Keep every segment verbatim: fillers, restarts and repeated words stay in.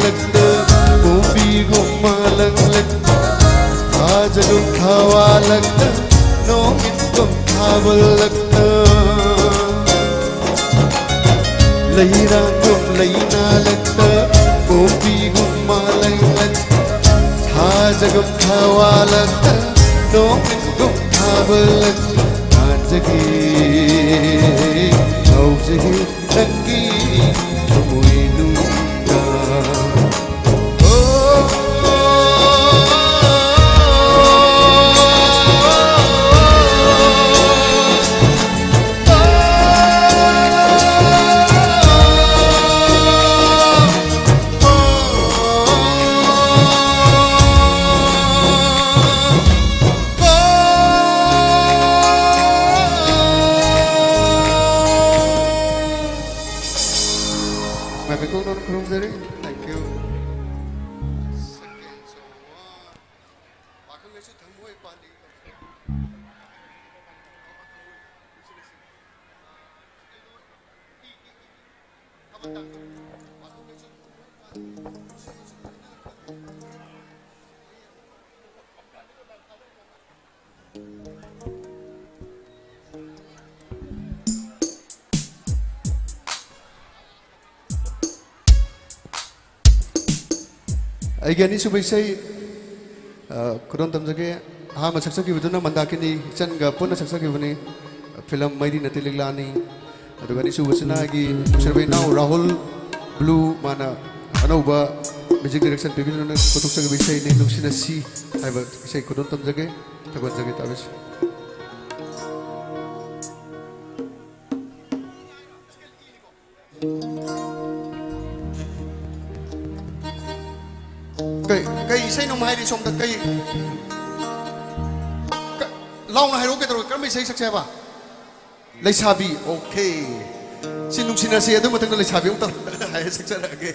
ꯂꯛꯇ, ꯄꯣꯝꯕꯤꯒꯨꯝ ꯃꯥꯂꯪꯂꯛꯇ, ꯊꯥꯖꯒꯨꯝ ꯊꯋꯥꯂꯛꯇ, ꯅꯣꯡꯏꯟꯒꯨꯝ ꯊꯥꯕꯜꯂꯛꯇ, ꯂꯩꯔꯥꯡꯒꯨꯝ ꯂꯩꯅꯥꯂꯛꯇ, ꯄꯣꯝꯕꯤꯒꯨꯝ ꯃꯥꯂꯪꯂꯛꯇ, ꯊꯥꯖꯒꯨꯝ ꯊꯋꯥꯂꯛꯇ, ꯅꯣꯡꯏꯟꯒꯨꯝ ꯊꯥꯕꯜꯂꯛꯇ, ꯉꯥꯟꯖꯒꯦ, ꯉꯥꯎꯖꯒꯦ, ꯅꯪꯒꯤ ꯊꯃꯣꯏꯅꯨꯡꯗ꯫ ꯃꯥꯏ ꯄꯦꯀꯣꯛꯅ ꯈꯨꯔꯨꯝꯖꯔꯤ꯫ Thank you꯫ ꯄꯥꯈꯪ ꯂꯩꯁꯨ ꯊꯃꯣꯏ ꯄꯥꯜꯂꯤ꯫ ꯑꯩꯒꯤ ꯑꯅꯤꯁꯨꯕ ꯏꯁꯩ, ꯑ, ꯈꯨꯗꯣꯜ ꯇꯝꯖꯒꯦ꯫ ꯑꯍꯥꯟꯕ ꯁꯛꯆꯈꯤꯕꯗꯨꯅ ꯃꯟꯗꯥꯀꯤꯅꯤ ꯏꯆꯟꯒ ꯄꯨꯟꯅ ꯁꯛꯆꯈꯤꯕꯅꯤ꯫ ꯐꯤꯂꯝ ꯃꯩꯔꯤ ꯅꯠꯇꯦ ꯂꯤꯛꯂꯥꯅꯤ꯫ ꯑꯗꯨꯒ ꯑꯅꯤꯁꯨꯕꯁꯤꯅ ꯑꯩꯒꯤ ꯅꯨꯡꯁꯤꯔꯕ ꯏꯅꯥꯎ ꯔꯥꯍꯨꯜ ꯕ꯭ꯂꯨ, ꯃꯥꯅ ꯑꯅꯧꯕ ꯃ꯭ꯌꯨꯖꯤꯛ ꯗꯥꯏꯔꯦꯛꯁꯟ ꯄꯤꯕꯤꯗꯨꯅ ꯄꯨꯊꯣꯛꯆꯈꯤꯕ ꯏꯁꯩꯅꯤ ꯅꯨꯡꯁꯤꯅꯁꯤ ꯍꯥꯏꯕ ꯏꯁꯩ ꯈꯨꯗꯣꯜ ꯇꯝꯖꯒꯦ꯫ ꯊꯥꯒꯠꯆꯒꯦ ꯇꯥꯕꯤꯁꯤ꯫ ꯀꯩ, ꯀꯩ ꯏꯁꯩꯅꯣ ꯍꯥꯏꯔꯤ ꯁꯣꯝꯗ? ꯀꯩ, ꯀ-, ꯂꯥꯎꯅ ꯍꯥꯏꯔꯛꯑꯣ, ꯀꯩꯗꯧꯔꯒꯦ? ꯀꯔꯝꯕ ꯏꯁꯩ ꯁꯛꯁꯦ ꯍꯥꯏꯕ? ꯂꯩꯁꯥꯕꯤ, okay꯫ ꯁꯤ ꯅꯨꯡꯁꯤꯅꯁꯤ, ꯑꯗꯨ ꯃꯊꯪꯗ ꯂꯩꯁꯥꯕꯤ ꯑꯃꯨꯛ ꯇꯧꯔ ꯍꯥꯏꯔ ꯁꯛꯆꯔꯛꯑꯒꯦ꯫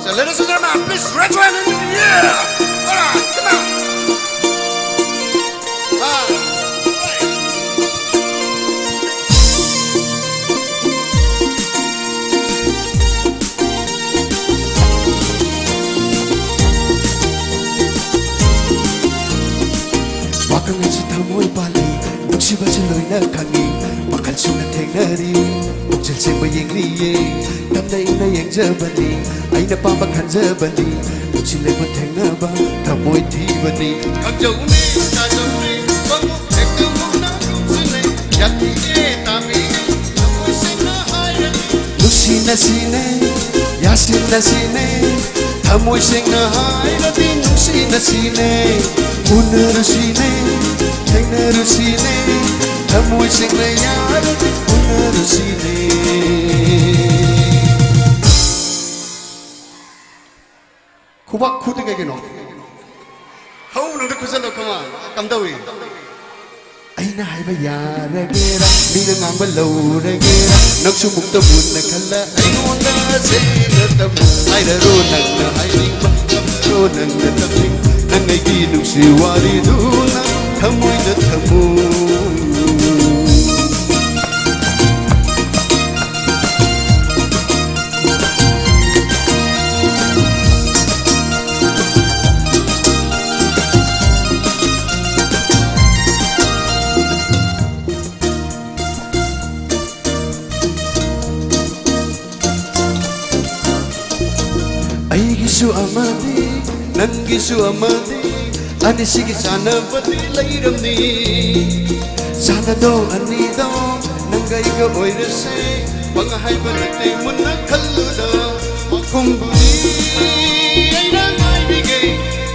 So, ladies and gentlemen, please raise your hand in the air. All right, come on. All right. ꯂꯣꯏꯅ ꯈꯪꯉꯤ, ꯃꯈꯜ ꯁꯨꯅ ꯊꯦꯡꯅꯔꯤ꯫ ꯄꯨꯛꯆꯦꯜ ꯁꯦꯡꯕ ꯌꯦꯡꯂꯤꯌꯦ, ꯇꯞꯅ ꯏꯪꯅ ꯌꯦꯡꯖꯕꯅꯤ꯫ ꯑꯩꯅ ꯄꯥꯝꯕ ꯈꯟꯖꯕꯅꯤ, ꯅꯨꯡꯁꯤꯂꯦꯕ ꯊꯦꯡꯅꯕ ꯊꯃꯣꯏ ꯊꯤꯕꯅꯤ꯫ ꯈꯪꯖꯧꯅꯦ, ꯇꯥꯖꯧꯅꯦ, ꯄꯥꯡꯉꯨ ꯍꯦꯛꯇ ꯃꯨꯟꯅ ꯅꯨꯡꯁꯤꯅꯩ꯫ ꯌꯥꯊꯤꯒꯦ ꯇꯥꯕꯤꯒꯦ, ꯊꯃꯣꯏ ꯁꯦꯡꯅ ꯍꯥꯏꯔꯗꯤ꯫ ꯅꯨꯡꯁꯤꯅꯁꯤꯅꯦ, ꯌꯥꯁꯤꯟꯅꯁꯤꯅꯦ, ꯊꯃꯣꯏ ꯁꯦꯡꯅ ꯍꯥꯏꯔꯗꯤ ꯅꯨꯡꯁꯤꯅꯁꯤꯅꯦ꯫ ꯎꯅꯔꯨꯁꯤꯅꯦ, ꯊꯦꯡꯅꯔꯨꯁꯤꯅꯦ, ꯊꯃꯣꯏ ꯁꯦꯡꯅ ꯌꯥꯔꯗꯤ ꯎꯅꯔꯨꯁꯤꯅꯦ꯫ ꯈꯨꯕꯥꯛ ꯈꯨꯗꯤ ꯀꯩꯒꯤꯅꯣ? ꯍꯧꯅ ꯑꯝꯇ ꯈꯨꯖꯜꯂꯣ, come on. ꯀꯝꯗꯧꯏ? ꯑꯩꯅ ꯍꯥꯏꯕ ꯌꯥꯔꯒꯦꯔꯥ, ꯃꯤꯅ ꯉꯥꯡꯕ ꯂꯧꯔꯒꯦꯔꯥ, ꯅꯪꯁꯨ ꯃꯨꯛꯇ ꯃꯨꯟꯅ ꯈꯜꯂ ꯑꯩꯉꯣꯟꯗ ꯁꯦꯡꯅ ꯇꯝꯃꯨ꯫ ꯍꯥꯏꯔꯔꯣ ꯅꯪꯅ ꯍꯥꯏꯅꯤꯡꯕ, ꯇꯝꯃꯔꯣ ꯅꯪꯅ ꯇꯝꯅꯤꯡꯕ, ꯅꯪ ꯑꯩꯒꯤ ꯅꯨꯡꯁꯤ ꯋꯥꯔꯤꯗꯨꯅ ꯊꯃꯣꯏꯗ ꯊꯝꯃꯨ꯫ ꯑꯩꯒꯤꯁꯨ ꯑꯃꯗꯤ, ꯅꯪꯒꯤꯁꯨ ꯑꯃꯗꯤ, ꯑꯅꯤꯁꯤꯒꯤ ꯆꯥꯟꯅꯕꯗꯤ ꯂꯩꯔꯝꯅꯤ꯫ ꯆꯥꯟꯅꯗꯧ ꯑꯅꯤꯗꯣ ꯅꯪꯒ ꯑꯩꯒ ꯑꯣꯏꯔꯁꯦ꯫ ꯄꯪꯍꯥꯏꯕ ꯅꯠꯇꯦ, ꯃꯨꯟꯅ ꯈꯜꯂꯨꯗ꯫ ꯃꯈꯨꯝꯕꯨꯗꯤ ꯑꯩꯅ ꯉꯥꯏꯕꯤꯒꯦ,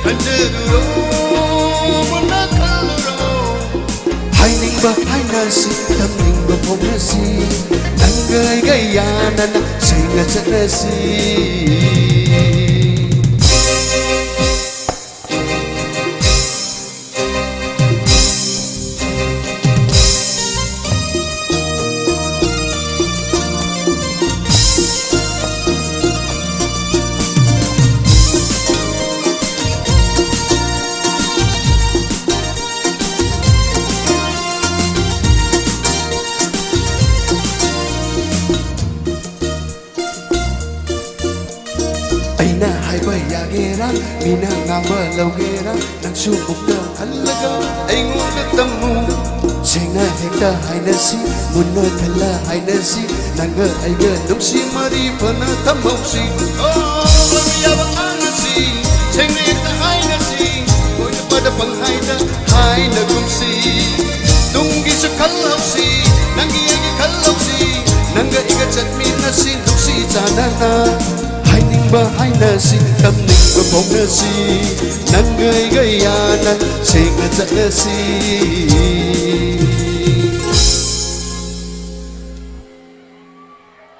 ꯈꯟꯖꯔꯨꯔꯣ, ꯃꯨꯟꯅ ꯈꯜꯂꯨꯔꯣ꯫ ꯍꯥꯏꯅꯤꯡꯕ ꯍꯥꯏꯅꯁꯤ, ꯇꯝꯅꯤꯡꯕ ꯐꯣꯡꯅꯁꯤ, ꯅꯪꯒ ꯑꯩꯒ ꯌꯥꯅꯅ ꯁꯦꯡꯅ ꯆꯠꯅꯁꯤ꯫ ꯑꯩꯅ ꯍꯥꯏꯕ ꯌꯥꯒꯦꯔꯥ, ꯃꯤꯅ ꯉꯥꯡꯕ ꯂꯧꯒꯦꯔꯥ, ꯅꯪꯁꯨ ꯃꯨꯛꯇ ꯈꯜꯂꯒ ꯑꯩꯉꯣꯟꯗ ꯇꯝꯃꯨ꯫ ꯁꯦꯡꯅ ꯍꯦꯛꯇ ꯍꯥꯏꯅꯁꯤ, ꯃꯨꯟꯅ ꯈꯜꯂ ꯍꯥꯏꯅꯁꯤ, ꯅꯪꯒ ꯑꯩꯒ ꯅꯨꯡꯁꯤ ꯃꯔꯤ ꯐꯅ ꯊꯝꯍꯧꯁꯤ꯫ ꯑꯣ, ꯂꯣꯏꯕ ꯌꯥꯕ ꯉꯥꯡꯅꯁꯤ, ꯁꯦꯡꯅ ꯍꯦꯛꯇ ꯍꯥꯏꯅꯁꯤ, ꯀꯣꯏꯔꯕꯗ ꯄꯪꯍꯥꯏꯗ ꯍꯥꯏꯅꯒꯨꯝꯁꯤ꯫ ꯇꯨꯡꯒꯤꯁꯨ ꯈꯜꯍꯧꯁꯤ, ꯅꯪꯒꯤ ꯑꯩꯒꯤ ꯈꯜꯍꯧꯁꯤ, ꯅꯪꯒ ꯑꯩꯒ ꯆꯠꯃꯤꯟꯅꯁꯤ ꯅꯨꯡꯁꯤ ꯆꯥꯟꯅꯅ꯫ ꯍꯥꯏꯅꯤꯡꯕ ꯍꯥꯏꯅꯁꯤ, ꯇꯝꯅꯤꯡꯕ ꯐꯣꯡꯅꯁꯤ, ꯅꯪꯒ ꯑꯩꯒ ꯌꯥꯅ ꯁꯦꯡꯅ ꯆꯠꯂꯁꯤ꯫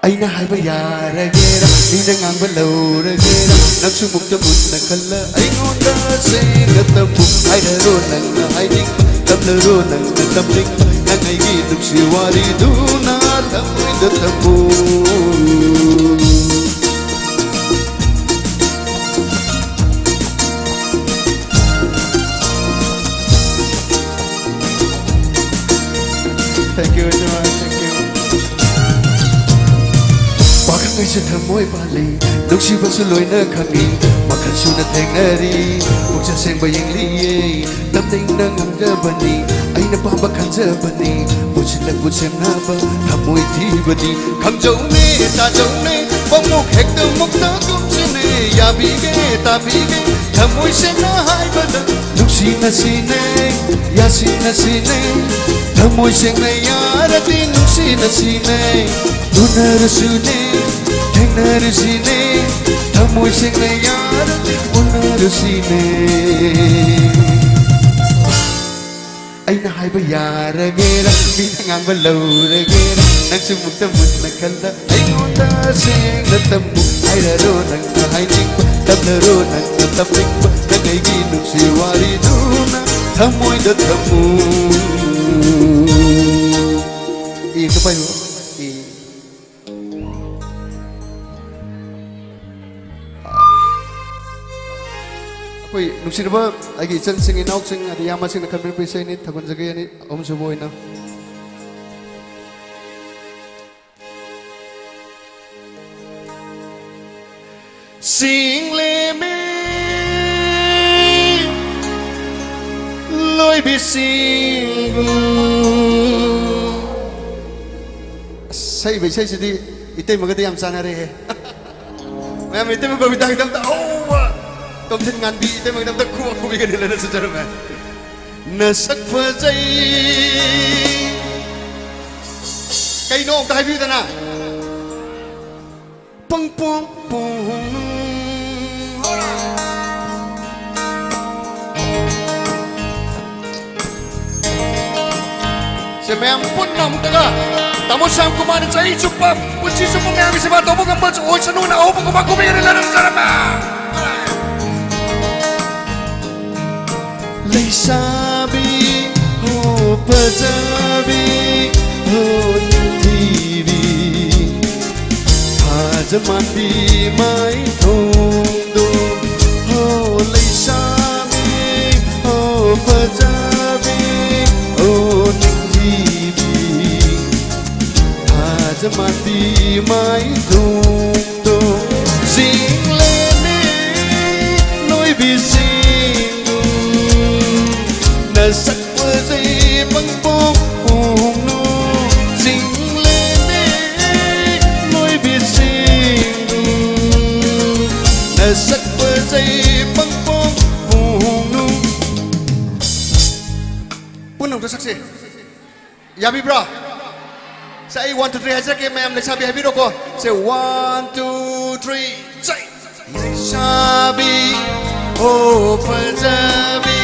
ꯑꯩꯅ ꯍꯥꯏꯕ ꯌꯥꯔꯒꯦꯔꯥ, ꯃꯤꯅ ꯉꯥꯡꯕ ꯂꯧꯔꯒꯦꯔꯥ, ꯅꯪꯁꯨ ꯃꯨꯛꯇ ꯃꯨꯟꯅ ꯈꯜꯂ ꯑꯩꯉꯣꯟꯗ ꯁꯦꯡꯅ ꯇꯝꯃꯨ꯫ ꯍꯥꯏꯔꯔꯣ ꯅꯪꯅ ꯍꯥꯏꯅꯤꯡꯕ, ꯇꯝꯂꯔꯣ ꯅꯪꯅ ꯇꯝꯅꯤꯡꯕ, ꯅꯪ ꯑꯩꯒꯤ ꯅꯨꯡꯁꯤ ꯋꯥꯔꯤꯗꯨꯅ ꯊꯃꯣꯏꯗ ꯊꯝꯃꯨ꯫ Thank you, everyone. Thank you. ꯄꯥꯈꯪ ꯍꯥꯏꯁꯦ ꯊꯃꯣꯏ ꯄꯥꯜꯂꯤ, ꯅꯨꯡꯁꯤꯕꯁꯨ ꯂꯣꯏꯅ ꯈꯪꯉꯤ, ꯃꯈꯜ ꯁꯨꯅ ꯊꯦꯡꯅꯔꯤ꯫ ꯄꯨꯛꯆꯦꯜ ꯁꯦꯡꯕ ꯌꯦꯡꯂꯤꯌꯦ, ꯇꯝꯅꯤꯡꯅ ꯉꯝꯖꯕꯅꯤ, ꯑꯩꯅ ꯄꯥꯝꯕ ꯈꯟꯖꯕꯅꯤ, ꯄꯨꯟꯁꯤꯜꯂꯛꯄꯨ ꯁꯦꯝꯅꯕ ꯊꯃꯣꯏ ꯊꯤꯕꯅꯤ꯫ ꯈꯪꯖꯧꯅꯦ, ꯇꯥꯖꯧꯅꯦ, ꯄꯣꯛꯃꯨꯛ ꯍꯦꯛꯇ ꯃꯨꯛꯇ ꯀꯨꯝꯁꯤꯅꯦ, ꯌꯥꯕꯤꯒꯦ, ꯇꯥꯕꯤꯒꯦ, ꯊꯃꯣꯏ ꯁꯦꯡꯅ ꯍꯥꯏꯕꯗ ꯅꯨꯡꯁꯤꯅꯁꯤꯅꯦ, ꯌꯥꯁꯤꯟꯅꯁꯤꯅꯦ, ꯊꯃꯣꯏ ꯁꯦꯡꯅ ꯌꯥꯔꯗꯤ ꯅꯨꯡꯁꯤꯅꯁꯤꯅꯦ꯫ ꯎꯅꯔꯁꯤꯅꯦ, ꯊꯦꯡꯅꯔꯁꯤꯅꯦ, ꯊꯃꯣꯏ ꯁꯦꯡꯅ ꯌꯥꯔꯗꯤ ꯎꯅꯔꯁꯤꯅꯦ꯫ ꯑꯩꯅ ꯍꯥꯏꯕ ꯌꯥꯔꯒꯦꯔꯥ, ꯃꯤꯅ ꯉꯥꯡꯕ ꯂꯧꯔꯒꯦꯔꯥ, ꯅꯪꯁꯨ ꯃꯨꯛꯇ ꯃꯨꯟꯅ ꯈꯜꯂ ꯑꯩꯉꯣꯟꯗ ꯁꯦꯡꯅ ꯇꯝꯃꯨ꯫ ꯍꯥꯏꯔꯔꯣ ꯅꯪꯅ ꯍꯥꯏꯅꯤꯡꯕ, ꯇꯝꯅꯔꯣ ꯅꯪꯅ ꯇꯝꯅꯤꯡꯕ, ꯅꯪ ꯑꯩꯒꯤ ꯅꯨꯡꯁꯤ ꯋꯥꯔꯤꯗꯨꯅ ꯊꯃꯣꯏꯗ ꯊꯝꯃꯨ꯫ ꯏ ꯑꯝꯇ ꯄꯥꯏꯌꯨ꯫ ꯏ꯫ ꯑꯩꯈꯣꯏ ꯅꯨꯡꯁꯤꯔꯕ ꯑꯩꯒꯤ ꯏꯆꯟꯁꯤꯡ, ꯏꯅꯥꯎꯁꯤꯡ, ꯑꯗꯩ ꯏꯌꯥꯝꯕꯁꯤꯡꯅ ꯈꯟꯕꯤꯔꯛꯄ ꯏꯁꯩꯅꯤ, ꯊꯥꯕꯜ ꯖꯒꯣꯏ ꯑꯅꯤ, ꯑꯍꯨꯝꯁꯨꯕ ꯑꯣꯏꯅ꯫ ꯆꯤꯡꯂꯦꯝꯕꯤ ꯂꯣꯏꯕꯤꯁꯤꯡꯒꯨꯝ ꯁꯛꯏꯕ ꯏꯁꯩꯁꯤꯗꯤ ꯏꯇꯩꯃꯒꯗꯤ ꯌꯥꯝ ꯆꯥꯟꯅꯔꯦꯍꯦ꯫ ꯃꯌꯥꯝ, ꯏꯇꯩꯃ ꯕꯕꯤꯇꯥꯒꯤꯗꯃꯛꯇ ꯑꯍꯧꯕ ꯇꯣꯝꯊꯤꯟ ꯉꯥꯟꯕꯤ ꯏꯇꯩꯃꯒꯤꯗꯃꯛꯇ ꯈꯨꯕꯥꯛ ꯈꯨꯕꯤꯒꯅꯤ ꯂꯩꯅ ꯆꯠꯆꯔꯝꯃꯦ꯫ ꯅꯁꯛ ꯐꯖꯩ꯫ ꯀꯩꯅꯣ ꯑꯝꯇ ꯍꯥꯏꯕꯤꯌꯨꯗꯅ꯫ ꯄꯪ ꯄꯣꯡ ꯄꯣꯡ꯫ ꯁꯦ, ꯃꯌꯥꯝ ꯄꯨꯟꯅ ꯑꯃꯨꯛꯇꯒ ꯇꯥꯃꯣ ꯁ꯭ꯌꯥꯝ ꯀꯨꯃꯥꯔꯅ ꯆꯍꯤ ꯆꯨꯞꯄ, ꯄꯨꯟꯁꯤ ꯆꯨꯞꯄ ꯃꯌꯥꯝꯒꯤ ꯁꯦꯕꯥ ꯇꯧꯕ ꯉꯝꯕ ꯑꯣꯏꯁꯅꯨꯅ ꯑꯍꯧꯕ ꯈꯨꯕꯥꯛ ꯈꯨꯕꯤꯒꯅꯤ ꯂꯩꯅ ꯆꯠꯆꯔꯝꯃꯦ꯫ ꯂꯩꯁꯥꯕꯤ ꯍꯣ ꯐꯖꯕꯤ ꯍꯣ ꯅꯤꯡꯊꯤꯕꯤ, ꯊꯥꯖ ꯃꯥꯟꯕꯤ ꯃꯥꯏꯊꯣꯡꯗꯣ꯫ ꯍꯣ ꯂꯩꯁꯥꯕꯤ ꯍꯣ ꯐꯖꯕꯤ ꯍꯣ ꯅꯤꯡꯊꯤꯕꯤ, ꯊꯥꯖ ꯃꯥꯟꯕꯤ ꯃꯥꯏꯊꯣꯡꯗꯣ꯫ ꯆꯤꯡꯂꯦꯝꯕꯤ ꯅꯣꯏꯕꯤꯁꯤꯡ, ꯅꯁꯛ ꯐꯖꯩ ꯄꯪꯄꯣꯡ ꯄꯣꯡꯅꯨ꯫ ꯆꯤꯡꯂꯦꯝꯕꯤ ꯅꯣꯏꯕꯤꯁꯤꯡ, ꯅꯁꯛ ꯐꯖꯩ ꯄꯪꯄꯣꯡ ꯄꯣꯡꯅꯨ꯫ ꯄꯨꯟꯅ ꯑꯝꯇ ꯁꯛꯁꯦ꯫ ꯌꯥꯕꯤꯕ꯭ꯔꯥ? ꯁꯦ, ꯑꯩ one two three ꯍꯥꯏꯖꯔꯛꯀꯦ, ꯃꯌꯥꯝ ꯂꯩꯁꯥꯕꯤ ꯍꯥꯏꯕꯤꯔꯣꯀꯣ꯫ ꯁꯦ, one two three, ꯆꯩ! ꯂꯩꯁꯥꯕꯤ, ꯑꯣ ꯐꯖꯕꯤ,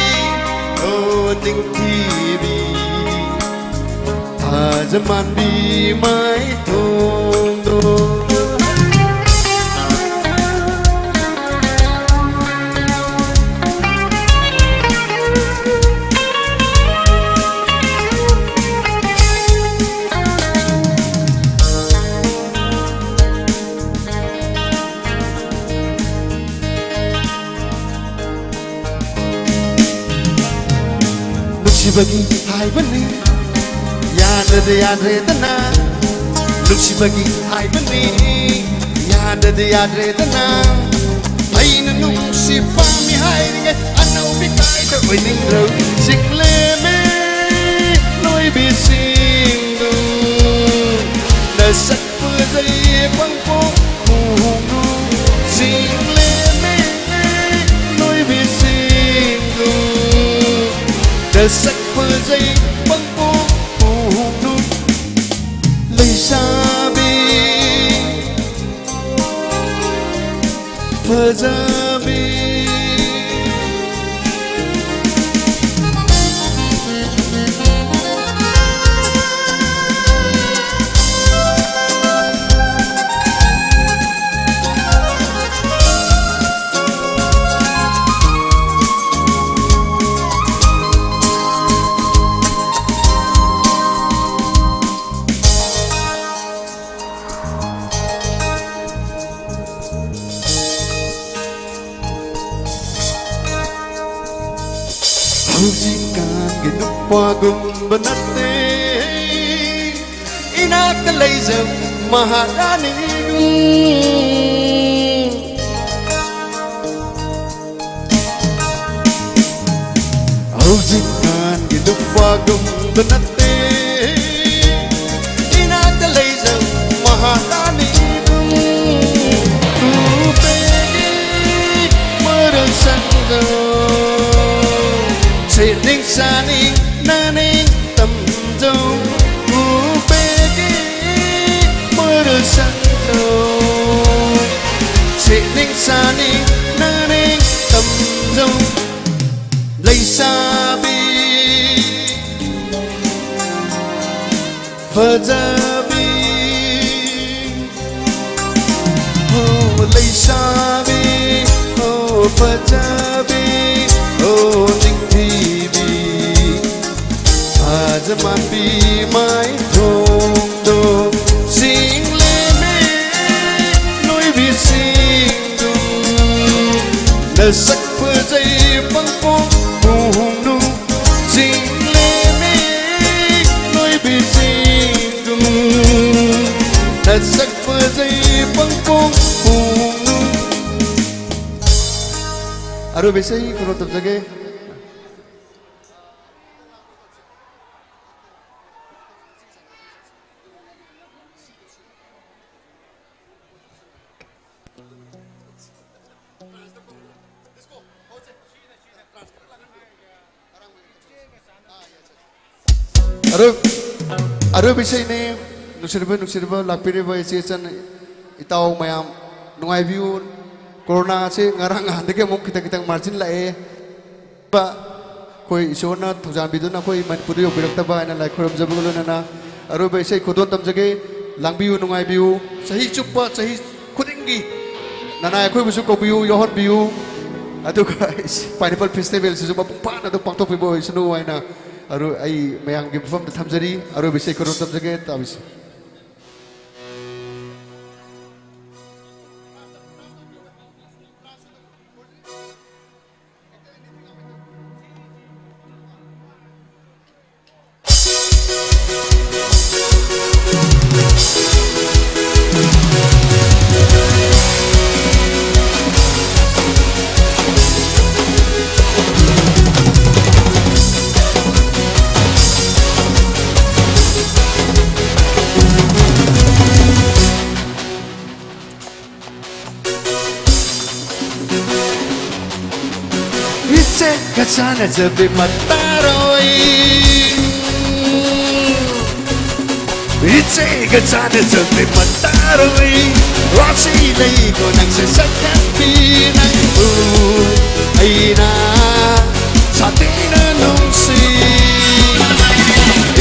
ꯑꯣ ꯅꯤꯡꯊꯤꯕꯤ, ꯊꯥꯖ ꯃꯥꯟꯕꯤ ꯃꯥꯏꯊꯣꯡꯗꯣ꯫ ꯅꯨꯡꯁꯤꯕꯒꯤ ꯍꯥꯏꯕꯅꯤ, ꯌꯥꯗ꯭ꯔꯗꯤ ꯌꯥꯗ꯭ꯔꯦꯗꯅ꯫ ꯅꯨꯡꯁꯤꯕꯒꯤ ꯍꯥꯏꯕꯅꯤ, ꯌꯥꯗ꯭ꯔꯗꯤ ꯌꯥꯗ꯭ꯔꯦꯗꯅ꯫ ꯑꯩꯅ ꯅꯨꯡꯁꯤ ꯄꯥꯝꯃꯤ ꯍꯥꯏꯔꯤꯉꯩ ꯑꯅꯧꯕꯤ ꯀꯥꯏꯗ ꯑꯣꯏꯅꯤꯡꯗ꯭ꯔꯣ? ꯆꯤꯡꯂꯦꯝꯕꯤ ꯅꯣꯏꯕꯤꯁꯤꯡꯗꯨ, ꯁꯛ ꯐꯖꯩ ꯄꯪꯄꯣꯡ ꯄꯣꯡꯅꯨ, ꯆꯤꯡꯂꯦꯝꯃꯤ ꯅꯣꯏꯕꯤꯁꯤꯡꯗꯨ꯫ ꯅꯁꯛ ꯐꯖꯩ ꯄꯪꯄꯣꯡ ꯄꯣꯡꯅꯨ, ꯂꯩꯁꯥꯕꯤ ꯐꯖꯕꯤ꯫ ꯍꯧꯖꯤꯛꯀꯥꯟꯒꯤ ꯅꯨꯄꯥꯒꯨꯝꯕ ꯅꯠꯇꯦ, ꯏꯅꯥꯛꯇ ꯂꯩꯖꯕ ꯃꯍꯥꯔꯥꯅꯤꯒꯨꯝ꯫ ꯍꯧꯖꯤꯛꯀꯥꯟꯒꯤ ꯅꯨꯄꯥꯒꯨꯝꯕ ꯅꯠꯇꯦ, ꯏꯅꯥꯛꯇ ꯂꯩꯖꯕ ꯃꯍꯥꯔꯥꯅꯤꯒꯨꯝ꯫ ꯎꯄꯦꯒꯤ ꯃꯔꯛꯁꯪꯗ ꯁꯦꯠꯅꯤꯡ ꯆꯥꯅꯤꯡ ꯅꯅꯤꯡ ꯇꯝꯖꯧ꯫ ꯎꯄꯦꯒꯤ ꯃꯔꯛꯁꯪꯗ ꯁꯦꯠꯅꯤꯡ ꯆꯥꯅꯤꯡ ꯅꯅꯤꯡ ꯇꯝꯖꯧ꯫ ꯂꯩꯁꯥꯕꯤ ꯐꯖꯕꯤ, ꯑꯣ ꯂꯩꯁꯥꯕꯤ, ꯑꯣ ꯐꯖꯕꯤ, ꯑꯣ ꯅꯤꯡꯊꯤꯕꯤ, ꯐꯖꯃꯥꯟꯕꯤ ꯃꯥꯏꯊꯣꯡꯗꯣ ꯆꯤꯡꯂꯦꯝꯃꯤ ꯅꯣꯏꯕꯤꯁꯤꯡꯗꯨ꯫ ꯅꯁꯛ ꯐꯖꯩ ꯄꯪꯄꯣꯡ ꯄꯣꯡꯅꯨ, ꯆꯤꯡꯂꯦꯝꯃꯤ ꯅꯣꯏꯕꯤꯁꯤꯡꯗꯨ꯫ ꯅꯁꯛ ꯐꯖꯩ ꯄꯪꯄꯣꯡ ꯄꯣꯡꯅꯨ꯫ ꯑꯔꯣꯏꯕ ꯏꯁꯩ ꯈꯔ ꯇꯝꯖꯒꯦ꯫ ꯑꯔꯣꯏ-, ꯑꯔꯣꯏꯕ ꯏꯁꯩꯅꯤ꯫ ꯅꯨꯡꯁꯤꯔꯕ, ꯅꯨꯡꯁꯤꯔꯕ ꯂꯥꯛꯄꯤꯔꯤꯕ ꯏꯆꯦ ꯏꯆꯟ ꯏꯇꯥꯎ ꯃꯌꯥꯝ, ꯅꯨꯡꯉꯥꯏꯕꯤꯌꯨ꯫ ꯀꯣꯔꯣꯅꯥꯁꯦ ꯉꯔꯥꯡ ꯅꯍꯥꯟꯗꯒꯤ ꯑꯃꯨꯛ ꯈꯤꯇꯪ ꯈꯤꯇꯪ ꯃꯥꯡꯁꯤꯜꯂꯛꯑꯦ꯫ ꯑꯩꯈꯣꯏ ꯏꯁꯣꯔꯅ ꯊꯧꯖꯥꯟꯕꯤꯗꯨꯅ ꯑꯩꯈꯣꯏ ꯃꯅꯤꯄꯨꯔꯗ ꯌꯧꯕꯤꯔꯛꯇꯕ ꯍꯥꯏꯅ ꯂꯥꯏ ꯈꯣꯏꯔꯝꯖꯕꯒ ꯂꯣꯏꯅꯅ ꯑꯔꯣꯏꯕ ꯏꯁꯩ ꯈꯨꯗꯣꯜ ꯇꯝꯖꯒꯦ꯫ ꯂꯥꯡꯕꯤꯌꯨ, ꯅꯨꯡꯉꯥꯏꯕꯤꯌꯨ꯫ ꯆꯍꯤ ꯆꯨꯞꯄ, ꯆꯍꯤ ꯈꯨꯗꯤꯡꯒꯤ ꯅꯅꯥꯏ ꯑꯩꯈꯣꯏꯕꯨꯁꯨ ꯀꯧꯕꯤꯌꯨ, ꯌꯥꯎꯍꯟꯕꯤꯌꯨ꯫ ꯑꯗꯨꯒ Pineapple Festivalꯁꯤꯁꯨ ꯃꯄꯨꯡ ꯐꯥꯅ ꯑꯗꯨꯝ ꯄꯥꯡꯊꯣꯛꯄꯤꯕ ꯑꯣꯏꯁꯅꯨ ꯍꯥꯏꯅ ꯑꯔꯣꯏ-, ꯑꯩ ꯃꯌꯥꯝꯒꯤ ꯃꯐꯝꯗ ꯊꯝꯖꯔꯤ꯫ ꯑꯔꯣꯏꯕ ꯏꯁꯩ ꯈꯨꯗꯣꯜ ꯇꯝꯖꯒꯦ꯫ ꯇꯥꯕꯤꯁꯤ꯫ ꯏꯆꯦꯒ ꯆꯥꯟꯅꯖꯕꯤ ꯃꯇꯥꯔꯣꯏ꯫ ꯏꯆꯦꯒ ꯆꯥꯟꯅꯖꯕꯤ ꯃꯇꯥꯔꯣꯏ꯫ ꯔꯥꯁꯤ ꯂꯩꯀꯣ ꯅꯪꯁꯦ ꯁꯛꯈꯪꯕꯤ ꯅꯪꯕꯨ ꯑꯩꯅ ꯁꯥꯊꯤꯅ ꯅꯨꯡꯁꯤ꯫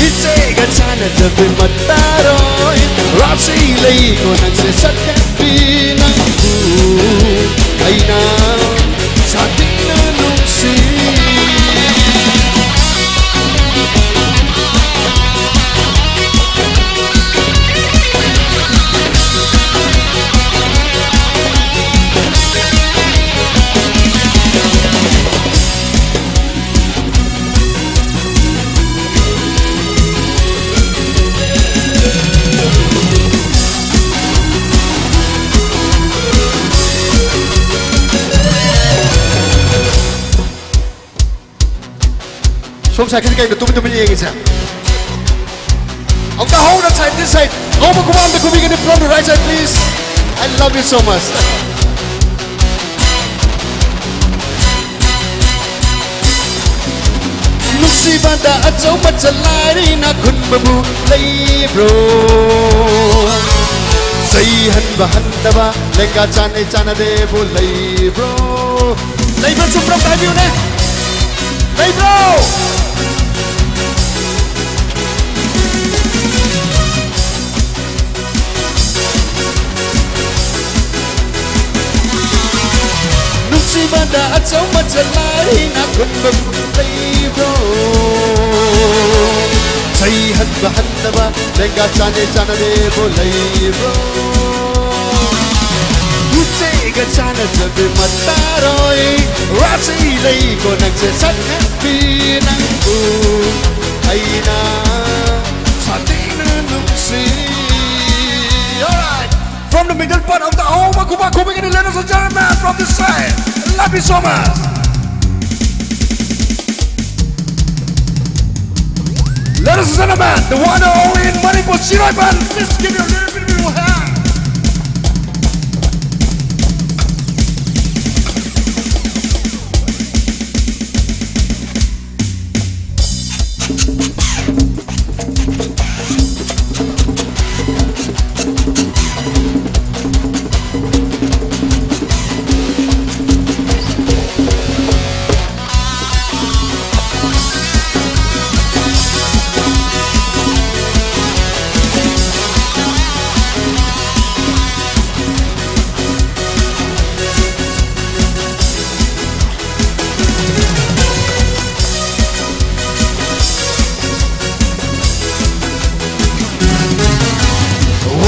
ꯏꯆꯦꯒ ꯆꯥꯟꯅꯖꯕꯤ ꯃꯇꯥꯔꯣꯏ꯫ ꯔꯥꯁꯤ ꯂꯩꯀꯣ ꯅꯪꯁꯦ ꯁꯛꯈꯪꯕꯤ ꯅꯪꯕꯨ ꯑꯩꯅ ꯁꯥꯊꯤꯅ ꯅꯨꯡꯁꯤ꯫ ꯁꯣꯝ ꯁꯥꯏꯠꯀꯤꯗꯤ ꯀꯩꯅꯣ ꯇꯨꯃꯤꯟ ꯇꯨꯃꯤꯟ ꯌꯦꯡꯉꯤꯁꯦ? ꯑꯃꯨꯛꯇ ꯍꯧꯅ side, this side. ꯑꯉꯧꯕ ꯈꯨꯕꯥꯝꯗ ꯈꯨꯕꯤꯒꯅꯤ, from the right side, please. I Love you so much. ꯅꯨꯡꯁꯤꯕꯗ ꯑꯆꯧꯕ ꯆꯂꯥꯏꯔꯤ ꯅꯥꯈꯨꯟꯕꯕꯨ ꯂꯩꯕ꯭ꯔꯣ? ꯆꯩ ꯍꯟꯕ ꯍꯟꯗꯕ ꯂꯦꯡꯒꯥ ꯆꯥꯟꯅꯩ ꯆꯥꯟꯅꯗꯦꯕꯨ ꯂꯩꯕ꯭ꯔꯣ? ꯂꯩꯕ꯭ꯔꯥ ꯆꯨꯝꯕ꯭ꯔꯥ ꯑꯝꯇ ꯍꯥꯏꯕꯤꯌꯨꯅꯦ꯫ ꯂꯩꯕ꯭ꯔꯣ? ꯅꯨꯡꯁꯤꯕꯗ ꯑꯆꯧꯕ ꯆꯂꯥꯏꯅ ꯈꯨꯟꯕꯕꯨ ꯂꯩꯕ꯭ꯔꯣ? ꯆꯩ ꯍꯟꯕ ꯍꯟꯗꯕ ꯂꯦꯡꯒꯥ ꯆꯥꯟꯅꯩ ꯆꯥꯟꯅꯗꯦꯕꯨ ꯂꯩꯕ꯭ꯔꯣ? ꯏꯆꯦꯒ ꯆꯥꯟꯅꯖꯕꯤ ꯃꯇꯥꯔꯣꯏ ꯔꯥꯁꯤ ꯂꯩꯀꯣ ꯅꯪꯁꯦ ꯁꯛꯍꯟꯕꯤ ꯅꯪꯕꯨ ꯑꯩꯅ ꯁꯥꯊꯤꯅ ꯅꯨꯡꯁꯤ꯫ Alright. From the middle part of the Aoma Kuba Kubikini, ladies and gentlemen, from this side. Love you so much. Ladies and gentlemen, the one and only in Manipur, Chiraiban, please give me a little bit of your hand.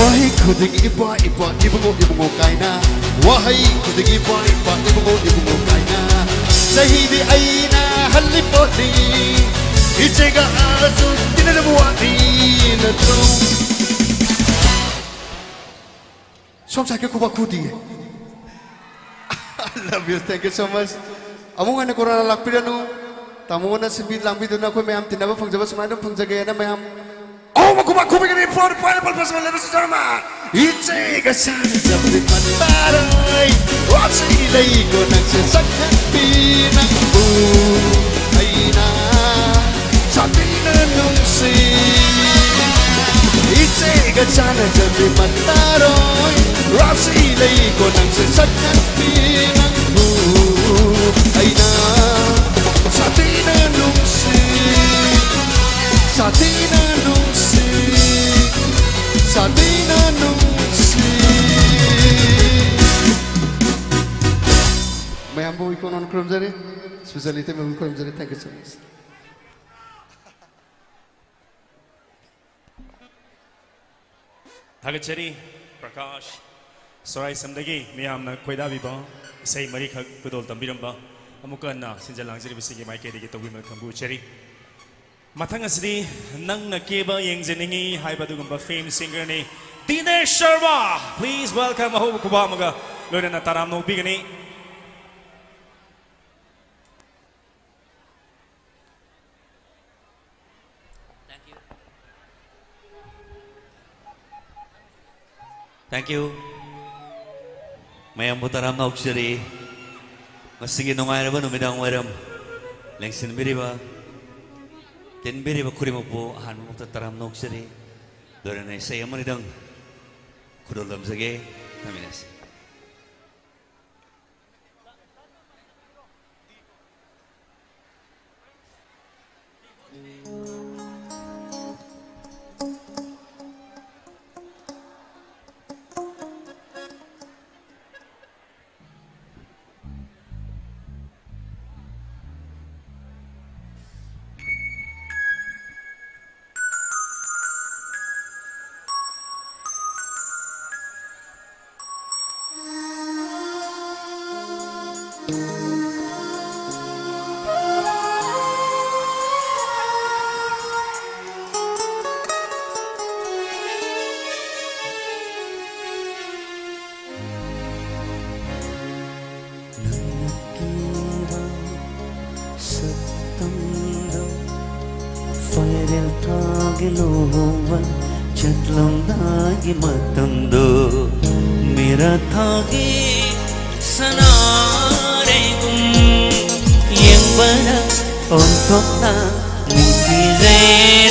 ꯋꯥꯍꯩ ꯈꯨꯗꯤꯡ ꯏꯄꯥ ꯏꯄꯥ ꯏꯕꯨꯡꯉꯣ ꯏꯕꯨꯡꯉꯣ ꯀꯥꯏꯅ꯫ ꯋꯥꯍꯩ ꯈꯨꯗꯤꯡ ꯏꯄꯥ ꯏꯄꯥ ꯏꯕꯨꯡꯉꯣ ꯏꯕꯨꯡꯉꯣ ꯀꯥꯏꯅ꯫ ꯆꯍꯤꯗꯤ ꯑꯩꯅ ꯍꯜꯂꯤ ꯄꯣꯠꯅꯤ꯫ ꯏꯆꯦꯒ ꯑꯁꯨ ꯇꯤꯟꯅꯗꯕ ꯋꯥꯅꯤ ꯅꯠꯇ꯭ꯔꯣ? ꯁꯣꯝ ꯁꯥꯏꯀꯦ ꯈꯨꯕꯥꯛ ꯈꯨꯗꯤꯌꯦ꯫ I love you, thank you so much. ꯑꯃꯨꯛ ꯍꯟꯅ ꯀꯣꯔꯣꯅꯥ ꯂꯥꯛꯄꯤꯔꯅꯨ꯫ ꯇꯥꯃꯣꯅ ꯁꯤꯟꯕꯤ ꯂꯥꯡꯕꯤꯗꯨꯅ ꯑꯩꯈꯣꯏ ꯃꯌꯥꯝ ꯇꯤꯟꯅꯕ ꯐꯪꯖꯕ ꯁꯨꯃꯥꯏꯅ ꯑꯗꯨꯝ ꯐꯪꯖꯒꯦꯅ ꯃꯌꯥꯝ ꯑꯍꯣꯡꯕ ꯈꯨꯕꯥꯛ ꯈꯨꯕꯤꯒꯅꯤ for the pineapple festival, ladies and gentlemen. ꯏꯆꯦꯒ ꯆꯥꯟꯅꯖꯕꯗꯤ ꯐꯠꯇꯔꯣꯏ꯫ ꯔꯥꯁꯤ ꯂꯩꯀꯣ ꯅꯪꯁꯦ ꯁꯛꯍꯟꯕꯤ ꯅꯪꯕꯨ ꯑꯩꯅ ꯁꯥꯊꯤꯅ ꯅꯨꯡꯁꯤ꯫ ꯏꯆꯦꯒ ꯆꯥꯟꯅꯖꯕꯗꯤ ꯐꯠꯇꯔꯣꯏ꯫ ꯔꯥꯁꯤ ꯂꯩꯀꯣ ꯅꯪꯁꯦ ꯁꯛꯍꯟꯕꯤ ꯅꯪꯕꯨ ꯑꯩꯅ ꯁꯥꯊꯤꯅ ꯅꯨꯡꯁꯤ꯫ ꯁꯥꯊꯤꯅ ꯅꯨꯡꯁꯤ꯫ ꯁꯥꯊꯤꯅ ꯅꯨꯡꯁꯤ꯫ ꯃꯌꯥꯝꯕꯨ ꯏꯀꯣꯟ ꯈꯨꯔꯨꯝꯖꯔꯤ꯫ ꯁꯨꯖꯂꯤ ꯇꯦꯝꯕꯕꯨ ꯈꯨꯔꯨꯝꯖꯔꯤ꯫ Thank you so much. ꯊꯥꯒꯠꯆꯔꯤ ꯄ꯭ꯔꯀꯥꯁ ꯁꯣꯔꯥꯏꯁꯝꯗꯒꯤ ꯃꯤꯌꯥꯝꯅ ꯈꯣꯏꯗꯥꯕꯤꯕ ꯏꯁꯩ ꯃꯔꯤꯈꯛ ꯈꯨꯗꯣꯜ ꯇꯝꯕꯤꯔꯝꯕ ꯑꯃꯨꯛꯀ ꯍꯟꯅ ꯁꯤꯟꯖ ꯂꯥꯡꯖꯔꯤꯕꯁꯤꯡꯒꯤ ꯃꯥꯏꯀꯩꯗꯒꯤ ꯇꯧꯕꯤꯃꯜ ꯈꯪꯕꯤꯖꯔꯤ꯫ ꯃꯊꯪ ꯑꯁꯤꯗꯤ ꯅꯪꯅ ꯀꯦꯕ ꯌꯦꯡꯖꯅꯤꯡꯉꯤ ꯍꯥꯏꯕ ꯑꯗꯨꯒꯨꯝꯕ ꯐꯦꯝ ꯁꯤꯡꯒꯔꯅꯤ ꯗꯤꯅꯦꯁ ꯁꯔꯃ꯫ Please welcome ꯑꯍꯧꯕ ꯈꯨꯕꯥꯛ ꯑꯃꯒ ꯂꯣꯏꯅꯅ ꯇꯔꯥꯝꯅ ꯑꯣꯛꯄꯤꯒꯅꯤ꯫ Thank you. ꯃꯌꯥꯝꯕꯨ ꯇꯔꯥꯝꯅ ꯑꯣꯛꯆꯔꯤ꯫ ꯉꯁꯤꯒꯤ ꯅꯨꯡꯉꯥꯏꯔꯕ ꯅꯨꯃꯤꯗꯥꯡ ꯋꯥꯏꯔꯝ ꯂꯦꯡꯁꯤꯟꯕꯤꯔꯤꯕ, ꯇꯤꯟꯕꯤꯔꯤꯕ ꯈꯨꯗꯤꯡꯃꯛꯄꯨ ꯑꯍꯥꯟꯕꯃꯛꯇ ꯇꯔꯥꯝꯅ ꯑꯣꯛꯆꯔꯤ꯫ ꯂꯣꯏꯅꯅ ꯏꯁꯩ ꯑꯃꯅꯤꯗꯪ ꯈꯨꯗꯣꯜ ꯇꯝꯖꯒꯦ꯫ ꯇꯥꯃꯤꯟꯅꯁꯤ꯫ ꯅꯪꯅ ꯀꯦꯕ ꯁꯛꯇꯝꯗꯣ ꯐꯥꯏꯔꯦꯜ ꯊꯥꯒꯤ ꯂꯨꯍꯣꯡꯕ ꯆꯠꯂꯝꯗꯥꯏꯒꯤ ꯃꯇꯝꯗꯣ ꯃꯦꯔꯥ ꯊꯥꯒꯤ ꯁꯅꯥꯔꯩꯒꯨꯝ ꯌꯦꯡꯕꯗ ꯑꯣꯟꯊꯣꯛꯅ ꯅꯨꯡꯁꯤꯖꯩ꯫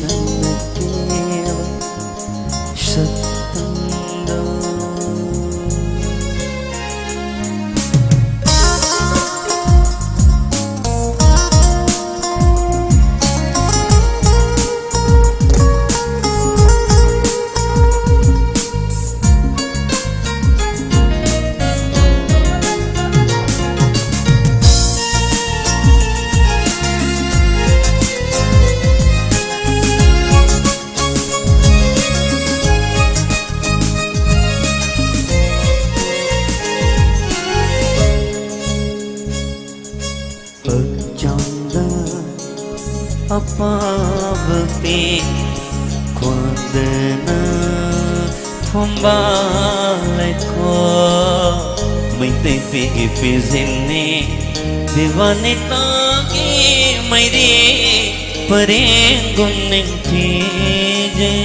ꯅꯪꯅ ꯀꯦꯕ ꯁꯛꯇꯝꯗꯣ꯫ ꯍꯛꯆꯥꯡꯗ ꯑꯄꯥꯕ ꯄꯤ ꯈꯣꯟꯗꯅ ꯊꯣꯝꯕ ꯂꯩꯈꯣ꯫ ꯃꯩꯇꯩ ꯐꯤꯒꯤ ꯐꯤꯖꯤꯟꯅꯤ ꯗꯤꯋꯥꯅꯤ ꯇꯥꯒꯤ ꯃꯩꯔꯤ ꯄꯔꯦꯡꯒꯨꯝ ꯅꯤꯡꯊꯤꯖꯩ꯫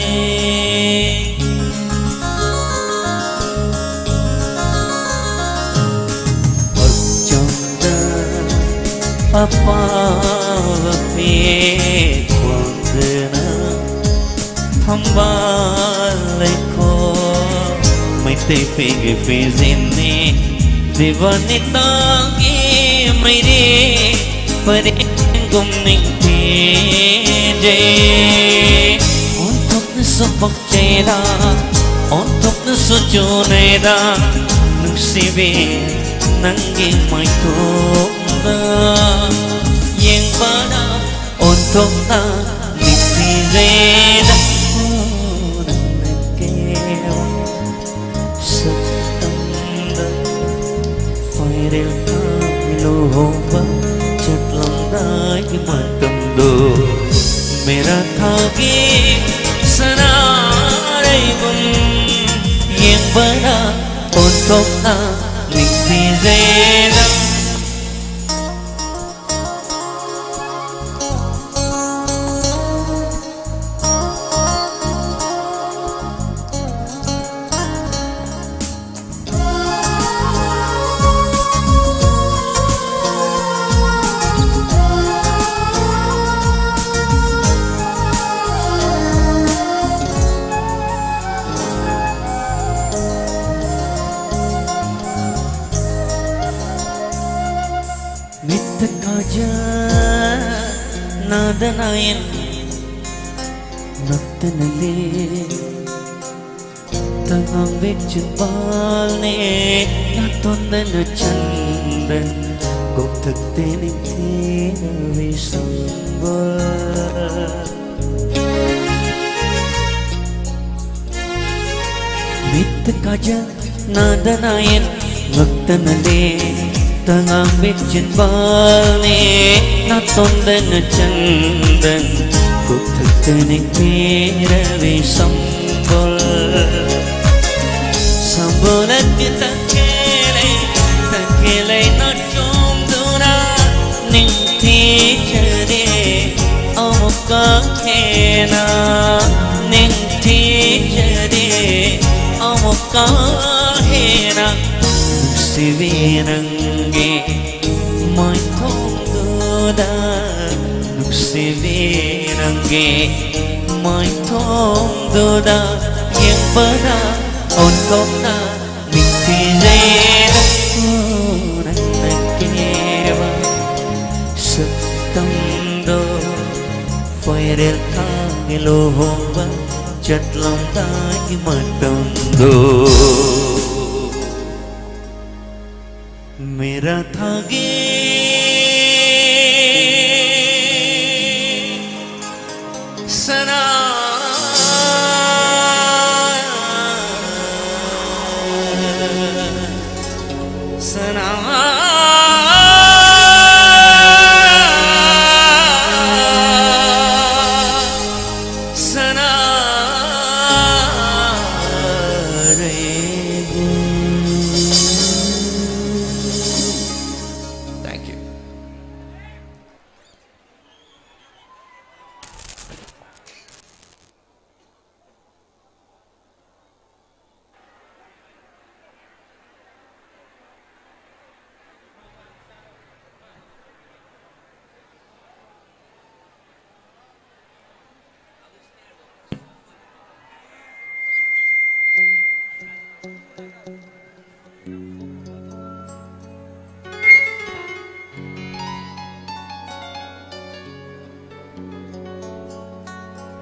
ꯍꯛꯆꯥꯡꯗ ꯑꯄꯥꯕ ꯄꯤ ꯈꯣꯟꯗꯅ ꯊꯝꯕꯥꯜ ꯂꯩꯈꯣ꯫ ꯃꯩꯇꯩ ꯐꯤꯒꯤ ꯐꯤꯖꯤꯟꯅꯤ ꯗꯤꯋꯥꯅꯤ ꯇꯥꯒꯤ ꯃꯩꯔꯤ ꯄꯔꯦꯡꯒꯨꯝ ꯅꯤꯡꯊꯤꯖꯩ꯫ ꯑꯣꯟꯊꯣꯛꯅꯁꯨ ꯄꯛꯆꯩꯗ, ꯑꯣꯟꯊꯣꯛꯅꯁꯨ ꯆꯨꯅꯩꯗ, ꯅꯨꯡꯁꯤꯕꯤ ꯅꯪꯒꯤ ꯃꯥꯏꯊꯣꯡꯗ ꯌꯦꯡꯕꯗ ꯑꯣꯟꯊꯣꯛꯅ ꯅꯤꯡꯊꯤꯖꯩꯗ꯫ ꯅꯪꯅ ꯀꯦꯕ ꯁꯛꯇꯝꯗ ꯐꯥꯏꯔꯦꯜ ꯊꯥ ꯂꯨꯍꯣꯡꯕ ꯆꯠꯂꯝꯗꯥꯏꯒꯤ ꯃꯇꯝꯗꯣ ꯃꯦꯔꯥ ꯊꯥꯒꯤ ꯁꯅꯥꯔꯩꯒꯨꯝ ꯌꯦꯡꯕꯗ ꯑꯣꯟꯊꯣꯛꯅ ꯅꯤꯡꯊꯤꯖꯩꯗ꯫ ꯅꯥꯗꯅꯥꯏꯟ ꯅꯛꯇꯅ ꯂꯦ ꯇꯉꯥꯡ ꯕꯦꯛꯆꯤꯟ ꯄꯥꯜꯅꯦ ꯅꯥꯇꯣꯟꯗꯅ ꯆꯟꯗꯟ ꯀꯣꯛꯊꯛꯇꯦ ꯅꯤꯡꯊꯤꯔꯕꯤ ꯁꯝꯕꯜ ꯃꯤꯠꯇ ꯀꯥꯖꯜ ꯅꯥꯗꯅꯥꯏꯟ ꯉꯛꯇꯅ ꯂꯦ ꯇꯉꯥꯡ ꯕꯦꯛꯆꯤꯟ ꯄꯥꯜꯅꯦ ꯅꯥꯇꯣꯟꯗꯅ ꯆꯟꯗꯟ ꯀꯣꯛꯊꯛꯇ ꯅꯤꯡꯊꯤꯔꯕꯤ ꯁꯝꯕꯜ ꯁꯝꯕꯜ ꯑꯗꯨ ꯇꯪꯈꯦꯜꯂꯩ ꯇꯪꯈꯦꯜꯂꯩ ꯅꯥꯆꯣꯝꯗꯨꯅ ꯅꯤꯡꯊꯤꯖꯔꯦ ꯑꯃꯨꯛꯀ ꯍꯦꯟꯅ ꯅꯤꯡꯊꯤꯖꯔꯦ ꯑꯃꯨꯛꯀ ꯍꯦꯟꯅ ꯅꯨꯡꯁꯤꯕꯤ ꯅꯪꯒꯤ ꯃꯥꯏꯊꯣꯡꯗꯨꯗ ꯅꯨꯡꯁꯤꯕꯤ ꯅꯪꯒꯤ ꯃꯥꯏꯊꯣꯡꯗꯨꯗ ꯌꯦꯡꯕꯗ ꯑꯣꯟꯊꯣꯛꯅ ꯅꯤꯡꯊꯤꯖꯩꯗ ꯅꯪꯅ ꯀꯦꯕ ꯁꯛꯇꯝꯗꯣ ꯐꯣꯏꯔꯦꯜ ꯊꯥꯒꯤ ꯂꯨꯍꯣꯡꯕ ꯆꯠꯂꯝꯗꯥꯏꯒꯤ ꯃꯇꯝꯗꯣ ꯃꯦꯔꯥ ꯊꯥꯒꯤ ꯁꯅꯥ ꯁꯅꯥ ꯁꯅꯥꯔꯩ Thank you.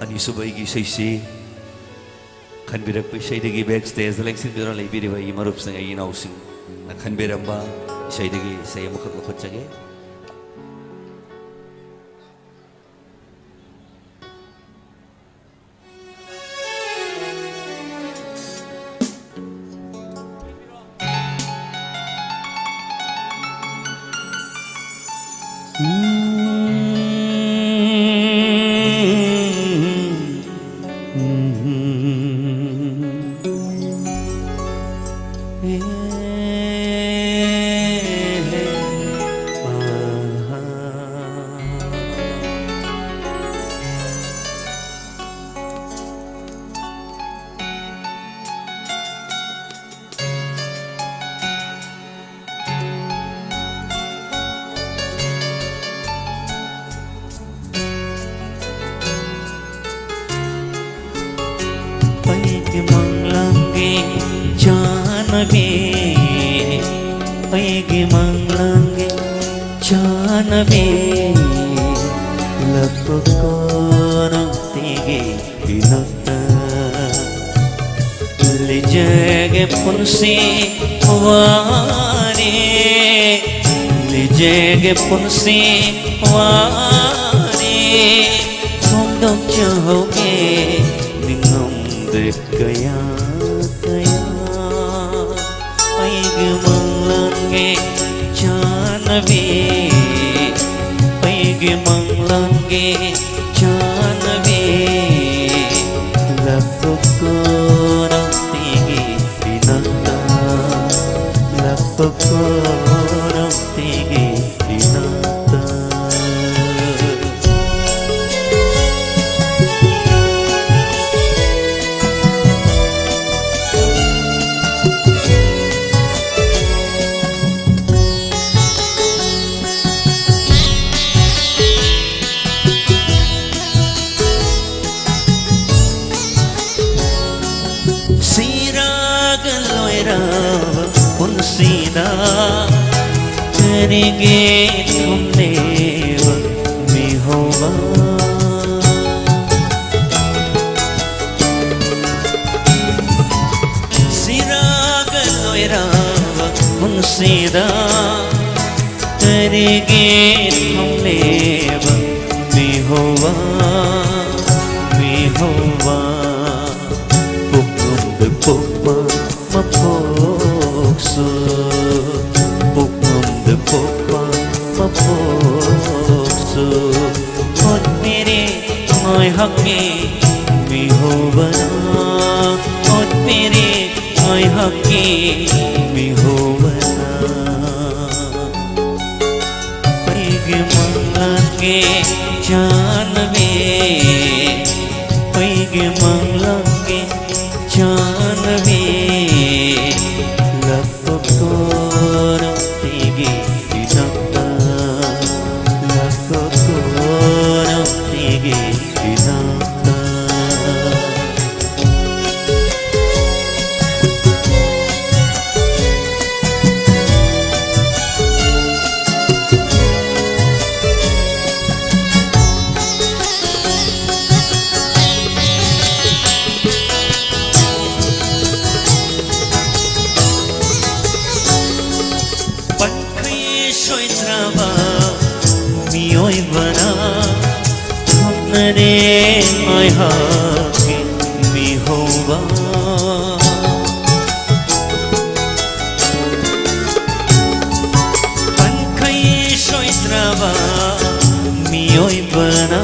ꯑꯅꯤꯁꯨꯕ ꯑꯩꯒꯤ ꯏꯁꯩꯁꯤ ꯈꯟꯕꯤꯔꯛꯄ ꯏꯁꯩꯗꯒꯤ back stageꯗ ꯂꯦꯡꯁꯤꯟꯕꯤꯗꯨꯅ ꯂꯩꯕꯤꯔꯤꯕ ꯑꯩꯒꯤ ꯃꯔꯨꯞꯁꯤꯡ, ꯑꯩꯒꯤ ꯏꯅꯥꯎꯁꯤꯡꯅ ꯈꯟꯕꯤꯔꯝꯕ ꯏꯁꯩꯗꯒꯤ ꯏꯁꯩ ꯑꯃꯈꯛ ꯂꯧꯈꯠꯆꯒꯦ꯫ ꯑꯩꯒꯤ ꯃꯪꯂꯥꯟꯒꯤ ꯆꯥꯟꯅꯕꯤ, ꯑꯩꯒꯤ ꯃꯪꯂꯥꯟꯒꯤ ꯆꯥꯟꯅꯕꯤ, ꯂꯥꯛꯄꯀꯣ ꯅꯨꯡꯇꯤꯒꯤ ꯏꯅꯥꯛꯇ꯫ ꯂꯤꯖꯒꯦ ꯄꯨꯟꯁꯤ ꯋꯥꯔꯤ, ꯂꯤꯖꯒꯦ ꯄꯨꯟꯁꯤ ꯋꯥꯔꯤ, ꯐꯣꯡꯗꯣꯛꯆꯍꯧꯒꯦ ꯅꯤꯡꯉꯝꯗ ꯀꯌꯥ ꯀꯌꯥ꯫ ꯑꯩꯒꯤ ꯃꯪꯂꯥꯟꯒꯤ ꯆꯥꯟꯅꯕꯤ, ꯑꯩꯒꯤ ꯃꯪꯂꯥꯟꯒꯤ ꯆꯥꯟꯅꯕꯤ, ꯂꯥꯛꯄꯀꯣ ꯅꯨꯡꯇꯤꯒꯤ ꯏꯅꯥꯛꯇ, ꯂꯥꯛꯄꯀꯣ ꯅꯨꯡꯇꯤꯒꯤ ꯏꯅꯥꯛꯇ꯫ ꯁꯤꯔꯒ ꯂꯣꯏꯔꯕ ꯄꯨꯟꯁꯤꯗ ꯀꯔꯤꯒꯤ ꯊꯨꯝꯂꯦꯕ ꯃꯤꯍꯧꯕ? ꯁꯤꯗ ꯀꯔꯤꯒꯤ ꯊꯝꯂꯦꯕ ꯃꯤꯍꯧꯕ, ꯃꯤꯍꯧꯕ? ꯄꯨꯛꯅꯨꯡꯗ ꯄꯣꯛꯄ ꯃꯄꯣꯛꯁꯨ, ꯄꯨꯛꯅꯨꯡꯗ ꯄꯣꯛꯄ ꯃꯄꯣꯛꯁꯨ, ꯑꯣꯠꯄꯤꯔꯤ ꯉꯥꯏꯍꯥꯛꯀꯤ ꯃꯤꯍꯧꯕꯅ, ꯑꯣꯠꯄꯤꯔꯤ ꯉꯥꯏꯍꯥꯛꯀꯤ ꯃꯤꯍꯧꯕꯅ꯫ ꯑꯩꯒꯤ ꯃꯪꯂꯥꯟꯒꯤ ꯆꯥꯟꯅꯕꯤ, ꯑꯩꯒꯤ ꯃꯪꯂꯥꯟꯒꯤ ꯆꯥꯟꯅꯕꯤ, ꯂꯥꯛꯄ ꯀꯣꯔꯣ ꯑꯩꯒꯤ ꯏꯅꯥꯛꯇ, ꯂꯥꯛꯄ ꯀꯣꯔꯣ ꯑꯩꯒꯤ ꯏꯅꯥꯛꯇ꯫ ꯄꯟꯈꯩ ꯁꯣꯏꯗ꯭ꯔꯕ ꯃꯤꯑꯣꯏꯕꯅ ꯊꯝꯅꯔꯦ ꯉꯥꯏꯍꯥꯛꯀꯤ ꯃꯤꯍꯧꯕ꯫ ꯄꯟꯈꯩ ꯁꯣꯏꯗ꯭ꯔꯕ ꯃꯤꯑꯣꯏꯕꯅ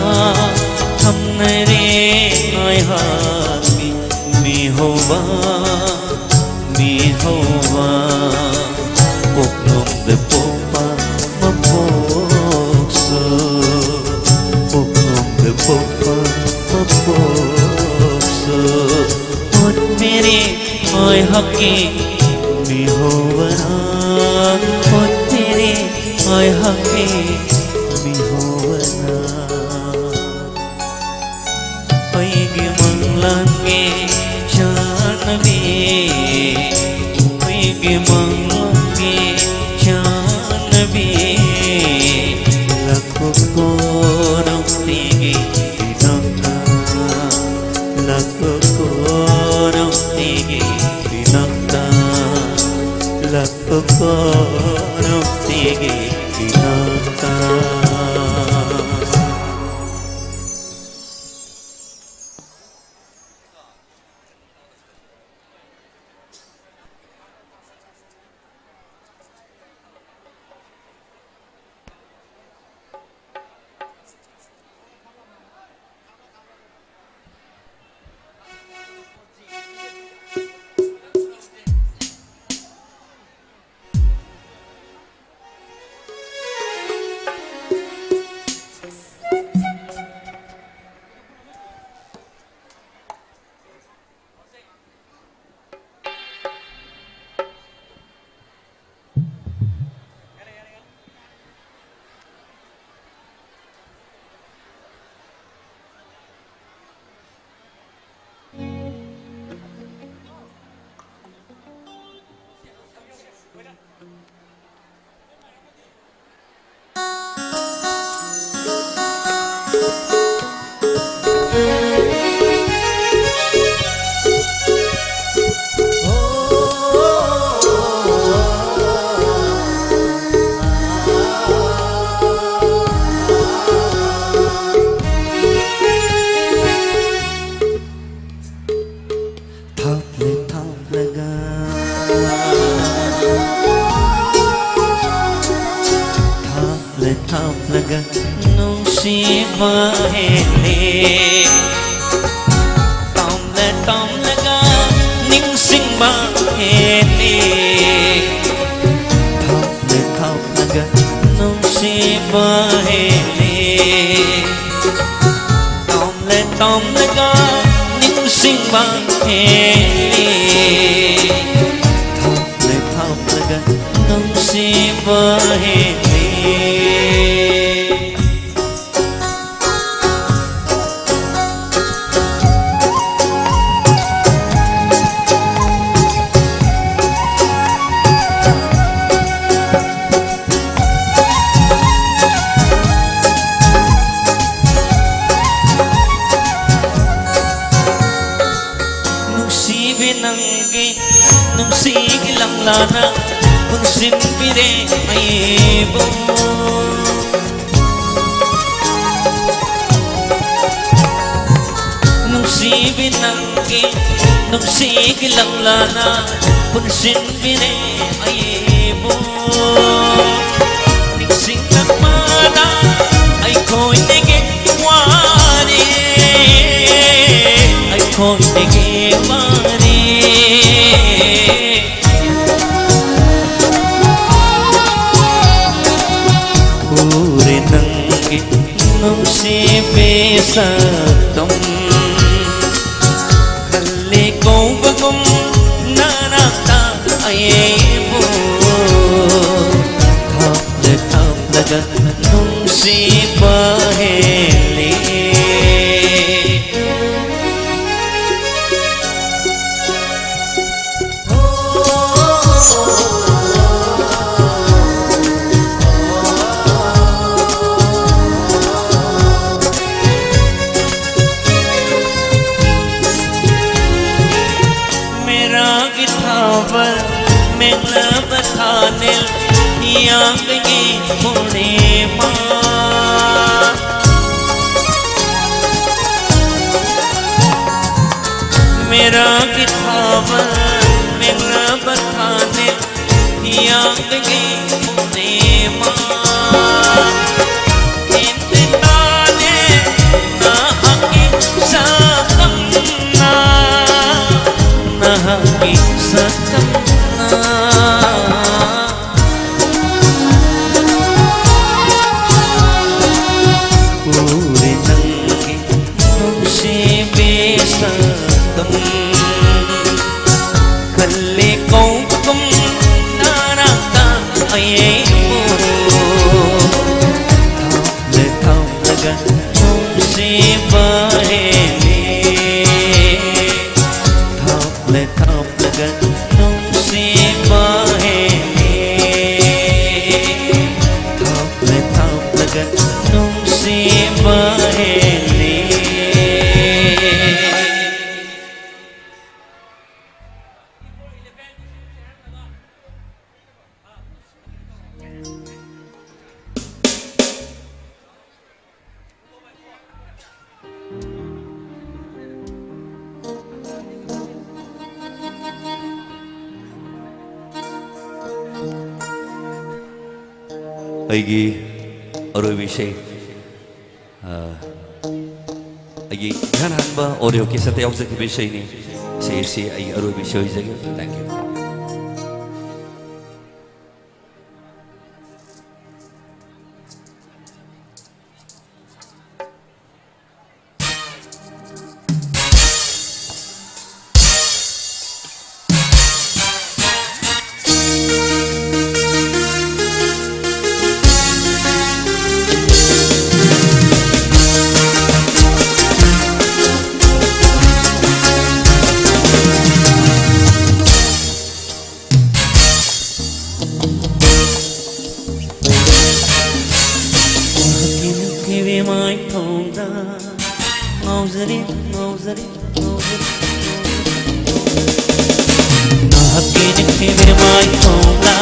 ꯊꯝꯅꯔꯦ ꯉꯥꯏꯍꯥꯛꯀꯤ ꯃꯤꯍꯧꯕ, ꯃꯤꯍꯧꯕ꯫ ꯄꯣꯛꯅꯨꯡꯗ ꯄꯣꯛꯄ ꯃꯄꯣꯛꯁꯨ, ꯄꯣꯛꯅꯨꯡꯗ ꯄꯣꯛꯄ ꯃꯄꯣꯛꯁꯨ, ꯑꯣꯠꯄꯤꯔꯤ ꯉꯥꯏꯍꯥꯛꯀꯤ ꯃꯤꯍꯧꯕꯅ, ꯑꯣꯠꯄꯤꯔꯤ ꯉꯥꯏꯍꯥꯛꯀꯤ ꯃꯤꯍꯧꯕꯅ꯫ ꯑꯩꯒꯤ ꯃꯪꯂꯥꯟꯒꯤ ꯆꯥꯟꯅꯕꯤ, ꯑꯩꯒꯤ ꯃꯪꯂꯥꯟꯒꯤ ꯆꯥꯟꯅꯕꯤ, ꯂꯥꯛꯄ ꯀꯣꯔꯣ ꯑꯩꯒꯤ ꯏꯅꯥꯛꯇ, ꯂꯥꯛꯄ ꯀꯣꯔꯣ ꯑꯩꯒꯤ ꯏꯅꯥꯛꯇ, ꯂꯥꯛꯄ ꯀꯣꯅꯨꯡꯁꯤꯒꯤ ꯏꯅꯥꯛꯇ꯫ ꯊꯥꯞꯂꯦ ꯊꯥꯞꯂꯒ, ꯊꯥꯞꯂꯦ ꯊꯥꯞꯂꯒ ꯅꯨꯡꯁꯤꯕ ꯍꯦꯜꯂꯦ꯫ ꯊꯥꯞꯂꯦ ꯊꯥꯞꯂꯒ ꯅꯤꯡꯁꯤꯡꯕ ꯍꯦꯜꯂꯦ꯫ ꯊꯥꯞꯂꯦ ꯊꯥꯞꯂꯒ ꯅꯨꯡꯁꯤꯕ ꯍꯦꯜꯂꯦ꯫ ꯇꯣꯝꯂꯦ ꯇꯣꯝꯂꯒ ꯅꯤꯡꯁꯤꯡꯕ ꯍꯦꯜꯂꯤ꯫ ꯊꯥꯞꯂꯦ ꯊꯥꯞꯂꯒ ꯅꯨꯡꯁꯤꯕ ꯍꯦꯜꯂꯤ꯫ ꯅꯨꯡꯁꯤꯕꯤ ꯅꯪꯒꯤ ꯅꯨꯡꯁꯤꯒꯤ ꯂꯪꯂꯥꯅ ꯄꯨꯟꯁꯤꯟꯕꯤꯔꯦ ꯑꯩꯕꯨ꯫ ꯅꯨꯡꯁꯤꯕꯤ ꯅꯪꯒꯤ ꯅꯨꯡꯁꯤꯒꯤ ꯂꯪꯂꯥꯅ ꯄꯨꯟꯁꯤꯟꯕꯤꯔꯦ ꯑꯩꯕꯨ꯫ ꯅꯤꯡꯁꯤꯡꯂꯛꯄꯗ ꯑꯩꯈꯣꯏꯗꯒꯤ ꯋꯥꯔꯦ, ꯑꯩꯈꯣꯏꯗꯒꯤ ꯋꯥꯔꯦ꯫ ꯎꯔꯦ ꯅꯪꯒꯤ ꯅꯨꯡꯁꯤꯕꯤ ꯁꯛꯇꯝ, ꯈꯜꯂꯦ ꯀꯧꯕꯒꯨꯝ ꯅꯅꯥꯛꯇ ꯑꯩꯕꯨ꯫ ꯊꯥꯞꯅ ꯊꯥꯞꯂꯒ ꯅꯨꯡꯁꯤꯕ ꯍꯦꯜꯂꯤ꯫ ꯃꯦꯔꯥꯒꯤ ꯊꯥꯕꯜ ꯃꯦꯠꯂꯕ ꯊꯥꯅꯤꯜ ꯍꯤꯌꯥꯡꯒꯤ ꯄꯨꯔꯅꯤꯃꯥ꯫ ꯃꯦꯔꯥꯒꯤ ꯊꯥꯕꯜ ꯃꯦꯠꯂꯕ ꯊꯥꯅꯤꯜ ꯍꯤꯌꯥꯡꯒꯤ ꯄꯨꯔꯅꯤꯃꯥ꯫ ꯏꯟꯗꯤꯔꯥꯅꯦ ꯅꯍꯥꯛꯀꯤ ꯁꯛꯇꯝꯅ, ꯅꯍꯥꯛꯀꯤ ꯁꯛꯇꯝꯅ꯫ ꯎꯔꯦ ꯅꯪꯒꯤ ꯅꯨꯡꯁꯤꯕꯤ ꯁꯛꯇꯝ, ꯈꯜꯂꯦ ꯀꯧꯕꯒꯨꯝ ꯅꯅꯥꯛꯇ ꯑꯩꯕꯨ꯫ ꯊꯥꯞꯂ ꯊꯥꯞꯂꯒ ꯅꯨꯡꯁꯤꯕ ꯍꯦꯜꯂꯤ꯫ ꯊꯥꯞꯂ ꯊꯥꯞꯂꯒ ꯅꯨꯡꯁꯤꯕ ꯍꯦꯜꯂꯤ꯫ ꯊꯥꯞꯂ ꯊꯥꯞꯂꯒ ꯅꯨꯡꯁꯤꯕ ꯍꯦꯜꯂꯤ꯫ ꯑꯩꯒꯤ ꯑꯔꯣꯏꯕ ꯏꯁꯩ, ꯑ, ꯑꯩꯒꯤ ꯏꯍꯥꯟ ꯍꯥꯟꯕ ꯑꯣꯗꯤꯑꯣ ꯀꯦꯁꯦꯠꯇ ꯌꯥꯎꯖꯈꯤꯕ ꯏꯁꯩꯅꯤ꯫ ꯏꯁꯩ ꯑꯁꯤ ꯑꯩꯒꯤ ꯑꯔꯣꯏꯕ ꯏꯁꯩ ꯑꯣꯏꯖꯒꯦ꯫ Thank you꯫ ꯅꯍꯥꯛꯀꯤ ꯅꯨꯡꯁꯤꯕꯤ ꯃꯥꯏꯊꯣꯡꯗ ꯉꯥꯎꯖꯔꯤ, ꯉꯥꯎꯖꯔꯤ, ꯉꯥꯎꯖꯔꯤ꯫ ꯅꯍꯥꯛꯀꯤ ꯅꯨꯡꯁꯤꯕꯤ ꯃꯥꯏꯊꯣꯡꯗ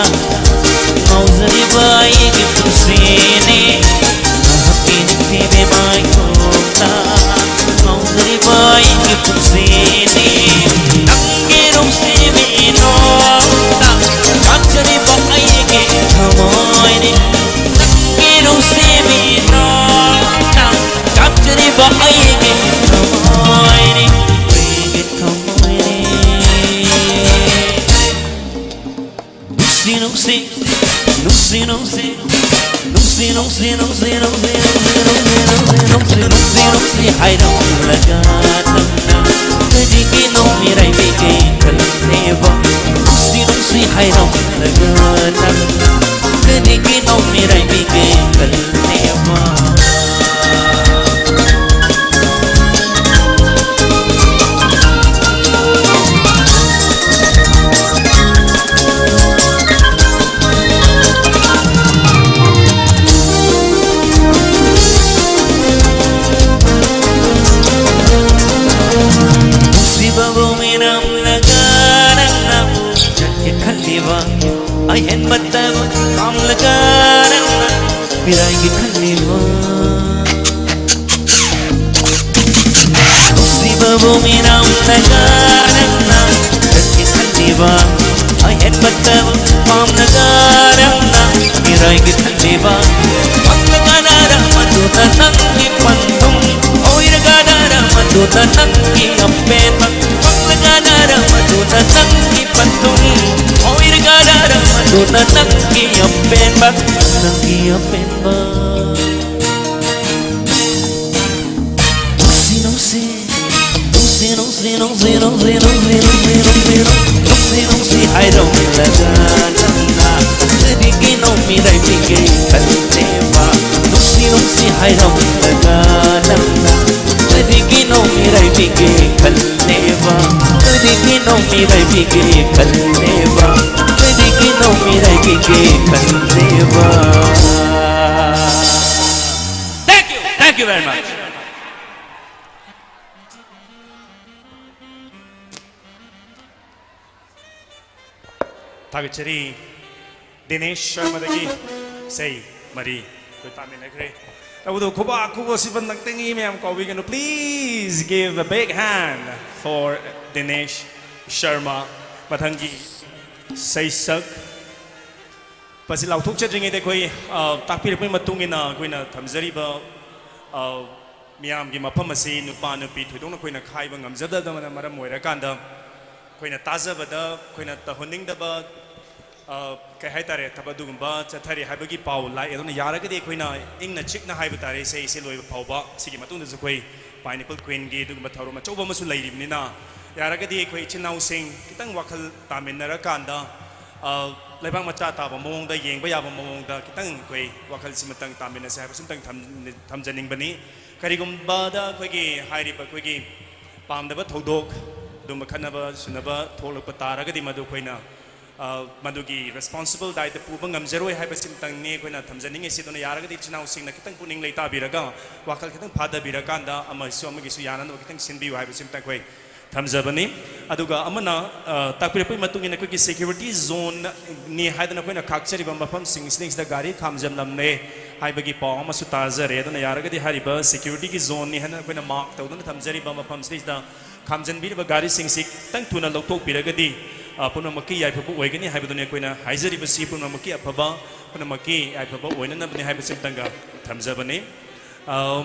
ꯉꯥꯎꯖꯔꯤꯕ ꯑꯩꯒꯤ ꯄꯨꯟꯁꯤꯅꯤ꯫ ꯅꯍꯥꯛꯀꯤ ꯅꯨꯡꯁꯤꯕꯤ ꯃꯥꯏꯊꯣꯡꯗ ꯉꯥꯎꯖꯔꯤꯕ ꯑꯩꯒꯤ ꯄꯨꯟꯁꯤꯅꯤ꯫ ꯅꯪꯒꯤ ꯅꯨꯡꯁꯤꯕꯤ ꯅꯣꯡꯗ ꯆꯥꯛꯆꯔꯤꯕ ꯑꯩꯒꯤ ꯊꯃꯣꯏꯅꯤ꯫ ꯅꯪꯒꯤ ꯅꯨꯡꯁꯤꯕꯤ ꯅꯣꯡꯗ ꯆꯥꯛꯆꯔꯤꯕ ꯑꯩꯒꯤ ꯊꯃꯣꯏꯅꯤ, ꯑꯩꯒꯤ ꯊꯃꯣꯏꯅꯤ꯫ ꯅꯨꯡꯁꯤ, ꯅꯨꯡꯁꯤ, ꯅꯨꯡꯁꯤ, ꯅꯨꯡꯁꯤ, ꯅꯨꯡꯁꯤ, ꯅꯨꯡꯁꯤ, ꯅꯨꯡꯁꯤ, ꯅꯨꯡꯁꯤ, ꯅꯨꯡꯁꯤ, ꯅꯨꯡꯁꯤ, ꯅꯨꯡꯁꯤ, ꯅꯨꯡꯁꯤ, ꯅꯨꯡꯁꯤ ꯍꯥꯏꯔꯝꯂꯒ ꯅꯪꯅ ꯀꯔꯤꯒꯤꯅꯣ ꯃꯤꯔꯥꯏꯕꯤꯒꯦ ꯈꯜꯂꯦꯕ? ꯅꯨꯡꯁꯤ, ꯅꯨꯡꯁꯤ ꯍꯥꯏꯔꯝꯂꯒ ꯅꯪꯅ ꯀꯔꯤꯒꯤꯅꯣ ꯃꯤꯔꯥꯏꯕꯤꯒꯦ ꯈꯜꯂꯦꯕ? ꯅꯨꯡꯁꯤꯕꯕꯨ ꯃꯤꯔꯝꯂꯒ ꯅꯪꯅ ꯆꯠꯀꯦ ꯈꯜꯂꯤꯕ, ꯑꯍꯦꯟꯕꯇꯕꯨ ꯄꯥꯝꯂꯒ ꯅꯪꯅ ꯃꯤꯔꯥꯏꯒꯦ ꯈꯜꯂꯤꯕ? ꯅꯨꯡꯁꯤꯕꯕꯨ ꯃꯤꯔꯝꯂꯒ ꯅꯪꯅ ꯆꯠꯀꯦ ꯈꯜꯂꯤꯕ, ꯑꯍꯦꯟꯕꯇꯕꯨ ꯄꯥꯝꯂꯒ ꯅꯪꯅ ꯃꯤꯔꯥꯏꯒꯦ ꯈꯜꯂꯤꯕ? ꯄꯦꯟꯕ꯫ ꯐꯪꯂꯒꯅꯔ ꯃꯗꯨꯅ ꯅꯪꯒꯤ ꯄꯟꯊꯨꯡ, ꯑꯣꯏꯔꯒꯅꯔ ꯃꯗꯨꯅ ꯅꯪꯒꯤ ꯑꯄꯦꯟꯕ꯫ ꯐꯪꯂꯒꯅꯔ ꯃꯗꯨꯅ ꯅꯪꯒꯤ ꯄꯟꯊꯨꯡ, ꯑꯣꯏꯔꯒꯅꯔ ꯃꯗꯨꯅ ꯅꯪꯒꯤ ꯑꯄꯦꯟꯕ, ꯅꯪꯒꯤ ꯑꯄꯦꯟꯕ꯫ ꯅꯨꯡꯁꯤ ꯅꯨꯡꯁꯤ ꯅꯨꯡꯁꯤ ꯅꯨꯡꯁꯤ ꯅꯨꯡꯁꯤ ꯅꯨꯡꯁꯤ ꯍꯥꯏꯔꯝꯂꯒ ꯅꯪꯅ ꯀꯔꯤꯒꯤꯅꯣ ꯃꯤꯔꯥꯏꯕꯤꯒꯦ ꯈꯜꯂꯦꯕ? ꯅꯨꯡꯁꯤ ꯅꯨꯡꯁꯤ ꯍꯥꯏꯔꯝꯂꯒ ꯅꯪꯅ ꯀꯔꯤꯒꯤꯅꯣ ꯃꯤꯔꯥꯏꯕꯤꯒꯦ ꯈꯜꯂꯦꯕ? ꯀꯔꯤꯒꯤꯅꯣ ꯃꯤꯔꯥꯏꯕꯤꯒꯦ ꯈꯜꯂꯦꯕ? ꯀꯔꯤꯒꯤꯅꯣ ꯃꯤꯔꯥꯏꯕꯤꯒꯦ ꯈꯜꯂꯦꯕ? Thank you. Thank you very much. ꯊꯥꯒꯠꯆꯔꯤ꯫ ꯗꯤꯅꯦꯁ ꯁꯔꯃꯗꯒꯤ ꯏꯁꯩ ꯃꯔꯤ ꯑꯩꯈꯣꯏ ꯇꯥꯃꯤꯟꯅꯈ꯭ꯔꯦ꯫ ꯇꯧꯕꯗꯕꯨ ꯈꯨꯕꯥꯛ ꯈꯨꯕꯥꯛꯁꯤꯕ ꯅꯛꯇꯪꯒꯤ ꯃꯌꯥꯝ ꯀꯥꯎꯕꯤꯒꯅꯨ꯫ Please give a big hand for Dinesh Sharma꯫ ꯃꯊꯪꯒꯤ ꯏꯁꯩꯁꯛ ꯄꯁꯤ ꯂꯥꯎꯊꯣꯛꯆꯗ꯭ꯔꯤꯉꯩꯗ ꯑꯩꯈꯣꯏ, ꯑ, ꯇꯥꯛꯄꯤꯔꯛꯄꯒꯤ ꯃꯇꯨꯡ ꯏꯟꯅ ꯑꯩꯈꯣꯏꯅ ꯊꯝꯖꯔꯤꯕ, ꯑ, ꯃꯤꯌꯥꯝꯒꯤ ꯃꯐꯝ ꯑꯁꯤ ꯅꯨꯄꯥ ꯅꯨꯄꯤ ꯊꯣꯏꯗꯣꯛꯅ ꯑꯩꯈꯣꯏꯅ ꯈꯥꯏꯕ ꯉꯝꯖꯗꯕꯅ ꯃꯔꯝ ꯑꯣꯏꯔꯀꯥꯟꯗ ꯑꯩꯈꯣꯏꯅ ꯇꯥꯖꯕꯗ ꯑꯩꯈꯣꯏꯅ ꯇꯧꯍꯟꯅꯤꯡꯗꯕ, ꯑ, ꯀꯩ ꯍꯥꯏꯇꯥꯔꯦ, ꯊꯕꯛ ꯑꯗꯨꯒꯨꯝꯕ ꯆꯠꯊꯔꯤ ꯍꯥꯏꯕꯒꯤ ꯄꯥꯎ ꯂꯥꯛꯑꯦ꯫ ꯑꯗꯨꯅ ꯌꯥꯔꯒꯗꯤ ꯑꯩꯈꯣꯏꯅ ꯏꯪꯅ ꯆꯤꯛꯅ ꯍꯥꯏꯕ ꯇꯥꯔꯦ, ꯏꯁꯩ ꯑꯁꯤ ꯂꯣꯏꯕ ꯐꯥꯎꯕ꯫ ꯁꯤꯒꯤ ꯃꯇꯨꯡꯗꯁꯨ ꯑꯩꯈꯣꯏ Pineapple Queenꯒꯤ ꯑꯗꯨꯒꯨꯝꯕ ꯊꯧꯔꯝ ꯑꯆꯧꯕ ꯑꯃꯁꯨ ꯂꯩꯔꯤꯕꯅꯤꯅ, ꯌꯥꯔꯒꯗꯤ ꯑꯩꯈꯣꯏ ꯏꯆꯤꯟ ꯏꯅꯥꯎꯁꯤꯡ ꯈꯤꯇꯪ ꯋꯥꯈꯜ ꯇꯥꯃꯤꯟꯅꯔꯀꯥꯟꯗ, ꯑ, ꯂꯩꯕꯥꯛ ꯃꯆꯥ ꯇꯥꯕ ꯃꯑꯣꯡꯗ, ꯌꯦꯡꯕ ꯌꯥꯕ ꯃꯑꯣꯡꯗ ꯈꯤꯇꯪ ꯑꯩꯈꯣꯏ ꯋꯥꯈꯜꯁꯤꯃꯇꯪ ꯇꯥꯃꯤꯟꯅꯁꯦ ꯍꯥꯏꯕꯁꯤꯃꯇꯪ ꯊꯝ-, ꯊꯝꯖꯅꯤꯡꯕꯅꯤ꯫ ꯀꯔꯤꯒꯨꯝꯕꯗ ꯑꯩꯈꯣꯏꯒꯤ ꯍꯥꯏꯔꯤꯕ ꯑꯩꯈꯣꯏꯒꯤ ꯄꯥꯝꯗꯕ ꯊꯧꯗꯣꯛ, ꯑꯗꯨꯝꯕ ꯈꯠꯅꯕ ꯁꯨꯅꯕ ꯊꯣꯛꯂꯛꯄ ꯇꯥꯔꯒꯗꯤ, ꯃꯗꯨ ꯑꯩꯈꯣꯏꯅ, ꯑ, ꯃꯗꯨꯒꯤ responsible ꯗꯥꯏꯇ ꯄꯨꯕ ꯉꯝꯖꯔꯣꯏ ꯍꯥꯏꯕꯁꯤꯃꯇꯪꯅꯤ ꯑꯩꯈꯣꯏꯅ ꯊꯝꯖꯅꯤꯡꯉꯤꯁꯤ꯫ ꯑꯗꯨꯅ ꯌꯥꯔꯒꯗꯤ ꯏꯆꯤꯟ ꯏꯅꯥꯎꯁꯤꯡꯅ ꯈꯤꯇꯪ ꯄꯨꯛꯅꯤꯡ ꯂꯩꯇꯥꯕꯤꯔꯒ, ꯋꯥꯈꯜ ꯈꯤꯇꯪ ꯐꯥꯗꯕꯤꯔꯀꯥꯟꯗ, ꯑꯃꯁꯨ ꯑꯃꯒꯤꯁꯨ ꯌꯥꯅꯅꯕ ꯈꯤꯇꯪ ꯁꯤꯟꯕꯤꯌꯨ ꯍꯥꯏꯕꯁꯤꯃꯇꯪ ꯑꯩꯈꯣꯏ ꯊꯝꯖꯕꯅꯤ꯫ ꯑꯗꯨꯒ ꯑꯃꯅ, ꯑ, ꯇꯥꯛꯄꯤꯔꯛꯄꯒꯤ ꯃꯇꯨꯡ ꯏꯟꯅ ꯑꯩꯈꯣꯏꯒꯤ security zoneꯅꯤ ꯍꯥꯏꯗꯅ ꯑꯩꯈꯣꯏꯅ ꯈꯥꯛꯆꯔꯤꯕ ꯃꯐꯝꯁꯤꯡꯁꯤꯗꯩꯁꯤꯗ ꯒꯥꯔꯤ ꯈꯥꯝꯖꯜꯂꯝꯂꯦ ꯍꯥꯏꯕꯒꯤ ꯄꯥꯎ ꯑꯃꯁꯨ ꯇꯥꯖꯔꯦ꯫ ꯑꯗꯨꯅ ꯌꯥꯔꯒꯗꯤ ꯍꯥꯏꯔꯤꯕ securityꯒꯤ zoneꯅꯤ ꯍꯥꯏꯗꯅ ꯑꯩꯈꯣꯏꯅ mark ꯇꯧꯗꯨꯅ ꯊꯝꯖꯔꯤꯕ ꯃꯐꯝꯁꯤꯗꯩꯁꯤꯗ ꯈꯥꯝꯖꯟꯕꯤꯔꯤꯕ ꯒꯥꯔꯤꯁꯤꯡꯁꯤ ꯈꯤꯇꯪ ꯊꯨꯅ ꯂꯧꯊꯣꯛꯄꯤꯔꯒꯗꯤ, ꯑ, ꯄꯨꯝꯅꯃꯛꯀꯤ ꯌꯥꯏꯐꯕ ꯑꯣꯏꯒꯅꯤ ꯍꯥꯏꯕꯗꯨꯅꯤ ꯑꯩꯈꯣꯏꯅ ꯍꯥꯏꯖꯔꯤꯕꯁꯤ꯫ ꯄꯨꯝꯅꯃꯛꯀꯤ ꯑꯐꯕ ꯄꯨꯝꯅꯃꯛꯀꯤ ꯌꯥꯏꯐꯕ ꯑꯣꯏꯅꯅꯕꯅꯤ ꯍꯥꯏꯕꯁꯤꯃꯇꯪꯒ ꯊꯝꯖꯕꯅꯤ꯫ ꯑꯝ,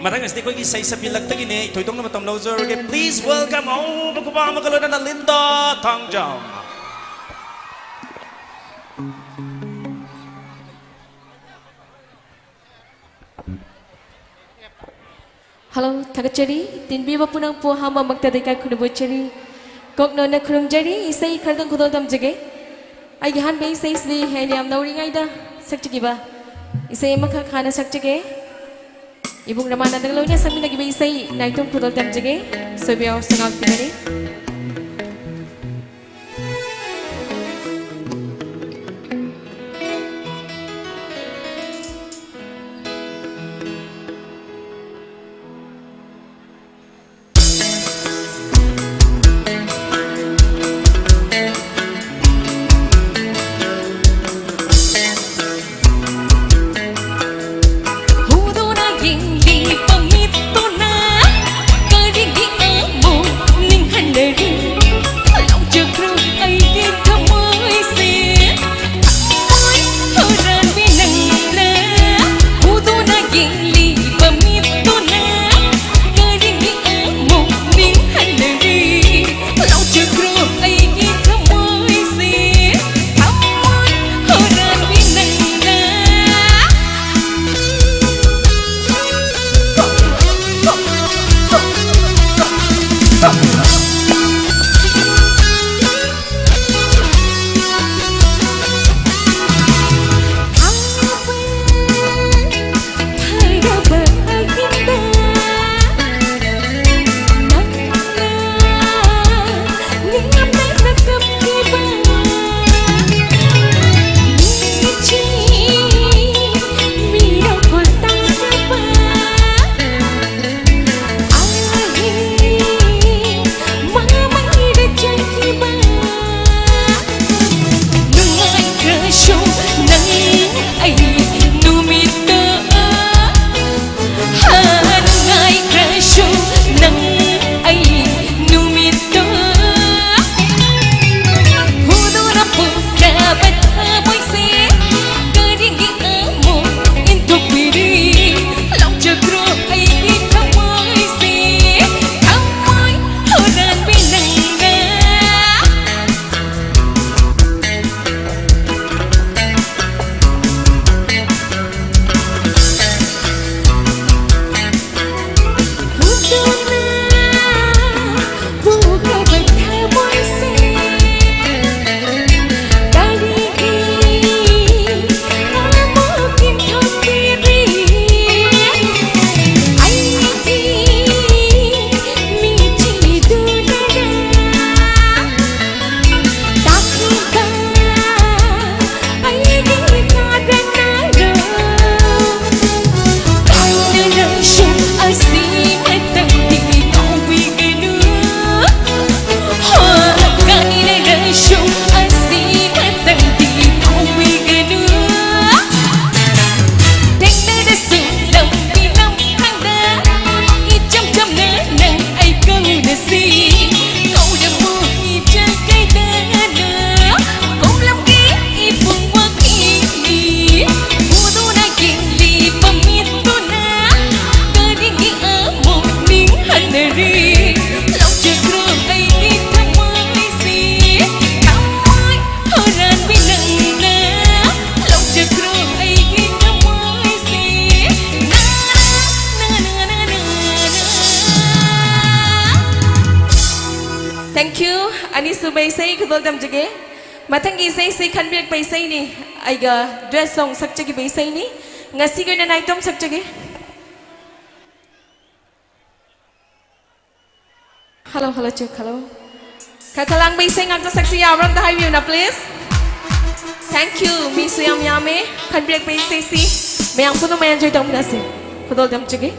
ꯃꯊꯪ ꯑꯁꯤꯗꯤ ꯑꯩꯈꯣꯏꯒꯤ ꯏꯁꯩ ꯁꯛꯄꯤ ꯂꯛꯇꯒꯤꯅꯤ꯫ ꯊꯣꯏꯗꯣꯛꯅ ꯃꯇꯝ ꯂꯧꯖꯔꯒꯦ꯫ Please welcome ꯑꯍꯧꯕ ꯈꯨꯕꯥꯛ ꯑꯃꯒ ꯂꯣꯏꯅꯅ ꯂꯤꯟꯗꯥ ꯊꯥꯡꯖꯝ꯫ ꯍꯜꯂꯣ, ꯊꯥꯒꯠꯆꯔꯤ꯫ ꯇꯤꯟꯕꯤꯕ ꯄꯨꯝꯅꯃꯛꯄꯨ ꯑꯍꯥꯟꯕꯃꯛꯇꯗ ꯏꯀꯥꯏ ꯈꯨꯝꯅꯕ ꯎꯠꯆꯔꯤ꯫ ꯀꯣꯛꯅꯣꯟꯅ ꯈꯨꯔꯨꯝꯖꯔꯤ꯫ ꯏꯁꯩ ꯈꯔꯗꯪ ꯈꯨꯗꯣꯜ ꯇꯝꯖꯒꯦ꯫ ꯑꯩꯒꯤ ꯑꯍꯥꯟꯕ ꯏꯁꯩꯁꯤꯗꯤ ꯍꯦꯟꯅ ꯌꯥꯝ ꯅꯧꯔꯤꯉꯩꯗ ꯁꯛꯆꯈꯤꯕ ꯏꯁꯩ ꯑꯃꯈꯛ ꯍꯥꯟꯅ ꯁꯛꯆꯒꯦ꯫ ꯏꯕꯨꯡ ꯔꯃꯥꯅꯟꯗꯒ ꯂꯣꯏꯅ ꯁꯛꯃꯤꯟꯅꯈꯤꯕ ꯏꯁꯩ ꯅꯥꯏꯇꯣꯝ ꯈꯨꯗꯣꯜ ꯇꯝꯖꯒꯦ꯫ ꯁꯣꯏꯕ ꯌꯥꯎꯔꯁꯨ ꯉꯥꯛꯄꯤꯒꯅꯤ꯫ ꯏꯁꯩ ꯈꯨꯗꯣꯜ ꯇꯝꯖꯒꯦ꯫ ꯃꯊꯪꯒꯤ ꯏꯁꯩꯁꯤ ꯈꯟꯕꯤꯔꯛꯄ ꯏꯁꯩꯅꯤ꯫ ꯑꯩꯒ duet song ꯁꯛꯆꯈꯤꯕ ꯏꯁꯩꯅꯤ꯫ ꯉꯁꯤꯒꯤ ꯑꯣꯏꯅ ꯅꯥꯏꯇꯣꯝ ꯁꯛꯆꯒꯦ꯫ Hello, hello, check, hello. ꯈꯔ ꯈꯔ ꯂꯥꯡꯕ ꯏꯁꯩ ꯉꯥꯛꯇ ꯁꯛꯁꯤ ꯌꯥꯕ꯭ꯔꯥ? ꯑꯝꯇ ꯍꯥꯏꯕꯤꯌꯨꯅ, please. Thank you. ꯃꯤꯁꯨ ꯌꯥꯝ ꯌꯥꯝꯃꯦ꯫ ꯈꯟꯕꯤꯔꯛꯄ ꯏꯁꯩꯁꯤ ꯃꯌꯥꯝ ꯄꯨꯝꯅꯃꯛ enjoy ꯇꯧꯃꯤꯟꯅꯁꯤ꯫ ꯈꯨꯗꯣꯜ ꯇꯝꯖꯒꯦ꯫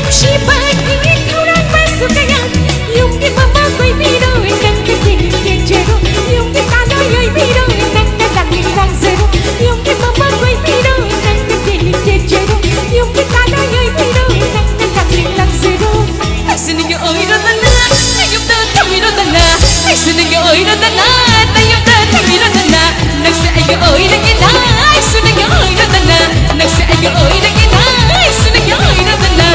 ꯅꯨꯡꯁꯤꯕꯒꯤ ꯊꯧꯔꯥꯡꯕꯁꯨ ꯀꯌꯥ, ꯌꯨꯝꯒꯤ ꯃꯃꯥ ꯀꯣꯏꯕꯤꯔꯣ, ꯅꯪꯅ ꯇꯦꯛꯂꯤ ꯇꯦꯛꯆꯔꯣ, ꯌꯨꯝꯒꯤ ꯇꯥꯂꯣꯏ ꯑꯣꯏꯕꯤꯔꯣ, ꯅꯪꯅ ꯂꯥꯡꯅꯤꯡ ꯂꯥꯡꯖꯔꯣ, ꯌꯨꯝꯒꯤ ꯃꯃꯥ ꯀꯣꯏꯕꯤꯔꯣ, ꯅꯪꯅ ꯇꯦꯛꯂꯤ ꯇꯦꯛꯆꯔꯣ, ꯌꯨꯝꯒꯤ ꯇꯥꯂꯣꯏ ꯑꯣꯏꯕꯤꯔꯣ, ꯅꯪꯅ ꯂꯥꯡꯅꯤꯡ ꯂꯥꯡꯖꯔꯣ꯫ ꯑꯩꯁꯨ ꯅꯪꯒꯤ ꯑꯣꯏꯔꯣꯗꯅ, ꯅꯌꯨꯝꯗ ꯊꯝꯕꯤꯔꯣꯗꯅ, ꯑꯩꯁꯨ ꯅꯪꯒꯤ ꯑꯣꯏꯔꯣꯗꯅ, ꯅꯌꯨꯝꯗ ꯊꯝꯕꯤꯔꯣꯗꯅ, ꯅꯪꯁꯦ ꯑꯩꯒꯤ ꯑꯣꯏꯔꯒꯦꯅ, ꯑꯩꯁꯨ ꯅꯪꯒꯤ ꯑꯣꯏꯔꯣꯗꯅ, ꯅꯪꯁꯦ ꯑꯩꯒꯤ ꯑꯣꯏꯔꯒꯦꯅ, ꯑꯩꯁꯨ ꯅꯪꯒꯤ ꯑꯣꯏꯔꯣꯗꯅ꯫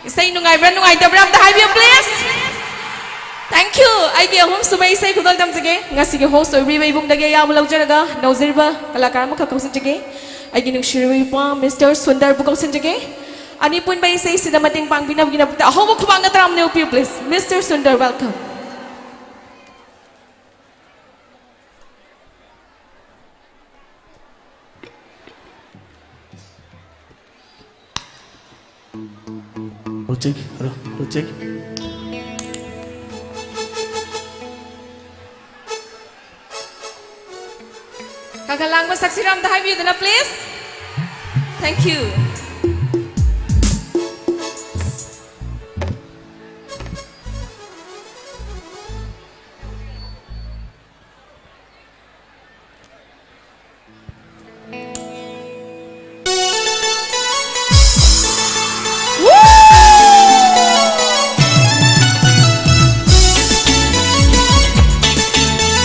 ꯏꯁꯩ ꯅꯨꯡꯉꯥꯏꯕ꯭ꯔꯥ, ꯅꯨꯡꯉꯥꯏꯇꯕ꯭ꯔꯥ? ꯑꯝꯇ ꯍꯥꯏꯕꯤꯌꯨ, please. Thank you. ꯑꯩꯒꯤ ꯑꯍꯨꯝꯁꯨꯕ ꯏꯁꯩ ꯈꯨꯗꯣꯜ ꯇꯝꯖꯒꯦ꯫ ꯉꯁꯤꯒꯤ host ꯑꯣꯏꯕꯤꯔꯤꯕ ꯏꯕꯨꯡꯗꯒꯤ ꯑꯌꯥꯕ ꯂꯧꯖꯔꯒ ꯅꯧꯖꯔꯤꯕ ꯀꯂꯥꯀꯥꯔ ꯑꯃꯈꯛ ꯀꯧꯁꯤꯟꯖꯒꯦ꯫ ꯑꯩꯒꯤ ꯅꯨꯡꯁꯤꯔꯕ ꯏꯄ꯭ꯋꯥ Mister ꯁꯨꯟꯗꯔꯕꯨ ꯀꯧꯁꯤꯟꯖꯒꯦ꯫ ꯑꯅꯤ ꯄꯨꯟꯕ ꯏꯁꯩꯁꯤꯗ ꯃꯇꯦꯡ ꯄꯥꯡꯕꯤꯅꯕꯒꯤꯗꯃꯛꯇ ꯑꯍꯧꯕ ꯈꯨꯕꯥꯛꯅ ꯇꯔꯥꯝꯅ ꯑꯣꯛꯄꯤꯌꯨ, please. Mister Sundar, welcome. Roll check, hello, roll check. ꯈꯔ ꯈꯔ ꯂꯥꯡꯕ ꯁꯛꯁꯤꯔ ꯑꯝꯇ ꯍꯥꯏꯕꯤꯌꯨꯗꯅ, please. Thank you.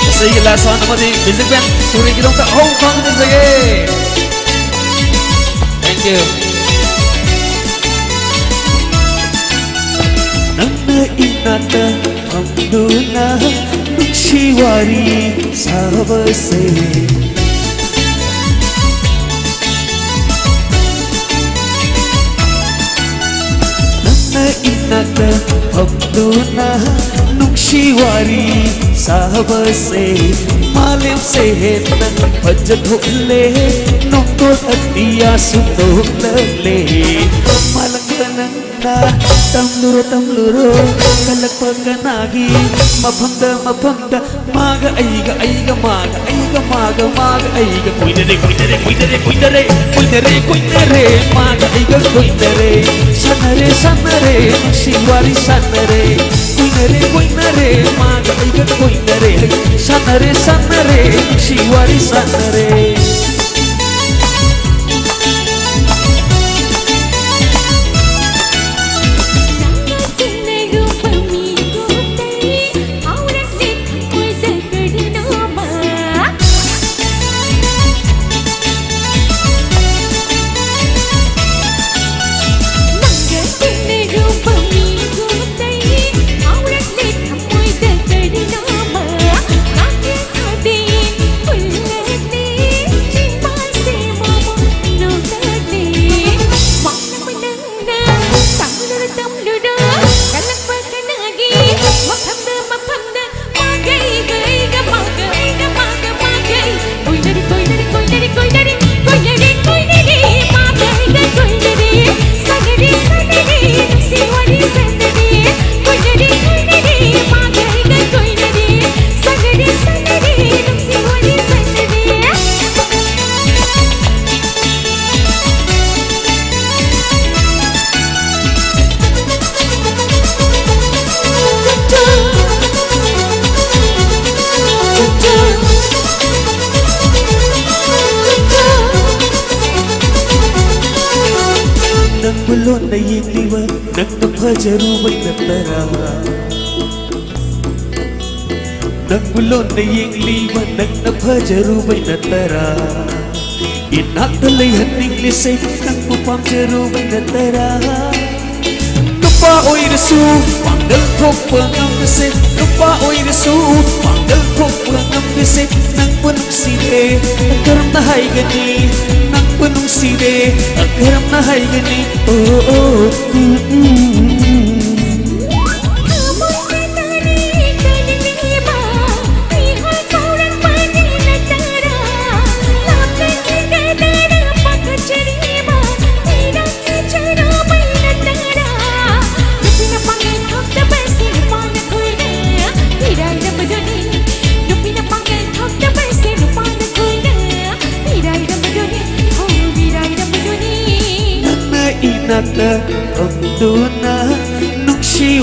ꯏꯁꯩꯒꯤ lights, sound ꯑꯃꯗꯤ music band ꯁꯨꯔꯤꯒꯤꯗꯃꯛꯇ ꯑꯍꯧꯕ ꯈꯨꯕꯥꯛ ꯊꯥꯖꯒꯦ꯫ Thank you. ꯅꯪꯅ ꯏꯅꯥꯛꯇ ꯐꯝꯗꯨꯅ ꯅꯨꯡꯁꯤ ꯋꯥꯔꯤ ꯁꯥꯕꯁꯦ꯫ ꯅꯪꯅ ꯏꯅꯥꯛꯇ ꯐꯝꯗꯨꯅ ꯅꯨꯡꯁꯤ ꯋꯥꯔꯤ ꯁꯥꯕꯁꯦ꯫ ꯃꯥꯂꯦꯝꯁꯦ ꯍꯦꯟꯅ ꯐꯖꯊꯣꯛꯂꯦ, ꯅꯣꯡꯗꯣꯟ ꯑꯇꯤꯌꯥꯁꯨ ꯅꯣꯛꯂꯛꯂꯦ꯫ ꯃꯥꯂꯪꯗ ꯅꯪ ꯇꯝꯂꯨꯔꯣ ꯇꯝꯂꯨꯔꯣ ꯀꯜꯂꯛꯄ ꯀꯅꯥꯒꯤ ꯃꯐꯝꯗ ꯃꯐꯝꯗ ꯃꯥꯒ ꯑꯩꯒ ꯑꯩꯒ ꯃꯥꯒ ꯑꯩꯒ ꯃꯥꯒ ꯃꯥꯒ ꯑꯩꯒ ꯀꯣꯏꯅꯔꯦ ꯀꯣꯏꯅꯔꯦ ꯀꯣꯏꯅꯔꯦ ꯀꯣꯏꯅꯔꯦ ꯀꯣꯏꯅꯔꯦ ꯀꯣꯏꯅꯔꯦ ꯃꯥꯒ ꯑꯩꯒ ꯀꯣꯏꯅꯔꯦ ꯁꯥꯟꯅꯔꯦ ꯁꯥꯟꯅꯔꯦ ꯅꯨꯡꯁꯤ ꯋꯥꯔꯤ ꯁꯥꯟꯅꯔꯦ ꯀꯣꯏꯅꯔꯦ ꯀꯣꯏꯅꯔꯦ ꯃꯥꯒ ꯑꯩꯒ ꯀꯣꯏꯅꯔꯦ ꯁꯥꯟꯅꯔꯦ ꯁꯥꯟꯅꯔꯦ ꯅꯨꯡꯁꯤ ꯋꯥꯔꯤ ꯁꯥꯟꯅꯔꯦ ꯅꯪꯕꯨ ꯂꯣꯟꯅ ꯌꯦꯡꯂꯤꯕ ꯅꯪꯅ ꯐꯖꯔꯨꯕꯩ ꯅꯠꯇꯔꯥ? ꯅꯪꯕꯨ ꯂꯣꯟꯅ ꯌꯦꯡꯂꯤꯕ ꯅꯪꯅ ꯐꯖꯔꯨꯕꯩ ꯅꯠꯇꯔꯥ? ꯏꯅꯥꯛꯇ ꯂꯩꯍꯟꯅꯤꯡꯂꯤꯁꯦ ꯅꯪꯕꯨ ꯄꯥꯝꯖꯔꯨꯕꯩ ꯅꯠꯇꯔꯥ? ꯅꯨꯄꯥ ꯑꯣꯏꯔꯁꯨ ꯄꯥꯡꯒꯜ ꯊꯣꯛꯄ ꯉꯝꯕꯁꯦ, ꯅꯨꯄꯥ ꯑꯣꯏꯔꯁꯨ ꯄꯥꯡꯒꯜ ꯊꯣꯛꯄ ꯉꯝꯕꯁꯦ ꯅꯪꯕꯨ ꯅꯨꯡꯁꯤꯔꯦ ꯀꯔꯝꯅ ꯍꯥꯏꯒꯅꯤ? ꯅꯪꯕꯨ ꯅꯨꯡꯁꯤꯔꯦ ꯀꯔꯝꯅ ꯍꯥꯏꯒꯅꯤ? ꯑꯣ, ꯑꯣ, ꯎꯝ, ꯎꯝ, ꯎꯝ꯫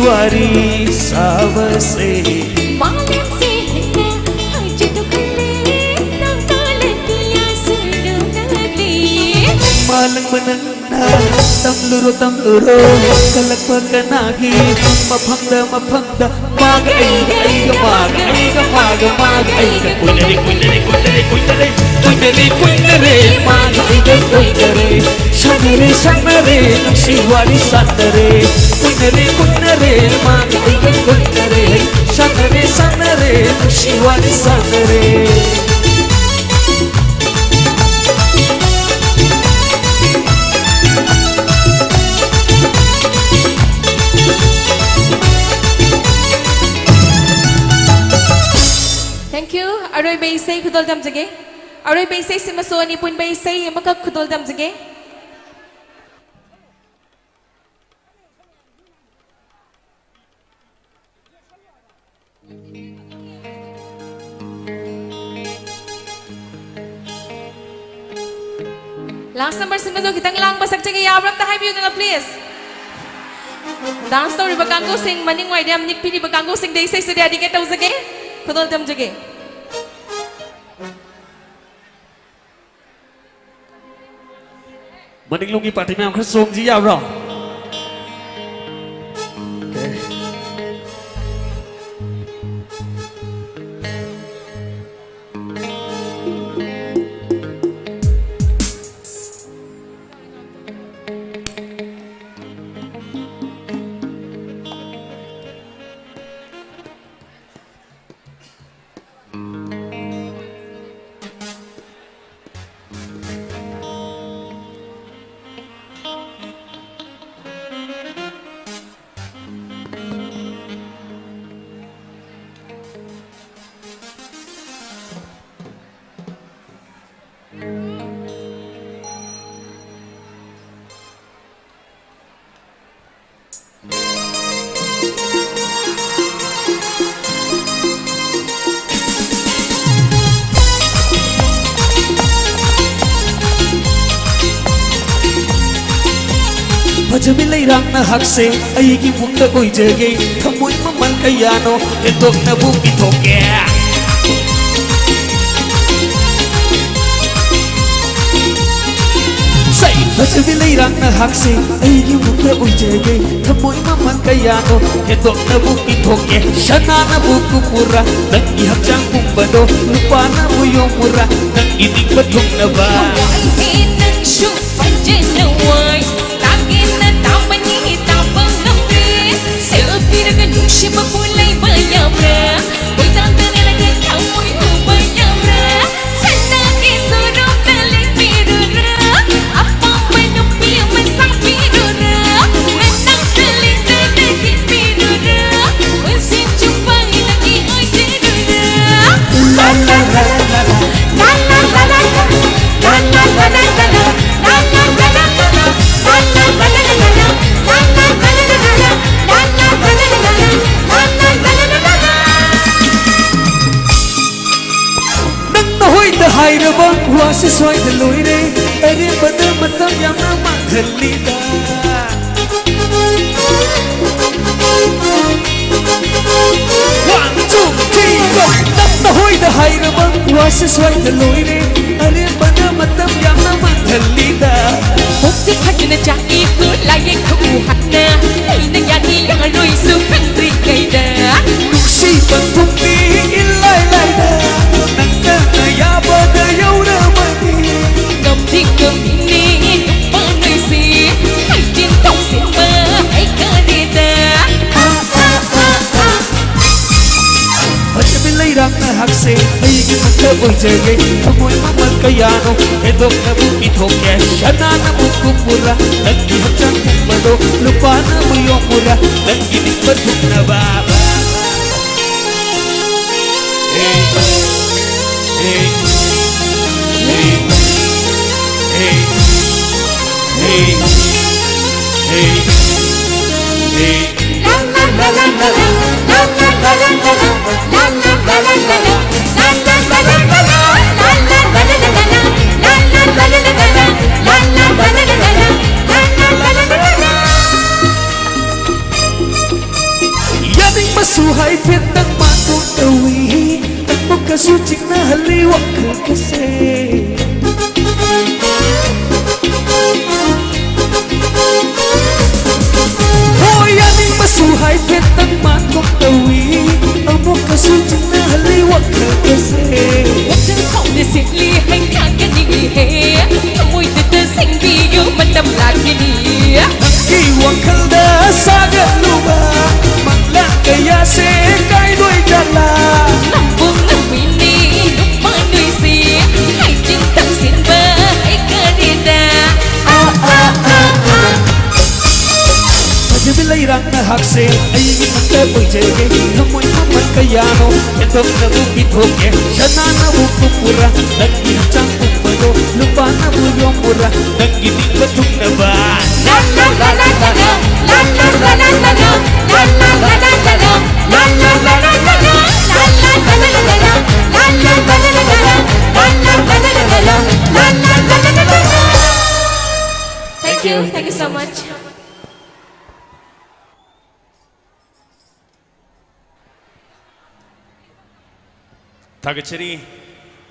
ꯋꯥꯔꯤ ꯁꯥꯕꯁꯦ꯫ ꯃꯥꯂꯦꯝꯁꯦ ꯍꯦꯟꯅ ꯍꯥꯏꯖꯤꯟꯗꯣꯛꯍꯜꯂꯦ, ꯅꯪ ꯇꯥꯜꯂꯗꯤ ꯑꯁꯣꯏꯗꯧꯅ ꯂꯩ꯫ ꯃꯥꯂꯪꯕ ꯅꯪꯅ ꯇꯝꯂꯨꯔꯣ, ꯇꯝꯂꯨꯔꯣ, ꯀꯜꯂꯛꯄ ꯀꯅꯥꯒꯤ ꯃꯐꯝꯗ, ꯃꯐꯝꯗ꯫ ꯃꯥꯒ ꯑꯩꯒ, ꯑꯩꯒ ꯃꯥꯒ, ꯑꯩꯒ ꯃꯥꯒ, ꯃꯥꯒ ꯑꯩꯒ꯫ ꯀꯣꯏꯅꯔꯦ, ꯀꯣꯏꯅꯔꯦ, ꯀꯣꯏꯅꯔꯦ, ꯀꯣꯏꯅꯔꯦ, ꯀꯣꯏꯅꯔꯦ, ꯀꯣꯏꯅꯔꯦ, ꯃꯥꯒ ꯑꯩꯒ ꯀꯣꯏꯅꯔꯦ꯫ ꯁꯥꯟꯅꯔꯦ, ꯁꯥꯟꯅꯔꯦ, ꯅꯨꯡꯁꯤ ꯋꯥꯔꯤ ꯁꯥꯟꯅꯔꯦ꯫ ꯀꯣꯏꯅꯔꯦ, ꯀꯣꯏꯅꯔꯦ, ꯃꯥꯒ ꯑꯩꯒ ꯀꯣꯏꯅꯔꯦ꯫ ꯁꯥꯟꯅꯔꯦ, ꯁꯥꯟꯅꯔꯦ, ꯅꯨꯡꯁꯤ ꯋꯥꯔꯤ ꯁꯥꯟꯅꯔꯦ꯫ Thank you. ꯑꯔꯣꯏꯕ ꯏꯁꯩ ꯈꯨꯗꯣꯜ ꯇꯝꯖꯒꯦ꯫ ꯑꯔꯣꯏꯕ ꯏꯁꯩꯁꯤꯃꯁꯨ ꯑꯅꯤ ꯄꯨꯟꯕ ꯏꯁꯩ ꯑꯃꯈꯛ ꯈꯨꯗꯣꯜ ꯇꯝꯖꯒꯦ꯫ Last number ꯁꯤꯃꯁꯨ ꯈꯤꯇꯪ ꯂꯥꯡꯕ ꯁꯛꯆꯒꯦ, ꯌꯥꯕ꯭ꯔꯥ? ꯑꯝꯇ ꯍꯥꯏꯕꯤꯌꯨꯗꯅ, please. Dance ꯇꯧꯔꯤꯕ ꯀꯥꯡꯕꯨꯁꯤꯡ, ꯃꯅꯤꯡ ꯋꯥꯏꯗ ꯌꯥꯝ ꯅꯤꯛꯄꯤꯔꯤꯕ ꯀꯥꯡꯕꯨꯁꯤꯡꯗ ꯏꯁꯩꯁꯦ dedicate ꯇꯧꯖꯒꯦ, ꯈꯨꯗꯣꯜ ꯇꯝꯖꯒꯦ꯫ ꯃꯅꯤꯡꯂꯣꯝꯒꯤ party ꯃꯌꯥꯝ ꯈꯔ ꯆꯣꯡꯁꯤ, ꯌꯥꯕ꯭ꯔꯣ? Okay. ꯐꯖꯕꯤ ꯂꯩꯔꯥꯡ ꯅꯍꯥꯛꯁꯦ ꯑꯩꯒꯤ ꯃꯨꯛꯇ ꯑꯣꯏꯖꯒꯦ, ꯊꯃꯣꯏ ꯃꯃꯜ ꯀꯌꯥꯅꯣ ꯍꯦꯟꯗꯣꯛꯅꯕꯨ ꯄꯤꯊꯣꯛꯀꯦ꯫ ꯁꯩ! ꯐꯖꯕꯤ ꯂꯩꯔꯥꯡ ꯅꯍꯥꯛꯁꯦ ꯑꯩꯒꯤ ꯃꯨꯛꯇ ꯑꯣꯏꯖꯒꯦ, ꯊꯃꯣꯏ ꯃꯃꯜ ꯀꯌꯥꯅꯣ ꯍꯦꯟꯗꯣꯛꯅꯕꯨ ꯄꯤꯊꯣꯛꯀꯦ꯫ ꯁꯅꯥꯅꯕꯨ ꯀꯨꯝꯃꯨꯔꯥ, ꯅꯪꯒꯤ ꯍꯛꯆꯥꯡ ꯄꯨꯝꯕꯗꯣ ꯂꯨꯄꯥꯅꯕꯨ ꯌꯣꯝꯃꯨꯔꯥ, ꯅꯪꯒꯤ ꯅꯤꯡꯕ ꯊꯨꯡꯅꯕ꯫ ꯍꯋꯥꯏꯅꯦ ꯅꯪꯁꯨ ꯐꯖꯅ ꯋꯥꯏ, ꯇꯥꯒꯦꯅ ꯇꯥꯕꯅꯤ ꯇꯥꯕ ꯉꯝꯗ꯭ꯔꯦ꯫ ꯁꯦꯜ ꯄꯤꯔꯒ ꯅꯨꯡꯁꯤꯕꯕꯨ ꯂꯩꯕ ꯌꯥꯕ꯭ꯔꯥ? ꯀꯣꯏꯇꯥꯟ ꯇꯥꯟꯅꯔꯒ ꯊꯃꯣꯏ ꯍꯨꯕ ꯌꯥꯕ꯭ꯔꯥ? ꯁꯅꯥꯒꯤ ꯁꯣꯔꯨꯝꯗ ꯂꯦꯛꯄꯤꯔꯨꯔꯥ, ꯑꯄꯥꯝꯕ ꯅꯨꯄꯤ ꯑꯃ ꯁꯥꯕꯤꯔꯨꯔꯥ, ꯅꯅꯥꯛꯇ ꯂꯦꯡꯗꯅ ꯍꯤꯞꯄꯤꯔꯨꯔꯥ, ꯄꯨꯟꯁꯤ ꯆꯨꯞꯄ ꯅꯪꯒꯤ ꯑꯣꯏꯖꯔꯨꯔꯥ꯫ ꯂꯥ ꯂꯥ ꯂꯥ ꯂꯥ ꯂꯥ꯫ ꯅꯪꯅ ꯍꯣꯏꯗ ꯍꯥꯏꯔꯕ ꯋꯥꯁꯤ ꯁ꯭ꯋꯥꯏꯗ ꯂꯣꯏꯔꯦ, ꯑꯔꯦꯝꯕꯗ ꯃꯇꯝ ꯌꯥꯝꯅ ꯃꯥꯡꯍꯜꯂꯤꯗ꯫ One, two, three, four. ꯅꯪꯅ ꯍꯣꯏꯗ ꯍꯥꯏꯔꯕ ꯋꯥꯁꯤ ꯁ꯭ꯋꯥꯏꯗ ꯂꯣꯏꯔꯦ, ꯑꯔꯦꯝꯕꯗ ꯃꯇꯝ ꯌꯥꯝꯅ ꯃꯥꯡꯍꯜꯂꯤꯗ꯫ ꯄꯨꯛꯁꯤ ꯐꯖꯅ ꯆꯥꯛꯏꯀꯣ, ꯂꯥꯏꯌꯦꯡꯊꯣꯛꯎ ꯍꯥꯟꯅ꯫ ꯑꯩꯅ ꯌꯥꯅꯤ ꯌꯥꯔꯣꯏꯁꯨ ꯈꯪꯗ꯭ꯔꯤꯉꯩꯗ꯫ ꯅꯨꯡꯁꯤꯕ ꯄꯨꯝꯕꯤ ꯏꯂꯥꯏ ꯂꯥꯏꯗ, ꯅꯪꯅ ꯌꯥꯕꯗ ꯌꯧꯔꯕꯗꯤ꯫ ꯉꯝꯗꯤ ꯉꯝꯃꯤꯅꯦ ꯅꯨꯄꯥ ꯅꯣꯏꯁꯦ, ꯍꯩꯖꯤꯟ ꯊꯧꯖꯤꯟꯕ ꯍꯩꯀꯔꯦꯗ꯫ ꯐꯖꯕꯤ ꯂꯩꯔꯥꯡ ꯅꯍꯥꯛꯁꯦ ꯑꯩꯒꯤ ꯃꯛꯇ ꯑꯣꯏꯖꯒꯦ, ꯊꯃꯣꯏ ꯃꯃꯜ ꯀꯌꯥꯅꯣ ꯍꯦꯟꯗꯣꯛꯅꯕꯨ ꯄꯤꯊꯣꯛꯀꯦ꯫ ꯁꯅꯥꯅꯕꯨ ꯀꯨꯝꯃꯨꯔꯥ, ꯅꯪꯒꯤ ꯍꯛꯆꯥꯡ ꯄꯨꯝꯕꯗꯣ ꯂꯨꯄꯥꯅꯕꯨ ꯌꯣꯝꯃꯨꯔꯥ, ꯅꯪꯒꯤ ꯅꯤꯡꯕ ꯊꯨꯡꯅꯕ꯫ Hey, hey, hey, hey, hey, hey, hey. ꯍꯥꯏꯐꯦꯠꯇꯪ ꯃꯥꯟꯒꯨꯝ ꯇꯧꯏ, ꯑꯃꯨꯛꯀꯁꯨ ꯆꯤꯡꯅꯍꯜꯂꯤ ꯋꯥꯈꯜꯒꯁꯦ꯫ ꯍꯣꯏ, ꯌꯥꯅꯤꯡꯕꯁꯨ ꯍꯥꯏꯐꯦꯠꯇꯪ ꯃꯥꯟꯒꯨꯝ ꯇꯧꯏ, ꯑꯃꯨꯛꯀꯁꯨ ꯆꯤꯡꯅꯍꯜꯂꯤ ꯋꯥꯈꯜꯒꯁꯦ꯫ ꯋꯥꯈꯜ ꯐꯥꯎꯗꯤ ꯁꯤꯠꯂꯤ ꯍꯩꯈꯥ ꯀꯅꯤꯒꯤ ꯍꯦ, ꯊꯃꯣꯏꯗꯨꯗ ꯁꯦꯡꯕꯤꯌꯨ ꯃꯇꯝ ꯂꯥꯛꯈꯤꯅꯤ꯫ ꯅꯪꯒꯤ ꯋꯥꯈꯜꯗ ꯁꯥꯒꯠꯂꯨꯕ ꯃꯪꯂꯥꯟ ꯀꯌꯥꯁꯦ ꯀꯥꯏꯗꯣꯏ ꯖꯥꯠꯂꯥ? ꯅꯪꯕꯨ ꯉꯝꯃꯤꯅꯤ ꯅꯨꯄꯥ ꯅꯣꯏꯁꯤ, ꯍꯥꯏꯖꯤꯟ ꯇꯝꯁꯤꯟꯕ ꯍꯩꯀꯔꯤꯗ꯫ ꯑꯥ, ꯑꯥ, ꯑꯥ, ꯑꯥ꯫ ꯐꯖꯕꯤ ꯂꯩꯔꯥꯡ ꯅꯍꯥꯛꯁꯦ ꯑꯩꯒꯤ ꯉꯥꯛꯇ ꯑꯣꯏꯖꯒꯦ꯫ ꯊꯃꯣꯏ ꯃꯃꯜ ꯀꯌꯥꯅꯣ ꯁꯦꯟꯗꯣꯡꯅꯕꯨ ꯄꯤꯊꯣꯛꯀꯦ꯫ ꯁꯅꯥꯅꯕꯨ ꯄꯨꯝꯕ꯭ꯔꯥ ꯅꯪꯒꯤ ꯍꯛꯆꯥꯡ ꯄꯨꯝꯕꯗꯣ, ꯂꯨꯄꯥꯅꯕꯨ ꯌꯣꯝꯕ꯭ꯔꯥ ꯅꯪꯒꯤ ꯅꯤꯡꯕ ꯊꯨꯡꯅꯕ꯫ Thank you. Thank you so much. ꯊꯥꯒꯠꯆꯔꯤ꯫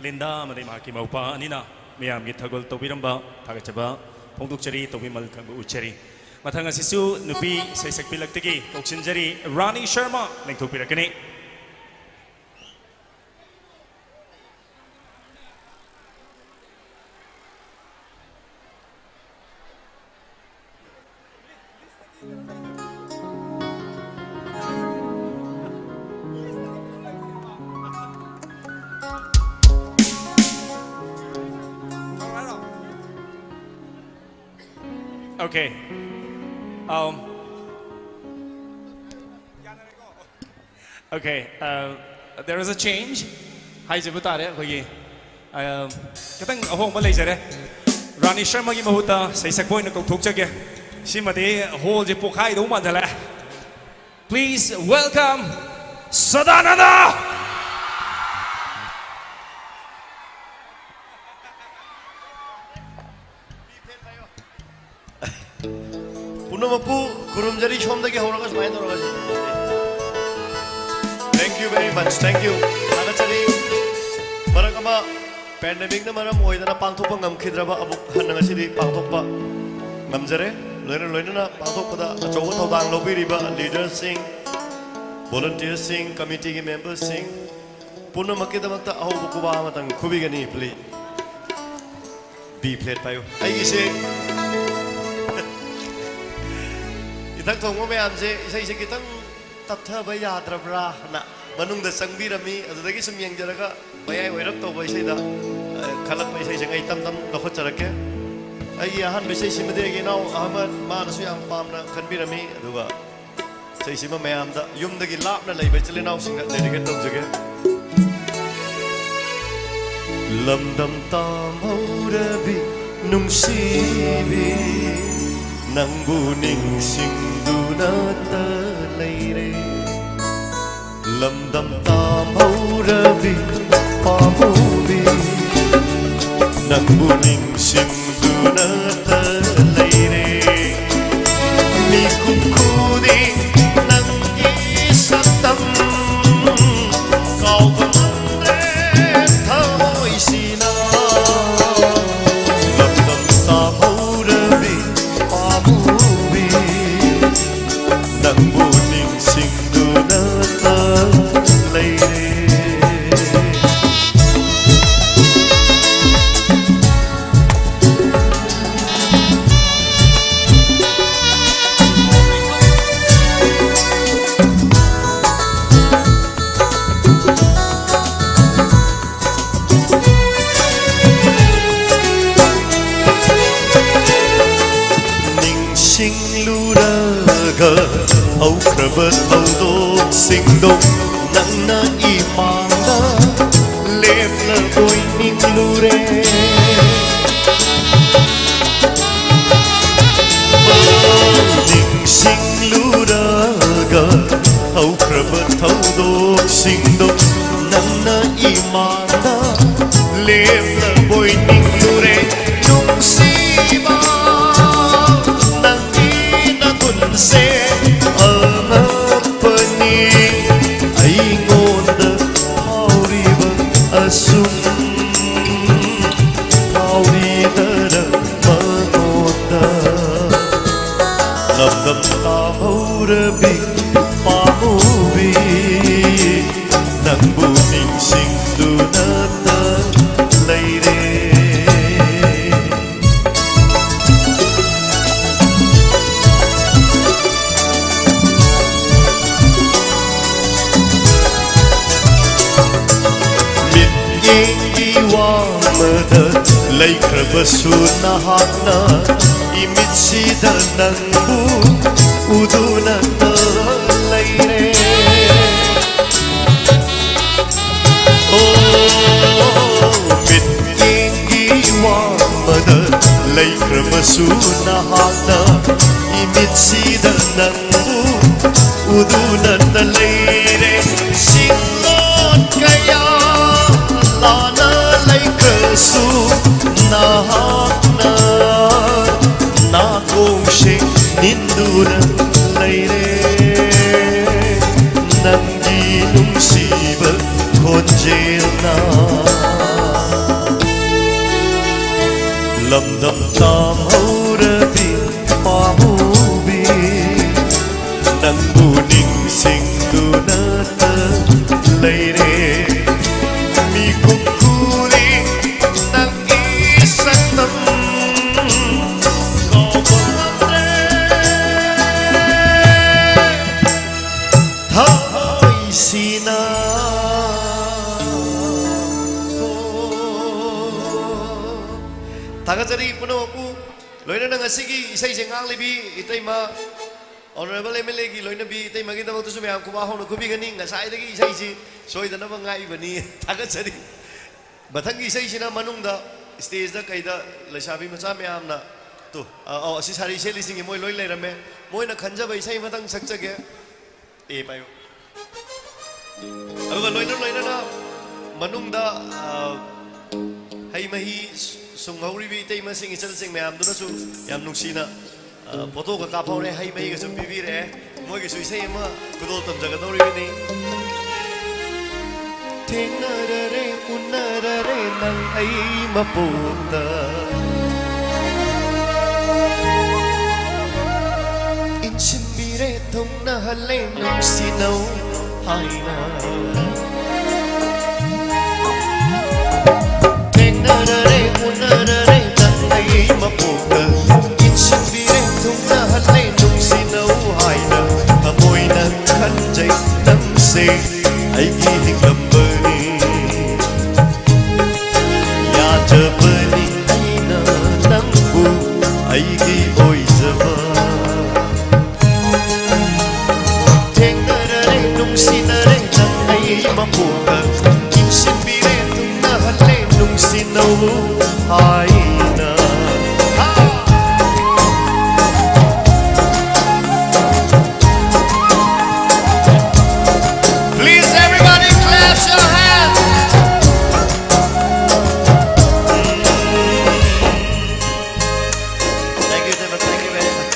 ꯂꯤꯟꯗꯥ ꯑꯃꯗꯤ ꯃꯍꯥꯛꯀꯤ ꯃꯧꯄꯥ ꯑꯅꯤꯅ ꯃꯌꯥꯝꯒꯤ ꯊꯧꯒꯜ ꯇꯧꯕꯤꯔꯝꯕ ꯊꯥꯒꯠꯆꯕ ꯐꯣꯡꯗꯣꯛꯆꯔꯤ, ꯇꯧꯕꯤꯃꯜ ꯈꯪꯕ ꯎꯠꯆꯔꯤ꯫ ꯃꯊꯪ ꯑꯁꯤꯁꯨ ꯅꯨꯄꯤ ꯁꯩꯁꯛꯄꯤ ꯂꯛꯇꯒꯤ ꯀꯧꯁꯤꯟꯖꯔꯤ, ꯔꯥꯅꯤ Sharma ꯂꯦꯡꯊꯣꯛꯄꯤꯔꯛꯀꯅꯤ꯫ Okay. Um, okay, uh, there is a change. ꯍꯥꯏꯖꯕ ꯇꯥꯔꯦ ꯑꯩꯈꯣꯏꯒꯤ, uh, ꯈꯤꯇꯪ ꯑꯍꯣꯡꯕ ꯂꯩꯖꯔꯦ꯫ ꯔꯥꯅꯤ ꯁꯔꯃꯒꯤ ꯃꯍꯨꯠꯇ ꯁꯩꯁꯛꯄ ꯑꯣꯏꯅ ꯀꯧꯊꯣꯛꯆꯒꯦ꯫ ꯁꯤꯃꯗꯤ ꯍꯣꯜꯁꯦ ꯄꯣꯛꯈꯥꯏꯗꯧ ꯃꯥꯟꯁꯤꯜꯂꯛꯑꯦ꯫ Please welcome Sadananda! ꯄꯨꯝꯅꯃꯛꯄꯨ ꯈꯨꯔꯨꯝꯖꯔꯤ꯫ ꯁꯣꯝꯗꯒꯤ ꯍꯧꯔꯒ ꯁꯨꯃꯥꯏꯅ ꯇꯧꯔꯒ ꯁꯤ Thank you very much. Thank you. ꯊꯥꯒꯠꯆꯔꯤ꯫ ꯃꯔꯛ ꯑꯃ pandemic ꯅ ꯃꯔꯝ ꯑꯣꯏꯗꯅ ꯄꯥꯡꯊꯣꯛꯄ ꯉꯝꯈꯤꯗ꯭ꯔꯕ ꯑꯃꯨꯛ ꯍꯟꯅ ꯉꯁꯤꯗꯤ ꯄꯥꯡꯊꯣꯛꯄ ꯉꯝꯖꯔꯦ꯫ ꯂꯣꯏꯅ ꯂꯣꯏꯅꯅ ꯄꯥꯡꯊꯣꯛꯄꯗ ꯑꯆꯧꯕ ꯊꯧꯗꯥꯡ ꯂꯧꯕꯤꯔꯤꯕ leader ꯁꯤꯡ, volunteer ꯁꯤꯡ, committee ꯒꯤ member ꯁꯤꯡ ꯄꯨꯝꯅꯃꯛꯀꯤꯗꯃꯛꯇ ꯑꯍꯧꯕ ꯈꯨꯕꯥꯛ ꯑꯃꯇꯪ ꯈꯨꯕꯤꯒꯅꯤ, please꯫ B flat ꯄꯥꯏꯌꯨ꯫ ꯑꯩꯒꯤꯁꯦ ꯏꯊꯛ ꯊꯣꯡꯕ ꯃꯌꯥꯝꯁꯦ ꯏꯁꯩꯁꯦ ꯈꯤꯇꯪ ꯇꯞꯊꯕ ꯌꯥꯗ꯭ꯔꯕ꯭ꯔꯥꯅ ꯃꯅꯨꯡꯗ ꯆꯪꯕꯤꯔꯝꯃꯤ꯫ ꯑꯗꯨꯗꯒꯤ ꯁꯨꯝ ꯌꯦꯡꯖꯔꯒ ꯃꯌꯥꯏ ꯑꯣꯏꯔꯞ ꯇꯧꯕ ꯏꯁꯩꯗ, ꯑ, ꯈꯜꯂꯛꯄ ꯏꯁꯩꯁꯤꯡ ꯑꯩ ꯇꯝ ꯇꯝ ꯂꯧꯈꯠꯆꯔꯛꯀꯦ꯫ ꯑꯩꯒꯤ ꯑꯍꯥꯟꯕ ꯏꯁꯩꯁꯤꯃꯗꯤ ꯑꯩꯒꯤ ꯏꯅꯥꯎ ꯑꯍꯃꯗ, ꯃꯥꯅꯁꯨ ꯌꯥꯝ ꯄꯥꯝꯅ ꯈꯟꯕꯤꯔꯝꯃꯤ꯫ ꯑꯗꯨꯒ ꯏꯁꯩꯁꯤꯃ ꯃꯌꯥꯝꯗ, ꯌꯨꯝꯗꯒꯤ ꯂꯥꯞꯅ ꯂꯩꯕ ꯏꯆꯤꯜ ꯏꯅꯥꯎꯁꯤꯡꯗ dedicate ꯇꯧꯖꯒꯦ꯫ ꯂꯝꯗꯝ ꯇꯥꯝꯍꯧꯔꯕꯤ ꯅꯨꯡꯁꯤꯕꯤ, ꯅꯪꯕꯨ ꯅꯤꯡꯁꯤꯡꯗꯨꯅꯇ ꯂꯩꯔꯦ꯫ ꯂꯝꯗꯝ ꯇꯥꯝꯍꯧꯔꯕꯤ ꯄꯥꯝꯃꯨꯕꯤ, ꯅꯪꯕꯨ ꯅꯤꯡꯁꯤꯡꯗꯨꯅꯇ ꯂꯩꯔꯦ꯫ ꯃꯤꯀꯨꯞ ꯈꯨꯗꯤꯡ ꯅꯪꯒꯤ ꯁꯛꯇꯝ ꯀꯥꯎꯕ ꯉꯝꯗ꯭ꯔꯦ ꯊꯃꯣꯏꯁꯤꯅ꯫ ꯂꯝꯗꯝ ꯇꯥꯝꯍꯧꯔꯕꯤ ꯄꯥꯝꯃꯨꯕꯤ, ꯅꯪꯕꯨ ꯅꯤꯡꯁꯤꯡꯗꯨꯅꯇ ꯂꯩꯔꯦ꯫ ꯅꯤꯡꯁꯤꯡꯂꯨꯔꯒ ꯍꯧꯈ꯭ꯔꯕ ꯊꯧꯗꯣꯛꯁꯤꯡꯗꯣ ꯅꯪꯅ ꯏꯃꯥꯡꯗ ꯂꯦꯞꯂꯕꯣꯏ ꯅꯤꯡꯂꯨꯔꯦ꯫ ꯅꯤꯡꯁꯤꯡꯂꯨꯔꯒ ꯍꯧꯈ꯭ꯔꯕ ꯊꯧꯗꯣꯛꯁꯤꯡꯗꯣ ꯅꯪꯅ ꯏꯃꯥꯡꯗ ꯂꯦꯞꯂꯕꯣꯏ ꯅꯤꯡꯂꯨꯔꯦ꯫ ꯅꯨꯡꯁꯤꯕ ꯅꯪꯒꯤ ꯅꯒꯨꯟꯁꯦ ꯑꯉꯛꯄꯅꯤ꯫ ꯑꯩꯉꯣꯟꯗ ꯎꯔꯕꯤ ꯄꯥꯝꯃꯨꯕꯤ, ꯅꯪꯕꯨ ꯅꯤꯡꯁꯤꯡꯗꯨꯅꯇ ꯂꯩꯔꯦ꯫ ꯃꯤꯠꯌꯦꯡꯒꯤ ꯋꯥꯡꯃꯗ ꯂꯩꯈ꯭ꯔꯕꯁꯨ ꯅꯍꯥꯛꯅ ꯏꯃꯤꯠꯁꯤꯗ ꯅꯪꯕꯨ ꯎꯗꯨꯅꯇ ꯂꯩꯔꯦ꯫ ꯑꯣ, ꯃꯤꯠꯌꯦꯡꯒꯤ ꯋꯥꯡꯃꯗ ꯂꯩꯈ꯭ꯔꯕꯁꯨ ꯅꯍꯥꯛꯅ ꯏꯃꯤꯠꯁꯤꯗ ꯅꯪꯕꯨ ꯎꯗꯨꯅꯇ ꯂꯩꯔꯦ꯫ ꯆꯤꯡꯂꯣꯟ ꯀꯌꯥ ꯂꯥꯟꯅ ꯂꯩꯈ꯭ꯔꯁꯨ ꯅꯍꯥꯛꯅ ꯅꯥꯀꯣꯡꯁꯦ ꯅꯤꯟꯗꯨꯅ ꯂꯩꯔꯦ꯫ ꯅꯪꯒꯤ ꯅꯨꯡꯁꯤꯕ ꯈꯣꯟꯖꯦꯜꯅ ꯂꯝꯗꯝ ꯇꯥꯝꯍꯧꯔꯕꯤ ꯄꯥꯝꯃꯨꯕꯤ, ꯅꯪꯕꯨ ꯅꯤꯡꯁꯤꯡꯗꯨꯅꯇ ꯂꯩꯔꯦ꯫ ꯃꯤꯀꯨꯞ ꯈꯨꯗꯤꯡ ꯅꯪꯒꯤ ꯁꯛꯇꯝ ꯀꯥꯎꯕ ꯉꯝꯗ꯭ꯔꯦ꯫ ꯊꯃꯣꯏꯁꯤꯅ꯫ ꯊꯥꯒꯠꯆꯔꯤ ꯄꯨꯝꯅꯃꯛꯄꯨ꯫ ꯂꯣꯏꯅꯅ ꯉꯁꯤꯒꯤ ꯏꯁꯩꯁꯦ ꯉꯥꯡꯂꯤꯕꯤ ꯏꯇꯩꯃ, Honourable M L A ꯒꯤ ꯂꯣꯏꯅꯕꯤ ꯏꯇꯩꯃꯒꯤꯗꯃꯛꯇꯁꯨ ꯃꯌꯥꯝ ꯈꯨꯕꯥꯛ ꯍꯧꯅ ꯈꯨꯕꯤꯒꯅꯤ꯫ ꯉꯁꯥꯏꯗꯒꯤ ꯏꯁꯩꯁꯤ ꯁꯣꯏꯗꯅꯕ ꯉꯥꯛꯏꯕꯅꯤ꯫ ꯊꯥꯒꯠꯆꯔꯤ꯫ ꯃꯊꯪꯒꯤ ꯏꯁꯩꯁꯤꯅ ꯃꯅꯨꯡꯗ stage ꯇ ꯀꯩꯗ ꯂꯩꯁꯥꯕꯤ ꯃꯆꯥ ꯃꯌꯥꯝꯅ, ꯇꯨ, ꯑ, ꯑꯧ, ꯑꯁꯤ ꯁꯥꯔꯤ ꯁꯦꯠꯂꯤꯁꯤꯡꯁꯦ ꯃꯣꯏ ꯂꯣꯏ ꯂꯩꯔꯝꯃꯦ꯫ ꯃꯣꯏꯅ ꯈꯟꯖꯕ ꯏꯁꯩ ꯑꯃꯇꯪ ꯁꯛꯆꯒꯦ꯫ ꯑꯦ, ꯄꯥꯏꯌꯨ꯫ ꯑꯗꯨꯒ ꯂꯣꯏꯅ ꯂꯣꯏꯅꯅ ꯃꯅꯨꯡꯗ, ꯑ, ꯍꯩ ꯃꯍꯤ ꯁꯨꯡꯍꯧꯔꯤꯕꯤ ꯏꯇꯩꯃꯁꯤꯡ, ꯏꯆꯜꯁꯤꯡ ꯃꯌꯥꯝꯗꯨꯅꯁꯨ ꯌꯥꯝ ꯅꯨꯡꯁꯤꯅ, ꯑ, photo ꯒ ꯀꯥꯞꯍꯧꯔꯦ, ꯍꯩ ꯃꯍꯤꯒꯁꯨ ꯄꯤꯕꯤꯔꯛꯑꯦ꯫ ꯃꯣꯏꯒꯤꯁꯨ ꯏꯁꯩ ꯑꯃ ꯈꯨꯗꯣꯜ ꯇꯝꯖꯒꯗꯧꯔꯤꯕꯅꯤ꯫ ꯊꯦꯡꯅꯔꯔꯦ, ꯎꯅꯔꯔꯦ ꯅꯪ ꯑꯩ ꯃꯄꯣꯛꯇ꯫ ꯏꯟꯁꯤꯟꯕꯤꯔꯦ ꯍꯜꯂꯦ ꯅꯨꯡꯁꯤꯅꯧ ꯍꯥꯏꯅ꯫ ꯊꯦꯡꯅꯔꯔꯦ ꯎꯅꯔꯔꯦ ꯅꯪ ꯑꯩ ꯃꯄꯣꯛꯇ ꯏꯟꯁꯤꯟꯕꯤꯔꯦ ꯊꯨꯡꯅꯍꯜꯂꯦ ꯅꯨꯡꯁꯤꯅꯧ ꯍꯥꯏꯅ꯫ ꯊꯃꯣꯏꯅ ꯈꯟꯖꯩ ꯅꯪꯁꯦ ꯑꯩꯒꯤ ꯍꯤꯡꯂꯝꯕꯅꯤ꯫ ꯌꯥꯖꯕꯅꯤ ꯑꯩꯅ ꯅꯪꯕꯨ ꯑꯩꯒꯤ ꯑꯣꯏꯖꯕ꯫ ꯊꯦꯡꯅꯔꯔꯦ ꯅꯨꯡꯁꯤꯅꯔꯦ ꯅꯪ ꯑꯩ ꯃꯄꯣꯛꯇ ꯏꯟꯁꯤꯟꯕꯤꯔꯦ ꯊꯨꯡꯅꯍꯜꯂꯦ ꯅꯨꯡꯁꯤꯅꯧ ꯍꯥꯏꯅ꯫ Please everybody clap your hands. Thank you, David. Thank you very much.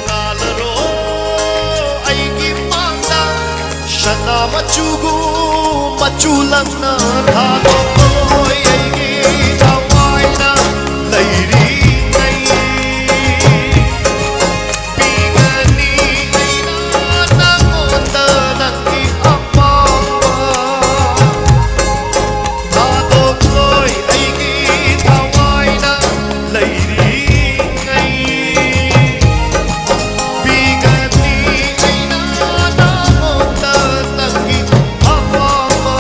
ꯉꯥꯜꯂꯔꯣ ꯑꯩꯒꯤ ꯃꯥꯡꯗ ꯁꯅꯥ ꯃꯆꯨꯒꯨ ꯃꯆꯨ ꯂꯪꯅ ꯊꯥꯗꯣꯛꯂꯣꯏ ꯑꯩꯒꯤ ꯊꯋꯥꯏꯅ ꯂꯩꯔꯤꯉꯩ꯫ ꯄꯤꯒꯅꯤ ꯑꯩꯅ ꯅꯪꯉꯣꯟꯗ ꯅꯪꯒꯤ ꯑꯄꯥꯝꯕ꯫ ꯊꯥꯗꯣꯛꯂꯣꯏ ꯑꯩꯒꯤ ꯊꯋꯥꯏꯅ ꯂꯩꯔꯤꯉꯩ꯫ ꯄꯤꯒꯅꯤ ꯑꯩꯅ ꯅꯪꯉꯣꯟꯗ ꯅꯪꯒꯤ ꯑꯄꯥꯝꯕ꯫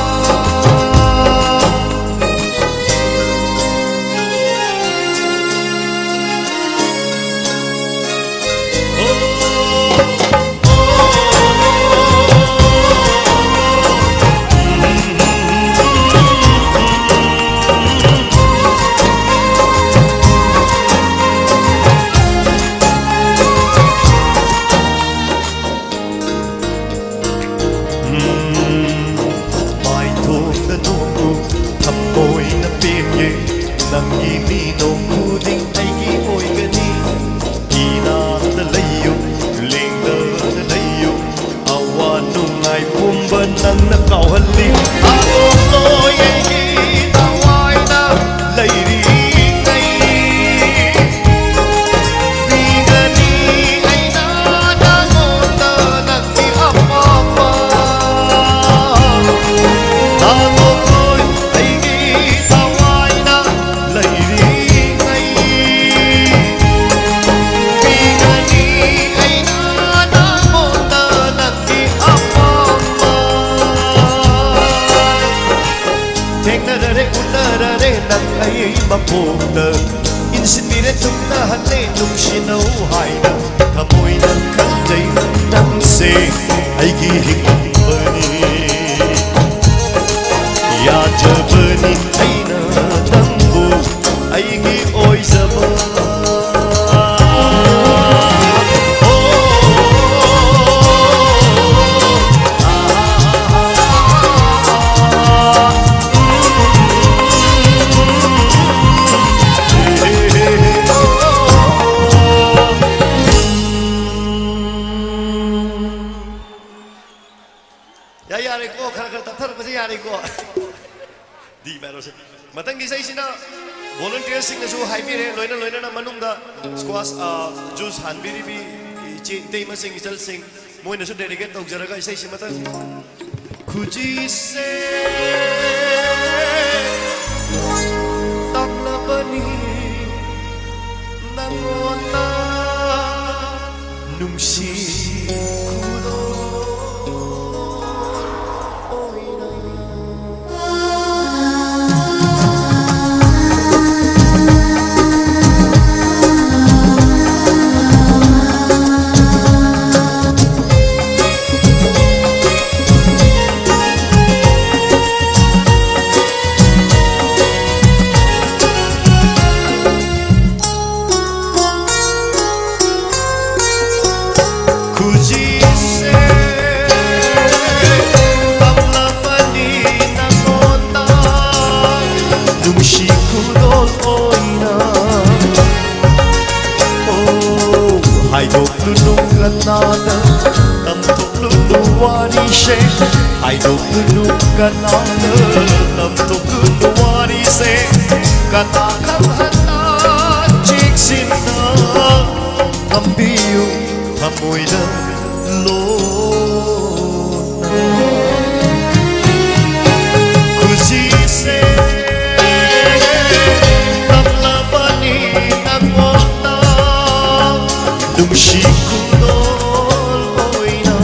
ꯃꯥꯏꯊꯣꯡꯗ ꯅꯣꯛꯎ ꯊꯃꯣꯏꯅ ꯄꯦꯟꯒꯦ꯫ ꯅꯪꯒꯤ ꯃꯤꯅꯣꯛ ꯈꯨꯗꯤꯡ ꯑꯩꯒꯤ ꯑꯣꯏꯒꯅꯤ꯫ ꯏꯅꯥꯛꯇ ꯂꯩꯌꯨ ꯂꯦꯡꯗꯅ ꯂꯩꯌꯨ꯫ ꯑꯋꯥ ꯅꯨꯡꯉꯥꯏ ꯄꯨꯝꯕ ꯅꯪꯅ ꯀꯥꯎꯍꯜꯂꯤ꯫ ꯊꯥꯗꯣꯛꯂꯣꯏ ꯑꯩꯒꯤ ꯊꯋꯥꯏꯅ ꯂꯩꯔꯤꯉꯩ꯫ ꯄꯤꯒꯅꯤ ꯑꯩꯅ ꯅꯪꯉꯣꯟꯗ ꯀꯣꯛꯇ ꯏꯟꯁꯤꯟꯕꯤꯔꯦ ꯇꯨꯝꯅꯍꯜꯂꯦ ꯅꯨꯡꯁꯤꯅꯧ ꯍꯥꯏꯅ ꯊꯃꯣꯏꯅ ꯈꯟꯖꯩ ꯅꯪꯁꯦ ꯑꯩꯒꯤ ꯍꯤꯡꯕꯅꯤ ꯌꯥꯖꯕꯅꯤ ꯑꯩꯅ ꯅꯪꯕꯨ ꯑꯩꯒꯤ ꯑꯣꯏꯖꯕ ꯌꯥ ꯌꯥꯔꯦꯀꯣ ꯈꯔ ꯈꯔ ꯇꯞꯊꯔꯛꯄꯁꯦ ꯌꯥꯔꯦꯀꯣ ꯗꯤ ꯃꯥꯏꯅꯔꯁꯦ ꯃꯊꯪꯒꯤ ꯏꯁꯩꯁꯤꯅ ꯚꯣꯂꯨꯟꯇꯤꯌꯔꯁꯤꯡꯅꯁꯨ ꯍꯥꯏꯕꯤꯔꯦ ꯂꯣꯏꯅ ꯂꯣꯏꯅꯅ ꯃꯅꯨꯡꯗ ꯁ꯭ꯀ꯭ꯋꯥꯁ ꯖꯨꯁ ꯍꯥꯟꯕꯤꯔꯤꯕꯤ ꯏꯆꯦ ꯏꯇꯩꯃꯁꯤꯡ ꯏꯆꯜꯁꯤꯡ ꯃꯣꯏꯅꯁꯨ ꯗꯦꯗꯤꯀꯦꯠ ꯇꯧꯖꯔꯒ ꯏꯁꯩꯁꯤ ꯃꯊꯪ ꯈꯨꯖꯤꯁꯦ ꯇꯝꯂꯕꯅꯤ ꯅꯪꯉꯣꯟꯗ ꯅꯨꯡꯁꯤ ꯈꯨꯗꯣꯜ ꯑꯣꯏꯅ ꯈꯨꯖꯤꯁꯦ ꯇꯝꯂꯕꯅꯤ ꯅꯉꯣꯟꯗ ꯅꯨꯡꯁꯤ ꯈꯨꯗꯣꯜ ꯑꯣꯏꯅ ꯑꯣ ꯍꯥꯏꯗꯣꯛꯂꯨꯅꯨ ꯀꯅꯥꯗ ꯇꯝꯊꯣꯛꯂꯨꯅꯨ ꯋꯥꯔꯤꯁꯦ ꯍꯥꯏꯗꯣꯛꯂꯨꯅꯨ ꯀꯅꯥꯗ ꯇꯝꯊꯣꯛꯂꯨꯅꯨ ꯋꯥꯔꯤꯁꯦ ꯀꯅꯥ ꯈꯪꯍꯟꯅ ꯆꯦꯛꯁꯤꯟꯅ ꯊꯝꯕꯤꯌꯨ ꯊꯃꯣꯏꯗ ꯂꯣꯟꯅ ꯈꯨꯖꯤꯁꯦ ꯇꯝꯂꯕꯅꯤ ꯅꯉꯣꯟꯗ ꯅꯨꯡꯁꯤ ꯈꯨꯗꯣꯜ ꯑꯣꯏꯅ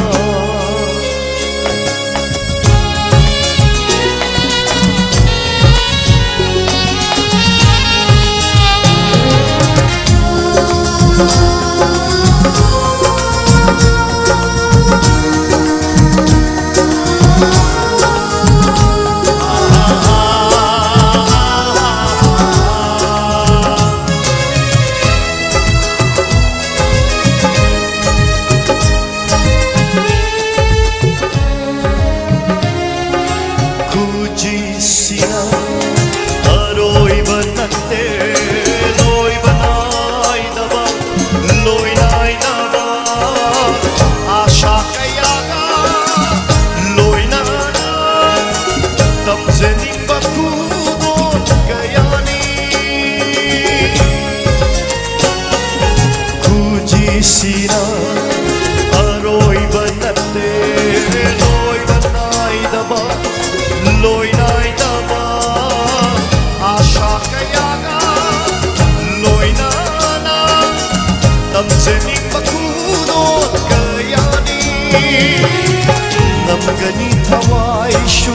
ꯂꯣꯏꯅꯥꯏꯗꯕ ꯑꯥꯁꯥ ꯀꯌꯥꯒ ꯂꯣꯏꯅꯅ ꯇꯝꯖꯅꯤꯡꯕ ꯈꯨꯗꯣꯜ ꯀꯌꯥꯅꯤ꯫ ꯉꯝꯒꯅꯤ ꯊꯋꯥꯏꯁꯨ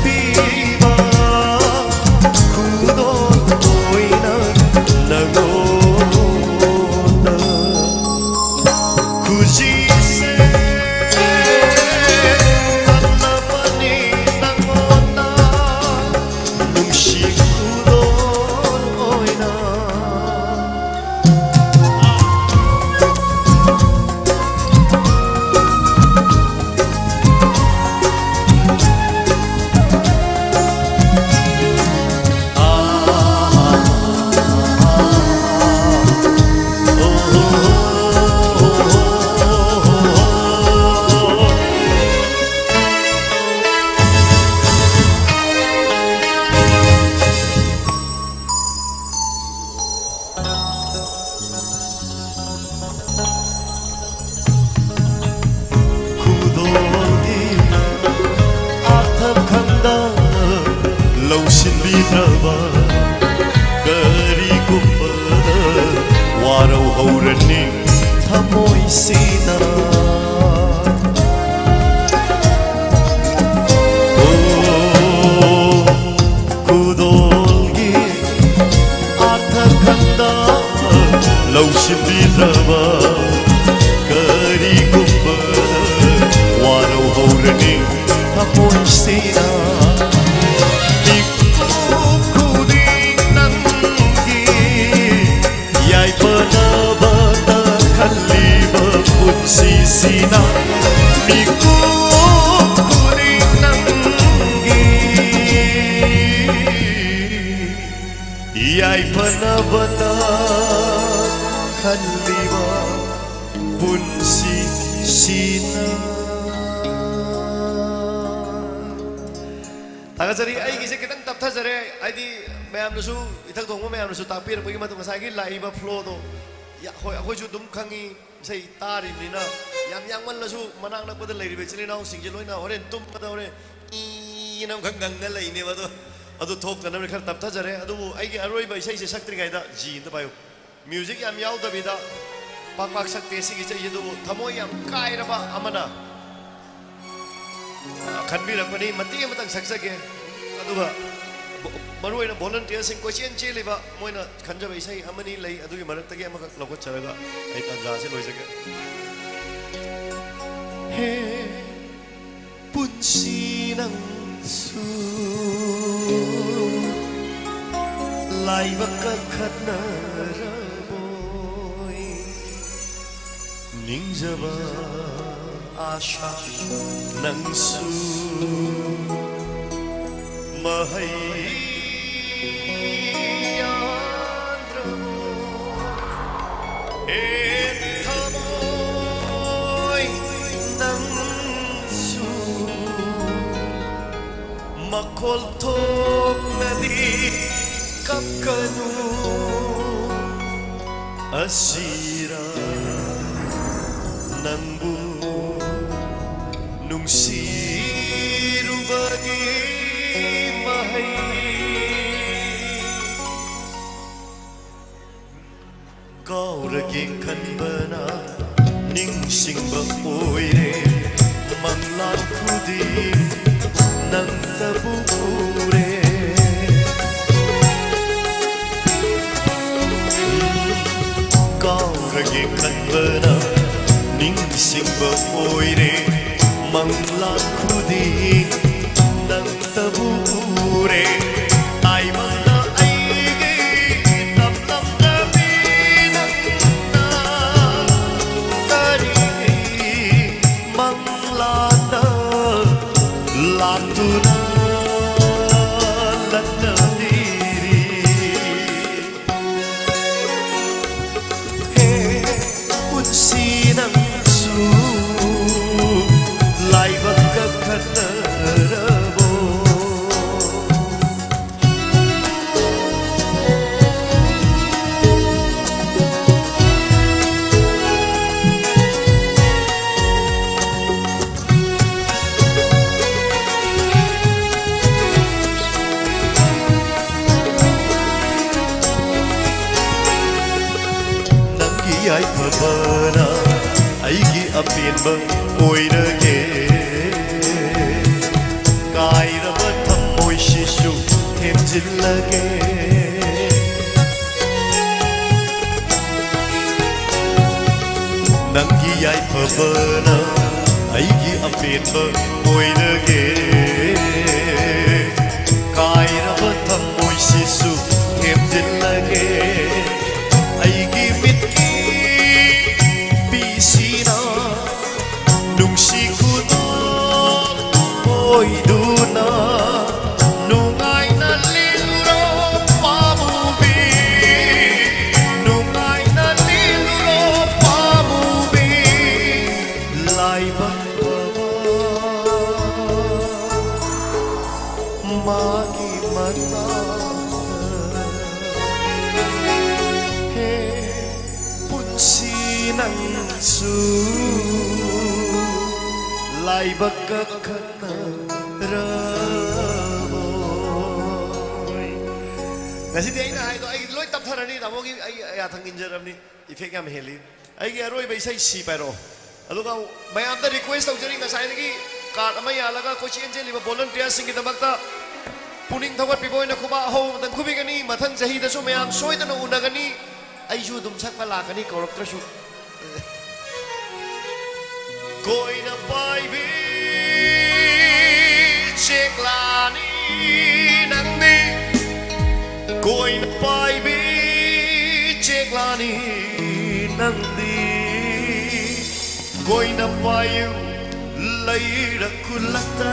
ꯄꯤꯕ ꯈꯨꯗꯣꯜ ꯑꯣꯏꯅ ꯅꯉꯣꯟꯗ ꯈꯨꯖꯤꯁꯦ ꯀꯜꯂꯕꯅꯤ ꯅꯉꯣꯟꯗ ꯅꯨꯡꯁꯤ ꯈꯨꯗꯣꯜ ꯑꯣꯏꯅ꯫ ꯈꯨꯗꯣꯜꯒꯤ ꯑꯥꯔꯊ ꯈꯪꯗ ꯂꯧꯁꯤꯟꯕꯤꯗ꯭ꯔꯕ ꯀꯔꯤꯒꯨꯝꯕꯗ ꯋꯥꯔꯧꯍꯧꯔꯅꯤ ꯊꯃꯣꯏꯁꯤꯅ꯫ ꯑꯣ, ꯈꯨꯗꯣꯜꯒꯤ ꯑꯥꯔꯊ ꯈꯪꯗ ꯂꯧꯁꯤꯟꯕꯤꯗ꯭ꯔꯕ ꯀꯔꯤꯒꯨꯝꯕ ꯋꯥꯔꯧꯍꯧꯔꯅꯤ ꯊꯃꯣꯏꯁꯤꯅ꯫ ꯃꯤꯀꯨꯞ ꯈꯨꯗꯤꯡ ꯅꯪꯒꯤ ꯌꯥꯏꯐꯅꯕꯇ ꯈꯜꯂꯤꯕ ꯄꯨꯟꯁꯤꯁꯤꯅ꯫ ꯃꯤꯀꯨꯞ ꯈꯨꯗꯤꯡ ꯅꯪꯒꯤ ꯌꯥꯏꯐꯅꯕꯇ ꯈꯜꯂꯤꯕ ꯄꯨꯟꯁꯤꯁꯤꯅ꯫ ꯊꯥꯒꯠꯆꯔꯤ꯫ ꯑꯩꯒꯤꯁꯦ ꯈꯤꯇꯪ ꯇꯞꯊꯖꯔꯦ, ꯍꯥꯏꯗꯤ ꯃꯌꯥꯝꯅꯁꯨ, ꯏꯊꯛ ꯊꯣꯡꯕ ꯃꯌꯥꯝꯅꯁꯨ ꯇꯥꯛꯄꯤꯔꯛꯄꯒꯤ ꯃꯇꯨꯡ ꯉꯁꯥꯏꯒꯤ ꯂꯥꯛꯏꯕ ꯐ꯭ꯂꯣꯗꯣ, ꯌꯥ-, ꯍꯣꯏ, ꯑꯩꯈꯣꯏꯁꯨ ꯑꯗꯨꯝ ꯈꯪꯉꯤ꯫ ꯏꯁꯩ ꯇꯥꯔꯤꯕꯅꯤꯅ ꯌꯥꯝ ꯌꯥꯡꯃꯜꯂꯁꯨ ꯃꯅꯥꯛ ꯅꯛꯄꯗ ꯂꯩꯔꯤꯕ ꯏꯆꯤꯜ ꯏꯅꯥꯎꯁꯤꯡꯁꯦ ꯂꯣꯏꯅ ꯍꯣꯔꯦꯟ ꯇꯨꯝꯕꯗ ꯍꯣꯔꯦꯟ ꯏꯅ ꯑꯃꯈꯛ ꯉꯪꯉ ꯂꯩꯅꯦꯕ꯫ ꯑꯗꯣ ꯑꯗꯨ ꯊꯣꯛꯇꯅꯕ ꯈꯔ ꯇꯞꯊꯖꯔꯦ꯫ ꯑꯗꯨꯕꯨ ꯑꯩꯒꯤ ꯑꯔꯣꯏꯕ ꯏꯁꯩꯁꯦ ꯁꯛꯇ꯭ꯔꯤꯉꯩꯗ ꯖꯤ ꯑꯝꯇ ꯄꯥꯏꯌꯨ꯫ ꯃ꯭ꯌꯨꯖꯤꯛ ꯌꯥꯝ ꯌꯥꯎꯗꯕꯤꯗ ꯄꯥꯛ ꯄꯥꯛ ꯁꯛꯇꯦ ꯁꯤꯒꯤ ꯏꯁꯩꯁꯦ, ꯑꯗꯨꯕꯨ ꯊꯃꯣꯏ ꯌꯥꯝ ꯀꯥꯏꯔꯕ ꯑꯃꯅ ꯈꯟꯕꯤꯔꯛꯄꯅꯤ꯫ ꯃꯇꯦꯛ ꯑꯃꯇꯪ ꯁꯛꯆꯒꯦ꯫ ꯑꯗꯨꯒ ꯃꯔꯨꯑꯣꯏꯅ ꯚꯣꯂꯨꯟꯇꯤꯌꯔꯁꯤꯡ ꯀꯣꯏꯆꯦꯟ ꯆꯦꯜꯂꯤꯕ ꯃꯣꯏꯅ ꯈꯟꯖꯕ ꯏꯁꯩ ꯑꯃꯅꯤ ꯂꯩ꯫ ꯑꯗꯨꯒꯤ ꯃꯔꯛꯇꯒꯤ ꯑꯃꯈꯛ ꯂꯧꯈꯠꯆꯔꯒ ꯑꯩ ꯇꯥꯟꯖꯥꯁꯦ ꯂꯣꯏꯖꯒꯦ꯫ ꯍꯦ ꯄꯨꯟꯁꯤ ꯅꯪꯁꯨ ꯂꯥꯏꯕꯛꯀ ꯈꯠꯅꯔꯕꯣꯏ꯫ ꯅꯤꯡꯖꯕ ꯑꯥꯁꯥ ꯅꯪꯁꯨ ꯃꯍꯩ ꯌꯥꯟꯗ꯭ꯔꯕꯣ? ꯑꯦ ꯊꯃꯣꯏ ꯅꯪꯁꯨ ꯃꯈꯣꯜ ꯊꯣꯛꯅꯗꯤ ꯀꯞꯀꯅꯨ꯫ ꯑꯁꯤꯔ ꯅꯪꯕꯨ ꯅꯨꯡꯁꯤꯔꯨꯕꯒꯤ ꯃꯍꯩ꯫ ꯀꯥꯎꯔꯒꯦ ꯈꯟꯕꯅ ꯅꯤꯡꯁꯤꯡꯕ ꯑꯣꯏꯔꯦ꯫ ꯃꯪꯂꯥꯟ ꯈꯨꯗꯤꯡ ꯅꯪꯇꯕꯨ ꯎꯔꯦ꯫ ꯀꯥꯎꯔꯒꯦ ꯈꯟꯕꯅ ꯅꯤꯡꯁꯤꯡꯕ ꯑꯣꯏꯔꯦ꯫ ꯃꯪꯂꯥꯟ ꯈꯨꯗꯤꯡ ꯅꯪꯇꯕꯨ ꯎꯔꯦ꯫ ꯇꯥꯏꯕꯪꯗ ꯑꯩꯒꯤ ꯇꯝꯂꯝꯗꯕꯤ ꯅꯪꯅ ꯀꯔꯤꯒꯤ ꯃꯪꯂꯥꯟꯗ ꯂꯥꯛꯇꯨꯅ ꯂꯛꯅꯕꯤꯔꯤ? ꯍꯦ ꯄꯨꯟꯁꯤ ꯅꯪꯁꯨ ꯂꯥꯏꯕꯛꯀ ꯈꯠꯅꯔꯕꯣ? ꯑꯄꯦꯟꯕ ꯑꯣꯏꯔꯒꯦ꯫ ꯀꯥꯏꯔꯕ ꯊꯃꯣꯏꯁꯤꯁꯨ ꯊꯦꯝꯖꯤꯜꯂꯒꯦ꯫ ꯅꯪꯒꯤ ꯌꯥꯏꯐꯕꯅ ꯑꯩꯒꯤ ꯑꯄꯦꯟꯕ ꯑꯣꯏꯔꯒꯦ꯫ ꯀꯥꯏꯔꯕ ꯊꯃꯣꯏꯁꯤꯁꯨ ꯊꯦꯝꯖꯤꯜꯂꯒꯦ꯫ ꯑꯩꯒꯤ ꯃꯤꯠꯀꯤ ꯄꯤꯁꯤꯅ ꯅꯨꯡꯁꯤ ꯈꯨꯗꯣꯜ ꯑꯣꯏꯗꯨꯅ ꯅꯨꯡꯉꯥꯏꯅ ꯂꯦꯜꯂꯨꯔꯣ ꯄꯥꯃꯨꯕꯤ, ꯅꯨꯡꯉꯥꯏꯅ ꯂꯦꯜꯂꯨꯔꯣ ꯄꯥꯃꯨꯕꯤ꯫ ꯂꯥꯏꯕꯛ ꯐꯕ ꯃꯥꯒꯤ ꯃꯇꯥꯡꯗ꯫ ꯍꯦ ꯄꯨꯟꯁꯤ ꯅꯪꯁꯨ ꯂꯥꯏꯕꯛ ꯀꯈꯠꯅꯔꯕꯣꯏ꯫ ꯉꯁꯤꯗꯤ ꯑꯩꯅ ꯍꯥꯏꯗꯣ ꯑꯩꯒꯤꯗꯤ ꯂꯣꯏ ꯇꯞꯊꯔꯅꯤ, ꯇꯥꯃꯣꯒꯤ ꯑꯩ ꯌꯥꯊꯪ ꯏꯟꯖꯔꯕꯅꯤ꯫ Effect ꯌꯥꯝ ꯍꯦꯜꯂꯤ꯫ ꯑꯩꯒꯤ ꯑꯔꯣꯏꯕ ꯏꯁꯩ ꯁꯤ ꯄꯥꯏꯔꯛꯑꯣ꯫ ꯑꯗꯨꯒ ꯃꯌꯥꯝꯗ request ꯇꯧꯖꯔꯤ, ꯉꯁꯥꯏꯗꯒꯤ card ꯑꯃ ꯌꯥꯜꯂꯒ ꯀꯣꯏꯆꯦꯟ ꯆꯦꯜꯂꯤꯕ volunteersꯁꯤꯡꯒꯤꯗꯃꯛꯇ ꯄꯨꯛꯅꯤꯡ ꯊꯧꯒꯠꯄꯤꯕ ꯑꯣꯏꯅ ꯈꯨꯕꯥꯛ ꯑꯍꯧꯕ ꯑꯃꯇꯪ ꯈꯨꯕꯤꯒꯅꯤ꯫ ꯃꯊꯪ ꯆꯍꯤꯗꯁꯨ ꯃꯌꯥꯝ ꯁꯣꯏꯗꯅ ꯎꯅꯒꯅꯤ꯫ ꯑꯩꯁꯨ ꯑꯗꯨꯝ ꯁꯛꯄ ꯂꯥꯛꯀꯅꯤ ꯀꯧꯔꯛꯇ꯭ꯔꯁꯨ꯫ ꯀꯣꯏꯅ ꯄꯥꯏꯕꯤ ꯆꯦꯛꯂꯥꯅꯤ ꯅꯪꯗꯤ, ꯀꯣꯏꯅ ꯄꯥꯏꯕꯤ ꯆꯦꯛꯂꯥꯅꯤ ꯅꯪꯗꯤ꯫ ꯀꯣꯏꯅ ꯄꯥꯏꯌꯨ ꯂꯩꯔꯛ ꯈꯨꯜꯂꯛꯇ꯫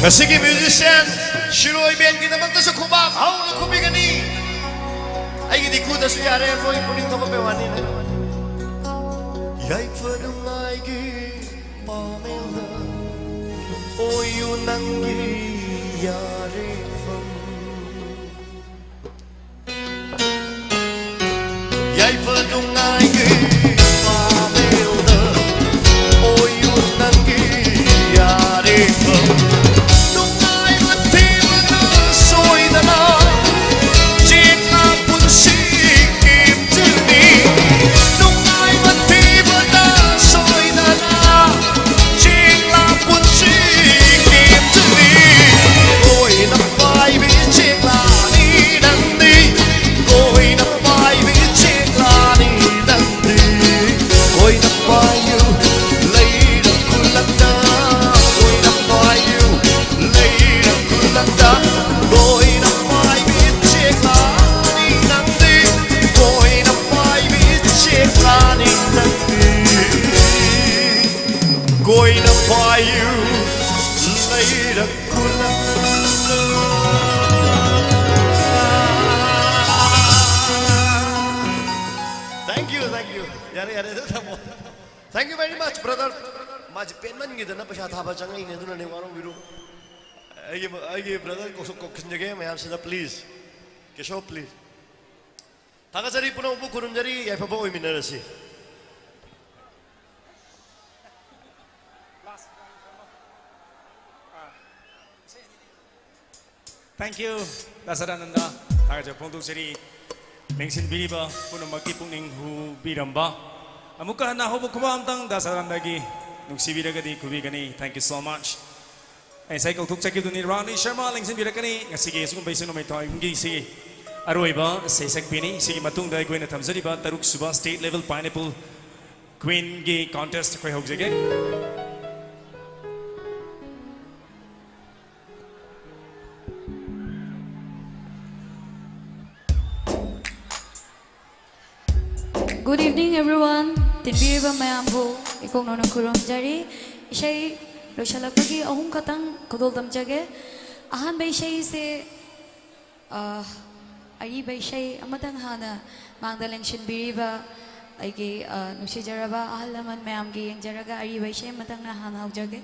ꯑꯁꯤꯒꯤ ꯃ꯭ꯌꯨꯖꯤꯁꯤꯌꯥꯟ ꯁꯤꯔꯣꯏ ꯕꯦꯟꯒꯤꯗꯃꯛꯇꯁꯨ ꯈꯨꯕꯥꯛ ꯍꯧꯅ ꯈꯨꯕꯤꯒꯅꯤ꯫ ꯑꯩꯒꯤꯗꯤ ꯈꯨꯗꯁꯨ ꯌꯥꯔꯦ, ꯃꯣꯏ ꯄꯨꯛꯅꯤꯡ ꯊꯧꯒꯠꯄꯩ ꯋꯥꯅꯤꯅꯦ꯫ ꯌꯥꯏꯐ ꯅꯨꯡꯉꯥꯏꯒꯤ ꯄꯥꯃꯦꯜꯗ ꯑꯣꯏꯌꯨ ꯅꯪꯒꯤ ꯌꯥꯔꯦꯐꯝ꯫ ꯌꯥꯏꯐ ꯅꯨꯡꯉꯥꯏꯒꯤ ꯄꯥꯃꯦꯜꯗ ꯑꯣꯏꯌꯨ ꯅꯪꯒꯤ ꯌꯥꯔꯦꯐꯝ꯫ ꯅꯨꯡꯉꯥꯏꯕ ꯊꯤꯕꯅ ꯁꯣꯏꯗꯅ ꯆꯦꯛꯅ ꯄꯨꯟꯁꯤ ꯀꯦꯝꯖꯅꯤ꯫ ꯅꯨꯡꯉꯥꯏꯕ ꯊꯤꯕꯅ ꯁꯣꯏꯗꯅ ꯆꯦꯛꯅ ꯄꯨꯟꯁꯤ ꯀꯦꯝꯖꯅꯤ꯫ ꯀꯣꯏꯅ ꯄꯥꯏꯕꯤ ꯆꯦꯛꯂꯥꯅꯤ ꯅꯪꯗꯤ꯫ ꯀꯣꯏꯅ ꯄꯥꯏꯕꯤ ꯆꯦꯛꯂꯥꯅꯤ ꯅꯪꯗꯤ꯫ ꯀꯣꯏꯅ ꯄꯥꯏꯌꯨ ꯂꯩꯔꯛ ꯈꯨꯜꯂꯛꯇ꯫ ꯀꯣꯏꯅ ꯄꯥꯏꯌꯨ ꯂꯩꯔꯛ ꯈꯨꯜꯂꯛꯇ꯫ ꯀꯣꯏꯅ ꯄꯥꯏꯕꯤ ꯆꯦꯛꯂꯥꯅꯤ ꯅꯪꯗꯤ꯫ ꯀꯣꯏꯅ ꯄꯥꯏꯕꯤ ꯆꯦꯛꯂꯥꯅꯤ ꯅꯪꯗꯤ꯫ ꯀꯣꯏꯅ ꯄꯥꯏꯌꯨ ꯂꯩꯔꯛ ꯈꯨꯜꯂꯛꯇ꯫ Thank you, thank you. ꯌꯥꯔꯦ, ꯌꯥꯔꯦ, ꯑꯗꯨ ꯊꯝꯃꯣ꯫ Thank you very much, brother. ꯃꯥꯁꯦ ꯄꯦꯟꯃꯟꯈꯤꯗꯅ ꯄꯩꯁꯥ ꯊꯥꯕ ꯆꯪꯉꯛꯏꯅꯦ, ꯑꯗꯨꯅꯅꯦ, ꯋꯥꯔꯧꯕꯤꯔꯨ꯫ ꯑꯩꯒꯤ, ꯑꯩꯒꯤ brother ꯀꯧꯁꯨ ꯀꯧꯁꯤꯟꯖꯒꯦ ꯃꯌꯥꯝꯁꯤꯗ, please. ꯀꯦꯁꯣ, please. ꯊꯥꯒꯠꯆꯔꯤ, ꯄꯨꯝꯅꯃꯛꯄꯨ ꯈꯨꯔꯨꯝꯖꯔꯤ, ꯌꯥꯏꯐꯕ ꯑꯣꯏꯃꯤꯟꯅꯔꯁꯤ꯫ Thank you, ꯗꯥ ꯁꯗꯥꯅꯟꯗ꯫ ꯊꯥꯒꯠꯆꯕ ꯐꯣꯡꯗꯣꯛꯆꯔꯤ꯫ ꯂꯦꯡꯁꯤꯟꯕꯤꯔꯤꯕ ꯄꯨꯝꯅꯃꯛꯀꯤ ꯄꯨꯛꯅꯤꯡ ꯍꯨꯕꯤꯔꯝꯕ꯫ ꯑꯃꯨꯛꯀ ꯍꯟꯅ ꯍꯧꯕ ꯈꯨꯕꯥꯛ ꯑꯝꯇꯪ ꯗꯥ ꯁꯗꯥꯅꯟꯗꯒꯤ ꯅꯨꯡꯁꯤꯕꯤꯔꯒꯗꯤ ꯈꯨꯕꯤꯒꯅꯤ꯫ Thank you so much. ꯑꯩ ꯉꯁꯥꯏ ꯀꯧꯊꯣꯛꯆꯈꯤꯕꯗꯨꯅꯤ, ꯔꯥꯅꯤ ꯁꯔꯃ ꯂꯦꯡꯁꯤꯟꯕꯤꯔꯛꯀꯅꯤ꯫ ꯉꯁꯤꯒꯤ ꯑꯁꯤꯒꯨꯝꯕ ꯏꯁꯩ ꯅꯣꯡꯃꯥꯏ ꯊꯧꯔꯝꯒꯤ ꯁꯤꯒꯤ ꯑꯔꯣꯏꯕ ꯏꯁꯩ ꯁꯛꯄꯤꯅꯤ꯫ ꯁꯤꯒꯤ ꯃꯇꯨꯡꯗ ꯑꯩꯈꯣꯏꯅ ꯊꯝꯖꯔꯤꯕ ꯇꯔꯨꯛ ꯁꯨꯕ State Level Pineapple Queenꯒꯤ contest ꯑꯩꯈꯣꯏ ꯍꯧꯖꯒꯦ꯫ Good evening, everyone. ꯇꯤꯟꯕꯤꯔꯤꯕ ꯃꯌꯥꯝꯕꯨ ꯏꯀꯣꯛꯅꯧꯅ ꯈꯨꯔꯨꯝꯖꯔꯤ꯫ ꯏꯁꯩ ꯂꯣꯏꯁꯤꯜꯂꯛꯄꯒꯤ ꯑꯍꯨꯝ ꯈꯛꯇꯪ ꯈꯨꯗꯣꯜ ꯇꯝꯖꯒꯦ꯫ ꯑꯍꯥꯟꯕ ꯏꯁꯩꯁꯦ, ꯑ, ꯑꯔꯤꯕ ꯏꯁꯩ ꯑꯃꯇꯪ ꯍꯥꯟꯅ ꯃꯥꯡꯗ ꯂꯦꯡꯁꯤꯟꯕꯤꯔꯤꯕ ꯑꯩꯒꯤ, ꯑ, ꯅꯨꯡꯁꯤꯖꯔꯕ ꯑꯍꯜ ꯂꯃꯟ ꯃꯌꯥꯝꯒꯤ ꯌꯦꯡꯖꯔꯒ ꯑꯔꯤꯕ ꯏꯁꯩ ꯑꯃꯇꯪꯅ ꯍꯥꯟꯅ ꯍꯧꯖꯒꯦ꯫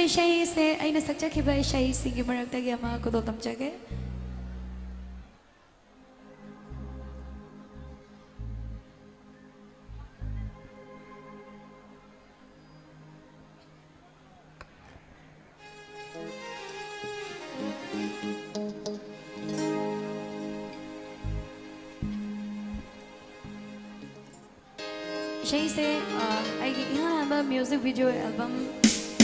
ꯏꯁꯩꯁꯦ ꯑꯩꯅ ꯁꯛꯆꯈꯤꯕ ꯏꯁꯩꯁꯤꯡꯒꯤ ꯃꯔꯛꯇꯒꯤ ꯑꯃ ꯈꯨꯗꯣꯜ ꯇꯝꯖꯒꯦ꯫ ꯏꯁꯩꯁꯦ, ꯑ, ꯑꯩꯒꯤ ꯏꯍꯥꯟ ꯍꯥꯟꯕ music video album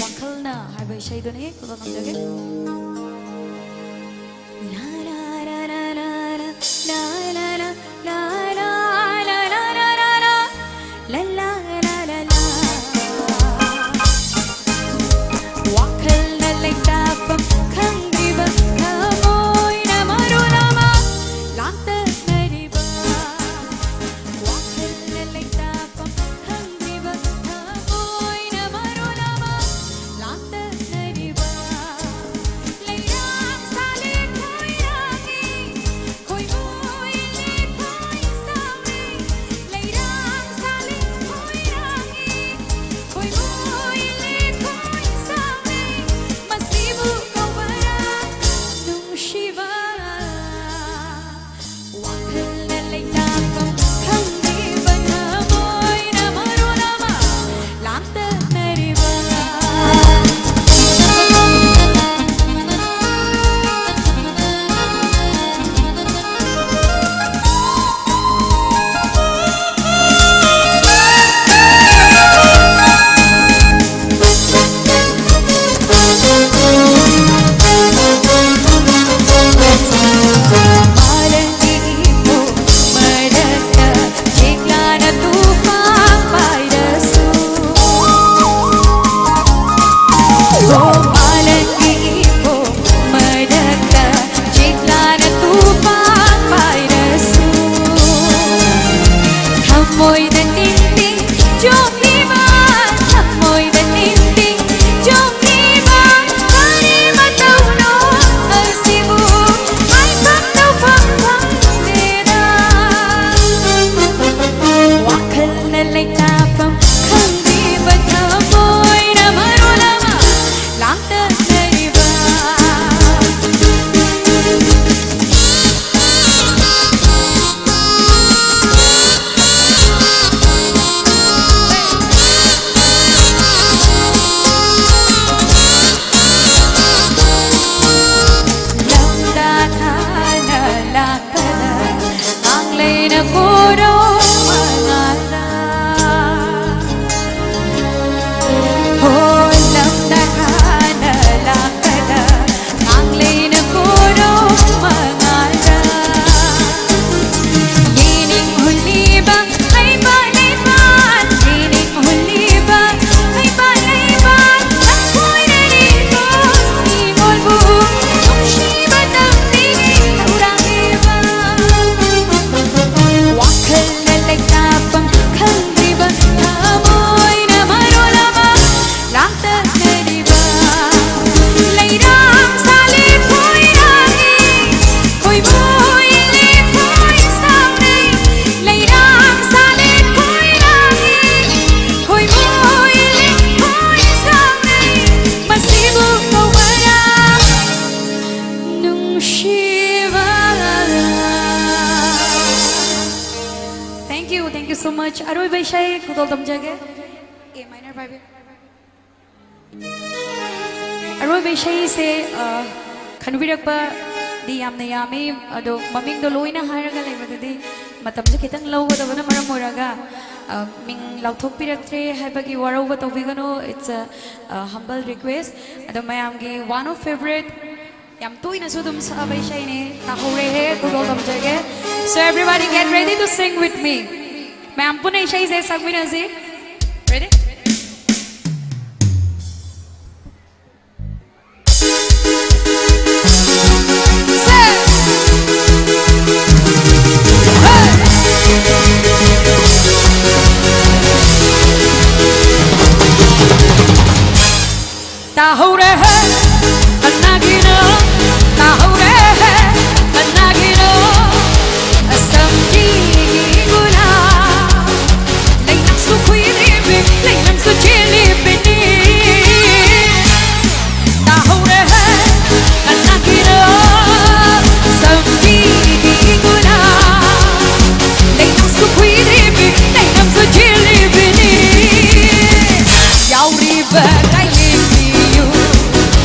ꯋꯥꯈꯜꯅ ꯍꯥꯏꯕ ꯏꯁꯩꯗꯨꯅꯤ꯫ ꯈꯨꯗꯣꯜ ꯇꯝꯖꯒꯦ꯫ ꯋꯥꯈꯜꯅ ꯂꯩꯇꯥꯐꯝ ꯈꯪꯗ꯭ꯔꯤꯕ ꯊꯃꯣꯏꯅ ꯃꯔꯣꯜ ꯑꯃ ꯂꯥꯡꯇꯛꯅꯔꯤꯕ꯫ ꯋꯥꯈꯜꯅ ꯂꯩꯇꯥꯐꯝ ꯈꯪꯗ꯭ꯔꯤꯕ ꯊꯃꯣꯏꯅ ꯃꯔꯣꯜ ꯑꯃ ꯂꯥꯡꯇꯛꯅꯔꯤꯕ꯫ ꯂꯩꯔꯥꯡ ꯁꯥꯂꯦꯡ ꯈꯣꯏꯔ ꯑꯔꯣꯏꯕ ꯏꯁꯩ ꯈꯨꯗꯣꯜ ꯇꯝꯖꯒꯦ꯫ ꯑꯦ ꯃꯥꯏꯅꯔ ꯄꯥꯏꯕꯤꯌꯨ꯫ ꯑꯔꯣꯏꯕ ꯏꯁꯩꯁꯦ, ꯑ, ꯈꯟꯕꯤꯔꯛꯄꯗꯤ ꯌꯥꯝꯅ ꯌꯥꯝꯃꯤ, ꯑꯗꯣ ꯃꯃꯤꯡꯗꯣ ꯂꯣꯏꯅ ꯍꯥꯏꯔꯒ ꯂꯩꯕꯗꯨꯗꯤ ꯃꯇꯝꯁꯨ ꯈꯤꯇꯪ ꯂꯧꯒꯗꯕꯅ ꯃꯔꯝ ꯑꯣꯏꯔꯒ, ꯑ, ꯃꯤꯡ ꯂꯥꯎꯊꯣꯛꯄꯤꯔꯛꯇ꯭ꯔꯦ ꯍꯥꯏꯕꯒꯤ ꯋꯥꯔꯧꯕ ꯇꯧꯕꯤꯒꯅꯨ꯫ It's a, a humble request. ꯑꯗꯣ ꯃꯌꯥꯝꯒꯤ one of favorite, ꯌꯥꯝ ꯇꯣꯏꯅꯁꯨ ꯑꯗꯨꯝ ꯁꯛꯑꯕ ꯏꯁꯩꯅꯦ, ꯇꯥꯍꯧꯔꯦꯍꯦ, ꯈꯨꯗꯣꯜ ꯇꯝꯖꯒꯦ꯫ So everybody get ready to sing with me. ꯃꯌꯥꯝ ꯄꯨꯟꯅ ꯏꯁꯩꯁꯦ ꯁꯛꯃꯤꯟꯅꯁꯤ꯫ Ready? ꯇꯥꯍꯧꯔꯦ ꯍꯦ, ꯀꯅꯥꯒꯤꯅꯣ? ꯇꯥꯍꯧꯔꯦ ꯍꯦ, ꯀꯅꯥꯒꯤꯅꯣ? ꯑꯁꯝꯒꯤ ꯏꯒꯨꯂꯥ꯫ ꯂꯩꯅꯝꯁꯨ ꯈꯨꯏꯔꯤꯕꯤ, ꯂꯩꯅꯝꯁꯨ ꯆꯦꯜꯂꯤꯕꯤꯅꯤ꯫ ꯇꯥꯍꯧꯔꯦ ꯍꯦ, ꯀꯅꯥꯒꯤꯅꯣ? ꯑꯁꯝꯒꯤ ꯏꯒꯨꯂꯥ꯫ ꯂꯩꯅꯝꯁꯨ ꯈꯨꯏꯔꯤꯕꯤ, ꯂꯩꯅꯝꯁꯨ ꯆꯦꯜꯂꯤꯕꯤꯅꯤ꯫ ꯌꯥꯎꯔꯤꯕ ꯀꯥꯏꯂꯦꯟ ꯃꯤꯑꯣꯏ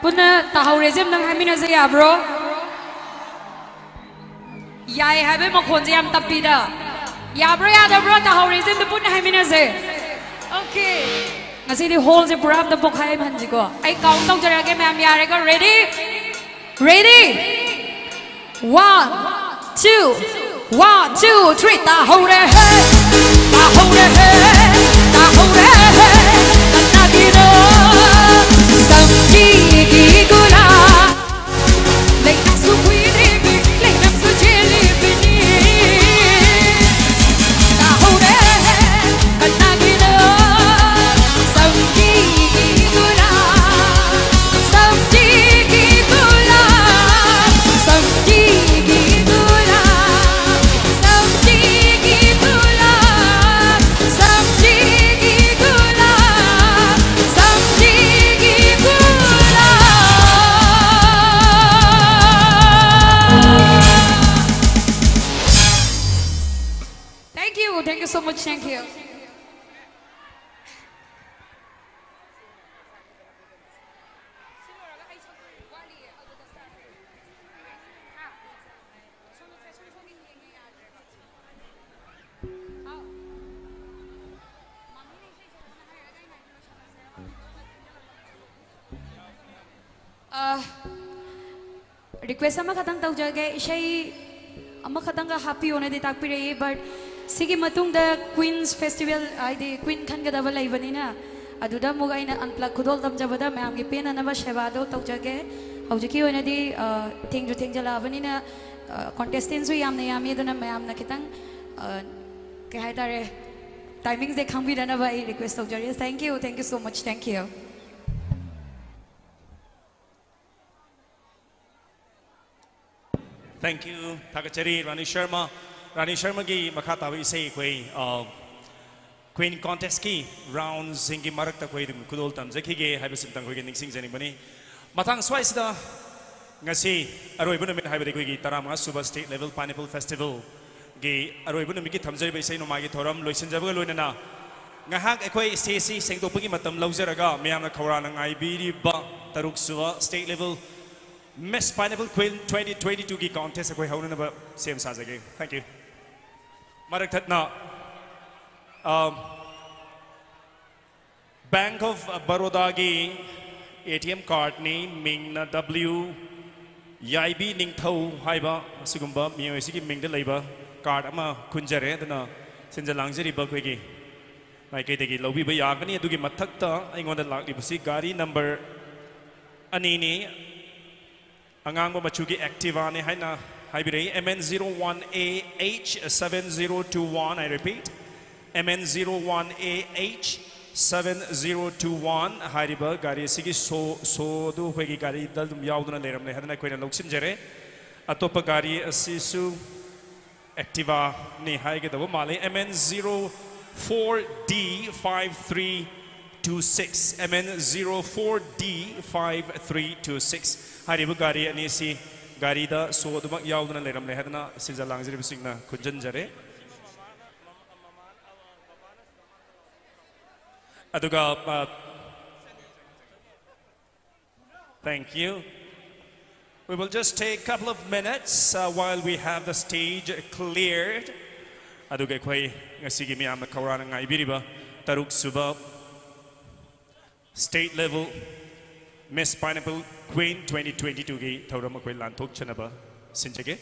ꯄꯨꯟꯅ ꯇꯥꯍꯧꯔꯦꯁꯦ ꯑꯝꯇꯪ ꯍꯥꯏꯃꯤꯟꯅꯁꯦ, ꯌꯥꯕ꯭ꯔꯣ? ꯌꯥꯏ ꯍꯥꯏꯕꯩ ꯃꯈꯣꯟꯁꯦ ꯌꯥꯝ ꯇꯞꯄꯤꯗ꯫ ꯌꯥꯕ꯭ꯔꯣ, ꯌꯥꯗꯕ꯭ꯔꯣ? ꯇꯥꯍꯧꯔꯦꯁꯦ ꯑꯝꯇ ꯄꯨꯟꯅ ꯍꯥꯏꯃꯤꯟꯅꯁꯦ꯫ Okay. ꯉꯁꯤꯗꯤ ꯍꯣꯜꯁꯦ ꯄꯨꯔꯥ ꯑꯝꯇ ꯄꯣꯛꯈꯥꯏꯍꯟꯁꯤꯀꯣ꯫ ꯑꯩ ꯀꯥꯎꯟ ꯇꯧꯖꯔꯛꯑꯒꯦ, ꯃꯌꯥꯝ ꯌꯥꯔꯦꯀꯣ? Ready? Ready? One, two, one, two, three. ꯇꯥꯍꯧꯔꯦ ꯍꯦ, ꯇꯥꯍꯧꯔꯦ ꯍꯦ, ꯇꯥꯍꯧꯔꯦ ꯍꯦ, ꯀꯅꯥꯒꯤꯅꯣ? ꯁꯝꯖꯤꯒꯤ ꯒꯨꯂꯥꯞ꯫ ꯂꯩꯅꯥꯁꯨ ꯀꯨꯏꯔꯤꯕꯤ, ꯂꯩꯅꯥꯁꯨ ꯆꯦꯜꯂꯤꯕꯤꯅꯤ꯫ ꯇꯥꯍꯧꯔꯦ ꯍꯦ, ꯀꯅꯥꯒꯤꯅꯣ? ꯁꯝꯖꯤꯒꯤ ꯒꯨꯂꯥꯞ, ꯁꯝꯖꯤꯒꯤ ꯒꯨꯂꯥꯞ, ꯁꯝꯖꯤꯒꯤ ꯒꯨꯂꯥꯞ, ꯁꯝꯖꯤꯒꯤ ꯒꯨꯂꯥꯞ, ꯁꯝꯖꯤꯒꯤ ꯒꯨꯂꯥꯞ, ꯁꯝꯖꯤꯒꯤ ꯒꯨꯂꯥꯞ꯫ Thank you, thank you so much, thank you. ꯑ, request ꯑꯃꯈꯛꯇꯪ ꯇꯧꯖꯒꯦ, ꯏꯁꯩ ꯑꯃꯈꯛꯇꯪꯒ ꯍꯥꯞꯄꯤꯌꯣꯅꯗꯤ ꯇꯥꯛꯄꯤꯔꯛꯏ, but ꯁꯤꯒꯤ ꯃꯇꯨꯡꯗ Queens Festival, ꯍꯥꯏꯗꯤ Queen ꯈꯟꯒꯗꯕ ꯂꯩꯕꯅꯤꯅ, ꯑꯗꯨꯗ ꯑꯃꯨꯛ ꯑꯩꯅ unplug ꯈꯨꯗꯣꯜ ꯇꯝꯖꯕꯗ ꯃꯌꯥꯝꯒꯤ ꯄꯦꯟꯅꯅꯕ ꯁꯦꯕꯥꯗꯣ ꯇꯧꯖꯒꯦ꯫ ꯍꯧꯖꯤꯛꯀꯤ ꯑꯣꯏꯅꯗꯤ, ꯑ, ꯊꯦꯡꯁꯨ ꯊꯦꯡꯖꯜꯂꯛꯑꯕꯅꯤꯅ, ꯑ, contestant ꯁꯨ ꯌꯥꯝꯅ ꯌꯥꯝꯃꯤ, ꯑꯗꯨꯅ ꯃꯌꯥꯝꯅ ꯈꯤꯇꯪ, ꯑ, ꯀꯩ ꯍꯥꯏꯇꯥꯔꯦ, timing ꯁꯦ ꯈꯪꯕꯤꯅꯅꯕ ꯑꯩ request ꯇꯧꯖꯔꯤ꯫ Thank you, thank you so much, thank you. Thank you. ꯊꯥꯒꯠꯆꯔꯤ ꯔꯥꯅꯤ ꯁꯔꯃ꯫ ꯔꯥꯅꯤ ꯁꯔꯃꯒꯤ ꯃꯈꯥ ꯇꯥꯕ ꯏꯁꯩ ꯑꯩꯈꯣꯏ, ꯑ, Queen Contest ꯀꯤ round ꯁꯤꯡꯒꯤ ꯃꯔꯛꯇ ꯑꯩꯈꯣꯏ ꯑꯗꯨꯝ ꯈꯨꯗꯣꯜ ꯇꯝꯖꯈꯤꯒꯦ ꯍꯥꯏꯕꯁꯤꯃꯇꯪ ꯑꯩꯈꯣꯏꯒꯤ ꯅꯤꯡꯁꯤꯡꯖꯅꯤꯡꯕꯅꯤ꯫ ꯃꯊꯪ ꯁ꯭ꯋꯥꯏꯁꯤꯗ ꯉꯁꯤ ꯑꯔꯣꯏꯕ ꯅꯨꯃꯤꯠ ꯍꯥꯏꯕꯗꯤ ꯑꯩꯈꯣꯏꯒꯤ ꯇꯔꯥꯃꯉꯥ ꯁꯨꯕ State Level Pineapple Festival ꯒꯤ ꯑꯔꯣꯏꯕ ꯅꯨꯃꯤꯠꯀꯤ ꯊꯝꯖꯔꯤꯕ ꯏꯁꯩ ꯅꯣꯡꯃꯥꯏꯒꯤ ꯊꯧꯔꯝ ꯂꯣꯏꯁꯤꯟꯖꯕꯒ ꯂꯣꯏꯅꯅ ꯉꯥꯏꯍꯥꯛ ꯑꯩꯈꯣꯏ stage ꯁꯤ ꯁꯦꯡꯗꯣꯛꯄꯒꯤ ꯃꯇꯝ ꯂꯧꯖꯔꯒ ꯃꯌꯥꯝꯅ ꯈꯧꯔꯥꯡꯅ ꯉꯥꯏꯕꯤꯔꯤꯕ ꯇꯔꯨꯛ ꯁꯨꯕ State Level Miss Pineapple Queen twenty twenty-two ꯒꯤ contest ꯑꯩꯈꯣꯏ ꯍꯧꯅꯅꯕ ꯁꯦꯝ ꯁꯥꯖꯒꯦ꯫ Thank you. ꯃꯔꯛ ꯊꯠꯅ, ꯑ, Bank of Baroda ꯒꯤ A T M card ꯅꯤ, ꯃꯤꯡꯅ W ꯌꯥꯏꯕꯤ ꯅꯤꯡꯊꯧ ꯍꯥꯏꯕ ꯑꯁꯤꯒꯨꯝꯕ ꯃꯤꯑꯣꯏ ꯑꯁꯤꯒꯤ ꯃꯤꯡꯗ ꯂꯩꯕ card ꯑꯃ ꯈꯨꯟꯖꯔꯦ꯫ ꯑꯗꯨꯅ ꯁꯤꯟꯖ ꯂꯥꯡꯖꯔꯤꯕ ꯑꯩꯈꯣꯏꯒꯤ ꯃꯥꯏꯀꯩꯗꯒꯤ ꯂꯧꯕꯤꯕ ꯌꯥꯒꯅꯤ꯫ ꯑꯗꯨꯒꯤ ꯃꯊꯛꯇ ꯑꯩꯉꯣꯟꯗ ꯂꯥꯛꯂꯤꯕꯁꯤ ꯒꯥꯔꯤ number ꯑꯅꯤꯅꯤ꯫ ꯑꯉꯥꯡꯕ ꯃꯆꯨꯒꯤ Activa ꯅꯤ ꯍꯥꯏꯅ ꯍꯥꯏꯕꯤꯔꯛꯏ, M N zero one A H seven zero two one, I repeat, M N zero one A H seven zero two one꯫ ꯍꯥꯏꯔꯤꯕ ꯒꯥꯔꯤ ꯑꯁꯤꯒꯤ show, show ꯑꯗꯨ ꯑꯩꯈꯣꯏꯒꯤ ꯒꯥꯔꯤꯗ ꯑꯗꯨꯝ ꯌꯥꯎꯗꯨꯅ ꯂꯩꯔꯝꯂꯦ ꯍꯥꯏꯗꯅ ꯑꯩꯈꯣꯏꯅ ꯂꯧꯁꯤꯟꯖꯔꯦ꯫ ꯑꯇꯣꯞꯄ ꯒꯥꯔꯤ ꯑꯁꯤꯁꯨ Activa ꯅꯤ ꯍꯥꯏꯒꯗꯕ ꯃꯥꯜꯂꯤ, M N zero four D five three two six, M N zero four D five three two six꯫ ꯍꯥꯏꯔꯤꯕ ꯒꯥꯔꯤ ꯑꯅꯤꯁꯤ ꯒꯥꯔꯤꯗ show ꯑꯗꯨꯃꯛ ꯌꯥꯎꯗꯨꯅ ꯂꯩꯔꯝꯂꯦ ꯍꯥꯏꯗꯅ ꯁꯤꯟꯖ ꯂꯥꯡꯖꯔꯤꯕꯁꯤꯡꯅ ꯈꯨꯟꯖꯟꯖꯔꯦ꯫ ꯑꯗꯨꯒ, ꯑ, Thank you. We will just take a couple of minutes, uh, while we have the stage cleared. ꯑꯗꯨꯒ ꯑꯩꯈꯣꯏ ꯉꯁꯤꯒꯤ ꯃꯤꯌꯥꯝꯅ ꯈꯧꯔꯥꯡꯅ ꯉꯥꯏꯕꯤꯔꯤꯕ ꯇꯔꯨꯛ ꯁꯨꯕ State Level Miss Pineapple Queen twenty twenty-two ꯒꯤ ꯊꯧꯔꯝ ꯑꯩꯈꯣꯏ ꯂꯥꯟꯊꯣꯛꯆꯅꯕ ꯁꯤꯟꯖꯒꯦ꯫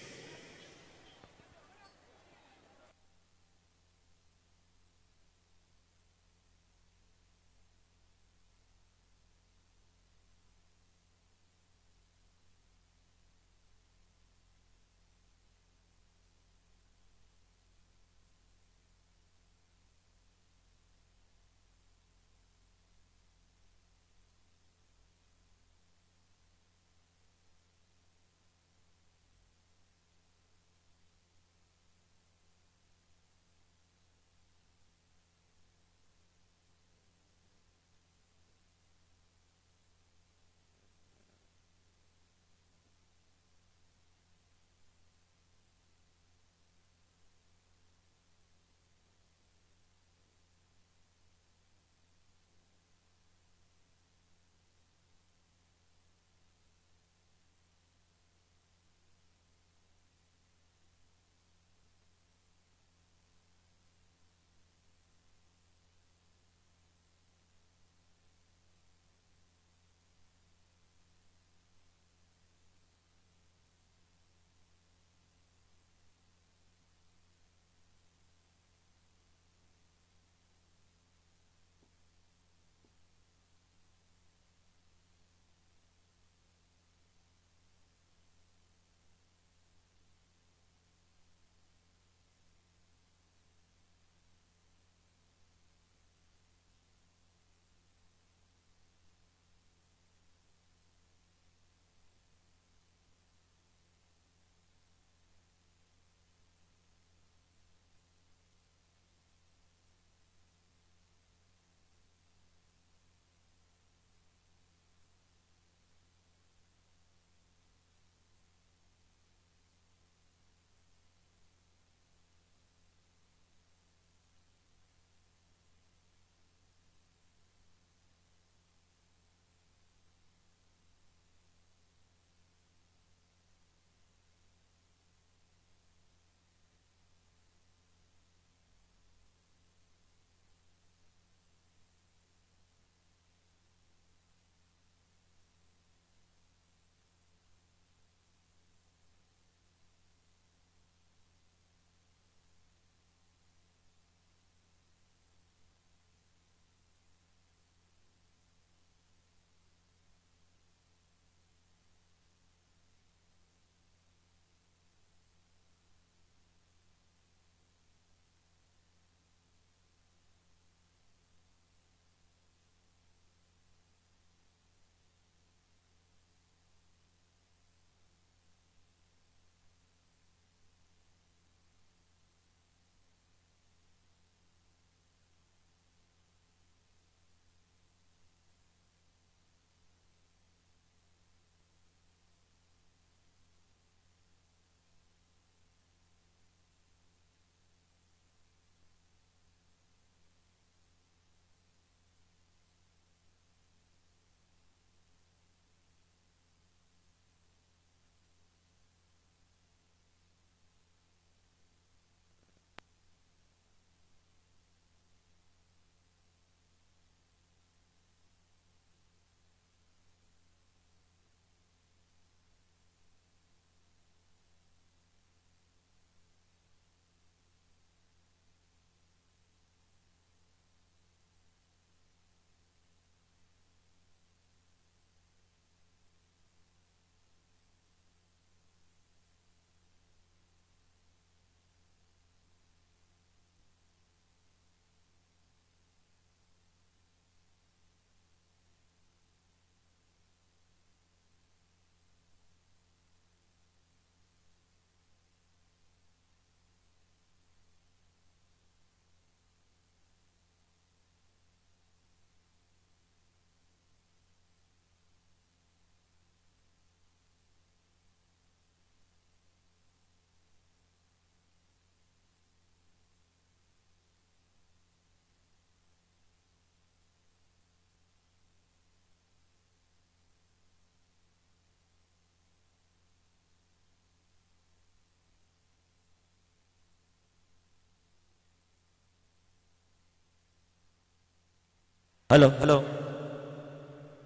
Hello, hello.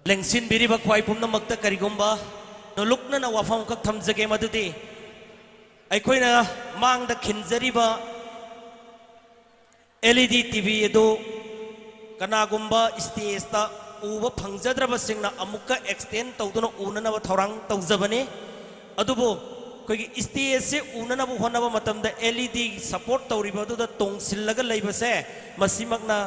ꯂꯦꯡꯁꯤꯟꯕꯤꯔꯤꯕ ꯈ꯭ꯋꯥꯏ ꯄꯨꯝꯅꯃꯛꯇ ꯀꯔꯤꯒꯨꯝꯕ ꯅꯣꯂꯨꯛꯅꯅ ꯋꯥꯐꯝ ꯑꯃꯈꯛ ꯊꯝꯖꯒꯦ, ꯃꯗꯨꯗꯤ ꯑꯩꯈꯣꯏꯅ ꯃꯥꯡꯗ ꯈꯤꯟꯖꯔꯤꯕ L E D T V ꯑꯗꯨ ꯀꯅꯥꯒꯨꯝꯕ stageꯇ ꯎꯕ ꯐꯪꯖꯗ꯭ꯔꯕꯁꯤꯡꯅ ꯑꯃꯨꯛꯀ extend ꯇꯧꯗꯨꯅ ꯎꯅꯅꯕ ꯊꯧꯔꯥꯡ ꯇꯧꯖꯕꯅꯤ꯫ ꯑꯗꯨꯕꯨ ꯑꯩꯈꯣꯏꯒꯤ stageꯁꯦ ꯎꯅꯅꯕ ꯍꯣꯠꯅꯕ ꯃꯇꯝꯗ L E D support ꯇꯧꯔꯤꯕ ꯑꯗꯨꯗ ꯇꯣꯡꯁꯤꯜꯂꯒ ꯂꯩꯕꯁꯦ, ꯃꯁꯤꯃꯛꯅ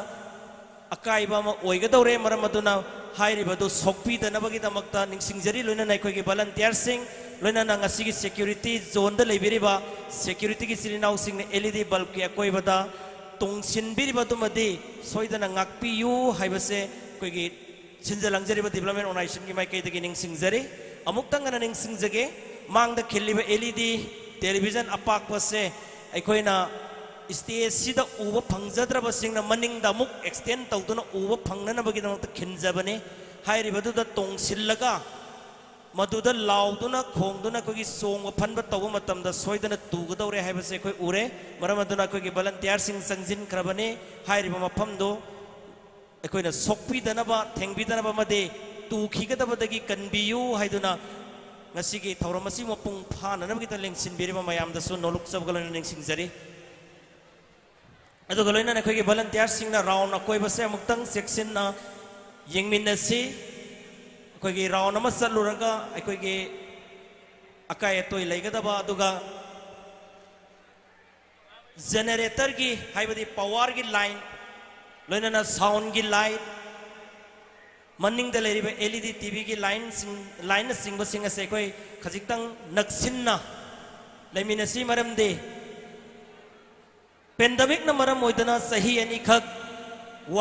ꯑꯀꯥꯏꯕ ꯑꯃ ꯑꯣꯏꯒꯗꯧꯔꯦ꯫ ꯃꯔꯝ ꯑꯗꯨꯅ ꯍꯥꯏꯔꯤꯕꯗꯨ ꯁꯣꯛꯄꯤꯗꯅꯕꯒꯤꯗꯃꯛꯇ ꯅꯤꯡꯁꯤꯡꯖꯔꯤ꯫ ꯂꯣꯏꯅꯅ ꯑꯩꯈꯣꯏꯒꯤ volunteerꯁꯤꯡ, ꯂꯣꯏꯅꯅ ꯉꯁꯤꯒꯤ security zoneꯗ ꯂꯩꯕꯤꯔꯤꯕ securityꯒꯤ ꯏꯆꯤꯜ ꯏꯅꯥꯎꯁꯤꯡꯅ L E D bulbꯀꯤ ꯑꯀꯣꯏꯕꯗ ꯇꯣꯡꯁꯤꯟꯕꯤꯔꯤꯕ ꯑꯗꯨꯃꯗꯤ ꯁꯣꯏꯗꯅ ꯉꯥꯛꯄꯤꯌꯨ ꯍꯥꯏꯕꯁꯦ ꯑꯩꯈꯣꯏꯒꯤ ꯁꯤꯟꯖ ꯂꯥꯡꯖꯔꯤꯕ development organizationꯒꯤ ꯃꯥꯏꯀꯩꯗꯒꯤ ꯅꯤꯡꯁꯤꯡꯖꯔꯤ꯫ ꯑꯃꯨꯛꯇꯪ ꯍꯟꯅ ꯅꯤꯡꯁꯤꯡꯖꯒꯦ, ꯃꯥꯡꯗ ꯈꯤꯜꯂꯤꯕ L E D television ꯑꯄꯥꯛꯄꯁꯦ ꯑꯩꯈꯣꯏꯅ stageꯁꯤꯗ ꯎꯕ ꯐꯪꯖꯗ꯭ꯔꯕꯁꯤꯡꯅ ꯃꯅꯤꯡꯗ ꯑꯃꯨꯛ extend ꯇꯧꯗꯨꯅ ꯎꯕ ꯐꯪꯅꯅꯕꯒꯤꯗꯃꯛꯇ ꯈꯤꯟꯖꯕꯅꯤ꯫ ꯍꯥꯏꯔꯤꯕꯗꯨꯗ ꯇꯣꯡꯁꯤꯜꯂꯒ ꯃꯗꯨꯗ ꯂꯥꯎꯗꯨꯅ ꯈꯣꯡꯗꯨꯅ ꯑꯩꯈꯣꯏꯒꯤ ꯆꯣꯡꯕ ꯐꯟꯕ ꯇꯧꯕ ꯃꯇꯝꯗ ꯁꯣꯏꯗꯅ ꯇꯨꯒꯗꯧꯔꯦ ꯍꯥꯏꯕꯁꯦ ꯑꯩꯈꯣꯏ ꯎꯔꯦ꯫ ꯃꯔꯝ ꯑꯗꯨꯅ ꯑꯩꯈꯣꯏꯒꯤ volunteerꯁꯤꯡ ꯆꯪꯁꯤꯟꯈ꯭ꯔꯕꯅꯤ꯫ ꯍꯥꯏꯔꯤꯕ ꯃꯐꯝꯗꯨ ꯑꯩꯈꯣꯏꯅ ꯁꯣꯛꯄꯤꯗꯅꯕ, ꯊꯦꯡꯕꯤꯗꯅꯕ ꯑꯃꯗꯤ ꯇꯨꯈꯤꯒꯗꯕꯗꯒꯤ ꯀꯟꯕꯤꯌꯨ ꯍꯥꯏꯗꯨꯅ ꯉꯁꯤꯒꯤ ꯊꯧꯔꯝ ꯑꯁꯤ ꯃꯄꯨꯡ ꯐꯥꯅꯅꯕꯒꯤꯗꯃꯛ ꯂꯦꯡꯁꯤꯟꯕꯤꯔꯤꯕ ꯃꯌꯥꯝꯗꯁꯨ ꯅꯣꯂꯨꯛꯆꯕꯒ ꯂꯣꯏꯅꯅ ꯅꯤꯡꯁꯤꯡꯖꯔꯤ꯫ ꯑꯗꯨꯒ ꯂꯣꯏꯅꯅ ꯑꯩꯈꯣꯏꯒꯤ volunteerꯁꯤꯡꯅ round ꯑꯀꯣꯏꯕꯁꯦ ꯑꯃꯨꯛꯇꯪ ꯆꯦꯛꯁꯤꯟꯅ ꯌꯦꯡꯃꯤꯟꯅꯁꯤ꯫ ꯑꯩꯈꯣꯏꯒꯤ round ꯑꯃ ꯆꯠꯂꯨꯔꯒ ꯑꯩꯈꯣꯏꯒꯤ ꯑꯀꯥꯏ ꯑꯇꯣꯏ ꯂꯩꯒꯗꯕ, ꯑꯗꯨꯒ generatorꯒꯤ, ꯍꯥꯏꯕꯗꯤ powerꯒꯤ line, ꯂꯣꯏꯅꯅ soundꯒꯤ light, ꯃꯅꯤꯡꯗ ꯂꯩꯔꯤꯕ L E D TVꯒꯤ lineꯁꯤꯡ, lineꯅꯆꯤꯡꯕꯁꯤꯡ ꯑꯁꯦ ꯑꯩꯈꯣꯏ ꯈꯖꯤꯛꯇꯪ ꯅꯛꯁꯤꯟꯅ ꯂꯩꯃꯤꯟꯅꯁꯤ꯫ ꯃꯔꯝꯗꯤ pandemicꯅ ꯃꯔꯝ ꯑꯣꯏꯗꯅ ꯆꯍꯤ ꯑꯅꯤꯈꯛ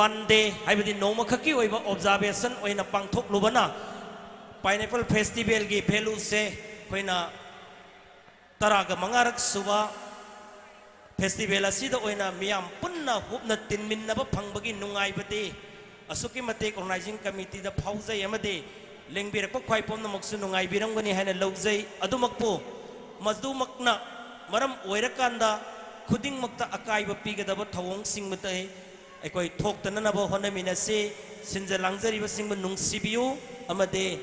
one day, ꯍꯥꯏꯕꯗꯤ ꯅꯣꯡꯃꯈꯛꯀꯤ ꯑꯣꯏꯕ observation ꯑꯣꯏꯅ ꯄꯥꯡꯊꯣꯛꯂꯨꯕꯅ Pineapple Festivalꯒꯤ valueꯁꯦ ꯑꯩꯈꯣꯏꯅ ꯇꯔꯥꯒ ꯃꯉꯥꯔꯛ ꯁꯨꯕ festival ꯑꯁꯤꯗ ꯑꯣꯏꯅ ꯃꯤꯌꯥꯝ ꯄꯨꯟꯅ ꯍꯨꯞꯅ ꯇꯤꯟꯃꯤꯟꯅꯕ ꯐꯪꯕꯒꯤ ꯅꯨꯡꯉꯥꯏꯕꯗꯤ ꯑꯁꯨꯛꯀꯤ ꯃꯇꯤꯛ organizing committeeꯗ ꯐꯥꯎꯖꯩ ꯑꯃꯗꯤ ꯂꯦꯡꯕꯤꯔꯛꯄ ꯈ꯭ꯋꯥꯏ ꯄꯨꯝꯅꯃꯛꯁꯨ ꯅꯨꯡꯉꯥꯏꯕꯤꯔꯝꯒꯅꯤ ꯍꯥꯏꯅ ꯂꯧꯖꯩ꯫ ꯑꯗꯨꯃꯛꯄꯨ ꯃꯗꯨꯃꯛꯅ ꯃꯔꯝ ꯑꯣꯏꯔꯀꯥꯟꯗ ꯈꯨꯗꯤꯡꯃꯛꯇ ꯑꯀꯥꯏꯕ ꯄꯤꯒꯗꯕ ꯊꯧꯑꯣꯡꯁꯤꯡ ꯑꯇꯩ ꯑꯩꯈꯣꯏ ꯊꯣꯛꯇꯅꯅꯕ ꯍꯣꯠꯅꯃꯤꯟꯅꯁꯤ꯫ ꯁꯤꯟꯖ ꯂꯥꯡꯖꯔꯤꯕꯁꯤꯡꯕꯨ ꯅꯨꯡꯁꯤꯕꯤꯌꯨ ꯑꯃꯗꯤ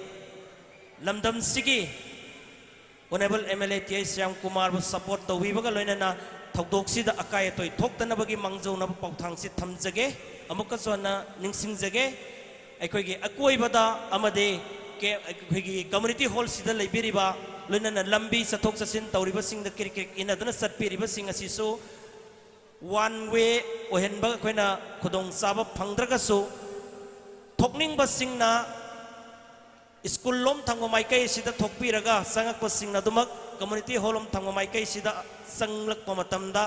ꯂꯝꯗꯝꯁꯤꯒꯤ honourable M L A T H Shyam ꯀꯨꯃꯥꯔꯕꯨ ꯁꯄꯣꯔꯠ ꯇꯧꯕꯤꯕꯒ ꯂꯣꯏꯅꯅ ꯊꯧꯗꯣꯛꯁꯤꯗ ꯑꯀꯥꯏ ꯑꯇꯣꯏ ꯊꯣꯛꯇꯅꯕꯒꯤ ꯃꯥꯡꯖꯧꯅꯕ ꯄꯥꯎꯊꯥꯡꯁꯤ ꯊꯝꯖꯒꯦ꯫ ꯑꯃꯨꯛꯀꯁꯨ ꯍꯟꯅ ꯅꯤꯡꯁꯤꯡꯖꯒꯦ, ꯑꯩꯈꯣꯏꯒꯤ ꯑꯀꯣꯏꯕꯗ ꯑꯃꯗꯤ ꯀꯦ-, ꯑꯩꯈꯣꯏꯒꯤ ꯀꯝꯃ꯭ꯌꯨꯅꯤꯇꯤ ꯍꯣꯜꯁꯤꯗ ꯂꯩꯕꯤꯔꯤꯕ, ꯂꯣꯏꯅꯅ ꯂꯝꯕꯤ ꯆꯠꯊꯣꯛ ꯆꯠꯁꯤꯟ ꯇꯧꯔꯤꯕꯁꯤꯡꯗ ꯀ꯭ꯔꯤꯛ ꯀ꯭ꯔꯤꯛ ꯏꯟꯅꯗꯨꯅ ꯆꯠꯄꯤꯔꯤꯕꯁꯤꯡ ꯑꯁꯤꯁꯨ ꯋꯥꯟ ꯋꯦ ꯑꯣꯏꯍꯟꯕ ꯑꯩꯈꯣꯏꯅ ꯈꯨꯗꯣꯡꯆꯥꯕ ꯐꯪꯗ꯭ꯔꯒꯁꯨ, ꯊꯣꯛꯅꯤꯡꯕꯁꯤꯡꯅ ꯁ꯭ꯀꯨꯜ ꯂꯣꯝ ꯊꯪꯕ ꯃꯥꯏꯀꯩ ꯑꯁꯤꯗ ꯊꯣꯛꯄꯤꯔꯒ, ꯆꯪꯉꯛꯄꯁꯤꯡꯅ ꯑꯗꯨꯃꯛ ꯀꯝꯃ꯭ꯌꯨꯅꯤꯇꯤ ꯍꯣꯜ ꯂꯣꯝ ꯊꯪꯕ ꯃꯥꯏꯀꯩꯁꯤꯗ ꯆꯪꯂꯛꯄ ꯃꯇꯝꯗ,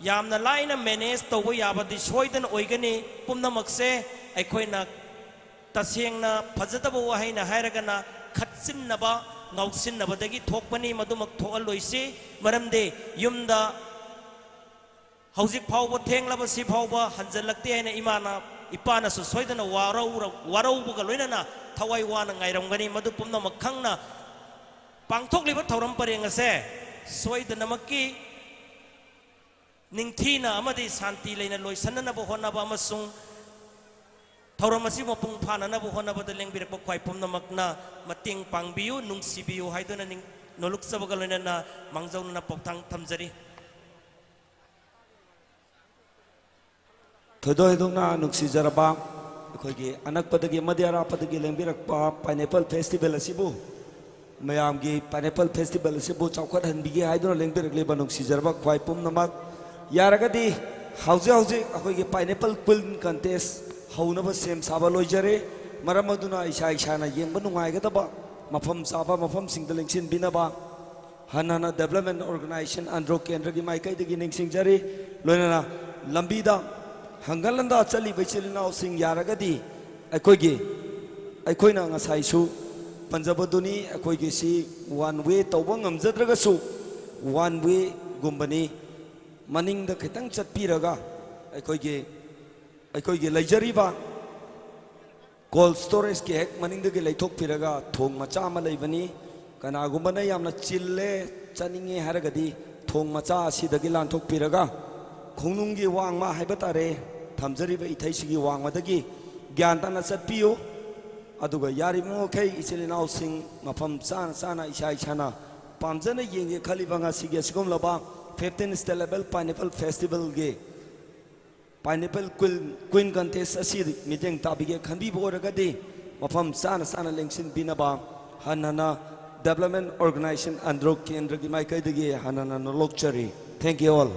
ꯌꯥꯝꯅ ꯂꯥꯏꯅ ꯃꯦꯅꯦꯖ ꯇꯧꯕ ꯌꯥꯕꯗꯤ ꯁꯣꯏꯗꯅ ꯑꯣꯏꯒꯅꯤ꯫ ꯄꯨꯝꯅꯃꯛꯁꯦ ꯑꯩꯈꯣꯏꯅ ꯇꯁꯦꯡꯅ ꯐꯖꯗꯕ ꯋꯥꯍꯩꯅ ꯍꯥꯏꯔꯒꯅ ꯈꯠꯆꯤꯟꯅꯕ, ꯉꯥꯎꯁꯤꯟꯅꯕꯗꯒꯤ ꯊꯣꯛꯄꯅꯤ꯫ ꯃꯗꯨꯃꯛ ꯊꯣꯛꯍꯜꯂꯣꯏꯁꯤ꯫ ꯃꯔꯝꯗꯤ ꯌꯨꯝꯗ ꯍꯧꯖꯤꯛ ꯐꯥꯎꯕ ꯊꯦꯡꯂꯕꯁꯤ ꯐꯥꯎꯕ ꯍꯟꯖꯜꯂꯛꯇꯦ ꯍꯥꯏꯅ ꯏꯃꯥꯅ, ꯏꯄꯥꯅꯁꯨ ꯁꯣꯏꯗꯅ ꯋꯥꯔꯧꯔ-, ꯋꯥꯔꯧꯕꯒ ꯂꯣꯏꯅꯅ ꯊꯋꯥꯏ ꯋꯥꯅ ꯉꯥꯏꯔꯝꯒꯅꯤ꯫ ꯃꯗꯨ ꯄꯨꯝꯅꯃꯛ ꯈꯪꯅ ꯄꯥꯡꯊꯣꯛꯂꯤꯕ ꯊꯧꯔꯝ ꯄꯔꯦꯡ ꯑꯁꯦ ꯁꯣꯏꯗꯅꯃꯛꯀꯤ ꯅꯤꯡꯊꯤꯅ ꯑꯃꯗꯤ ꯁꯥꯟꯇꯤ ꯂꯩꯅ ꯂꯣꯏꯁꯤꯟꯅꯅꯕ ꯍꯣꯠꯅꯕ ꯑꯃꯁꯨꯡ ꯊꯧꯔꯝ ꯑꯁꯤ ꯃꯄꯨꯡ ꯐꯥꯅꯅꯕ ꯍꯣꯠꯅꯕꯗ ꯂꯦꯡꯕꯤꯔꯛꯄ ꯈ꯭ꯋꯥꯏ ꯄꯨꯝꯅꯃꯛꯅ ꯃꯇꯦꯡ ꯄꯥꯡꯕꯤꯌꯨ, ꯅꯨꯡꯁꯤꯕꯤꯌꯨ ꯍꯥꯏꯗꯨꯅ ꯅꯤꯡ-, ꯅꯣꯂꯨꯛꯆꯕꯒ ꯂꯣꯏꯅꯅ ꯃꯥꯡꯖꯧꯅꯅ ꯄꯥꯎꯊꯥꯡ ꯊꯝꯖꯔꯤ꯫ ꯊꯣꯏꯗꯣꯛ ꯍꯦꯟꯗꯣꯛꯅ ꯅꯨꯡꯁꯤꯖꯔꯕ ꯑꯩꯈꯣꯏꯒꯤ ꯑꯅꯛꯄꯗꯒꯤ ꯑꯃꯗꯤ ꯑꯔꯥꯞꯄꯗꯒꯤ ꯂꯦꯡꯕꯤꯔꯛꯄ ꯄꯥꯏꯅꯦꯄꯜ ꯐꯦꯁꯇꯤꯚꯦꯜ ꯑꯁꯤꯕꯨ, ꯃꯌꯥꯝꯒꯤ ꯄꯥꯏꯅꯦꯄꯜ ꯐꯦꯁꯇꯤꯚꯦꯜ ꯑꯁꯤꯕꯨ ꯆꯥꯎꯈꯠꯍꯟꯕꯤꯒꯦ ꯍꯥꯏꯗꯨꯅ ꯂꯦꯡꯕꯤꯔꯛꯂꯤꯕ ꯅꯨꯡꯁꯤꯖꯔꯕ ꯈ꯭ꯋꯥꯏ ꯄꯨꯝꯅꯃꯛ, ꯌꯥꯔꯒꯗꯤ ꯍꯧꯖꯤꯛ ꯍꯧꯖꯤꯛ ꯑꯩꯈꯣꯏꯒꯤ ꯄꯥꯏꯅꯦꯄꯜ ꯀ꯭ꯋꯤꯟ ꯀꯟꯇꯦꯁ ꯍꯧꯅꯕ ꯁꯦꯝ ꯁꯥꯕ ꯂꯣꯏꯖꯔꯦ꯫ ꯃꯔꯝ ꯑꯗꯨꯅ ꯏꯁꯥ ꯏꯁꯥꯅ ꯌꯦꯡꯕ ꯅꯨꯡꯉꯥꯏꯒꯗꯕ ꯃꯐꯝ ꯆꯥꯕ ꯃꯐꯝꯁꯤꯡꯗ ꯂꯦꯡꯁꯤꯟꯕꯤꯅꯕ ꯍꯟꯅ ꯍꯟꯅ ꯗꯦꯕꯂꯞꯃꯦꯟ ꯑꯣꯔꯒꯅꯥꯏꯖꯦꯁꯟ ꯑꯟꯗ꯭ꯔꯣ ꯀꯦꯟꯗ꯭ꯔꯒꯤ ꯃꯥꯏꯀꯩꯗꯒꯤ ꯅꯤꯡꯁꯤꯡꯖꯔꯤ꯫ ꯂꯣꯏꯅꯅ ꯂꯝꯕꯤꯗ ꯍꯪꯒꯠ ꯍꯟꯗꯥ ꯆꯠꯂꯤꯕ ꯏꯆꯤꯜ ꯏꯅꯥꯎꯁꯤꯡ ꯌꯥꯔꯒꯗꯤ ꯑꯩꯈꯣꯏꯒꯤ, ꯑꯩꯈꯣꯏꯅ ꯉꯁꯥꯏꯁꯨ ꯄꯟꯖꯕꯗꯨꯅꯤ, ꯑꯩꯈꯣꯏꯒꯤ ꯁꯤ ꯋꯥꯟ ꯋꯦ ꯇꯧꯕ ꯉꯝꯖꯗ꯭ꯔꯒꯁꯨ ꯋꯥꯟ ꯋꯦꯒꯨꯝꯕꯅꯤ꯫ ꯃꯅꯤꯡꯗ ꯈꯤꯇꯪ ꯆꯠꯄꯤꯔꯒ ꯑꯩꯈꯣꯏꯒꯤ, ꯑꯩꯈꯣꯏꯒꯤ ꯂꯩꯖꯔꯤꯕ ꯀꯣꯜ ꯁ꯭ꯇꯣꯔꯦꯖꯀꯤ ꯍꯦꯛ ꯃꯅꯤꯡꯗꯒꯤ ꯂꯩꯊꯣꯛꯄꯤꯔꯒ ꯊꯣꯡ ꯃꯆꯥ ꯑꯃ ꯂꯩꯕꯅꯤ꯫ ꯀꯅꯥꯒꯨꯝꯕꯅ ꯌꯥꯝꯅ ꯆꯤꯜꯂꯦ, ꯆꯠꯅꯤꯡꯉꯦ ꯍꯥꯏꯔꯒꯗꯤ ꯊꯣꯡ ꯃꯆꯥ ꯑꯁꯤꯗꯒꯤ ꯂꯥꯟꯊꯣꯛꯄꯤꯔꯒ ꯈꯣꯡꯅꯨꯡꯒꯤ ꯋꯥꯡꯃ ꯍꯥꯏꯕ ꯇꯥꯔꯦ, ꯊꯝꯖꯔꯤꯕ ꯏꯊꯩꯁꯤꯒꯤ ꯋꯥꯡꯃꯗꯒꯤ ꯒ꯭ꯌꯥꯟ ꯇꯥꯅ ꯆꯠꯄꯤꯌꯨ꯫ ꯑꯗꯨꯒ ꯌꯥꯔꯤꯕ ꯃꯈꯩ ꯏꯆꯤꯜ ꯏꯅꯥꯎꯁꯤꯡ ꯃꯐꯝ ꯆꯥꯅ ꯆꯥꯅ ꯏꯁꯥ ꯏꯁꯥꯅ ꯄꯥꯝꯖꯅ ꯌꯦꯡꯒꯦ ꯈꯜꯂꯤꯕ ꯉꯁꯤꯒꯤ ꯑꯁꯤꯒꯨꯝꯂꯕ fifteen State Level Pineapple Festivalꯒꯤ Pineapple Queen, Queen Contest ꯑꯁꯤ ꯃꯤꯠꯌꯦꯡ ꯇꯥꯕꯤꯒꯦ ꯈꯟꯕꯤꯕ ꯑꯣꯏꯔꯒꯗꯤ ꯃꯐꯝ ꯆꯥꯅ ꯆꯥꯅ ꯂꯦꯡꯁꯤꯟꯕꯤꯅꯕ ꯍꯟꯅ ꯍꯟꯅ Development Organization ꯑꯟꯗ꯭ꯔꯣ ꯀꯦꯟꯗ꯭ꯔꯒꯤ ꯃꯥꯏꯀꯩꯗꯒꯤ ꯍꯟꯅ ꯍꯟꯅ ꯅꯣꯂꯣꯛꯆꯔꯤ꯫ Thank you all.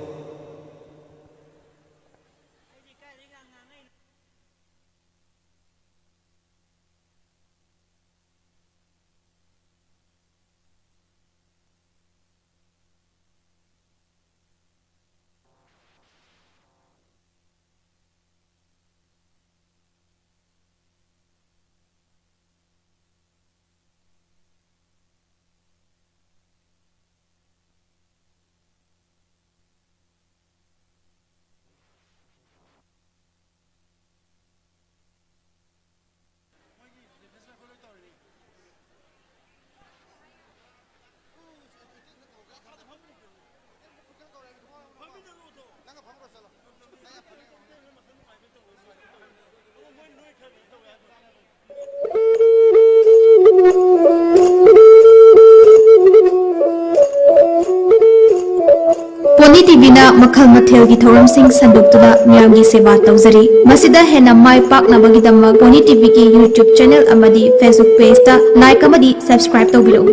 Pony TVꯅ ꯃꯈꯜ ꯃꯊꯦꯜꯒꯤ ꯊꯧꯔꯝꯁꯤꯡ ꯁꯟꯗꯣꯛꯇꯨꯅ ꯃꯤꯌꯥꯝꯒꯤ ꯁꯦꯕꯥ ꯇꯧꯖꯔꯤ꯫ ꯃꯁꯤꯗ ꯍꯦꯟꯅ ꯃꯥꯏ ꯄꯥꯛꯅꯕꯒꯤꯗꯃꯛ Pony TVꯒꯤ YouTube channel ꯑꯃꯗꯤ Facebook pageꯇ like ꯑꯃꯗꯤ subscribe ꯇꯧꯕꯤꯔꯛꯎ꯫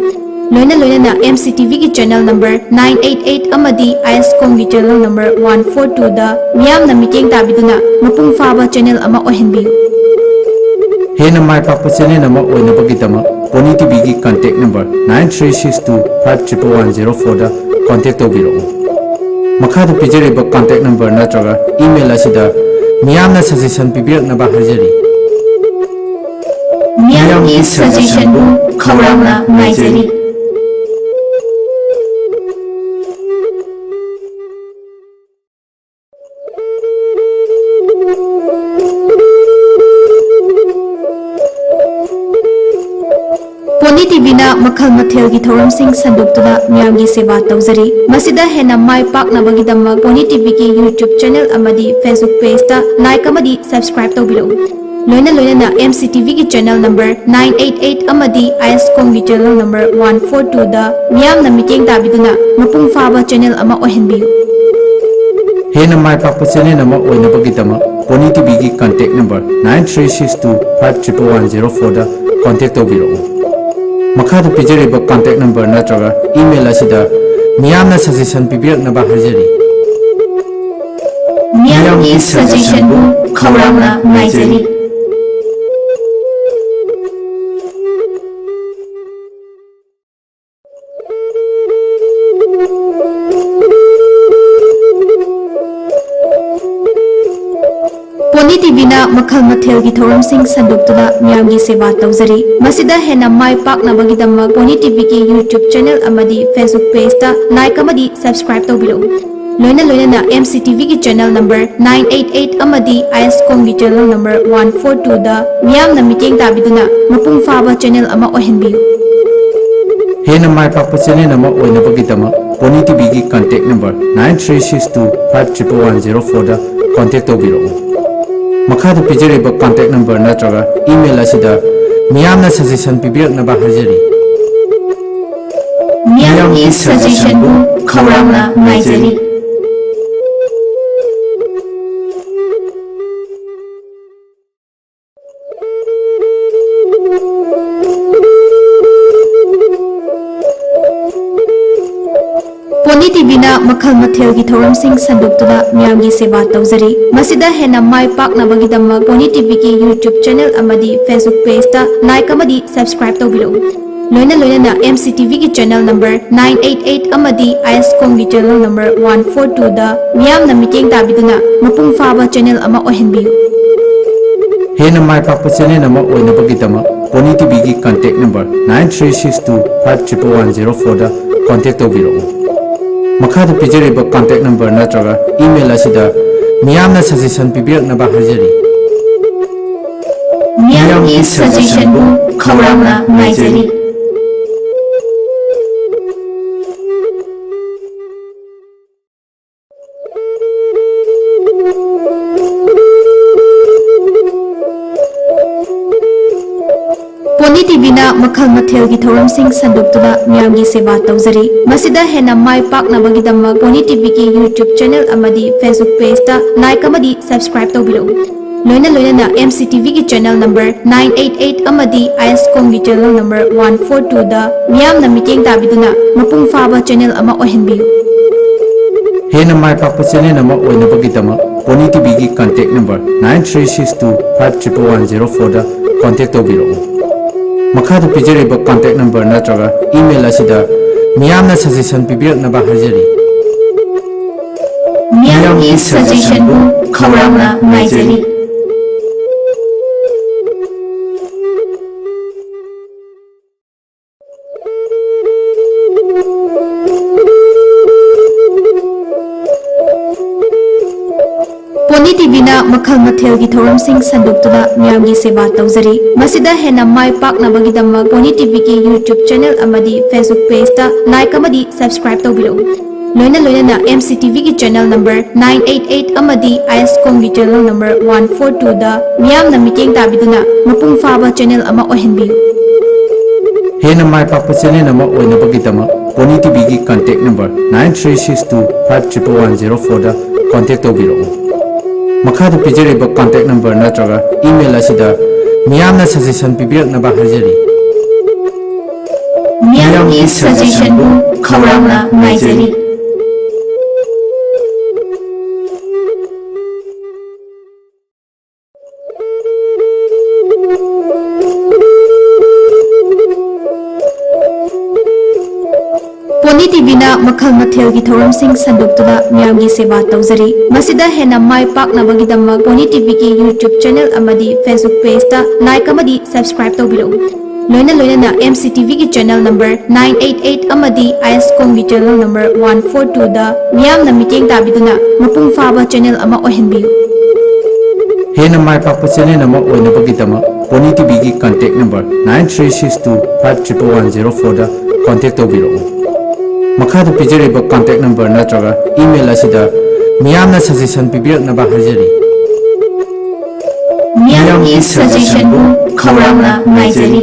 ꯂꯣꯏꯅ ꯂꯣꯏꯅꯅ MCTVꯒꯤ channel number nine eight eight ꯑꯃꯗꯤ ISCOMꯒꯤ channel number one four twoꯗ ꯃꯤꯌꯥꯝꯅ ꯃꯤꯠꯌꯦꯡ ꯇꯥꯕꯤꯗꯨꯅ ꯃꯄꯨꯡ ꯐꯥꯕ channel ꯑꯃ ꯑꯣꯏꯍꯟꯕꯤꯌꯨ꯫ ꯍꯦꯟꯅ ꯃꯥꯏ ꯄꯥꯛꯄ channel ꯑꯃ ꯑꯣꯏꯅꯕꯒꯤꯗꯃꯛ Pony TVꯒꯤ contact number nine three six two five triple one zero fourꯗ contact ꯇꯧꯕꯤꯔꯛꯎ꯫ ꯃꯈꯥꯗ ꯄꯤꯖꯔꯤꯕ contact number ꯅꯠꯇ꯭ꯔꯒ email ꯑꯁꯤꯗ ꯃꯤꯌꯥꯝꯅ suggestion ꯄꯤꯕꯤꯔꯛꯅꯕ ꯍꯥꯏꯖꯔꯤ꯫ ꯃꯤꯌꯥꯝꯒꯤ suggestionꯕꯨ ꯈꯧꯔꯥꯡꯅ ꯉꯥꯏꯖꯔꯤ꯫ Pony TVꯅ ꯃꯈꯜ ꯃꯊꯦꯜꯒꯤ ꯊꯧꯔꯝꯁꯤꯡ ꯁꯟꯗꯣꯛꯇꯨꯅ ꯃꯤꯌꯥꯝꯒꯤ ꯁꯦꯕꯥ ꯇꯧꯖꯔꯤ꯫ ꯃꯁꯤꯗ ꯍꯦꯟꯅ ꯃꯥꯏ ꯄꯥꯛꯅꯕꯒꯤꯗꯃꯛ Pony TVꯒꯤ YouTube channel ꯑꯃꯗꯤ Facebook pageꯇ like ꯑꯃꯗꯤ subscribe ꯇꯧꯕꯤꯔꯛꯎ꯫ ꯂꯣꯏꯅ ꯂꯣꯏꯅꯅ M C T V ꯒꯤ channel number nine eight eight ꯑꯃꯗꯤ I S ꯀꯣꯝꯒꯤ channel number one four two ꯗ ꯃꯤꯌꯥꯝꯅ ꯃꯤꯠꯌꯦꯡ ꯇꯥꯕꯤꯗꯨꯅ ꯃꯄꯨꯡ ꯐꯥꯕ channel ꯑꯃ ꯑꯣꯏꯍꯟꯕꯤꯌꯨ꯫ ꯍꯦꯟꯅ ꯃꯥꯏ ꯄꯥꯛꯄ channel ꯑꯃ ꯑꯣꯏꯅꯕꯒꯤꯗꯃꯛ Pony T V ꯒꯤ contact number nine three six two five triple one zero four ꯗ contact ꯇꯧꯕꯤꯔꯛꯎ꯫ ꯃꯈꯥꯗ ꯄꯤꯖꯔꯤꯕ contact number ꯅꯠꯇ꯭ꯔꯒ email ꯑꯁꯤꯗ ꯃꯤꯌꯥꯝꯅ suggestion ꯄꯤꯕꯤꯔꯛꯅꯕ ꯍꯥꯏꯖꯔꯤ꯫ ꯃꯤꯌꯥꯝꯒꯤ suggestion ꯕꯨ ꯈꯧꯔꯥꯡꯅ ꯉꯥꯏꯖꯔꯤ꯫ Pony T V ꯅ ꯃꯈꯜ ꯃꯊꯦꯜꯒꯤ ꯊꯧꯔꯝꯁꯤꯡ ꯁꯟꯗꯣꯛꯇꯨꯅ ꯃꯤꯌꯥꯝꯒꯤ ꯁꯦꯕꯥ ꯇꯧꯖꯔꯤ꯫ ꯃꯁꯤꯗ ꯍꯦꯟꯅ ꯃꯥꯏ ꯄꯥꯛꯅꯕꯒꯤꯗꯃꯛ Pony T V ꯒꯤ YouTube channel ꯑꯃꯗꯤ Facebook page ꯇ like ꯑꯃꯗꯤ subscribe ꯇꯧꯕꯤꯔꯛꯎ꯫ ꯂꯣꯏꯅ ꯂꯣꯏꯅꯅ M C T V ꯒꯤ channel number nine eight eight ꯑꯃꯗꯤ I S ꯀꯣꯝꯒꯤ channel number one four two ꯗ ꯃꯤꯌꯥꯝꯅ ꯃꯤꯠꯌꯦꯡ ꯇꯥꯕꯤꯗꯨꯅ ꯃꯄꯨꯡ ꯐꯥꯕ channel ꯑꯃ ꯑꯣꯏꯍꯟꯕꯤꯌꯨ꯫ ꯍꯦꯟꯅ ꯃꯥꯏ ꯄꯥꯛꯄ channel ꯑꯃ ꯑꯣꯏꯅꯕꯒꯤꯗꯃꯛ Pony T V ꯒꯤ contact number nine three six two five triple one zero four ꯗ contact ꯇꯧꯕꯤꯔꯛꯎ꯫ ꯃꯈꯥꯗ ꯄꯤꯖꯔꯤꯕ contact number ꯅꯠꯇ꯭ꯔꯒ email ꯑꯁꯤꯗ ꯃꯤꯌꯥꯝꯅ suggestion ꯄꯤꯕꯤꯔꯛꯅꯕ ꯍꯥꯏꯖꯔꯤ꯫ ꯃꯤꯌꯥꯝꯒꯤ suggestion ꯕꯨ ꯈꯧꯔꯥꯡꯅ ꯉꯥꯏꯖꯔꯤ꯫ Pony T V ꯅ ꯃꯈꯜ ꯃꯊꯦꯜꯒꯤ ꯊꯧꯔꯝꯁꯤꯡ ꯁꯟꯗꯣꯛꯇꯨꯅ ꯃꯤꯌꯥꯝꯒꯤ ꯁꯦꯕꯥ ꯇꯧꯖꯔꯤ꯫ ꯃꯁꯤꯗ ꯍꯦꯟꯅ ꯃꯥꯏ ꯄꯥꯛꯅꯕꯒꯤꯗꯃꯛ Pony T V ꯒꯤ YouTube channel ꯑꯃꯗꯤ Facebook page ꯇ like ꯑꯃꯗꯤ subscribe ꯇꯧꯕꯤꯔꯛꯎ꯫ ꯂꯣꯏꯅ ꯂꯣꯏꯅꯅ M C T V ꯒꯤ channel number nine eight eight ꯑꯃꯗꯤ I S ꯀꯣꯝꯒꯤ channel number one four two ꯗ ꯃꯤꯌꯥꯝꯅ ꯃꯤꯠꯌꯦꯡ ꯇꯥꯕꯤꯗꯨꯅ ꯃꯄꯨꯡ ꯐꯥꯕ channel ꯑꯃ ꯑꯣꯏꯍꯟꯕꯤꯌꯨ꯫ ꯍꯦꯟꯅ ꯃꯥꯏ ꯄꯥꯛꯄ channel ꯑꯃ ꯑꯣꯏꯅꯕꯒꯤꯗꯃꯛ Pony T V ꯒꯤ contact number nine three six two five triple one zero four ꯗ contact ꯇꯧꯕꯤꯔꯛꯎ꯫ ꯃꯈꯥꯗ ꯄꯤꯖꯔꯤꯕ contact number ꯅꯠꯇ꯭ꯔꯒ email ꯑꯁꯤꯗ ꯃꯤꯌꯥꯝꯅ suggestion ꯄꯤꯕꯤꯔꯛꯅꯕ ꯍꯥꯏꯖꯔꯤ꯫ ꯃꯤꯌꯥꯝꯒꯤ suggestion ꯕꯨ ꯈꯧꯔꯥꯡꯅ ꯉꯥꯏꯖꯔꯤ꯫ ꯄꯣꯅꯤ ꯇꯤꯚꯤꯅ ꯃꯈꯜ ꯃꯊꯦꯜꯒꯤ ꯊꯧꯔꯝꯁꯤꯡ ꯁꯟꯗꯣꯛꯇꯨꯅ ꯃꯤꯌꯥꯝꯒꯤ ꯁꯦꯕꯥ ꯇꯧꯖꯔꯤ꯫ ꯃꯁꯤꯗ ꯍꯦꯟꯅ ꯃꯥꯏ ꯄꯥꯛꯅꯕꯒꯤꯗꯃꯛ ꯄꯣꯅꯤ ꯇꯤꯚꯤꯒꯤ YouTube ꯆꯦꯅꯦꯜ ꯑꯃꯗꯤ Facebook ꯄꯦꯖꯇ ꯂꯥꯏꯛ ꯑꯃꯗꯤ ꯁꯕꯁꯀ꯭ꯔꯥꯏꯕ ꯇꯧꯕꯤꯔꯛꯎ꯫ ꯂꯣꯏꯅ ꯂꯣꯏꯅꯅ ꯑꯦꯝ ꯁꯤ ꯇꯤꯚꯤꯒꯤ channel number nine eight eight ꯑꯃꯗꯤ ꯑꯥꯏ ꯑꯦꯁ ꯀꯣꯝꯒꯤ ꯆꯦꯅꯦꯜ ꯅꯝꯕꯔ ꯋꯥꯟ ꯐꯣꯔ ꯇꯨꯗ ꯃꯤꯌꯥꯝꯅ ꯃꯤꯠꯌꯦꯡ ꯇꯥꯕꯤꯗꯨꯅ ꯃꯄꯨꯡ ꯐꯥꯕ ꯆꯦꯅꯦꯜ ꯑꯃ ꯑꯣꯏꯍꯟꯕꯤꯌꯨ꯫ ꯍꯦꯟꯅ ꯃꯥꯏ ꯄꯥꯛꯄ ꯆꯦꯅꯦꯜ ꯑꯃ ꯑꯣꯏꯅꯕꯒꯤꯗꯃꯛ ꯄꯣꯅꯤ ꯇꯤꯚꯤꯒꯤ contact number nine three six two five triple one zero ꯐꯣꯔꯗ ꯀꯟꯇꯦꯛ ꯇꯧꯕꯤꯔꯛꯎ꯫ ꯃꯈꯥꯗ ꯄꯤꯖꯔꯤꯕ ꯀꯟꯇꯦꯛ ꯅꯝꯕꯔ ꯅꯠꯇ꯭ꯔꯒ ꯏꯃꯦꯜ ꯑꯁꯤꯗ ꯃꯤꯌꯥꯝꯅ ꯁꯖꯦꯁꯟ ꯄꯤꯕꯤꯔꯛꯅꯕ ꯍꯥꯏꯖꯔꯤ꯫ ꯃꯤꯌꯥꯝꯒꯤ ꯁꯖꯦꯁꯟꯕꯨ ꯈꯧꯔꯥꯡꯅ ꯉꯥꯏꯖꯔꯤ꯫ ꯄꯣꯅꯤ ꯇꯤꯚꯤꯅ ꯃꯈꯜ ꯃꯊꯦꯜꯒꯤ ꯊꯧꯔꯝꯁꯤꯡ ꯁꯟꯗꯣꯛꯇꯨꯅ ꯃꯤꯌꯥꯝꯒꯤ ꯁꯦꯕꯥ ꯇꯧꯖꯔꯤ꯫ ꯃꯁꯤꯗ ꯍꯦꯟꯅ ꯃꯥꯏ ꯄꯥꯛꯅꯕꯒꯤꯗꯃꯛ ꯄꯣꯅꯤ ꯇꯤꯚꯤꯒꯤ YouTube ꯆꯦꯅꯦꯜ ꯑꯃꯗꯤ Facebook ꯄꯦꯖꯇ ꯂꯥꯏꯛ ꯑꯃꯗꯤ ꯁꯕꯁꯀ꯭ꯔꯥꯏꯕ ꯇꯧꯕꯤꯔꯛꯎ꯫ ꯂꯣꯏꯅ ꯂꯣꯏꯅꯅ ꯑꯦꯝ ꯁꯤ ꯇꯤꯚꯤꯒꯤ channel number nine eight eight ꯑꯃꯗꯤ ꯑꯥꯏ ꯑꯦꯁ ꯀꯣꯝꯒꯤ ꯆꯦꯅꯦꯜ ꯅꯝꯕꯔ ꯋꯥꯟ ꯐꯣꯔ ꯇꯨꯗ ꯃꯤꯌꯥꯝꯅ ꯃꯤꯠꯌꯦꯡ ꯇꯥꯕꯤꯗꯨꯅ ꯃꯄꯨꯡ ꯐꯥꯕ ꯆꯦꯅꯦꯜ ꯑꯃ ꯑꯣꯏꯍꯟꯕꯤꯌꯨ꯫ ꯍꯦꯟꯅ ꯃꯥꯏ ꯄꯥꯛꯄ ꯆꯦꯅꯦꯜ ꯑꯃ ꯑꯣꯏꯅꯕꯒꯤꯗꯃꯛ ꯄꯣꯅꯤ ꯇꯤꯚꯤꯒꯤ contact number nine three six two five triple one zero ꯐꯣꯔꯗ ꯀꯟꯇꯦꯛ ꯇꯧꯕꯤꯔꯛꯎ꯫ ꯃꯈꯥꯗ ꯄꯤꯖꯔꯤꯕ ꯀꯟꯇꯦꯛ ꯅꯝꯕꯔ ꯅꯠꯇ꯭ꯔꯒ ꯏꯃꯦꯜ ꯑꯁꯤꯗ ꯃꯤꯌꯥꯝꯅ ꯁꯖꯦꯁꯟ ꯄꯤꯕꯤꯔꯛꯅꯕ ꯍꯥꯏꯖꯔꯤ꯫ ꯃꯤꯌꯥꯝꯒꯤ ꯁꯖꯦꯁꯟꯕꯨ ꯈꯧꯔꯥꯡꯅ ꯉꯥꯏꯖꯔꯤ꯫ ꯄꯣꯅꯤ ꯇꯤꯚꯤꯅ ꯃꯈꯜ ꯃꯊꯦꯜꯒꯤ ꯊꯧꯔꯝꯁꯤꯡ ꯁꯟꯗꯣꯛꯇꯨꯅ ꯃꯤꯌꯥꯝꯒꯤ ꯁꯦꯕꯥ ꯇꯧꯖꯔꯤ꯫ ꯃꯁꯤꯗ ꯍꯦꯟꯅ ꯃꯥꯏ ꯄꯥꯛꯅꯕꯒꯤꯗꯃꯛ ꯄꯣꯅꯤ ꯇꯤꯚꯤꯒꯤ YouTube ꯆꯦꯅꯦꯜ ꯑꯃꯗꯤ Facebook ꯄꯦꯖꯇ ꯂꯥꯏꯛ ꯑꯃꯗꯤ ꯁꯕꯁꯀ꯭ꯔꯥꯏꯕ ꯇꯧꯕꯤꯔꯛꯎ꯫ ꯂꯣꯏꯅ ꯂꯣꯏꯅꯅ ꯑꯦꯝ ꯁꯤ ꯇꯤꯚꯤꯒꯤ channel number nine eight eight ꯑꯃꯗꯤ ꯑꯥꯏ ꯑꯦꯁ ꯀꯣꯝꯒꯤ ꯆꯦꯅꯦꯜ ꯅꯝꯕꯔ ꯋꯥꯟ ꯐꯣꯔ ꯇꯨꯗ ꯃꯤꯌꯥꯝꯅ ꯃꯤꯠꯌꯦꯡ ꯇꯥꯕꯤꯗꯨꯅ ꯃꯄꯨꯡ ꯐꯥꯕ ꯆꯦꯅꯦꯜ ꯑꯃ ꯑꯣꯏꯍꯟꯕꯤꯌꯨ꯫ ꯍꯦꯟꯅ ꯃꯥꯏ ꯄꯥꯛꯄ ꯆꯦꯅꯦꯜ ꯑꯃ ꯑꯣꯏꯅꯕꯒꯤꯗꯃꯛ ꯄꯣꯅꯤ ꯇꯤꯚꯤꯒꯤ contact number nine three six two five triple one zero ꯐꯣꯔꯗ ꯀꯟꯇꯦꯛ ꯇꯧꯕꯤꯔꯛꯎ꯫ ꯃꯈꯥꯗ ꯄꯤꯖꯔꯤꯕ ꯀꯟꯇꯦꯛ ꯅꯝꯕꯔ ꯅꯠꯇ꯭ꯔꯒ ꯏꯃꯦꯜ ꯑꯁꯤꯗ ꯃꯤꯌꯥꯝꯅ ꯁꯖꯦꯁꯟ ꯄꯤꯕꯤꯔꯛꯅꯕ ꯍꯥꯏꯖꯔꯤ꯫ ꯃꯤꯌꯥꯝꯒꯤ ꯁꯖꯦꯁꯟꯕꯨ ꯈꯧꯔꯥꯡꯅ ꯉꯥꯏꯖꯔꯤ꯫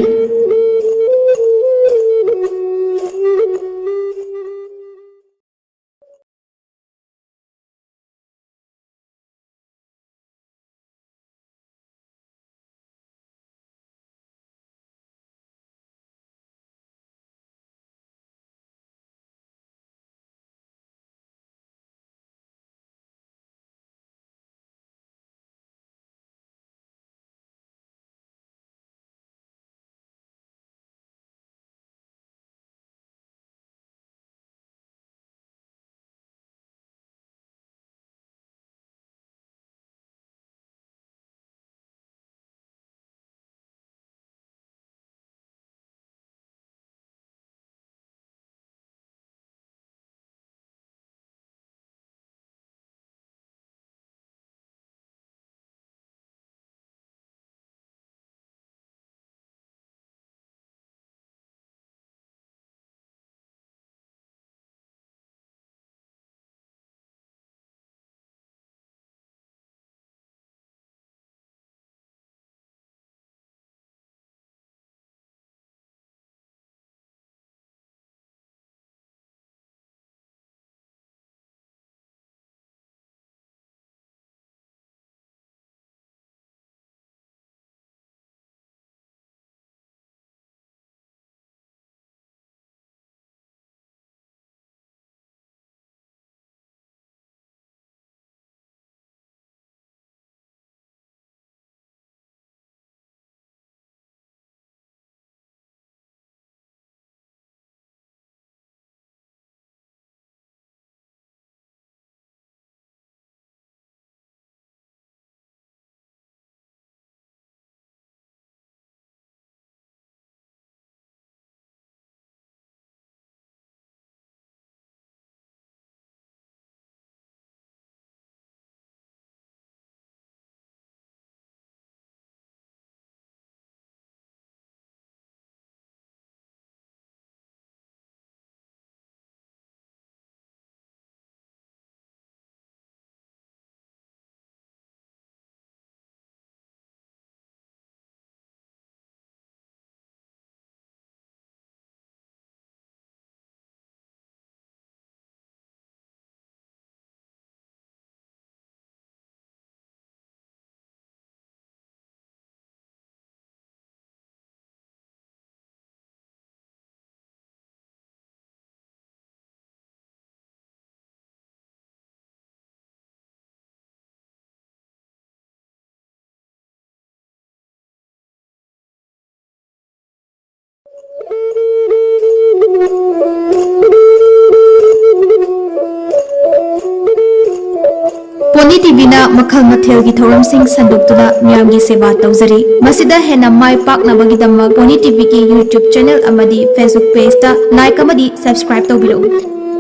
ꯇꯤꯚꯤꯅ ꯃꯈꯜ ꯃꯊꯦꯜꯒꯤ ꯊꯧꯔꯝꯁꯤꯡ ꯁꯟꯗꯣꯛꯇꯨꯅ ꯃꯤꯌꯥꯝꯒꯤ ꯁꯦꯕꯥ ꯇꯧꯖꯔꯤ꯫ ꯃꯁꯤꯗ ꯍꯦꯟꯅ ꯃꯥꯏ ꯄꯥꯛꯅꯕꯒꯤꯗꯃꯛ ꯄꯣꯅꯤ ꯇꯤꯚꯤꯒꯤ YouTube channel ꯑꯃꯗꯤ Facebook page ꯇ like ꯑꯃꯗꯤ subscribe ꯇꯧꯕꯤꯔꯛꯎ꯫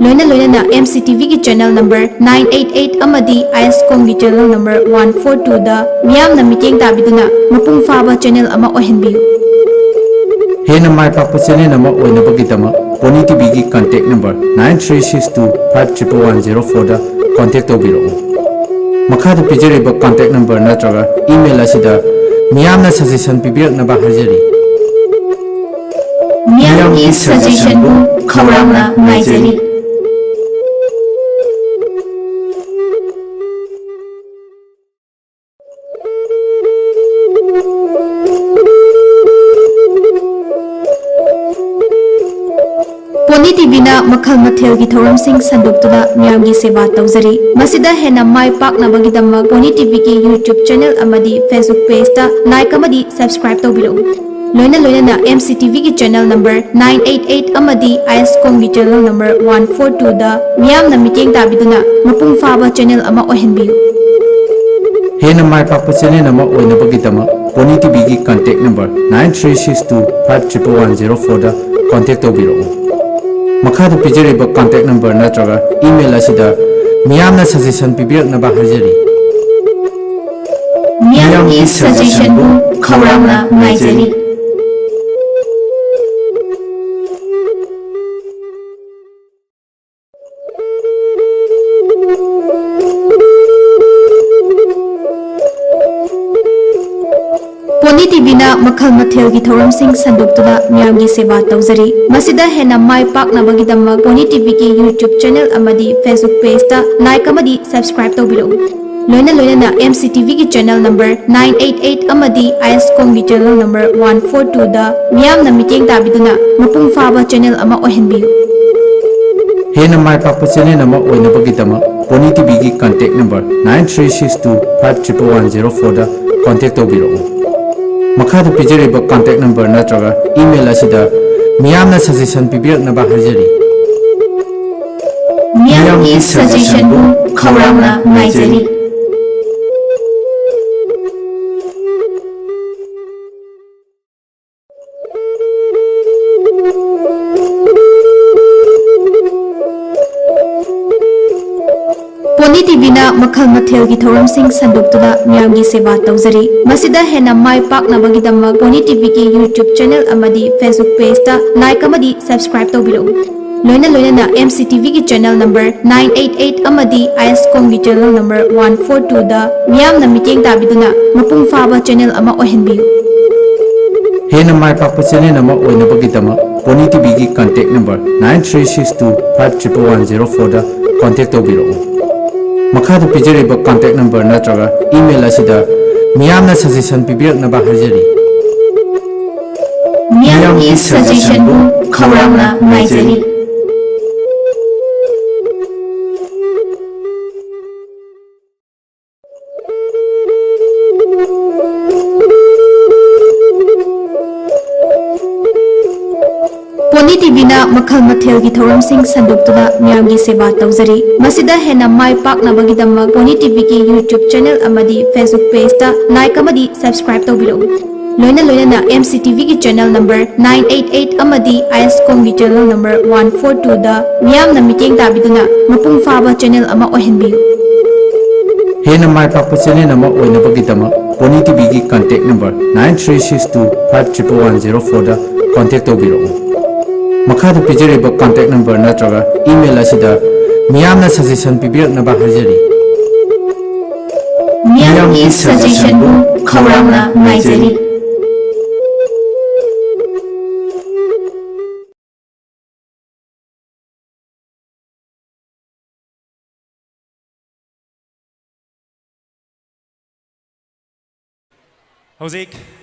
ꯂꯣꯏꯅ ꯂꯣꯏꯅꯅ M C T V ꯒꯤ channel number nine eight eight ꯑꯃꯗꯤ I S ꯀꯣꯝꯒꯤ channel number one four two ꯗ ꯃꯤꯌꯥꯝꯅ ꯃꯤꯠꯌꯦꯡ ꯇꯥꯕꯤꯗꯨꯅ ꯃꯄꯨꯡ ꯐꯥꯕ channel ꯑꯃ ꯑꯣꯏꯍꯟꯕꯤꯌꯨ꯫ ꯍꯦꯟꯅ ꯃꯥꯏ ꯄꯥꯛꯄ channel ꯑꯃ ꯑꯣꯏꯅꯕꯒꯤꯗꯃꯛ Poni ꯇꯤꯚꯤꯒꯤ contact number nine three six two five triple one zero four ꯗ contact ꯇꯧꯕꯤꯔꯛꯎ꯫ ꯃꯈꯥꯗ ꯄꯤꯖꯔꯤꯕ contact number ꯅꯠꯇ꯭ꯔꯒ email ꯑꯁꯤꯗ ꯃꯤꯌꯥꯝꯅ suggestion ꯄꯤꯕꯤꯔꯛꯅꯕ ꯍꯥꯏꯖꯔꯤ꯫ ꯃꯤꯌꯥꯝꯒꯤ suggestion ꯕꯨ ꯈꯧꯔꯥꯡꯅ ꯉꯥꯏꯖꯔꯤ꯫ ꯄꯣꯅꯤ ꯇꯤꯚꯤꯅ ꯃꯈꯜ ꯃꯊꯦꯜꯒꯤ ꯊꯧꯔꯝꯁꯤꯡ ꯁꯟꯗꯣꯛꯇꯨꯅ ꯃꯤꯌꯥꯝꯒꯤ ꯁꯦꯕꯥ ꯇꯧꯖꯔꯤ꯫ ꯃꯁꯤꯗ ꯍꯦꯟꯅ ꯃꯥꯏ ꯄꯥꯛꯅꯕꯒꯤꯗꯃꯛ ꯄꯣꯅꯤ ꯇꯤꯚꯤꯒꯤ YouTube channel ꯑꯃꯗꯤ Facebook page ꯇ like ꯑꯃꯗꯤ subscribe ꯇꯧꯕꯤꯔꯛꯎ꯫ ꯂꯣꯏꯅ ꯂꯣꯏꯅꯅ M C T V ꯒꯤ channel number nine eight eight ꯑꯃꯗꯤ I S ꯀꯣꯝꯒꯤ channel number one four two ꯗ ꯃꯤꯌꯥꯝꯅ ꯃꯤꯠꯌꯦꯡ ꯇꯥꯕꯤꯗꯨꯅ ꯃꯄꯨꯡ ꯐꯥꯕ channel ꯑꯃ ꯑꯣꯏꯍꯟꯕꯤꯌꯨ꯫ ꯍꯦꯟꯅ ꯃꯥꯏ ꯄꯥꯛꯄ channel ꯑꯃ ꯑꯣꯏꯅꯕꯒꯤꯗꯃꯛ Poni ꯇꯤꯚꯤꯒꯤ contact number nine three six two five triple one zero four ꯗ contact ꯇꯧꯕꯤꯔꯛꯎ꯫ ꯃꯈꯥꯗ ꯄꯤꯖꯔꯤꯕ contact number ꯅꯠꯇ꯭ꯔꯒ email ꯑꯁꯤꯗ ꯃꯤꯌꯥꯝꯅ suggestion ꯄꯤꯕꯤꯔꯛꯅꯕ ꯍꯥꯏꯖꯔꯤ꯫ ꯃꯤꯌꯥꯝꯒꯤ suggestion ꯕꯨ ꯈꯧꯔꯥꯡꯅ ꯉꯥꯏꯖꯔꯤ꯫ ꯄꯣꯅꯤ ꯇꯤꯚꯤꯅ ꯃꯈꯜ ꯃꯊꯦꯜꯒꯤ ꯊꯧꯔꯝꯁꯤꯡ ꯁꯟꯗꯣꯛꯇꯨꯅ ꯃꯤꯌꯥꯝꯒꯤ ꯁꯦꯕꯥ ꯇꯧꯖꯔꯤ꯫ ꯃꯁꯤꯗ ꯍꯦꯟꯅ ꯃꯥꯏ ꯄꯥꯛꯅꯕꯒꯤꯗꯃꯛ ꯄꯣꯅꯤ ꯇꯤꯚꯤꯒꯤ YouTube channel ꯑꯃꯗꯤ Facebook page ꯇ like ꯑꯃꯗꯤ subscribe ꯇꯧꯕꯤꯔꯛꯎ꯫ ꯂꯣꯏꯅ ꯂꯣꯏꯅꯅ M C T V ꯒꯤ channel number nine eight eight ꯑꯃꯗꯤ I S ꯀꯣꯝꯒꯤ channel number one four two ꯗ ꯃꯤꯌꯥꯝꯅ ꯃꯤꯠꯌꯦꯡ ꯇꯥꯕꯤꯗꯨꯅ ꯃꯄꯨꯡ ꯐꯥꯕ channel ꯑꯃ ꯑꯣꯏꯍꯟꯕꯤꯌꯨ꯫ ꯍꯦꯟꯅ ꯃꯥꯏ ꯄꯥꯛꯄ channel ꯑꯃ ꯑꯣꯏꯅꯕꯒꯤꯗꯃꯛ Poni ꯇꯤꯚꯤꯒꯤ contact number nine three six two five triple one zero four ꯗ contact ꯇꯧꯕꯤꯔꯛꯎ꯫ ꯃꯈꯥꯗ ꯄꯤꯖꯔꯤꯕ contact number ꯅꯠꯇ꯭ꯔꯒ email ꯑꯁꯤꯗ ꯃꯤꯌꯥꯝꯅ suggestion ꯄꯤꯕꯤꯔꯛꯅꯕ ꯍꯥꯏꯖꯔꯤ꯫ ꯃꯤꯌꯥꯝꯒꯤ suggestion ꯕꯨ ꯈꯧꯔꯥꯡꯅ ꯉꯥꯏꯖꯔꯤ꯫ ꯇꯤꯚꯤꯅ ꯃꯈꯜ ꯃꯊꯦꯜꯒꯤ ꯊꯧꯔꯝꯁꯤꯡ ꯁꯟꯗꯣꯛꯇꯨꯅ ꯃꯤꯌꯥꯝꯒꯤ ꯁꯦꯕꯥ ꯇꯧꯖꯔꯤ꯫ ꯃꯁꯤꯗ ꯍꯦꯟꯅ ꯃꯥꯏ ꯄꯥꯛꯅꯕꯒꯤꯗꯃꯛ Pony ꯇꯤꯚꯤꯒꯤ YouTube channel ꯑꯃꯗꯤ Facebook page ꯇ like ꯑꯃꯗꯤ subscribe ꯇꯧꯕꯤꯔꯛꯎ꯫ ꯂꯣꯏꯅ ꯂꯣꯏꯅꯅ M C T V ꯒꯤ channel number nine eight eight ꯑꯃꯗꯤ I S ꯀꯣꯝꯒꯤ channel number one four two ꯗ ꯃꯤꯌꯥꯝꯅ ꯃꯤꯠꯌꯦꯡ ꯇꯥꯕꯤꯗꯨꯅ ꯃꯄꯨꯡ ꯐꯥꯕ channel ꯑꯃ ꯑꯣꯏꯍꯟꯕꯤꯌꯨ꯫ ꯍꯦꯟꯅ ꯃꯥꯏ ꯄꯥꯛꯄ channel ꯑꯃ ꯑꯣꯏꯅꯕꯒꯤꯗꯃꯛ Pony ꯇꯤꯚꯤꯒꯤ contact number nine three six two five triple one zero four ꯗ contact ꯇꯧꯕꯤꯔꯛꯎ꯫ ꯃꯈꯥꯗ ꯄꯤꯖꯔꯤꯕ contact number ꯅꯠꯇ꯭ꯔꯒ email ꯑꯁꯤꯗ ꯃꯤꯌꯥꯝꯅ suggestion ꯄꯤꯕꯤꯔꯛꯅꯕ ꯍꯥꯏꯖꯔꯤ꯫ ꯃꯤꯌꯥꯝꯒꯤ suggestion ꯕꯨ ꯈꯧꯔꯥꯡꯅ ꯉꯥꯏꯖꯔꯤ꯫ Pony ꯇꯤꯚꯤꯅ ꯃꯈꯜ ꯃꯊꯦꯜꯒꯤ ꯊꯧꯔꯝꯁꯤꯡ ꯁꯟꯗꯣꯛꯇꯨꯅ ꯃꯤꯌꯥꯝꯒꯤ ꯁꯦꯕꯥ ꯇꯧꯖꯔꯤ꯫ ꯃꯁꯤꯗ ꯍꯦꯟꯅ ꯃꯥꯏ ꯄꯥꯛꯅꯕꯒꯤꯗꯃꯛ Pony ꯇꯤꯚꯤꯒꯤ YouTube channel ꯑꯃꯗꯤ Facebook page ꯇ like ꯑꯃꯗꯤ subscribe ꯇꯧꯕꯤꯔꯛꯎ꯫ ꯂꯣꯏꯅ ꯂꯣꯏꯅꯅ M C T V ꯒꯤ channel number nine eight eight ꯑꯃꯗꯤ I S ꯀꯣꯝꯒꯤ channel number one four two ꯗ ꯃꯤꯌꯥꯝꯅ ꯃꯤꯠꯌꯦꯡ ꯇꯥꯕꯤꯗꯨꯅ ꯃꯄꯨꯡ ꯐꯥꯕ channel ꯑꯃ ꯑꯣꯏꯍꯟꯕꯤꯌꯨ꯫ ꯍꯦꯟꯅ ꯃꯥꯏ ꯄꯥꯛꯄ channel ꯑꯃ ꯑꯣꯏꯅꯕꯒꯤꯗꯃꯛ Pony ꯇꯤꯚꯤꯒꯤ contact number nine three six two five triple one zero four ꯗ contact ꯇꯧꯕꯤꯔꯛꯎ꯫ ꯃꯈꯥꯗ ꯄꯤꯖꯔꯤꯕ contact number ꯅꯠꯇ꯭ꯔꯒ email ꯑꯁꯤꯗ ꯃꯤꯌꯥꯝꯅ suggestion ꯄꯤꯕꯤꯔꯛꯅꯕ ꯍꯥꯏꯖꯔꯤ꯫ ꯃꯤꯌꯥꯝꯒꯤ suggestion ꯕꯨ ꯈꯧꯔꯥꯡꯅ ꯉꯥꯏꯖꯔꯤ꯫ ꯍꯧꯖꯤꯛ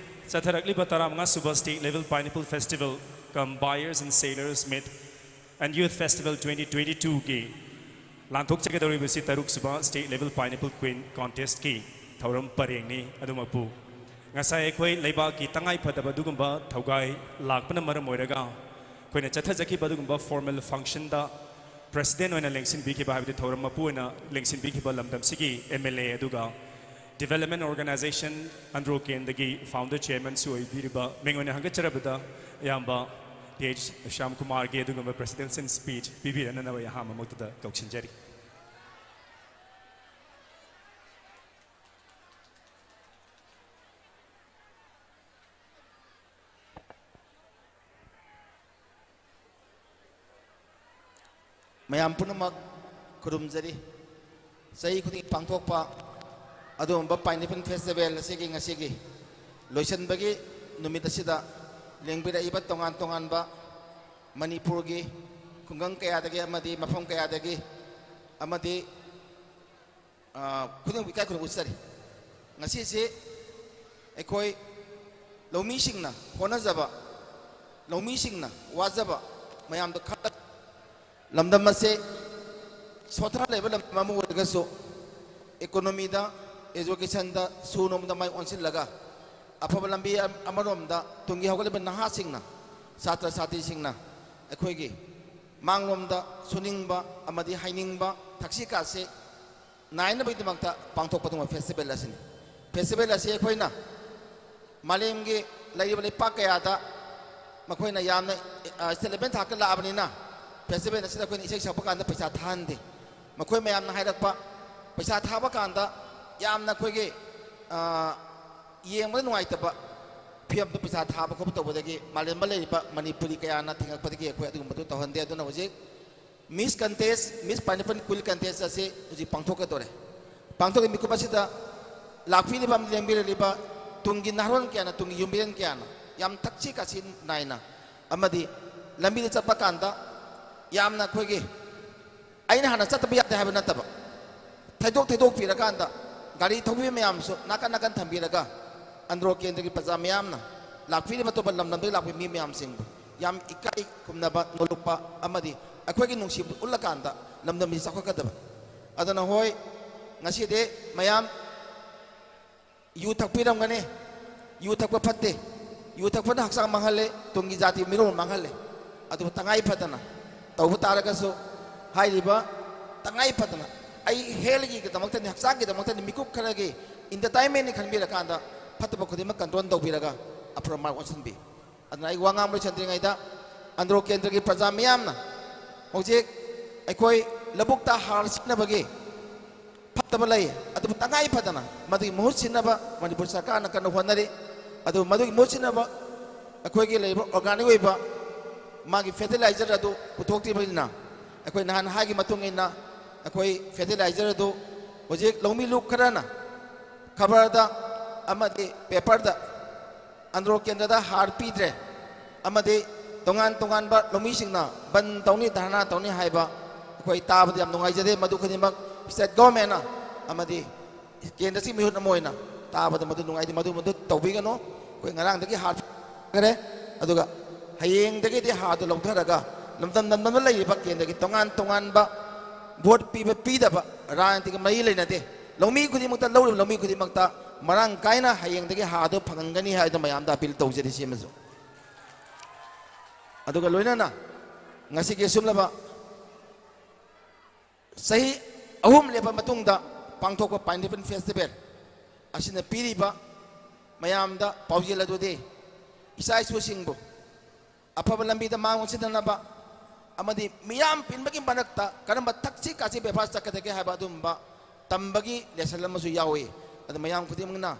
ꯆꯠꯊꯔꯛꯂꯤꯕ ꯇꯔꯥꯃꯉꯥ ꯁꯨꯕ State Level Pineapple Festival cum Buyers and Sellers Meet and Youth Festival twenty twenty-two ꯒꯤ ꯂꯥꯟꯊꯣꯛꯆꯒꯗꯧꯔꯤꯕꯁꯤ ꯇꯔꯨꯛ ꯁꯨꯕ State Level Pineapple Queen Contest ꯀꯤ ꯊꯧꯔꯝ ꯄꯔꯦꯡꯅꯤ꯫ ꯑꯗꯨꯃꯛꯄꯨ ꯉꯁꯥꯏ ꯑꯩꯈꯣꯏ ꯂꯩꯕꯥꯛꯀꯤ ꯇꯉꯥꯏ ꯐꯗꯕ ꯑꯗꯨꯒꯨꯝꯕ ꯊꯧꯒꯥꯏ ꯂꯥꯛꯄꯅ ꯃꯔꯝ ꯑꯣꯏꯔꯒ ꯑꯩꯈꯣꯏꯅ ꯆꯠꯊꯖꯈꯤꯕ ꯑꯗꯨꯒꯨꯝꯕ formal function ꯗ President ꯑꯣꯏꯅ ꯂꯦꯡꯁꯤꯟꯕꯤꯈꯤꯕ, ꯍꯥꯏꯕꯗꯤ ꯊꯧꯔꯝ ꯃꯄꯨ ꯑꯣꯏꯅ ꯂꯦꯡꯁꯤꯟꯕꯤꯈꯤꯕ ꯂꯝꯗꯝꯁꯤꯒꯤ M L A ꯑꯗꯨꯒ Development Organization ꯑꯟꯗ꯭ꯔꯣ ꯀꯦꯟꯗ꯭ꯔꯒꯤ founder chairman ꯁꯨ ꯑꯣꯏꯕꯤꯔꯤꯕ ꯃꯤꯡ ꯑꯣꯏꯅ ꯍꯪꯒꯠꯆꯔꯕꯗ ꯏꯌꯥꯝꯕ T H ꯁ꯭ꯌꯥꯝ ꯀꯨꯃꯥꯔꯒꯤ ꯑꯗꯨꯒꯨꯝꯕ presidential speech ꯄꯤꯕꯤꯔꯅꯅꯕ ꯑꯩ ꯑꯍꯥꯟꯕꯃꯛꯇꯗ ꯀꯧꯁꯤꯟꯖꯔꯤ꯫ ꯃꯌꯥꯝ ꯄꯨꯝꯅꯃꯛ ꯈꯨꯔꯨꯝꯖꯔꯤ꯫ ꯆꯍꯤ ꯈꯨꯗꯤꯡꯒꯤ ꯄꯥꯡꯊꯣꯛꯄ ꯑꯗꯨꯒꯨꯝꯕ Pineapple Festival ꯑꯁꯤꯒꯤ ꯉꯁꯤꯒꯤ ꯂꯣꯏꯁꯤꯟꯕꯒꯤ ꯅꯨꯃꯤꯠ ꯑꯁꯤꯗ ꯂꯦꯡꯕꯤꯔꯛꯏꯕ ꯇꯣꯉꯥꯟ ꯇꯣꯉꯥꯟꯕ ꯃꯅꯤꯄꯨꯔꯒꯤ ꯈꯨꯡꯒꯪ ꯀꯌꯥꯗꯒꯤ ꯑꯃꯗꯤ ꯃꯐꯝ ꯀꯌꯥꯗꯒꯤ ꯑꯃꯗꯤ, ꯑ, ꯈꯨꯗꯤꯡꯃꯛ ꯏꯀꯥꯏ ꯈꯨꯝꯅꯕ ꯎꯠꯆꯔꯤ꯫ ꯉꯁꯤꯁꯤ ꯑꯩꯈꯣꯏ ꯂꯧꯃꯤꯁꯤꯡꯅ ꯍꯣꯠꯅꯖꯕ, ꯂꯧꯃꯤꯁꯤꯡꯅ ꯋꯥꯖꯕ ꯃꯌꯥꯝꯗꯣ ꯈꯜꯂꯒ ꯂꯝꯗꯝ ꯑꯁꯦ ꯁꯣꯠꯊꯔ ꯂꯩꯕ ꯂꯝꯗꯝ ꯑꯃ ꯑꯣꯏꯔꯒꯁꯨ economyꯗ, educationꯗ, ꯁꯨ ꯅꯣꯝꯕꯗ ꯃꯥꯏ ꯑꯣꯟꯁꯤꯜꯂꯒ ꯑꯐꯕ ꯂꯝꯕꯤ ꯑꯃꯔꯣꯝꯗ ꯇꯨꯡꯒꯤ ꯍꯧꯒꯠꯂꯤꯕ ꯅꯍꯥꯁꯤꯡꯅ, ꯁꯥꯇ꯭ꯔ ꯁꯥꯇ꯭ꯔꯤꯁꯤꯡꯅ ꯑꯩꯈꯣꯏꯒꯤ ꯃꯥꯡꯂꯣꯝꯗ ꯁꯨꯅꯤꯡꯕ ꯑꯃꯗꯤ ꯍꯩꯅꯤꯡꯕ ꯊꯛꯁꯤ ꯈꯥꯁꯤ ꯅꯥꯏꯅꯕꯒꯤꯗꯃꯛꯇ ꯄꯥꯡꯊꯣꯛꯄ ꯑꯗꯨꯒꯨꯝꯕ festival ꯑꯁꯤꯅꯤ꯫ Festival ꯑꯁꯤ ꯑꯩꯈꯣꯏꯅ ꯃꯥꯂꯦꯝꯒꯤ ꯂꯩꯔꯤꯕ ꯂꯩꯄꯥꯛ ꯀꯌꯥꯗ ꯃꯈꯣꯏꯅ ꯌꯥꯝꯅ, ꯑ, state level ꯊꯥꯛꯇ ꯂꯥꯛꯑꯕꯅꯤꯅ festival ꯑꯁꯤꯗ ꯑꯩꯈꯣꯏꯅ ꯏꯁꯩ ꯁꯛꯄ ꯀꯥꯟꯗ ꯄꯩꯁꯥ ꯊꯥꯍꯟꯗꯦ꯫ ꯃꯈꯣꯏ ꯃꯌꯥꯝꯅ ꯍꯥꯏꯔꯛꯄ, ꯄꯩꯁꯥ ꯊꯥꯕ ꯀꯥꯟꯗ ꯌꯥꯝꯅ ꯑꯩꯈꯣꯏꯒꯤ, ꯑ, ꯌꯦꯡꯕꯗ ꯅꯨꯡꯉꯥꯏꯇꯕ ꯐꯤꯂꯝꯗꯨ ꯄꯩꯁꯥ ꯊꯥꯕ ꯈꯣꯠꯄ ꯇꯧꯕꯗꯒꯤ ꯃꯥꯂꯦꯝꯗ ꯂꯩꯔꯤꯕ ꯃꯅꯤꯄꯨꯔꯤ ꯀꯌꯥꯅ ꯊꯤꯡꯉꯛꯄꯗꯒꯤ ꯑꯩꯈꯣꯏ ꯑꯗꯨꯒꯨꯝꯕꯗꯨ ꯇꯧꯍꯟꯗꯦ꯫ ꯑꯗꯨꯅ ꯍꯧꯖꯤꯛ Miss Contest, Miss Pineapple Quill Contest ꯑꯁꯤ ꯍꯧꯖꯤꯛ ꯄꯥꯡꯊꯣꯛꯀꯗꯧꯔꯦ꯫ ꯄꯥꯡꯊꯣꯛꯀꯤ ꯃꯤꯀꯨꯞ ꯑꯁꯤꯗ ꯂꯥꯛꯄꯤꯔꯤꯕ ꯑꯃꯗꯤ ꯂꯦꯡꯕꯤꯔꯛꯂꯤꯕ ꯇꯨꯡꯒꯤ ꯅꯍꯥꯔꯣꯟ ꯀꯌꯥꯅ, ꯇꯨꯡꯒꯤ ꯌꯨꯝꯕꯤꯔꯦꯟ ꯀꯌꯥꯅ ꯌꯥꯝ ꯊꯛꯁꯤ ꯈꯥꯁꯤ ꯅꯥꯏꯅ ꯑꯃꯗꯤ ꯂꯝꯕꯤꯗ ꯆꯠꯄ ꯀꯥꯟꯗ ꯌꯥꯝꯅ ꯑꯩꯈꯣꯏꯒꯤ ꯑꯩꯅ ꯍꯥꯟꯅ ꯆꯠꯇꯕ ꯌꯥꯗꯦ ꯍꯥꯏꯕ ꯅꯠꯇꯕ, ꯊꯩꯗꯣꯛ ꯊꯩꯗꯣꯛꯄꯤꯔꯀꯥꯟꯗ ꯒꯥꯔꯤ ꯊꯧꯕꯤꯕ ꯃꯌꯥꯝꯁꯨ ꯅꯥꯀꯟ ꯅꯥꯀꯟ ꯊꯝꯕꯤꯔꯒ ꯑꯟꯗ꯭ꯔꯣ ꯀꯦꯟꯗ꯭ꯔꯒꯤ ꯄ꯭ꯔꯖꯥ ꯃꯌꯥꯝꯅ, ꯂꯥꯛꯄꯤꯔꯤꯕ ꯑꯇꯣꯞꯄ ꯂꯝꯗꯝꯗꯒꯤ ꯂꯥꯛꯄ ꯃꯤ ꯃꯌꯥꯝꯁꯤꯡꯕꯨ ꯌꯥꯝ ꯏꯀꯥꯏ ꯈꯨꯝꯅꯕ, ꯅꯣꯂꯨꯛꯄ ꯑꯃꯗꯤ ꯑꯩꯈꯣꯏꯒꯤ ꯅꯨꯡꯁꯤꯕ ꯎꯠꯂꯀꯥꯟꯗ ꯂꯝꯗꯝꯁꯤ ꯆꯥꯎꯈꯠꯀꯗꯕ꯫ ꯑꯗꯨꯅ ꯍꯣꯏ, ꯉꯁꯤꯗꯤ ꯃꯌꯥꯝ ꯌꯨ ꯊꯛꯄꯤꯔꯝꯒꯅꯤ꯫ ꯌꯨ ꯊꯛꯄ ꯐꯠꯇꯦ꯫ ꯌꯨ ꯊꯛꯄꯅ ꯍꯛꯆꯥꯡ ꯃꯥꯡꯍꯜꯂꯦ, ꯇꯨꯡꯒꯤ ꯖꯥꯇꯤ ꯃꯤꯔꯣꯜ ꯃꯥꯡꯍꯜꯂꯦ꯫ ꯑꯗꯨꯕꯨ ꯇꯉꯥꯏ ꯐꯗꯅ ꯇꯧꯕ ꯇꯥꯔꯒꯁꯨ, ꯍꯥꯏꯔꯤꯕ ꯇꯉꯥꯏ ꯐꯗꯅ ꯑꯩ healthꯀꯤꯗꯃꯛꯇꯅꯤ, ꯍꯛꯆꯥꯡꯒꯤꯗꯃꯛꯇꯅꯤ, ꯃꯤꯀꯨꯞ ꯈꯔꯒꯤ entertainmentꯅꯤ ꯈꯟꯕꯤꯔꯀꯥꯟꯗ ꯐꯠꯇꯕ ꯈꯨꯗꯤꯡꯃꯛ control ꯇꯧꯕꯤꯔꯒ ꯑꯐꯕ ꯃꯥꯏ ꯑꯣꯟꯁꯤꯟꯕꯤ꯫ ꯑꯗꯨꯅ ꯑꯩ ꯋꯥ ꯉꯥꯡꯕ ꯂꯣꯏꯁꯤꯟꯗ꯭ꯔꯤꯉꯩꯗ ꯑꯟꯗ꯭ꯔꯣ ꯀꯦꯟꯗ꯭ꯔꯒꯤ ꯄ꯭ꯔꯖꯥ ꯃꯤꯌꯥꯝꯅ ꯍꯧꯖꯤꯛ ꯑꯩꯈꯣꯏ ꯂꯧꯕꯨꯛꯇ ꯍꯥꯔ ꯁꯤꯖꯤꯟꯅꯕꯒꯤ ꯐꯠꯇꯕ ꯂꯩ, ꯑꯗꯨꯕꯨ ꯇꯉꯥꯏ ꯐꯗꯅ ꯃꯗꯨꯒꯤ ꯃꯍꯨꯠ ꯁꯤꯟꯅꯕ ꯃꯅꯤꯄꯨꯔ ꯁꯔꯀꯥꯔꯅ ꯀꯟꯅ ꯍꯣꯠꯅꯔꯤ꯫ ꯑꯗꯨꯕꯨ ꯃꯗꯨꯒꯤ ꯃꯍꯨꯠ ꯁꯤꯟꯅꯕ ꯑꯩꯈꯣꯏꯒꯤ ꯂꯩꯔꯤꯕ organic ꯑꯣꯏꯕ ꯃꯥꯒꯤ fertilizer ꯑꯗꯨ ꯄꯨꯊꯣꯛꯇ꯭ꯔꯤꯕꯅꯤꯅ ꯑꯩꯈꯣꯏ ꯅꯍꯥꯟ ꯍꯥꯏꯈꯤ ꯃꯇꯨꯡ ꯏꯟꯅ ꯑꯩꯈꯣꯏ ꯐꯔꯇꯤꯂꯥꯏꯖꯔ ꯑꯗꯨ ꯍꯧꯖꯤꯛ ꯂꯧꯃꯤ ꯂꯨꯞ ꯈꯔꯅ ꯈꯕꯔꯗ ꯑꯃꯗꯤ ꯄꯦꯄꯔꯗ ꯑꯟꯗ꯭ꯔꯣ ꯀꯦꯟꯗ꯭ꯔꯗ ꯍꯥꯔ ꯄꯤꯗ꯭ꯔꯦ ꯑꯃꯗꯤ ꯇꯣꯉꯥꯟ ꯇꯣꯉꯥꯟꯕ ꯂꯧꯃꯤꯁꯤꯡꯅ ꯕꯟ ꯇꯧꯅꯤ, ꯙꯔꯅꯥ ꯇꯧꯅꯤ ꯍꯥꯏꯕ ꯑꯩꯈꯣꯏ ꯇꯥꯕꯗ ꯌꯥꯝ ꯅꯨꯡꯉꯥꯏꯖꯗꯦ꯫ ꯃꯗꯨ ꯈꯨꯗꯤꯡꯃꯛ ꯁ꯭ꯇꯦꯠ ꯒꯣꯔꯃꯦꯟꯅ ꯑꯃꯗꯤ ꯀꯦꯟꯗ꯭ꯔꯁꯤ ꯃꯤꯍꯨꯠ ꯑꯃ ꯑꯣꯏꯅ ꯇꯥꯕꯗ ꯃꯗꯨ ꯅꯨꯡꯉꯥꯏꯇꯦ꯫ ꯃꯗꯨ ꯃꯗꯨ ꯇꯧꯕꯤꯒꯅꯨ꯫ ꯑꯩꯈꯣꯏ ꯉꯔꯥꯡꯗꯒꯤ ꯍꯥꯔ ꯄꯤꯈ꯭ꯔꯦ꯫ ꯑꯗꯨꯒ ꯍꯌꯦꯡꯗꯒꯤꯗꯤ ꯍꯥꯔꯗꯨ ꯂꯧꯊꯔꯒ ꯂꯝꯗꯝ ꯂꯝꯗꯝꯗ ꯂꯩꯔꯤꯕ ꯀꯦꯟꯗ꯭ꯔꯒꯤ ꯇꯣꯉꯥꯟ ꯇꯣꯉꯥꯟꯕ ꯚꯣꯠ ꯄꯤꯕ ꯄꯤꯗꯕ ꯔꯥꯖꯅꯤꯇꯤꯒ ꯃꯔꯤ ꯂꯩꯅꯗꯦ꯫ ꯂꯧꯃꯤ ꯈꯨꯗꯤꯡꯃꯛꯇ, ꯂꯧꯔꯤꯕ ꯂꯧꯃꯤ ꯈꯨꯗꯤꯡꯃꯛꯇ ꯃꯔꯥꯡ ꯀꯥꯏꯅ ꯍꯌꯦꯡꯗꯒꯤ ꯍꯥꯔꯗꯨ ꯐꯪꯍꯟꯒꯅꯤ ꯍꯥꯏꯗꯨ ꯃꯌꯥꯝꯗ ꯑꯄꯤꯜ ꯇꯧꯖꯔꯤ꯫ ꯁꯤꯃꯁꯨ ꯑꯗꯨꯒ ꯂꯣꯏꯅꯅ ꯉꯁꯤꯒꯤ ꯑꯁꯨꯝꯂꯕ ꯆꯍꯤ ꯑꯍꯨꯝ ꯂꯦꯞꯄ ꯃꯇꯨꯡꯗ ꯄꯥꯡꯊꯣꯛꯄ ꯄꯥꯏꯅꯦꯄꯜ ꯐꯦꯁꯇꯤꯚꯦꯜ ꯑꯁꯤꯅ ꯄꯤꯔꯤꯕ ꯃꯌꯥꯝꯗ ꯄꯥꯎꯖꯦꯜ ꯑꯗꯨꯗꯤ ꯏꯆꯥ ꯏꯁꯨꯁꯤꯡꯕꯨ ꯑꯐꯕ ꯂꯝꯕꯤꯗ ꯃꯥꯡ ꯑꯣꯟꯁꯤꯟꯅꯅꯕ ꯑꯃꯗꯤ ꯃꯤꯌꯥꯝ ꯄꯤꯟꯕꯒꯤ ꯃꯔꯛꯇ ꯀꯔꯝꯕ ꯊꯛꯁꯤ ꯈꯥꯁꯤ ꯕꯦꯕꯥꯔ ꯆꯠꯀꯗꯒꯦ ꯍꯥꯏꯕ ꯑꯗꯨꯒꯨꯝꯕ ꯇꯝꯕꯒꯤ ꯂꯦꯁꯟ ꯑꯃꯁꯨ ꯌꯥꯎꯏ꯫ ꯑꯗꯨ ꯃꯌꯥꯝ ꯈꯨꯗꯤꯡꯃꯛꯅ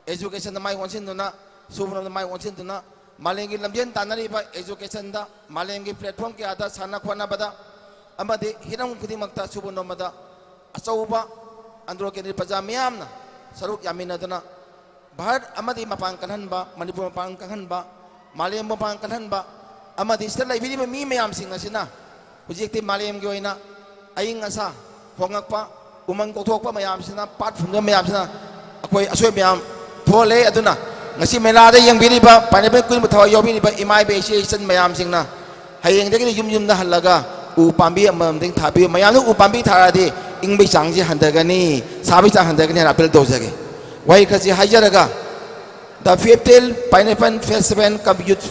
ꯑꯦꯖꯨꯀꯦꯁꯟꯗ ꯃꯥꯏ ꯑꯣꯟꯁꯤꯟꯗꯨꯅ, ꯁꯨꯕꯔꯣꯝꯗ ꯃꯥꯏ ꯑꯣꯟꯁꯤꯟꯗꯨꯅ, ꯃꯥꯂꯦꯝꯒꯤ ꯂꯝꯖꯦꯟ ꯇꯥꯟꯅꯔꯤꯕ ꯑꯦꯖꯨꯀꯦꯁꯟꯗ, ꯃꯥꯂꯦꯝꯒꯤ ꯄ꯭ꯂꯦꯠꯐꯣꯝ ꯀꯌꯥꯗ ꯁꯥꯟꯅ ꯈꯣꯠꯅꯕꯗ ꯑꯃꯗꯤ ꯍꯤꯔꯝ ꯈꯨꯗꯤꯡꯃꯛꯇ ꯁꯨꯕ ꯅꯣꯝꯕꯗ ꯑꯆꯧꯕ ꯑꯟꯗ꯭ꯔꯣ ꯀꯦꯟꯗ꯭ꯔꯤ ꯄ꯭ꯔꯖꯥ ꯃꯤꯌꯥꯝꯅ ꯁꯔꯨꯛ ꯌꯥꯃꯤꯟꯅꯗꯨꯅ ꯚꯥꯔꯠ ꯑꯃꯗꯤ ꯃꯄꯥꯡ ꯀꯜꯍꯟꯕ, ꯃꯅꯤꯄꯨꯔ ꯃꯄꯥꯡ ꯀꯜꯍꯟꯕ, ꯃꯥꯂꯦꯝ ꯃꯄꯥꯡ ꯀꯜꯍꯟꯕ ꯑꯃꯗꯤ ꯁꯤꯗ ꯂꯩꯕꯤꯔꯤꯕ ꯃꯤ ꯃꯌꯥꯝꯁꯤꯡ ꯑꯁꯤꯅ ꯍꯧꯖꯤꯛꯇꯤ ꯃꯥꯂꯦꯝꯒꯤ ꯑꯣꯏꯅ ꯑꯏꯪ ꯑꯁꯥ ꯍꯣꯉꯛꯄ, ꯎꯃꯪ ꯀꯣꯛꯊꯣꯛꯄ ꯃꯌꯥꯝꯁꯤꯅ, ꯄꯥꯠ ꯐꯨꯝꯕ ꯃꯌꯥꯝꯁꯤꯅ ꯑꯩꯈꯣꯏ ꯑꯁꯣꯏ ꯃꯌꯥꯝ ꯊꯣꯛꯍꯜꯂꯦ꯫ ꯑꯗꯨꯅ ꯉꯁꯤ ꯃꯦꯂꯥꯗ ꯌꯦꯡꯕꯤꯔꯤꯕ ꯄꯥꯏꯅꯦꯄꯜ ꯀꯨꯟꯕ ꯊꯋꯥꯏ ꯌꯥꯎꯕꯤꯔꯤꯕ ꯏꯃꯥ ꯏꯕꯦꯟ ꯏꯆꯦ ꯏꯆꯟ ꯃꯌꯥꯝꯁꯤꯡꯅ ꯍꯌꯦꯡꯗꯒꯤꯗꯤ ꯌꯨꯝ ꯌꯨꯝꯗ ꯍꯜꯂꯒ ꯎ ꯄꯥꯝꯕꯤ ꯑꯃꯃꯝꯗꯪ ꯊꯥꯕꯤꯌꯨ꯫ ꯃꯌꯥꯝꯅ ꯎ ꯄꯥꯝꯕꯤ ꯊꯥꯔꯗꯤ ꯏꯪꯕꯒꯤ ꯆꯥꯡꯁꯤ ꯍꯟꯊꯒꯅꯤ, ꯁꯥꯕꯒꯤ ꯆꯥꯡ ꯍꯟꯊꯒꯅꯤ ꯍꯥꯏꯅ ꯑꯄꯤꯜ ꯇꯧꯖꯒꯦ꯫ ꯋꯥꯍꯩ ꯈꯔꯁꯤ ꯍꯥꯏꯖꯔꯒ, the fifth Pineapple Festival cum Youth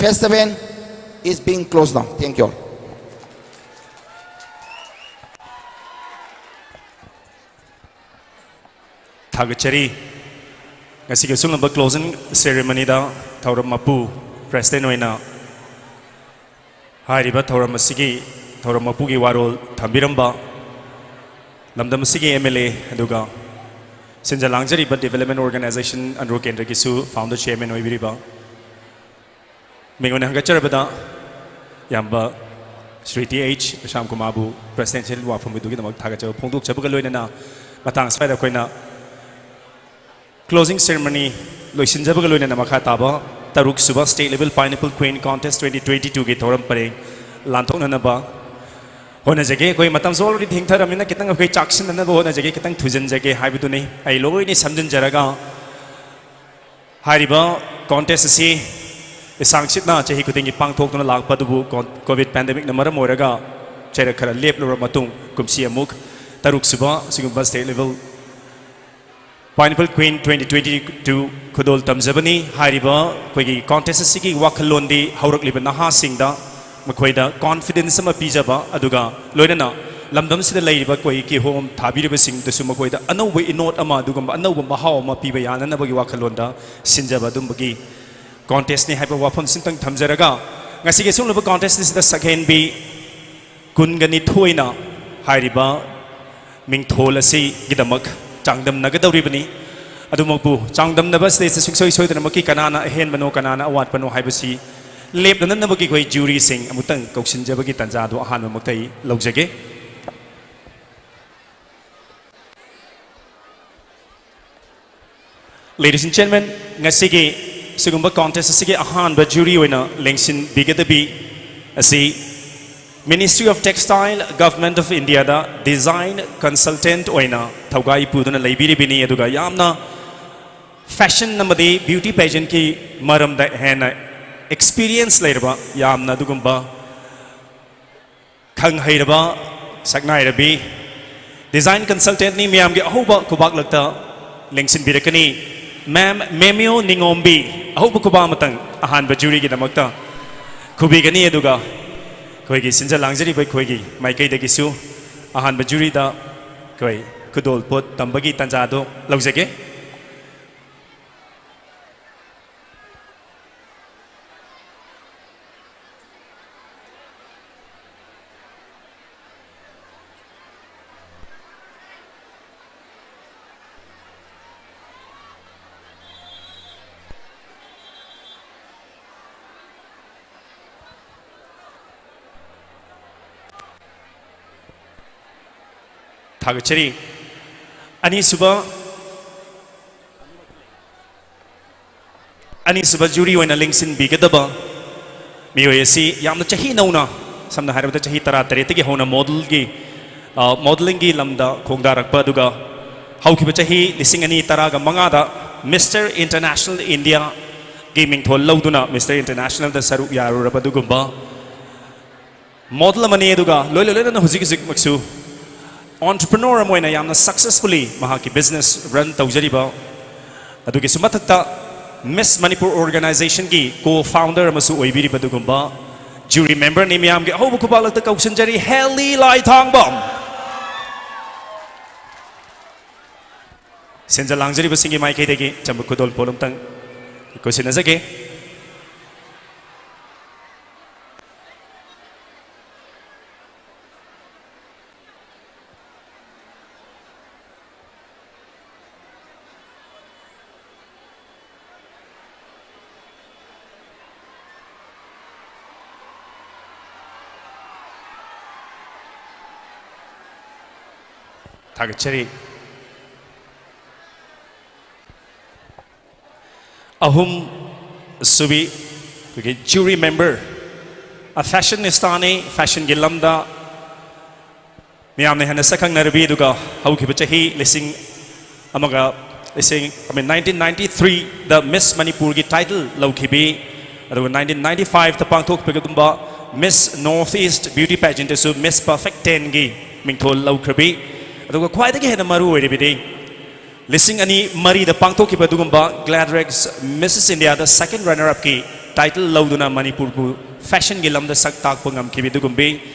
Festival is being closed now. Thank you all. ꯊꯥꯒꯠꯆꯔꯤ꯫ ꯉꯁꯤꯒꯤ ꯑꯁꯨꯝꯂꯕ closing ceremonyꯗ ꯊꯧꯔꯝ ꯃꯄꯨ president ꯑꯣꯏꯅ ꯍꯥꯏꯔꯤꯕ ꯊꯧꯔꯝ ꯑꯁꯤꯒꯤ ꯊꯧꯔꯝ ꯃꯄꯨꯒꯤ ꯋꯥꯔꯣꯜ ꯊꯝꯕꯤꯔꯝꯕ ꯂꯝꯗꯝ ꯑꯁꯤꯒꯤ M L A ꯑꯗꯨꯒ ꯁꯤꯟꯖ ꯂꯥꯡꯖꯔꯤꯕ development organization Andro ꯀꯦꯟꯗ꯭ꯔꯒꯤꯁꯨ founder chairman ꯑꯣꯏꯕꯤꯔꯤꯕ ꯃꯤꯡ ꯑꯣꯏꯅ ꯍꯪꯒꯠꯆꯔꯕꯗ ꯏꯌꯥꯝꯕ ꯁ꯭ꯔꯤ ꯇꯤ ꯑꯩꯆ ꯁ꯭ꯌꯥꯝ ꯀꯨꯃꯥꯔꯕꯨ ꯄ꯭ꯔꯦꯁꯤꯗꯦꯟꯁꯤꯌꯦꯜ ꯋꯥꯐꯝꯒꯤꯗꯨꯒꯤꯗꯃꯛ ꯊꯥꯒꯠꯆꯕ ꯐꯣꯡꯗꯣꯛꯆꯕꯒ ꯂꯣꯏꯅꯅ, ꯃꯇꯥꯡ ꯑꯁ꯭ꯋꯥꯏꯗ ꯑꯩꯈꯣꯏꯅ ꯀ꯭ꯂꯣꯖꯤꯡ ꯁꯦꯔꯦꯃꯣꯅꯤ ꯂꯣꯏꯁꯤꯟꯖꯕꯒ ꯂꯣꯏꯅꯅ ꯃꯈꯥ ꯇꯥꯕ ꯇꯔꯨꯛ ꯁꯨꯕ State Level Pineapple Queen Contest twenty twenty-two ꯒꯤ ꯊꯧꯔꯝ ꯄꯔꯦꯡ ꯂꯥꯟꯊꯣꯛꯅꯅꯕ ꯍꯣꯠꯅꯖꯒꯦ꯫ ꯑꯩꯈꯣꯏ ꯃꯇꯝꯁꯨ already ꯊꯦꯡꯊꯔꯕꯅꯤꯅ ꯈꯤꯇꯪ ꯑꯩꯈꯣꯏ ꯆꯥꯛꯁꯤꯟꯅꯅꯕ ꯍꯣꯠꯅꯖꯒꯦ, ꯈꯤꯇꯪ ꯊꯨꯖꯤꯟꯖꯒꯦ ꯍꯥꯏꯕꯗꯨꯅꯤ꯫ ꯑꯩ ꯂꯣꯏꯅ ꯁꯝꯖꯤꯟꯖꯔꯒ, ꯍꯥꯏꯔꯤꯕ ꯀꯣꯟꯇꯦꯁ ꯑꯁꯤ ꯏꯁꯥꯡ ꯁꯤꯠꯅ ꯆꯍꯤ ꯈꯨꯗꯤꯡꯒꯤ ꯄꯥꯡꯊꯣꯛꯇꯨꯅ ꯂꯥꯛꯄ ꯑꯗꯨꯕꯨ ꯀꯣ-, ꯀꯣꯚꯤꯗ ꯄꯦꯟꯗꯦꯃꯤꯛꯅ ꯃꯔꯝ ꯑꯣꯏꯔꯒ ꯆꯩꯔꯛ ꯈꯔ ꯂꯦꯞꯂꯨꯔꯕ ꯃꯇꯨꯡ, ꯀꯨꯝꯁꯤ ꯑꯃꯨꯛ ꯇꯔꯨꯛ ꯁꯨꯕ ꯑꯁꯤꯒꯨꯝꯕ State Level Pineapple Queen twenty twenty-two ꯈꯨꯗꯣꯜ ꯇꯝꯖꯕꯅꯤ꯫ ꯍꯥꯏꯔꯤꯕ ꯑꯩꯈꯣꯏꯒꯤ ꯀꯣꯟꯇꯦꯁ ꯑꯁꯤꯒꯤ ꯋꯥꯈꯜꯂꯣꯟꯗꯤ ꯍꯧꯔꯛꯂꯤꯕ ꯅꯍꯥꯁꯤꯡꯗ ꯃꯈꯣꯏꯗ ꯀꯣꯟꯐꯤꯗꯦꯟꯁ ꯑꯃ ꯄꯤꯖꯕ, ꯑꯗꯨꯒ ꯂꯣꯏꯅꯅ ꯂꯝꯗꯝꯁꯤꯗ ꯂꯩꯔꯤꯕ ꯑꯩꯈꯣꯏ ꯀꯤꯍꯣꯝ ꯊꯥꯕꯤꯔꯤꯕꯁꯤꯡꯗꯁꯨ ꯃꯈꯣꯏꯗ ꯑꯅꯧꯕ ꯏꯅꯣꯠ ꯑꯃ, ꯑꯗꯨꯒꯨꯝꯕ ꯑꯅꯧꯕ ꯃꯍꯥꯎ ꯑꯃ ꯄꯤꯕ ꯌꯥꯅꯅꯕꯒꯤ ꯋꯥꯈꯜꯂꯣꯟꯗ ꯁꯤꯟꯖꯕ ꯑꯗꯨꯝꯕꯒꯤ ꯀꯣꯟꯇꯦꯁꯅꯤ ꯍꯥꯏꯕ ꯋꯥꯐꯝꯁꯤꯇꯪ ꯊꯝꯖꯔꯒ, ꯉꯁꯤꯒꯤ ꯑꯁꯤꯒꯨꯝꯂꯕ ꯀꯣꯟꯇꯦꯁ ꯑꯁꯤꯗ ꯁꯛꯍꯦꯟꯕꯤ ꯀꯨꯟꯒ ꯅꯤꯊꯣꯏꯅ ꯍꯥꯏꯔꯤꯕ ꯃꯤꯡꯊꯣꯜ ꯑꯁꯤꯒꯤꯗꯃꯛ ꯆꯥꯡꯗꯝꯅꯒꯗꯧꯔꯤꯕꯅꯤ꯫ ꯑꯗꯨꯃꯛꯄꯨ ꯆꯥꯡꯗꯝꯅꯕ ꯑꯁꯤꯗꯩꯁꯤꯗ ꯁꯨꯡꯁꯣꯏ ꯁꯣꯏꯗꯅꯃꯛꯀꯤ ꯀꯅꯥꯅ ꯑꯍꯦꯟꯕꯅꯣ, ꯀꯅꯥꯅ ꯑꯋꯥꯠꯄꯅꯣ ꯍꯥꯏꯕꯁꯤ ꯂꯦꯞꯅꯅꯕꯒꯤ ꯑꯩꯈꯣꯏ ꯖꯨꯔꯤꯁꯤꯡ ꯑꯃꯨꯛꯇꯪ ꯀꯧꯁꯤꯟꯖꯕꯒꯤ ꯇꯥꯟꯖꯥꯗꯨ ꯑꯍꯥꯟꯕꯃꯛꯇ ꯑꯩ ꯂꯧꯖꯒꯦ꯫ Ladies and gentlemen, ꯉꯁꯤꯒꯤ ꯁꯤꯒꯨꯝꯕ ꯀꯣꯟꯇꯦꯁ ꯑꯁꯤꯒꯤ ꯑꯍꯥꯟꯕ ꯖꯨꯔꯤ ꯑꯣꯏꯅ ꯂꯦꯡꯁꯤꯟꯕꯤꯒꯗꯕꯤ ꯑꯁꯤ Ministry of Textile, Government of Indiaꯗ design consultant ꯑꯣꯏꯅ ꯊꯧꯒꯥꯏ ꯄꯨꯗꯨꯅ ꯂꯩꯕꯤꯔꯤꯕꯅꯤ꯫ ꯑꯗꯨꯒ ꯌꯥꯝꯅ ꯐꯦꯁꯟ ꯑꯃꯗꯤ ꯕ꯭ꯌꯨꯇꯤ ꯄꯦꯖꯦꯟꯠꯀꯤ ꯃꯔꯝꯗ ꯍꯦꯟꯅ ꯑꯦꯛꯁꯄꯤꯔꯤꯌꯦꯟꯁ ꯂꯩꯔꯕ, ꯌꯥꯝꯅ ꯑꯗꯨꯒꯨꯝꯕ ꯈꯪ ꯍꯩꯔꯕ ꯁꯛꯅꯥꯏꯔꯕꯤ, design consultantꯅꯤ, ꯃꯌꯥꯝꯒꯤ ꯑꯍꯧꯕ ꯈꯨꯕꯥꯛꯂꯛꯇ ꯂꯦꯡꯁꯤꯟꯕꯤꯔꯛꯀꯅꯤ꯫ ꯃꯦꯝ ꯃꯦꯃꯤꯌꯣ ꯅꯤꯉꯣꯝꯕꯤ, ꯑꯍꯧꯕ ꯈꯨꯕꯥꯛ ꯑꯃꯇꯪ ꯑꯍꯥꯟꯕ ꯖꯨꯔꯤꯒꯤꯗꯃꯛꯇ ꯈꯨꯕꯤꯒꯅꯤ꯫ ꯑꯗꯨꯒ ꯑꯩꯈꯣꯏꯒꯤ ꯁꯤꯟꯖ ꯂꯥꯡꯖꯔꯤꯕ ꯑꯩꯈꯣꯏꯒꯤ ꯃꯥꯏꯀꯩꯗꯒꯤꯁꯨ ꯑꯍꯥꯟꯕ ꯖꯨꯔꯤꯗ ꯑꯩꯈꯣꯏ ꯈꯨꯗꯣꯜ ꯄꯣꯠ ꯇꯝꯕꯒꯤ ꯇꯥꯟꯖꯥꯗꯣ ꯂꯧꯖꯒꯦ꯫ ꯊꯥꯒꯠꯆꯔꯤ꯫ ꯑꯅꯤꯁꯨꯕ, ꯑꯅꯤꯁꯨꯕ ꯖꯨꯔꯤ ꯑꯣꯏꯅ ꯂꯦꯡꯁꯤꯟꯕꯤꯒꯗꯕ ꯃꯤꯑꯣꯏ ꯑꯁꯤ ꯌꯥꯝꯅ ꯆꯍꯤ ꯅꯧꯅ, ꯁꯝꯅ ꯍꯥꯏꯔꯕꯗ ꯆꯍꯤ ꯇꯔꯥꯇꯔꯦꯠꯇꯒꯤ ꯍꯧꯅ ꯃꯣꯗꯦꯜꯒꯤ, ꯑ, ꯃꯣꯗꯦꯂꯤꯡꯒꯤ ꯂꯝꯗ ꯈꯣꯡꯗꯥꯔꯛꯄ, ꯑꯗꯨꯒ ꯍꯧꯈꯤꯕ ꯆꯍꯤ ꯂꯤꯁꯤꯡ ꯑꯅꯤ ꯇꯔꯥꯒ ꯃꯉꯥꯗ ꯃꯤꯁꯇꯔ ꯏꯟꯇꯔꯅꯦꯁꯅꯦꯜ ꯏꯟꯗꯤꯌꯥꯒꯤ ꯃꯤꯡꯊꯣꯜ ꯂꯧꯗꯨꯅ ꯃꯤꯁꯇꯔ ꯏꯟꯇꯔꯅꯦꯁꯅꯦꯜꯗ ꯁꯔꯨꯛ ꯌꯥꯔꯨꯔꯕ ꯑꯗꯨꯒꯨꯝꯕ ꯃꯣꯗꯦꯜ ꯑꯃꯅꯤ, ꯑꯗꯨꯒ ꯂꯣꯏꯅ ꯂꯣꯏꯅꯅ ꯍꯧꯖꯤꯛ ꯍꯧꯖꯤꯛꯃꯛꯁꯨ entrepreneur ꯑꯃ ꯑꯣꯏꯅ ꯌꯥꯝꯅ successfully ꯃꯍꯥꯛꯀꯤ business run ꯇꯧꯖꯔꯤꯕ, ꯑꯗꯨꯒꯤꯁꯨ ꯃꯊꯛꯇ Miss Manipur organizationꯒꯤ co-founder ꯑꯃꯁꯨ ꯑꯣꯏꯕꯤꯔꯤꯕ ꯑꯗꯨꯒꯨꯝꯕ jury memberꯅꯤ꯫ ꯃꯤꯌꯥꯝꯒꯤ ꯑꯍꯧꯕ ꯈꯨꯕꯥꯛꯂꯛꯇ ꯀꯧꯁꯤꯟꯖꯔꯤ, ꯍꯦꯂꯤ ꯂꯥꯏꯊꯥꯡꯕꯝ꯫ ꯁꯦꯟꯖ ꯂꯥꯡꯖꯔꯤꯕꯁꯤꯡꯒꯤ ꯃꯥꯏꯀꯩꯗꯒꯤ ꯆꯝꯕ ꯈꯨꯗꯣꯜ ꯄꯣꯠ ꯑꯝꯇꯪ ꯀꯣꯏꯁꯤꯟꯅꯖꯒꯦ꯫ ꯊꯥꯒꯠꯆꯔꯤ꯫ ꯑꯍꯨꯝ ꯁꯨꯕꯤ ꯑꯩꯈꯣꯏꯒꯤ jury member, a fashionistꯥꯅꯤ, fashionꯒꯤ ꯂꯝꯗ ꯃꯤꯌꯥꯝꯅ ꯍꯦꯟꯅ ꯁꯛꯈꯪꯅꯔꯕꯤ, ꯑꯗꯨꯒ ꯍꯧꯈꯤꯕ ꯆꯍꯤ ꯂꯤꯁꯤꯡ ꯑꯃꯒ, ꯂꯤꯁꯤꯡ, I mean, nineteen ninety-threeꯗ Miss Manipurꯒꯤ title ꯂꯧꯈꯤꯕꯤ, ꯑꯗꯨꯒ nineteen ninety-fiveꯇ ꯄꯥꯡꯊꯣꯛꯄꯒꯨꯝꯕ Miss North East Beauty Pageantꯇꯁꯨ Miss Perfect tenꯒꯤ ꯃꯤꯡꯊꯣꯜ ꯂꯧꯈ꯭ꯔꯕꯤ, ꯑꯗꯨꯒ ꯈ꯭ꯋꯥꯏꯗꯒꯤ ꯍꯦꯟꯅ ꯃꯔꯨ ꯑꯣꯏꯔꯤꯕꯗꯤ ꯂꯤꯁꯤꯡ ꯑꯅꯤ ꯃꯔꯤꯗ ꯄꯥꯡꯊꯣꯛꯈꯤꯕ ꯑꯗꯨꯒꯨꯝꯕ Gladrax Missus Indiaꯗ second runner upꯀꯤ title ꯂꯧꯗꯨꯅ ꯃꯅꯤꯄꯨꯔꯕꯨ fashionꯒꯤ ꯂꯝꯗ ꯁꯛ ꯇꯥꯛꯄ ꯉꯝꯈꯤꯕ ꯑꯗꯨꯒꯨꯝꯕꯤ,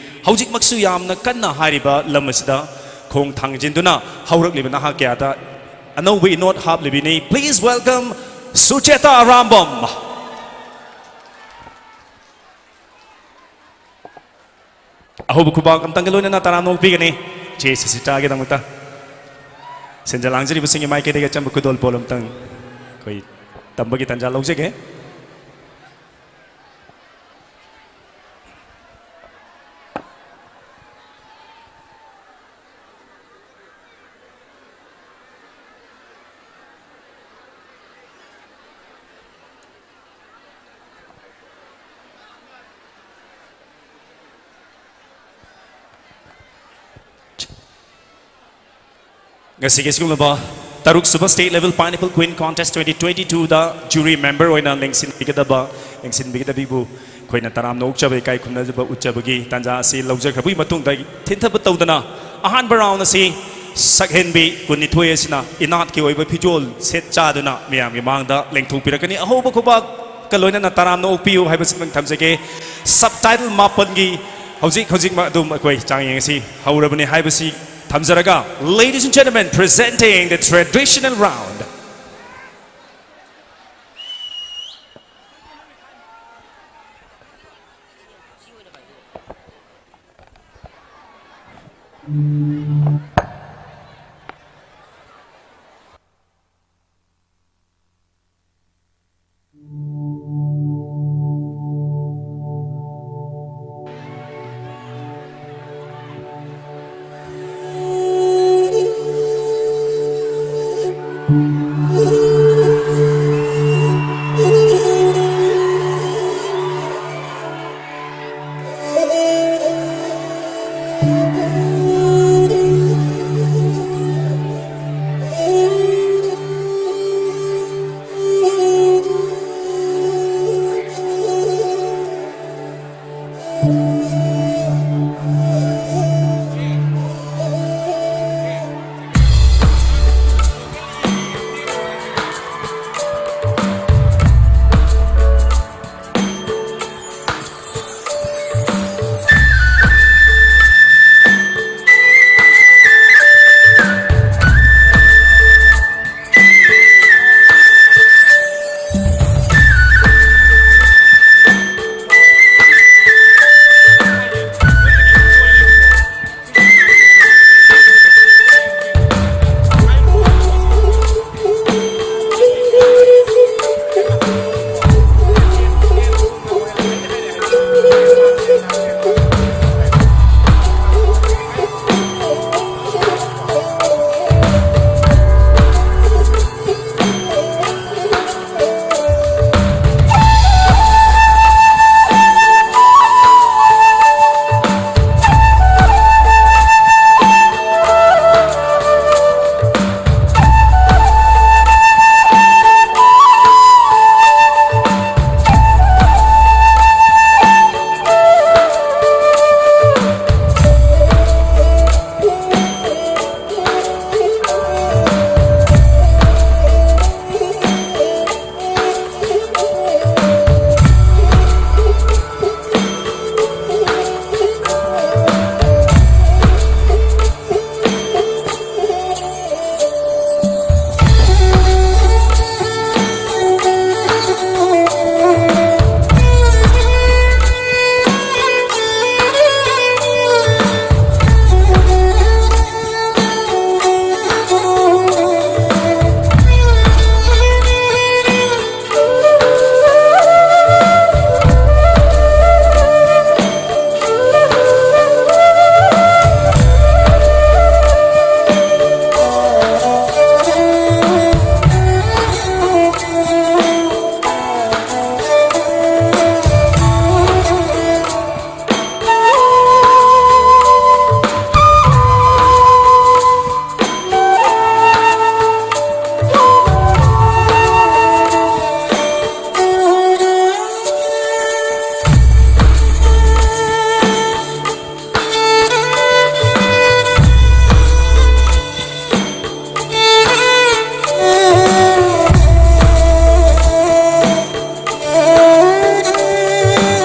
ꯍꯧꯖꯤꯛꯃꯛꯁꯨ ꯌꯥꯝꯅ ꯀꯟꯅ ꯍꯥꯏꯔꯤꯕ ꯂꯝ ꯑꯁꯤꯗ ꯈꯣꯡ ꯊꯥꯡꯖꯤꯟꯗꯨꯅ ꯍꯧꯔꯛꯂꯤꯕ ꯅꯍꯥ ꯀꯌꯥꯗ ꯑꯅꯧꯕ ꯏꯅꯣꯠ ꯍꯥꯞꯂꯤꯕꯤꯅꯤ꯫ Please welcome Sucheta Arambam. ꯑꯍꯧꯕ ꯈꯨꯕꯥꯛ ꯑꯝꯇꯪꯒ ꯂꯣꯏꯅꯅ ꯇꯔꯥꯝꯅ ꯑꯣꯛꯄꯤꯒꯅꯤ ꯆꯦ ꯁꯨꯆꯦꯇꯥꯒꯤꯗꯃꯛꯇ꯫ ꯁꯦꯟꯖ ꯂꯥꯡꯖꯔꯤꯕꯁꯤꯡꯒꯤ ꯃꯥꯏꯀꯩꯗꯒꯤ ꯑꯆꯝꯕ ꯈꯨꯗꯣꯜ ꯄꯣꯠ ꯑꯝꯇꯪ ꯑꯩꯈꯣꯏ ꯇꯝꯕꯒꯤ ꯇꯥꯟꯖꯥ ꯂꯧꯖꯒꯦ꯫ ꯉꯁꯤꯒꯤ ꯑꯁꯤꯒꯨꯝꯂꯕ ꯇꯔꯨꯛ ꯁꯨꯕ State Level Pineapple Queen Contest twenty twenty-twoꯗ jury member ꯑꯣꯏꯅ ꯂꯦꯡꯁꯤꯟꯕꯤꯒꯗꯕ, ꯂꯦꯡꯁꯤꯟꯕꯤꯒꯗꯕꯤꯕꯨ ꯑꯩꯈꯣꯏꯅ ꯇꯔꯥꯝꯅ ꯑꯣꯛꯆꯕ, ꯏꯀꯥꯏ ꯈꯨꯝꯅꯖꯕ ꯎꯠꯆꯕꯒꯤ ꯇꯥꯟꯖꯥ ꯑꯁꯤ ꯂꯧꯖꯈ꯭ꯔꯕꯒꯤ ꯃꯇꯨꯡꯗ, ꯊꯤꯟꯊꯕ ꯇꯧꯗꯅ ꯑꯍꯥꯟꯕ round ꯑꯁꯤ ꯁꯛꯍꯦꯟꯕꯤ ꯀꯨꯟꯅꯤꯊꯣꯏ ꯑꯁꯤꯅ ꯏꯅꯥꯠꯀꯤ ꯑꯣꯏꯕ ꯐꯤꯖꯣꯜ ꯁꯦꯠ ꯆꯥꯗꯨꯅ ꯃꯤꯌꯥꯝꯒꯤ ꯃꯥꯡꯗ ꯂꯦꯡꯊꯣꯛꯄꯤꯔꯛꯀꯅꯤ꯫ ꯑꯍꯧꯕ ꯈꯨꯕꯥꯛꯀ ꯂꯣꯏꯅꯅ ꯇꯔꯥꯝꯅ ꯑꯣꯛꯄꯤꯌꯨ ꯍꯥꯏꯕꯁꯤꯃꯛ ꯊꯝꯖꯒꯦ꯫ Subtitle ꯃꯥꯄꯟꯒꯤ ꯍꯧꯖꯤꯛ ꯍꯧꯖꯤꯛꯃꯛ ꯑꯗꯨꯝ ꯑꯩꯈꯣꯏ ꯆꯥꯡꯌꯦꯡ ꯑꯁꯤ ꯍꯧꯔꯕꯅꯤ ꯍꯥꯏꯕꯁꯤ ꯊꯝꯖꯔꯒ, ladies and gentlemen, presenting the traditional round.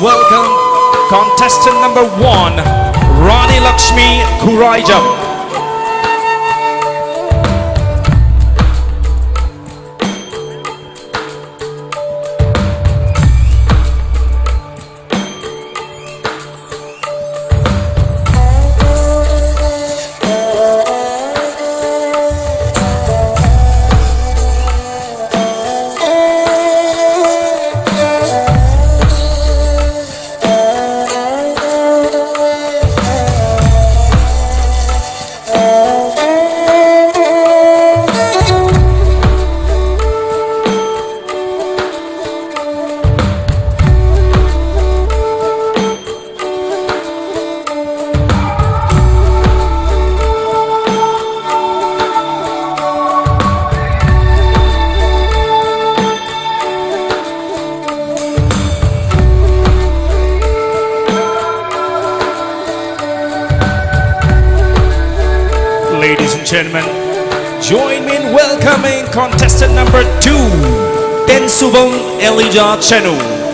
Welcome contestant number one, Rani Lakshmi Khuraijam. Ladies and gentlemen, join me in welcoming contestant number two, Tensubong Elijah Chenu.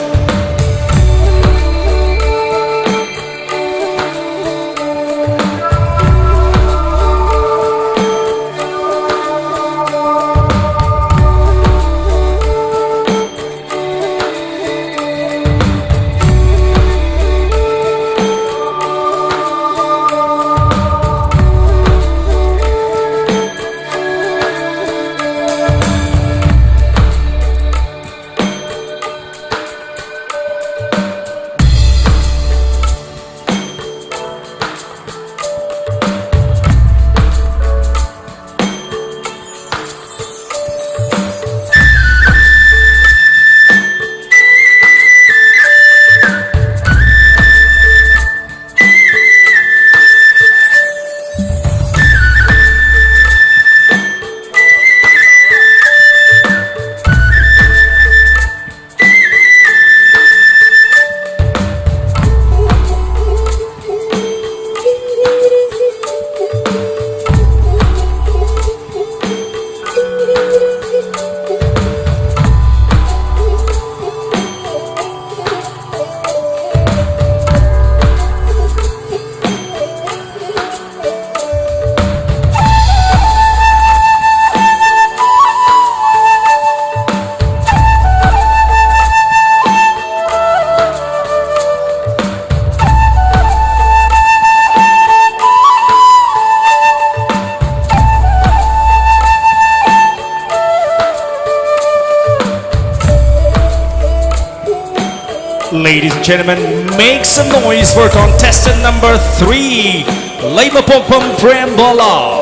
Ladies and gentlemen, make some noise for contestant number three, Leimapokpam Prembala.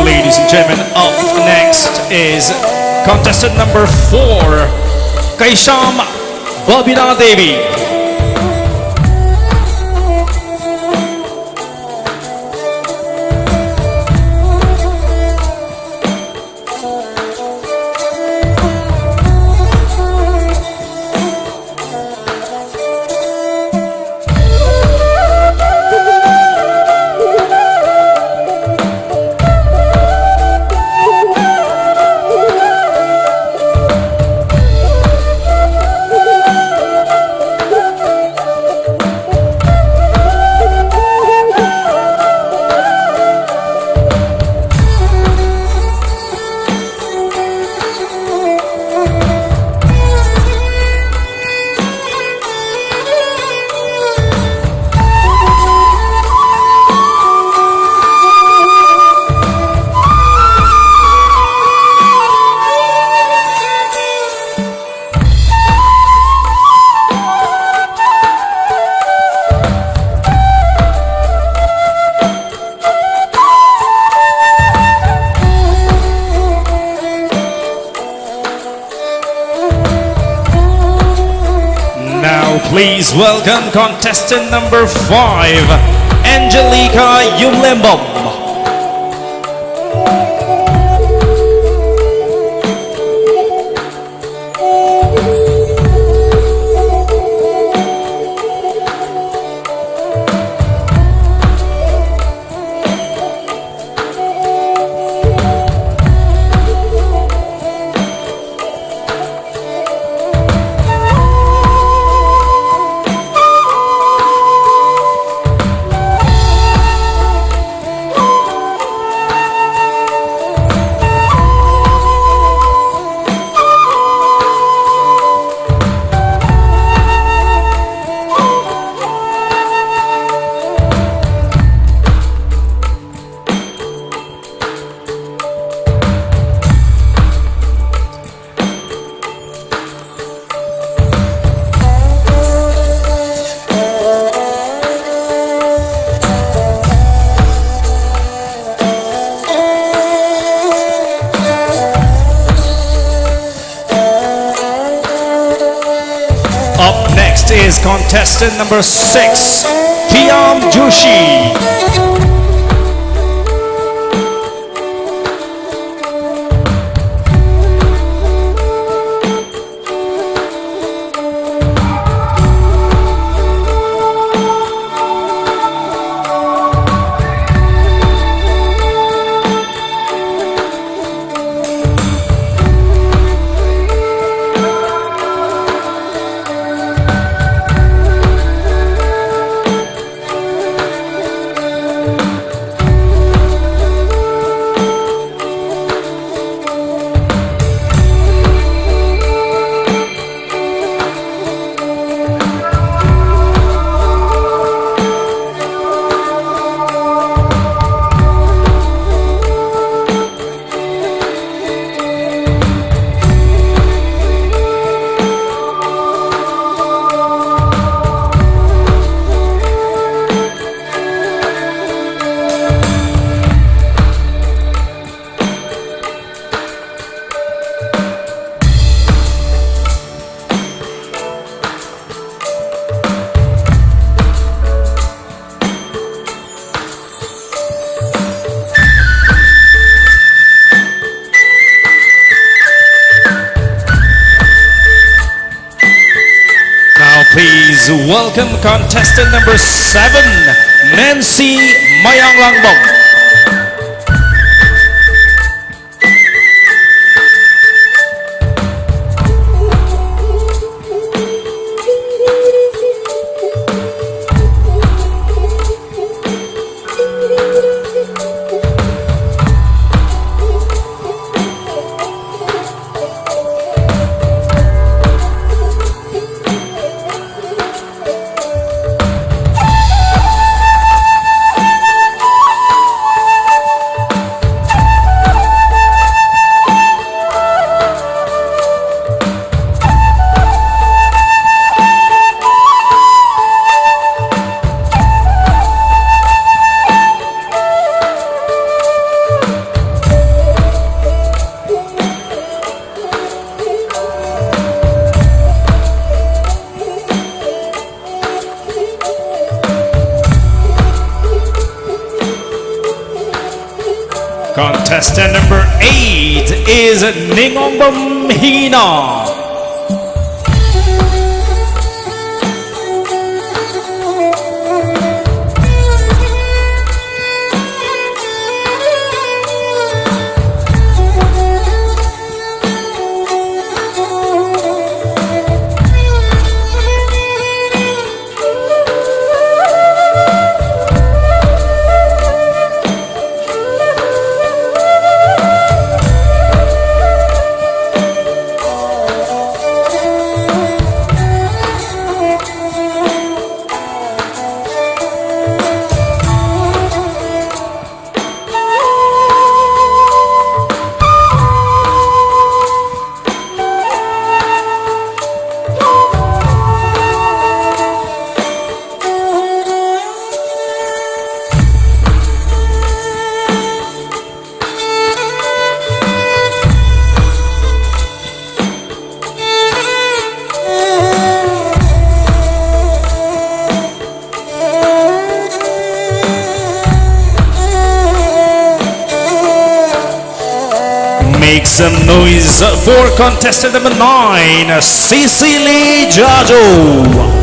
Ladies and gentlemen, up next is contestant number four, Kaisham Babina Devi. Please welcome contestant number five, Angelica Yumlembom. Up next is contestant number six, Kiam Joshi. Welcome contestant number seven, Nancy Mayanglangbam. Contestant number eight is Ningongbam Hina. Make some noise for contestant number nine, Cecily Jajo.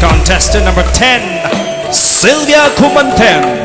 Contestant number ten, Sylvia Kumanten.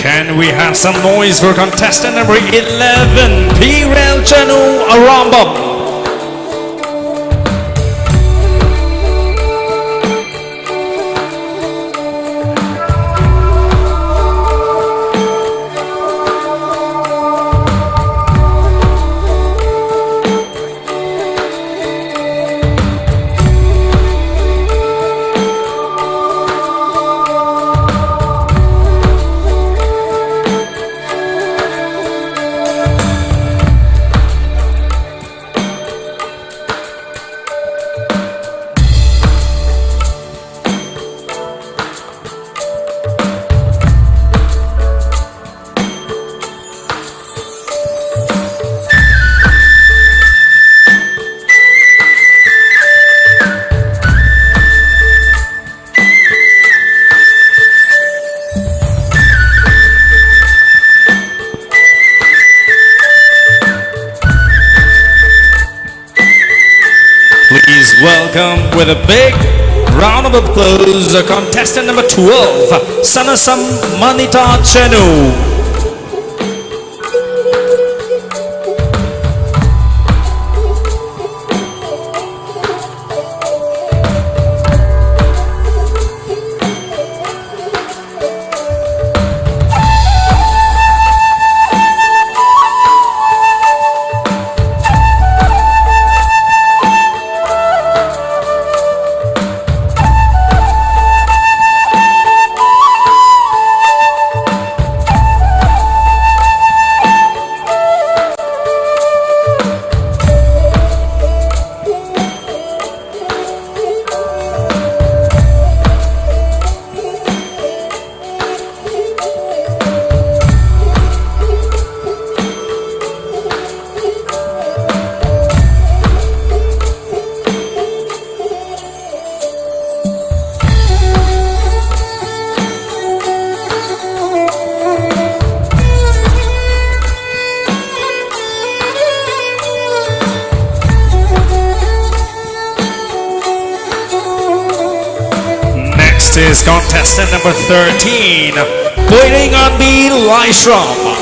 Can we have some noise for contestant number eleven, Pirel Chanu Arambam? Please welcome with a big round of applause contestant number twelve, Sanasam Manita Chenu. Next is contestant number thirteen, Boiling on the Laishram.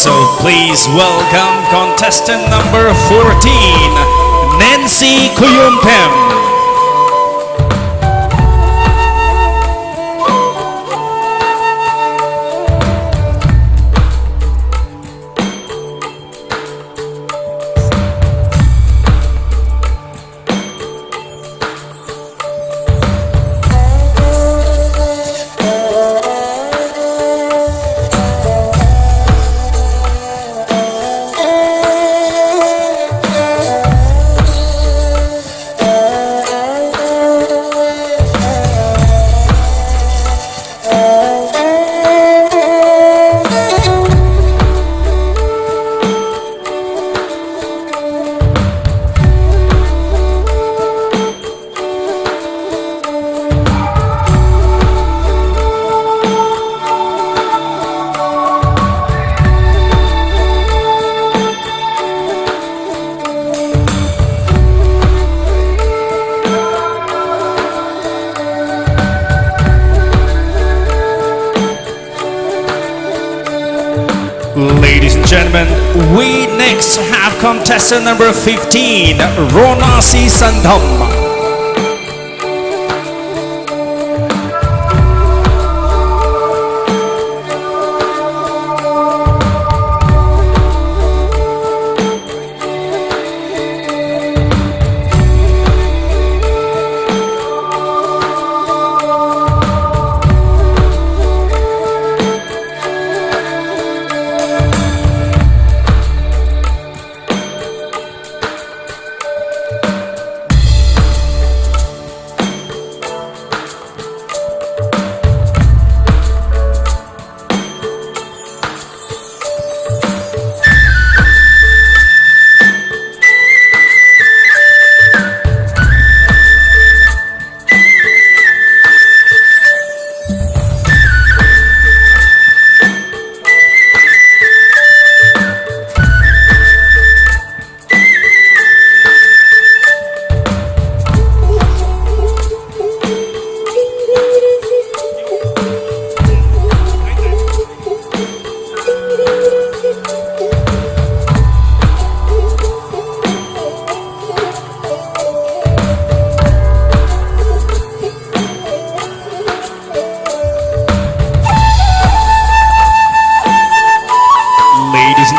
So please welcome contestant number fourteen, Nancy Kuyumpem. Ladies and gentlemen, we next have contestant number fifteen, Ronasi Sandham.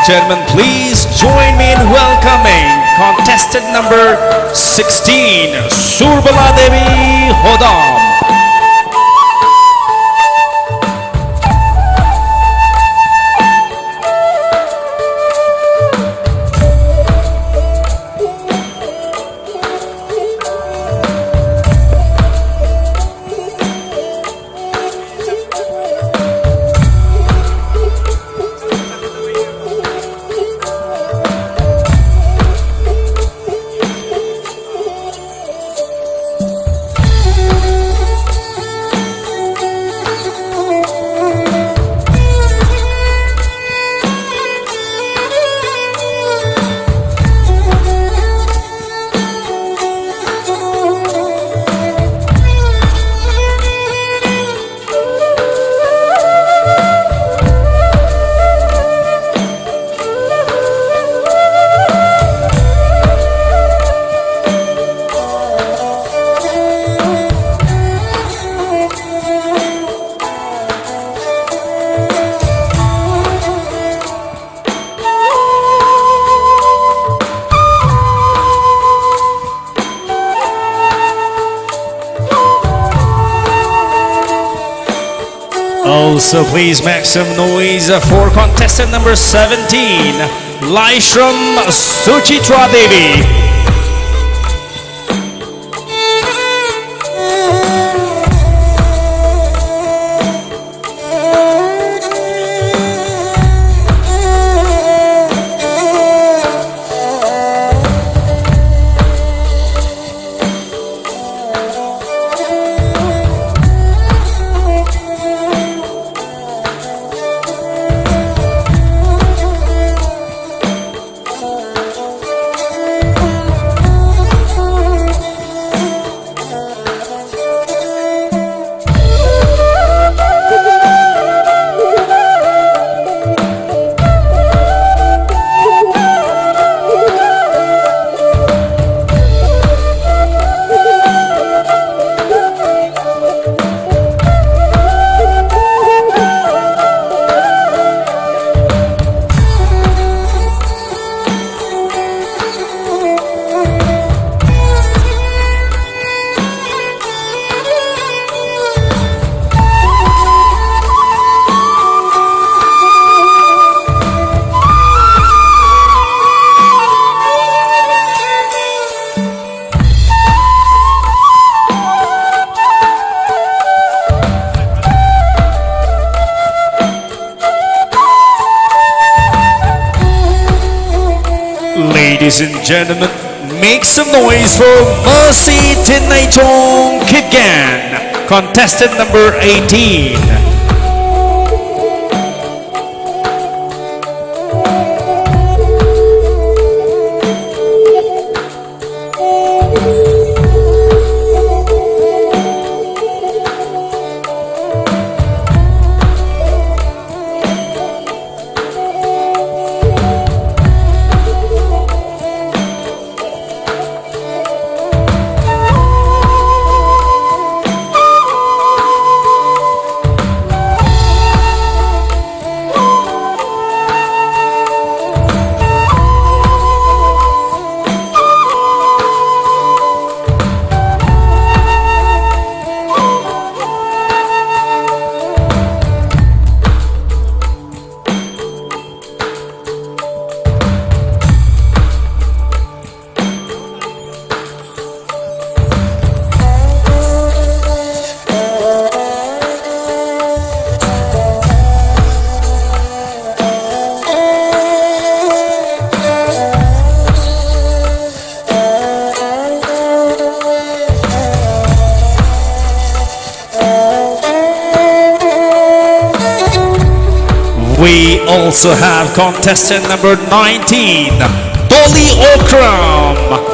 Gentlemen, please join me in welcoming contestant number sixteen, Surbala Devi Hodam. Also, please make some noise for contestant number seventeen, Laishram Suchitra Devi. Ladies and gentlemen, make some noise for Mercy Tinaichong Kigen, contestant number eighteen. We also have contestant number nineteen, Dolly Okram.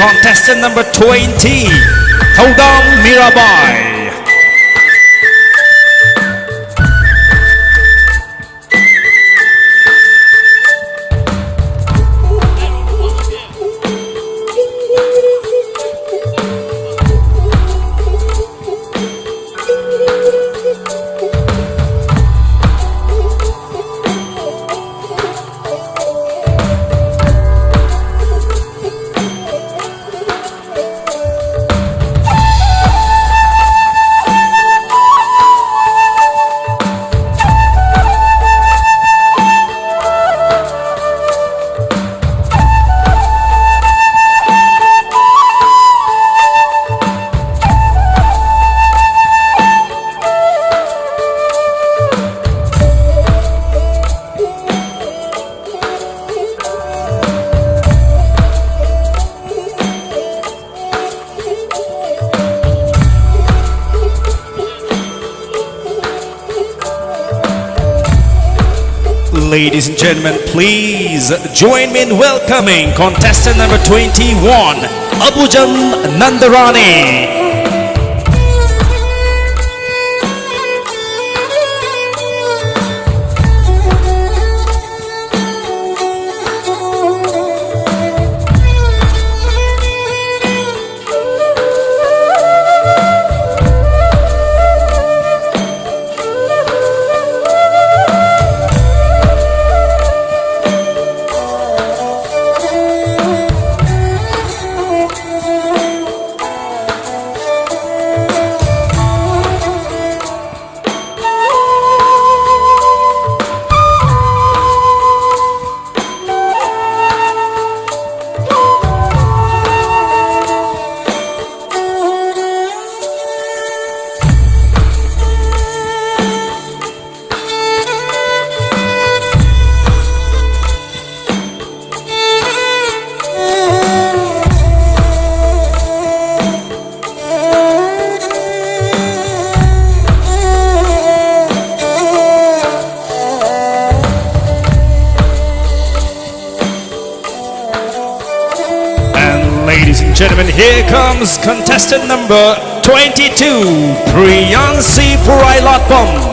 Contestant number twenty, Thaudam Mirabai. Ladies and gentlemen, please join me in welcoming contestant number twenty-one, Abujam Nandarani. Here comes contestant number twenty-two, Priyansi Purailotpam.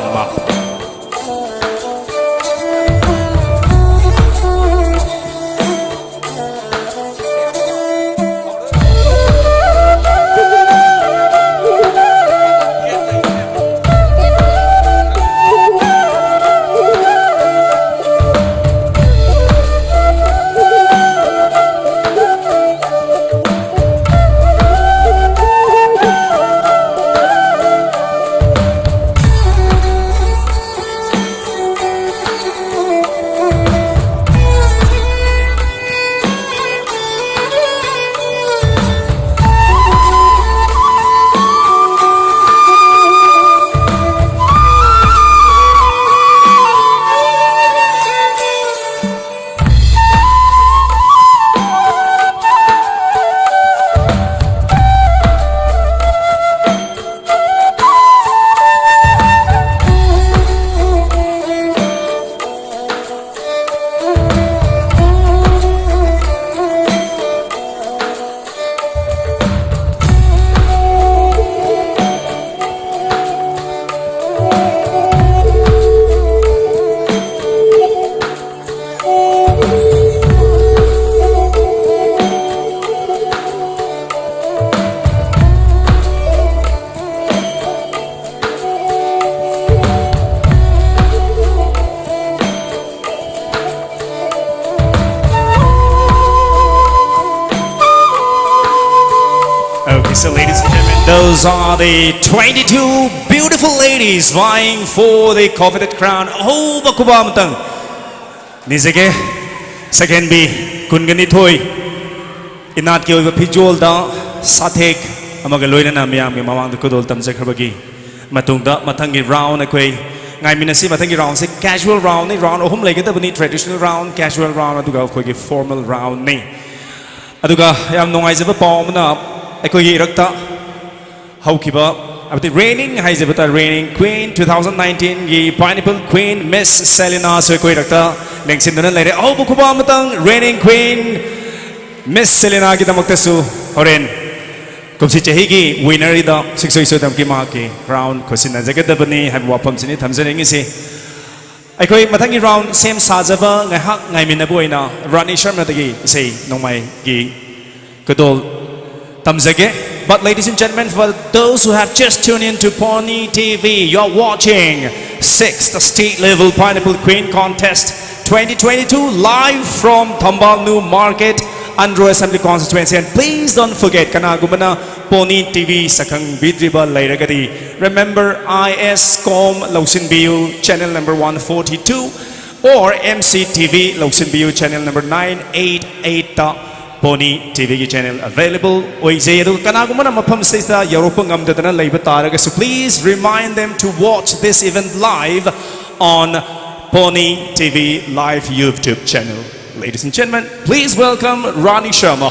Okay, so ladies and gentlemen, those are the twenty-two beautiful ladies vying for the coveted crown. ꯑꯍꯧꯕ ꯈꯨꯕꯥꯛ ꯑꯃꯇꯪ ꯅꯤꯖꯒꯦ꯫ ꯁꯦꯀꯦꯟ B ꯀꯨꯟꯒ ꯅꯤꯊꯣꯏ ꯏꯅꯥꯠꯀꯤ ꯑꯣꯏꯕ ꯐꯤꯖꯣꯜꯗ ꯁꯥꯊꯦꯛ ꯑꯃꯒ ꯂꯣꯏꯅꯅ ꯃꯤꯌꯥꯝꯒꯤ ꯃꯃꯥꯡꯗ ꯈꯨꯗꯣꯜ ꯇꯝꯖꯈ꯭ꯔꯕꯒꯤ ꯃꯇꯨꯡꯗ ꯃꯊꯪꯒꯤ ꯔꯥꯎꯟ ꯑꯩꯈꯣꯏ ꯉꯥꯏꯃꯤꯟꯅꯁꯤ꯫ ꯃꯊꯪꯒꯤ ꯔꯥꯎꯟꯁꯦ ꯀꯦꯖꯨꯋꯦꯜ ꯔꯥꯎꯟꯅꯤ꯫ ꯔꯥꯎꯟ ꯑꯍꯨꯝ ꯂꯩꯒꯗꯕꯅꯤ: ꯇ꯭ꯔꯦꯗꯤꯁꯅꯦꯜ ꯔꯥꯎꯟ, ꯀꯦꯖꯨꯋꯦꯜ ꯔꯥꯎꯟ, ꯑꯗꯨꯒ ꯑꯩꯈꯣꯏꯒꯤ ꯐꯣꯔꯃꯦꯜ ꯔꯥꯎꯟꯅꯤ꯫ ꯑꯗꯨꯒ ꯌꯥꯝ ꯅꯨꯡꯉꯥꯏꯖꯕ ꯄꯥꯎ ꯑꯃꯅ, ꯑꯩꯈꯣꯏꯒꯤ ꯏꯔꯛꯇ ꯍꯧꯈꯤꯕ, ꯍꯥꯏꯕꯗꯤ ꯔꯦꯅꯤꯡ ꯍꯥꯏꯖꯕ ꯇꯥꯔꯦ, ꯔꯦꯅꯤꯡ ꯀ꯭ꯋꯤꯟ ꯇꯨ ꯊꯥꯎꯖꯟ ꯅꯥꯏꯟꯇꯤꯟꯒꯤ ꯄꯥꯏꯅꯦꯄꯜ ꯀ꯭ꯋꯤꯟ ꯃꯤꯁ ꯁꯦꯂꯤꯅꯥꯁꯨ ꯑꯩꯈꯣꯏ ꯏꯔꯛꯇ ꯂꯦꯡꯁꯤꯟꯗꯨꯅ ꯂꯩꯔꯦ꯫ ꯑꯍꯧꯕ ꯈꯨꯕꯥꯛ ꯑꯃꯇꯪ ꯔꯦꯅꯤꯡ ꯀ꯭ꯋꯤꯟ Miss Selena ꯒꯤꯗꯃꯛꯇꯁꯨ ꯍꯣꯔꯦꯟ ꯀꯨꯝꯁꯤ ꯆꯍꯤꯒꯤ winner ꯗ ꯁꯨꯡꯁꯣꯏ ꯁꯣꯏꯗꯅꯃꯛꯀꯤ ꯃꯍꯥꯛꯀꯤ crown ꯈꯨꯠꯁꯤꯟꯅꯖꯒꯗꯕꯅꯤ ꯍꯥꯏꯕ ꯋꯥꯐꯝꯁꯤꯅꯤ ꯊꯝꯖꯅꯤꯡꯉꯤꯁꯤ꯫ ꯑꯩꯈꯣꯏ ꯃꯊꯪꯒꯤ round ꯁꯦꯝ ꯁꯥꯖꯕ ꯉꯥꯏꯍꯥꯛ ꯉꯥꯏꯃꯤꯟꯅꯕ ꯑꯣꯏꯅ ꯔꯥꯅꯤ ꯁꯔꯃꯗꯒꯤ ꯏꯁꯩ ꯅꯣꯡꯃꯥꯏꯒꯤ ꯈꯨꯗꯣꯜ ꯇꯝꯖꯒꯦ꯫ But ladies and gentlemen, for those who have just tuned in to Pony T V, you're watching sixth State Level Pineapple Queen Contest twenty twenty-two, live from Thambal New Market, Andro Assembly Constituency. And please don't forget, ꯀꯅꯥꯒꯨꯝꯕꯅ Pony T V ꯁꯛꯈꯪꯕꯤꯗ꯭ꯔꯤꯕ ꯂꯩꯔꯒꯗꯤ, remember I S com ꯂꯧꯁꯤꯟꯕꯤꯌꯨ, channel number one forty-two, or M C T V ꯂꯧꯁꯤꯟꯕꯤꯌꯨ, channel number nine eight eight ꯇ Pony T V ꯒꯤ channel available ꯑꯣꯏꯖꯩ꯫ ꯑꯗꯨꯒ ꯀꯅꯥꯒꯨꯝꯕꯅ ꯃꯐꯝꯁꯤꯗ ꯌꯧꯔꯛꯄ ꯉꯝꯗꯗꯅ ꯂꯩꯕ ꯇꯥꯔꯒꯁꯨ, please remind them to watch this event live on Pony T V live YouTube channel. Ladies and gentlemen, please welcome Rani Sharma.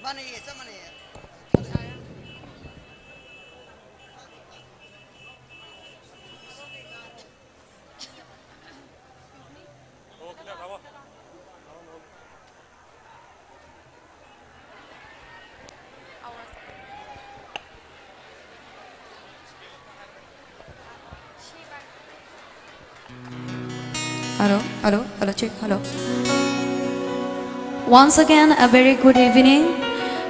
ꯃꯥꯟꯅꯩꯌꯦ, ꯆꯞ ꯃꯥꯟꯅꯩꯌꯦ꯫ Hello, hello, hello, check, hello. Once again, a very good evening.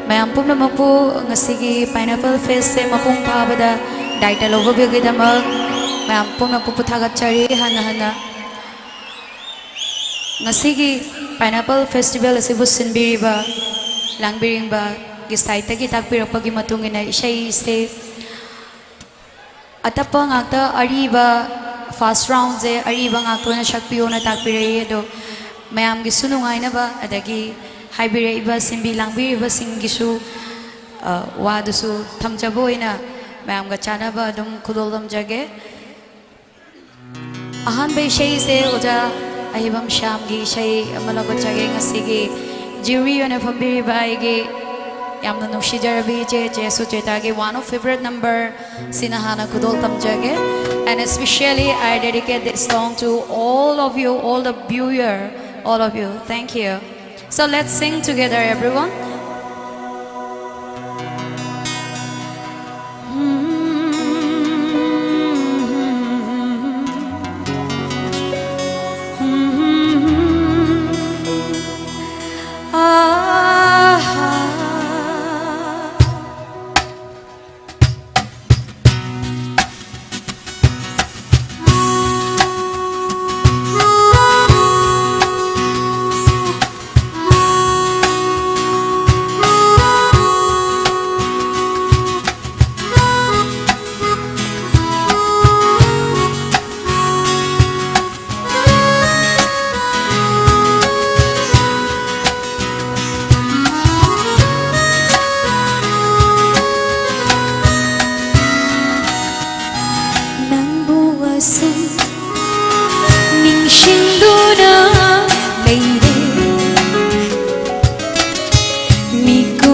ꯃꯌꯥꯝ ꯄꯨꯝꯅꯃꯛꯄꯨ ꯉꯁꯤꯒꯤ Pineapple Festꯁꯦ ꯃꯄꯨꯡ ꯐꯥꯕꯗ ꯗꯥꯏꯇ ꯂꯧꯕꯤꯕꯒꯤꯗꯃꯛ ꯃꯌꯥꯝ ꯄꯨꯝꯅꯃꯛꯄꯨ ꯊꯥꯒꯠꯆꯔꯤ꯫ ꯍꯟꯅ ꯍꯟꯅ ꯉꯁꯤꯒꯤ Pineapple Festival ꯑꯁꯤꯕꯨ ꯁꯤꯟꯕꯤꯔꯤꯕ ꯂꯥꯡꯕꯤꯔꯤꯕꯒꯤ ꯁꯥꯏꯠꯇꯒꯤ ꯇꯥꯛꯄꯤꯔꯛꯄꯒꯤ ꯃꯇꯨꯡ ꯏꯟꯅ ꯏꯁꯩꯁꯦ ꯑꯇꯞꯄ ꯉꯥꯛꯇ, ꯑꯔꯤꯕ first roundꯁꯦ ꯑꯔꯤꯕ ꯉꯥꯛꯇ ꯑꯣꯏꯅ ꯁꯛꯄꯤꯌꯣꯅ ꯇꯥꯛꯄꯤꯔꯛꯏ꯫ ꯑꯗꯣ ꯃꯌꯥꯝꯒꯤꯁꯨ ꯅꯨꯡꯉꯥꯏꯅꯕ, ꯑꯗꯒꯤ ꯍꯥꯏꯕꯤꯔꯛꯏꯕ, ꯁꯤꯟꯕꯤ ꯂꯥꯡꯕꯤꯔꯤꯕꯁꯤꯡꯒꯤꯁꯨ, ꯑ, ꯋꯥꯗꯨꯁꯨ ꯊꯝꯖꯕ ꯑꯣꯏꯅ ꯃꯌꯥꯝꯒ ꯆꯥꯟꯅꯕ ꯑꯗꯨꯝ ꯈꯨꯗꯣꯜ ꯇꯝꯖꯒꯦ꯫ ꯑꯍꯥꯟꯕ ꯏꯁꯩꯁꯦ ꯑꯣꯖꯥ ꯑꯍꯤꯕꯝ ꯁ꯭ꯌꯥꯝꯒꯤ ꯏꯁꯩ ꯑꯃ ꯂꯧꯈꯠꯆꯒꯦ꯫ ꯉꯁꯤꯒꯤ ꯖ꯭ꯌꯨꯔꯤ ꯑꯣꯏꯅ ꯐꯝꯕꯤꯔꯤꯕ ꯑꯩꯒꯤ ꯌꯥꯝꯅ ꯅꯨꯡꯁꯤꯖꯔꯕꯤ ꯏꯆꯦ, ꯆꯦ ꯁꯨꯆꯦꯇꯥꯒꯤ one of favourite number ꯁꯤꯅ ꯍꯥꯟꯅ ꯈꯨꯗꯣꯜ ꯇꯝꯖꯒꯦ꯫ And especially I dedicate this song to all of you, all the viewer, all of you. Thank you. So let's sing together, everyone. ꯅꯪꯕꯨ ꯑꯁꯨꯝ ꯅꯤꯡꯁꯤꯡꯗꯨꯅ ꯂꯩꯔꯦ꯫ ꯃꯤꯀꯨꯞ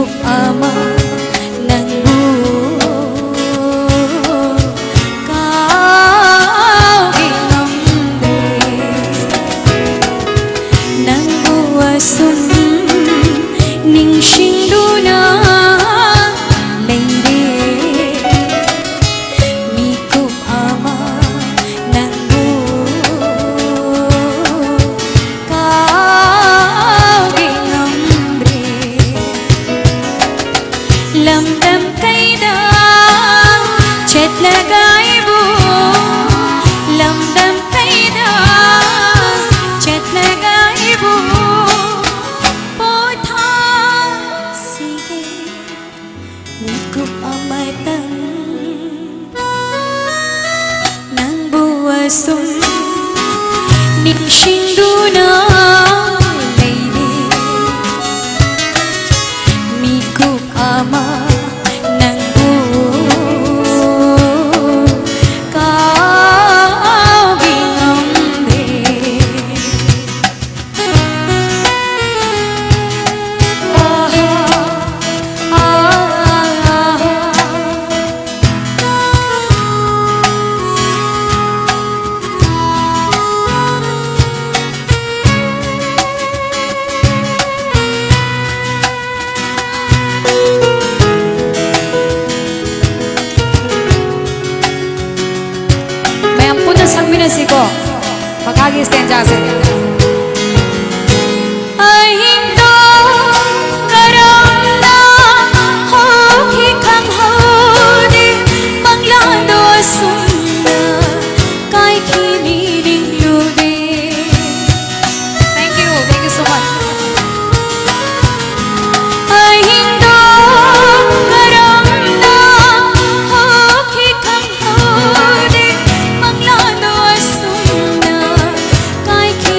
ꯅꯤꯡꯁꯤꯡꯗꯨꯅ ꯂꯩꯔꯦ꯫ ꯃꯤꯀꯨꯞ ꯑꯃ ꯅꯪꯕꯨ ꯀꯥꯎꯕꯤ ꯉꯝꯗꯦ꯫ ꯃꯌꯥꯝ ꯄꯨꯟꯅ ꯁꯛꯃꯤꯟꯅꯁꯤꯀꯣ, ꯃꯈꯥꯒꯤ stanzaꯁꯦ꯫ ꯑꯍꯤꯡꯗꯣ ꯀꯔꯝꯅ ꯍꯧꯈꯤ ꯈꯪꯍꯧꯗꯦ, ꯃꯪꯂꯥꯟꯗꯣ ꯑꯁꯨꯝꯅ ꯀꯥꯏꯈꯤ ꯅꯤꯡꯂꯨꯗꯦ꯫ Thank you, thank you so much. ꯑꯍꯤꯡꯗꯣ ꯀꯔꯝꯅ ꯍꯧꯈꯤ ꯈꯪꯍꯧꯗꯦ, ꯃꯪꯂꯥꯟꯗꯣ ꯑꯁꯨꯝꯅ ꯀꯥꯏꯈꯤ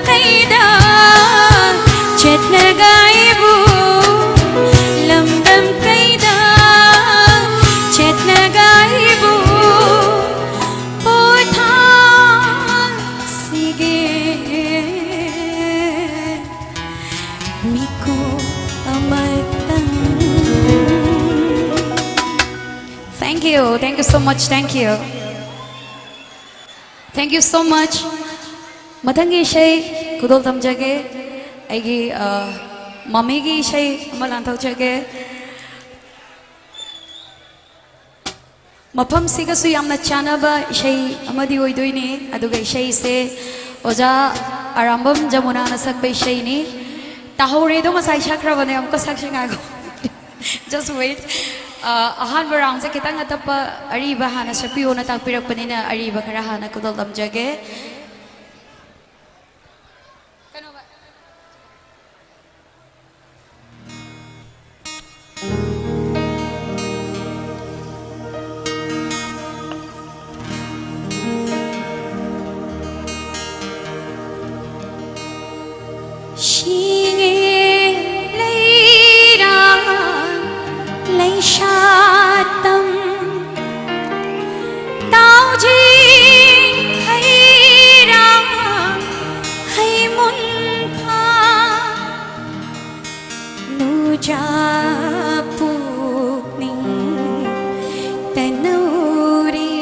ꯀꯩꯗ ꯆꯠꯂꯒ ꯑꯩꯕꯨ, ꯂꯝꯗꯝ ꯀꯩꯗ ꯆꯠꯂꯒ ꯑꯩꯕꯨ ꯄꯣꯊꯥꯁꯤꯒꯦ꯫ ꯃꯤꯀꯨꯞ ꯑꯃꯇꯪ꯫ Thank you, thank you so much, thank you, thank you so much. ꯃꯊꯪꯒꯤ ꯏꯁꯩ ꯈꯨꯗꯣꯜ ꯇꯝꯖꯒꯦ꯫ ꯑꯩꯒꯤ, ꯑ, ꯃꯃꯤꯒꯤ ꯏꯁꯩ ꯑꯃ ꯂꯥꯟꯊꯣꯛꯆꯒꯦ꯫ ꯃꯐꯝꯁꯤꯒꯁꯨ ꯌꯥꯝꯅ ꯆꯥꯟꯅꯕ ꯏꯁꯩ ꯑꯃꯗꯤ ꯑꯣꯏꯗꯣꯏꯅꯤ꯫ ꯑꯗꯨꯒ ꯏꯁꯩꯁꯦ ꯑꯣꯖꯥ ꯑꯔꯥꯝꯕꯝ ꯖꯃꯨꯅꯥꯅ ꯁꯛꯄ ꯏꯁꯩꯅꯤ꯫ ꯇꯥꯍꯧꯔꯦꯗꯣ, ꯉꯁꯥꯏ ꯁꯛꯈ꯭ꯔꯕꯅꯦ, ꯑꯃꯨꯛꯀ ꯁꯛꯁꯤ, ꯉꯥꯏꯈꯣ꯫ Just wait. ꯑ, ꯑꯍꯥꯟꯕ ꯔꯥꯎꯟꯁꯦ ꯈꯤꯇꯪ ꯑꯇꯞꯄ, ꯑꯔꯤꯕ ꯍꯥꯟꯅ ꯁꯛꯄꯤꯌꯣꯅ ꯇꯥꯛꯄꯤꯔꯛꯄꯅꯤꯅ ꯑꯔꯤꯕ ꯈꯔ ꯍꯥꯟꯅ ꯈꯨꯗꯣꯜ ꯇꯝꯖꯒꯦ꯫ ꯀꯩꯅꯣꯕ? ꯁꯤꯡꯉꯦ ꯂꯩꯔꯥꯡ ꯂꯩꯁꯥꯇꯝ, ꯇꯥꯎꯖꯤꯡ ꯍꯩꯔꯥꯡ ꯍꯩꯃꯨꯟꯐꯥ, ꯅꯨꯖꯥ ꯄꯨꯛꯅꯤꯡ ꯇꯅꯧꯔꯤ,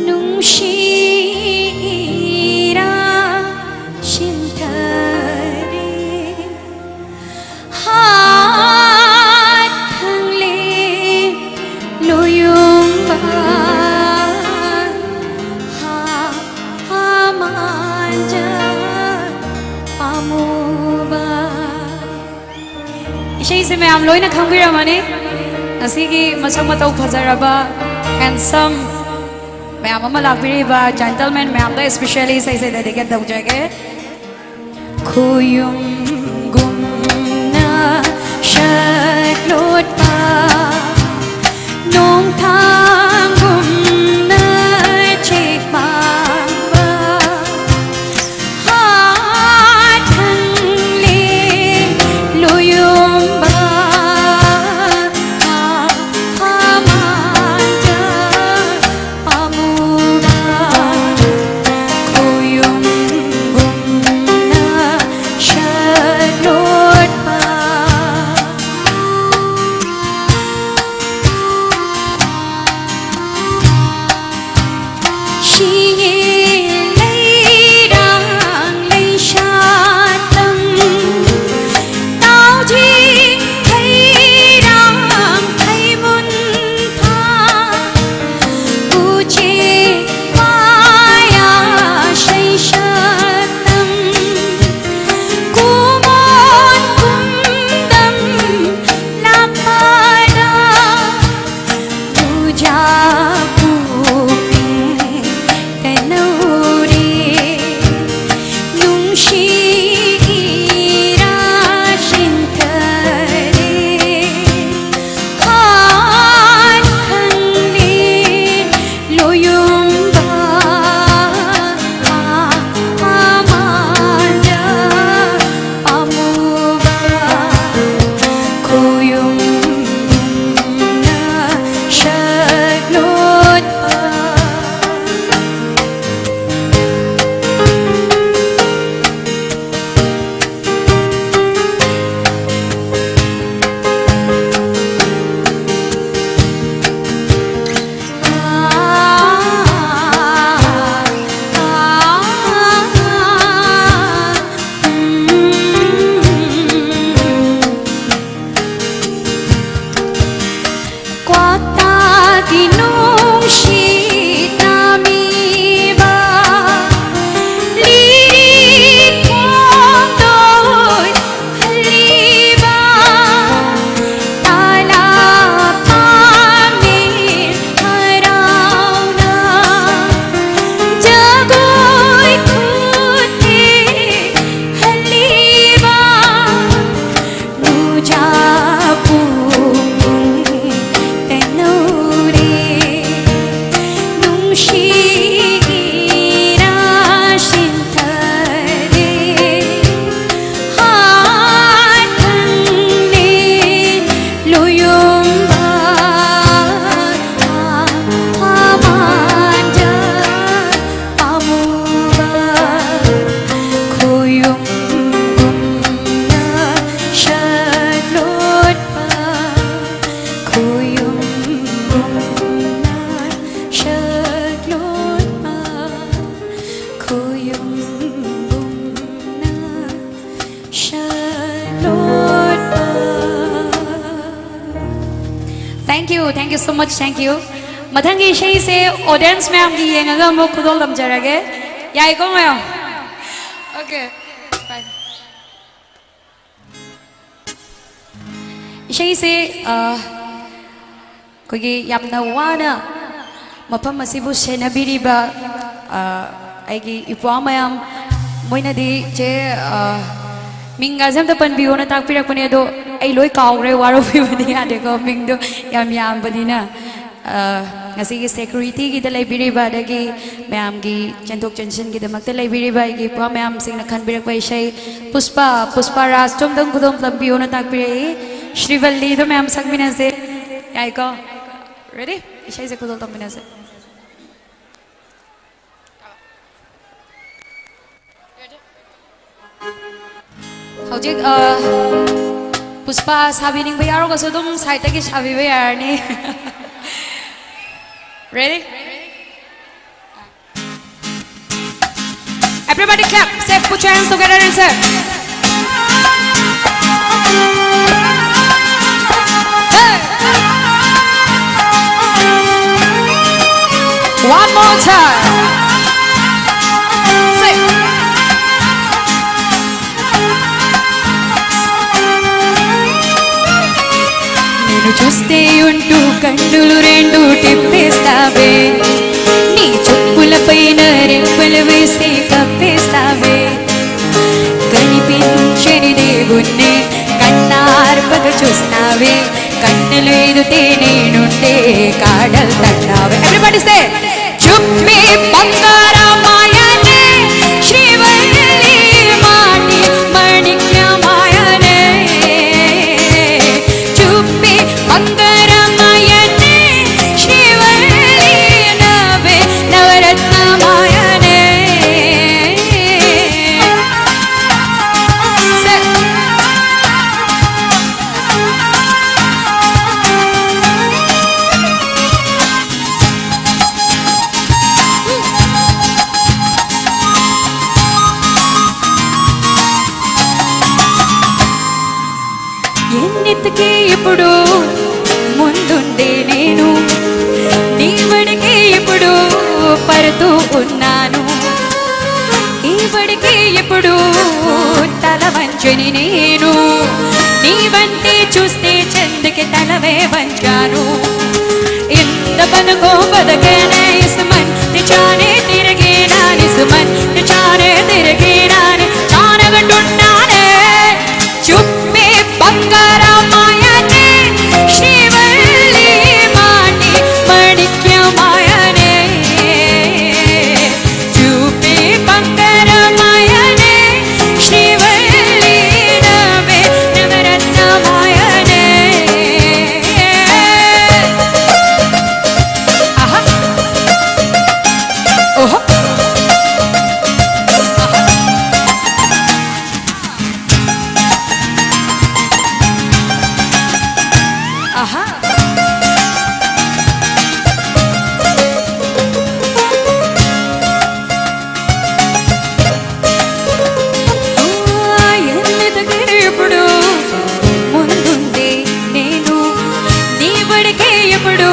ꯅꯨꯡꯁꯤ ꯏꯔꯥ ꯁꯤꯟꯊꯔꯤ꯫ ꯍꯥꯠ ꯊꯪꯂꯦ ꯂꯣꯌꯨꯡꯕ, ꯍꯥ, ꯍꯥ ꯃꯥꯟꯖ ꯄꯥꯃꯨꯕ꯫ ꯏꯁꯩꯁꯦ ꯃꯌꯥꯝ ꯂꯣꯏꯅ ꯈꯪꯕꯤꯔꯝꯃꯅꯤ꯫ ꯉꯁꯤꯒꯤ ꯃꯁꯛ ꯃꯇꯧ ꯐꯖꯔꯕ, handsome ꯃꯌꯥꯝ ꯑꯃ ꯂꯥꯛꯄꯤꯔꯤꯕ gentleman ꯃꯌꯥꯝꯗ especially ꯏꯁꯩꯁꯦ dedicate ꯇꯧꯖꯒꯦ꯫ ꯈꯨꯌꯨꯝꯒꯨꯝꯅ ꯁꯛꯂꯣꯠꯄ, ꯅꯣꯡꯊꯥꯡꯒꯨꯝꯅ ꯆꯦꯛ ꯄꯥꯝꯕ, ꯌꯨꯝꯕꯨꯝꯅ ꯁꯛꯂꯣꯠꯄ꯫ Thank you, thank you so much, thank you. ꯃꯊꯪꯒꯤ ꯏꯁꯩꯁꯦ audience ꯃꯌꯥꯝꯒꯤ ꯌꯦꯡꯉꯒ ꯑꯃꯨꯛ ꯈꯨꯗꯣꯜ ꯇꯝꯖꯔꯒꯦ꯫ ꯌꯥꯏꯀꯣ ꯃꯌꯥꯝ? Okay, fine. ꯏꯁꯩꯁꯦ ꯑ, ꯑꯩꯈꯣꯏꯒꯤ ꯌꯥꯝꯅ ꯋꯥꯅ ꯃꯐꯝ ꯑꯁꯤꯕꯨ ꯁꯦꯟꯅꯕꯤꯔꯤꯕ, ꯑ, ꯑꯩꯒꯤ ꯏꯄ꯭ꯋꯥ ꯃꯌꯥꯝ, ꯃꯣꯏꯅꯗꯤ ꯆꯦ, ꯑ, ꯃꯤꯡꯒꯥꯁꯦ ꯑꯝꯇ ꯄꯟꯕꯤꯌꯣꯅ ꯇꯥꯛꯄꯤꯔꯛꯄꯅꯦ, ꯑꯗꯣ ꯑꯩ ꯂꯣꯏ ꯀꯥꯎꯈ꯭ꯔꯦ, ꯋꯥꯔꯧꯕꯤꯕꯗꯤ ꯌꯥꯗꯦꯀꯣ, ꯃꯤꯡꯗꯣ ꯌꯥꯝ ꯌꯥꯝꯕꯅꯤꯅ꯫ ꯑ, ꯉꯁꯤꯒꯤ security ꯒꯤꯗ ꯂꯩꯕꯤꯔꯤꯕ, ꯑꯗꯒꯤ ꯃꯌꯥꯝꯒꯤ ꯆꯦꯟꯊꯣꯛ ꯆꯦꯟꯁꯤꯟꯒꯤꯗꯃꯛꯇ ꯂꯩꯕꯤꯔꯤꯕ ꯑꯩꯒꯤ ꯏꯄ꯭ꯋꯥ ꯃꯌꯥꯝꯁꯤꯡꯅ ꯈꯟꯕꯤꯔꯛꯄ ꯏꯁꯩ ꯄꯨꯁꯄꯥ, ꯄꯨꯁꯄꯥ ꯔꯥꯖꯇꯣꯝꯗꯪ ꯈꯨꯗꯣꯜ ꯇꯝꯕꯤꯌꯣꯅ ꯇꯥꯛꯄꯤꯔꯛꯏ꯫ ꯁ꯭ꯔꯤꯕꯜꯂꯤꯗꯣ ꯃꯌꯥꯝ ꯁꯛꯃꯤꯟꯅꯁꯦ꯫ ꯌꯥꯏꯀꯣ? Ready? ꯏꯁꯩꯁꯦ ꯈꯨꯗꯣꯜ ꯇꯝꯃꯤꯟꯅꯁꯦ꯫ ꯍꯧꯖꯤꯛ, ꯑ, ꯄꯨꯁꯄꯥ ꯁꯥꯕꯤꯅꯤꯡꯕ ꯌꯥꯎꯔꯒꯁꯨ ꯑꯗꯨꯝ side ꯇꯒꯤ ꯁꯥꯕꯤꯕ ꯌꯥꯔꯅꯤ꯫ Ready? Everybody clap. Say, put your hands together and say. Hey. One more time. Say. నిన్ను చూస్తే ఉంటూ కన్నులు రెండు తిప్పేస్తావే, నీ చెప్పుల పైన రెప్పలు వేసి కప్పేస్తావే, కనిపించని దేవుణ్ణి కన్నార్పక చూస్తావే, కన్నులు ఎదుటే నేనుండే కాడలు తన్నావే. Everybody say, చుప్పి బంగారమాయనే, శ్రీవల్లి మాటి మాణిక్యమాయనే. చుప్పి బంగారమాయనే, శ్రీవల్లి నవే నవరత్నమాయనే. ఇప్పుడు ముందుండే నేను, నీ వడికి ఇప్పుడు పరుతూ ఉన్నాను. ఈ వడికి ఇప్పుడు తల వంచని నేను, నీ వంటి చూస్తే చందుకి తలవే వంచాను. ఇంత బతుకు బతుకనే ఇసుమన్, నిజానే తిరిగినా నిసుమన్, నిజానే తిరిగినా ని-, చానగట్టున్నానే. చూపే బంగారమాయనే, శ్రీవల్లి మాటి మాణిక్యమాయనే. చూపే బంగారమాయనే, శ్రీవల్లి నవే నవరత్నమాయనే. ఆహా. ఓహో. ఆహా. ఆహా. ఆ, ఎన్ని దగ్గర ఎప్పుడు ముందుంది నేను, నీ వడికి ఎప్పుడు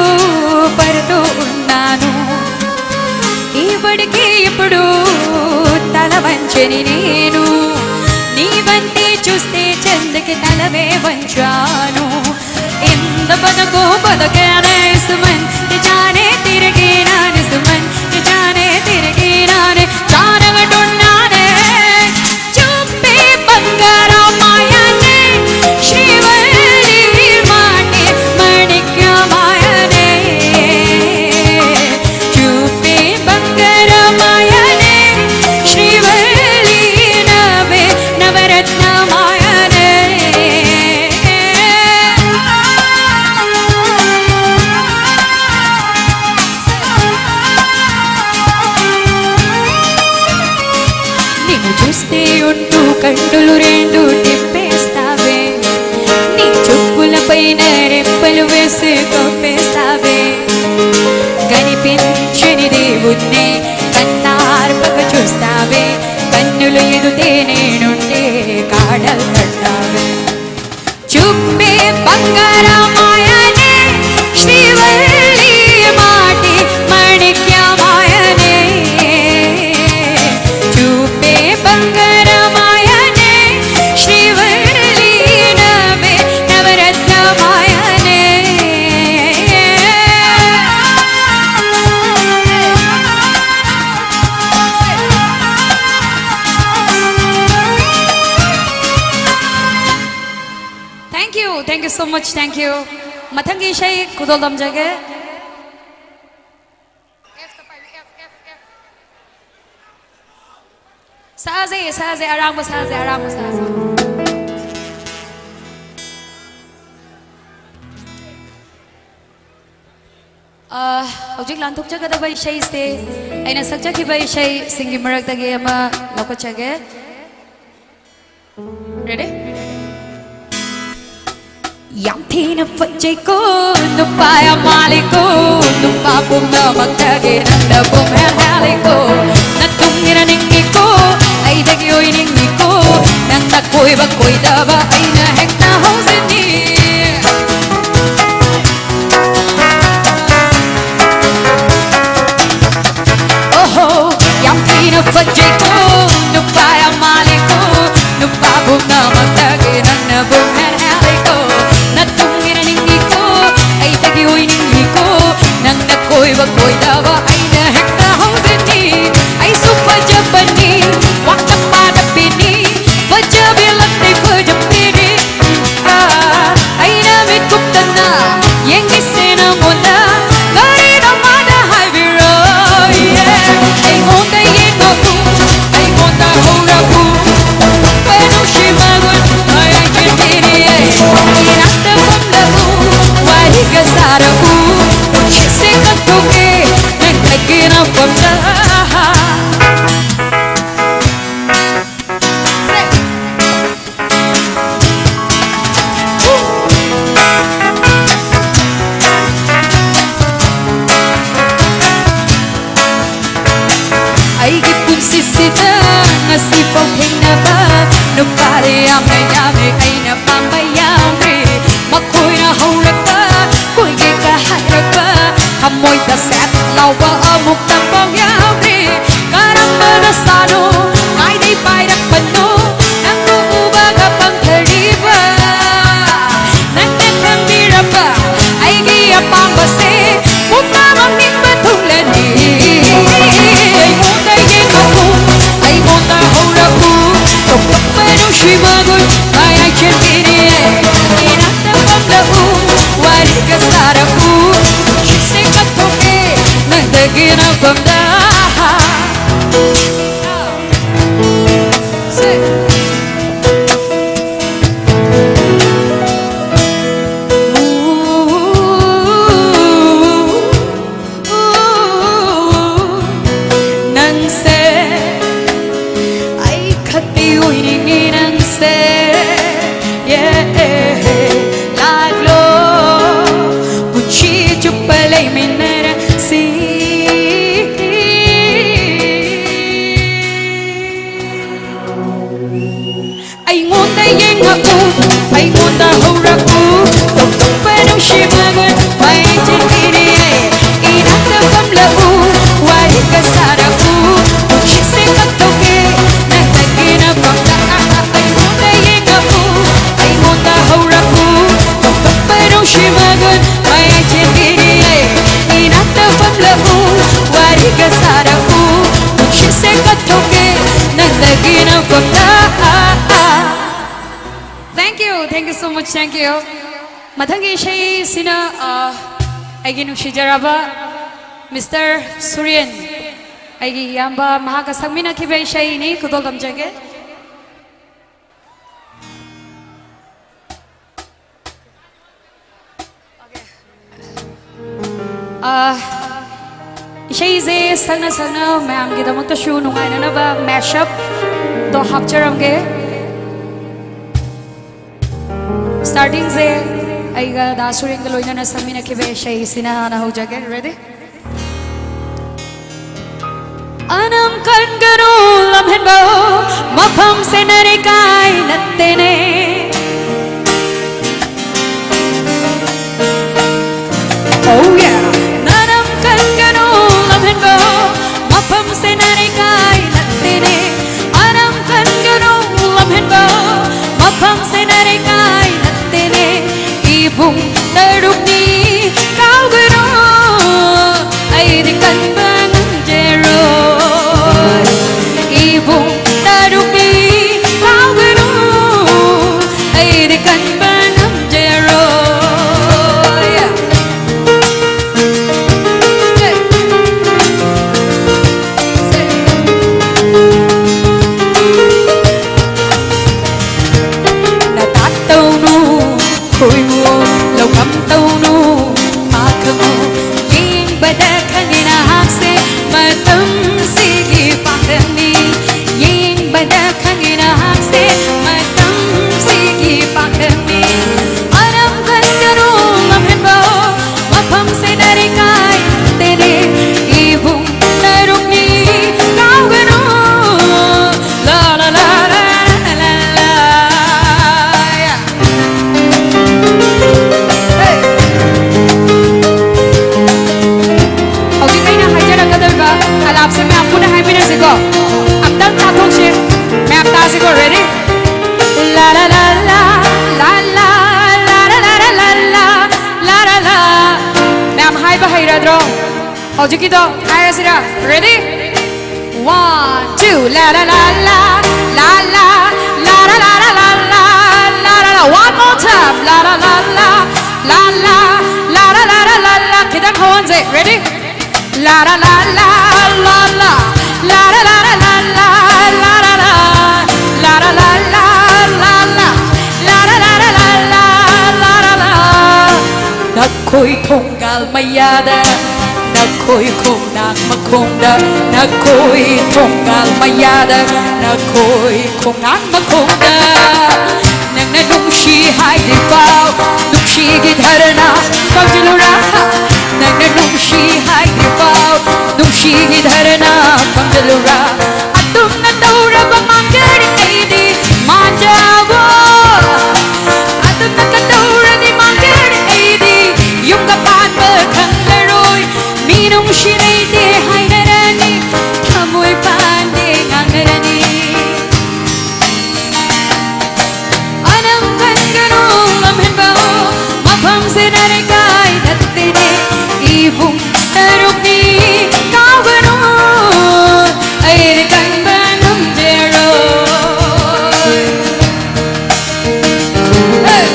పరుతూ ఉన్నాను. ఈ వడికి ఎప్పుడు తల వంచని నేను, నీ వంటి చూస్తే చందుకి తలవే వంచాను. ఇంత బతుకు బతుకనే సుమన్, నిజానే తిరిగినా నిసుమన్, నిజానే తిరిగినా ని-, చానగట్టున్నానే. చూపే బంగారమాయనే, శ్రీవల్లి మాటి మాణిక్యమాయనే. చూపే బంగారమాయనే, శ్రీవల్లి నవే నవరత్నమాయనే. నిన్ను చూస్తే ఒట్టు కండులు రెండు తిప్పేస్తావే, నీ చుప్పుల పైన రెప్పలు వేసి కప్పేస్తావే. కనిపించని దేవుణ్ణి కన్నార్పక చూస్తావే, కన్నులు ఎదుటే నేనుంటే కాడలు కట్టావే. చూపే బంగారమాయనే, శ్రీవల్లి మాటే మాణిక్యమాయనే. చూపే బంగారమాయనే, Srivalli నవే నవరత్నమాయనే. Thank you, thank you so much, thank you. ꯃꯊꯪꯒꯤ ꯏꯁꯩ ꯈꯨꯗꯣꯜ ꯇꯝꯖꯒꯦ꯫ ꯁꯥꯁꯦ, ꯁꯥꯁꯦ, ꯑꯔꯥꯡꯕ ꯁꯥꯁꯦ, ꯑꯔꯥꯡꯕ ꯁꯥꯁꯦ꯫ ꯑ, ꯍꯧꯖꯤꯛ ꯂꯥꯟꯊꯣꯛꯆꯒꯗꯕ ꯏꯁꯩꯁꯦ ꯑꯩꯅ ꯁꯛꯆꯈꯤꯕ ꯏꯁꯩꯁꯤꯡꯒꯤ ꯃꯔꯛꯇꯒꯤ ꯑꯃ ꯂꯧꯈꯠꯆꯒꯦ꯫ Ready? ꯌꯥꯝ ꯊꯤꯅ ꯐꯖꯩꯀꯣ, ꯅꯨꯄꯥ ꯌꯥꯝ ꯃꯥꯜꯂꯤꯀꯣ, ꯅꯨꯄꯥ ꯄꯨꯝꯅꯃꯛꯇꯒꯤ ꯅꯪꯅ ꯄꯨꯝꯍꯦꯜ ꯍꯦꯜꯂꯤꯀꯣ꯫ ꯅꯇꯨꯡ ꯏꯟꯅ ꯅꯤꯡꯉꯤꯀꯣ, ꯑꯩꯗꯒꯤ ꯑꯣꯏꯅꯤꯡꯉꯤꯀꯣ, ꯅꯪꯅ ꯀꯣꯏꯕ ꯀꯣꯏꯗꯕ ꯑꯩꯅ ꯍꯦꯛꯇ ꯍꯧꯖꯅꯤ꯫ ꯑꯣꯍꯣ, ꯌꯥꯝ ꯊꯤꯅ ꯐꯖꯩꯀꯣ, ꯅꯨꯄꯥ ꯌꯥꯝ ꯃꯥꯜꯂꯤꯀꯣ, ꯅꯨꯄꯥ ꯄꯨꯝꯅꯃꯛꯇꯒꯤ ꯅꯪꯅ ꯄꯨꯝꯍꯦꯜ ꯍꯦꯜꯂꯤꯀꯣ꯫ ꯅꯇꯨꯡ ꯏꯟꯅ ꯅꯤꯡꯉꯤꯀꯣ, ꯑꯩꯗꯒꯤ ꯑꯣꯏꯅꯤꯡꯉꯤꯀꯣ, ꯅꯪꯅ ꯀꯣꯏꯕ ꯀꯣꯏꯗꯕ ꯑꯩꯅ ꯍꯦꯛꯇ ꯍꯧꯖꯅꯤ꯫ ꯑꯩꯁꯨ ꯐꯖꯕꯅꯤ, ꯋꯥꯡꯇꯞ ꯄꯥꯗꯞꯄꯤꯅꯤ, ꯐꯖꯕꯤ ꯂꯛꯇꯩ ꯐꯖꯕꯤꯅꯤ꯫ ꯑꯩꯅ ꯃꯤꯠ ꯀꯨꯞꯇꯅ ꯌꯦꯡꯉꯤꯁꯦ ꯅꯪꯉꯣꯟꯗ, ꯀꯔꯤꯅꯣ ꯃꯥꯅ ꯍꯥꯏꯕꯤꯔꯣ? Yeah. ꯑꯩꯉꯣꯟꯗ ꯌꯦꯡꯉꯛꯎ, ꯑꯩꯉꯣꯟꯗ ꯍꯧꯔꯛꯎ, ꯀꯩꯅꯣꯁꯤ ꯃꯒꯨꯟ ꯃꯌꯥꯏ ꯆꯦꯟꯕꯤꯔꯤ꯫ ꯏꯅꯥꯛꯇ ꯐꯝꯂꯛꯎ, ꯋꯥꯔꯤꯒ ꯁꯥꯔꯛꯎ, ꯄꯨꯟꯁꯤꯁꯦ ꯀꯠꯊꯣꯛꯀꯦ ꯅꯪ ꯑꯩꯒꯤ ꯅꯥꯐꯝꯗ꯫ ꯑꯩꯒꯤ ꯄꯨꯟꯁꯤꯁꯤꯗ ꯉꯁꯤꯐꯥꯎ ꯊꯦꯡꯅꯕ ꯅꯨꯄꯥꯗꯤ ꯌꯥꯝꯅ ꯌꯥꯝꯃꯤ, ꯑꯩꯅ ꯄꯥꯝꯕ ꯌꯥꯝ ꯑꯃꯨꯛ ꯇꯝꯐꯥꯎ ꯌꯥꯎꯗ꯭ꯔꯤ꯫ ꯀꯔꯝꯕꯗ ꯁꯥꯅꯣ, ꯀꯥꯏꯗꯩ ꯄꯥꯏꯔꯛꯄꯅꯣ, ꯅꯪꯕꯨ ꯎꯕꯒ ꯄꯪꯊꯔꯤꯕ? ꯅꯪꯅ ꯈꯪꯕꯤꯔꯕ ꯑꯩꯒꯤ ꯑꯄꯥꯝꯕꯁꯦ ꯄꯨꯝꯅꯃꯛ ꯅꯤꯡꯕ ꯊꯨꯡꯂꯅꯤ꯫ ꯑꯩꯉꯣꯟꯗ ꯌꯦꯡꯉꯛꯎ, ꯑꯩꯉꯣꯟꯗ ꯍꯧꯔꯛꯎ, ꯇꯣꯞ ꯇꯣꯞꯄ ꯅꯨꯡꯁꯤ ꯃꯒꯨꯟ ꯃꯌꯥꯏ ꯆꯦꯟꯕꯤꯔꯦ꯫ ꯏꯅꯥꯛꯇ ꯐꯝꯂꯛꯎ, ꯋꯥꯔꯤꯒ ꯁꯥꯔꯛꯎ, ꯅꯨꯡꯁꯤꯠꯁꯦ ꯀꯠꯊꯣꯛꯀꯦ ꯅꯪꯗꯒꯤ ꯅꯐꯝꯗ꯫ ꯅꯪꯁꯦ ꯑꯩ ꯈꯛꯇꯤ ꯑꯣꯏꯅꯤꯡꯉꯤ ꯅꯪꯁꯦ, yeah. ꯂꯥꯛꯂꯣ, ꯄꯨꯟꯁꯤ ꯆꯨꯞꯄ ꯂꯩꯃꯤꯟꯅꯔꯁꯤ꯫ ꯑꯩꯉꯣꯟꯗ ꯌꯦꯡꯉꯛꯎ, ꯑꯩꯉꯣꯟꯗ ꯍꯧꯔꯛꯎ, ꯇꯣꯞ ꯇꯣꯞꯄ ꯅꯨꯡꯁꯤ ꯃꯒꯨꯟ ꯃꯌꯥꯏ ꯆꯦꯟꯕꯤꯔꯦ꯫ ꯏꯅꯥꯛꯇ ꯐꯝꯂꯛꯎ, ꯋꯥꯔꯤꯒ ꯁꯥꯔꯛꯎ, ꯄꯨꯟꯁꯤꯁꯦ ꯀꯠꯊꯣꯛꯀꯦ ꯅꯪꯗꯒꯤ ꯅꯐꯝꯗ꯫ ꯑꯩꯉꯣꯟꯗ ꯌꯦꯡꯉꯛꯎ, ꯑꯩꯉꯣꯟꯗ ꯍꯧꯔꯛꯎ, ꯇꯣꯞ ꯇꯣꯞꯄ ꯅꯨꯡꯁꯤ ꯃꯒꯨꯟ ꯃꯌꯥꯏ ꯆꯦꯟꯕꯤꯔꯦ꯫ ꯏꯅꯥꯛꯇ ꯐꯝꯂꯛꯎ, ꯋꯥꯔꯤꯒ ꯁꯥꯔꯛꯎ, ꯄꯨꯟꯁꯤꯁꯦ ꯀꯠꯊꯣꯛꯀꯦ ꯅꯪꯗꯒꯤ ꯅꯐꯝꯗ꯫ Thank you, thank you so much, thank you. ꯃꯊꯪꯒꯤ ꯏꯁꯩꯁꯤꯅ, ꯑ, ꯑꯩꯒꯤ ꯅꯨꯡꯁꯤꯖꯔꯕ ꯃꯤꯁꯇꯔ ꯁꯨꯔꯦꯟ, ꯑꯩꯒꯤ ꯏꯌꯥꯝꯕ, ꯃꯍꯥꯛꯀ ꯁꯛꯃꯤꯟꯅꯈꯤꯕ ꯏꯁꯩꯅꯤ꯫ ꯈꯨꯗꯣꯜ ꯇꯝꯖꯒꯦ꯫ ꯑꯥ, ꯏꯁꯩꯁꯦ ꯁꯛꯅ ꯁꯛꯅ ꯃꯌꯥꯝꯒꯤꯗꯃꯛꯇꯁꯨ ꯅꯨꯡꯉꯥꯏꯅꯅꯕ mashup ꯇꯣ ꯍꯥꯞꯆꯔꯝꯒꯦ꯫ Starting ꯁꯦ ꯑꯩꯒ ꯗꯥ ꯁꯨꯔꯦꯟꯒ ꯂꯣꯏꯅꯅ ꯁꯛꯃꯤꯟꯅꯈꯤꯕ ꯏꯁꯩꯁꯤꯅ ꯍꯥꯟꯅ ꯍꯧꯖꯒꯦ꯫ Ready? ꯑꯅꯝ ꯀꯟꯒꯅꯨ ꯂꯝꯍꯦꯟꯕ ꯃꯐꯝꯁꯦ ꯅꯔꯩꯀꯥꯏ ꯅꯠꯇꯦꯅꯦ꯫ Oh yeah. ꯅꯅꯝ ꯀꯟꯒꯅꯨ ꯃꯇꯝꯁꯤꯒꯤ ꯄꯥꯈꯪꯅꯤ꯫ ꯑꯅꯝ ꯈꯟꯒꯅꯨ ꯂꯝꯍꯦꯟꯕ, ꯃꯐꯝꯁꯦ ꯅꯥꯔꯤꯀꯥꯏ ꯅꯠꯇꯦꯅꯦ꯫ ꯏꯕꯨꯡ ꯇꯔꯨꯛꯅꯤ ꯀꯥꯎꯒꯅꯨ꯫ ꯂꯥ, ꯂꯥ, ꯂꯥ, ꯂꯥ, ꯂꯥ, ꯂꯥ, ꯂꯥ꯫ Hey! ꯍꯧꯖꯤꯛ ꯑꯩꯅ ꯍꯥꯏꯖꯔꯛꯀꯗꯧꯔꯤꯕ ꯑꯂꯥꯞꯁꯦ ꯃꯌꯥꯝ ꯄꯨꯟꯅ ꯍꯥꯏꯃꯤꯟꯅꯁꯤꯀꯣ꯫ ꯑꯝꯇꯪ ꯇꯥꯊꯣꯛꯁꯤ꯫ ꯃꯌꯥꯝ ꯇꯥꯁꯤꯀꯣ꯫ Ready? ꯂꯥ ꯂꯥ ꯂꯥ ꯂꯥ, ꯂꯥ ꯂꯥ, ꯂꯥ ꯂꯥ ꯂꯥ ꯂꯥ, ꯂꯥ ꯂꯥ ꯂꯥ꯫ ꯃꯌꯥꯝ ꯍꯥꯏꯕ ꯍꯩꯔꯗ꯭ꯔꯣ? ꯍꯧꯖꯤꯛꯀꯤꯗꯣ ꯍꯥꯏꯔꯁꯤꯔꯥ? Ready? One, two, ꯂꯥ ꯂꯥ ꯂꯥ ꯂꯥ, ꯂꯥ ꯂꯥ, ꯂꯥ ꯂꯥ ꯂꯥ ꯂꯥ, ꯂꯥ ꯂꯥ ꯂꯥ꯫ One more time, ꯂꯥ ꯂꯥ ꯂꯥ ꯂꯥ, ꯂꯥ ꯂꯥ, ꯂꯥ ꯂꯥ ꯂꯥ ꯂꯥ ꯂꯥ ꯂꯥ꯫ ꯈꯤꯇꯪ ꯍꯧꯍꯟꯁꯦ꯫ Ready? ꯂꯥ ꯂꯥ ꯂꯥ ꯂꯥ, ꯂꯥ ꯂꯥ, ꯂꯥ ꯂꯥ ꯂꯥ ꯂꯥ ꯂꯥ, ꯂꯥ ꯂꯥ ꯂꯥ, ꯂꯥ ꯂꯥ ꯂꯥ ꯂꯥ ꯂꯥ, ꯂꯥ ꯂꯥ ꯂꯥ ꯂꯥ ꯂꯥ, ꯂꯥ ꯂꯥ ꯂꯥ꯫ ꯅꯈꯣꯏ ꯊꯣꯡꯒꯥꯜ ꯃꯌꯥꯗ, ꯅꯈꯣꯏ ꯈꯣꯡꯅꯥꯡ ꯃꯈꯣꯡꯗ, ꯅꯈꯣꯏ ꯊꯣꯡꯒꯥꯜ ꯃꯌꯥꯗ, ꯅꯈꯣꯏ ꯈꯣꯡꯅꯥꯡ ꯃꯈꯣꯡꯗ꯫ ꯅꯪꯅ ꯅꯨꯡꯁꯤ ꯍꯥꯏꯗ꯭ꯔꯤꯐꯥꯎ ꯅꯨꯡꯁꯤꯒꯤ ꯙꯔꯅꯥ ꯈꯪꯖꯤꯜꯂꯨꯔꯥ? ꯅꯪꯅ ꯅꯨꯡꯁꯤ ꯍꯥꯏꯗ꯭ꯔꯤꯐꯥꯎ ꯅꯨꯡꯁꯤꯒꯤ ꯙꯔꯅꯥ ꯈꯪꯖꯤꯜꯂꯨꯔꯥ? ꯑꯗꯨꯝꯅ ꯇꯧꯔꯕ ꯃꯥꯡꯖꯔꯦ ꯑꯩꯗꯤ ꯃꯥꯟꯖꯕ꯫ ꯑꯗꯨꯝꯅ ꯀꯗꯧꯔꯗꯤ ꯃꯥꯡꯖꯔꯦ ꯑꯩꯗꯤ ꯌꯨꯝꯒ ꯄꯥꯟꯕ ꯈꯪꯂꯔꯣꯏ꯫ ꯃꯤ ꯅꯨꯡꯁꯤ ꯂꯩꯇꯦ ꯍꯥꯏꯅꯔꯅꯤ, ꯊꯃꯣꯏ ꯄꯥꯟꯗꯦ ꯉꯥꯡꯅꯔꯅꯤ꯫ ꯑꯅꯝ ꯈꯟꯒꯅꯨ ꯂꯝꯍꯦꯟꯕ, ꯃꯐꯝꯁꯦ ꯅꯥꯔꯩꯀꯥꯏ ꯅꯠꯇꯦꯅꯦ꯫ ꯏꯕꯨꯡ ꯇꯔꯨꯛꯅꯤ ꯀꯥꯎꯒꯅꯨ, ꯑꯩꯗꯤ ꯀꯟꯕ ꯉꯝꯖꯔꯣꯏ꯫ Hey!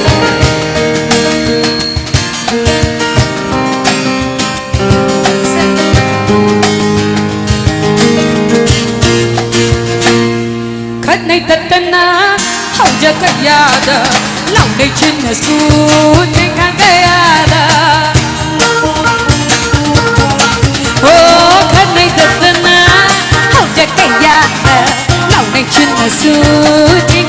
ꯈꯠꯅꯩ ꯇꯠꯇꯅ ꯍꯧꯖ ꯀꯌꯥꯗ, ꯂꯥꯎꯅꯩ ꯆꯤꯟꯅꯁꯨ ꯆꯤꯡꯈꯥꯡ ꯀꯌꯥꯗ꯫ ꯑꯣ, ꯈꯠꯅꯩ ꯇꯠꯇꯅ ꯍꯧꯖ ꯀꯌꯥꯗ, ꯂꯥꯎꯅꯩ ꯆꯤꯟꯅꯁꯨ ꯆꯤꯡ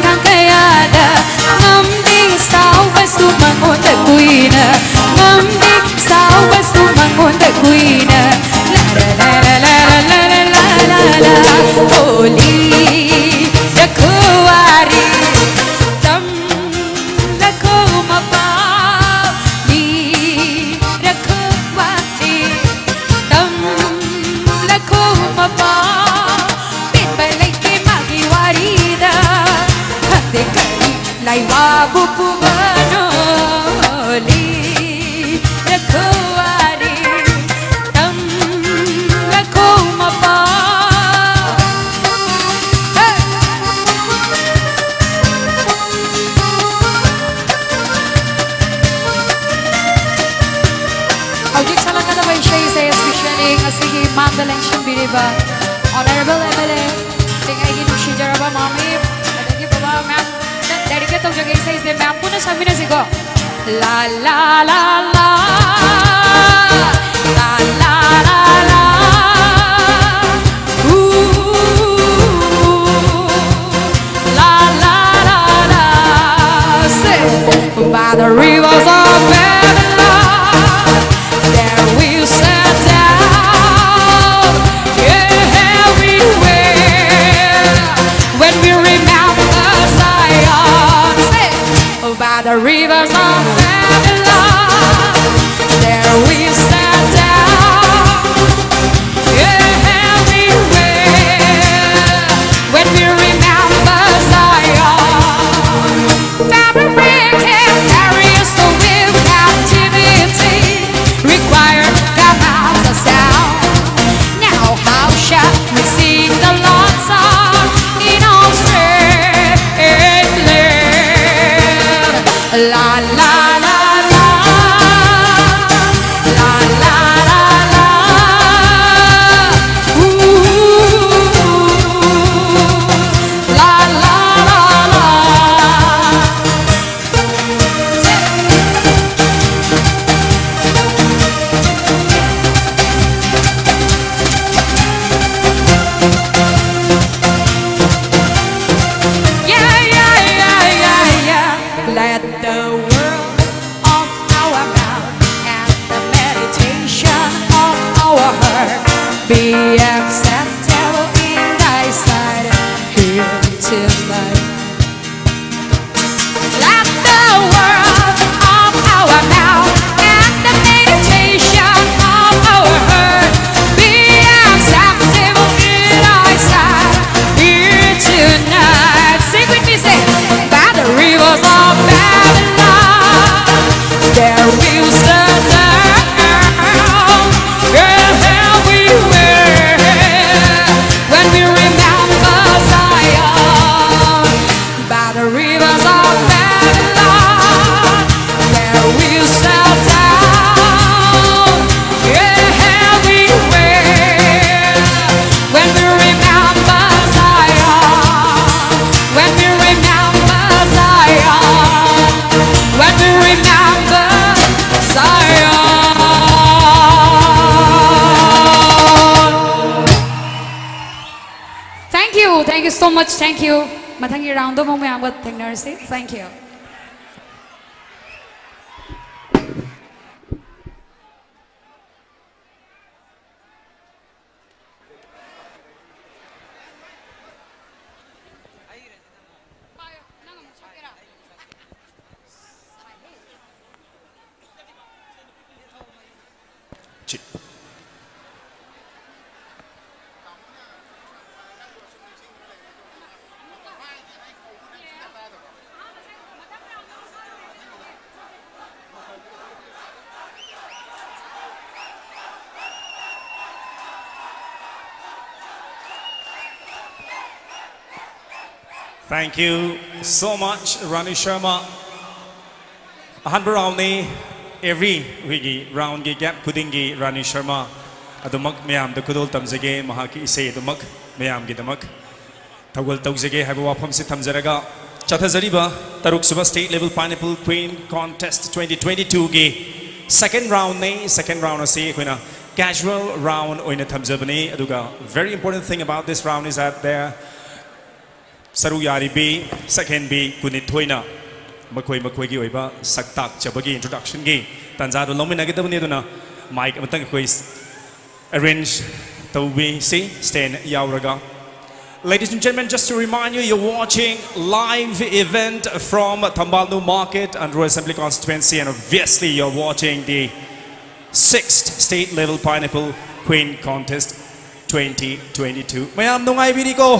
ꯂꯦꯡꯁꯤꯟꯕꯤꯔꯤꯕ Honourable M L A, ꯑꯩꯒꯤ ꯅꯨꯡꯁꯤꯖꯔꯕ ꯃꯥꯃꯤ, ꯑꯗꯒꯤ ꯕꯕꯥ, ꯃꯌꯥꯝ dedicate ꯇꯧꯖꯒꯦ ꯏꯁꯩꯁꯦ, ꯃꯌꯥꯝ ꯄꯨꯟꯅ ꯁꯛꯃꯤꯟꯅꯁꯤꯀꯣ꯫ La la la la, la la la la, ooh, la la la la. Say, by the rivers of Babylon, there we sat down, yeah, everywhere. When we remember Zion, say, by the rivers of Babylon, there we sat down, yeah, everywhere. When we remember Zion, Babylon can carry us away with captivity, required to come out of sound. Now how shall we sing the Lord's song in our strange land? La la Thank you, thank you so much, thank you. ꯃꯊꯪꯒꯤ round ꯗ ꯑꯃꯨꯛ ꯃꯌꯥꯝꯒ ꯊꯦꯡꯅꯔꯁꯤ꯫ Thank you. Thank you so much, Rani Sharma. ꯑꯍꯥꯟꯕ round ꯅꯤ꯫ Every ꯑꯩꯈꯣꯏꯒꯤ round ꯒꯤ gap ꯈꯨꯗꯤꯡꯒꯤ ꯔꯥꯅꯤ ꯁꯔꯃ ꯑꯗꯨꯃꯛ ꯃꯌꯥꯝꯗ ꯈꯨꯗꯣꯜ ꯇꯝꯖꯒꯦ꯫ ꯃꯍꯥꯛꯀꯤ ꯏꯁꯩ ꯑꯗꯨꯃꯛ ꯃꯌꯥꯝꯒꯤꯗꯃꯛ ꯊꯧꯒꯜ ꯇꯧꯖꯒꯦ ꯍꯥꯏꯕ ꯋꯥꯐꯝꯁꯤ ꯊꯝꯖꯔꯒ, ꯆꯠꯊꯖꯔꯤꯕ ꯇꯔꯨꯛꯁꯨꯕ State Level Pineapple Queen Contest twenty twenty-two ꯒꯤ second round ꯅꯤ꯫ Second round ꯑꯁꯤ ꯑꯩꯈꯣꯏꯅ casual round ꯑꯣꯏꯅ ꯊꯝꯖꯕꯅꯤ꯫ ꯑꯗꯨꯒ very important thing about this round is that there ꯁꯔꯨꯛ ꯌꯥꯔꯤꯕꯤ ꯁꯛꯍꯦꯟꯕꯤ ꯀꯨꯟꯅꯤꯊꯣꯏꯅ ꯃꯈꯣꯏ ꯃꯈꯣꯏꯒꯤ ꯑꯣꯏꯕ ꯁꯛ ꯇꯥꯛꯆꯕꯒꯤ introduction ꯒꯤ ꯇꯥꯟꯖꯥꯗꯨ ꯂꯧꯃꯤꯟꯅꯒꯗꯕꯅꯤ꯫ ꯑꯗꯨꯅ mic ꯑꯃꯇꯪ ꯑꯩꯈꯣꯏ arrange ꯇꯧꯕꯤꯁꯤ, stand ꯌꯥꯎꯔꯒ꯫ Ladies and gentlemen, just to remind you, you're watching live event from Thambalnu Market and Rural Assembly Constituency, and obviously you're watching the sixth State Level Pineapple Queen Contest twenty twenty-two. ꯃꯌꯥꯝ ꯅꯨꯡꯉꯥꯏꯕꯤꯔꯤꯀꯣ?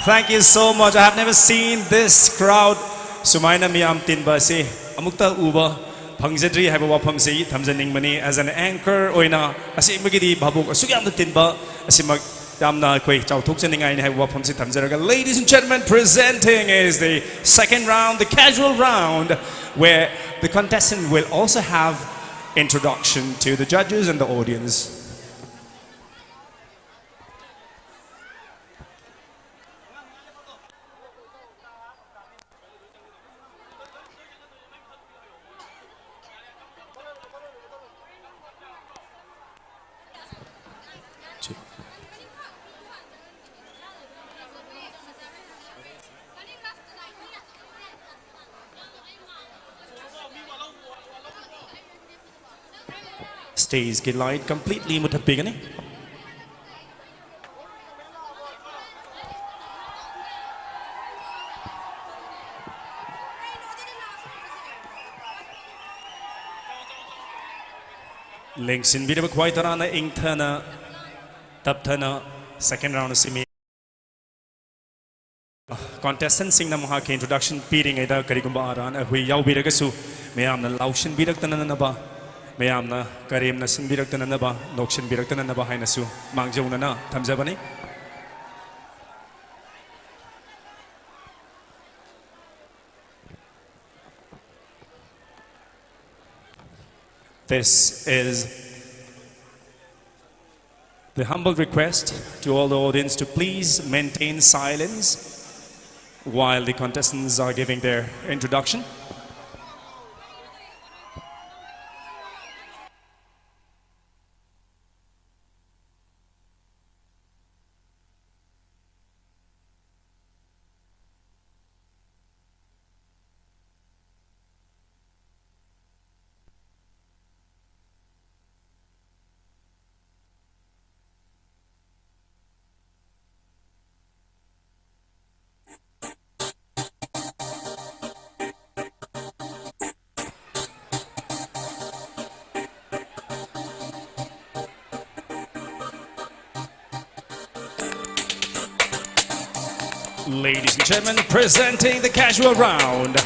Thank you so much. I have never seen this crowd. ꯁꯨꯃꯥꯏꯅ ꯃꯤꯌꯥꯝ ꯇꯤꯟꯕ ꯑꯁꯤ ꯑꯃꯨꯛꯇ ꯎꯕ ꯐꯪꯖꯗ꯭ꯔꯤ ꯍꯥꯏꯕ ꯋꯥꯐꯝꯁꯤ ꯊꯝꯖꯅꯤꯡꯕꯅꯤ꯫ As an anchor ꯑꯣꯏꯅ ꯑꯁꯦꯡꯕꯒꯤꯗꯤ ꯚꯥꯕꯣꯛ ꯑꯁꯨꯛ ꯌꯥꯝꯅ ꯇꯤꯟꯕ ꯑꯁꯤꯃꯛ ꯌꯥꯝꯅ ꯑꯩꯈꯣꯏ ꯆꯥꯎꯊꯣꯛꯆꯅꯤꯡꯉꯥꯏꯅꯤ ꯍꯥꯏꯕ ꯋꯥꯐꯝꯁꯤ ꯊꯝꯖꯔꯒ, ladies and gentlemen, presenting is the second round, the casual round, where the contestant will also have introduction to the judges and the audience. Stageꯀꯤ light completely ꯃꯨꯊꯠꯄꯤꯒꯅꯤ꯫ ꯂꯦꯡꯁꯤꯟꯕꯤꯔꯕ ꯈ꯭ꯋꯥꯏ ꯇꯔꯥꯅ ꯏꯪꯊꯅ ꯇꯞꯊꯅ second round ꯑꯁꯤ ꯃꯤ-, contestantꯁꯤꯡꯅ ꯃꯍꯥꯛꯀꯤ introduction ꯄꯤꯔꯤꯉꯩꯗ ꯀꯔꯤꯒꯨꯝꯕ ꯑꯔꯥꯟ ꯑꯍꯨꯏ ꯌꯥꯎꯕꯤꯔꯒꯁꯨ ꯃꯌꯥꯝꯅ ꯂꯥꯎꯁꯤꯟꯕꯤꯔꯛꯇꯅꯅꯕ, ꯃꯌꯥꯝꯅ ꯀꯔꯦꯝꯅ ꯁꯤꯟꯕꯤꯔꯛꯇꯅꯅꯕ, ꯅꯣꯛꯁꯤꯟꯕꯤꯔꯛꯇꯅꯅꯕ ꯍꯥꯏꯅꯁꯨ ꯃꯥꯡꯖꯧꯅꯅ ꯊꯝꯖꯕꯅꯤ꯫ This is the humble request to all the audience to please maintain silence while the contestants are giving their introduction. Ladies and gentlemen, presenting the casual round.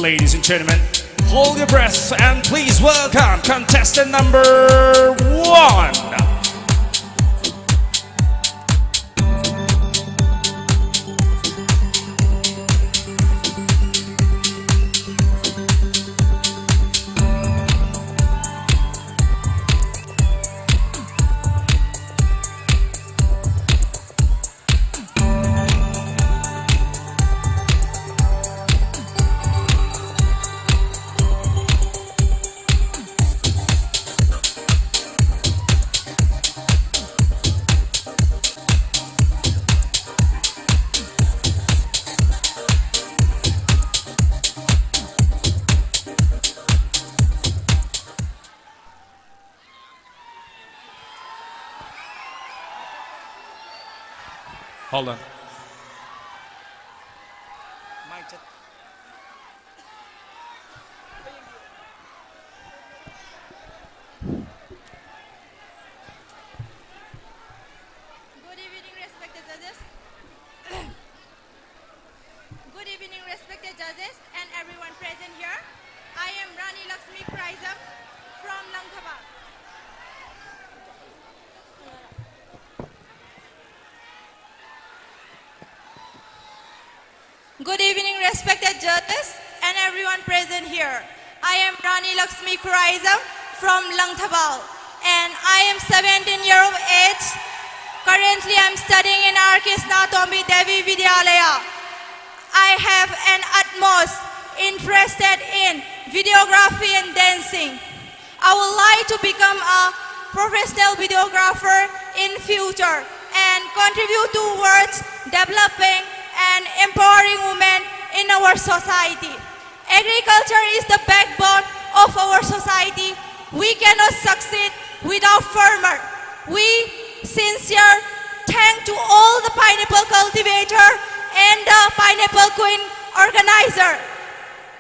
Ladies and gentlemen, hold your breath and please welcome contestant number one. Hold on. Good evening, respected judges. Good evening, respected judges and everyone present here. I am Rani Lakshmi Khuraijam from Langthabal. Good evening, respected judges and everyone present here. I am Rani Lakshmi Khuraijam from Langthabal, and I am seventeen year of age. Currently, I'm studying in R K Sinatombi Devi Vidyalaya. I have an utmost interested in videography and dancing. I would like to become a professional videographer in future and contribute towards developing and empowering women in our society. Agriculture is the backbone of our society. We cannot succeed without farmer. We sincere thank to all the pineapple cultivator and the pineapple queen organizer.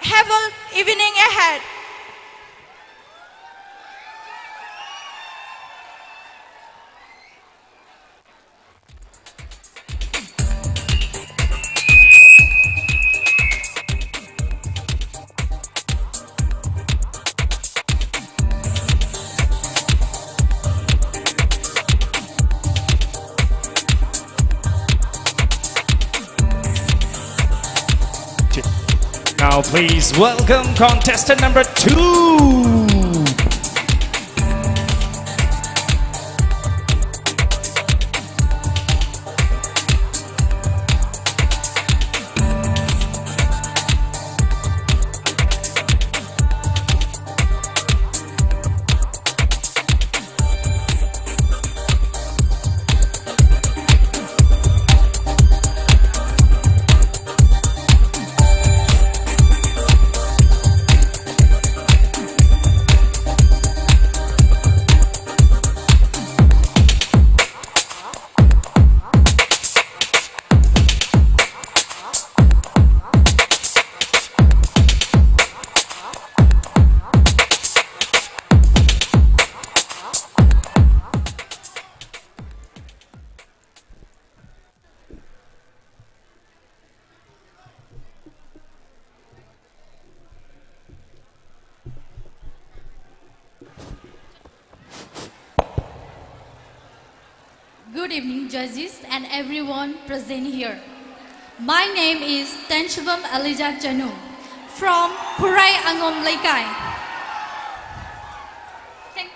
Have a evening ahead. Please welcome contestant number two. Good evening, judges and everyone present here. My name is Tenshubam Elijah Chanu from Khurai Angom Leikai. Thank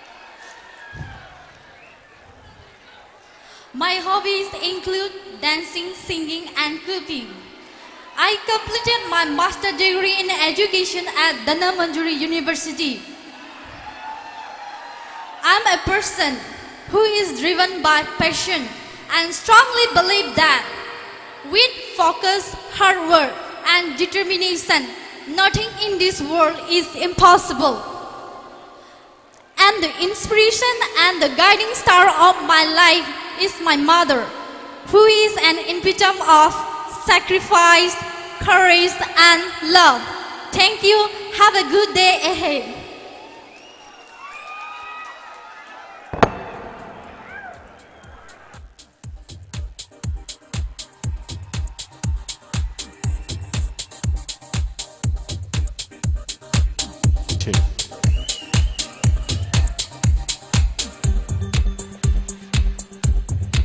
My hobbies include dancing, singing, and cooking. I completed my master degree in education at Dhanamanjuri University. I'm a person who is driven by passion and strongly believe that with focus, hard work, and determination, nothing in this world is impossible. And the inspiration and the guiding star of my life is my mother, who is an epitome of sacrifice, courage, and love. Thank you. Have a good day ahead.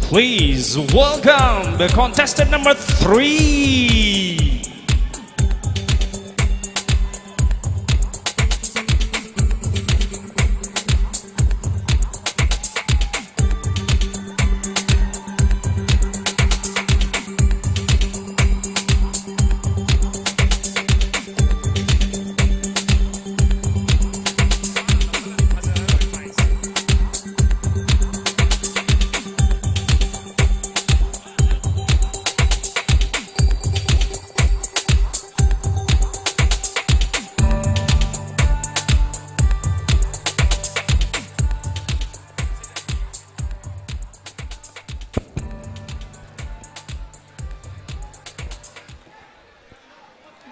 Please welcome the contestant number three.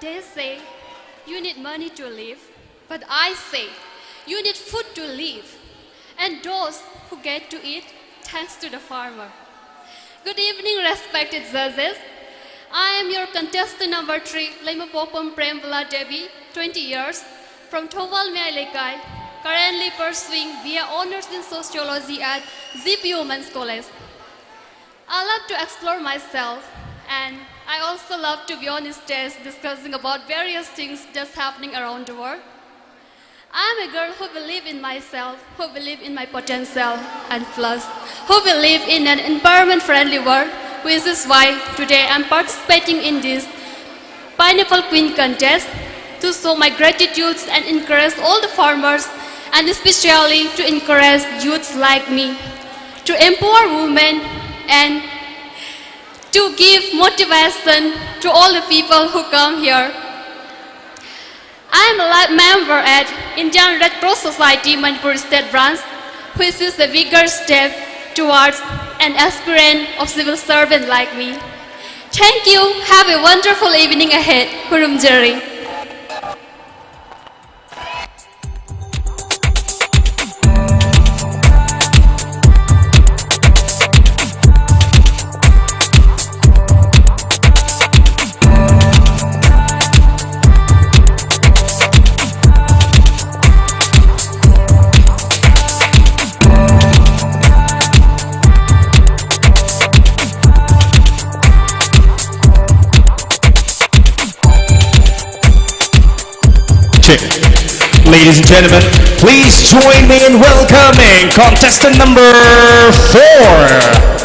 They say you need money to live, but I say you need food to live. And those who get to eat thanks to the farmer. Good evening, respected judges. I am your contestant number three, Leimapokpam Premvala Devi, twenty years, from Thoubal Meyai Leikai, currently pursuing B A Honours in Sociology at G P Women's College. I love to explore myself, and I also love to be on stage discussing about various things that's happening around the world. I'm a girl who believe in myself, who believe in my potential, and plus, who believe in an environment-friendly world, which is why today I'm participating in this Pineapple Queen contest to show my gratitude and encourage all the farmers, and especially to encourage youths like me, to empower women and to give motivation to all the people who come here. I am a li- member at Indian Red Cross Society Manipur State Branch, which is a bigger step towards an aspirant of civil servant like me. Thank you. Have a wonderful evening ahead. ꯈꯨꯔꯨꯝꯖꯔꯤ꯫ Ladies and gentlemen, please join me in welcoming contestant number four.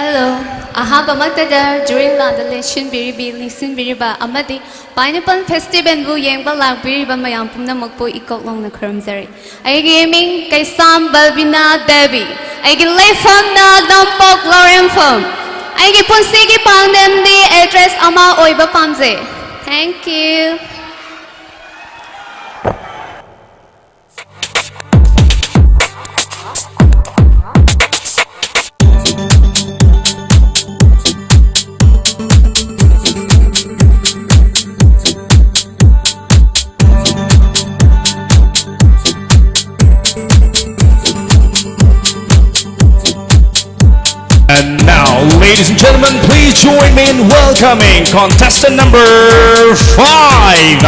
Hello. ꯑꯍꯥꯟꯕꯃꯛꯇꯗ jury ꯂꯥꯟꯗ ꯂꯦꯡꯁꯤꯟꯕꯤꯔꯤꯕꯤ, ꯂꯦꯡꯁꯤꯟꯕꯤꯔꯤꯕ ꯑꯃꯗꯤ Pineapple Festivalꯕꯨ ꯌꯦꯡꯕ ꯂꯥꯛꯄꯤꯔꯤꯕ ꯃꯌꯥꯝ ꯄꯨꯝꯅꯃꯛꯄꯨ ꯏꯀꯣꯛ ꯂꯥꯎꯅ ꯈꯨꯔꯨꯝꯖꯔꯤ꯫ ꯑꯩꯒꯤ ꯃꯤꯡ ꯀꯩꯁꯥꯝ ꯕꯜꯕꯤꯅꯥ ꯗꯦꯕꯤ꯫ ꯑꯩꯒꯤ ꯂꯩꯐꯝꯅ ꯅꯣꯡꯄꯣꯛ ꯂꯧꯔꯦꯝꯐꯝ꯫ ꯑꯩꯒꯤ ꯄꯨꯟꯁꯤꯒꯤ ꯄꯥꯟꯗꯝꯗꯤ actress ꯑꯃ ꯑꯣꯏꯕ ꯄꯥꯝꯖꯩ꯫ Thank you. And now, ladies and gentlemen, please join me in welcoming contestant number five.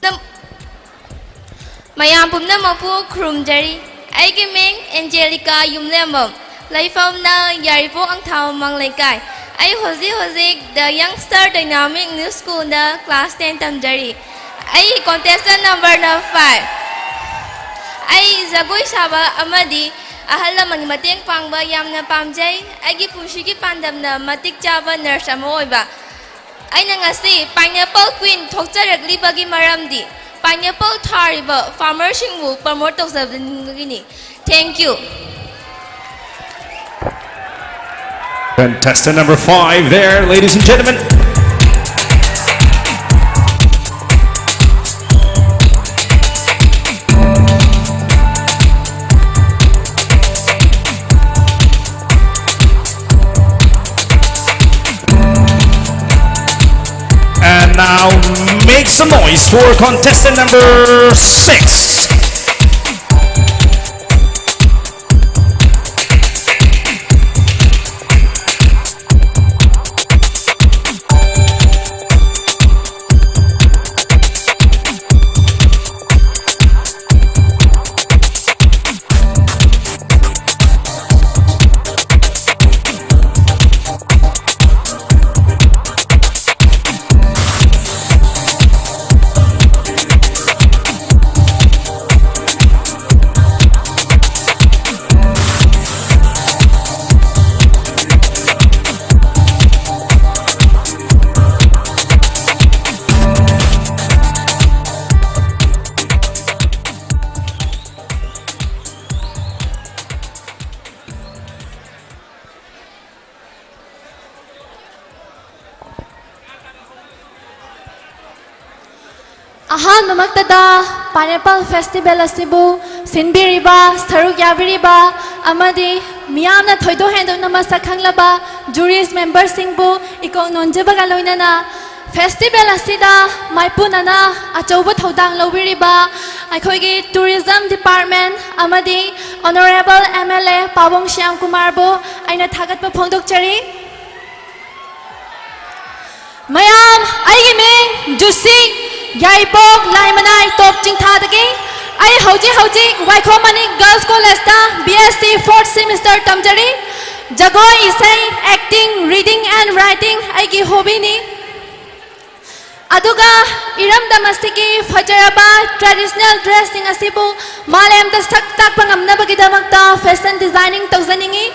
ꯅꯝ-, ꯃꯌꯥꯝ ꯄꯨꯝꯅꯃꯛꯄꯨ ꯈꯨꯔꯨꯝꯖꯔꯤ꯫ ꯑꯩꯒꯤ ꯃꯤꯡ ꯑꯦꯟꯖꯦꯂꯤꯀꯥ ꯌꯨꯝꯂꯦꯝꯕꯝ, ꯂꯩꯐꯝꯅ ꯌꯥꯏꯔꯤꯄꯣꯛ ꯑꯪꯊꯥꯕꯃꯥꯡ ꯂꯩꯀꯥꯏ꯫ ꯑꯩ ꯍꯧꯖꯤꯛ ꯍꯧꯖꯤꯛ The Youngster Dynamic New Schoolꯗ class ten ꯇꯝꯖꯔꯤ꯫ ꯑꯩ contestant numberꯅ five꯫ ꯑꯩ ꯖꯒꯣꯏ ꯁꯥꯕ ꯑꯃꯗꯤ ꯑꯍꯜ ꯂꯃꯟꯒꯤ ꯃꯇꯦꯡ ꯄꯥꯡꯕ ꯌꯥꯝꯅ ꯄꯥꯝꯖꯩ꯫ ꯑꯩꯒꯤ ꯄꯨꯟꯁꯤꯒꯤ ꯄꯥꯟꯗꯝꯅ ꯃꯇꯤꯛ ꯆꯥꯕ nurse ꯑꯃ ꯑꯣꯏꯕ꯫ ꯑꯩꯅ ꯉꯁꯤ Pineapple Queen ꯊꯣꯛꯆꯔꯛꯂꯤꯕꯒꯤ ꯃꯔꯝꯗꯤ pineapple ꯊꯥꯔꯤꯕ farmerꯁꯤꯡꯕꯨ promote ꯇꯧꯖꯅꯤꯡꯕꯒꯤꯅꯤ꯫ Thank you. Contestant number five there, ladies and gentlemen. Now make some noise for contestant number six. ꯑꯍꯥꯟꯕꯃꯛꯇꯗ Pineapple Festival ꯑꯁꯤꯕꯨ ꯁꯤꯟꯕꯤꯔꯤꯕ, ꯁꯔꯨꯛ ꯌꯥꯕꯤꯔꯤꯕ ꯑꯃꯗꯤ ꯃꯤꯌꯥꯝꯅ ꯊꯣꯏꯗꯣꯛ ꯍꯦꯟꯗꯣꯛꯅ ꯃꯁꯛ ꯈꯪꯂꯕ juries memberꯁꯤꯡꯕꯨ ꯏꯀꯣꯛ ꯅꯣꯟꯖꯕꯒ ꯂꯣꯏꯅꯅ festival ꯑꯁꯤꯗ ꯃꯥꯏꯄꯨꯅꯅ ꯑꯆꯧꯕ ꯊꯧꯗꯥꯡ ꯂꯧꯕꯤꯔꯤꯕ ꯑꯩꯈꯣꯏꯒꯤ Tourism Department ꯑꯃꯗꯤ Honourable M L A ꯄꯥꯕꯨꯡ ꯁ꯭ꯌꯥꯝ ꯀꯨꯃꯥꯔꯕꯨ ꯑꯩꯅ ꯊꯥꯒꯠꯄ ꯐꯣꯡꯗꯣꯛꯆꯔꯤ꯫ ꯃꯌꯥꯝ, ꯑꯩꯒꯤ ꯃꯤꯡ ꯖꯨꯁꯤ, ꯌꯥꯏꯔꯤꯄꯣꯛ ꯂꯥꯏꯃꯅꯥꯏ ꯇꯣꯞ ꯆꯤꯡꯊꯥꯗꯒꯤ꯫ ꯑꯩ ꯍꯧꯖꯤꯛ ꯍꯧꯖꯤꯛ ꯋꯥꯏꯈꯣꯝ ꯃꯅꯤ Girls Collegeꯇ B S C fourth semester ꯇꯝꯖꯔꯤ꯫ ꯖꯒꯣꯏ, ꯏꯁꯩ, acting, reading and writing ꯑꯩꯒꯤ hobbyꯅꯤ꯫ ꯑꯗꯨꯒ ꯏꯔꯝꯗꯝ ꯑꯁꯤꯒꯤ ꯐꯖꯔꯕ traditional dressꯁꯤꯡ ꯑꯁꯤꯕꯨ ꯃꯥꯂꯦꯝꯗ ꯁꯛ ꯇꯥꯛꯄ ꯉꯝꯅꯕꯒꯤꯗꯃꯛꯇ fashion designing ꯇꯧꯖꯅꯤꯡꯏ꯫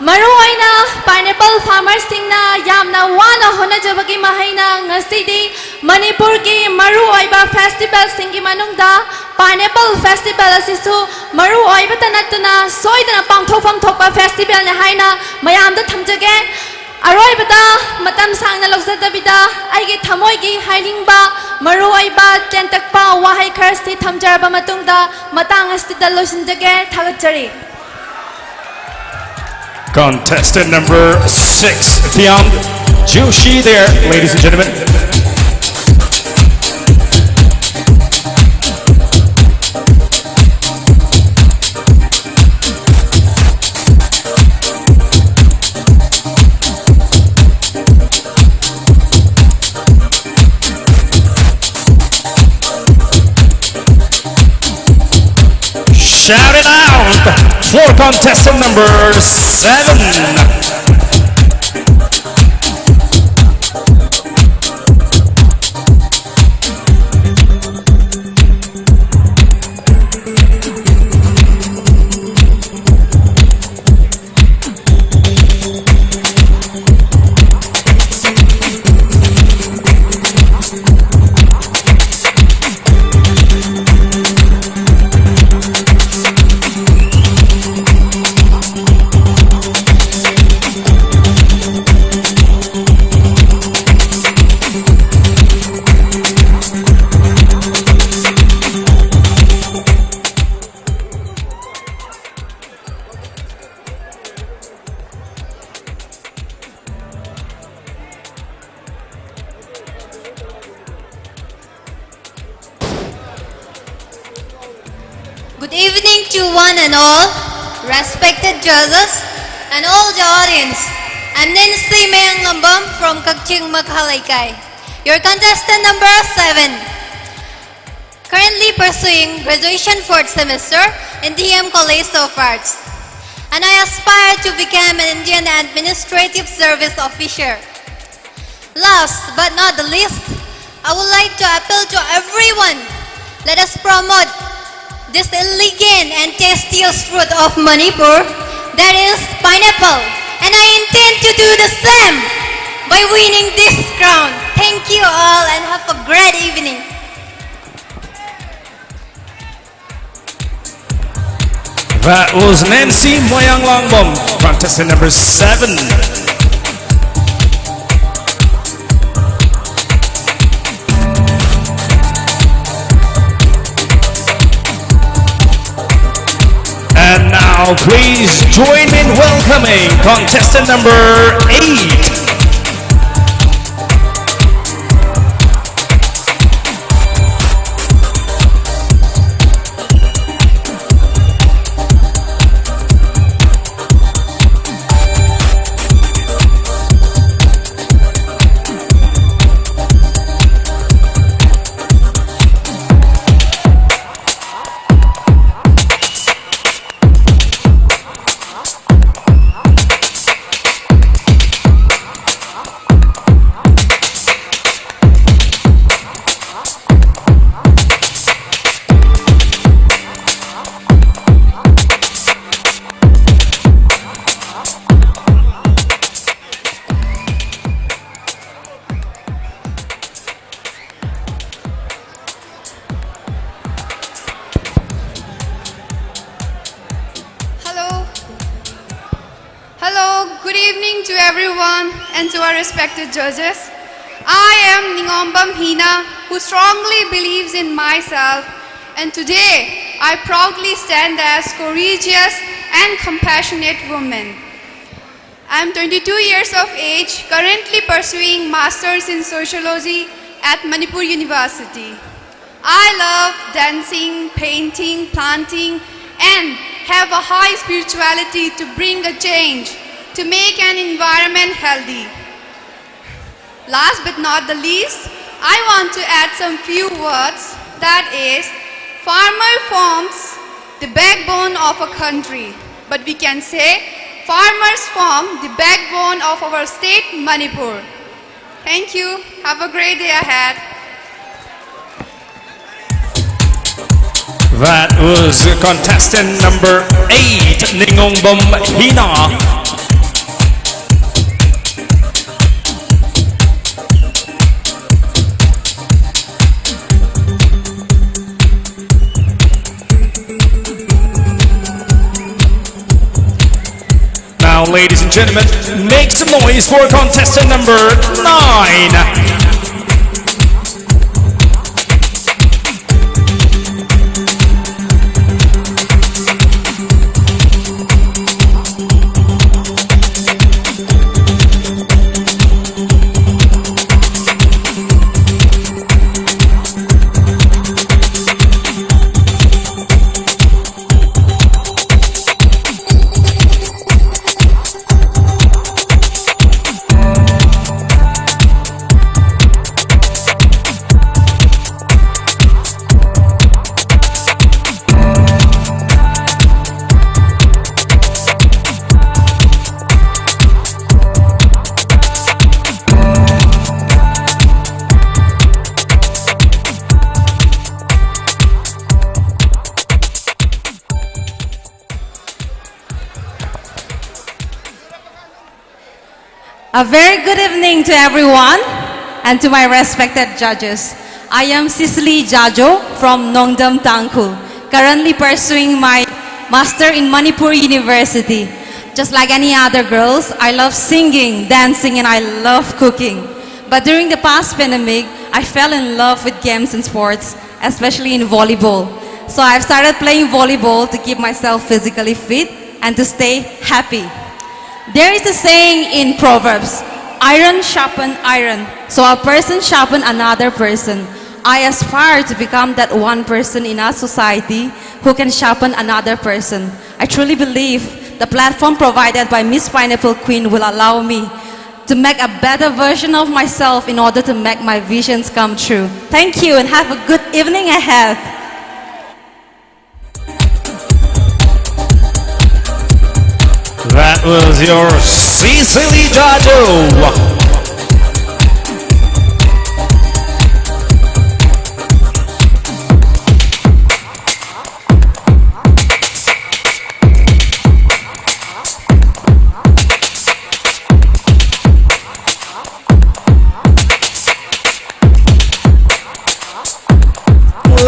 ꯃꯔꯨꯑꯣꯏꯅ pineapple farmerꯁꯤꯡꯅ ꯌꯥꯝꯅ ꯋꯥꯅ ꯍꯣꯠꯅꯖꯕꯒꯤ ꯃꯍꯩꯅ ꯉꯁꯤꯗꯤ ꯃꯅꯤꯄꯨꯔꯒꯤ ꯃꯔꯨꯑꯣꯏꯕ festivalꯁꯤꯡꯒꯤ ꯃꯅꯨꯡꯗ Pineapple Festival ꯑꯁꯤꯁꯨ ꯃꯔꯨꯑꯣꯏꯕꯇ ꯅꯠꯇꯅ ꯁꯣꯏꯗꯅ ꯄꯥꯡꯊꯣꯛꯐꯝ ꯊꯣꯛꯄ festivalꯅꯤ ꯍꯥꯏꯅ ꯃꯌꯥꯝꯗ ꯊꯝꯖꯒꯦ꯫ ꯑꯔꯣꯏꯕꯗ ꯃꯇꯝ ꯁꯥꯡꯅ ꯂꯧꯖꯗꯕꯤꯗ ꯑꯩꯒꯤ ꯊꯃꯣꯏꯒꯤ ꯍꯥꯏꯅꯤꯡꯕ ꯃꯔꯨꯑꯣꯏꯕ ꯇꯦꯟꯇꯛꯄ ꯋꯥꯍꯩ ꯈꯔꯁꯤ ꯊꯝꯖꯔꯕ ꯃꯇꯨꯡꯗ ꯃꯇꯥꯡ ꯑꯁꯤꯗ ꯂꯣꯏꯁꯤꯟꯖꯒꯦ꯫ ꯊꯥꯒꯠꯆꯔꯤ꯫ Contestant number six, Thiam Joshi there, ladies and gentlemen. for contestant number seven. Good evening to one and all, respected judges, and all the audience. I'm Nancy Mayang Lambam from Kakching Makha Leikai, your contestant number seven. Currently pursuing graduation fourth semester in D M College of Arts. And I aspire to become an Indian Administrative Service officer. Last but not the least, I would like to appeal to everyone. Let us promote this elegant and tastiest fruit of Manipur, that is pineapple. And I intend to do the same by winning this crown. Thank you all and have a great evening. That was Nancy Moyang Langbom, contestant number seven. And now, please join me in welcoming contestant number eight. everyone, and to our respected judges. I am Ningombam Hina, who strongly believes in myself, and today I proudly stand as courageous and compassionate woman. I am twenty-two years of age, currently pursuing Masters in Sociology at Manipur University. I love dancing, painting, planting, and have a high spirituality to bring a change, to make an environment healthy. Last but not the least, I want to add some few words, that is, farmer forms the backbone of a country, but we can say farmers form the backbone of our state Manipur. Thank you. Have a great day ahead. That was contestant number eight, Ningombam Hina. Now, ladies and gentlemen, make some noise for contestant number nine. A very good evening to everyone and to my respected judges. I am Cicely Jajo from Nongdam Tangkhul, currently pursuing my Master in Manipur University. Just like any other girls, I love singing, dancing, and I love cooking. But during the past pandemic, I fell in love with games and sports, especially in volleyball. So I've started playing volleyball to keep myself physically fit and to stay happy. There is a saying in Proverbs, "Iron sharpen iron, so a person sharpen another person." I aspire to become that one person in our society who can sharpen another person. I truly believe the platform provided by Miss Pineapple Queen will allow me to make a better version of myself in order to make my visions come true. Thank you and have a good evening ahead. That was your Cecily Jadu.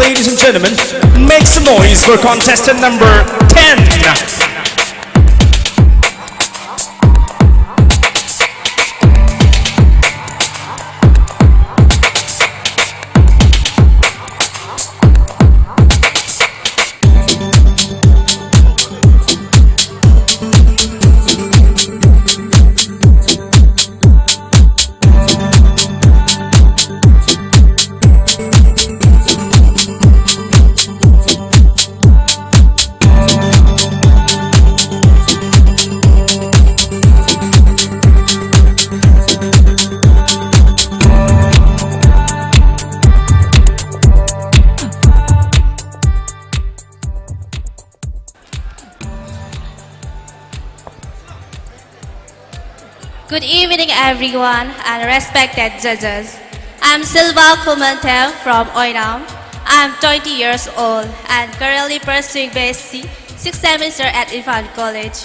Ladies and gentlemen, make some noise for contestant number ten. Good evening, everyone, and respected judges. I'm Silva Kumantem from Oinam. I'm twenty years old and currently pursuing B S C sixth semester at Imphal College.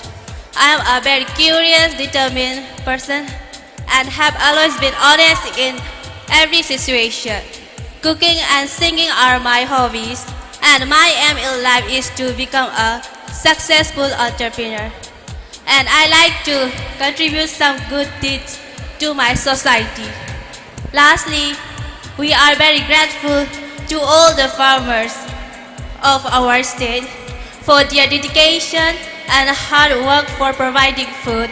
I am a very curious, determined person and have always been honest in every situation. Cooking and singing are my hobbies, and my aim in life is to become a successful entrepreneur. And I like to contribute some good deeds to my society. Lastly, we are very grateful to all the farmers of our state for their dedication and hard work for providing food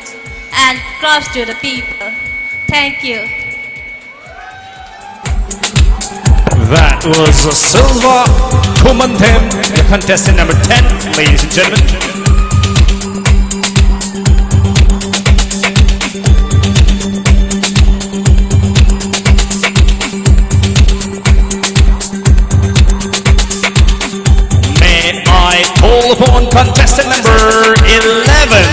and crops to the people. Thank you. That was Silva Kumanthem, the contestant number ten, ladies and gentlemen. May I call upon contestant number eleven?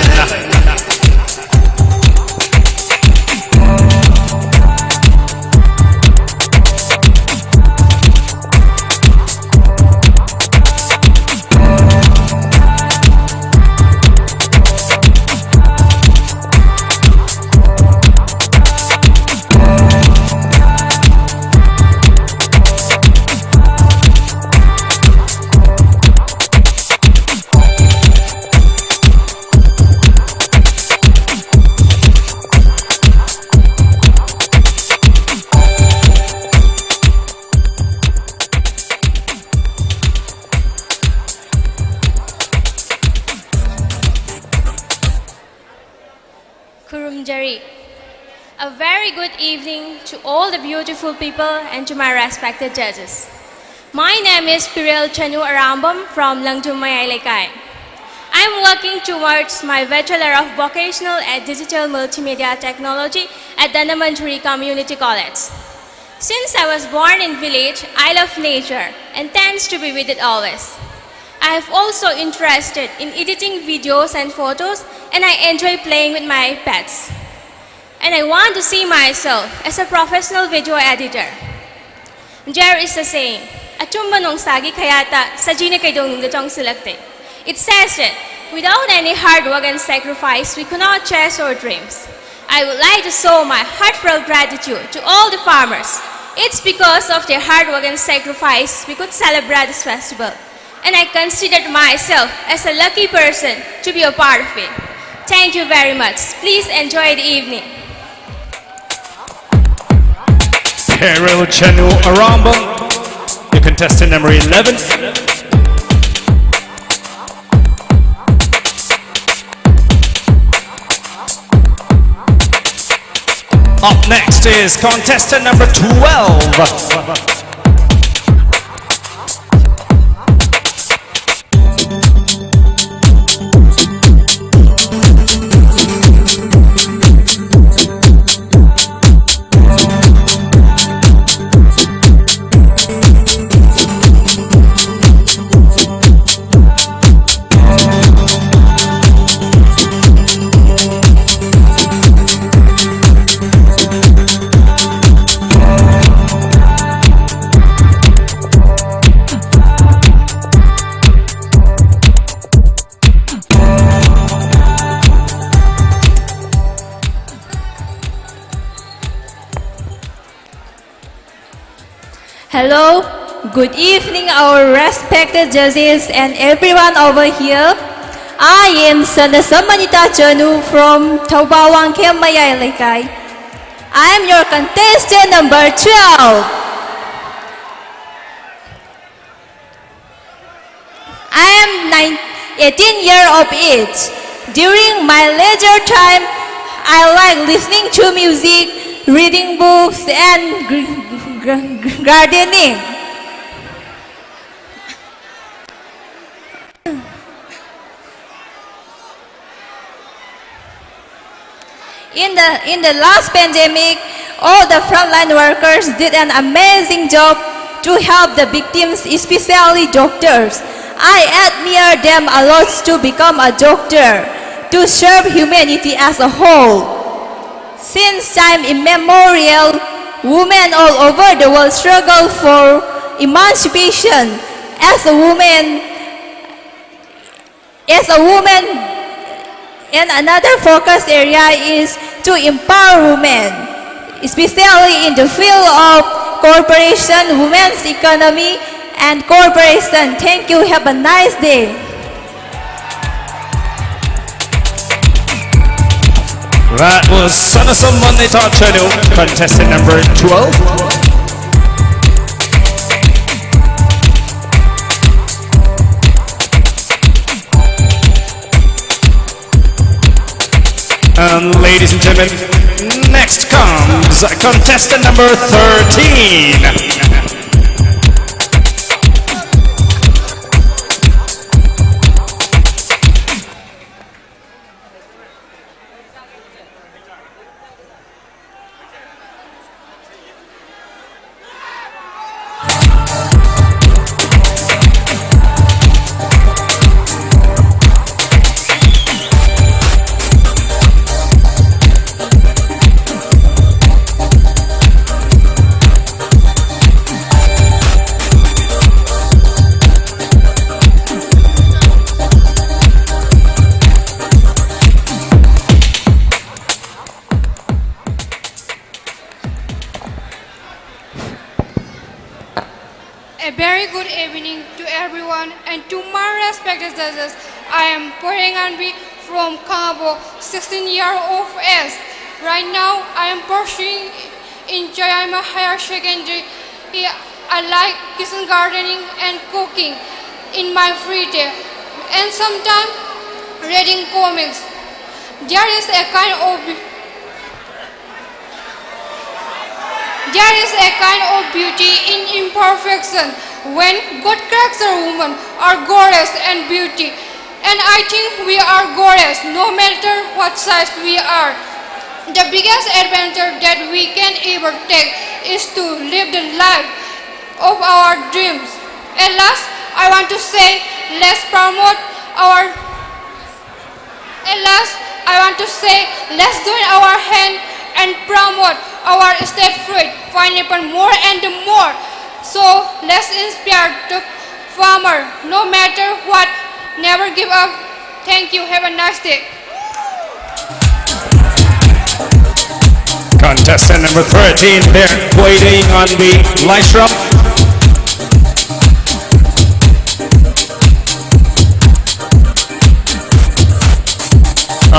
Khurumjari. A very good evening to all the beautiful people and to my respected judges. My name is Pirel Chanu Arambam from Langjum Mayai Lekai. I am working towards my Bachelor of Vocational and Digital Multimedia Technology at Dhanamanjuri Community College. Since I was born in village, I love nature and tends to be with it always. I have also interested in editing videos and photos, and I enjoy playing with my pets. And I want to see myself as a professional video editor. There is a saying, "Achumba nungsagi khayata, sajina kaidong nungda tong silakte." It says that without any hard work and sacrifice, we could not chase our dreams. I would like to show my heartfelt gratitude to all the farmers. It's because of their hard work and sacrifice we could celebrate this festival. And I considered myself as a lucky person to be a part of it. Thank you very much. Please enjoy the evening. Carol Chanu Arambang, the contestant number eleven. Up next is contestant number twelve. Hello, good evening, our respected judges and everyone over here. I am Sanasamanita Chanu from Thoubal Wangkhem Mayai Leikai. I am your contestant number twelve. I am nine, eighteen year of age. During my leisure time, I like listening to music, reading books, and gr- gr- gr- gardening. In the, in the last pandemic, all the frontline workers did an amazing job to help the victims, especially doctors. I admire them a lot to become a doctor, to serve humanity as a whole. Since time immemorial, women all over the world struggle for emancipation. As a woman, as a woman, and another focus area is to empower women, especially in the field of corporation, women's economy, and corporation. Thank you. Have a nice day. That was Sanasamani Tachanu, contestant number twelve. And ladies and gentlemen, next comes contestant number thirteen. A very good evening to everyone and to my respected judges. I am Poreng Anbi from Kangabo, sixteen year of age. Right now, I am pursuing in Jayama Higher Secondary. I like kitchen gardening and cooking in my free day, and sometimes reading comics. There is a kind of there is a kind of beauty in imperfection when God crafts a woman are goddess and beauty. And I think we are goddess no matter what size we are. The biggest adventure that we can ever take is to live the life of our dreams. At last, I want to say, let's promote our at last, I want to say, let's join our hand and promote our state fruit, pineapple more and more. So let's inspire the farmer, no matter what, never give up. Thank you. Have a nice day. Contestant number thirteen, they're waiting on the light show.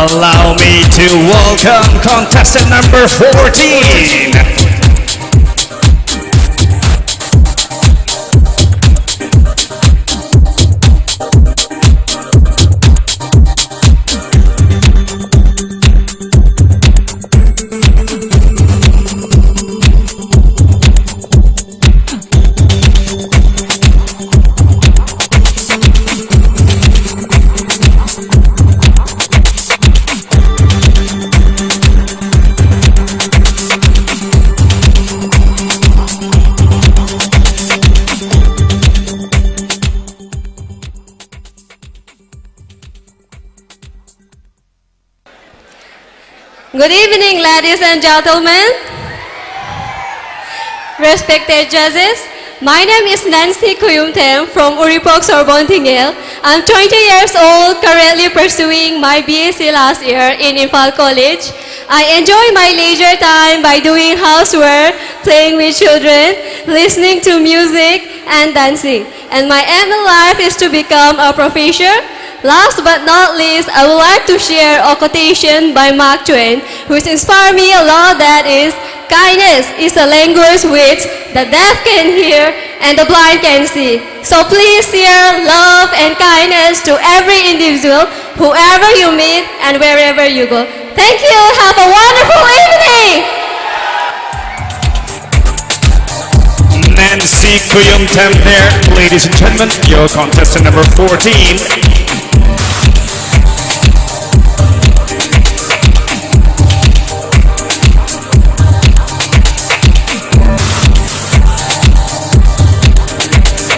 Allow me to welcome contestant number fourteen. Good evening, ladies and gentlemen. Respected judges, my name is Nancy Kuyumtem from Uripok, Sorbonne, Tingel. I'm twenty years old, currently pursuing my B S C last year in Imphal College. I enjoy my leisure time by doing housework, playing with children, listening to music, and dancing. And my aim in life is to become a professor. Last but not least, I would like to share a quotation by Mark Twain, which inspired me a lot, that is, "Kindness is a language which the deaf can hear and the blind can see." So please share love and kindness to every individual, whoever you meet and wherever you go. Thank you. Have a wonderful evening. Nancy Kuyumtem there, ladies and gentlemen, your contestant number fourteen.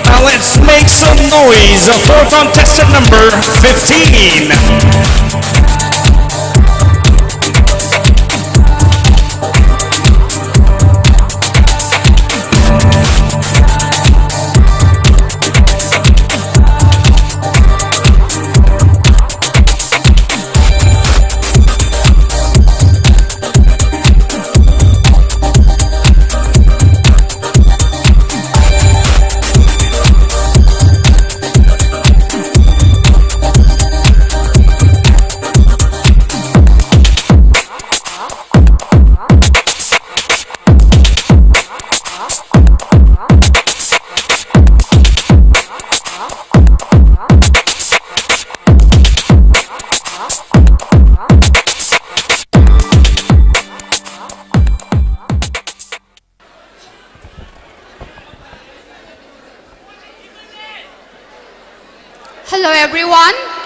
Now let's make some noise for contestant number fifteen.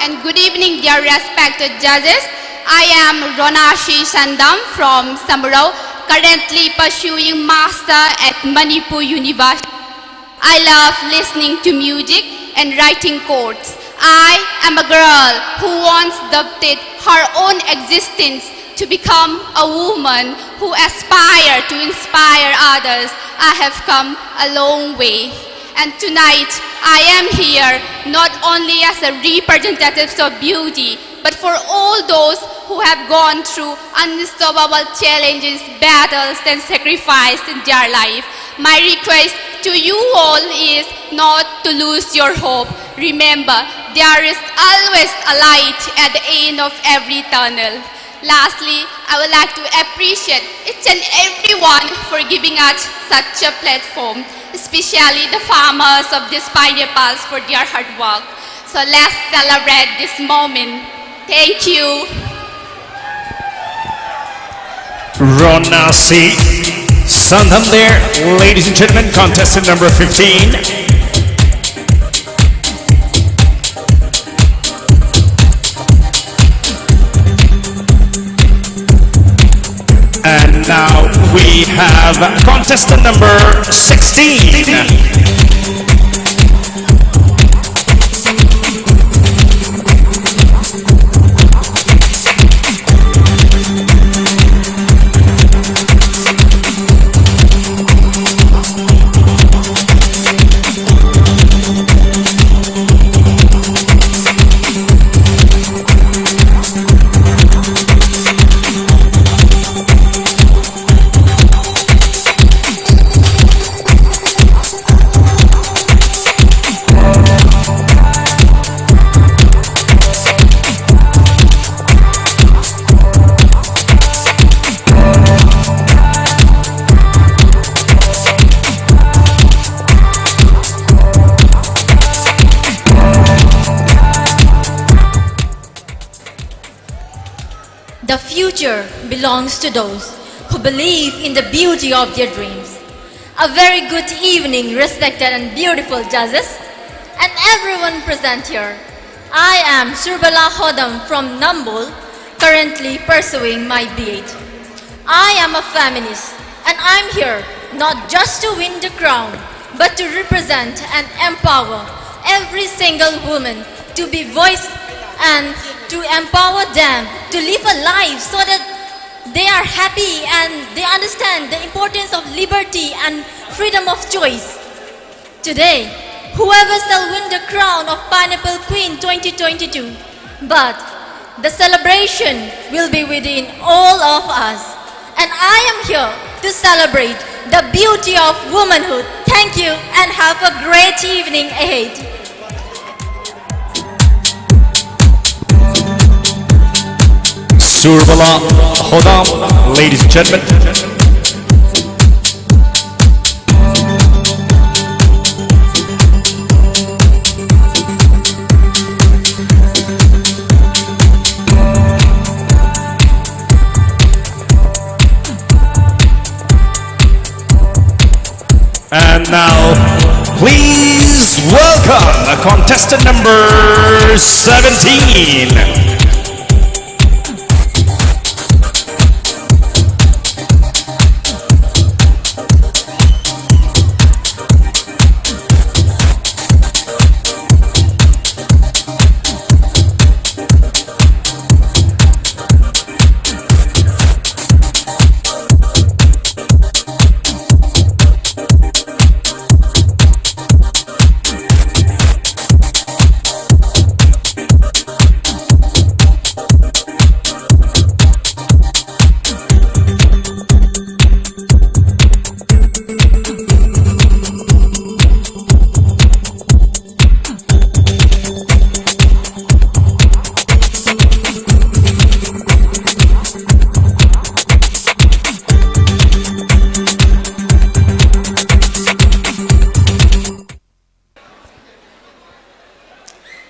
Good evening, dear respected judges. I am Ronashi Shandam from Samurao, currently pursuing master at Manipur University. I love listening to music and writing quotes. I am a girl who once doubted her own existence to become a woman who aspire to inspire others. I have come a long way. And tonight, I am here not only as a representative of beauty, but for all those who have gone through unstoppable challenges, battles, and sacrifice in their life. My request to you all is not to lose your hope. Remember, there is always a light at the end of every tunnel. Lastly, I would like to appreciate each and everyone for giving us such a platform, especially the farmers of this Pioneer Pulse for their hard work. So let's celebrate this moment. Thank you. Ronasi Sandham there, ladies and gentlemen, contestant number fifteen. And now we have contestant number sixteen. The future belongs to those who believe in the beauty of their dreams. A very good evening, respected and beautiful judges, and everyone present here. I am Surbala Hodam from Nambol, currently pursuing my B Ed. I am a feminist, and I'm here not just to win the crown, but to represent and empower every single woman to be voiced and to empower them to live a life so that they are happy and they understand the importance of liberty and freedom of choice. Today, whoever shall win the crown of Pineapple Queen twenty twenty-two, but the celebration will be within all of us. And I am here to celebrate the beauty of womanhood. Thank you and have a great evening ahead. Surbala Hodam, ladies and gentlemen. And now, please welcome contestant number seventeen.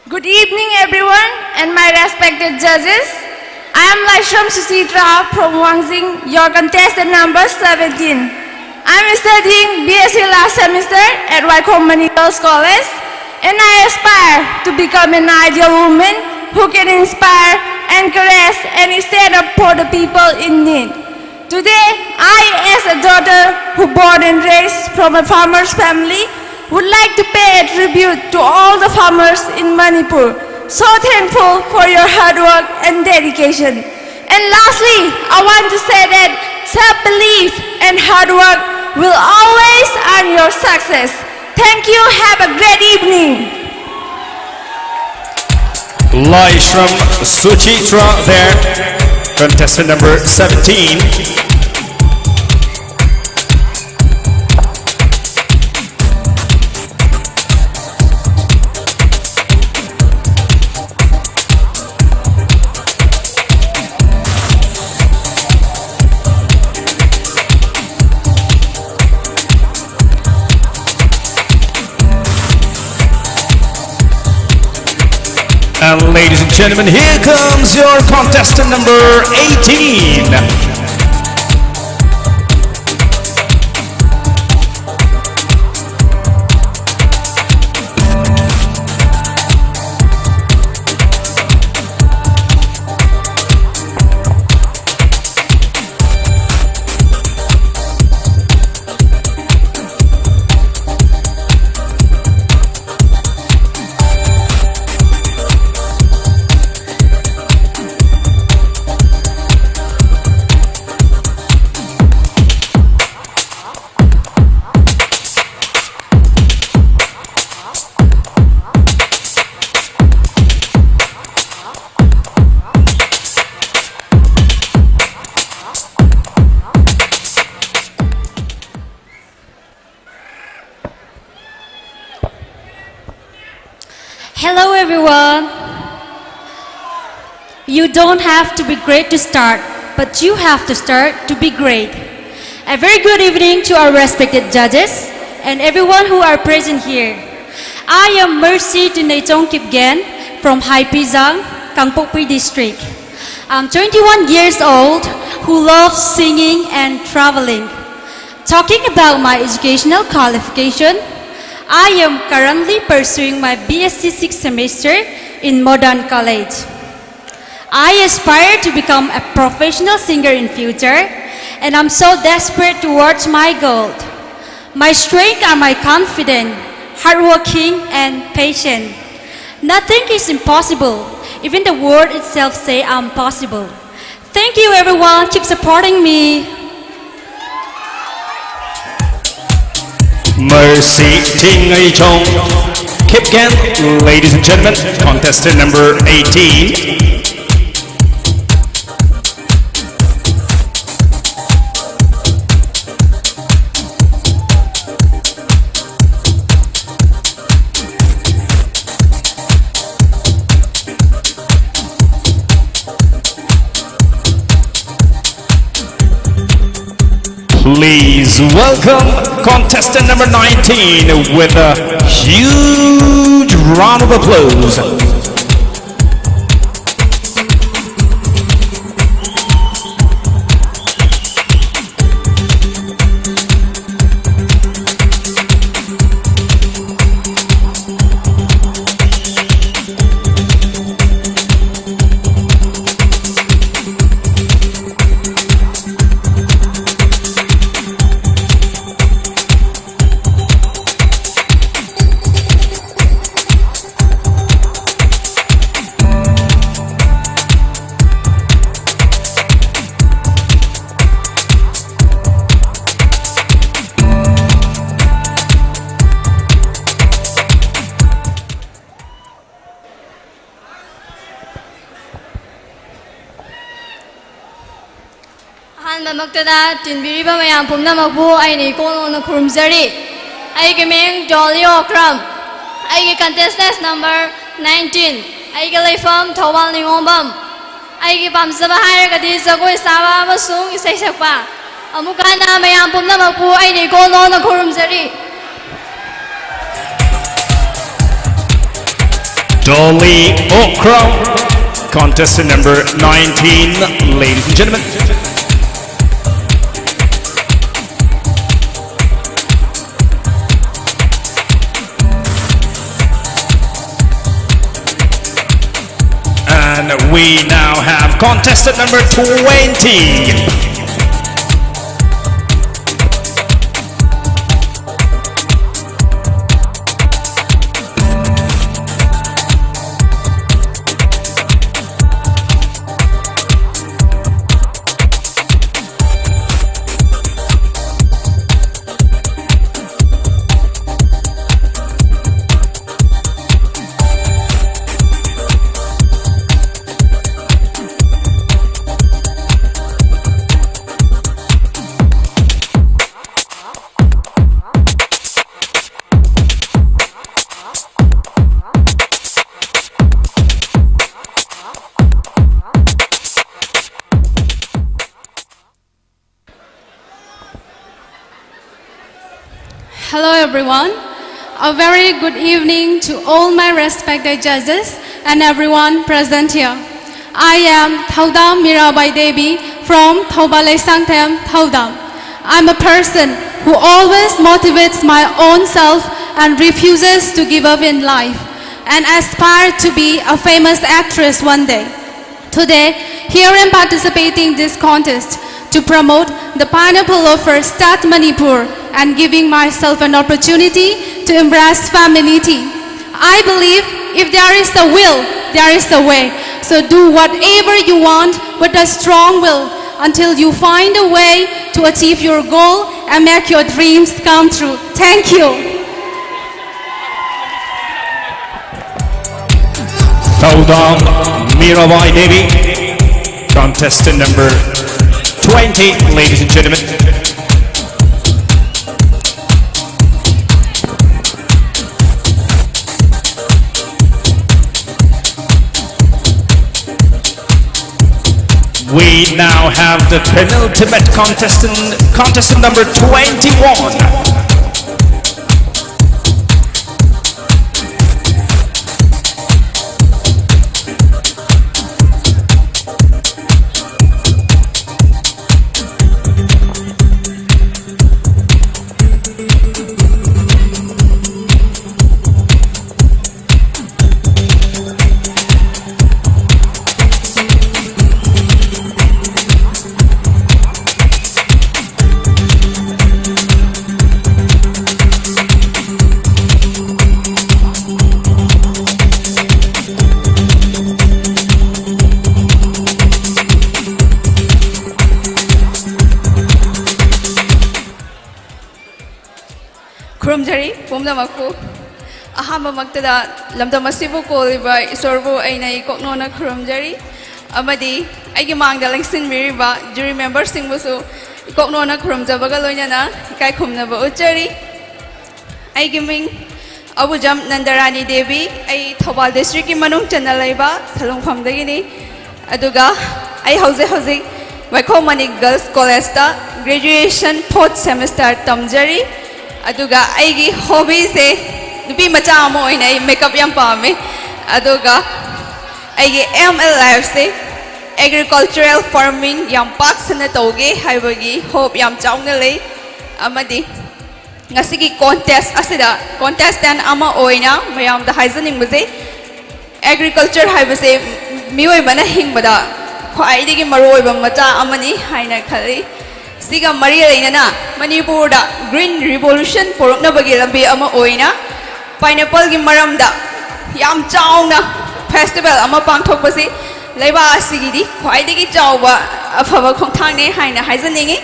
Good evening, everyone, and my respected judges. I am Laishram Susitra from Wangjing, your contestant number seventeen. I am studying B S C last semester at Waikhom Mani Girls College. And I aspire to become an ideal woman who can inspire, encourage, and stand up for the people in need. Today, I, as a daughter who born and raised from a farmer's family, would like to pay a tribute to all the farmers in Manipur. So thankful for your hard work and dedication. And lastly, I want to say that self-belief and hard work will always earn your success. Thank you. Have a great evening. Live from Suchitra there, contestant number seventeen. And ladies and gentlemen, here comes your contestant number eighteen. Hello, everyone. You don't have to be great to start, but you have to start to be great. A very good evening to our respected judges and everyone who are present here. I am Mercy Tuneichong Kipgen from Haipizang, Kangpokpi District. I'm twenty-one years old who loves singing and traveling. Talking about my educational qualification, I am currently pursuing my B S C sixth semester in Modern College. I aspire to become a professional singer in future, and I'm so desperate towards my goal. My strength are my confidence, hardworking, and patient. Nothing is impossible. Even the world itself say I'm possible. Thank you, everyone. Keep supporting me. Mercy Ting Chong. Kipgen, ladies and gentlemen, contestant number eighteen. Please welcome contestant number nineteen with a huge round of applause. ꯑꯍꯥꯟꯕꯃꯛꯇꯗ ꯇꯤꯟꯕꯤꯔꯤꯕ ꯃꯌꯥꯝ ꯄꯨꯝꯅꯃꯛꯄꯨ ꯑꯩꯅ ꯏꯀꯣꯟ ꯀꯣꯟꯅ ꯈꯨꯔꯨꯝꯖꯔꯤ꯫ ꯑꯩꯒꯤ ꯃꯤꯡ ꯗꯣꯂꯤ ꯑꯣꯀ꯭ꯔꯝ꯫ ꯑꯩꯒꯤ contestant number nineteen꯫ ꯑꯩꯒꯤ ꯂꯩꯐꯝ ꯊꯧꯕꯥꯜ ꯅꯤꯉꯣꯝꯕꯝ꯫ ꯑꯩꯒꯤ ꯄꯥꯝꯖꯕ ꯍꯥꯏꯔꯒꯗꯤ ꯖꯒꯣꯏ ꯁꯥꯕ ꯑꯃꯁꯨꯡ ꯏꯁꯩ ꯁꯛꯄ꯫ ꯑꯃꯨꯛ ꯍꯟꯅ ꯃꯌꯥꯝ ꯄꯨꯝꯅꯃꯛꯄꯨ ꯑꯩꯅ ꯏꯀꯣꯟ ꯀꯣꯟꯅ ꯈꯨꯔꯨꯝꯖꯔꯤ꯫ Dolly Okram, contestant number nineteen, ladies and gentlemen. We now have contestant number twenty. Hello, everyone. A very good evening to all my respected judges and everyone present here. I am Thaudam Mirabai Devi from Thoubal Leisangthem, Thaudam. I'm a person who always motivates my own self and refuses to give up in life and aspire to be a famous actress one day. Today, here I'm participating in this contest to promote the pineapple offer Start Manipur and giving myself an opportunity to embrace femininity. I believe if there is a will, there is a way. So do whatever you want with a strong will until you find a way to achieve your goal and make your dreams come true. Thank you. Thaudam Mirabai Devi, contestant number twenty, ladies and gentlemen. We now have the penultimate contestant, contestant number twenty-one. ꯈꯨꯔꯨꯝꯖꯔꯤ ꯄꯨꯝꯅꯃꯛꯄꯨ꯫ ꯑꯍꯥꯟꯕꯃꯛꯇꯗ ꯂꯝꯗꯝ ꯑꯁꯤꯕꯨ ꯀꯣꯜꯂꯤꯕ ꯏꯁꯣꯔꯕꯨ ꯑꯩꯅ ꯏꯀꯣꯛꯅꯣꯅ ꯈꯨꯔꯨꯝꯖꯔꯤ, ꯑꯃꯗꯤ ꯑꯩꯒꯤ ꯃꯥꯡꯗ ꯂꯦꯡꯁꯤꯟꯕꯤꯔꯤꯕ jury ꯃꯦꯝꯕꯔꯁꯤꯡꯕꯨꯁꯨ ꯏꯀꯣꯛꯅꯣꯅ ꯈꯨꯔꯨꯝꯖꯕꯒ ꯂꯣꯏꯅꯅ ꯏꯀꯥꯏ ꯈꯨꯝꯅꯕ ꯎꯠꯆꯔꯤ꯫ ꯑꯩꯒꯤ ꯃꯤꯡ ꯑꯕꯨꯖꯝ ꯅꯟꯗꯔꯥꯅꯤ ꯗꯦꯕꯤ, ꯑꯩ ꯊꯧꯕꯥꯜ ꯗꯤꯁꯇ꯭ꯔꯤꯛꯀꯤ ꯃꯅꯨꯡ ꯆꯟꯅ ꯂꯩꯕ ꯁꯂꯨꯡꯐꯝꯗꯒꯤꯅꯤ꯫ ꯑꯗꯨꯒ ꯑꯩ ꯍꯧꯖꯤꯛ ꯍꯧꯖꯤꯛ ꯋꯥꯏꯈꯣꯝ ꯃꯅꯤ ꯒꯔꯜꯁ ꯀꯣꯂꯦꯖꯇ ꯒ꯭ꯔꯦꯖꯨꯑꯦꯁꯟ ꯐꯣꯔꯠ ꯁꯦꯃꯤꯁꯇꯔ ꯇꯝꯖꯔꯤ꯫ ꯑꯗꯨꯒ ꯑꯩꯒꯤ ꯍꯣꯕꯤꯁꯦ, ꯅꯨꯄꯤ ꯃꯆꯥ ꯑꯃ ꯑꯣꯏꯅ ꯑꯩ ꯃꯦꯀꯞ ꯌꯥꯝ ꯄꯥꯝꯃꯦ꯫ ꯑꯗꯨꯒ ꯑꯩꯒꯤ ꯑꯦꯝ ꯑꯦꯜ ꯂꯥꯏꯐꯁꯦ ꯑꯦꯒ꯭ꯔꯤꯀꯜꯆꯔꯦꯜ ꯐꯥꯔꯃꯤꯡ ꯌꯥꯝ ꯄꯥꯛ ꯁꯟꯅ ꯇꯧꯒꯦ ꯍꯥꯏꯕꯒꯤ ꯍꯣꯞ ꯌꯥꯝ ꯆꯥꯎꯅ ꯂꯩ꯫ ꯑꯃꯗꯤ ꯉꯁꯤꯒꯤ ꯀꯣꯟꯇꯦꯁ ꯑꯁꯤꯗ ꯀꯣꯟꯇꯦꯁꯇꯦꯟ ꯑꯃ ꯑꯣꯏꯅ ꯃꯌꯥꯝꯗ ꯍꯥꯏꯖꯅꯤꯡꯕꯁꯦ, ꯑꯦꯒ꯭ꯔꯤꯀꯜꯆꯔ ꯍꯥꯏꯕꯁꯦ ꯃꯤꯑꯣꯏꯕꯅ ꯍꯤꯡꯕꯗ ꯈ꯭ꯋꯥꯏꯗꯒꯤ ꯃꯔꯨꯑꯣꯏꯕ ꯃꯆꯥꯛ ꯑꯃꯅꯤ ꯍꯥꯏꯅ ꯈꯜꯂꯤ꯫ ꯁꯤꯒ ꯃꯔꯤ ꯂꯩꯅꯅ ꯃꯅꯤꯄꯨꯔꯗ ꯒ꯭ꯔꯤꯟ ꯔꯤꯚꯣꯂꯨꯁꯟ ꯄꯨꯔꯛꯅꯕꯒꯤ ꯂꯝꯕꯤ ꯑꯃ ꯑꯣꯏꯅ ꯄꯥꯏꯅꯦꯄꯜꯒꯤ ꯃꯔꯝꯗ ꯌꯥꯝ ꯆꯥꯎꯅ ꯐꯦꯁꯇꯤꯚꯦꯜ ꯑꯃ ꯄꯥꯡꯊꯣꯛꯄꯁꯤ ꯂꯩꯕꯥꯛ ꯑꯁꯤꯒꯤꯗꯤ ꯈ꯭ꯋꯥꯏꯗꯒꯤ ꯆꯥꯎꯕ ꯑꯐꯕ ꯈꯣꯡꯊꯥꯡꯅꯦ ꯍꯥꯏꯅ ꯍꯥꯏꯖꯅꯤꯡꯏ꯫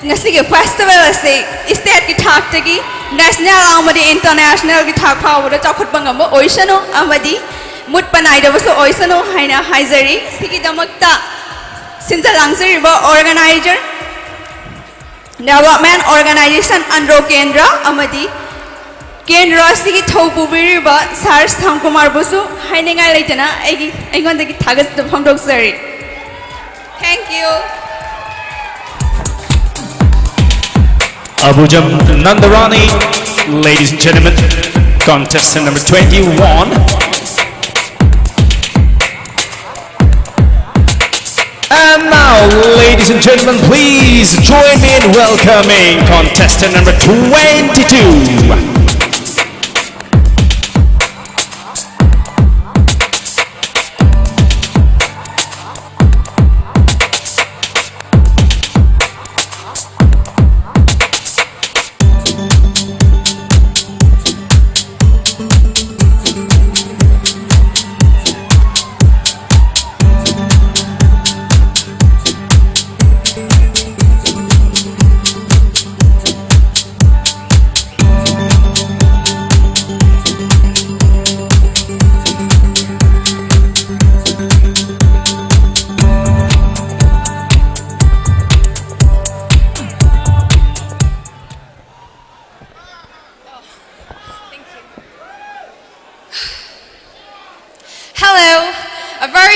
ꯉꯁꯤꯒꯤ ꯐꯦꯁꯇꯤꯚꯦꯜ ꯑꯁꯤ ꯏꯁꯇꯦꯠꯀꯤ ꯊꯥꯛꯇꯒꯤ ꯅꯦꯁꯅꯦꯜ ꯑꯃꯗꯤ ꯏꯟꯇꯔꯅꯦꯁꯅꯦꯜꯒꯤ ꯊꯥꯛ ꯐꯥꯎꯕꯗ ꯆꯥꯎꯈꯠꯄ ꯉꯝꯕ ꯑꯣꯏꯁꯅꯨ ꯑꯃꯗꯤ ꯃꯨꯠꯄ ꯅꯥꯏꯗꯕꯁꯨ ꯑꯣꯏꯁꯅꯨ ꯍꯥꯏꯅ ꯍꯥꯏꯖꯔꯤ꯫ ꯁꯤꯒꯤꯗꯃꯛꯇ ꯁꯤꯟꯖ ꯂꯥꯡꯖꯔꯤꯕ ꯑꯣꯔꯒꯅꯥꯏꯖꯔ, ꯗꯦꯕꯂꯞꯃꯦꯟ ꯑꯣꯔꯒꯅꯥꯏꯖꯦꯁꯟ ꯑꯟꯗ꯭ꯔꯣ ꯀꯦꯟꯗ꯭ꯔ ꯑꯃꯗꯤ ꯀꯦꯟꯗ꯭ꯔ ꯑꯁꯤꯒꯤ ꯊꯧ ꯄꯨꯕꯤꯔꯤꯕ ꯁꯥꯔ ꯁꯥꯝꯀꯨꯃꯥꯔꯕꯨꯁꯨ ꯍꯥꯏꯅꯤꯡꯉꯥꯏ ꯂꯩꯇꯅ ꯑꯩꯒꯤ, ꯑꯩꯉꯣꯟꯗꯒꯤ ꯊꯥꯒꯠꯆꯕ ꯐꯣꯡꯗꯣꯛꯆꯔꯤ꯫ Thank you. Abujam Nandarani, ladies and gentlemen, contestant number twenty-one. And now, ladies and gentlemen, please join me in welcoming contestant number twenty-two.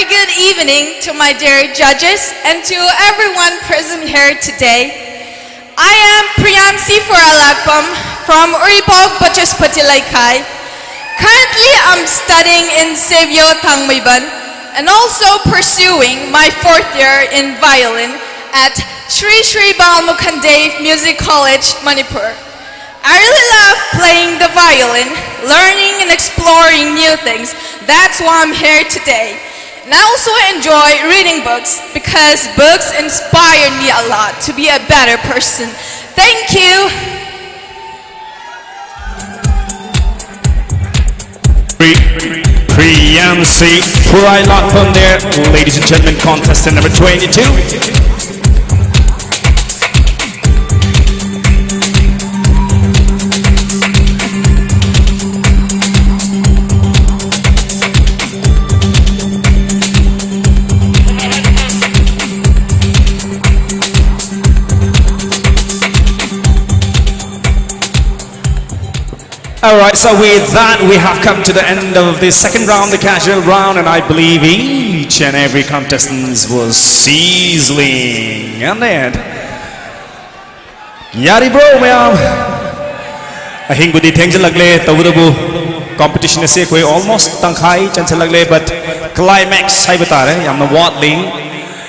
Good evening to my dear judges and to everyone present here today. I am Priyansi Furalakpam from Uripok Bachaspati Laikai. Currently, I'm studying in Xavier Thangmeiban and also pursuing my fourth year in violin at Sri Sri Bal Mukhandev Music College, Manipur. I really love playing the violin, learning and exploring new things. That's why I'm here today. And I also enjoy reading books because books inspire me a lot to be a better person. Thank you. Pri- Priyansi Furalakpam there, ladies and gentlemen, contestant number twenty-two. All right, so with that, we have come to the end of the second round, the casual round, and I believe each and every contestant was sizzling. And then, ꯌꯥꯔꯤꯕ꯭ꯔꯣ ꯃꯌꯥꯝ? ꯑꯍꯤꯡꯕꯨꯗꯤ ꯊꯦꯡꯖꯤꯜꯂꯛꯂꯦ, ꯇꯧꯕꯇꯕꯨ competition ꯑꯁꯤ ꯑꯩꯈꯣꯏ almost ꯇꯪꯈꯥꯏ ꯆꯟꯁꯤꯜꯂꯛꯂꯦ, but climax ꯍꯥꯏꯕ ꯇꯥꯔꯦ, ꯌꯥꯝꯅ ꯋꯥꯠꯂꯤ꯫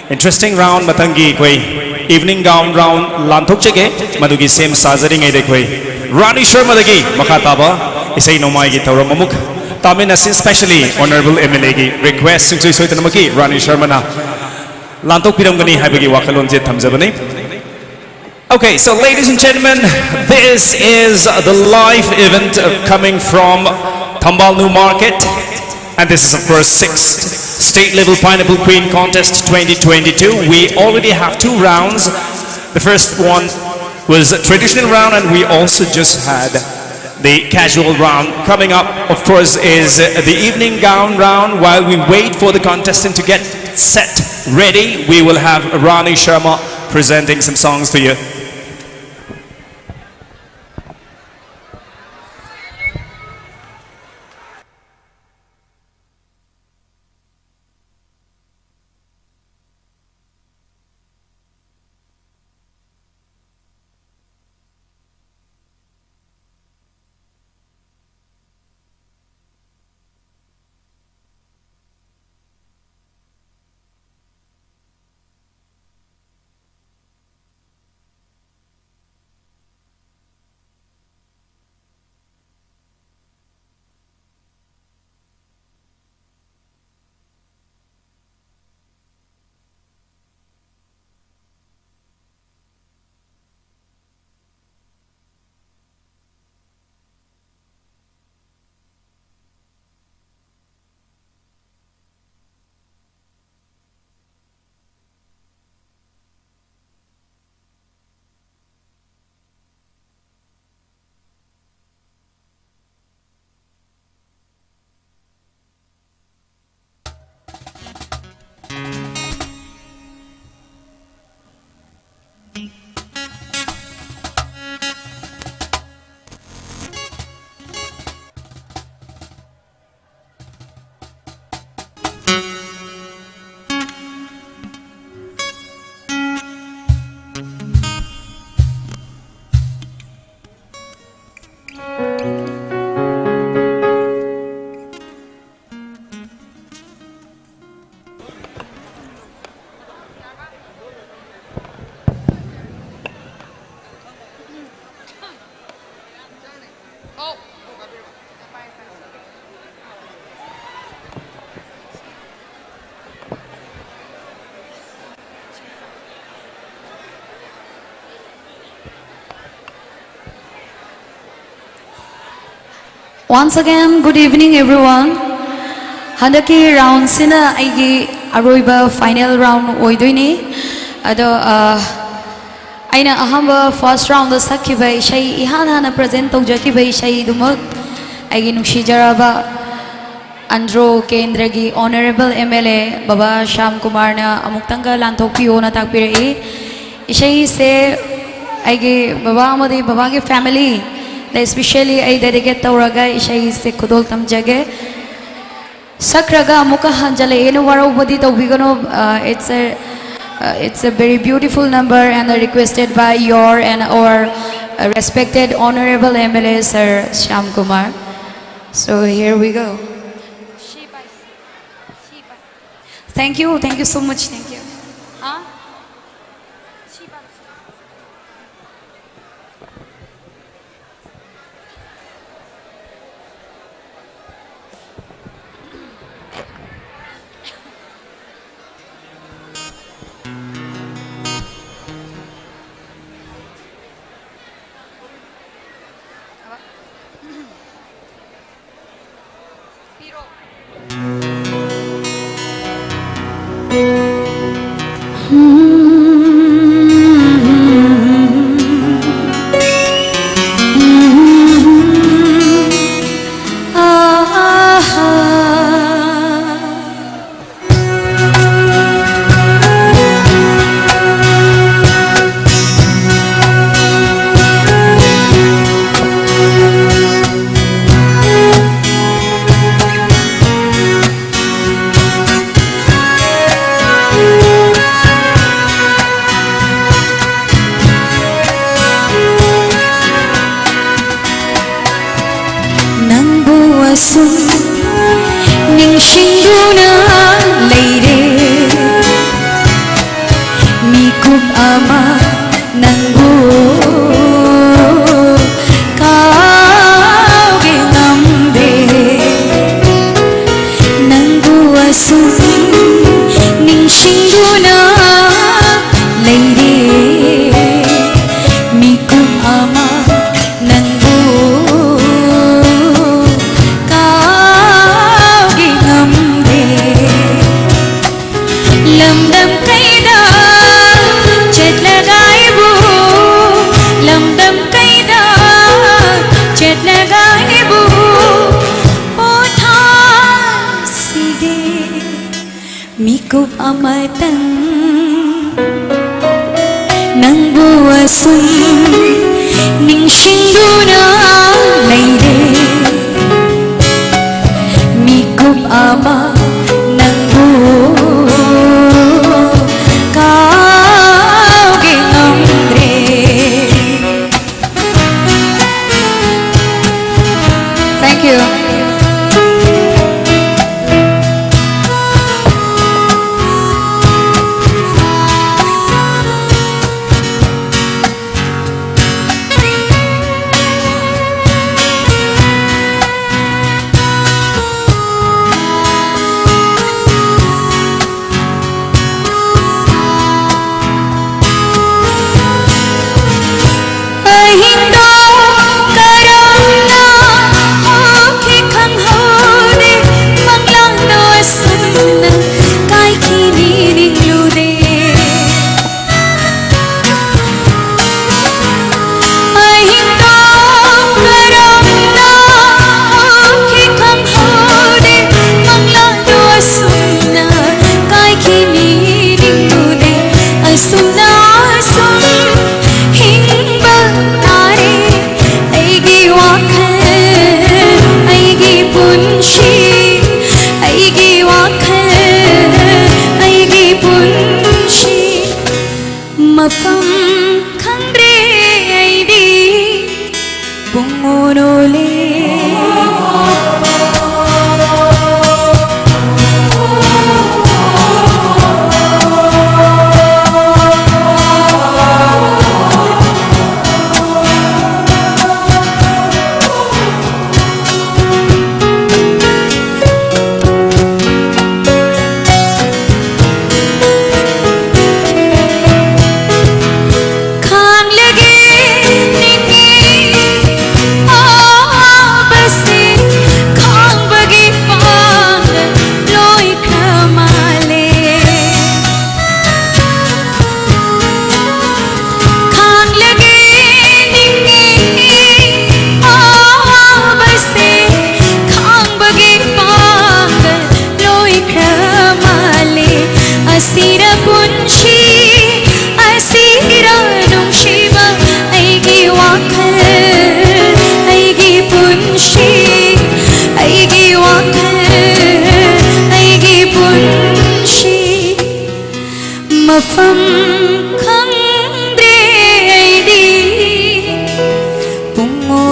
Interesting round, ꯃꯊꯪꯒꯤ ꯑꯩꯈꯣꯏ evening gown round ꯂꯥꯟꯊꯣꯛꯆꯒꯦ꯫ ꯃꯗꯨꯒꯤ ꯁꯦꯝ ꯁꯥꯖꯔꯤꯉꯩꯗ ꯑꯩꯈꯣꯏ ꯔꯥꯅꯤ ꯁꯔꯃꯗꯒꯤ ꯃꯈꯥ ꯇꯥꯕ ꯏꯁꯩ ꯅꯣꯡꯃꯥꯏꯒꯤ ꯊꯧꯔꯝ ꯑꯃꯨꯛ ꯇꯥꯃꯤꯟꯅꯁꯤ꯫ Specially Honourable M L Aꯒꯤ request ꯁꯨꯡꯁꯣꯏ ꯁꯣꯏꯗꯅꯃꯛꯀꯤ ꯔꯥꯅꯤ ꯁꯔꯃꯅ ꯂꯥꯟꯊꯣꯛꯄꯤꯔꯝꯒꯅꯤ ꯍꯥꯏꯕꯒꯤ ꯋꯥꯈꯜꯂꯣꯟꯁꯦ ꯊꯝꯖꯕꯅꯤ꯫ Okay, so ladies and gentlemen, this is the live event uh, coming from Thambal New Market. And this is, of course, sixth State Level Pineapple Queen Contest twenty twenty-two. We already have two rounds. The first one was a traditional round, and we also just had the casual round. Coming up, of course, is uh, the evening gown round. While we wait for the contestant to get set, ready, we will have Rani Sharma presenting some songs for you. Once again, good evening, everyone. ꯍꯟꯗꯛꯀꯤ ꯔꯥꯎꯟꯁꯤꯅ ꯑꯩꯒꯤ ꯑꯔꯣꯏꯕ final round ꯑꯣꯏꯗꯣꯏꯅꯤ꯫ ꯑꯗꯣ, ꯑ, ꯑꯩꯅ ꯑꯍꯥꯟꯕ first round ꯁꯛꯈꯤꯕ ꯏꯁꯩ, ꯏꯍꯥꯟ ꯍꯥꯟꯅ ꯄ꯭ꯔꯖꯦꯟ ꯇꯧꯖꯈꯤꯕ ꯏꯁꯩꯗꯨꯃꯛ ꯑꯩꯒꯤ ꯅꯨꯡꯁꯤꯖꯔꯕ ꯑꯟꯗ꯭ꯔꯣ ꯀꯦꯟꯗ꯭ꯔꯒꯤ ꯑꯣꯅꯔꯦꯕꯜ ꯑꯦꯝ ꯑꯦꯜ ꯑꯦ ꯕꯕꯥ ꯁ꯭ꯌꯥꯝ ꯀꯨꯃꯥꯔꯅ ꯑꯃꯨꯛꯇꯪꯒ ꯂꯥꯟꯊꯣꯛꯄꯤꯌꯣꯅ ꯇꯥꯛꯄꯤꯔꯛꯏ꯫ ꯏꯁꯩꯁꯦ ꯑꯩꯒꯤ ꯕꯕꯥ ꯑꯃꯗꯤ ꯕꯕꯥꯒꯤ ꯐꯦꯃꯤꯂꯤꯗ ꯏꯁꯄꯤꯁꯦꯜꯂꯤ ꯑꯩ ꯗꯦꯗꯤꯀꯦꯠ ꯇꯧꯔꯒ ꯏꯁꯩꯁꯦ ꯈꯨꯗꯣꯜ ꯇꯝꯖꯒꯦ꯫ ꯁꯛꯈ꯭ꯔꯒ ꯑꯃꯨꯛꯀ ꯍꯟꯖꯜꯂꯛꯑꯦꯅ ꯋꯥꯔꯧꯕꯗꯤ ꯇꯧꯕꯤꯒꯅꯨ꯫ Uh, it's a, uh, it's a very beautiful number and requested by your and our, uh, respected honorable M L A, Sir Shyam Kumar. So here we go. Thank you, thank you so much, thank you. Huh? ꯃꯇꯪ ꯅꯪꯕꯨ ꯑꯁꯨꯝ ꯅꯤꯡꯁꯤꯡꯗꯨꯅ ꯂꯩꯔꯦ꯫ ꯃꯤꯀꯨꯞ ꯑꯃ ꯅꯪꯕꯨ ꯀꯥꯎꯒꯦ ꯉꯝꯗ꯭ꯔꯦ꯫ Thank you.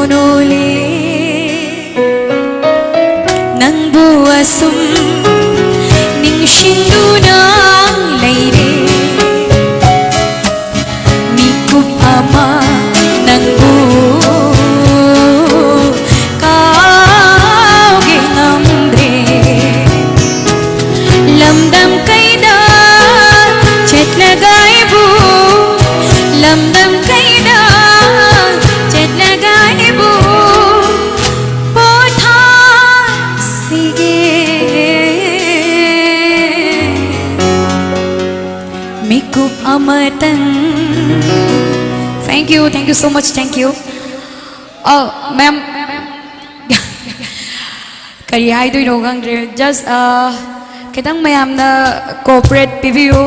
ꯅꯣꯂꯦ, ꯅꯪꯕꯨ ꯑꯁꯨꯝ ꯅꯤꯡꯁꯤꯡꯗꯨꯅ ꯂꯩꯔꯦ꯫ ꯃꯤꯀꯨꯞ ꯑꯃ ꯅꯪꯕꯨ ꯀꯥꯎꯒꯦ ꯉꯝꯗ꯭ꯔꯦ꯫ ꯂꯝꯗꯝ ꯀꯩꯗ ꯆꯠꯂꯒ ꯑꯩꯕꯨ, ꯂꯝꯗꯝ ꯀꯩꯗ ꯆꯠꯂꯒ ꯑꯩꯕꯨ ꯄꯣꯊꯥꯁꯤꯒꯦ꯫ ꯃꯤꯀꯨꯞ ꯑꯃꯇꯪ꯫ Thank you, thank you so much, thank you. Oh, ma'am. ꯀꯔꯤ ꯍꯥꯏꯗꯣꯏꯅꯣ ꯈꯪꯗ꯭ꯔꯦ꯫ Just, uh, ꯈꯤꯇꯪ ꯃꯌꯥꯝꯅ cooperate ꯄꯤꯕꯤꯌꯨ꯫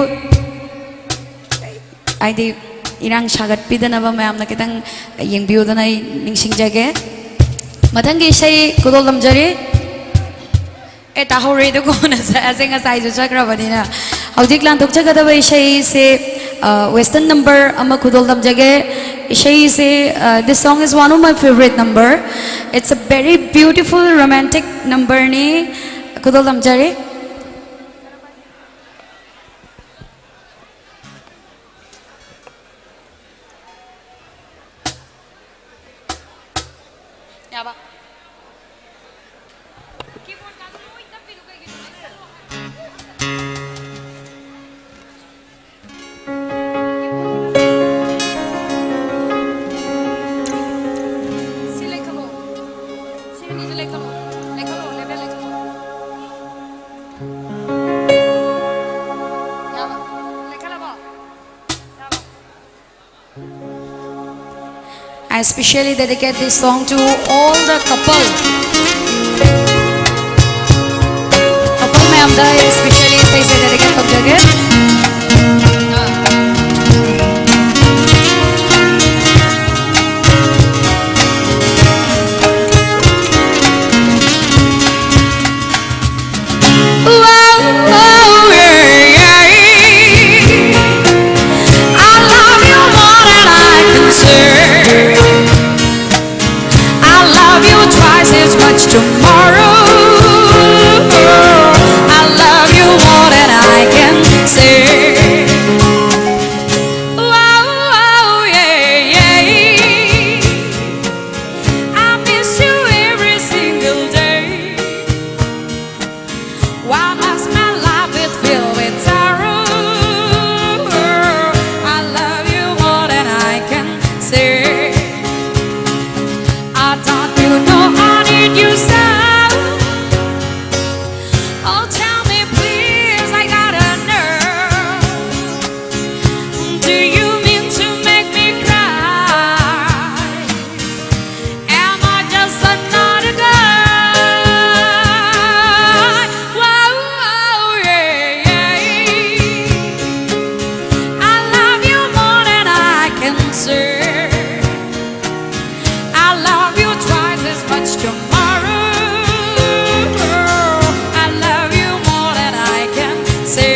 ꯍꯥꯏꯗꯤ ꯏꯔꯥꯡ ꯁꯥꯒꯠꯄꯤꯗꯅꯕ ꯃꯌꯥꯝꯅ ꯈꯤꯇꯪ ꯌꯦꯡꯕꯤꯌꯨꯗꯅ ꯑꯩ ꯅꯤꯡꯁꯤꯡꯖꯒꯦ꯫ ꯃꯊꯪꯒꯤ ꯏꯁꯩ ꯈꯨꯗꯣꯜ ꯇꯝꯖꯔꯤ꯫ ꯑꯦ, ꯇꯥꯍꯧꯔꯦ, ꯑꯗꯨ ꯀꯣꯟꯅ ꯆꯠꯂꯁꯦ, ꯉꯁꯥꯏꯁꯨ ꯆꯠꯈ꯭ꯔꯕꯅꯤꯅ꯫ ꯍꯧꯖꯤꯛ ꯂꯥꯟꯊꯣꯛꯆꯒꯗꯕ ꯏꯁꯩꯁꯦ, ꯑ, western number ꯑꯃ ꯈꯨꯗꯣꯜ ꯇꯝꯖꯒꯦ꯫ ꯏꯁꯩꯁꯦ, ꯑ, this song is one of my favorite number. It's a very beautiful romantic numberꯅꯤ꯫ ꯈꯨꯗꯣꯜ ꯇꯝꯖꯔꯤ꯫ ꯌꯥꯕ꯫ ꯁꯤ ꯂꯩꯈꯠꯂꯣ꯫ ꯁꯤ ꯑꯅꯤꯁꯤ ꯂꯩꯈꯠꯂꯣ꯫ ꯂꯩꯈꯠꯂꯣ, level ꯂꯩꯈꯠꯂꯣ꯫ ꯌꯥꯕ꯫ ꯂꯩꯈꯠꯂꯕꯣ? ꯌꯥꯕ꯫ I specially dedicate this song to all the couple. Couple ꯃꯌꯥꯝꯗ specially ꯏꯁꯩꯁꯦ dedicate ꯇꯧꯖꯒꯦ꯫ I love you twice as much tomorrow. I love you more than I can say.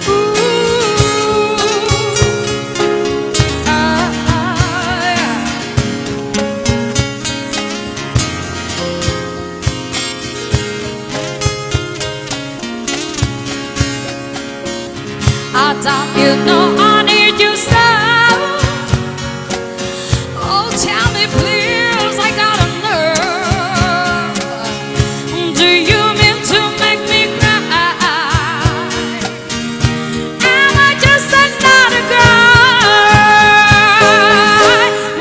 Ooh, ah, ah, yeah. I thought you know I need you so. Oh, tell me please, I gotta know. Do you mean to make me cry? Am I just another girl?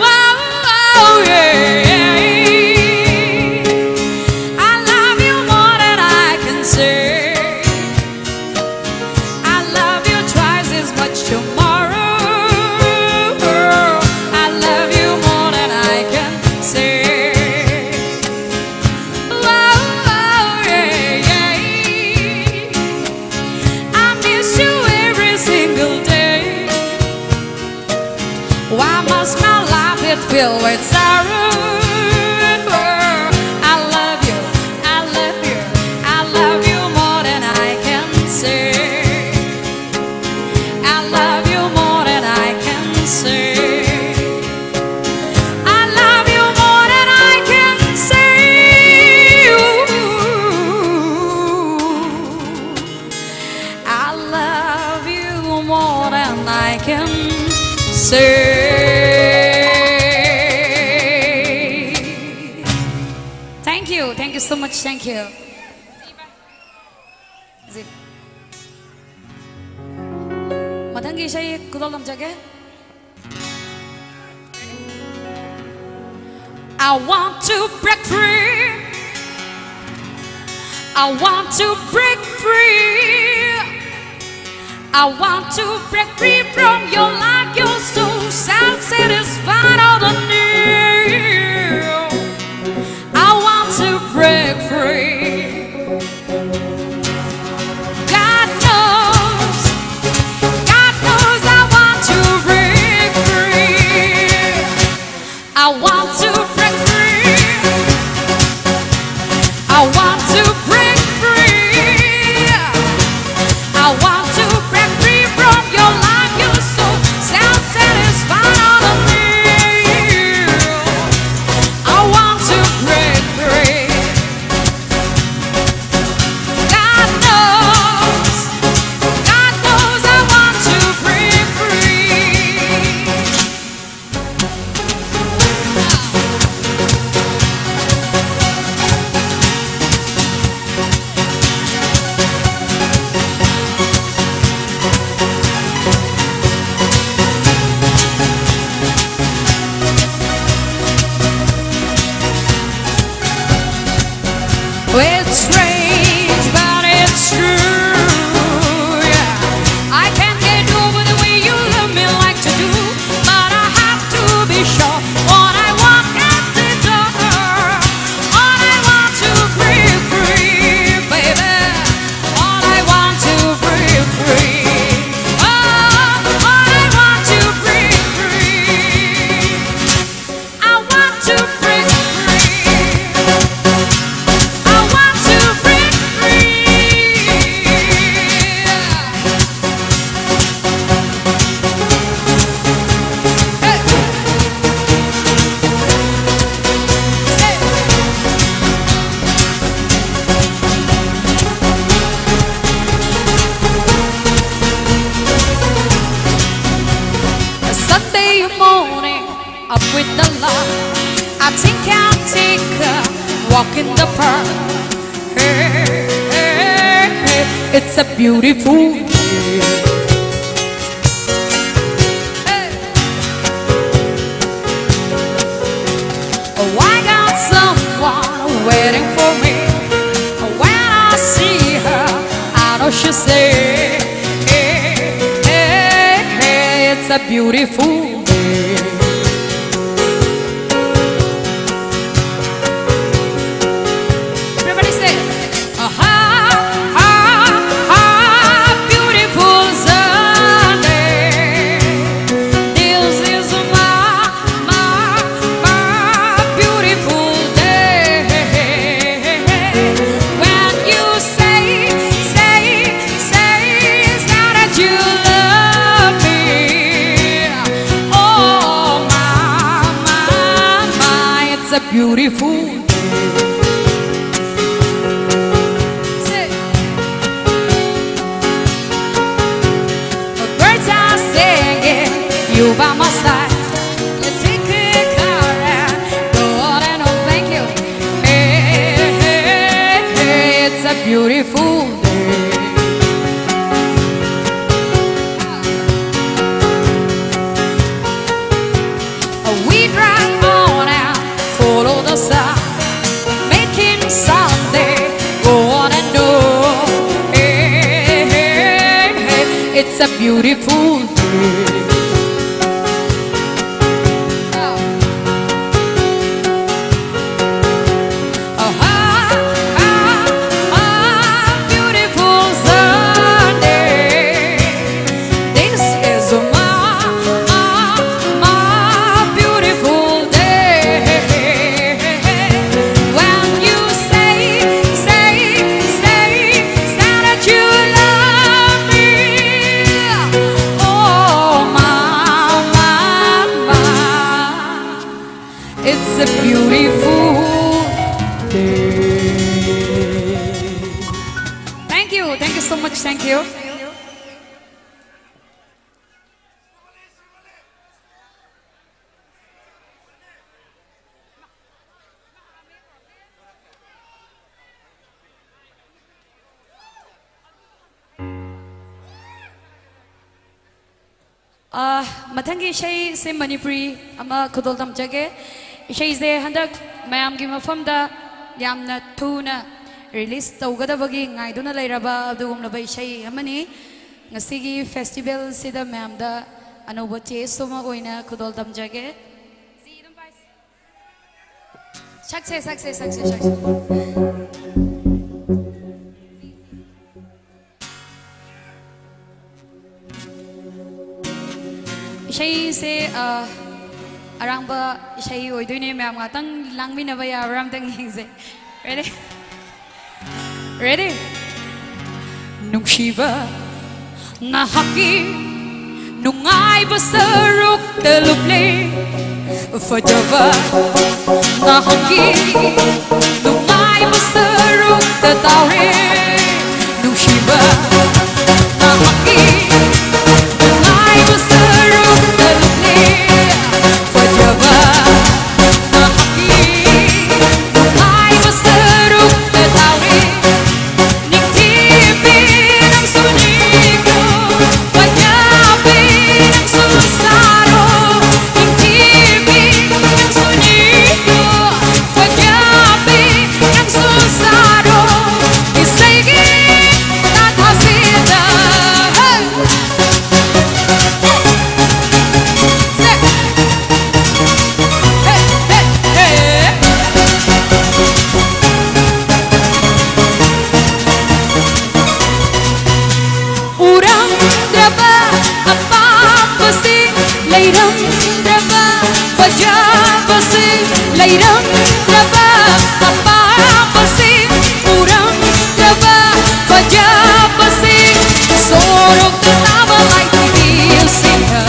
Whoa, whoa, yeah, yeah. I love you more than I can say. I love you twice as much tomorrow. I love you more than I can say. Whoa, yeah, yeah. I miss you every single day. Why must my life be filled with sorrow? I love you, I love you, I love you more than I can say. I love you more than I can say. I love you more than I can say. Ooh. I love you more than I can say. Thank you. Thank you so much. Thank you. ꯃꯊꯪꯒꯤ ꯏꯁꯩ ꯈꯨꯗꯣꯜ ꯇꯝꯖꯒꯦ꯫ I want to break free. I want to break free. I want to break free from your life. You're so self-satisfied all the new. I want to break free. God knows. Think I'll take a walk in the park. Hey, hey, hey, hey. It's a beautiful day. Hey. Oh, I got someone waiting for me. When I see her, I know she'll say, hey, hey, hey, it's a beautiful day. Everybody say, aha, aha, beautiful Sunday. This is my, my, my beautiful day. When you say, say, say, say that you love me. Oh, my, my, my, it's a beautiful day. Say, birds are singing, you by my side. Let's take a car and go on and on. Thank you. Hey, hey, hey, hey, it's a beautiful day. We drive on and follow the sun, making Sunday go on and on. Hey, hey, hey, hey, it's a beautiful day. Oh, ah, ah, ah, beautiful Sunday. This is my, my, my beautiful day. When you say, say, say, say that you love me. Oh, my, ꯑꯥ, ꯃꯊꯪꯒꯤ ꯏꯁꯩꯁꯦ ꯃꯅꯤꯄꯨꯔꯤ ꯑꯃ ꯈꯨꯗꯣꯜ ꯇꯝꯖꯒꯦ꯫ ꯏꯁꯩꯁꯦ ꯍꯟꯗꯛ ꯃꯌꯥꯝꯒꯤ ꯃꯐꯝꯗ ꯌꯥꯝꯅ ꯊꯨꯅ ꯔꯤꯂꯤꯁ ꯇꯧꯒꯗꯕꯒꯤ ꯉꯥꯏꯗꯨꯅ ꯂꯩꯔꯕ ꯑꯗꯨꯒꯨꯝꯂꯕ ꯏꯁꯩ ꯑꯃꯅꯤ꯫ ꯉꯁꯤꯒꯤ ꯐꯦꯁꯇꯤꯚꯦꯜꯁꯤꯗ ꯃꯌꯥꯝꯗ ꯑꯅꯧꯕ ꯇꯦꯁ ꯑꯃ ꯑꯣꯏꯅ ꯈꯨꯗꯣꯜ ꯇꯝꯖꯒꯦ꯫ ꯁꯛꯁꯦ, ꯁꯛꯁꯦ, ꯁꯛꯁꯦ, ꯁꯛꯁꯦ꯫ ꯏꯁꯩꯁꯦ, ꯑ, ꯑꯔꯥꯡꯕ ꯏꯁꯩ ꯑꯣꯏꯗꯣꯏꯅꯦ꯫ ꯃꯌꯥꯝ ꯉꯥꯛꯇꯪ ꯂꯥꯡꯃꯤꯟꯅꯕ ꯌꯥꯕ꯭ꯔꯥ? ꯑꯝꯇꯪ ꯌꯦꯡꯁꯦ꯫ Ready? Ready? ꯅꯨꯡꯁꯤꯕ ꯅꯍꯥꯛꯀꯤ ꯅꯨꯡꯉꯥꯏꯕ ꯁꯔꯨꯛꯇ ꯂꯨꯞꯂꯦ꯫ ꯐꯖꯕ ꯅꯍꯥꯛꯀꯤ ꯅꯨꯡꯉꯥꯏꯕ ꯁꯔꯨꯛꯇ ꯇꯥꯎꯔꯦ꯫ ꯅꯨꯡꯁꯤꯕ ꯅꯍꯥꯛꯀꯤ ꯅꯨꯡꯉꯥꯏꯕ ꯁꯔꯨꯛꯇ ꯂꯨꯞꯂꯦ꯫ ꯐꯖꯕ ꯅꯍꯥꯛꯀꯤ ꯅꯨꯡꯉꯥꯏꯕ ꯁꯔꯨꯛꯇ ꯇꯥꯎꯔꯦ꯫ ꯎꯔꯝꯗ꯭ꯔꯕ ꯑꯄꯥꯝꯕꯁꯤꯡ, ꯂꯩꯔꯝꯗ꯭ꯔꯕ ꯐꯖꯕꯁꯤꯡ, ꯂꯩꯔꯝꯗ꯭ꯔꯕ ꯑꯄꯥꯝꯕꯁꯤꯡ, ꯎꯔꯝꯗ꯭ꯔꯕ ꯐꯖꯕꯁꯤꯡ, ꯁꯣꯔꯣꯛꯇ ꯇꯥꯕ ꯂꯥꯏꯙꯤꯕꯤꯁꯤꯡꯅ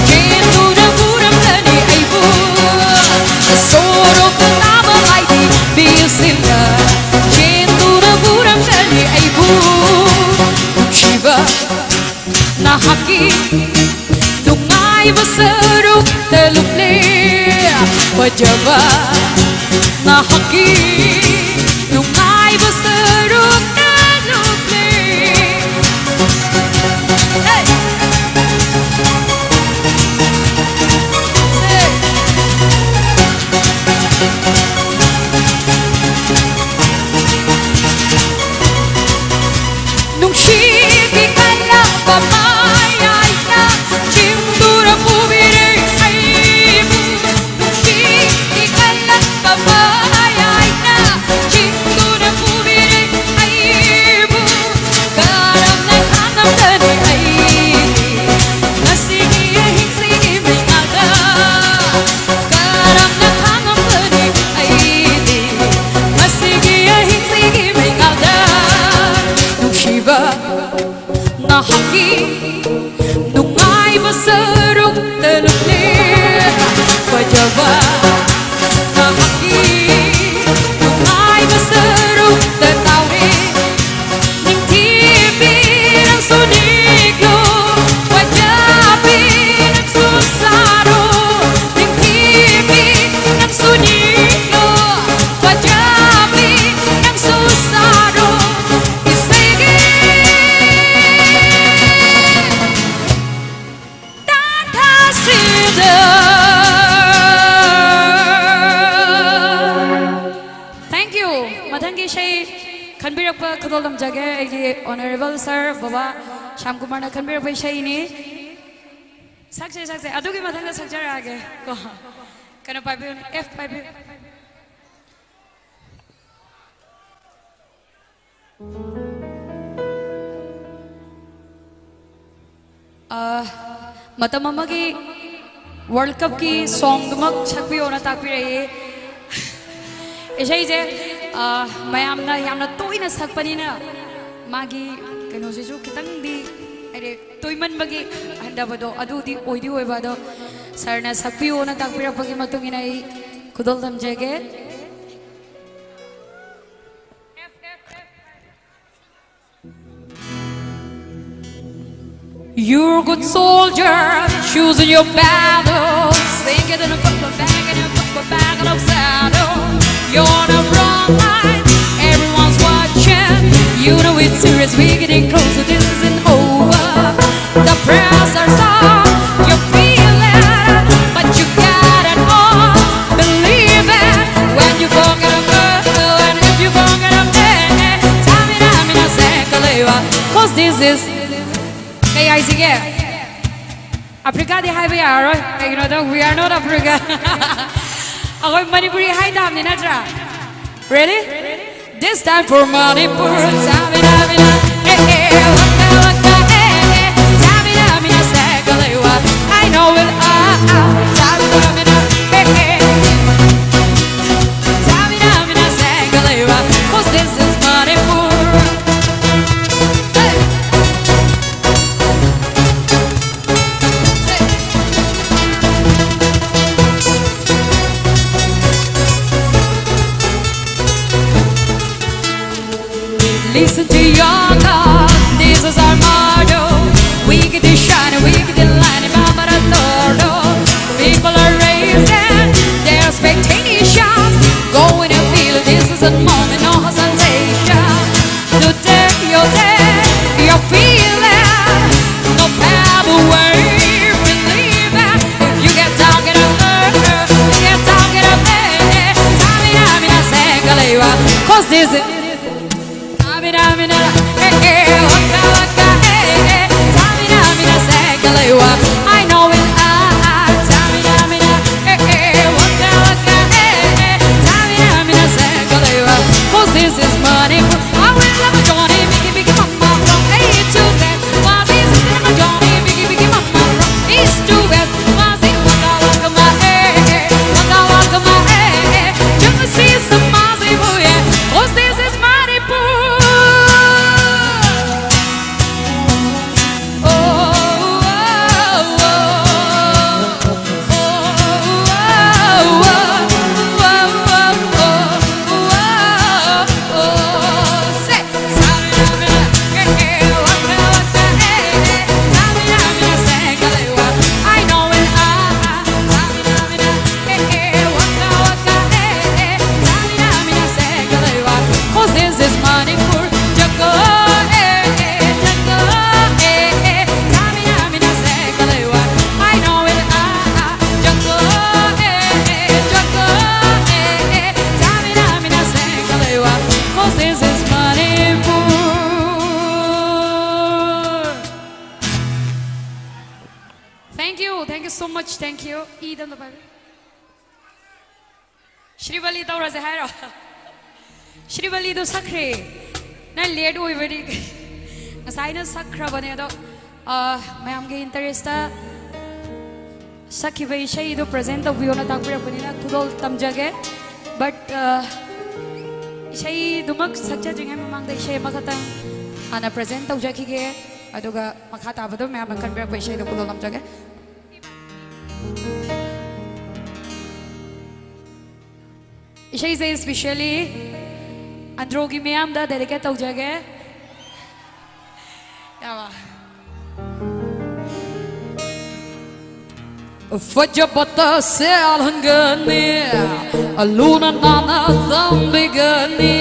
ꯆꯦꯟꯗꯨꯅ ꯄꯨꯔꯝꯂꯅꯤ ꯑꯩꯕꯨ꯫ ꯁꯣꯔꯣꯛꯇ ꯇꯥꯕ ꯂꯥꯏꯙꯤꯕꯤꯁꯤꯡꯅ ꯆꯦꯟꯗꯨꯅ ꯄꯨꯔꯝꯂꯅꯤ ꯑꯩꯕꯨ꯫ ꯅꯨꯡꯁꯤꯕ ꯅꯍꯥꯛꯀꯤ ꯅꯨꯡꯉꯥꯏꯕ ꯁꯔꯨꯛꯇ ꯂꯨꯞꯂꯦ꯫ ꯐꯖꯕ ꯅꯍꯥꯛꯀꯤ ꯅꯨꯡꯉꯥꯏꯕ ꯁꯔꯨꯛꯇ ꯂꯨꯞꯂꯦ꯫ Hey! ꯅꯨꯡꯉꯥꯏꯕ ꯁꯔꯨꯛꯇ ꯂꯨꯞꯂꯦ꯫ ꯐꯖꯕ ꯅꯍꯥꯛꯀꯤ ꯅꯨꯡꯉꯥꯏꯕ ꯁꯔꯨꯛꯇ ꯇꯥꯎꯔꯦ꯫ ꯅꯤꯡꯊꯤꯕꯤ ꯅꯪꯁꯨ ꯅꯤꯛꯂꯣ, ꯐꯖꯕꯤ ꯅꯪꯁꯨ ꯁꯥꯔꯣ꯫ ꯅꯤꯡꯊꯤꯕꯤ ꯅꯪꯁꯨ ꯅꯤꯛꯂꯣ, ꯐꯖꯕꯤ ꯅꯪꯁꯨ ꯁꯥꯔꯣ꯫ ꯏꯁꯩꯒꯤ ꯇꯥꯟꯊꯥꯁꯤꯗ꯫ Thank you꯫ ꯃꯊꯪꯒꯤ ꯏꯁꯩ ꯈꯟꯕꯤꯔꯛꯄ ꯈꯨꯗꯣꯜ ꯇꯝꯖꯒꯦ꯫ ꯑꯩꯒꯤ honourable sir, ꯕꯕꯥ ꯁ꯭ꯌꯥꯝ ꯀꯨꯃꯥꯔꯅ ꯈꯟꯕꯤꯔꯛꯄ ꯏꯁꯩꯅꯤ꯫ ꯁꯛꯁꯦ, ꯁꯛꯁꯦ꯫ ꯑꯗꯨꯒꯤ ꯃꯊꯪꯗ ꯁꯛꯆꯔꯛꯑꯒꯦ ꯀꯣ꯫ ꯀꯩꯅꯣ ꯄꯥꯏꯕꯤꯌꯨꯅꯦ, F ꯄꯥꯏꯕꯤꯌꯨ꯫ ꯑ, ꯃꯇꯝ ꯑꯃꯒꯤ World Cupꯀꯤ songꯗꯨꯃꯛ ꯁꯛꯄꯤꯌꯣꯅ ꯇꯥꯛꯄꯤꯔꯛꯏ꯫ ꯏꯁꯩꯁꯦ, ꯑ, ꯃꯌꯥꯝꯅ ꯌꯥꯝꯅ ꯇꯣꯏꯅ ꯁꯛꯄꯅꯤꯅ ꯃꯥꯒꯤ ꯀꯩꯅꯣꯁꯤꯁꯨ ꯈꯤꯇꯪꯗꯤ, ꯍꯥꯏꯗꯤ, ꯇꯣꯏꯃꯟꯕꯒꯤ ꯍꯟꯊꯕꯗꯣ ꯑꯗꯨꯗꯤ ꯑꯣꯏꯗꯤ ꯑꯣꯏꯕ, ꯑꯗꯣ sirꯅ ꯁꯛꯄꯤꯌꯣꯅ ꯇꯥꯛꯄꯤꯔꯛꯄꯒꯤ ꯃꯇꯨꯡ ꯏꯟꯅ ꯑꯩ ꯈꯨꯗꯣꯜ ꯇꯝꯖꯒꯦ꯫ You're a good soldier, choosing your battle. Sing it in a book, a bag in a book, a bag of saddle. You're on the front line, everyone's watching. You know it's serious, we're getting closer, this isn't over. The prayers are soft, you feel it, but you got it all. Believe it, when you gon' get a girl, and if you gon' get a man, tell me that, me not say, 'cause this is ꯀꯩ ꯍꯥꯏꯁꯤꯒꯦ? ꯑꯐ꯭ꯔꯤꯀꯥꯗꯤ ꯍꯥꯏꯕ ꯌꯥꯔꯔꯣꯏ, ꯀꯩꯒꯤꯅꯣꯗ we are not Africa꯫ ꯑꯩꯈꯣꯏ ꯃꯅꯤꯄꯨꯔꯤ ꯍꯥꯏ ꯇꯥꯕꯅꯤ ꯅꯠꯇ꯭ꯔꯥ? Ready? This time for Manipur. Tamina, mina, eh, eh, waka, waka, eh, eh. Tamina, mina, sekalewa. I know it, ah, ah. Tamina, mina, eh, eh. Tamina, mina, sekalewa. 'Cause this is Manipur. Hey. Thank you so much. Thank you. ꯏꯗ ꯑꯝꯇ ꯄꯥꯏꯕꯤꯌꯨ꯫ ꯁ꯭ꯔꯤꯕꯂꯤ ꯇꯧꯔꯁꯦ ꯍꯥꯏꯔꯣ? ꯁ꯭ꯔꯤꯕꯂꯤꯗꯣ ꯁꯛꯈ꯭ꯔꯦ꯫ ꯅꯪ late ꯑꯣꯏꯕꯅꯤ꯫ ꯉꯁꯥꯏꯅ ꯁꯛꯈ꯭ꯔꯕꯅꯦ ꯑꯗꯣ, ꯑ, ꯃꯌꯥꯝꯒꯤ ꯏꯟꯇꯔꯦꯁꯇ ꯁꯛꯈꯤꯕ ꯏꯁꯩꯗꯣ ꯄ꯭ꯔꯖꯦꯟ ꯇꯧꯕꯤꯌꯣꯅ ꯇꯥꯛꯄꯤꯔꯛꯄꯅꯤꯅ ꯈꯨꯗꯣꯜ ꯇꯝꯖꯒꯦ꯫ But, ꯑ, ꯏꯁꯩꯗꯨꯃꯛ ꯁꯛꯆꯗ꯭ꯔꯤꯉꯩ ꯃꯃꯥꯡꯗ ꯏꯁꯩ ꯑꯃꯈꯛꯇꯪ ꯍꯥꯟꯅ ꯄ꯭ꯔꯖꯦꯟ ꯇꯧꯖꯈꯤꯒꯦ꯫ ꯑꯗꯨꯒ ꯃꯈꯥ ꯇꯥꯕꯗꯣ ꯃꯌꯥꯝꯅ ꯈꯟꯕꯤꯔꯛꯄ ꯏꯁꯩꯗꯣ ꯈꯨꯗꯣꯜ ꯇꯝꯖꯒꯦ꯫ ꯏꯁꯩꯁꯦ specially ꯑꯟꯗ꯭ꯔꯣꯒꯤ ꯃꯤꯌꯥꯝꯗ dedicate ꯇꯧꯖꯒꯦ꯫ ꯌꯥꯕ? ꯐꯖꯕꯇ ꯁꯦꯜꯍꯟꯒꯅꯤ, ꯂꯨꯅ ꯅꯥꯟꯅ ꯊꯝꯕꯤꯒꯅꯤ,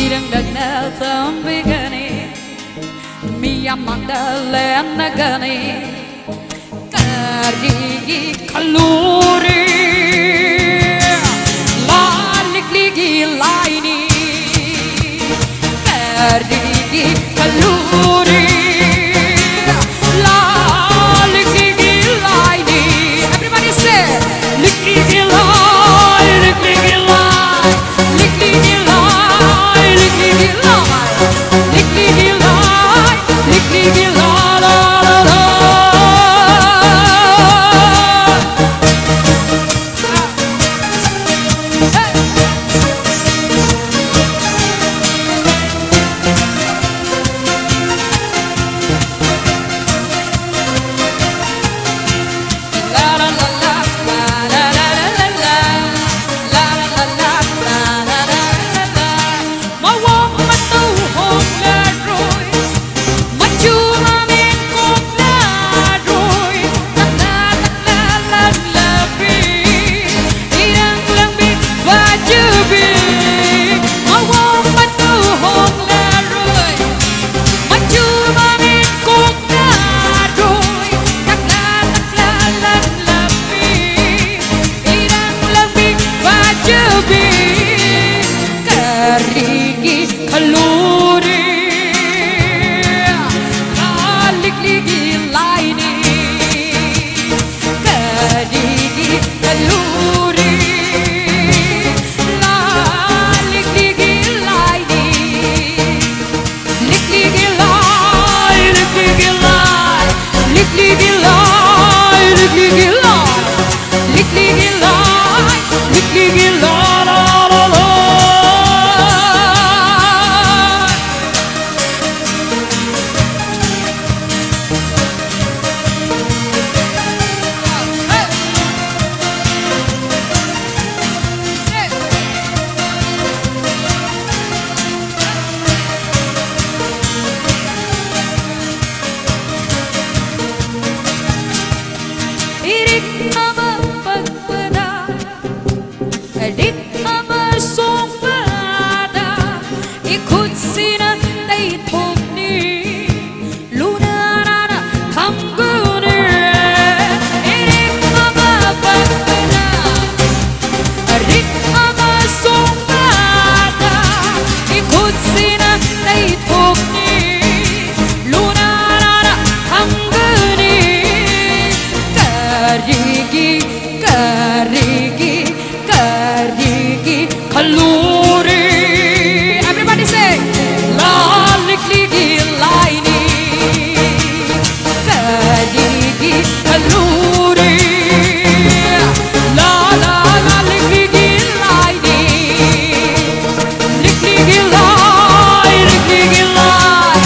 ꯏꯔꯪ ꯅꯛꯅ ꯊꯝꯕꯤꯒꯅꯤ, ꯃꯤꯌꯥꯝ ꯃꯥꯡꯗ ꯂꯦꯟꯅꯒꯅꯤ꯫ ꯀꯔꯤꯒꯤ ꯈꯜꯂꯨꯔꯤ? ꯂꯥ ꯂꯤꯛꯂꯤꯒꯤ ꯂꯥꯏꯅꯤ꯫ ꯀꯔꯤꯒꯤ ꯈꯜꯂꯨꯔꯤ? ꯂꯥ ꯂꯤꯛꯂꯤꯒꯤ ꯂꯥꯏꯅꯤ꯫ Everybody say, ꯂꯤꯛꯂꯤꯒꯤ ꯂꯥꯏ, ꯂꯤꯛꯂꯤꯒꯤ ꯂꯥꯏ, ꯂꯤꯛꯂꯤꯒꯤ ꯂꯥꯏ, ꯂꯤꯛꯂꯤꯒꯤ ꯂꯥꯏ, ꯂꯤꯛꯂꯤꯒꯤ ꯂꯥꯏ, ꯂꯤꯛꯂꯤꯒꯤ ꯂꯥꯏ, ꯂꯥ, ꯂꯥ, ꯂꯥ, ꯂꯥ꯫ ꯔꯤꯛ ꯑꯃꯁꯨꯡ ꯄꯥꯗ ꯏꯈꯨꯠꯁꯤꯅ ꯇꯩꯊꯣꯛꯅꯤ꯫ ꯂꯨꯅ ꯅꯥꯟꯅ ꯊꯝꯒꯅꯤ꯫ ꯏꯔꯤꯛ ꯑꯃ ꯄꯠꯄꯅ ꯔꯤꯛ ꯑꯃꯁꯨꯡ ꯄꯥꯗ ꯏꯈꯨꯠꯁꯤꯅ ꯇꯩꯊꯣꯛꯅꯤ꯫ ꯂꯨꯅ ꯅꯥꯟꯅ ꯊꯝꯒꯅꯤ꯫ ꯀꯔꯤꯒꯤ, ꯀꯔꯤꯒꯤ, ꯀꯔꯤꯒꯤ ꯈꯜꯂꯨꯔꯦ? Everybody say, ꯂꯥ ꯂꯤꯛꯂꯤꯒꯤ ꯂꯥꯏꯅꯤ꯫ ꯀꯔꯤꯒꯤ ꯈꯜꯂꯨꯔꯦ? ꯂꯥ, ꯂꯥ, ꯂꯥ, ꯂꯤꯛꯂꯤꯒꯤ ꯂꯥꯏꯅꯤ꯫ ꯂꯤꯛꯂꯤꯒꯤ ꯂꯥꯏ, ꯂꯤꯛꯂꯤꯒꯤ ꯂꯥꯏ,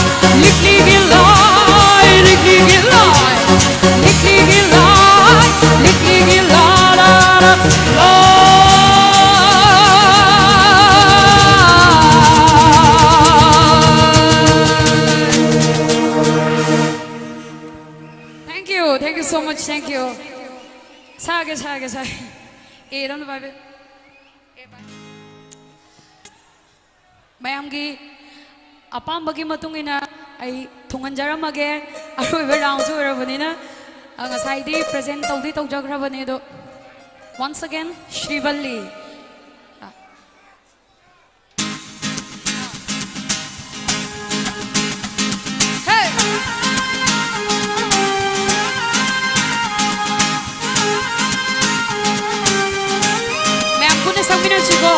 ꯂꯤꯛꯂꯤꯒꯤ ꯂꯥꯏ, ꯂꯤꯛꯂꯤꯒꯤ ꯂꯥꯏ, ꯂꯤꯛꯂꯤꯒꯤ ꯂꯥꯏ, ꯂꯤꯛꯂꯤꯒꯤ ꯂꯥꯏ, ꯂꯥꯏ, ꯂꯥꯏ, ꯂꯥꯏ꯫ Thank you, thank you so much, thank you. ꯁꯥꯒꯦ, ꯁꯥꯒꯦ, ꯁꯥꯒꯦ꯫ ꯑꯦ, ꯑꯗꯨꯝ ꯄꯥꯏꯕꯤꯌꯨ꯫ ꯃꯌꯥꯝꯒꯤ ꯑꯄꯥꯝꯕꯒꯤ ꯃꯇꯨꯡ ꯏꯟꯅ ꯑꯩ ꯊꯨꯡꯍꯟꯖꯔꯝꯃꯒꯦ꯫ ꯑꯔꯣꯏꯕ ꯔꯥꯎꯟꯁꯨ ꯑꯣꯏꯔꯕꯅꯤꯅ, ꯑ, ꯉꯁꯥꯏꯗꯤ ꯄ꯭ꯔꯖꯦꯟ ꯇꯧꯗꯤ ꯇꯧꯖꯈ꯭ꯔꯕꯅꯦ, ꯑꯗꯣ once again, ꯁ꯭ꯔꯤꯕꯜꯂꯤ꯫ ꯑ꯫ ꯍꯦ! ꯃꯌꯥꯝ ꯄꯨꯟꯅ ꯁꯛꯃꯤꯟꯅꯁꯤꯀꯣ꯫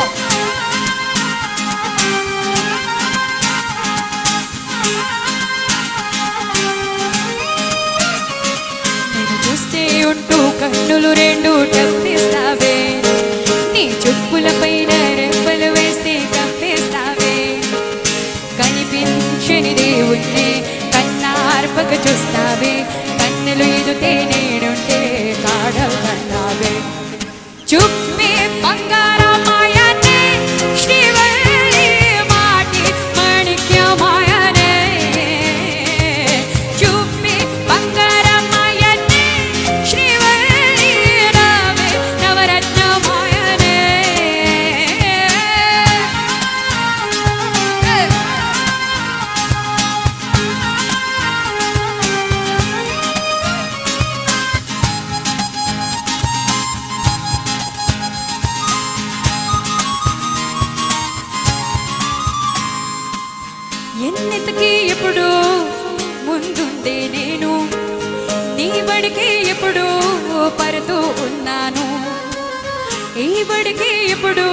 నేను చూస్తే ఉంటూ కన్నులు రెండు తప్పిస్తావే, నీ చుప్పుల పైన రెప్పలు వేసి కప్పేస్తావే. కనిపించని దేవుణ్ణి కన్నార్పక చూస్తావే, కన్నులు ఇదితే నేడుంటే కాడవు కన్నావే. చుప్పి బంగారమాయనే, శ్రీవల్లి మాటి మాణిక్యమాయనే. చుప్పి బంగారమాయనే, శ్రీవల్లి రావే నవరత్నమాయనే. నేను నీ బడికి ఎప్పుడు పరుతూ ఉన్నాను. ఈ బడికి ఇప్పుడు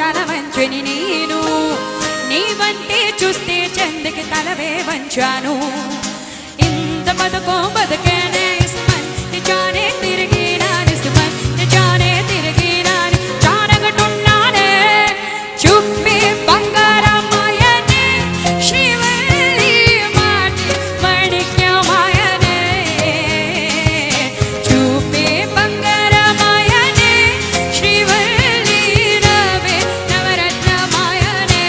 తల వంచని నేను, నీ వంటే చూస్తే చందకి తలవే వంచాను. ఇంత బతుకో బతుకేనే ఇస్మన్, నిజానే తిరిగి నానిస్మన్, నిజానే తిరిగి నాని జానగటున్నానే. చూపే బంగారమాయనే, శ్రీవల్లి మాటి మాణిక్యమాయనే. చూపే బంగారమాయనే, శ్రీవల్లి రవే నవరత్నమాయనే.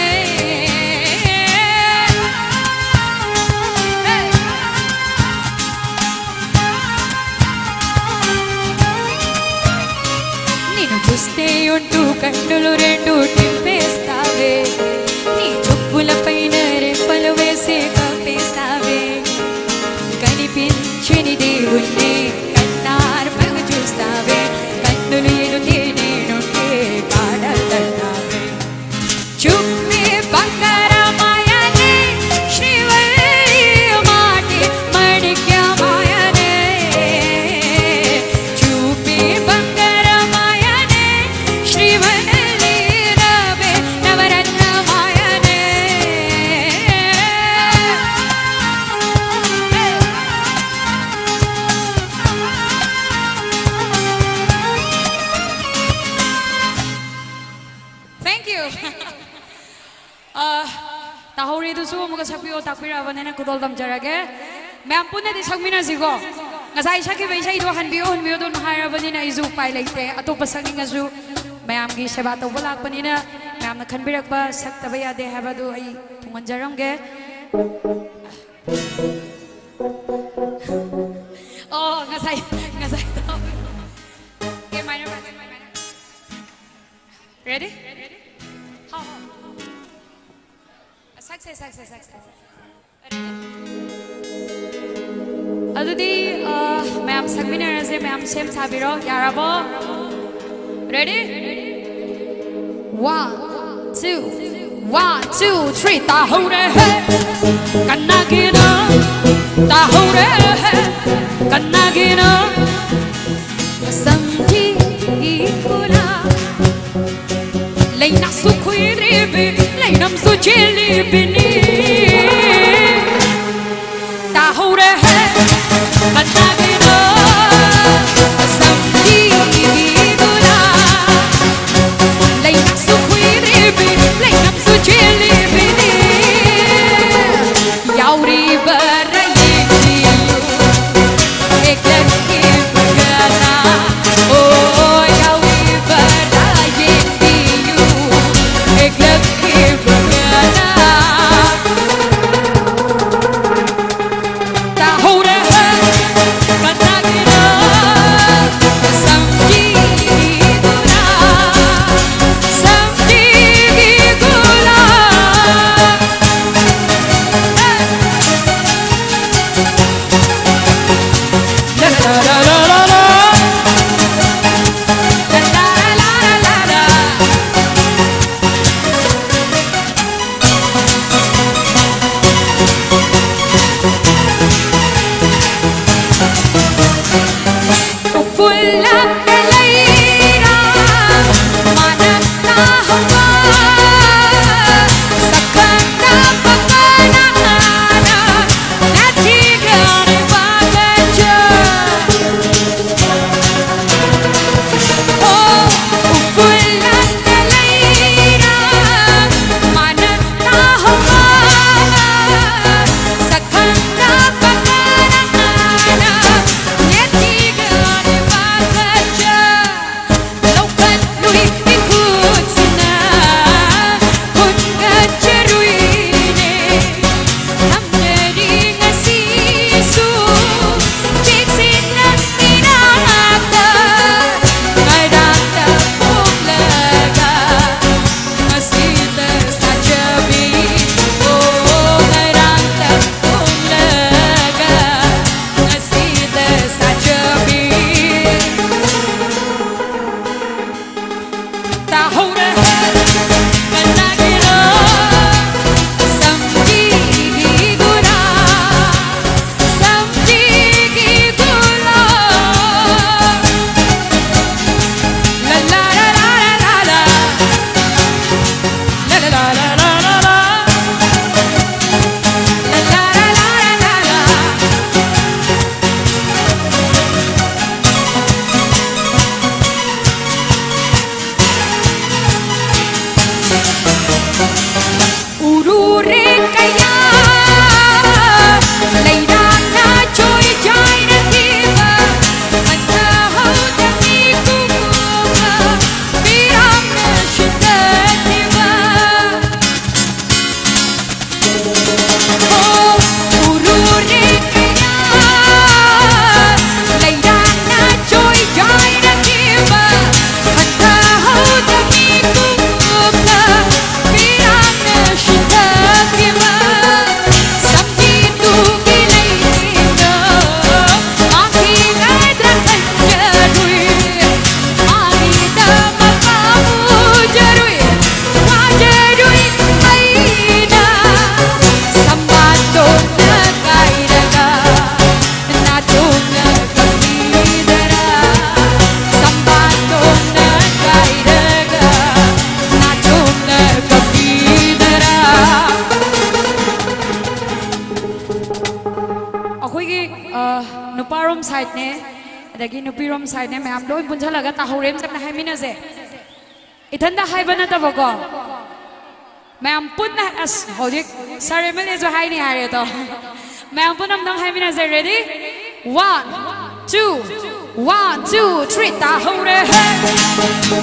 నిన్ను చూస్తే ఉంటూ కన్నులు రెండు టింపేస్తావే, నీ చుప్పుల పైన రెప్పలు వేసి కప్పేస్తావే. కనిపించని దేవుణ్ణి కన్నార్పగా చూస్తావే, కన్నులు ఎదుటే నేనుంటే పాడతావే. చూపే బంగారమాయనే, శ్రీవల్లి మాటి మాణిక్యమాయనే. చూపే బంగారమాయనే, శ్రీవల్లి రవే నవరత్నమాయనే. Thank you. ꯑ, ꯇꯥꯍꯧꯔꯦ, ꯑꯗꯨꯁꯨ ꯑꯃꯨꯛꯀ ꯁꯛꯄꯤꯌꯣ, ꯇꯥꯛꯄꯤꯔꯛꯑꯕꯅꯤꯅ ꯈꯨꯗꯣꯜ ꯇꯝꯖꯔꯒꯦ꯫ ꯃꯌꯥꯝ ꯄꯨꯟꯅꯗꯤ ꯁꯛꯃꯤꯟꯅꯁꯤꯀꯣ꯫ ꯉꯁꯥꯏ ꯁꯛꯈꯤꯕ ꯏꯁꯩꯗꯣ "ꯍꯟꯕꯤꯌꯨ, ꯍꯟꯕꯤꯌꯨ" ꯑꯗꯨꯝ ꯍꯥꯏꯔꯕꯅꯤꯅ ꯑꯩꯁꯨ ꯎꯄꯥꯏ ꯂꯩꯇꯦ꯫ ꯑꯇꯣꯞꯄ ꯁꯛꯅꯤꯡꯉꯁꯨ ꯃꯌꯥꯝꯒꯤ ꯁꯦꯕꯥ ꯇꯧꯕ ꯂꯥꯛꯄꯅꯤꯅ ꯃꯌꯥꯝꯅ ꯈꯟꯕꯤꯔꯛꯄ ꯁꯛꯇꯕ ꯌꯥꯗꯦ ꯍꯥꯏꯕꯗꯨ ꯑꯩ ꯊꯨꯡꯍꯟꯖꯔꯝꯒꯦ꯫ ꯑꯣ, ꯉꯁꯥꯏ, ꯉꯁꯥꯏ ꯇꯧ-, A minor, A minor꯫ Ready? ꯍꯣ, ꯍꯣ꯫ ꯁꯛꯁꯦ, ꯁꯛꯁꯦ, ꯁꯛꯁꯦ꯫ ꯑꯗꯨꯗꯤ, ꯑ, ꯃꯌꯥꯝ ꯁꯛꯃꯤꯟꯅꯔꯁꯦ, ꯃꯌꯥꯝ ꯁꯦꯝ ꯁꯥꯕꯤꯔꯣ꯫ ꯌꯥꯔꯕꯣ? Ready? One, two, one, two, three, ꯇꯥꯍꯧꯔꯦ꯫ ꯀꯅꯥꯒꯤꯅꯣ? ꯇꯥꯍꯧꯔꯦ ꯀꯅꯥꯒꯤꯅꯣ ꯁꯝꯊꯤꯕꯨꯅ ꯂꯩꯅꯥꯁꯨ ꯈꯨꯏꯔꯤꯕꯤ ꯂꯩꯅꯝꯁꯨ ꯆꯦꯜꯂꯤꯕꯤꯅꯤ꯫ ꯇꯥꯍꯧꯔꯦ ꯀꯅꯥꯒꯤꯅꯣ ꯁꯝꯊꯤꯕꯨꯅ ꯂꯩꯅꯥꯁꯨ ꯈꯨꯏꯔꯤꯕꯤ ꯂꯩꯅꯝꯁꯨ ꯆꯦꯜꯂꯤꯕꯤꯅꯤ꯫ ꯌꯥꯎꯔꯤꯕꯔꯥ ꯌꯦꯡꯕꯤꯌꯨ ꯍꯦꯛꯂꯛꯈꯤꯕꯒꯅ꯫ ꯑꯣ ꯌꯥꯎꯔꯤꯕꯔꯥ ꯌꯦꯡꯕꯤꯌꯨ ꯍꯦꯛꯂꯛꯈꯤꯕꯒꯅ꯫ ꯇꯥꯍꯧꯔꯦ ꯀꯅꯥꯒꯤꯅꯣ ꯁꯝꯊꯤꯕꯤꯗꯨꯅ ꯁꯝꯊꯤꯕꯤꯗꯨꯅ꯫ ꯑ, ꯅꯨꯄꯥꯔꯣꯝ ꯁꯥꯏꯠꯅꯦ, ꯑꯗꯒꯤ ꯅꯨꯄꯤꯔꯣꯝ ꯁꯥꯏꯠꯅꯦ, ꯃꯌꯥꯝ ꯂꯣꯏ ꯄꯨꯟꯁꯤꯜꯂꯒ ꯇꯥꯍꯧꯔꯦ ꯑꯝꯇꯪ ꯍꯥꯏꯃꯤꯟꯅꯁꯦ꯫ ꯏꯊꯟꯗ ꯍꯥꯏꯕ ꯅꯠꯇꯕꯀꯣ, ꯃꯌꯥꯝ ꯄꯨꯟꯅ, ꯑꯁ, ꯍꯧꯖꯤꯛ ꯁꯥꯔ ꯑꯦꯝ ꯑꯦꯜ ꯑꯦꯁꯨ ꯍꯥꯏꯅꯤ ꯍꯥꯏꯔꯦ ꯑꯗꯣ꯫ ꯃꯌꯥꯝ ꯄꯨꯟꯅ ꯑꯝꯇꯪ ꯍꯥꯏꯃꯤꯟꯅꯁꯦ꯫ Ready? One, two, one, two, three. ꯇꯥꯍꯧꯔꯦ ꯍꯦ,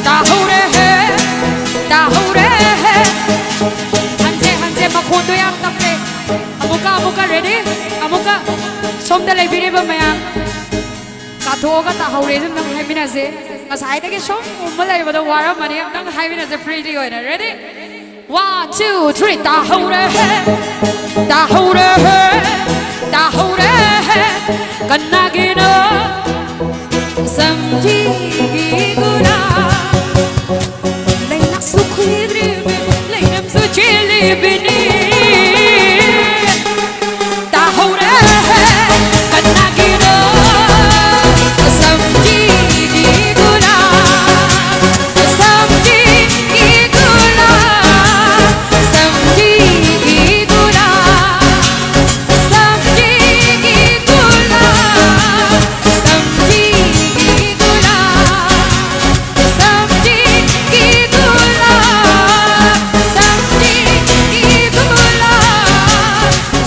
ꯇꯥꯍꯧꯔꯦ ꯍꯦ, ꯇꯥꯍꯧꯔꯦ ꯍꯦ꯫ ꯍꯟꯁꯦ, ꯍꯟꯁꯦ, ꯃꯈꯣꯟꯗꯣ ꯌꯥꯝ ꯇꯞꯄꯦ꯫ ꯑꯃꯨꯛꯀ, ꯑꯃꯨꯛꯀ, ready? ꯑꯃꯨꯛꯀ꯫ ꯁꯣꯝꯗ ꯂꯩꯕꯤꯔꯤꯕ ꯃꯌꯥꯝ, ꯀꯥꯊꯣꯛꯑꯒ ꯇꯥꯍꯧꯔꯦꯁꯨ ꯑꯝꯇꯪ ꯍꯥꯏꯃꯤꯟꯅꯁꯦ꯫ ꯉꯁꯥꯏꯗꯒꯤ ꯁꯨꯝ ꯎꯝꯃ ꯂꯩꯕꯗꯣ ꯋꯥꯔꯝꯃꯅꯤ, ꯑꯝꯇꯪ ꯍꯥꯏꯃꯤꯟꯅꯁꯦ freely ꯑꯣꯏꯅ꯫ Ready? One, two, three. ꯇꯥꯍꯧꯔꯦ ꯍꯦ, ꯇꯥꯍꯧꯔꯦ ꯍꯦ, ꯇꯥꯍꯧꯔꯦ ꯍꯦ꯫ ꯀꯅꯥꯒꯤꯅꯣ ꯁꯝꯖꯤꯒꯤ ꯒꯨꯂꯥꯞ? ꯂꯩꯅꯥꯁꯨ ꯈꯨꯏꯗ꯭ꯔꯤꯕꯤ, ꯂꯩꯅꯝꯁꯨ ꯆꯦꯜꯂꯤꯕꯤꯅꯤ꯫ ꯇꯥꯍꯧꯔꯦ ꯀꯅꯥꯒꯤꯅꯣ ꯁꯝꯖꯤꯒꯤ ꯒꯨꯂꯥꯞ, ꯁꯝꯖꯤꯒꯤ ꯒꯨꯂꯥꯞ, ꯁꯝꯖꯤꯒꯤ ꯒꯨꯂꯥꯞ, ꯁꯝꯖꯤꯒꯤ ꯒꯨꯂꯥꯞ, ꯁꯝꯖꯤꯒꯤ ꯒꯨꯂꯥꯞ, ꯁꯝꯖꯤꯒꯤ ꯒꯨꯂꯥꯞ, ꯁꯝꯖꯤꯒꯤ ꯒꯨꯂꯥꯞ,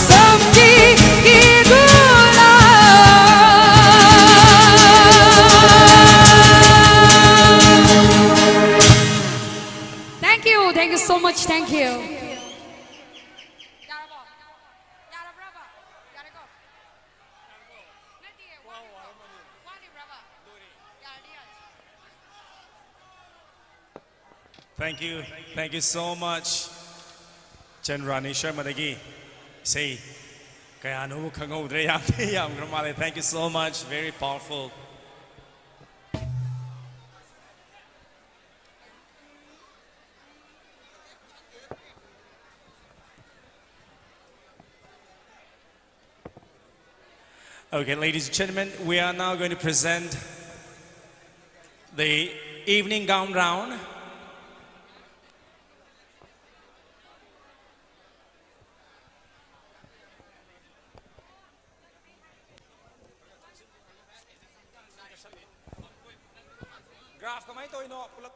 ꯁꯝꯖꯤꯒꯤ ꯒꯨꯂꯥꯞ꯫ Thank you, thank you so much, thank you. ꯌꯥꯔꯕꯣ? ꯌꯥꯔꯕ꯭ꯔꯕ? ꯌꯥꯔꯦꯀꯣ? ꯅꯠꯇꯤꯌꯦ, ꯋꯥꯠꯂꯤꯕ꯭ꯔꯣ? ꯋꯥꯠꯂꯤꯕ꯭ꯔꯕ? ꯌꯥꯔꯗꯤ ꯌꯥꯔꯦ꯫ Thank you, thank you so much, ꯆꯟꯗ꯭ꯔꯥꯅꯤ ꯁꯔꯃꯗꯒꯤ ꯏꯁꯩ ꯀꯌꯥꯅꯣꯕꯨ ꯈꯪꯍꯧꯗ꯭ꯔꯦ, ꯌꯥꯝꯗꯤ ꯌꯥꯝꯈ꯭ꯔ ꯃꯥꯜꯂꯦ꯫ Thank you so much, very powerful. Okay, ladies and gentlemen, we are now going to present the evening gown round. ꯀꯃꯥꯏꯅ ꯇꯧꯔꯤꯅꯣ? ꯄꯨꯂꯞ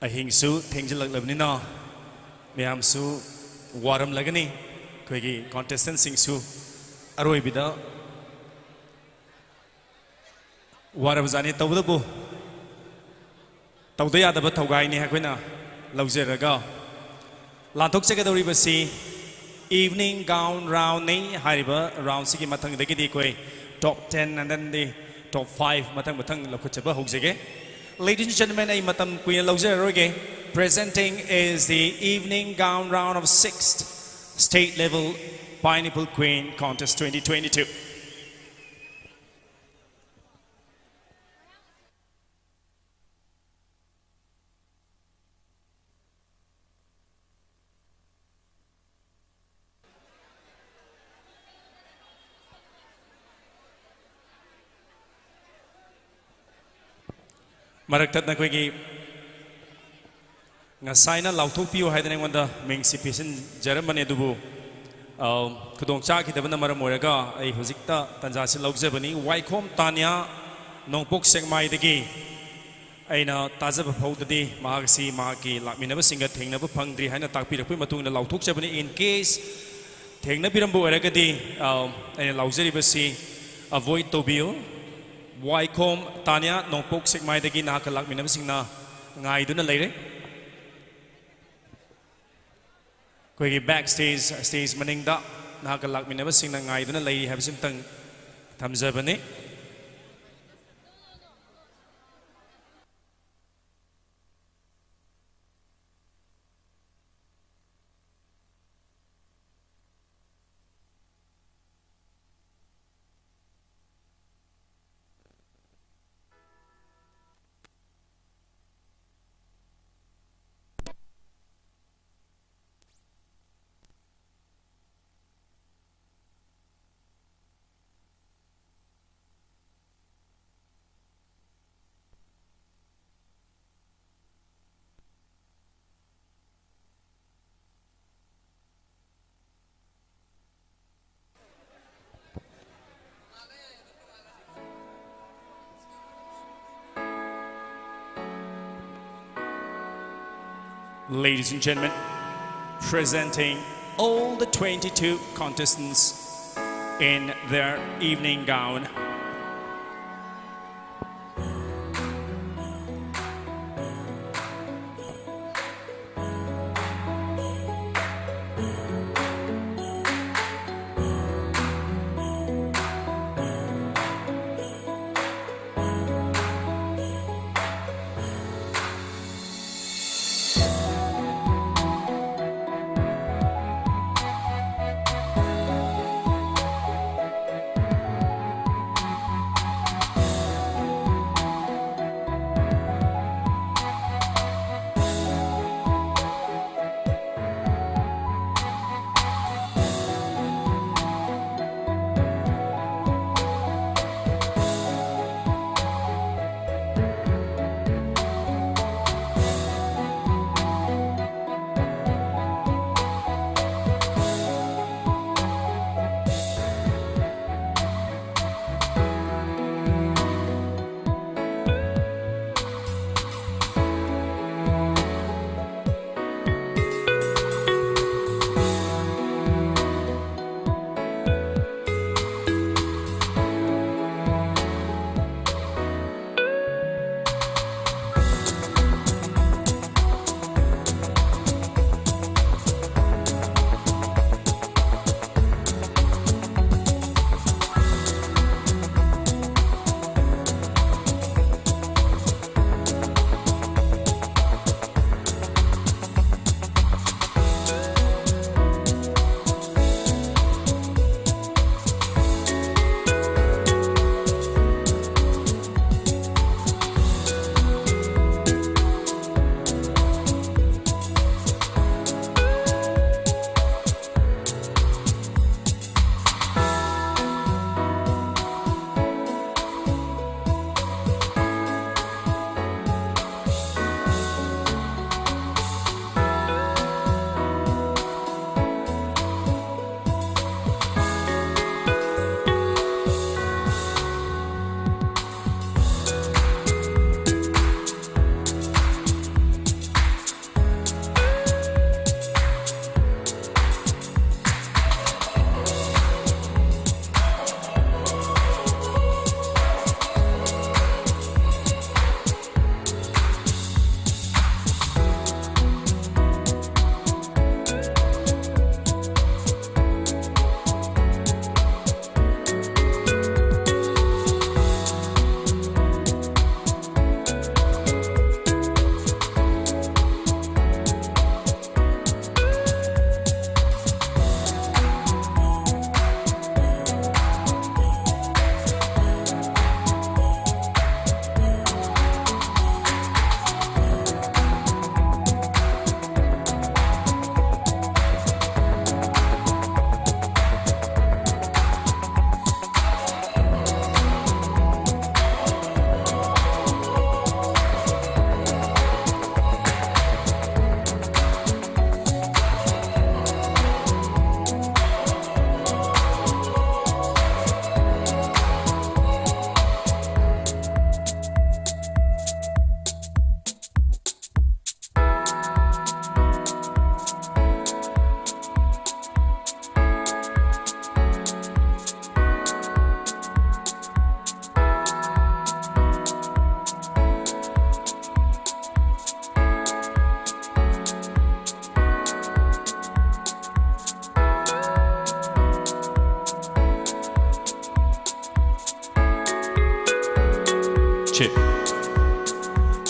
ꯑꯍꯤꯡꯁꯨ ꯊꯦꯡꯖꯤꯜꯂꯛꯂꯕꯅꯤꯅ ꯃꯌꯥꯝꯁꯨ ꯋꯥꯔꯝꯂꯒꯅꯤ꯫ ꯑꯩꯈꯣꯏꯒꯤ contestant ꯁꯤꯡꯁꯨ ꯑꯔꯣꯏꯕꯗ ꯋꯥꯔꯕꯖꯥꯠꯅꯤ꯫ ꯇꯧꯕꯇꯕꯨ ꯇꯧꯗ ꯌꯥꯗꯕ ꯊꯧꯒꯥꯏꯅꯤ ꯑꯩꯈꯣꯏꯅ ꯂꯧꯖꯔꯒ ꯂꯥꯟꯊꯣꯛꯆꯒꯗꯧꯔꯤꯕꯁꯤ evening gown round ꯅꯤ꯫ ꯍꯥꯏꯔꯤꯕ round ꯁꯤꯒꯤ ꯃꯊꯪꯗꯒꯤꯗꯤ ꯑꯩꯈꯣꯏ top ten and then the top five ꯃꯊꯪ ꯃꯊꯪ ꯂꯧꯈꯠꯆꯕ ꯍꯧꯖꯒꯦ꯫ Ladies and gentlemen, ꯑꯩ ꯃꯇꯝ ꯀꯨꯏꯅ ꯂꯧꯖꯔꯔꯣꯏꯒꯦ꯫ Presenting is the evening gown round of sixth State Level Pineapple Queen Contest twenty twenty-two. ꯃꯔꯛꯇ ꯅꯈꯣꯏꯒꯤ ꯉꯁꯥꯏꯅ ꯂꯥꯎꯊꯣꯛꯄꯤꯌꯨ ꯍꯥꯏꯗꯅ ꯑꯩꯉꯣꯟꯗ ꯃꯤꯡꯁꯤ ꯄꯤꯁꯤꯟꯖꯔꯝꯕꯅꯤ, ꯑꯗꯨꯕꯨ, ꯑ, ꯈꯨꯗꯣꯡ ꯆꯥꯈꯤꯗꯕꯅ ꯃꯔꯝ ꯑꯣꯏꯔꯒ ꯑꯩ ꯍꯧꯖꯤꯛꯇ ꯇꯥꯟꯖꯥꯁꯤ ꯂꯧꯖꯕꯅꯤ꯫ ꯋꯥꯏꯈꯣꯝ ꯇꯥꯅꯤꯌꯥ, ꯅꯣꯡꯄꯣꯛ ꯁꯦꯛꯃꯥꯏꯗꯒꯤ ꯑꯩꯅ ꯇꯥꯖꯕ ꯐꯥꯎꯗꯗꯤ ꯃꯍꯥꯛꯁꯤ ꯃꯍꯥꯛꯀꯤ ꯂꯥꯛꯃꯤꯟꯅꯕꯁꯤꯡꯒ ꯊꯦꯡꯅꯕ ꯐꯪꯗ꯭ꯔꯤ ꯍꯥꯏꯅ ꯇꯥꯛꯄꯤꯔꯛꯄꯒꯤ ꯃꯇꯨꯡ ꯏꯟꯅ ꯂꯥꯎꯊꯣꯛꯆꯕꯅꯤ꯫ In case ꯊꯦꯡꯅꯕꯤꯔꯝꯕ ꯑꯣꯏꯔꯒꯗꯤ, ꯑ, ꯑꯩꯅ ꯂꯥꯎꯖꯔꯤꯕꯁꯤ avoid ꯇꯧꯕꯤꯌꯨ꯫ ꯋꯥꯏꯈꯣꯝ ꯇꯥꯅꯤꯌꯥ, ꯅꯣꯡꯄꯣꯛ ꯁꯦꯛꯃꯥꯏꯗꯒꯤ ꯅꯍꯥꯛꯀ ꯂꯥꯛꯃꯤꯟꯅꯕꯁꯤꯡꯅ ꯉꯥꯏꯗꯨꯅ ꯂꯩꯔꯦ꯫ ꯑꯩꯈꯣꯏꯒꯤ back stage, stage ꯃꯅꯤꯡꯗ ꯅꯍꯥꯛꯀ ꯂꯥꯛꯃꯤꯟꯅꯕꯁꯤꯡꯅ ꯉꯥꯏꯗꯨꯅ ꯂꯩꯔꯤ ꯍꯥꯏꯕꯁꯤꯃꯇꯪ ꯊꯝꯖꯕꯅꯤ꯫ Ladies and gentlemen, presenting all the twenty-two contestants in their evening gown.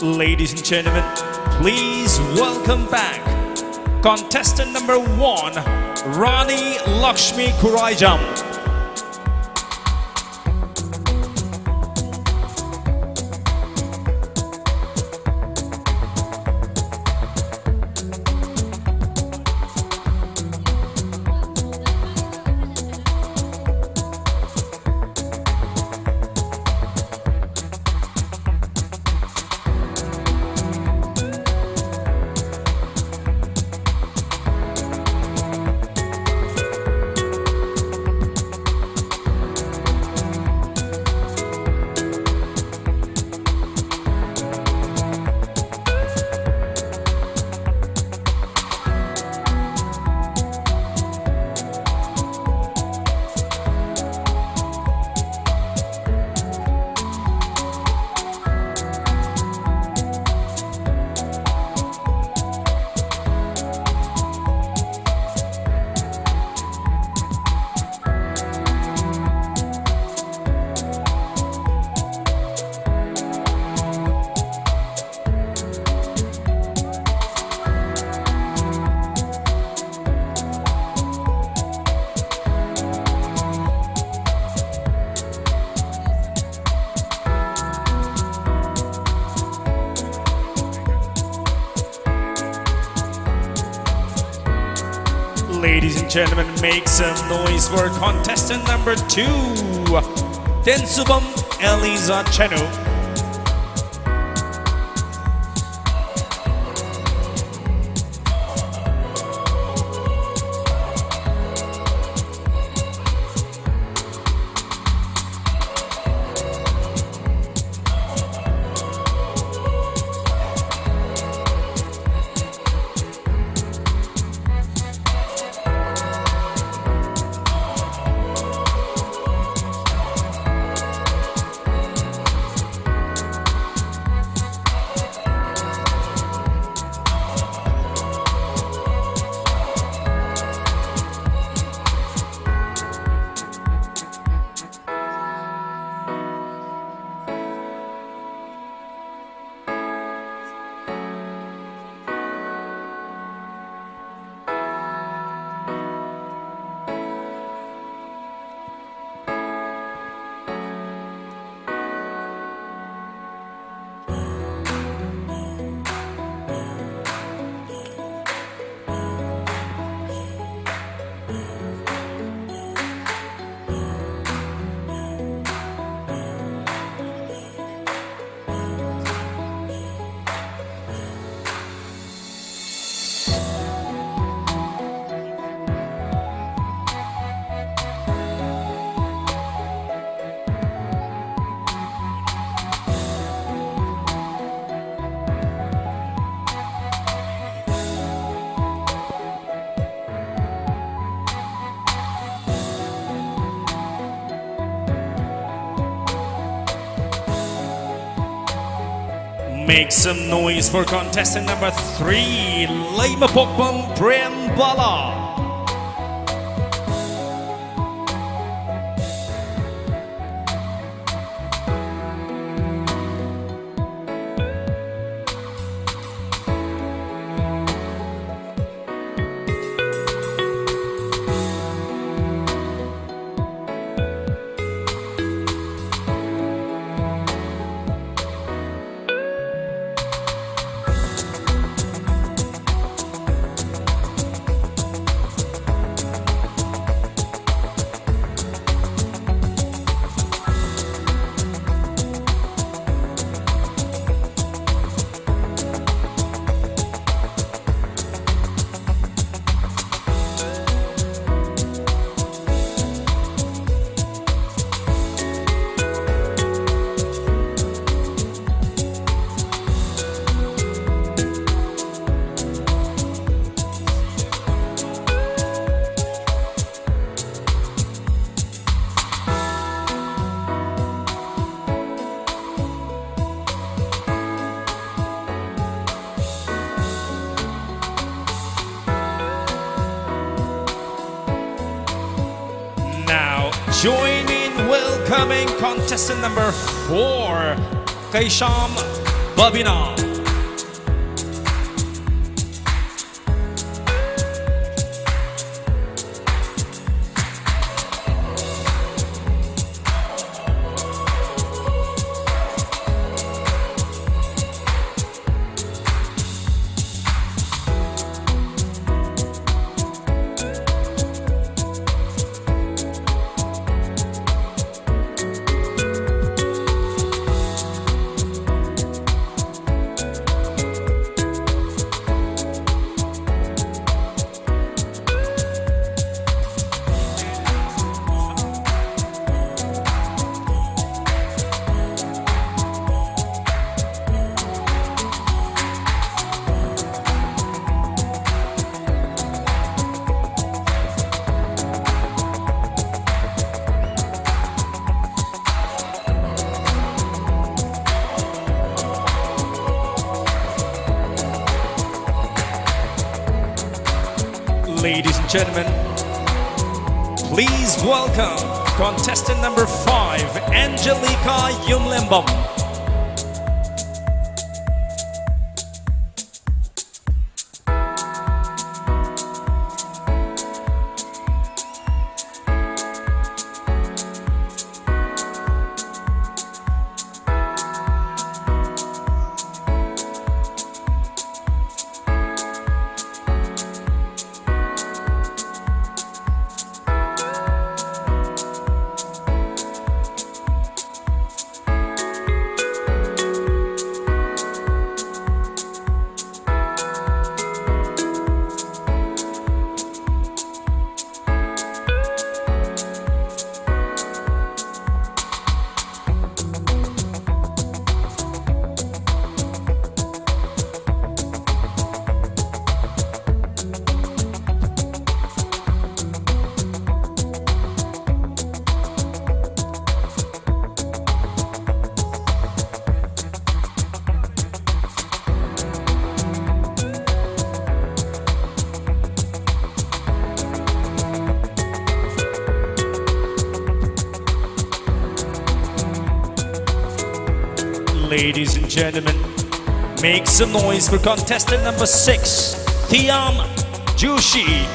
Ladies and gentlemen, please welcome back contestant number one, Rani Lakshmi Khuraijam. Ladies and gentlemen, make some noise for contestant number two, Tensubam Eliza Chenu. Make some noise for contestant number three, Leimapokpam Prem Bala. Now, join in welcoming contestant number four, Kaisham Babina. Ladies and gentlemen, please welcome contestant number five, Angelica Yumlembam. Ladies and gentlemen, make some noise for contestant number six, Thiam Jushi.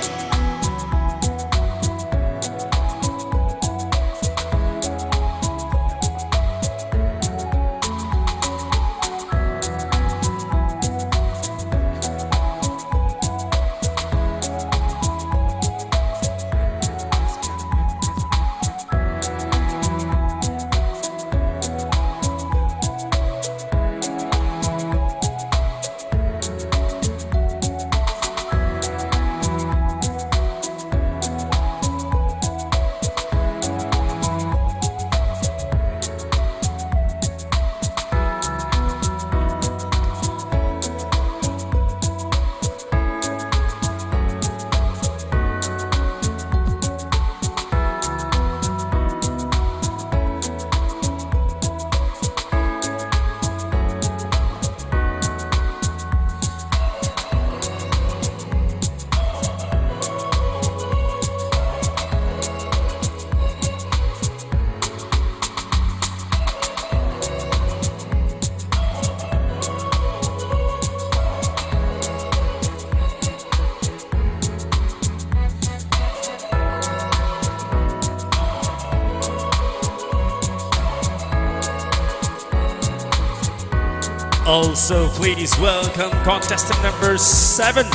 Also, please welcome contestant number seven,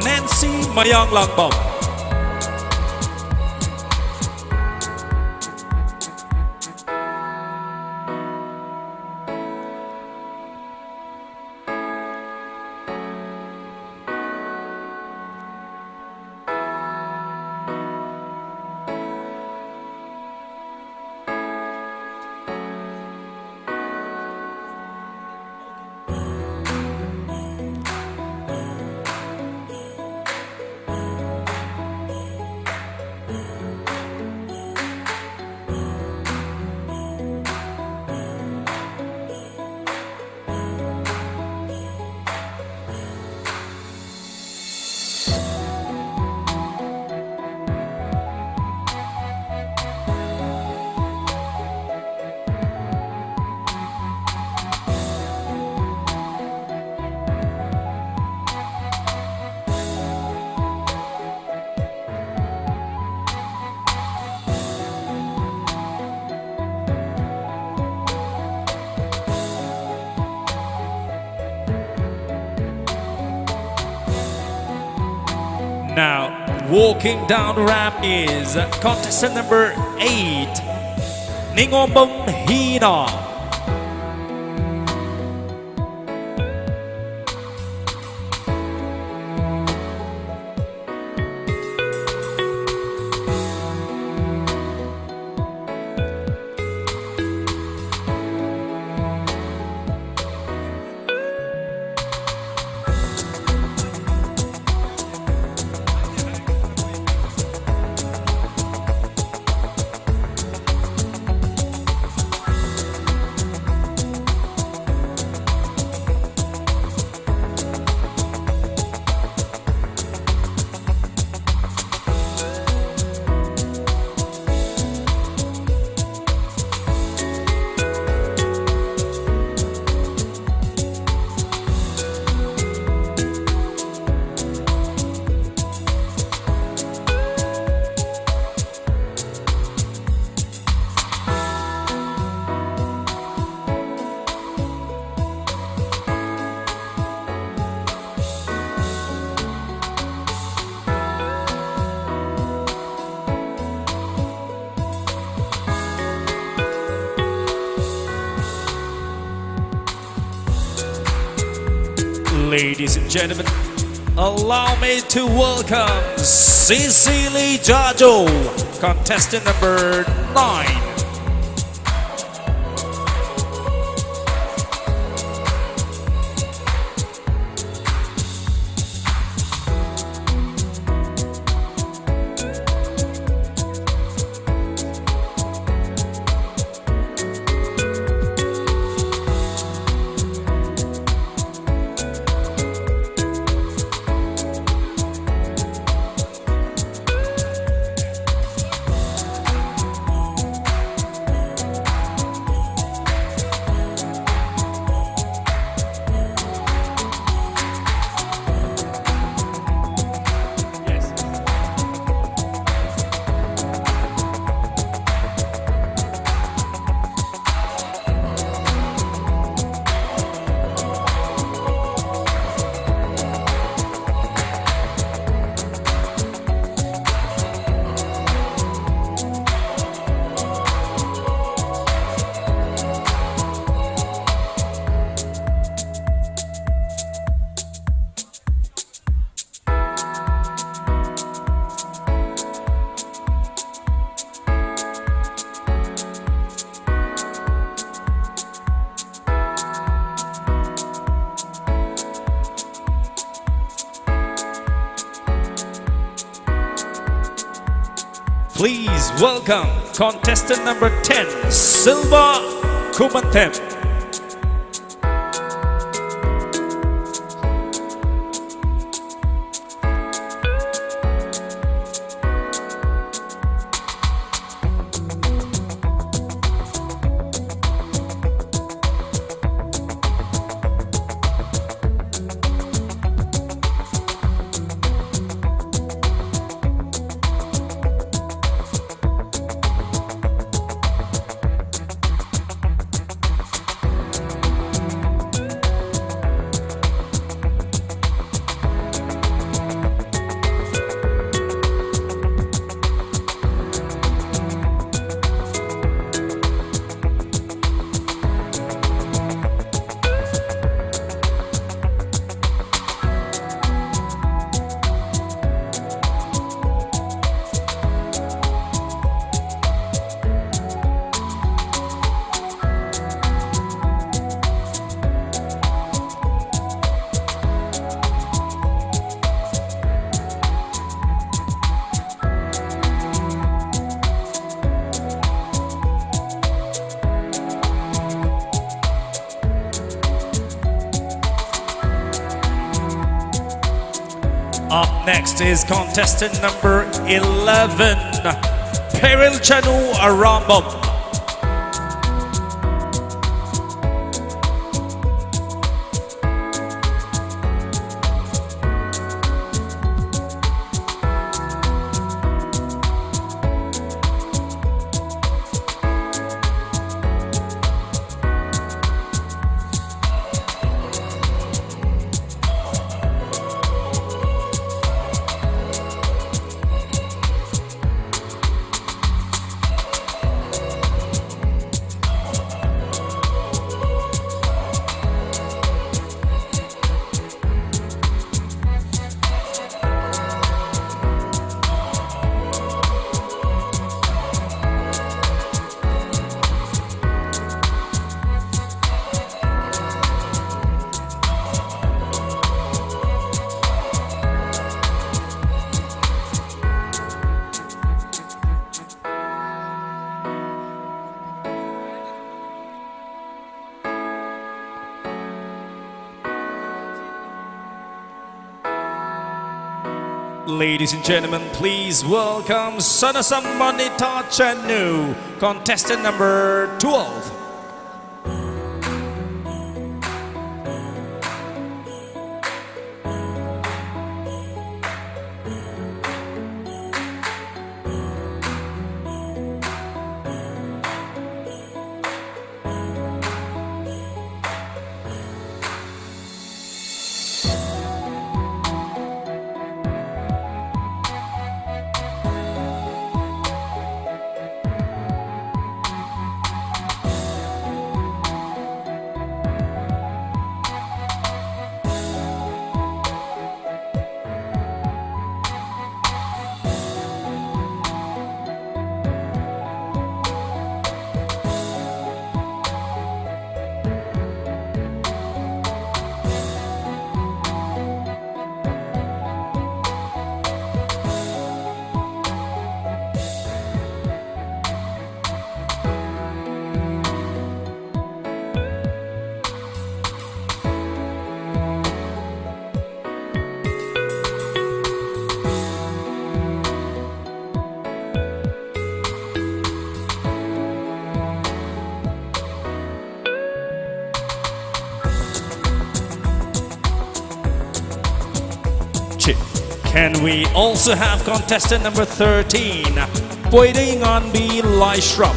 Nancy Mayanglangbo. Now, walking down the ramp is contestant number eight, Ningombong Hina. Ladies and gentlemen, allow me to welcome Cecily Jajo, contestant number nine. Please welcome contestant number ten, Silva Kumantem. Next is contestant number eleven, Peril Chanu Arambam. Ladies and gentlemen, please welcome Sanasammanita Chanu, contestant number twelve. And we also have contestant number thirteen, Poidainganbi Laishram.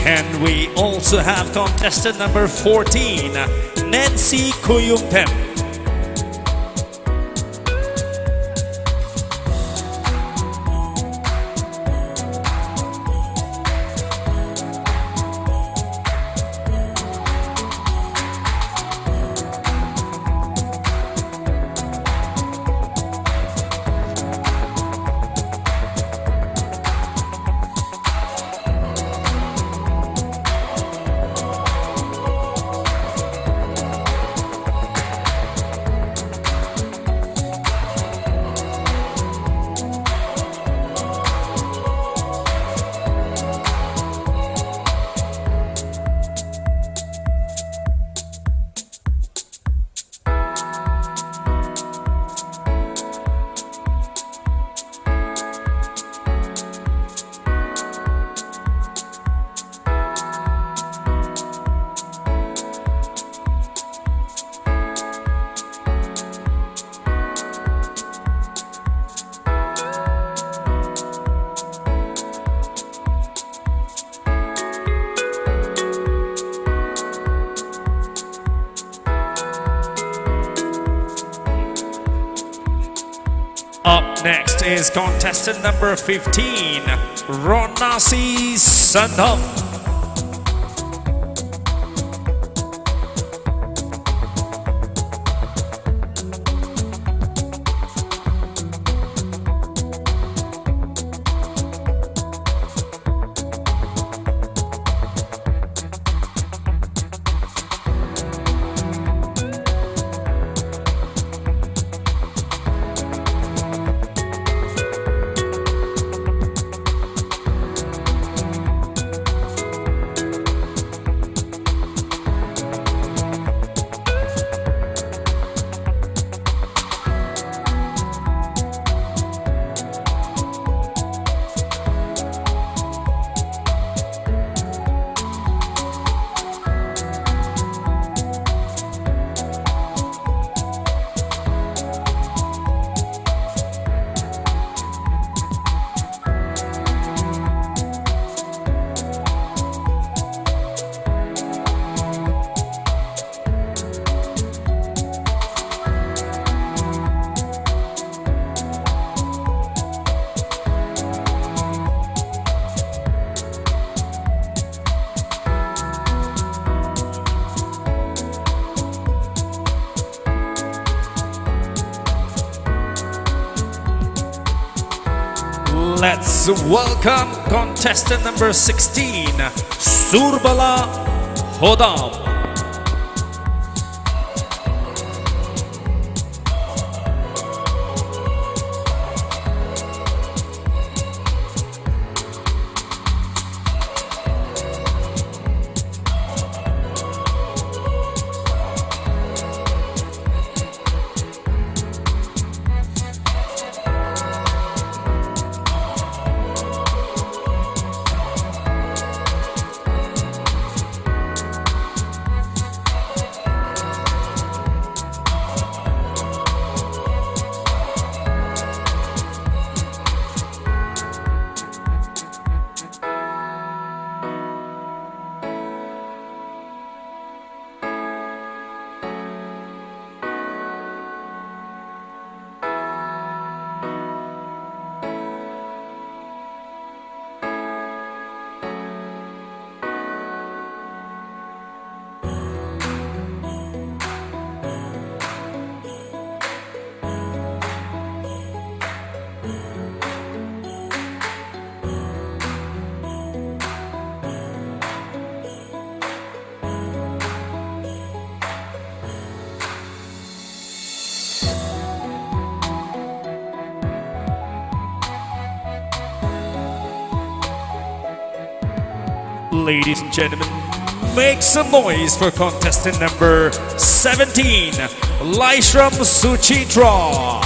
Can we also have contestant number fourteen, Nancy Kuyumpem? Next is contestant number fifteen, Ronasi Sandam. Let's welcome contestant number sixteen, Surbala Hodam. Ladies and gentlemen, make some noise for contestant number seventeen, Laishram Suchitra.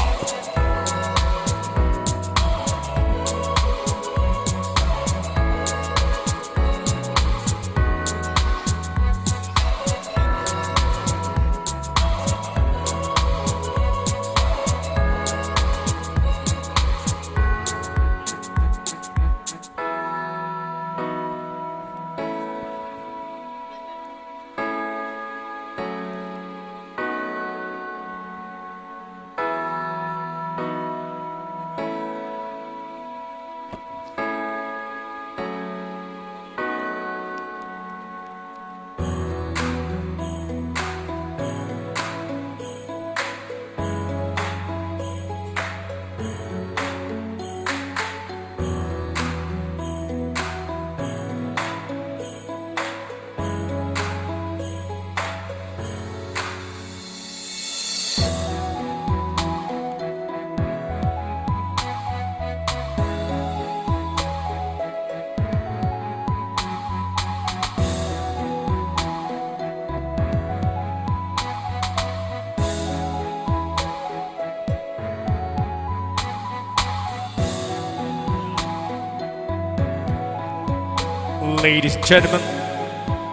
Ladies and gentlemen,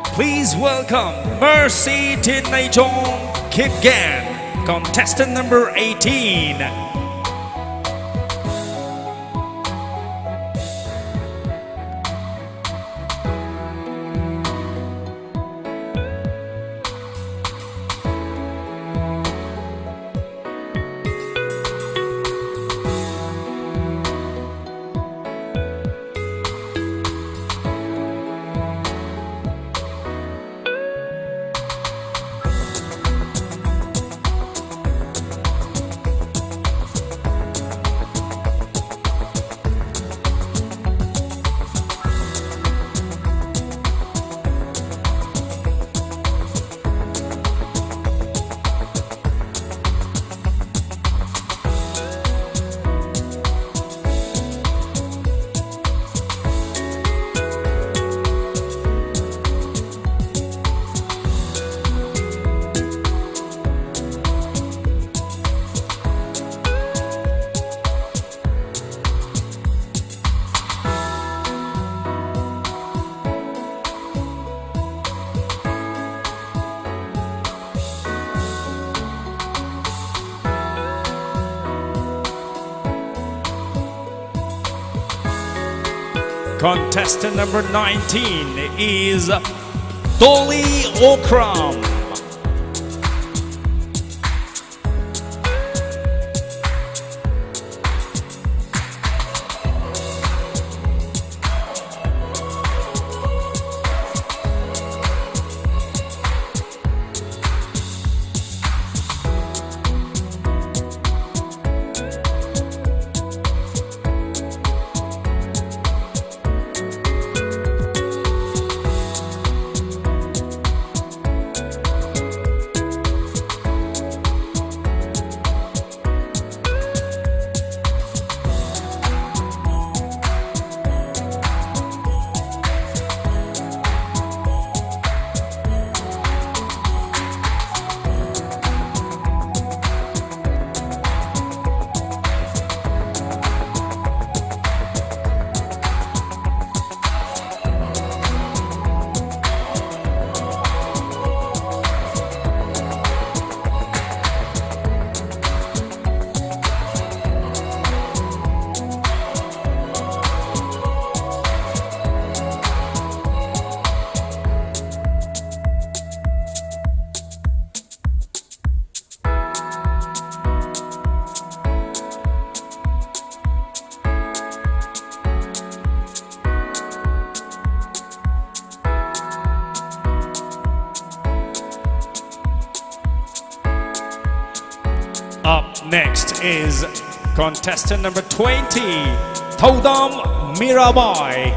please welcome Mercy Tinnaijong Kipgen, contestant number eighteen. Contestant number nineteen is Dolly Okram. Up next is contestant number twenty, Thaudam Mirabai.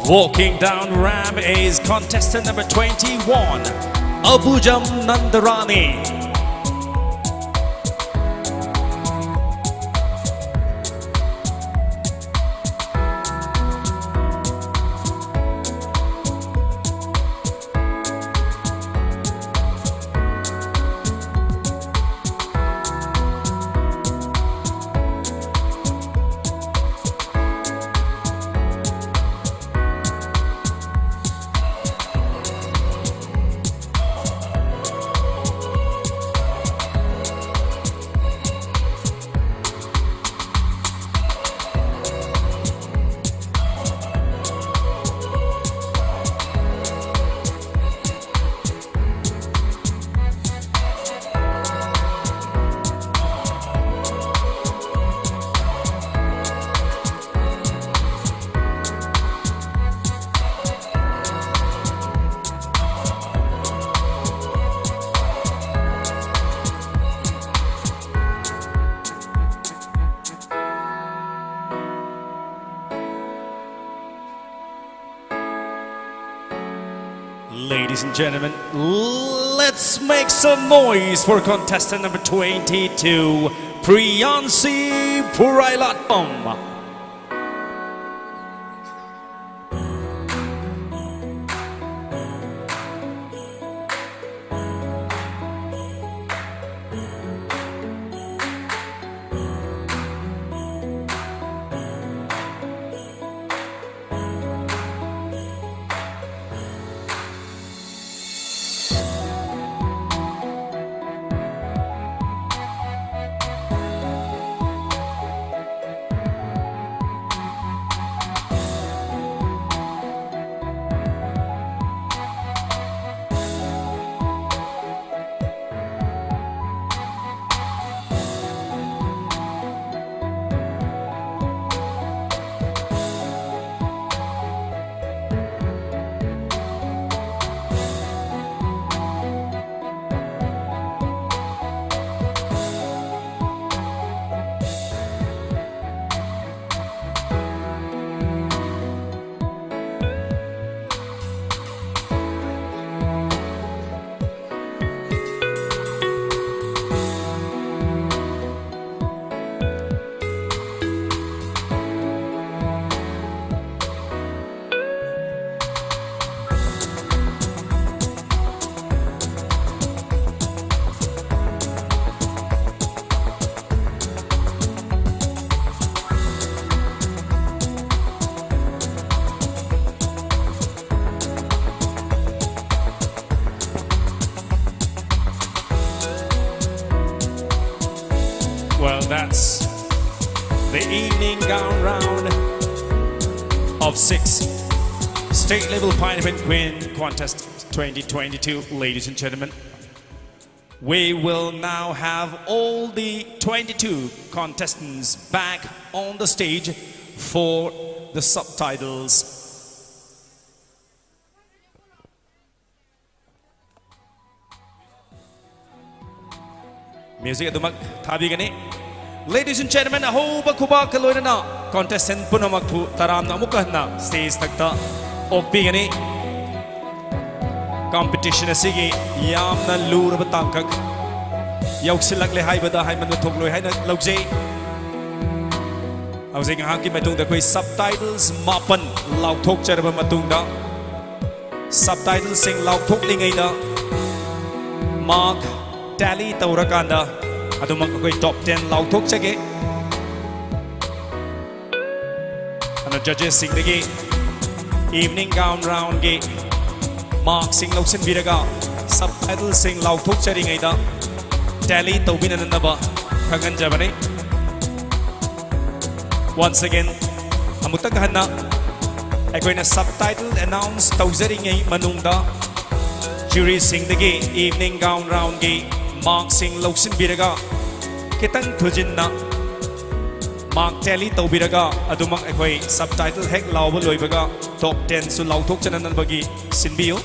Walking down ramp is contestant number twenty-one, Abujam Nandarani. Ladies and gentlemen, let's make some noise for contestant number twenty-two, Priyansi Purailatpam. The evening gown round of six state level Pineapple Queen contest twenty twenty-two, ladies and gentlemen. We will now have all the twenty-two contestants back on the stage for the subtitles. Music ꯑꯗꯨꯃꯛ ꯊꯥꯕꯤꯒꯅꯤ꯫ Ladies and gentlemen, ꯑꯍꯧꯕ ꯈꯨꯕꯥꯛꯀ ꯂꯣꯏꯅꯅ contestant ꯄꯨꯝꯅꯃꯛꯄꯨ ꯇꯔꯥꯝꯅ ꯑꯃꯨꯛꯀ ꯍꯟꯅ stage ꯊꯛꯇ ꯑꯣꯛꯄꯤꯒꯅꯤ꯫ Competition ꯑꯁꯤꯒꯤ ꯌꯥꯝꯅ ꯂꯨꯔꯕ ꯇꯥꯡꯀꯛ ꯌꯧꯁꯤꯜꯂꯛꯂꯦ ꯍꯥꯏꯕꯗ ꯍꯥꯏꯃꯟꯕ ꯊꯣꯛꯂꯣꯏ ꯍꯥꯏꯅ ꯂꯧꯖꯩ꯫ ꯍꯧꯖꯤꯛ ꯉꯥꯏꯍꯥꯛꯀꯤ ꯃꯇꯨꯡꯗ ꯑꯩꯈꯣꯏ subtitles ꯃꯥꯄꯟ ꯂꯥꯎꯊꯣꯛꯆꯔꯕ ꯃꯇꯨꯡꯗ, subtitleꯁꯤꯡ ꯂꯥꯎꯊꯣꯛꯂꯤꯉꯩꯗ mark tally ꯇꯧꯔꯀꯥꯟꯗ ꯑꯗꯨꯃꯛ ꯑꯩꯈꯣꯏ top ten ꯂꯥꯎꯊꯣꯛꯆꯒꯦ꯫ ꯑꯗꯨꯅ judgesꯁꯤꯡꯗꯒꯤ evening gown roundꯒꯤ markꯁꯤꯡ ꯂꯧꯁꯤꯟꯕꯤꯔꯒ subtitleꯁꯤꯡ ꯂꯥꯎꯊꯣꯛꯆꯔꯤꯉꯩꯗ tally ꯇꯧꯕꯤꯅꯅꯕ ꯈꯪꯍꯟꯖꯕꯅꯤ꯫ Once again, ꯑꯃꯨꯛꯇꯪ ꯍꯟꯅ ꯑꯩꯈꯣꯏꯅ subtitle announce ꯇꯧꯖꯔꯤꯉꯩ ꯃꯅꯨꯡꯗ juryꯁꯤꯡꯗꯒꯤ evening gown roundꯒꯤ markꯁꯤꯡ ꯂꯧꯁꯤꯟꯕꯤꯔꯒ ꯈꯤꯇꯪ ꯊꯨꯖꯤꯟꯅ mark tally ꯇꯧꯕꯤꯔꯒ ꯑꯗꯨꯃꯛ ꯑꯩꯈꯣꯏ subtitle ꯍꯦꯛ ꯂꯥꯎꯕ ꯂꯣꯏꯕꯒ top tenꯁꯨ ꯂꯥꯎꯊꯣꯛꯆꯅꯅꯕꯒꯤ ꯁꯤꯟꯕꯤꯌꯨ꯫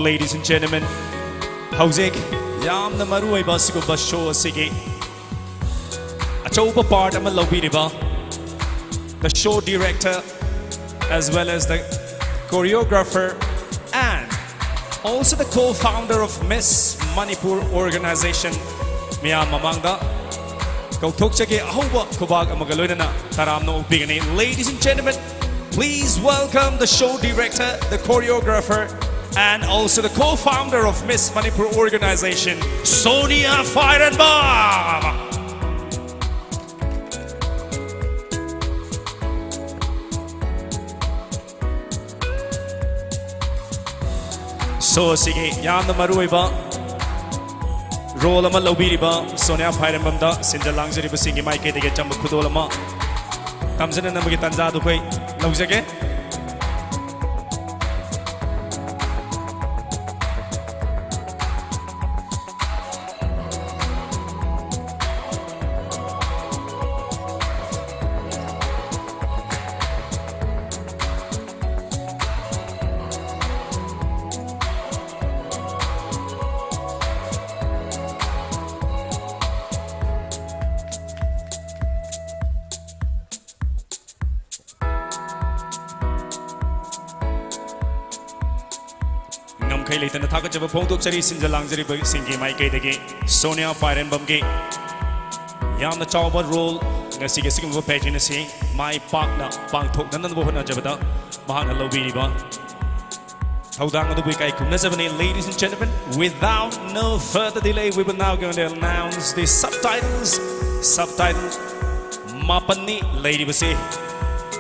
Ladies and gentlemen, ꯍꯧꯖꯤꯛ ꯌꯥꯝꯅ ꯃꯔꯨꯑꯣꯏꯕ ꯑꯁꯤꯒꯨꯝꯕ show ꯑꯁꯤꯒꯤ ꯑꯆꯧꯕ part ꯑꯃ ꯂꯧꯕꯤꯔꯤꯕ the show director as well as the choreographer and also the co-founder of Miss Manipur organization ꯃꯤꯌꯥꯝ ꯃꯃꯥꯡꯗ ꯀꯧꯊꯣꯛꯆꯒꯦ꯫ ꯑꯍꯧꯕ ꯈꯨꯕꯥꯛ ꯑꯃꯒ ꯂꯣꯏꯅꯅ ꯇꯔꯥꯝꯅ ꯑꯣꯛꯄꯤꯒꯅꯤ꯫ Ladies and gentlemen, please welcome the show director, the choreographer, And also the co-founder of Miss Manipur organization, Sonia Fairanbam. Show ꯑꯁꯤꯒꯤ ꯌꯥꯝꯅ ꯃꯔꯨꯑꯣꯏꯕ role ꯑꯃ ꯂꯧꯕꯤꯔꯤꯕ ꯁꯣꯅꯤꯌꯥ ꯐꯥꯏꯔꯦꯝꯕꯝꯗ ꯁꯤꯟꯖ ꯂꯥꯡꯖꯔꯤꯕꯁꯤꯡꯒꯤ ꯃꯥꯏꯀꯩꯗꯒꯤ ꯑꯆꯝꯕ ꯈꯨꯗꯣꯜ ꯑꯃ ꯇꯝꯖꯅꯅꯕꯒꯤ ꯇꯥꯟꯖꯥ ꯑꯗꯨ ꯑꯩꯈꯣꯏ ꯂꯧꯖꯒꯦ꯫ ꯉꯝꯈꯩ ꯂꯩꯇꯅ ꯊꯥꯒꯠꯆꯕ ꯐꯣꯡꯗꯣꯛꯆꯔꯤ ꯁꯤꯟꯖ ꯂꯥꯡꯖꯔꯤꯕꯁꯤꯡꯒꯤ ꯃꯥꯏꯀꯩꯗꯒꯤ꯫ ꯁꯣꯅꯤꯌꯥ ꯄꯥꯏꯔꯦꯝꯕꯝꯒꯤ ꯌꯥꯝꯅ ꯆꯥꯎꯕ role ꯉꯁꯤꯒꯤ ꯑꯁꯤꯒꯨꯝꯕ pageant ꯑꯁꯤ ꯃꯥꯏ ꯄꯥꯛꯅ ꯄꯥꯡꯊꯣꯛꯅꯅꯕ ꯍꯣꯠꯅꯖꯕꯗ ꯃꯍꯥꯛꯅ ꯂꯧꯕꯤꯔꯤꯕ ꯊꯧꯗꯥꯡ ꯑꯗꯨꯕꯨ ꯏꯀꯥꯏ ꯈꯨꯝꯅꯖꯕꯅꯤ꯫ Ladies and gentlemen, without no further delay, we will now going to announce the subtitles. Subtitle ꯃꯥꯄꯟꯅꯤ ꯂꯩꯔꯤꯕꯁꯤ꯫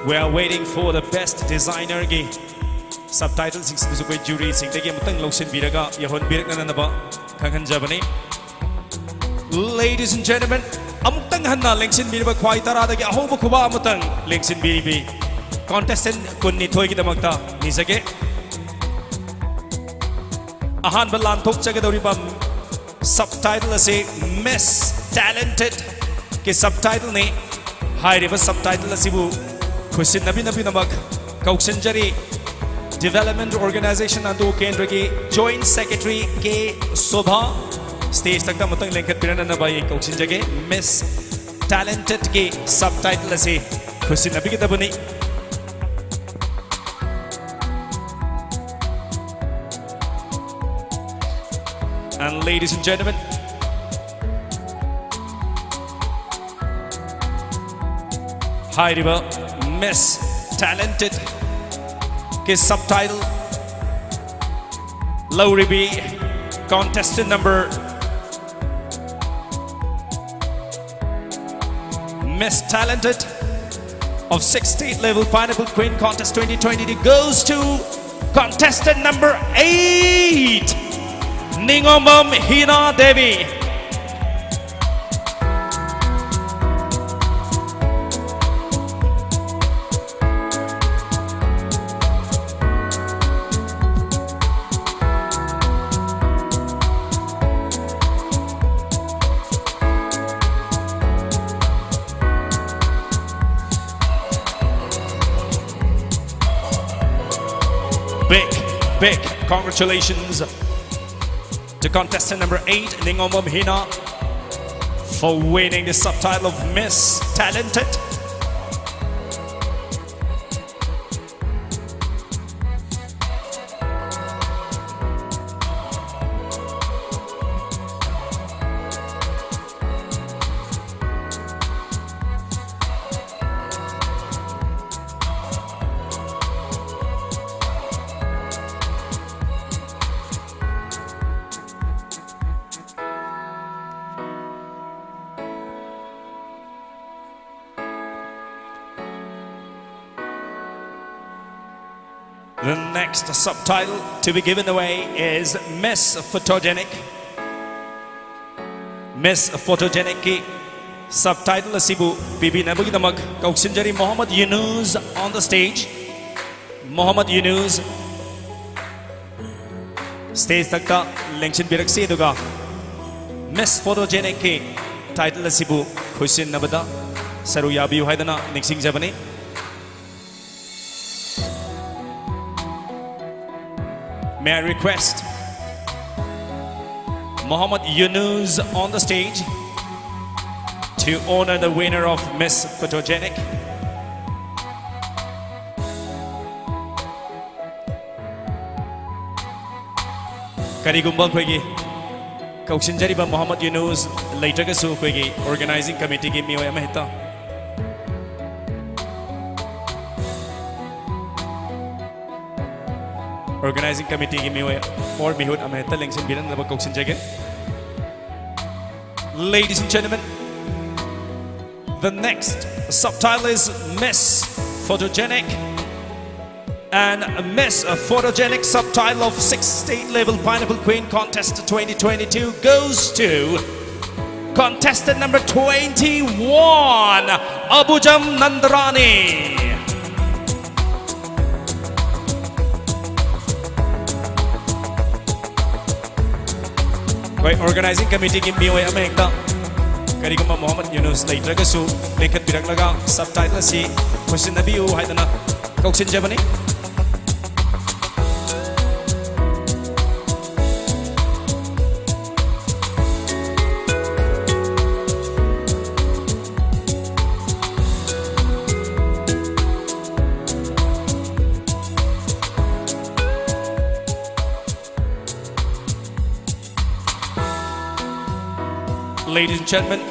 We are waiting for the best designer ꯒꯤ subtitle ꯁꯤꯡꯁꯤꯗꯁꯨ ꯑꯩꯈꯣꯏ jury ꯁꯤꯡꯗꯒꯤ ꯑꯃꯨꯛꯇꯪ ꯂꯧꯁꯤꯟꯕꯤꯔꯒ ꯌꯧꯍꯟꯕꯤꯔꯛꯅꯅꯕ ꯈꯪꯍꯟꯖꯕꯅꯤ꯫ Ladies and gentlemen, ꯑꯃꯨꯛꯇꯪ ꯍꯟꯅ ꯂꯦꯡꯁꯤꯟꯕꯤꯔꯤꯕ ꯈ꯭ꯋꯥꯏ ꯇꯔꯥꯗꯒꯤ ꯑꯍꯧꯕ ꯈꯨꯕꯥꯛ ꯑꯃꯇꯪ ꯂꯦꯡꯁꯤꯟꯕꯤꯔꯤꯕꯤ contestant ꯀꯨꯟꯅꯤꯊꯣꯏꯒꯤꯗꯃꯛꯇ ꯅꯤꯖꯒꯦ꯫ ꯑꯍꯥꯟꯕ ꯂꯥꯟꯊꯣꯛꯆꯒꯗꯧꯔꯤꯕ subtitle ꯑꯁꯤ Miss Talented ꯒꯤ subtitle ꯅꯤ꯫ ꯍꯥꯏꯔꯤꯕ subtitle ꯑꯁꯤꯕꯨ ꯈꯨꯠꯁꯤꯟꯅꯕꯤꯅꯕꯒꯤꯗꯃꯛ ꯀꯧꯁꯤꯟꯖꯔꯤ Development Organization ꯑꯟꯗ꯭ꯔꯣ ꯀꯦꯟꯗ꯭ꯔꯒꯤ Joint Secretary ꯀꯦ ꯁꯣꯚꯥ꯫ Stage ꯇꯛꯇ ꯑꯃꯨꯛꯇꯪ ꯂꯦꯡꯈꯠꯄꯤꯔꯛꯅꯅꯕ ꯑꯩ ꯀꯧꯁꯤꯟꯖꯒꯦ꯫ Miss Talented ꯒꯤ subtitle ꯑꯁꯤ ꯈꯨꯠꯁꯤꯟꯅꯕꯤꯒꯗꯕꯅꯤ꯫ And ladies and gentlemen, ꯍꯥꯏꯔꯤꯕ Miss Talented ꯒꯤ subtitle ꯂꯧꯔꯤꯕꯤ contestant number, Miss Talented of sixth State Level Pineapple Queen Contest twenty twenty goes to contestant number eight, Ningombam Hina Devi. Big, big congratulations to contestant number eight, Ningombam Hina, for winning the subtitle of Miss Talented. The next subtitle to be given away is Miss Photogenic. Miss Photogenicꯀꯤ subtitle ꯑꯁꯤꯕꯨ ꯄꯤꯕꯤꯅꯕꯒꯤꯗꯃꯛ ꯀꯧꯁꯤꯟꯖꯔꯤ Mohammad Yunus on the stage. Mohammad Yunus, stage ꯊꯛꯇ ꯂꯦꯡꯁꯤꯟꯕꯤꯔꯛꯁꯤ, ꯑꯗꯨꯒ Miss Photogenicꯀꯤ title ꯑꯁꯤꯕꯨ ꯈꯨꯠꯁꯤꯟꯅꯕꯗ ꯁꯔꯨꯛ ꯌꯥꯕꯤꯌꯨ ꯍꯥꯏꯗꯅ ꯅꯤꯡꯁꯤꯡꯖꯕꯅꯤ꯫ May I request Mohammad Yunus on the stage to honor the winner of Miss Photogenic. ꯀꯔꯤꯒꯨꯝꯕ ꯑꯩꯈꯣꯏꯒꯤ ꯀꯧꯁꯤꯟꯖꯔꯤꯕ Mohammad Yunus ꯂꯩꯇ꯭ꯔꯒꯁꯨ, ꯑꯩꯈꯣꯏꯒꯤ organizing committeeꯒꯤ ꯃꯤꯑꯣꯏ ꯑꯃꯍꯦꯛꯇ Organizing Committeeꯒꯤ ꯃꯤꯑꯣꯏ or ꯃꯤꯍꯨꯠ ꯑꯃꯍꯦꯛꯇ ꯂꯦꯡꯁꯤꯟꯕꯤꯔꯛꯅꯕ ꯀꯧꯁꯤꯟꯖꯒꯦ꯫ Ladies and gentlemen, the next subtitle is Miss Photogenic. And Miss Photogenic subtitle of sixth State Level Pineapple Queen Contest twenty twenty-two goes to contestant number twenty-one, Abujam Nandarani. ꯑꯩꯈꯣꯏ organizing committeeꯒꯤ ꯃꯤꯑꯣꯏ ꯑꯃꯍꯦꯛꯇ, ꯀꯔꯤꯒꯨꯝꯕ Mohammad ꯌꯨꯅꯨꯁ ꯂꯩꯇ꯭ꯔꯒꯁꯨ, ꯂꯦꯡꯈꯠꯄꯤꯔꯛꯂꯒ subtitle ꯑꯁꯤ ꯈꯨꯠꯁꯤꯟꯅꯕꯤꯌꯨ ꯍꯥꯏꯗꯅ ꯀꯧꯁꯤꯟꯖꯕꯅꯤ꯫ Ladies and gentlemen,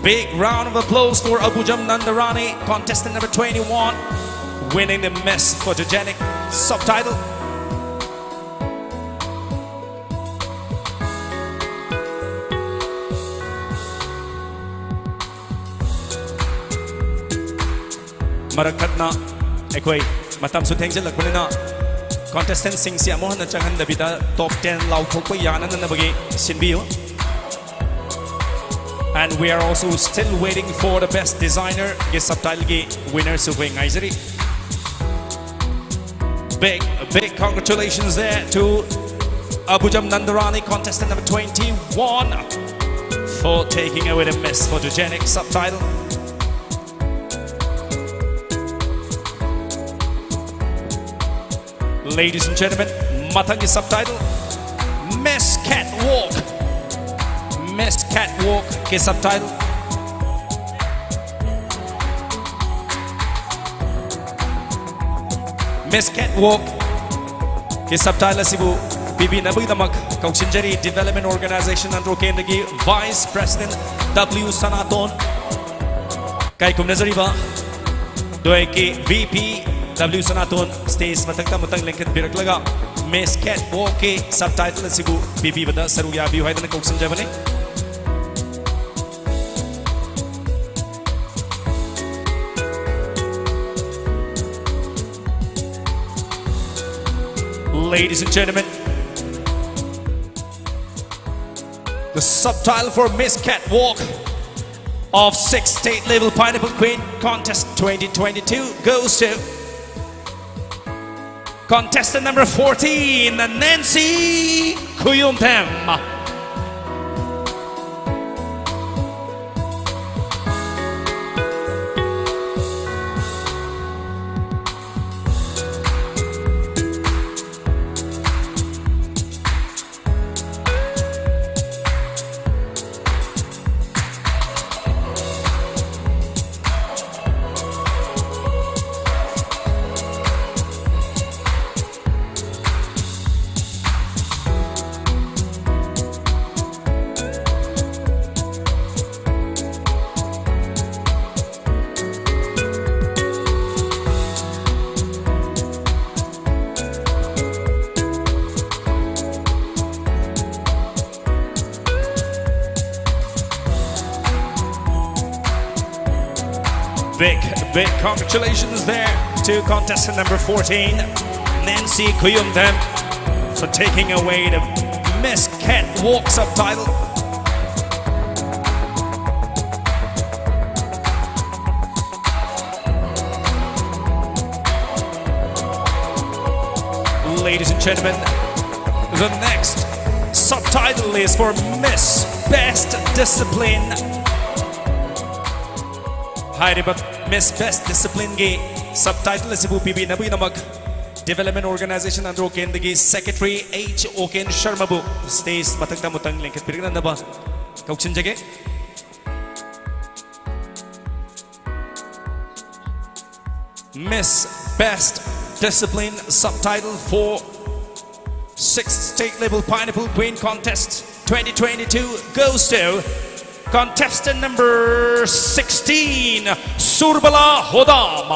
big round of applause for Abujam Nandarani, contestant number twenty-one, winning the Miss Photogenic subtitle. ꯃꯔꯛ ꯊꯠꯅ ꯑꯩꯈꯣꯏ ꯃꯇꯝꯁꯨ ꯊꯦꯡꯖꯤꯜꯂꯛꯄꯅꯤꯅ, contestantꯁꯤꯡꯁꯤ ꯑꯃꯨꯛ ꯍꯟꯅ ꯆꯪꯍꯟꯗꯕꯤꯗ top ten ꯂꯥꯎꯊꯣꯛꯄ ꯌꯥꯅꯅꯕꯒꯤ ꯁꯤꯟꯕꯤꯌꯨ꯫ And we are also still waiting for the best designerꯒꯤ subtitleꯒꯤ winnerꯁꯨ ꯑꯩꯈꯣꯏ ꯉꯥꯏꯖꯔꯤ꯫ Big, big congratulations there to Abujam Nandarani, contestant number twenty-one, for taking away the Miss Photogenic subtitle. Ladies and gentlemen, ꯃꯊꯪꯒꯤ subtitle, Miss Catwalk. Miss Catwalkꯀꯤ subtitle. Miss Catwalkꯀꯤ subtitle ꯑꯁꯤꯕꯨ ꯄꯤꯕꯤꯅꯕꯒꯤꯗꯃꯛ ꯀꯧꯁꯤꯟꯖꯔꯤ Development Organization ꯑꯟꯗ꯭ꯔꯣꯀꯦꯟꯗꯒꯤ Vice President W ꯁꯅꯥꯇꯣꯟ꯫ ꯏꯀꯥꯏ ꯈꯨꯝꯅꯖꯔꯤꯕ ꯗꯣꯏꯀꯤ V P W ꯁꯅꯥꯇꯣꯟ stage ꯃꯊꯛꯇ ꯑꯃꯨꯛꯇꯪ ꯂꯦꯡꯈꯠꯄꯤꯔꯛꯂꯒ Miss Catwalkꯀꯤ subtitle ꯑꯁꯤꯕꯨ ꯄꯤꯕꯤꯕꯗ ꯁꯔꯨꯛ ꯌꯥꯕꯤꯌꯨ ꯍꯥꯏꯗꯅ ꯀꯧꯁꯤꯟꯖꯕꯅꯤ꯫ Ladies and gentlemen, the subtitle for Miss Catwalk of sixth State Level Pineapple Queen Contest twenty twenty-two goes to contestant number fourteen, Nancy Khuyumthem. Big, big congratulations there to contestant number fourteen, Nancy Khuyumthem, for taking away the Miss Catwalk subtitle. Ladies and gentlemen, the next subtitle is for Miss Best Discipline. ꯍꯥꯏꯔꯤꯕ Miss Best Disciplineꯒꯤ subtitle ꯑꯁꯤꯕꯨ ꯄꯤꯕꯤꯅꯕꯒꯤꯗꯃꯛ Development Organization Androkenꯗꯒꯤ Secretary H Oken Sharmaꯕꯨ stage ꯃꯊꯛꯇ ꯑꯃꯨꯛꯇꯪ ꯂꯦꯡꯈꯠꯄꯤꯔꯛꯅꯅꯕ ꯀꯧꯁꯤꯟꯖꯒꯦ꯫ Miss Best Discipline subtitle for sixth State Level Pineapple Queen Contest twenty twenty-two goes to contestant number sixteen, Surbala Hodam.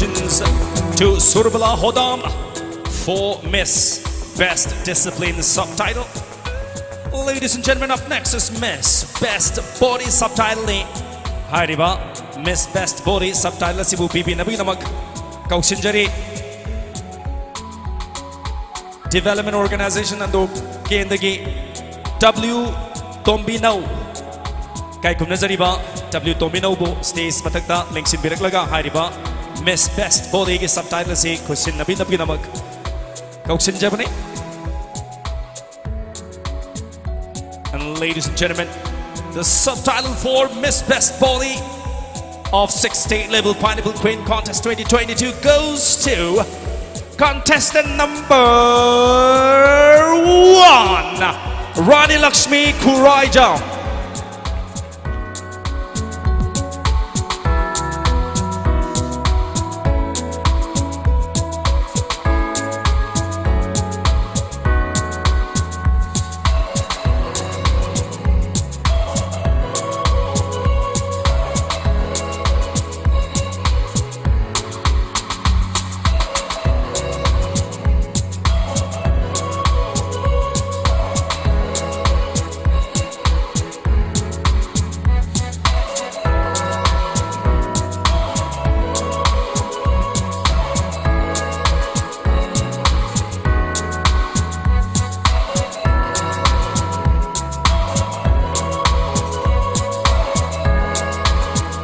To Surbala Hodam for Miss Best Discipline subtitle. Ladies and gentlemen, up next is Miss Best Body Subtitle ꯅꯤ꯫ ꯍꯥꯏꯔꯤꯕ Miss Best Body Subtitle ꯑꯁꯤꯕꯨ ꯄꯤꯕꯤꯅꯕꯒꯤꯗꯃꯛ ꯀꯧꯁꯤꯟꯖꯔꯤ꯫ Development Organization Andro ꯀꯦꯟꯗ꯭ꯔꯒꯤ W ꯇꯣꯝꯕꯤꯅꯧ, ꯏꯀꯥꯏ ꯈꯨꯝꯅꯖꯔꯤꯕ W ꯇꯣꯝꯕꯤꯅꯧꯕꯨ stage ꯃꯊꯛꯇ ꯂꯦꯡꯁꯤꯟꯕꯤꯔꯛꯂꯒ ꯍꯥꯏꯔꯤꯕ Miss Best Body ꯒꯤ subtitle ꯑꯁꯤ ꯈꯨꯠꯁꯤꯟꯅꯕꯤꯅꯕꯒꯤꯗꯃꯛ ꯀꯧꯁꯤꯟꯖꯕꯅꯤ꯫ And ladies and gentlemen, the subtitle for Miss Best Body of sixth State Level Pineapple Queen Contest twenty twenty-two goes to contestant number one, Rani Lakshmi Khuraijam.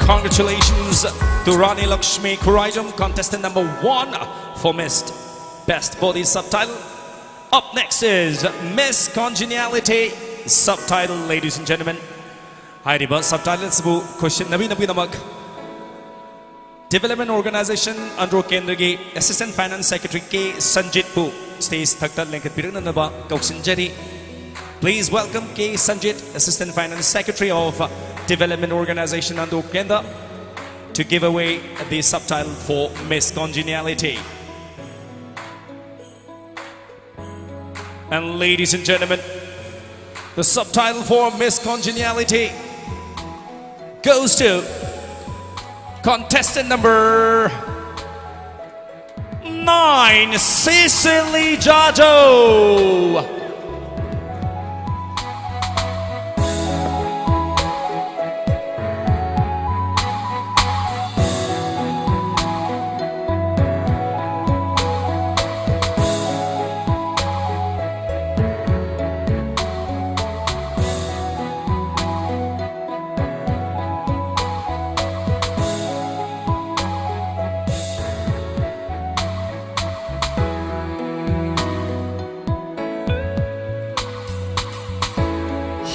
Congratulations to Rani Lakshmi Khuraijam, contestant number one for Miss Best Body Subtitle. Up next is Miss Congeniality Subtitle, ladies and gentlemen. ꯍꯥꯏꯔꯤꯕ subtitle ꯑꯁꯤꯕꯨ ꯈꯨꯠꯁꯤꯟꯅꯕꯤꯅꯕꯒꯤꯗꯃꯛ Development Organization Andro ꯀꯦꯟꯗ꯭ꯔꯒꯤ Assistant Finance Secretary K ꯁꯟꯖꯤꯠꯄꯨ stage ꯊꯛꯇ ꯂꯦꯡꯈꯠꯄꯤꯔꯛꯅꯅꯕ ꯀꯧꯁꯤꯟꯖꯔꯤ꯫ Please welcome K Sanjit, Assistant Finance Secretary of Development Organization Andro Kendra, to give away the subtitle for Miss Congeniality. And ladies and gentlemen, the subtitle for Miss Congeniality goes to contestant number nine, Cecily Jajo.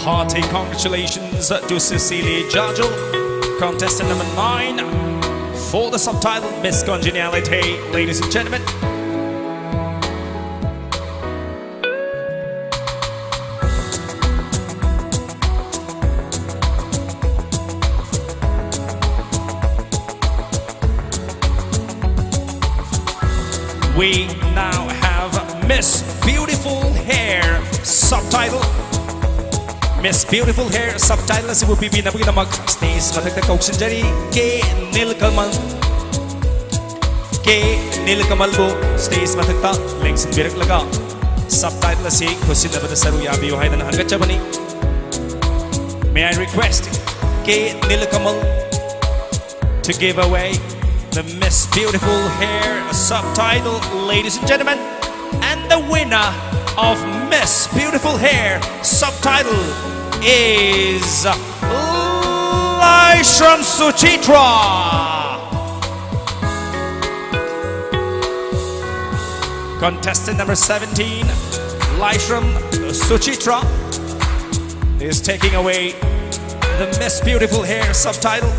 Hearty congratulations to Cecilia Jajo, contestant number nine, for the subtitle Miss Congeniality, ladies and gentlemen. We now have Miss Beautiful Hair, subtitle. Miss Beautiful Hair, subtitle ꯑꯁꯤꯕꯨ ꯄꯤꯕꯤꯅꯕꯒꯤꯗꯃꯛ stage ꯃꯊꯛꯇ ꯀꯧꯁꯤꯟꯖꯔꯤ ꯀꯦ ꯅꯤꯜꯀꯃꯜ꯫ ꯀꯦ ꯅꯤꯜꯀꯃꯜꯕꯨ stage ꯃꯊꯛꯇ ꯂꯦꯡꯁꯤꯟꯕꯤꯔꯛꯂꯒ subtitle ꯑꯁꯤ ꯈꯨꯠꯁꯤꯟꯅꯕꯗ ꯁꯔꯨ ꯌꯥꯕꯤꯌꯨ ꯍꯥꯏꯗꯅ ꯍꯪꯒꯠꯆꯕꯅꯤ꯫ May I request K Nilkamal to give away the Miss Beautiful Hair subtitle, ladies and gentlemen. And the winner of Miss Beautiful Hair subtitle is Laishram Suchitra. Contestant number seventeen, Laishram Suchitra, is taking away the Miss Beautiful Hair subtitle.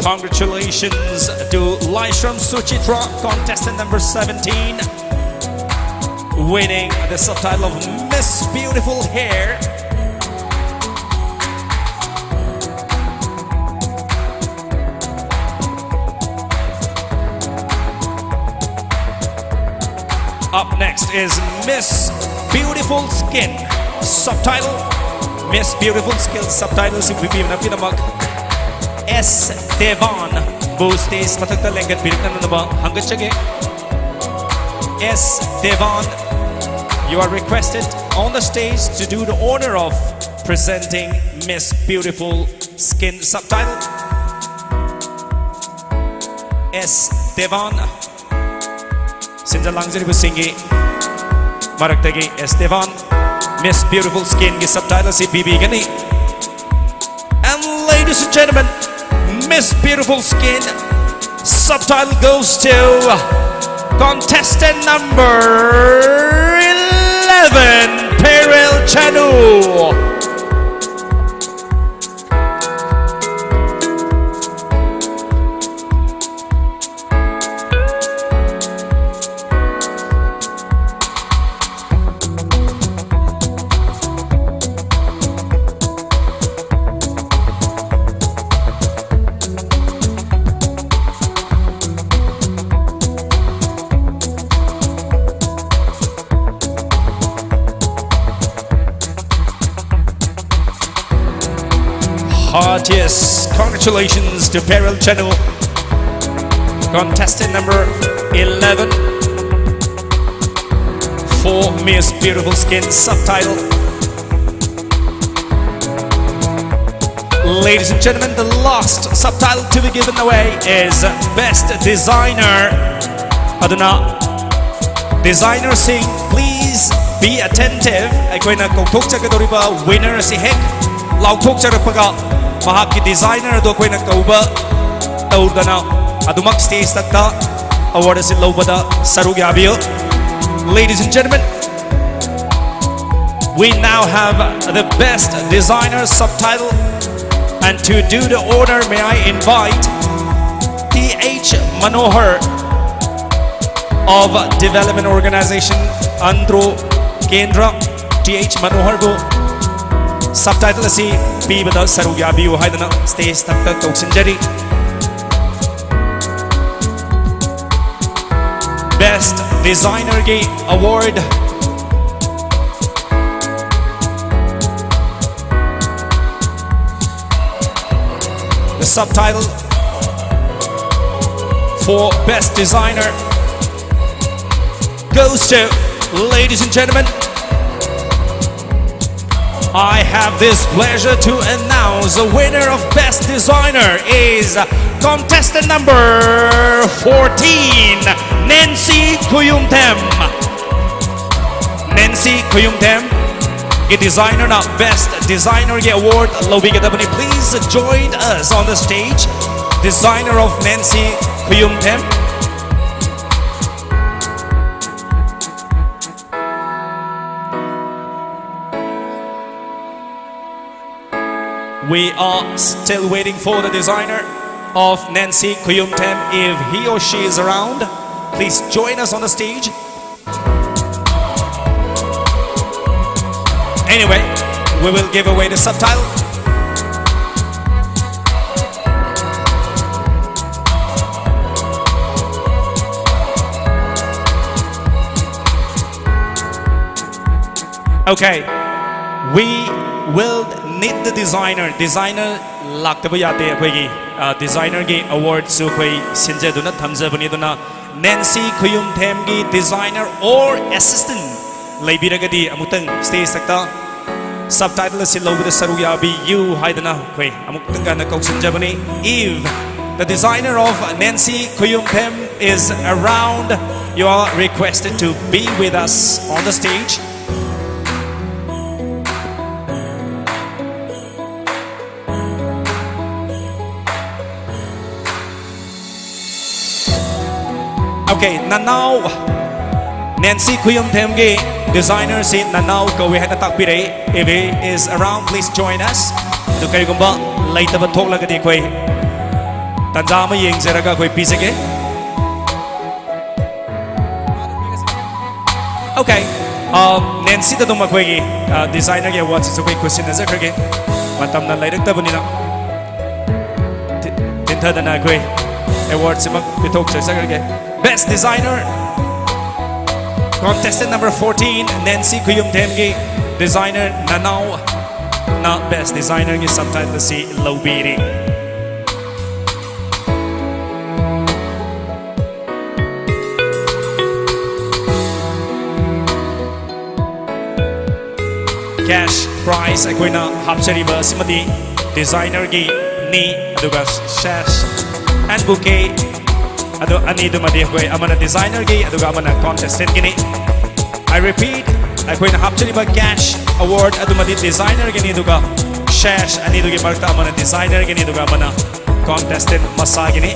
Congratulations to Laishram Suchitra, contestant number seventeen, Winning the subtitle of Miss Beautiful Hair. Up next is Miss Beautiful Skin. Subtitle: Miss Beautiful Skin. Subtitle si bibim na pinamak S Devan. Both stage matakta lengat birik na naba hanggat chage. S Devan, you are requested on the stage to do the honor of presenting Miss Beautiful Skin. Subtitle: S Devan. Sinja langziri bu singi. Marak tagi S Devan. Miss Beautiful Skin ki subtitle si bibigani. And ladies and gentlemen, Miss Beautiful Skin subtitle goes to contestant number eleven, Perel Chanu. Heartiest congratulations to Perel Chanu, contestant number eleven for Miss Beautiful Skin subtitle. Ladies and gentlemen, the last subtitle to be given away is Best Designer. ꯑꯗꯨꯅ, designer ꯁꯤꯡ, please be attentive. ꯑꯩꯈꯣꯏꯅ ꯀꯧꯊꯣꯛꯆꯒꯗꯧꯔꯤꯕ winner ꯑꯁꯤ ꯍꯦꯛ ꯂꯥꯎꯊꯣꯛꯆꯔꯛꯄꯒ, ꯃꯍꯥꯛꯀꯤ designer ꯑꯗꯨ ꯑꯩꯈꯣꯏꯅ ꯀꯧꯕ ꯇꯧꯗꯅ, ꯑꯗꯨꯃꯛ stage ꯇ award ꯑꯁꯤ ꯂꯧꯕꯗ ꯁꯔꯨꯛ ꯌꯥꯕꯤꯌꯨ꯫ Ladies and gentlemen, we now have the best designer subtitle, and to do the honor, may I invite T H Manohar, of Development Organization, Andro Kendra, T H Manoharꯕꯨ subtitle ꯑꯁꯤ ꯄꯤꯕꯗ ꯁꯔꯨꯛ ꯌꯥꯕꯤꯌꯨ ꯍꯥꯏꯗꯅ stage ꯊꯛꯇ ꯀꯧꯁꯤꯟꯖꯔꯤ꯫ Best Designerꯒꯤ award, the subtitle for Best Designer goes to, ladies and gentlemen, I have this pleasure to announce the winner of Best Designer is contestant number fourteen, Nancy Khuyumthem. Nancy Khuyumthem ꯒꯤ designerꯅ Best Designerꯒꯤ award ꯂꯧꯕꯤꯒꯗꯕꯅꯤ꯫ Please join us on the stage, designer of Nancy Khuyumthem. We are still waiting for the designer of Nancy Khuyumthem. If he or she is around, please join us on the stage. Anyway, we will give away the subtitle. Okay, we will need the designer. Designer ꯂꯥꯛꯇꯕ ꯌꯥꯗꯦ꯫ ꯑꯩꯈꯣꯏꯒꯤ, ꯑ, designerꯒꯤ awardꯁꯨ ꯑꯩꯈꯣꯏ ꯁꯤꯟꯖꯗꯨꯅ ꯊꯝꯖꯕꯅꯤ꯫ ꯑꯗꯨꯅ Nancy Khuyumthemꯒꯤ designer or assistant ꯂꯩꯕꯤꯔꯒꯗꯤ ꯑꯃꯨꯛꯇꯪ stage ꯊꯛꯇ subtitle ꯑꯁꯤ ꯂꯧꯕꯗ ꯁꯔꯨꯛ ꯌꯥꯕꯤꯌꯨ ꯍꯥꯏꯗꯅ ꯑꯩꯈꯣꯏ ꯑꯃꯨꯛꯇꯪ ꯀꯟꯅ ꯀꯧꯁꯤꯟꯖꯕꯅꯤ꯫ If the designer of Nancy Khuyumthem is around, you are requested to be with us on the stage. Okay, ꯅꯅꯥꯎ Nancy Khuyumthemꯒꯤ designerꯁꯤ ꯅꯅꯥꯎ ꯀꯧꯏ ꯍꯥꯏꯅ ꯇꯥꯛꯄꯤꯔꯛꯏ꯫ If he is around, please join us. ꯑꯗꯨ ꯀꯔꯤꯒꯨꯝꯕ ꯂꯩꯇꯕ ꯊꯣꯛꯂꯒꯗꯤ ꯑꯩꯈꯣꯏ ꯇꯥꯟꯖꯥ ꯑꯃ ꯌꯦꯡꯖꯔꯒ ꯑꯩꯈꯣꯏ ꯄꯤꯖꯒꯦ꯫ Okay. Uh, Nancy-ꯗ ꯑꯗꯨꯝ ꯑꯩꯈꯣꯏꯒꯤ, uh, designer-ꯒꯤ award-ꯁꯤꯁꯨ ꯑꯩꯈꯣꯏ ꯈꯨꯠꯁꯤꯟꯅꯖꯈ꯭ꯔꯒꯦ꯫ ꯃꯇꯝꯅ ꯂꯩꯔꯛꯇꯕꯅꯤꯅ ꯊꯤ-, ꯊꯤꯟꯊꯗꯅ ꯑꯩꯈꯣꯏ award-ꯁꯤꯃꯛ ꯄꯤꯊꯣꯛꯆꯖꯈ꯭ꯔꯒꯦ꯫ Best Designer, contestant number fourteen, Nancy ꯈꯨꯌꯨꯝꯊꯦꯝꯒꯤ designer ꯅꯅꯥꯎꯅ Best Designer-ꯒꯤ subtitle ꯑꯁꯤ ꯂꯧꯕꯤꯔꯤ꯫ Cash prize ꯑꯩꯈꯣꯏꯅ ꯍꯥꯞꯆꯔꯤꯕ ꯑꯁꯤꯃꯗꯤ designer-ꯒꯤꯅꯤ, ꯑꯗꯨꯒ sash and bouquet ꯑꯗꯨ ꯑꯅꯤꯗꯨꯃꯗꯤ ꯑꯩꯈꯣꯏ ꯑꯃꯅ designer-ꯒꯤ ꯑꯗꯨꯒ ꯑꯃꯅ contestant-ꯒꯤꯅꯤ꯫ I repeat, ꯑꯩꯈꯣꯏꯅ ꯍꯥꯞꯆꯔꯤꯕ cash award ꯑꯗꯨꯃꯗꯤ designer-ꯒꯤꯅꯤ, ꯑꯗꯨꯒ sash ꯑꯅꯤꯗꯨꯒꯤ ꯃꯔꯛꯇ ꯑꯃꯅ designer-ꯒꯤꯅꯤ ꯑꯗꯨꯒ ꯑꯃꯅ contestant ꯃꯁꯥꯒꯤꯅꯤ꯫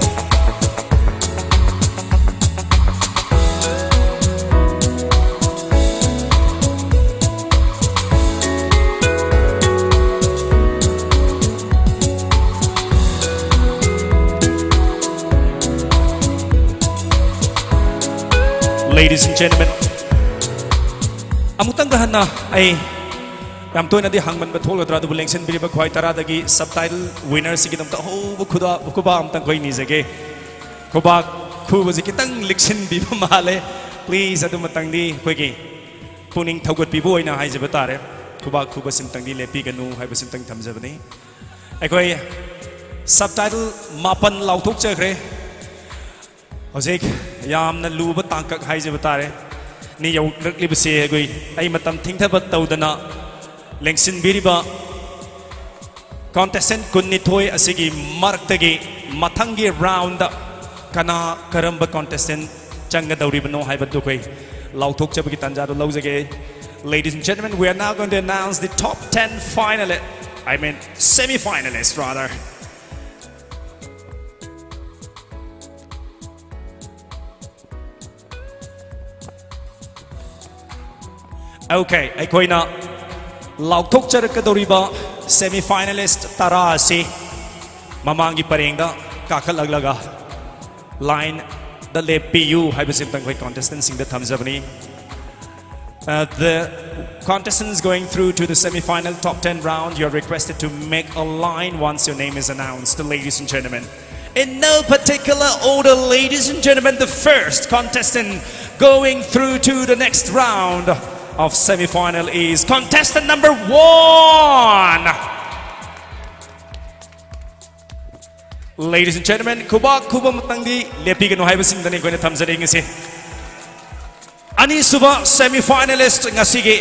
Ladies and gentlemen, ꯑꯃꯨꯛꯇꯪꯒ ꯍꯟꯅ ꯑꯩ ꯌꯥꯝ ꯇꯣꯏꯅꯗꯤ ꯍꯪꯃꯟꯕ ꯊꯣꯛꯂꯗ꯭ꯔꯥ, ꯑꯗꯨꯕꯨ ꯂꯦꯡꯁꯤꯟꯕꯤꯔꯤꯕ ꯈ꯭ꯋꯥꯏ ꯇꯔꯥꯗꯒꯤ subtitle winner-ꯁꯤꯒꯤꯗꯃꯛꯇ ꯑꯍꯧꯕ ꯈꯨꯗꯥ-, ꯈꯨꯕꯥꯛ ꯑꯃꯇꯪ ꯑꯩꯈꯣꯏ ꯅꯤꯖꯒꯦ꯫ ꯈꯨꯕꯥꯛ ꯈꯨꯕꯁꯤ ꯈꯤꯇꯪ ꯂꯤꯛꯁꯤꯟꯕꯤꯕ ꯃꯥꯜꯂꯦ꯫ Please, ꯑꯗꯨꯃꯇꯪꯗꯤ ꯑꯩꯈꯣꯏꯒꯤ ꯄꯨꯛꯅꯤꯡ ꯊꯧꯒꯠꯄꯤꯕ ꯑꯣꯏꯅ ꯍꯥꯏꯖꯕ ꯇꯥꯔꯦ꯫ ꯈꯨꯕꯥꯛ ꯈꯨꯕꯁꯤꯃꯇꯪꯗꯤ ꯂꯦꯞꯄꯤꯒꯅꯨ ꯍꯥꯏꯕꯁꯤꯃꯇꯪ ꯊꯝꯖꯕꯅꯤ꯫ ꯑꯩꯈꯣꯏ subtitle ꯃꯥꯄꯟ ꯂꯥꯎꯊꯣꯛꯆꯈ꯭ꯔꯦ꯫ ꯍꯧꯖꯤꯛ ꯌꯥꯝꯅ ꯂꯨꯕ ꯇꯥꯡꯀꯛ ꯍꯥꯏꯖꯕ ꯇꯥꯔꯦ꯫ ꯅꯤ ꯌꯧꯔꯛꯂꯤꯕꯁꯦ ꯑꯩꯈꯣꯏ, ꯑꯩ ꯃꯇꯝ ꯊꯤꯡꯊꯕ ꯇꯧꯗꯅ ꯂꯦꯡꯁꯤꯟꯕꯤꯔꯤꯕ contestant ꯀꯨꯟꯅꯤꯊꯣꯏ ꯑꯁꯤꯒꯤ ꯃꯔꯛꯇꯒꯤ ꯃꯊꯪꯒꯤ round-ꯗ ꯀꯅꯥ, ꯀꯔꯝꯕ contestant ꯆꯪꯒꯗꯧꯔꯤꯕꯅꯣ ꯍꯥꯏꯕꯗꯨ ꯑꯩꯈꯣꯏ ꯂꯥꯎꯊꯣꯛꯆꯕꯒꯤ ꯇꯥꯟꯖꯥꯗꯨ ꯂꯧꯖꯒꯦ꯫ Ladies and gentlemen, we are now going to announce the top ten finalist, I mean, semi-finalist rather. Okay, ꯑꯩꯈꯣꯏꯅ ꯂꯥꯎꯊꯣꯛꯆꯔꯛꯀꯗꯧꯔꯤꯕ semi-finalist ꯇꯔꯥ ꯑꯁꯤ ꯃꯃꯥꯡꯒꯤ ꯄꯔꯦꯡꯗ ꯀꯥꯈꯠꯂꯛꯂꯒ line-ꯗ ꯂꯦꯞꯄꯤꯌꯨ ꯍꯥꯏꯕꯁꯤ ꯑꯝꯇꯪ ꯑꯩꯈꯣꯏ contestant-ꯁꯤꯡꯗ ꯊꯝꯖꯕꯅꯤ꯫ Uh, the contestants going through to the semi-final top ten round, you're requested to make a line once your name is announced, ladies and gentlemen. In no particular order, ladies and gentlemen, the first contestant going through to the next round of semi-final is contestant number one. Ladies and gentlemen, ꯈꯨꯕꯥꯛ ꯈꯨꯕ ꯃꯇꯝꯗꯤ ꯂꯦꯞꯄꯤꯒꯅꯨ ꯍꯥꯏꯕꯁꯤꯡꯗꯅꯤ ꯑꯩꯈꯣꯏꯅ ꯊꯝꯖꯔꯤꯉꯩꯁꯦ꯫ ꯑꯅꯤꯁꯨꯕ semi-finalist ꯉꯁꯤꯒꯤ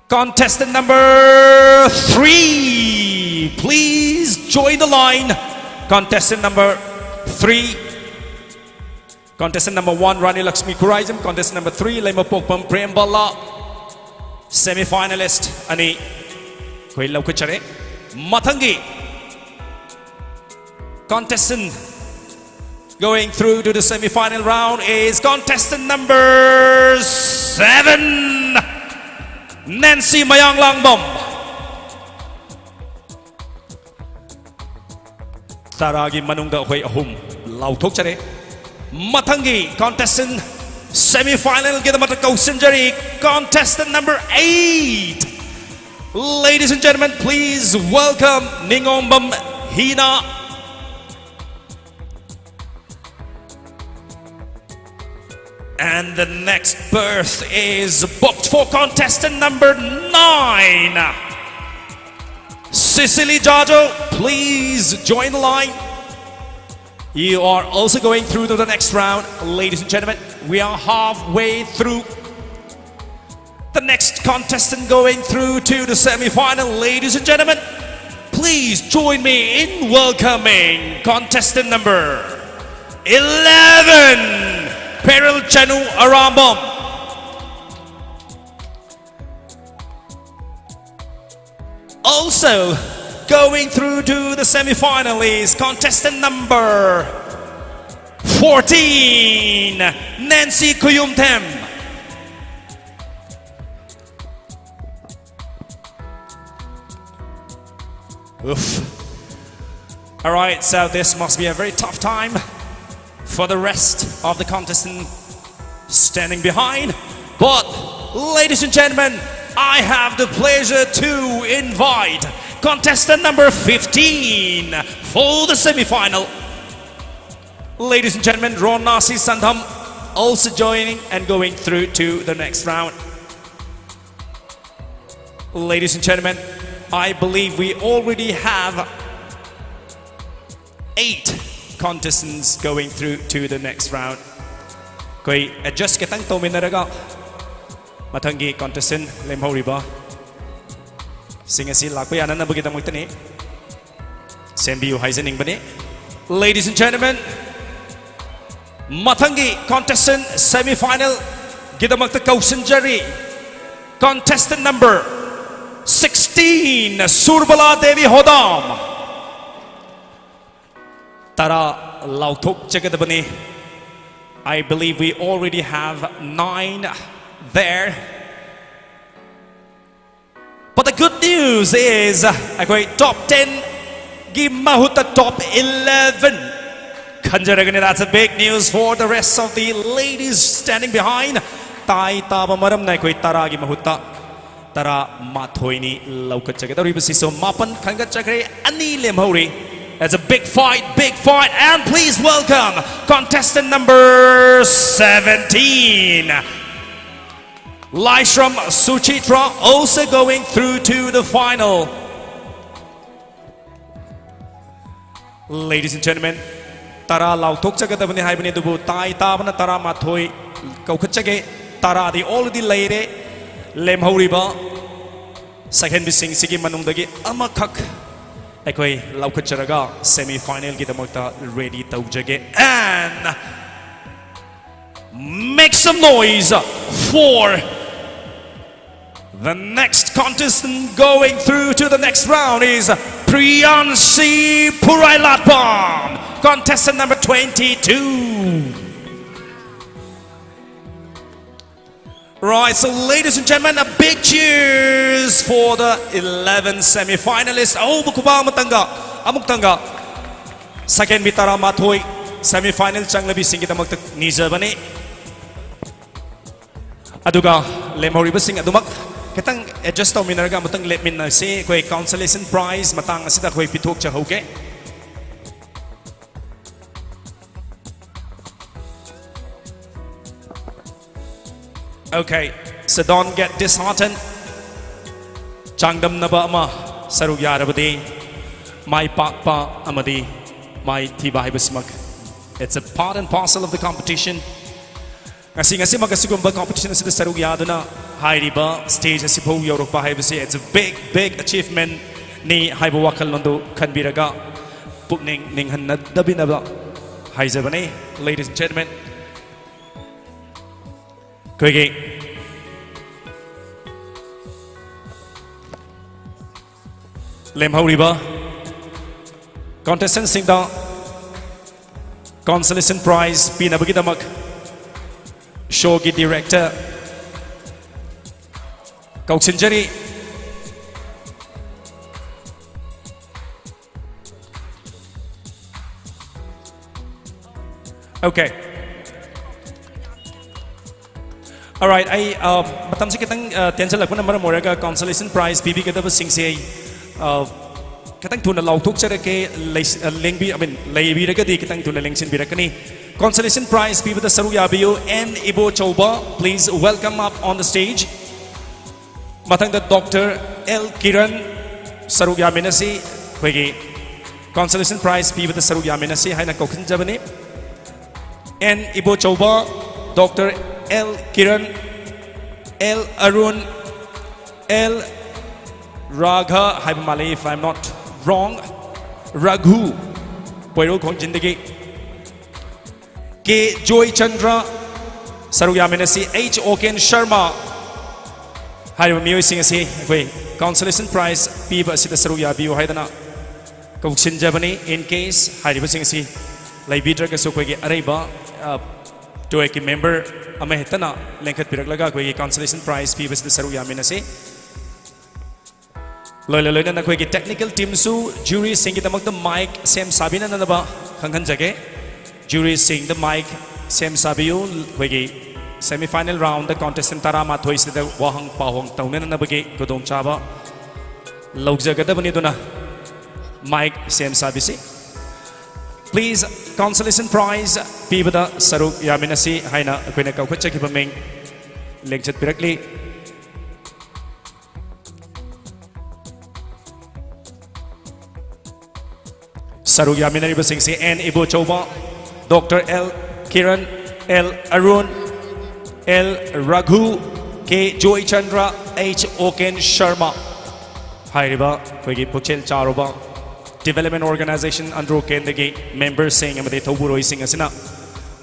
contestant number three, please join the line. Contestant number three. Contestant number one, Rani Lakshmi Khuraijam. Contestant number three, Leimapokpam Prem Bala. Semi-finalist ꯑꯅꯤ ꯑꯩꯈꯣꯏ ꯂꯧꯈꯠꯆꯔꯦ꯫ ꯃꯊꯪꯒꯤ contestant going through to the semi-final round is contestant number seven, Nancy Mayanglambam. ꯇꯔꯥꯒꯤ ꯃꯅꯨꯡꯗ ꯑꯩꯈꯣꯏ ꯑꯍꯨꯝ ꯂꯥꯎꯊꯣꯛꯆꯔꯦ꯫ ꯃꯊꯪꯒꯤ contestant semi-finalꯒꯤꯗꯃꯛꯇ ꯀꯧꯁꯤꯟꯖꯔꯤ, contestant number eight. Ladies and gentlemen, please welcome Ningombam Hina. And the next berth is booked for contestant number nine. Cecily Jajo, please join the line. You are also going through to the next round. Ladies and gentlemen, we are halfway through. The next contestant going through to the semi-final, ladies and gentlemen, please join me in welcoming contestant number eleven, Peril Chanu Arambam. Also going through to the semi-final is contestant number fourteen, Nancy Kuyumtem. Oof. All right, so this must be a very tough time for the rest of the contestant standing behind. But, ladies and gentlemen, I have the pleasure to invite contestant number fifteen for the semi-final. Ladies and gentlemen, Ronasi Sandham also joining and going through to the next round. Ladies and gentlemen, I believe we already have eight contestants going through to the next round. ꯑꯩꯈꯣꯏ adjust ꯈꯤꯇꯪ ꯇꯧꯃꯤꯟꯅꯔꯒ ꯃꯊꯪꯒꯤ ꯀꯣꯟꯇꯦꯁꯇꯦꯟ ꯂꯦꯝꯍꯧꯔꯤꯕ ꯁꯤꯡ ꯑꯁꯤ ꯂꯥꯛꯄ ꯌꯥꯅꯅꯕꯒꯤꯗꯃꯛꯇꯅꯤ꯫ ꯁꯦꯝꯕꯤꯌꯨ ꯍꯥꯏꯖꯅꯤꯡꯕꯅꯤ꯫ Ladies and gentlemen, ꯃꯊꯪꯒꯤ ꯀꯣꯟꯇꯦꯁꯇꯦꯟ semi ꯐꯥꯏꯅꯦꯜꯒꯤꯗꯃꯛꯇ ꯀꯧꯁꯤꯟꯖꯔꯤ꯫ Contestant number sixteen, Surbala Devi Hodam. ꯇꯔꯥ ꯂꯥꯎꯊꯣꯛꯆꯒꯗꯕꯅꯤ꯫ I believe we already have nine there. But the good news is, ꯑꯩꯈꯣꯏ top ten ꯒꯤ ꯃꯍꯨꯠꯇ top eleven ꯈꯟꯖꯔꯒꯅꯤ꯫ That's a big news for the rest of the ladies standing behind. ꯇꯥꯏ ꯇꯥꯕ ꯃꯔꯝꯅ ꯑꯩꯈꯣꯏ ꯇꯔꯥꯒꯤ ꯃꯍꯨꯠꯇ ꯇꯔꯥꯃꯥꯊꯣꯏꯅꯤ ꯂꯧꯈꯠꯆꯒꯗꯧꯔꯤꯕꯁꯤꯁꯨ ꯃꯥꯄꯟ ꯈꯟꯒꯠꯆꯈ꯭ꯔꯦ, ꯑꯅꯤ ꯂꯦꯝꯍꯧꯔꯤ꯫ That's a big fight, big fight, and please welcome contestant number seventeen, Laishram Suchitra, also going through to the final. Ladies and gentlemen, ꯇꯔꯥ ꯂꯥꯎꯊꯣꯛꯆꯒꯗꯕꯅꯤ ꯍꯥꯏꯕꯅꯤ, ꯑꯗꯨꯕꯨ ꯇꯥꯏ ꯇꯥꯕꯅ ꯇꯔꯥꯃꯥꯊꯣꯏ ꯀꯧꯈꯠꯆꯒꯦ꯫ ꯇꯔꯥꯗꯤ already ꯂꯩꯔꯦ꯫ ꯂꯦꯝꯍꯧꯔꯤꯕ ꯁꯛꯍꯦꯟꯕꯤꯁꯤꯡꯁꯤꯒꯤ ꯃꯅꯨꯡꯗꯒꯤ ꯑꯃꯈꯛ ꯑꯩꯈꯣꯏ ꯂꯧꯈꯠꯆꯔꯒ semi finalꯒꯤꯗꯃꯛꯇ ready ꯇꯧꯖꯒꯦ꯫ And make some noise for the next contestant going through to the next round is Priyanshi Purailatpam, contestant number twenty-two. Right, so ladies and gentlemen, a big cheers for the eleven semi-finalists. ꯑꯍꯧꯕ ꯈꯨꯕꯥꯛ ꯑꯃꯇꯪꯒ, ꯑꯃꯨꯛꯇꯪꯒ ꯁꯛꯍꯦꯟꯕꯤ ꯇꯔꯥꯃꯥꯊꯣꯏ semi final ꯆꯪꯂꯕꯤꯁꯤꯡꯒꯤꯗꯃꯛꯇ ꯅꯤꯖꯕꯅꯤ꯫ ꯑꯗꯨꯒ ꯂꯦꯝꯍꯧꯔꯤꯕꯁꯤꯡ ꯑꯗꯨꯃꯛ ꯈꯤꯇꯪ adjust ꯇꯧꯃꯤꯟꯅꯔꯒ ꯑꯃꯨꯛꯇꯪ ꯂꯦꯞꯃꯤꯟꯅꯁꯤ꯫ ꯑꯩꯈꯣꯏ consolation prize ꯃꯇꯥꯡ ꯑꯁꯤꯗ ꯑꯩꯈꯣꯏ ꯄꯤꯊꯣꯛꯆꯍꯧꯒꯦ꯫ Okay, so don't get disheartened. ꯆꯥꯡꯗꯝꯅꯕ ꯑꯃ ꯁꯔꯨꯛ ꯌꯥꯔꯕꯗꯤ ꯃꯥꯏ ꯄꯥꯛꯄ ꯑꯃꯗꯤ ꯃꯥꯏ ꯊꯤꯕ ꯍꯥꯏꯕꯁꯤꯃꯛ, it's a part and parcel of the competition. ꯉꯁꯤ ꯉꯁꯤꯃꯛ ꯑꯁꯤꯒꯨꯝꯕ competition ꯑꯁꯤꯗ ꯁꯔꯨꯛ ꯌꯥꯗꯨꯅ ꯍꯥꯏꯔꯤꯕ stage ꯑꯁꯤꯐꯥꯎ ꯌꯧꯔꯛꯄ ꯍꯥꯏꯕꯁꯤ it's a big, big achievement ꯅꯤ ꯍꯥꯏꯕ ꯋꯥꯈꯜꯂꯣꯟꯗꯨ ꯈꯟꯕꯤꯔꯒ ꯄꯨꯛꯅꯤꯡ ꯅꯤꯡꯍꯟꯅꯗꯕꯤꯅꯕ ꯍꯥꯏꯖꯕꯅꯤ꯫ Ladies and gentlemen, ꯑꯩꯈꯣꯏꯒꯤ ꯂꯦꯝꯍꯧꯔꯤꯕ contestant ꯁꯤꯡꯗ consolation prize ꯄꯤꯅꯕꯒꯤꯗꯃꯛ show ꯒꯤ director ꯀꯧꯁꯤꯟꯖꯔꯤ꯫ Okay. Alright, ꯑꯩ, ꯑ, ꯃꯇꯝꯁꯤ ꯈꯤꯇꯪ, ꯑ, ꯇꯦꯟꯁꯤꯜꯂꯛꯄꯅ ꯃꯔꯝ ꯑꯣꯏꯔꯒ consolation prize ꯄꯤꯕꯤꯒꯗꯕꯁꯤꯡꯁꯦ ꯑꯩ, ꯑ, ꯈꯤꯇꯪ ꯊꯨꯅ ꯂꯥꯎꯊꯣꯛꯆꯔꯛꯀꯦ꯫ ꯂꯩ-, ꯑ, ꯂꯦꯡꯕꯤ-, I mean, ꯂꯩꯕꯤꯔꯒꯗꯤ ꯈꯤꯇꯪ ꯊꯨꯅ ꯂꯦꯡꯁꯤꯟꯕꯤꯔꯛꯀꯅꯤ꯫ Consolation prize ꯄꯤꯕꯗ ꯁꯔꯨꯛ ꯌꯥꯕꯤꯌꯨ, N Ibochouba, please welcome up on the stage. ꯃꯊꯪꯗ Doctor L ꯀꯤꯔꯟ, ꯁꯔꯨꯛ ꯌꯥꯃꯤꯟꯅꯁꯤ꯫ ꯑꯩꯈꯣꯏꯒꯤ consolation prize ꯄꯤꯕꯗ ꯁꯔꯨꯛ ꯌꯥꯃꯤꯟꯅꯁꯤ ꯍꯥꯏꯅ ꯀꯧꯈꯤꯟꯖꯕꯅꯤ꯫ N Ibochouba, Doctor L Kiran, L Arun, L ꯔꯥꯘ ꯍꯥꯏꯕ ꯃꯥꯜꯂꯤ, if I'm not wrong, ꯔꯥꯘꯨ, ꯄꯣꯏꯔꯧ ꯈꯣꯡꯖꯤꯟꯗꯒꯤ꯫ K Joychandra, ꯁꯔꯨꯛ ꯌꯥꯃꯤꯟꯅꯁꯤ꯫ H ꯑꯣꯀꯦꯟ ꯁꯔꯃ ꯍꯥꯏꯔꯤꯕ ꯃꯤꯑꯣꯏꯁꯤꯡ ꯑꯁꯤ ꯑꯩꯈꯣꯏ consolation prize ꯄꯤꯕ ꯑꯁꯤꯗ ꯁꯔꯨꯛ ꯌꯥꯕꯤꯌꯨ ꯍꯥꯏꯗꯅ ꯀꯧꯁꯤꯟꯖꯕꯅꯤ꯫ In case ꯍꯥꯏꯔꯤꯕꯁꯤꯡ ꯑꯁꯤ ꯂꯩꯕꯤꯗ꯭ꯔꯒꯁꯨ ꯑꯩꯈꯣꯏꯒꯤ ꯑꯔꯩꯕ, ꯑ, ꯇꯣꯏꯀꯤ member ꯑꯃꯍꯦꯛꯇꯅ ꯂꯦꯡꯈꯠꯄꯤꯔꯛꯂꯒ ꯑꯩꯈꯣꯏꯒꯤ consolation prize ꯄꯤꯕꯁꯤꯗ ꯁꯔꯨꯛ ꯌꯥꯃꯤꯟꯅꯁꯤ꯫ ꯂꯣꯏꯅ ꯂꯣꯏꯅꯅ ꯑꯩꯈꯣꯏꯒꯤ technical team ꯁꯨ jury ꯁꯤꯡꯒꯤꯗꯃꯛꯇ mic ꯁꯦꯝ ꯁꯥꯕꯤꯅꯅꯕ ꯈꯪꯍꯟꯖꯒꯦ꯫ Jury ꯁꯤꯡꯗ mic ꯁꯦꯝ ꯁꯥꯕꯤꯌꯨ꯫ ꯑꯩꯈꯣꯏꯒꯤ Semi final round contestant ꯇꯔꯥꯃꯥꯊꯣꯏꯁꯤꯗ ꯋꯥꯍꯪ ꯄꯥꯎꯍꯪ ꯇꯧꯅꯅꯕꯒꯤ ꯈꯨꯗꯣꯡꯆꯥꯕ ꯂꯧꯖꯒꯗꯕꯅꯤ꯫ ꯑꯗꯨꯅ mic ꯁꯦꯝ ꯁꯥꯕꯤꯁꯤ꯫ Please, consolation prize ꯄꯤꯕꯗ ꯁꯔꯨꯛ ꯌꯥꯃꯤꯟꯅꯁꯤ ꯍꯥꯏꯅ ꯑꯩꯈꯣꯏꯅ ꯀꯧꯈꯠꯆꯈꯤꯕ ꯃꯤꯡ ꯂꯦꯡꯆꯠꯄꯤꯔꯛꯂꯤ꯫ ꯁꯔꯨꯛ ꯌꯥꯃꯤꯟꯅꯔꯤꯕꯁꯤꯡꯁꯤ N Ibochouba, Doctor L Kiran, L Arun, L ꯔꯘꯨ, K Joychandra, H ꯑꯣꯀꯦꯟ Sharma ꯍꯥꯏꯔꯤꯕ ꯑꯩꯈꯣꯏꯒꯤ ꯄꯨꯛꯆꯦꯜ ꯆꯥꯎꯔꯕ development organization ꯑꯟꯗ꯭ꯔꯣꯀꯦꯟꯗꯒꯤ memberꯁꯤꯡ ꯑꯃꯗꯤ ꯊꯧꯕꯨꯔꯣꯏꯁꯤꯡ ꯑꯁꯤꯅ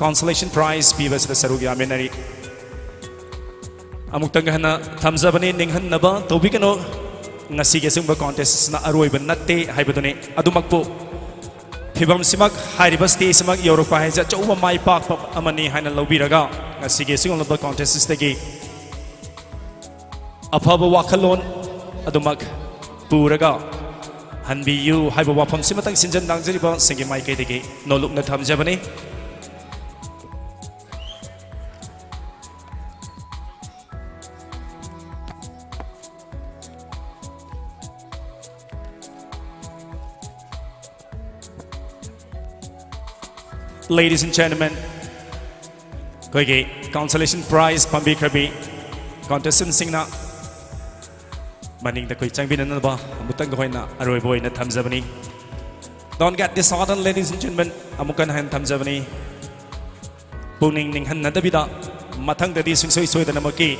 consolation prize ꯄꯤꯕꯁꯤꯗ ꯁꯔꯨꯛ ꯌꯥꯃꯤꯟꯅꯔꯤ꯫ ꯑꯃꯨꯛꯇꯪꯒ ꯍꯟꯅ ꯊꯝꯖꯕꯅꯤ, ꯅꯤꯡꯍꯟꯅꯕ ꯇꯧꯕꯤꯒꯅꯨ꯫ ꯉꯁꯤꯒꯤ ꯑꯁꯤꯒꯨꯝꯕ contest ꯑꯁꯤꯅ ꯑꯔꯣꯏꯕ ꯅꯠꯇꯦ ꯍꯥꯏꯕꯗꯨꯅꯤ꯫ ꯑꯗꯨꯃꯛꯄꯨ ꯐꯤꯕꯝꯁꯤꯃꯛ, ꯍꯥꯏꯔꯤꯕ stageꯁꯤꯃꯛ ꯌꯧꯔꯛꯄ ꯍꯥꯏꯁꯦ ꯑꯆꯧꯕ ꯃꯥꯏ ꯄꯥꯛꯄ ꯑꯃꯅꯤ ꯍꯥꯏꯅ ꯂꯧꯕꯤꯔꯒ, ꯉꯁꯤꯒꯤ ꯑꯁꯤꯒꯨꯝꯂꯕ contest ꯑꯁꯤꯗꯒꯤ ꯑꯐꯕ ꯋꯥꯈꯜꯂꯣꯟ ꯑꯗꯨꯃꯛ ꯄꯨꯔꯒ ꯍꯟꯕꯤꯌꯨ ꯍꯥꯏꯕ ꯋꯥꯐꯝꯁꯤꯃꯇꯪ ꯁꯤꯟꯖꯟ ꯂꯥꯡꯖꯔꯤꯕꯁꯤꯡꯒꯤ ꯃꯥꯏꯀꯩꯗꯒꯤ ꯅꯣꯂꯨꯛꯅ ꯊꯝꯖꯕꯅꯤ꯫ Ladies and gentlemen, ꯑꯩꯈꯣꯏꯒꯤ consolation prize ꯐꯝꯕꯤꯈ꯭ꯔꯕꯤ contestantꯁꯤꯡꯅ ꯃꯅꯤꯡꯗ ꯑꯩꯈꯣꯏ ꯆꯪꯕꯤꯅꯅꯕ ꯑꯃꯨꯛꯇꯪꯒ ꯑꯩꯈꯣꯏꯅ ꯑꯔꯣꯏꯕ ꯑꯣꯏꯅ ꯊꯝꯖꯕꯅꯤ꯫ Don't get disheartened, ladies and gentlemen. ꯑꯃꯨꯛꯀ ꯍꯟꯅ ꯊꯝꯖꯕꯅꯤ꯫ ꯄꯨꯛꯅꯤꯡ ꯅꯤꯡꯍꯟꯅꯗꯕꯤꯗ ꯃꯊꯪꯗꯗꯤ ꯁꯨꯡꯁꯣꯏ ꯁꯣꯏꯗꯅꯃꯛꯀꯤ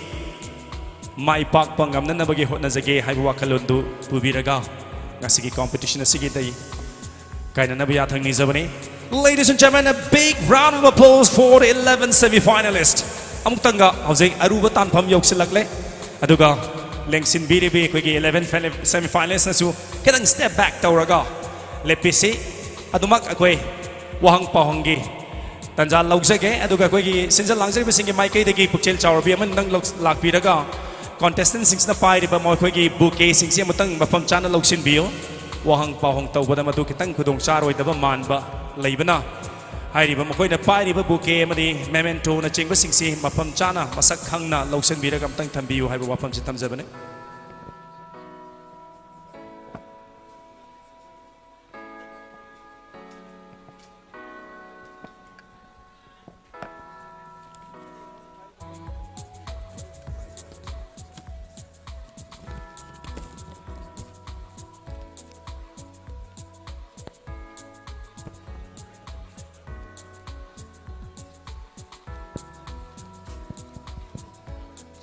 ꯃꯥꯏ ꯄꯥꯛꯄ ꯉꯝꯅꯅꯕꯒꯤ ꯍꯣꯠꯅꯖꯒꯦ ꯍꯥꯏꯕ ꯋꯥꯈꯜꯂꯣꯟꯗꯨ ꯄꯨꯕꯤꯔꯒ ꯉꯁꯤꯒꯤ competition ꯑꯁꯤꯒꯤꯗꯤ ꯀꯥꯏꯅꯅꯕ ꯌꯥꯊꯪ ꯅꯤꯖꯕꯅꯤ꯫ Ladies and gentlemen, a big round of applause for the eleven semi-finalists. ꯑꯃꯨꯛꯇꯪꯒ ꯍꯧꯖꯤꯛ ꯑꯔꯨꯕ ꯇꯥꯟꯐꯝ ꯌꯧꯁꯤꯜꯂꯛꯂꯦ꯫ ꯑꯗꯨꯒ ꯂꯦꯡꯁꯤꯟꯕꯤꯔꯤꯕꯤ ꯑꯩꯈꯣꯏꯒꯤ eleven semi-finalistꯅꯁꯨ ꯈꯤꯇꯪ step back ꯇꯧꯔꯒ ꯂꯦꯞꯄꯤꯁꯤ꯫ ꯑꯗꯨꯃꯛ ꯑꯩꯈꯣꯏ ꯋꯥꯍꯪ ꯄꯥꯎꯍꯪꯒꯤ ꯇꯥꯟꯖꯥ ꯂꯧꯖꯒꯦ꯫ ꯑꯗꯨꯒ ꯑꯩꯈꯣꯏꯒꯤ ꯁꯤꯟꯖ ꯂꯥꯡꯖꯔꯤꯕꯁꯤꯡꯒꯤ ꯃꯥꯏꯀꯩꯗꯒꯤ ꯄꯨꯛꯆꯦꯜ ꯆꯥꯎꯔꯕꯤ ꯑꯃꯅꯤ ꯅꯪ ꯂꯧ-, ꯂꯥꯛꯄꯤꯔꯒ contestantꯁꯤꯡꯁꯤꯅ ꯄꯥꯏꯔꯤꯕ ꯃꯈꯣꯏꯒꯤ bouquetꯁꯤꯡꯁꯤ ꯑꯃꯨꯛꯇꯪ ꯃꯐꯝ ꯆꯥꯅ ꯂꯧꯁꯤꯟꯕꯤꯌꯨ꯫ ꯋꯥꯍꯪ ꯄꯥꯎꯍꯪ ꯇꯧꯕꯗ ꯃꯗꯨ ꯈꯤꯇꯪ ꯈꯨꯗꯣꯡ ꯆꯥꯔꯣꯏꯗꯕ ꯃꯥꯟꯕ ꯂꯩꯕꯅ ꯍꯥꯏꯔꯤꯕ ꯃꯈꯣꯏꯅ ꯄꯥꯏꯔꯤꯕ bouquet ꯑꯃꯗꯤ mementoꯅꯆꯤꯡꯕꯁꯤꯡꯁꯤ ꯃꯐꯝ ꯆꯥꯅ ꯃꯁꯛ ꯈꯪꯅ ꯂꯧꯁꯤꯟꯕꯤꯔꯒ ꯑꯝꯇꯪ ꯊꯝꯕꯤꯌꯨ ꯍꯥꯏꯕ ꯋꯥꯐꯝꯁꯤ ꯊꯝꯖꯕꯅꯤ꯫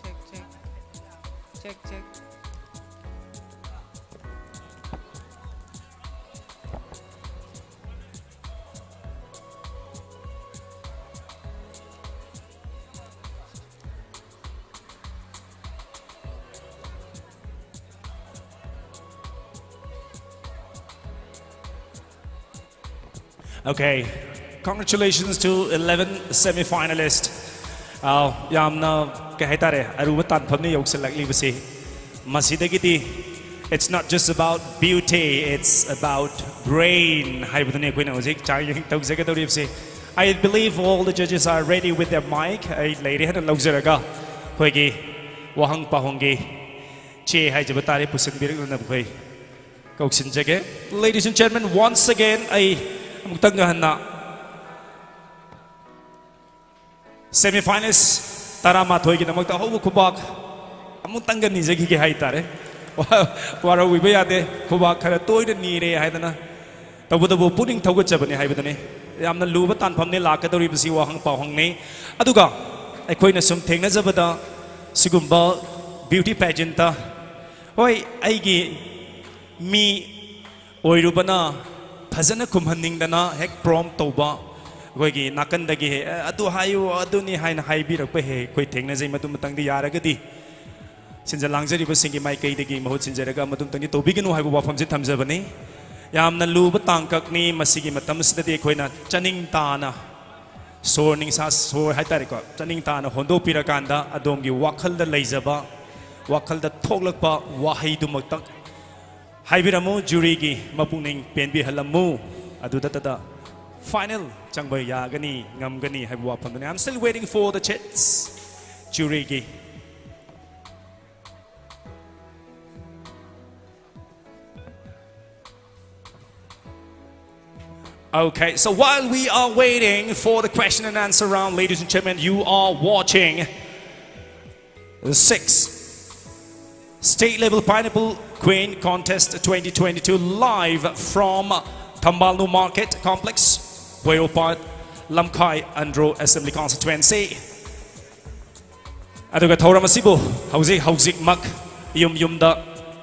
Check, check. Check, check. Okay. Congratulations to eleven semi-finalists. ꯑꯥꯎ, ꯌꯥꯝꯅ, ꯀꯩ ꯍꯥꯏꯇꯥꯔꯦ, ꯑꯔꯨꯕ ꯇꯥꯟꯐꯝꯅ ꯌꯧꯁꯤꯜꯂꯛꯂꯤꯕꯁꯤ꯫ ꯃꯁꯤꯗꯒꯤꯗꯤ, it's not just about beauty, it's about brain ꯍꯥꯏꯕꯗꯨꯅꯤ ꯑꯩꯈꯣꯏꯅ ꯍꯧꯖꯤꯛ ꯆꯥꯡꯌꯦꯡ ꯇꯧꯖꯒꯗꯧꯔꯤꯕꯁꯤ꯫ I believe all the judges are ready with their mic. ꯑꯩ ꯂꯩꯔꯦ ꯍꯥꯏꯅ ꯂꯧꯖꯔꯒ ꯑꯩꯈꯣꯏꯒꯤ ꯋꯥꯍꯪ ꯄꯥꯎꯍꯪꯒꯤ ꯆꯦ ꯍꯥꯏꯖꯕ ꯇꯥꯔꯦ, ꯄꯨꯁꯤꯟꯕꯤꯔꯛꯅꯅꯕ ꯑꯩꯈꯣꯏ ꯀꯧꯁꯤꯟꯖꯒꯦ꯫ Ladies and gentlemen, once again, ꯑꯩ ꯑꯃꯨꯛꯇꯪꯒ ꯍꯟꯅ semi-finalist ꯇꯔꯥꯃꯥꯊꯣꯏꯒꯤꯗꯃꯛꯇ ꯑꯍꯧꯕ ꯈꯨꯕꯥꯛ ꯑꯃꯨꯛꯇꯪꯒ ꯅꯤꯖꯈꯤꯒꯦ ꯍꯥꯏꯇꯥꯔꯦ꯫ ꯋꯥ-, ꯋꯥꯔꯧꯕꯤꯕ ꯌꯥꯗꯦ, ꯈꯨꯕꯥꯛ ꯈꯔ ꯇꯣꯏꯅ ꯅꯤꯔꯦ ꯍꯥꯏꯗꯅ꯫ ꯇꯧꯕꯇꯕꯨ ꯄꯨꯛꯅꯤꯡ ꯊꯧꯒꯠꯆꯕꯅꯤ ꯍꯥꯏꯕꯗꯨꯅꯤ꯫ ꯌꯥꯝꯅ ꯂꯨꯕ ꯇꯥꯟꯐꯝꯅꯤ ꯂꯥꯛꯀꯗꯧꯔꯤꯕꯁꯤ, ꯋꯥꯍꯪ ꯄꯥꯎꯍꯪꯅꯤ꯫ ꯑꯗꯨꯒ ꯑꯩꯈꯣꯏꯅ ꯁꯨꯝ ꯊꯦꯡꯅꯖꯕꯗ ꯁꯤꯒꯨꯝꯕ beauty pageantꯇ, ꯍꯣꯏ, ꯑꯩꯒꯤ ꯃꯤ ꯑꯣꯏꯔꯨꯕꯅ ꯐꯖꯅ ꯈꯨꯝꯍꯟꯅꯤꯡꯗꯅ ꯍꯦꯛ prompt ꯇꯧꯕ, ꯑꯩꯈꯣꯏꯒꯤ ꯅꯥꯀꯟꯗꯒꯤ ꯍꯦꯛ, "ꯑꯦ, ꯑꯗꯨ ꯍꯥꯏꯌꯨ, ꯑꯗꯨꯅꯤ" ꯍꯥꯏꯅ ꯍꯥꯏꯕꯤꯔꯛꯄ ꯍꯦꯛ ꯑꯩꯈꯣꯏ ꯊꯦꯡꯅꯖꯩ꯫ ꯃꯗꯨꯃꯇꯪꯗꯤ ꯌꯥꯔꯒꯗꯤ ꯁꯤꯟꯖ ꯂꯥꯡꯖꯔꯤꯕꯁꯤꯡꯒꯤ ꯃꯥꯏꯀꯩꯗꯒꯤ ꯃꯍꯨꯠ ꯁꯤꯟꯖꯔꯒ ꯃꯗꯨꯝꯇꯪꯗꯤ ꯇꯧꯕꯤꯒꯅꯨ ꯍꯥꯏꯕ ꯋꯥꯐꯝꯁꯤ ꯊꯝꯖꯕꯅꯤ꯫ ꯌꯥꯝꯅ ꯂꯨꯕ ꯇꯥꯡꯀꯛꯅꯤ꯫ ꯃꯁꯤꯒꯤ ꯃꯇꯝꯁꯤꯗꯗꯤ ꯑꯩꯈꯣꯏꯅ ꯆꯥꯅꯤꯡ ꯇꯥꯅ ꯁꯣꯔ ꯅꯤꯡꯁꯥ ꯁꯣꯔ ꯍꯥꯏꯇꯥꯔꯦꯀꯣ, ꯆꯥꯅꯤꯡ ꯇꯥꯅ ꯍꯣꯟꯗꯣꯛꯄꯤꯔꯀꯥꯟꯗ ꯑꯗꯣꯝꯒꯤ ꯋꯥꯈꯜꯗ ꯂꯩꯖꯕ, ꯋꯥꯈꯜꯗ ꯊꯣꯛꯂꯛꯄ ꯋꯥꯍꯩꯗꯨꯃꯛꯇ ꯍꯥꯏꯕꯤꯔꯝꯃꯨ꯫ Juryꯒꯤ ꯃꯄꯨꯛꯅꯤꯡ ꯄꯦꯟꯕꯤꯍꯜꯂꯝꯃꯨ꯫ ꯑꯗꯨꯗꯇꯗ Final ꯆꯪꯕ ꯌꯥꯒꯅꯤ, ꯉꯝꯒꯅꯤ ꯍꯥꯏꯕ ꯋꯥꯐꯝꯗꯨꯅꯤ꯫ I'm still waiting for the chits. Juryꯒꯤ. Okay, so while we are waiting for the question and answer round, ladies and gentlemen, you are watching the sixth State Level Pineapple Queen Contest twenty twenty-two live from Thambalnu Market Complex, Bueopat, Lamkhai, Andro Assembly Constituency. ꯑꯗꯨꯒ ꯊꯧꯔꯝ ꯑꯁꯤꯕꯨ ꯍꯧꯖꯤꯛ ꯍꯧꯖꯤꯛꯃꯛ ꯌꯨꯝ ꯌꯨꯝꯗ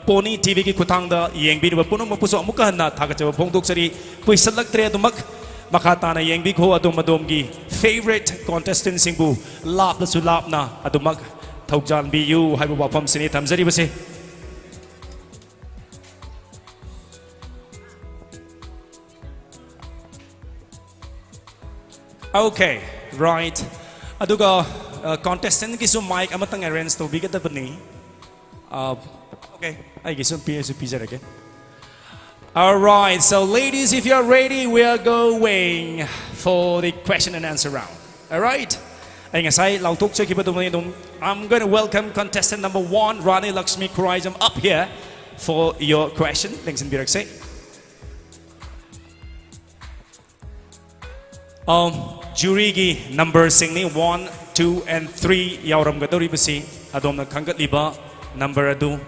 Pony TVꯒꯤ ꯈꯨꯠꯊꯥꯡꯗ ꯌꯦꯡꯕꯤꯔꯤꯕ ꯄꯨꯝꯅꯃꯛꯄꯨꯁꯨ ꯑꯃꯨꯛꯀ ꯍꯟꯅ ꯊꯥꯒꯠꯆꯕ ꯐꯣꯡꯗꯣꯛꯆꯔꯤ꯫ ꯀꯨꯏꯁꯜꯂꯛꯇ꯭ꯔꯦ ꯑꯗꯨꯃꯛ꯫ ꯃꯈꯥ ꯇꯥꯅ ꯌꯦꯡꯕꯤꯈꯣ ꯑꯗꯣꯝ ꯑꯗꯣꯝꯒꯤ favourite contestantꯁꯤꯡꯕꯨ ꯂꯥꯞꯂꯁꯨ ꯂꯥꯞꯅ ꯑꯗꯨꯃꯛ ꯊꯧꯖꯥꯟꯕꯤꯌꯨ ꯍꯥꯏꯕ ꯋꯥꯐꯝꯁꯤꯅꯤ ꯊꯝꯖꯔꯤꯕꯁꯦ꯫ Okay, right. ꯑꯗꯨꯒ contestantꯒꯤꯁꯨ mic ꯑꯃꯇꯪ arrange ꯇꯧꯕꯤꯒꯗꯕꯅꯤ꯫ Okay, ꯑꯩꯒꯤꯁꯨ ꯄꯤꯔꯁꯨ ꯄꯤꯖꯔꯒꯦ꯫ All right, so ladies, if you are ready, we are going for the question and answer round. All right? ꯑꯩ ꯉꯁꯥꯏ ꯂꯥꯎꯊꯣꯛꯆꯈꯤꯕꯗꯨꯃꯅꯤ ꯑꯗꯨꯝ꯫ I'm going to welcome contestant number one, Rani Lakshmi Khuraijam, up here for your question. ꯂꯦꯡꯁꯤꯟꯕꯤꯔꯛꯁꯦ꯫ Um, juryꯒꯤ numberꯁꯤꯡꯅꯤ, one, two and three ꯌꯥꯎꯔꯝꯒꯗꯧꯔꯤꯕꯁꯤ꯫ ꯑꯗꯣꯝꯅ ꯈꯟꯒꯠꯂꯤꯕ number ꯑꯗꯨ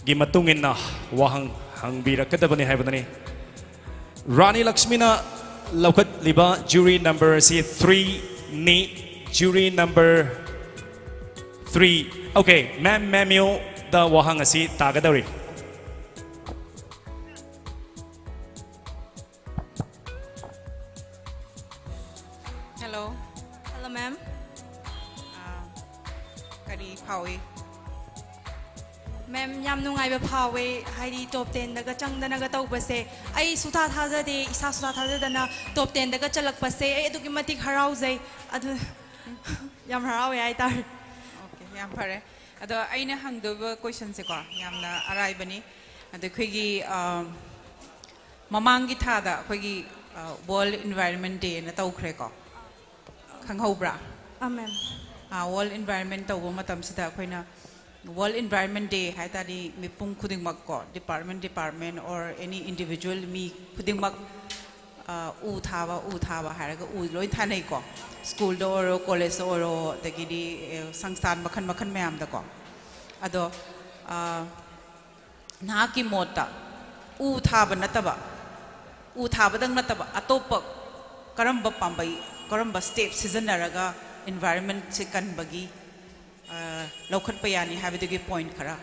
ꯒꯤ ꯃꯇꯨꯡ ꯏꯟꯅ ꯋꯥꯍꯪ ꯍꯪꯕꯤꯔꯛꯀꯗꯕꯅꯤ ꯍꯥꯏꯕꯗꯨꯅꯤ꯫ ꯔꯥꯅꯤ ꯂꯛꯁꯃꯤꯅ ꯂꯧꯈꯠꯂꯤꯕ jury number ꯑꯁꯤ threeꯅꯤ꯫ Jury number three. Okay, ma'am, ma'am, you ꯗ ꯋꯥꯍꯪ ꯑꯁꯤ ꯇꯥꯒꯗꯧꯔꯤ꯫ Hello. Hello, ma'am. ꯑꯥ, ꯀꯔꯤ ꯐꯥꯎꯏ? Ma'am, ꯌꯥꯝ ꯅꯨꯡꯉꯥꯏꯕ ꯐꯥꯎꯋꯦ꯫ ꯍꯥꯏꯗꯤ top tenꯗꯒ ꯆꯪꯗꯅꯒ ꯇꯧꯕꯁꯦ꯫ ꯑꯩ ꯁꯨꯊꯥ ꯊꯥꯖꯗꯦ, ꯏꯁꯥ ꯁꯨꯊꯥ ꯊꯥꯖꯗꯅ top tenꯗꯒ ꯆꯜꯂꯛꯄꯁꯦ꯫ ꯑꯩ ꯑꯗꯨꯛꯀꯤ ꯃꯇꯤꯛ ꯍꯔꯥꯎꯖꯩ꯫ ꯑꯗꯨ ꯌꯥꯝ ꯍꯔꯥꯎꯋꯦ ꯍꯥꯏꯇꯥꯔꯦ꯫ Okay, ꯌꯥꯝ ꯐꯔꯦ꯫ ꯑꯗꯣ ꯑꯩꯅ ꯍꯪꯗꯣꯏꯕ questionꯁꯦꯀꯣ, ꯌꯥꯝꯅ ꯑꯔꯥꯏꯕꯅꯤ꯫ ꯑꯗꯣ ꯑꯩꯈꯣꯏꯒꯤ, ꯑꯥ, ꯃꯃꯥꯡꯒꯤ ꯊꯥꯗ ꯑꯩꯈꯣꯏꯒꯤ World Environment Day ꯅ ꯇꯧꯈ꯭ꯔꯦꯀꯣ, ꯈꯪꯍꯧꯕ꯭ꯔꯥ? ꯑꯥ, ꯃꯦꯝ꯫ World Environment ꯇꯧꯕ ꯃꯇꯝꯁꯤꯗ ꯑꯩꯈꯣꯏꯅ World Environment Day ꯍꯥꯏ ꯇꯥꯔꯗꯤ ꯃꯤꯄꯨꯝ ꯈꯨꯗꯤꯡꯃꯛ ꯀꯣ, department department or any individual, ꯃꯤ ꯈꯨꯗꯤꯡꯃꯛ ꯎ ꯊꯥꯕ, ꯎ ꯊꯥꯕ ꯍꯥꯏꯔꯒ ꯎ ꯂꯣꯏ ꯊꯥꯅꯩꯀꯣ꯫ ꯁ꯭ꯀꯨꯜꯗ ꯑꯣꯏꯔꯣ, ꯀꯣꯂꯦꯖꯇ ꯑꯣꯏꯔꯣ, ꯑꯗꯒꯤꯗꯤ ꯁꯪꯁꯊꯥꯟ ꯃꯈꯜ ꯃꯈꯜ ꯃꯌꯥꯝꯗꯀꯣ꯫ ꯑꯗꯣ ꯅꯍꯥꯛꯀꯤ ꯃꯣꯠꯇ ꯎ ꯊꯥꯕ ꯅꯠꯇꯕ, ꯎ ꯊꯥꯕꯗꯪ ꯅꯠꯇꯕ ꯑꯇꯣꯞꯄ ꯀꯔꯝꯕ ꯄꯥꯝꯕꯩ, ꯀꯔꯝꯕ step ꯁꯤꯖꯤꯟꯅꯔꯒ environment ꯁꯦ ꯀꯟꯕꯒꯤ ꯂꯧꯈꯠꯄ ꯌꯥꯅꯤ ꯍꯥꯏꯕꯗꯨꯒꯤ point ꯈꯔ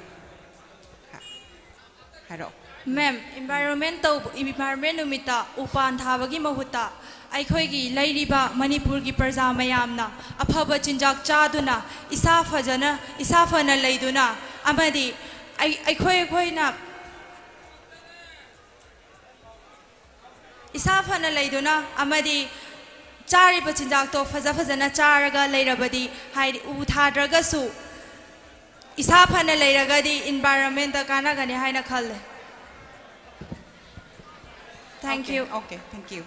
ꯍꯥꯏꯔꯛꯑꯣ꯫ ꯃꯦꯝ, environment ꯇꯧꯕ, environment ꯅꯨꯃꯤꯠꯇ ꯎꯄꯥꯟ ꯊꯥꯕꯒꯤ ꯃꯍꯨꯠꯇ ꯑꯩꯈꯣꯏꯒꯤ ꯂꯩꯔꯤꯕ ꯃꯅꯤꯄꯨꯔꯒꯤ ꯄ꯭ꯔꯖꯥ ꯃꯌꯥꯝꯅ ꯑꯐꯕ ꯆꯤꯟꯖꯥꯛ ꯆꯥꯗꯨꯅ, ꯏꯁꯥ ꯐꯖꯅ, ꯏꯁꯥ ꯐꯅ ꯂꯩꯗꯨꯅ ꯑꯃꯗꯤ ꯑꯩ-, ꯑꯩꯈꯣꯏ ꯑꯩꯈꯣꯏꯅ ꯏꯁꯥ ꯐꯅ ꯂꯩꯗꯨꯅ ꯑꯃꯗꯤ ꯆꯥꯔꯤꯕ ꯆꯤꯟꯖꯥꯛꯇꯣ ꯐꯖ ꯐꯖꯅ ꯆꯥꯔꯒ ꯂꯩꯔꯕꯗꯤ, ꯍꯥꯏꯗꯤ ꯎ ꯊꯥꯗ꯭ꯔꯒꯁꯨ ꯏꯁꯥ ꯐꯅ ꯂꯩꯔꯒꯗꯤ environment ꯇ ꯀꯥꯟꯅꯒꯅꯤ ꯍꯥꯏꯅ ꯈꯜꯂꯦ꯫ Thank you. Okay, thank you.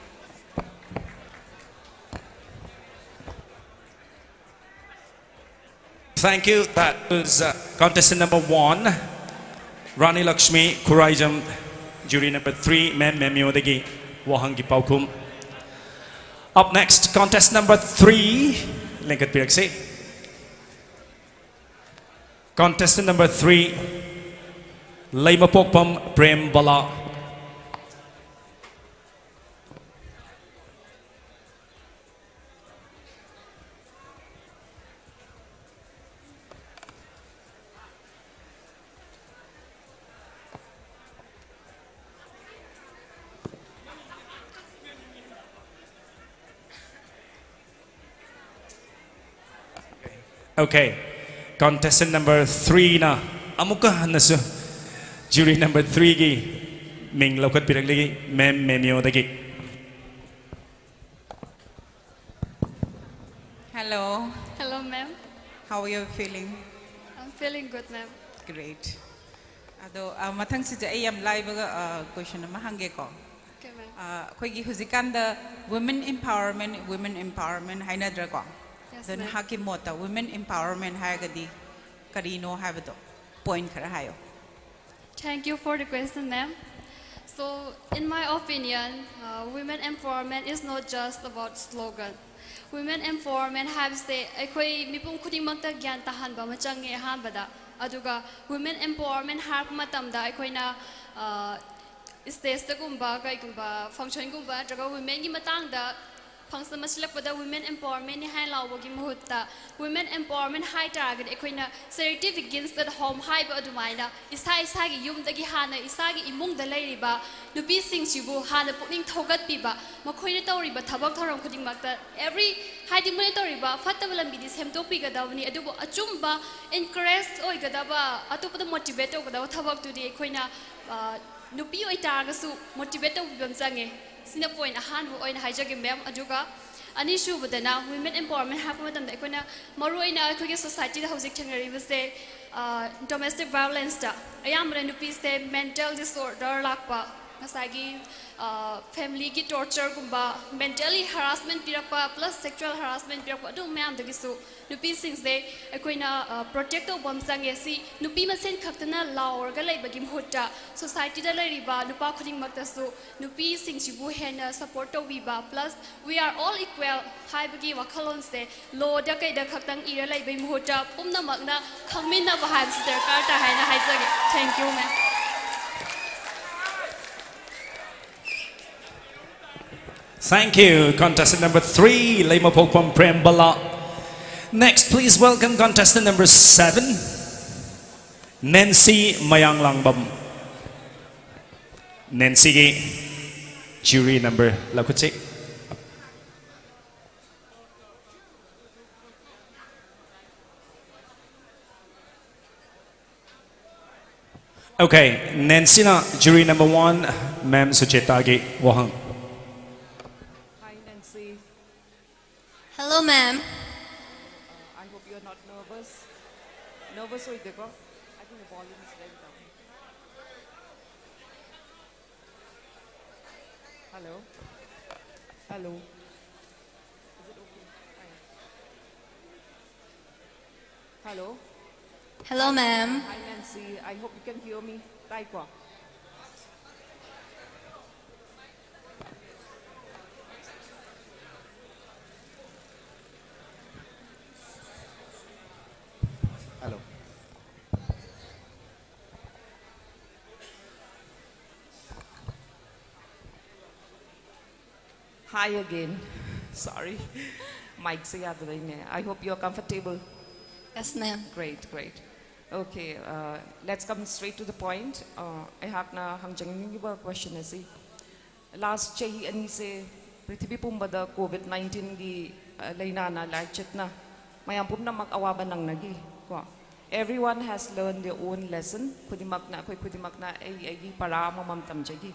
Thank you. That was uh, contestant number one, Rani Lakshmi Khuraijam, jury number three, Ma'am Memyodagi, Wahangi Paukum. Up next, contestant number three, ꯂꯦꯡꯈꯠꯄꯤꯔꯛꯁꯤ꯫ Contestant number three, Leimapokpam Prem Bala. Okay, contestant number three ꯅ ꯑꯃꯨꯛꯀ ꯍꯟꯅꯁꯨ jury number three ꯒꯤ ꯃꯤꯡ ꯂꯧꯈꯠꯄꯤꯔꯛꯂꯤ, Ma'am Memyodagi. Hello. Hello, ma'am. How are you feeling? I'm feeling good, ma'am. Great. ꯑꯗꯣ ꯃꯊꯪꯁꯤꯗ ꯑꯩ ꯌꯥꯝ ꯂꯥꯏꯕ question ꯑꯃ ꯍꯪꯒꯦꯀꯣ꯫ ꯑꯩꯈꯣꯏꯒꯤ ꯍꯧꯖꯤꯛꯀꯥꯟꯗ women empowerment, women empowerment ꯍꯥꯏꯅꯗ꯭ꯔꯀꯣ? ꯑꯗꯣ ꯅꯍꯥꯛꯀꯤ ꯃꯣꯠꯇ women empowerment ꯍꯥꯏꯔꯒꯗꯤ ꯀꯔꯤꯅꯣ ꯍꯥꯏꯕꯗꯣ ꯄꯣꯏꯟ ꯈꯔ ꯍꯥꯏꯌꯣ꯫ Thank you for the question, ma'am. So, in my opinion, uh, women empowerment is not just about slogan. Women empowerment ꯍꯥꯏꯕꯁꯦ ꯑꯩꯈꯣꯏ ꯃꯤꯄꯨꯝ ꯈꯨꯗꯤꯡꯃꯛꯇ ꯒ꯭ꯌꯥꯟ ꯇꯥꯍꯟꯕ ꯑꯃ ꯆꯪꯉꯦ ꯑꯍꯥꯟꯕꯗ꯫ ꯑꯗꯨꯒ women empowerment ꯍꯥꯏꯔꯛꯄ ꯃꯇꯝꯗ ꯑꯩꯈꯣꯏꯅ ꯏꯁꯇꯦꯖꯇꯒꯨꯝꯕ ꯀꯩꯒꯨꯝꯕ ꯐꯪꯁꯟꯒꯨꯝꯕ ꯅꯠꯇ꯭ꯔꯒ ꯋꯤꯃꯦꯟꯒꯤ ꯃꯇꯥꯡꯗ ꯐꯪꯁꯟ ꯑꯃ ꯁꯤꯜꯂꯛꯄꯗ women empowerment ꯅꯤ ꯍꯥꯏꯅ ꯂꯥꯎꯕꯒꯤ ꯃꯍꯨꯠꯇ, women empowerment ꯍꯥꯏ ꯇꯥꯔꯒꯗꯤ ꯑꯩꯈꯣꯏꯅ charity begins at home ꯍꯥꯏꯕ ꯑꯗꯨꯃꯥꯏꯅ ꯏꯁꯥ ꯏꯁꯥꯒꯤ ꯌꯨꯝꯗꯒꯤ ꯍꯥꯟꯅ ꯏꯁꯥꯒꯤ ꯏꯃꯨꯡꯗ ꯂꯩꯔꯤꯕ ꯅꯨꯄꯤꯁꯤꯡꯁꯤꯕꯨ ꯍꯥꯟꯅ ꯄꯨꯛꯅꯤꯡ ꯊꯧꯒꯠꯄꯤꯕ, ꯃꯈꯣꯏꯅ ꯇꯧꯔꯤꯕ ꯊꯕꯛ ꯊꯧꯔꯝ ꯈꯨꯗꯤꯡꯃꯛꯇ every ꯍꯥꯏꯗꯤ ꯃꯣꯏꯅ ꯇꯧꯔꯤꯕ ꯐꯠꯇꯕ ꯂꯝꯕꯤꯗꯤ ꯁꯦꯝꯗꯣꯛꯄꯤꯒꯗꯕꯅꯤ, ꯑꯗꯨꯕꯨ ꯑꯆꯨꯝꯕ encourage ꯑꯣꯏꯒꯗꯕ, ꯑꯇꯣꯞꯄꯗ motivate ꯇꯧꯒꯗꯕ ꯊꯕꯛꯇꯨꯗꯤ ꯑꯩꯈꯣꯏꯅ ꯅꯨꯄꯤ ꯑꯣꯏꯇꯥꯔꯒꯁꯨ motivate ꯇꯧꯕꯤꯕ ꯑꯃ ꯆꯪꯉꯦ꯫ ꯁꯤꯅ ꯄꯣꯏꯟ ꯑꯍꯥꯟꯕ ꯑꯣꯏꯅ ꯍꯥꯏꯖꯒꯦ ꯃꯦꯝ꯫ ꯑꯗꯨꯒ ꯑꯅꯤꯁꯨꯕꯗꯅ women empowerment ꯍꯥꯏꯔꯛꯄ ꯃꯇꯝꯗ ꯑꯩꯈꯣꯏꯅ ꯃꯔꯨꯑꯣꯏꯅ ꯑꯩꯈꯣꯏꯒꯤ ꯁꯣꯁꯥꯏꯇꯤꯗ ꯍꯧꯖꯤꯛ ꯊꯦꯡꯅꯔꯤꯕꯁꯦ domestic violence ꯇ ꯑꯌꯥꯝꯕꯅ ꯅꯨꯄꯤꯁꯦ mental disorder ꯂꯥꯛꯄ, ꯉꯁꯥꯏꯒꯤ ꯐꯦꯃꯤꯂꯤꯒꯤ ꯇꯣꯔꯆꯔꯒꯨꯝꯕ, mentally harassment ꯄꯤꯔꯛꯄ plus sexual harassment ꯄꯤꯔꯛꯄ ꯑꯗꯨ ꯃꯌꯥꯝꯗꯒꯤꯁꯨ ꯅꯨꯄꯤꯁꯤꯡꯁꯦ ꯑꯩꯈꯣꯏꯅ ꯄ꯭ꯔꯣꯇꯦꯛ ꯇꯧꯕ ꯑꯃ ꯆꯪꯉꯦ꯫ ꯁꯤ ꯅꯨꯄꯤ ꯃꯁꯦꯟ ꯈꯛꯇꯅ ꯂꯥꯎꯔꯒ ꯂꯩꯕꯒꯤ ꯃꯍꯨꯠꯇ ꯁꯣꯁꯥꯏꯇꯤꯗ ꯂꯩꯔꯤꯕ ꯅꯨꯄꯥ ꯈꯨꯗꯤꯡꯃꯛꯇꯁꯨ ꯅꯨꯄꯤꯁꯤꯡꯁꯤꯕꯨ ꯍꯦꯟꯅ support ꯇꯧꯕꯤꯕ plus we are all equal ꯍꯥꯏꯕꯒꯤ ꯋꯥꯈꯜꯂꯣꯟꯁꯦ ꯂꯣꯗ ꯀꯩꯗ ꯈꯛꯇꯪ ꯏꯔ ꯂꯩꯕꯒꯤ ꯃꯍꯨꯠꯇ ꯄꯨꯝꯅꯃꯛꯅ ꯈꯪꯃꯤꯟꯅꯕ ꯍꯥꯏꯕꯁꯤ ꯗꯔꯀꯥꯔ ꯇꯥꯏ ꯍꯥꯏꯅ ꯍꯥꯏꯖꯒꯦ꯫ Thank you, ma'am. Thank you, contestant number three, Leimaphokpam Prembala. Next, please welcome contestant number seven, Nancy Mayanglangbam. Nancy gi jury number lakuchi. Okay, Nancy na jury number one, Ma'am Sucheta gi wahang. Hi, Nancy. Hello, ma'am. I hope you're not nervous. Nervous होई देखो. I think the volume is very down. Hello. Hello. Is it okay? Fine. Hello. Hello, ma'am. Hi, Nancy. I hope you can hear me. Taiko. Hello. Hi again. Sorry. Mic se yaad nahi hai. I hope you're comfortable. Yes, ma'am. Great, great. Okay, uh, let's come straight to the point. Uh, ꯑꯩꯍꯥꯛꯅ ꯍꯪꯖꯅꯤꯡꯉꯤꯕ question ꯑꯁꯤ, last ꯆꯍꯤ ꯑꯅꯤꯁꯦ ꯄ꯭ꯔꯤꯊꯤꯕꯤ ꯄꯨꯝꯕꯗ COVID nineteen ꯒꯤ, uh, ꯂꯥꯏꯅꯥꯅ, ꯂꯥꯏꯆꯠꯅ ꯃꯌꯥꯝ ꯄꯨꯝꯅꯃꯛ ꯑꯋꯥꯕ ꯅꯪꯅꯈꯤ ꯀꯣ꯫ Everyone has learned their own lesson. ꯈꯨꯗꯤꯡꯃꯛꯅ, ꯑꯩꯈꯣꯏ ꯈꯨꯗꯤꯡꯃꯛꯅ ꯑꯩ ꯑꯩꯒꯤ ꯄꯔꯥ ꯑꯃꯃꯝ ꯇꯝꯖꯈꯤ,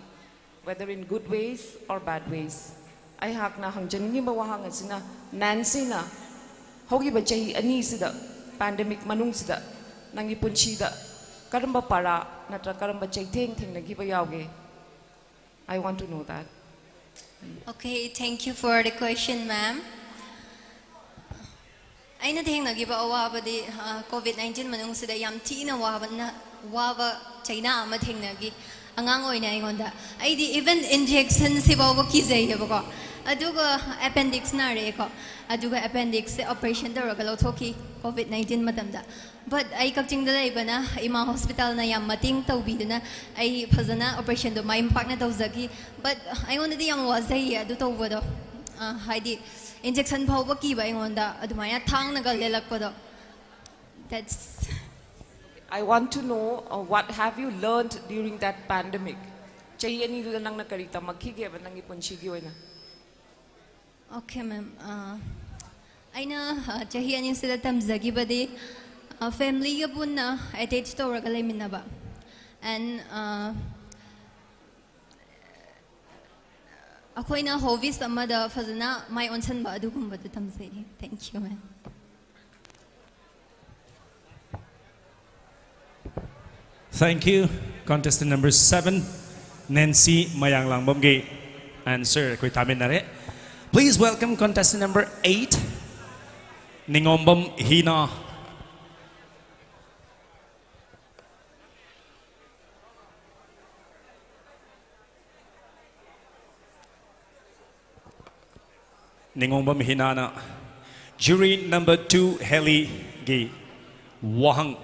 whether in good ways or bad ways. ꯑꯩꯍꯥꯛꯅ ꯍꯪꯖꯅꯤꯡꯉꯤꯕ ꯋꯥꯍꯪ ꯑꯁꯤꯅ, ꯅꯦꯟꯁꯤꯅ ꯍꯧꯈꯤꯕ ꯆꯍꯤ ꯑꯅꯤꯁꯤꯗ, pandemic ꯃꯅꯨꯡꯁꯤꯗ, ꯅꯪꯒꯤ ꯄꯨꯟꯁꯤꯗ ꯀꯔꯝꯕ ꯄꯔꯥ ꯅꯠꯇ꯭ꯔꯒ ꯀꯔꯝꯕ ꯆꯩꯊꯦꯡ ꯊꯦꯡꯅꯈꯤꯕ ꯌꯥꯎꯒꯦ? I want to know that. Okay, thank you for the question, ma'am. ꯑꯩꯅ ꯊꯦꯡꯅꯈꯤꯕ ꯑꯋꯥꯕꯗꯤ, ꯑ, COVID nineteen ꯃꯅꯨꯡꯁꯤꯗ ꯌꯥꯝ ꯊꯤꯅ ꯋꯥꯕꯅ, ꯋꯥꯕ ꯆꯩꯅꯥ ꯑꯃ ꯊꯦꯡꯅꯈꯤ꯫ ꯑꯉꯥꯡ ꯑꯣꯏꯅ ꯑꯩꯉꯣꯟꯗ, ꯑꯩꯗꯤ even injection ꯁꯤꯐꯥꯎꯕ ꯀꯤꯖꯩꯌꯦꯕꯀꯣ꯫ ꯑꯗꯨꯒ appendix ꯅꯥꯔꯛꯑꯦꯀꯣ꯫ ꯑꯗꯨꯒ appendix ꯁꯦ operation ꯇꯧꯔꯒ ꯂꯧꯊꯣꯛꯈꯤ COVID nineteen ꯃꯇꯝꯗ꯫ But ꯑꯩ ꯀꯛꯆꯤꯡꯗ ꯂꯩꯕꯅ ꯏꯃꯥ hospital ꯅ ꯌꯥꯝ ꯃꯇꯦꯡ ꯇꯧꯕꯤꯗꯨꯅ ꯑꯩ ꯐꯖꯅ operation ꯗꯣ ꯃꯥꯏ ꯄꯥꯛꯅ ꯇꯧꯖꯈꯤ꯫ But ꯑꯩꯉꯣꯟꯗꯗꯤ ꯌꯥꯝ ꯋꯥꯖꯩꯌꯦ ꯑꯗꯨ ꯇꯧꯕꯗꯣ꯫ ꯑ, ꯍꯥꯏꯗꯤ injection ꯐꯥꯎꯕ ꯀꯤꯕ ꯑꯩꯉꯣꯟꯗ ꯑꯗꯨꯃꯥꯏꯅ ꯊꯥꯡꯅꯒ ꯂꯦꯜꯂꯛꯄꯗꯣ꯫ That's I want to know, uh, what have you learned during that pandemic? ꯆꯍꯤ ꯑꯅꯤꯗꯨꯗ ꯅꯪꯅ ꯀꯔꯤ ꯇꯝꯃꯛꯈꯤꯒꯦꯕ ꯅꯪꯒꯤ ꯄꯨꯟꯁꯤꯒꯤ ꯑꯣꯏꯅ? Okay, ma'am. ꯑ, ꯑꯩꯅ, ꯑ, ꯆꯍꯤ ꯑꯅꯤꯁꯤꯗ ꯇꯝꯖꯈꯤꯕꯗꯤ, ꯑ, family ꯒ ꯄꯨꯟꯅ attach ꯇꯧꯔꯒ ꯂꯩꯃꯤꯟꯅꯕ, and, ꯑ, ꯑꯩꯈꯣꯏꯅ hobbies ꯑꯃꯗ ꯐꯖꯅ ꯃꯥꯏ ꯑꯣꯟꯁꯤꯟꯕ, ꯑꯗꯨꯒꯨꯝꯕꯗꯨ ꯇꯝꯖꯩ꯫ Thank you, ma'am. Thank you. Contestant number seven, Nancy Mayang Langbomgi. Answer ꯑꯩꯈꯣꯏ ꯇꯥꯃꯤꯟꯅꯔꯦ. Please welcome contestant number eight, ꯅꯤꯉꯣꯝꯕꯝ ꯍꯤꯅꯥ. ꯅꯤꯉꯣꯝꯕꯝ ꯍꯤꯅꯥꯅ jury number two ꯍꯦꯂꯤꯒꯤ ꯋꯥꯍꯪ.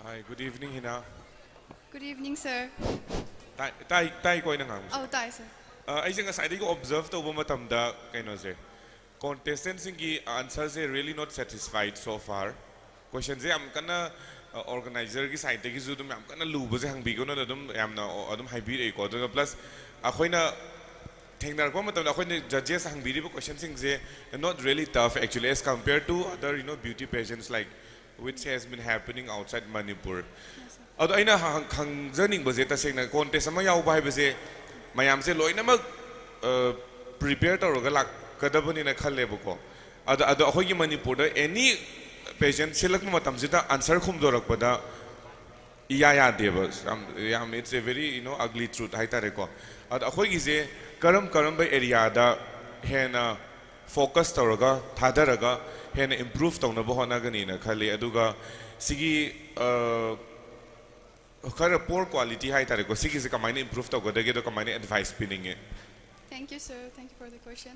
Hi, good evening, Hina. Good evening, sir. ꯇꯥꯏ ꯇꯥꯏ ꯇꯥꯏꯀꯣ ꯑꯩꯅ ꯉꯥꯡꯕꯁꯦ? ꯑꯧ, ꯇꯥꯏ, sir. ꯑ, ꯑꯩꯁꯦ ꯉꯁꯥꯏꯗꯒꯤ observe ꯇꯧꯕ ꯃꯇꯝꯗ ꯀꯩꯅꯣꯁꯦ, contestant ꯁꯤꯡꯒꯤ answer say really not satisfied so far. Question ꯁꯦ ꯌꯥꯝ ꯀꯟꯅ organizer ꯒꯤ side ꯇꯒꯤꯁꯨ ꯑꯗꯨꯝ ꯌꯥꯝ ꯀꯟꯅ ꯂꯨꯕꯁꯦ ꯍꯪꯕꯤꯒꯅꯨꯅ ꯑꯗꯨꯝ ꯌꯥꯝꯅ ꯑꯗꯨꯝ ꯍꯥꯏꯕꯤꯔꯛꯏꯀꯣ. ꯑꯗꯨꯒ plus ꯑꯩꯈꯣꯏꯅ ꯊꯦꯡꯅꯔꯛꯄ ꯃꯇꯝꯗ ꯑꯩꯈꯣꯏꯅ judges ꯍꯪꯕꯤꯔꯤꯕ question ꯁꯤꯡꯁꯦ not really tough actually as compared to other, you know, beauty pageants like which has been happening outside Manipur. ꯑꯗꯣ ꯑꯩꯅ ꯍꯪ- ꯈꯪꯖꯅꯤꯡꯕꯁꯦ, ꯇꯁꯦꯡꯅ contest ꯑꯃ ꯌꯥꯎꯕ ꯍꯥꯏꯕꯁꯦ ꯃꯌꯥꯝꯁꯦ ꯂꯣꯏꯅꯃꯛ prepare ꯇꯧꯔꯒ ꯂꯥꯛꯀꯗꯕꯅꯤꯅ ꯈꯜꯂꯦꯕꯀꯣ. ꯑꯗꯣ ꯑꯗꯣ ꯑꯩꯈꯣꯏꯒꯤ ꯃꯅꯤꯄꯨꯔꯗ any pageant ꯁꯤꯜꯂꯛꯄ ꯃꯇꯝꯁꯤꯗ answer ꯈꯨꯝꯗꯣꯔꯛꯄꯗ ꯏꯌꯥ ꯌꯥꯗꯦꯕ꯫ ꯌꯥꯝ ꯌꯥꯝ it's a very, you know, ugly truth ꯍꯥꯏꯇꯥꯔꯦꯀꯣ. ꯑꯗꯣ ꯑꯩꯈꯣꯏꯒꯤꯁꯦ ꯀꯔꯝ ꯀꯔꯝꯕ area ꯗ ꯍꯦꯟꯅ focus ꯇꯧꯔꯒ, ꯊꯥꯗꯔꯒ ꯍꯦꯟꯅ improve ꯇꯧꯅꯕ ꯍꯣꯠꯅꯒꯅꯤꯅ ꯈꯜꯂꯤ? ꯑꯗꯨꯒ ꯁꯤꯒꯤ ꯑ, ꯈꯔ poor quality ꯍꯥꯏꯇꯥꯔꯦꯀꯣ, ꯁꯤꯒꯤꯁꯦ ꯀꯃꯥꯏꯅ improve ꯇꯧꯒꯗꯒꯦ, ꯑꯗꯣ ꯀꯃꯥꯏꯅ advice ꯄꯤꯅꯤꯡꯉꯦ? Thank you, sir. Thank you for the question.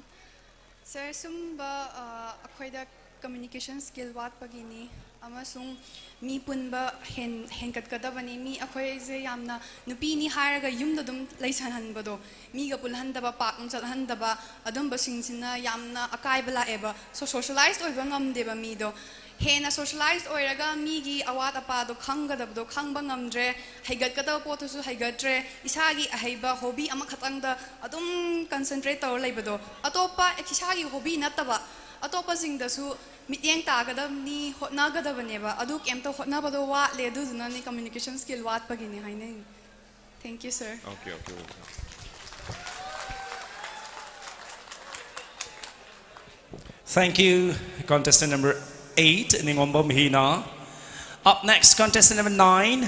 Sir, ꯁꯨꯝꯕ ꯑ, ꯑꯩꯈꯣꯏꯗ communication skill ꯋꯥꯠꯄꯒꯤꯅꯤ, ꯑꯃꯁꯨꯡ ꯃꯤ ꯄꯨꯟꯕ ꯍꯦꯟ ꯍꯦꯟꯒꯠꯀꯗꯕꯅꯤ꯫ ꯃꯤ ꯑꯩꯈꯣꯏꯁꯦ ꯌꯥꯝꯅ ꯅꯨꯄꯤꯅꯤ ꯍꯥꯏꯔꯒ ꯌꯨꯝꯗ ꯑꯗꯨꯝ ꯂꯩꯁꯟꯍꯟꯕꯗꯣ, ꯃꯤꯒ ꯄꯨꯜꯍꯟꯗꯕ, ꯄꯥꯛꯅ ꯆꯠꯍꯟꯗꯕ, ꯑꯗꯨꯝꯕꯁꯤꯡꯁꯤꯅ ꯌꯥꯝꯅ ꯑꯀꯥꯏꯕ ꯂꯥꯛꯑꯦꯕ꯫ So socialize ꯑꯣꯏꯕ ꯉꯝꯗꯦꯕ ꯃꯤꯗꯣ꯫ ꯍꯦꯟꯅ socialize ꯑꯣꯏꯔꯒ ꯃꯤꯒꯤ ꯑꯋꯥꯠ ꯑꯄꯥꯗꯣ ꯈꯪꯒꯗꯕꯗꯣ ꯈꯪꯕ ꯉꯝꯗ꯭ꯔꯦ, ꯍꯩꯒꯠꯀꯗꯕ ꯄꯣꯠꯇꯨꯁꯨ ꯍꯩꯒꯠꯇ꯭ꯔꯦ, ꯏꯁꯥꯒꯤ ꯑꯍꯩꯕ hobby ꯑꯃꯈꯛꯇꯪꯗ ꯑꯗꯨꯝ concentrate ꯇꯧꯔ ꯂꯩꯕꯗꯣ꯫ ꯑꯇꯣꯞꯄ ꯏꯁꯥꯒꯤ hobby ꯅꯠꯇꯕ ꯑꯇꯣꯞꯄꯁꯤꯡꯗꯁꯨ ꯃꯤꯠꯌꯦꯡ ꯇꯥꯒꯗꯕꯅꯤ, ꯍꯣꯠꯅꯒꯗꯕꯅꯦꯕ꯫ ꯑꯗꯨ ꯀꯩꯝꯇ ꯍꯣꯠꯅꯕꯗꯣ ꯋꯥꯠꯂꯦ, ꯑꯗꯨꯗꯨꯅꯅꯤ communication skill ꯋꯥꯠꯄꯒꯤꯅꯤ ꯍꯥꯏꯅꯩ꯫ Thank you, sir. Okay, okay, okay. Thank you, contestant number eight, Ningombam Hina. Up next, contestant number nine,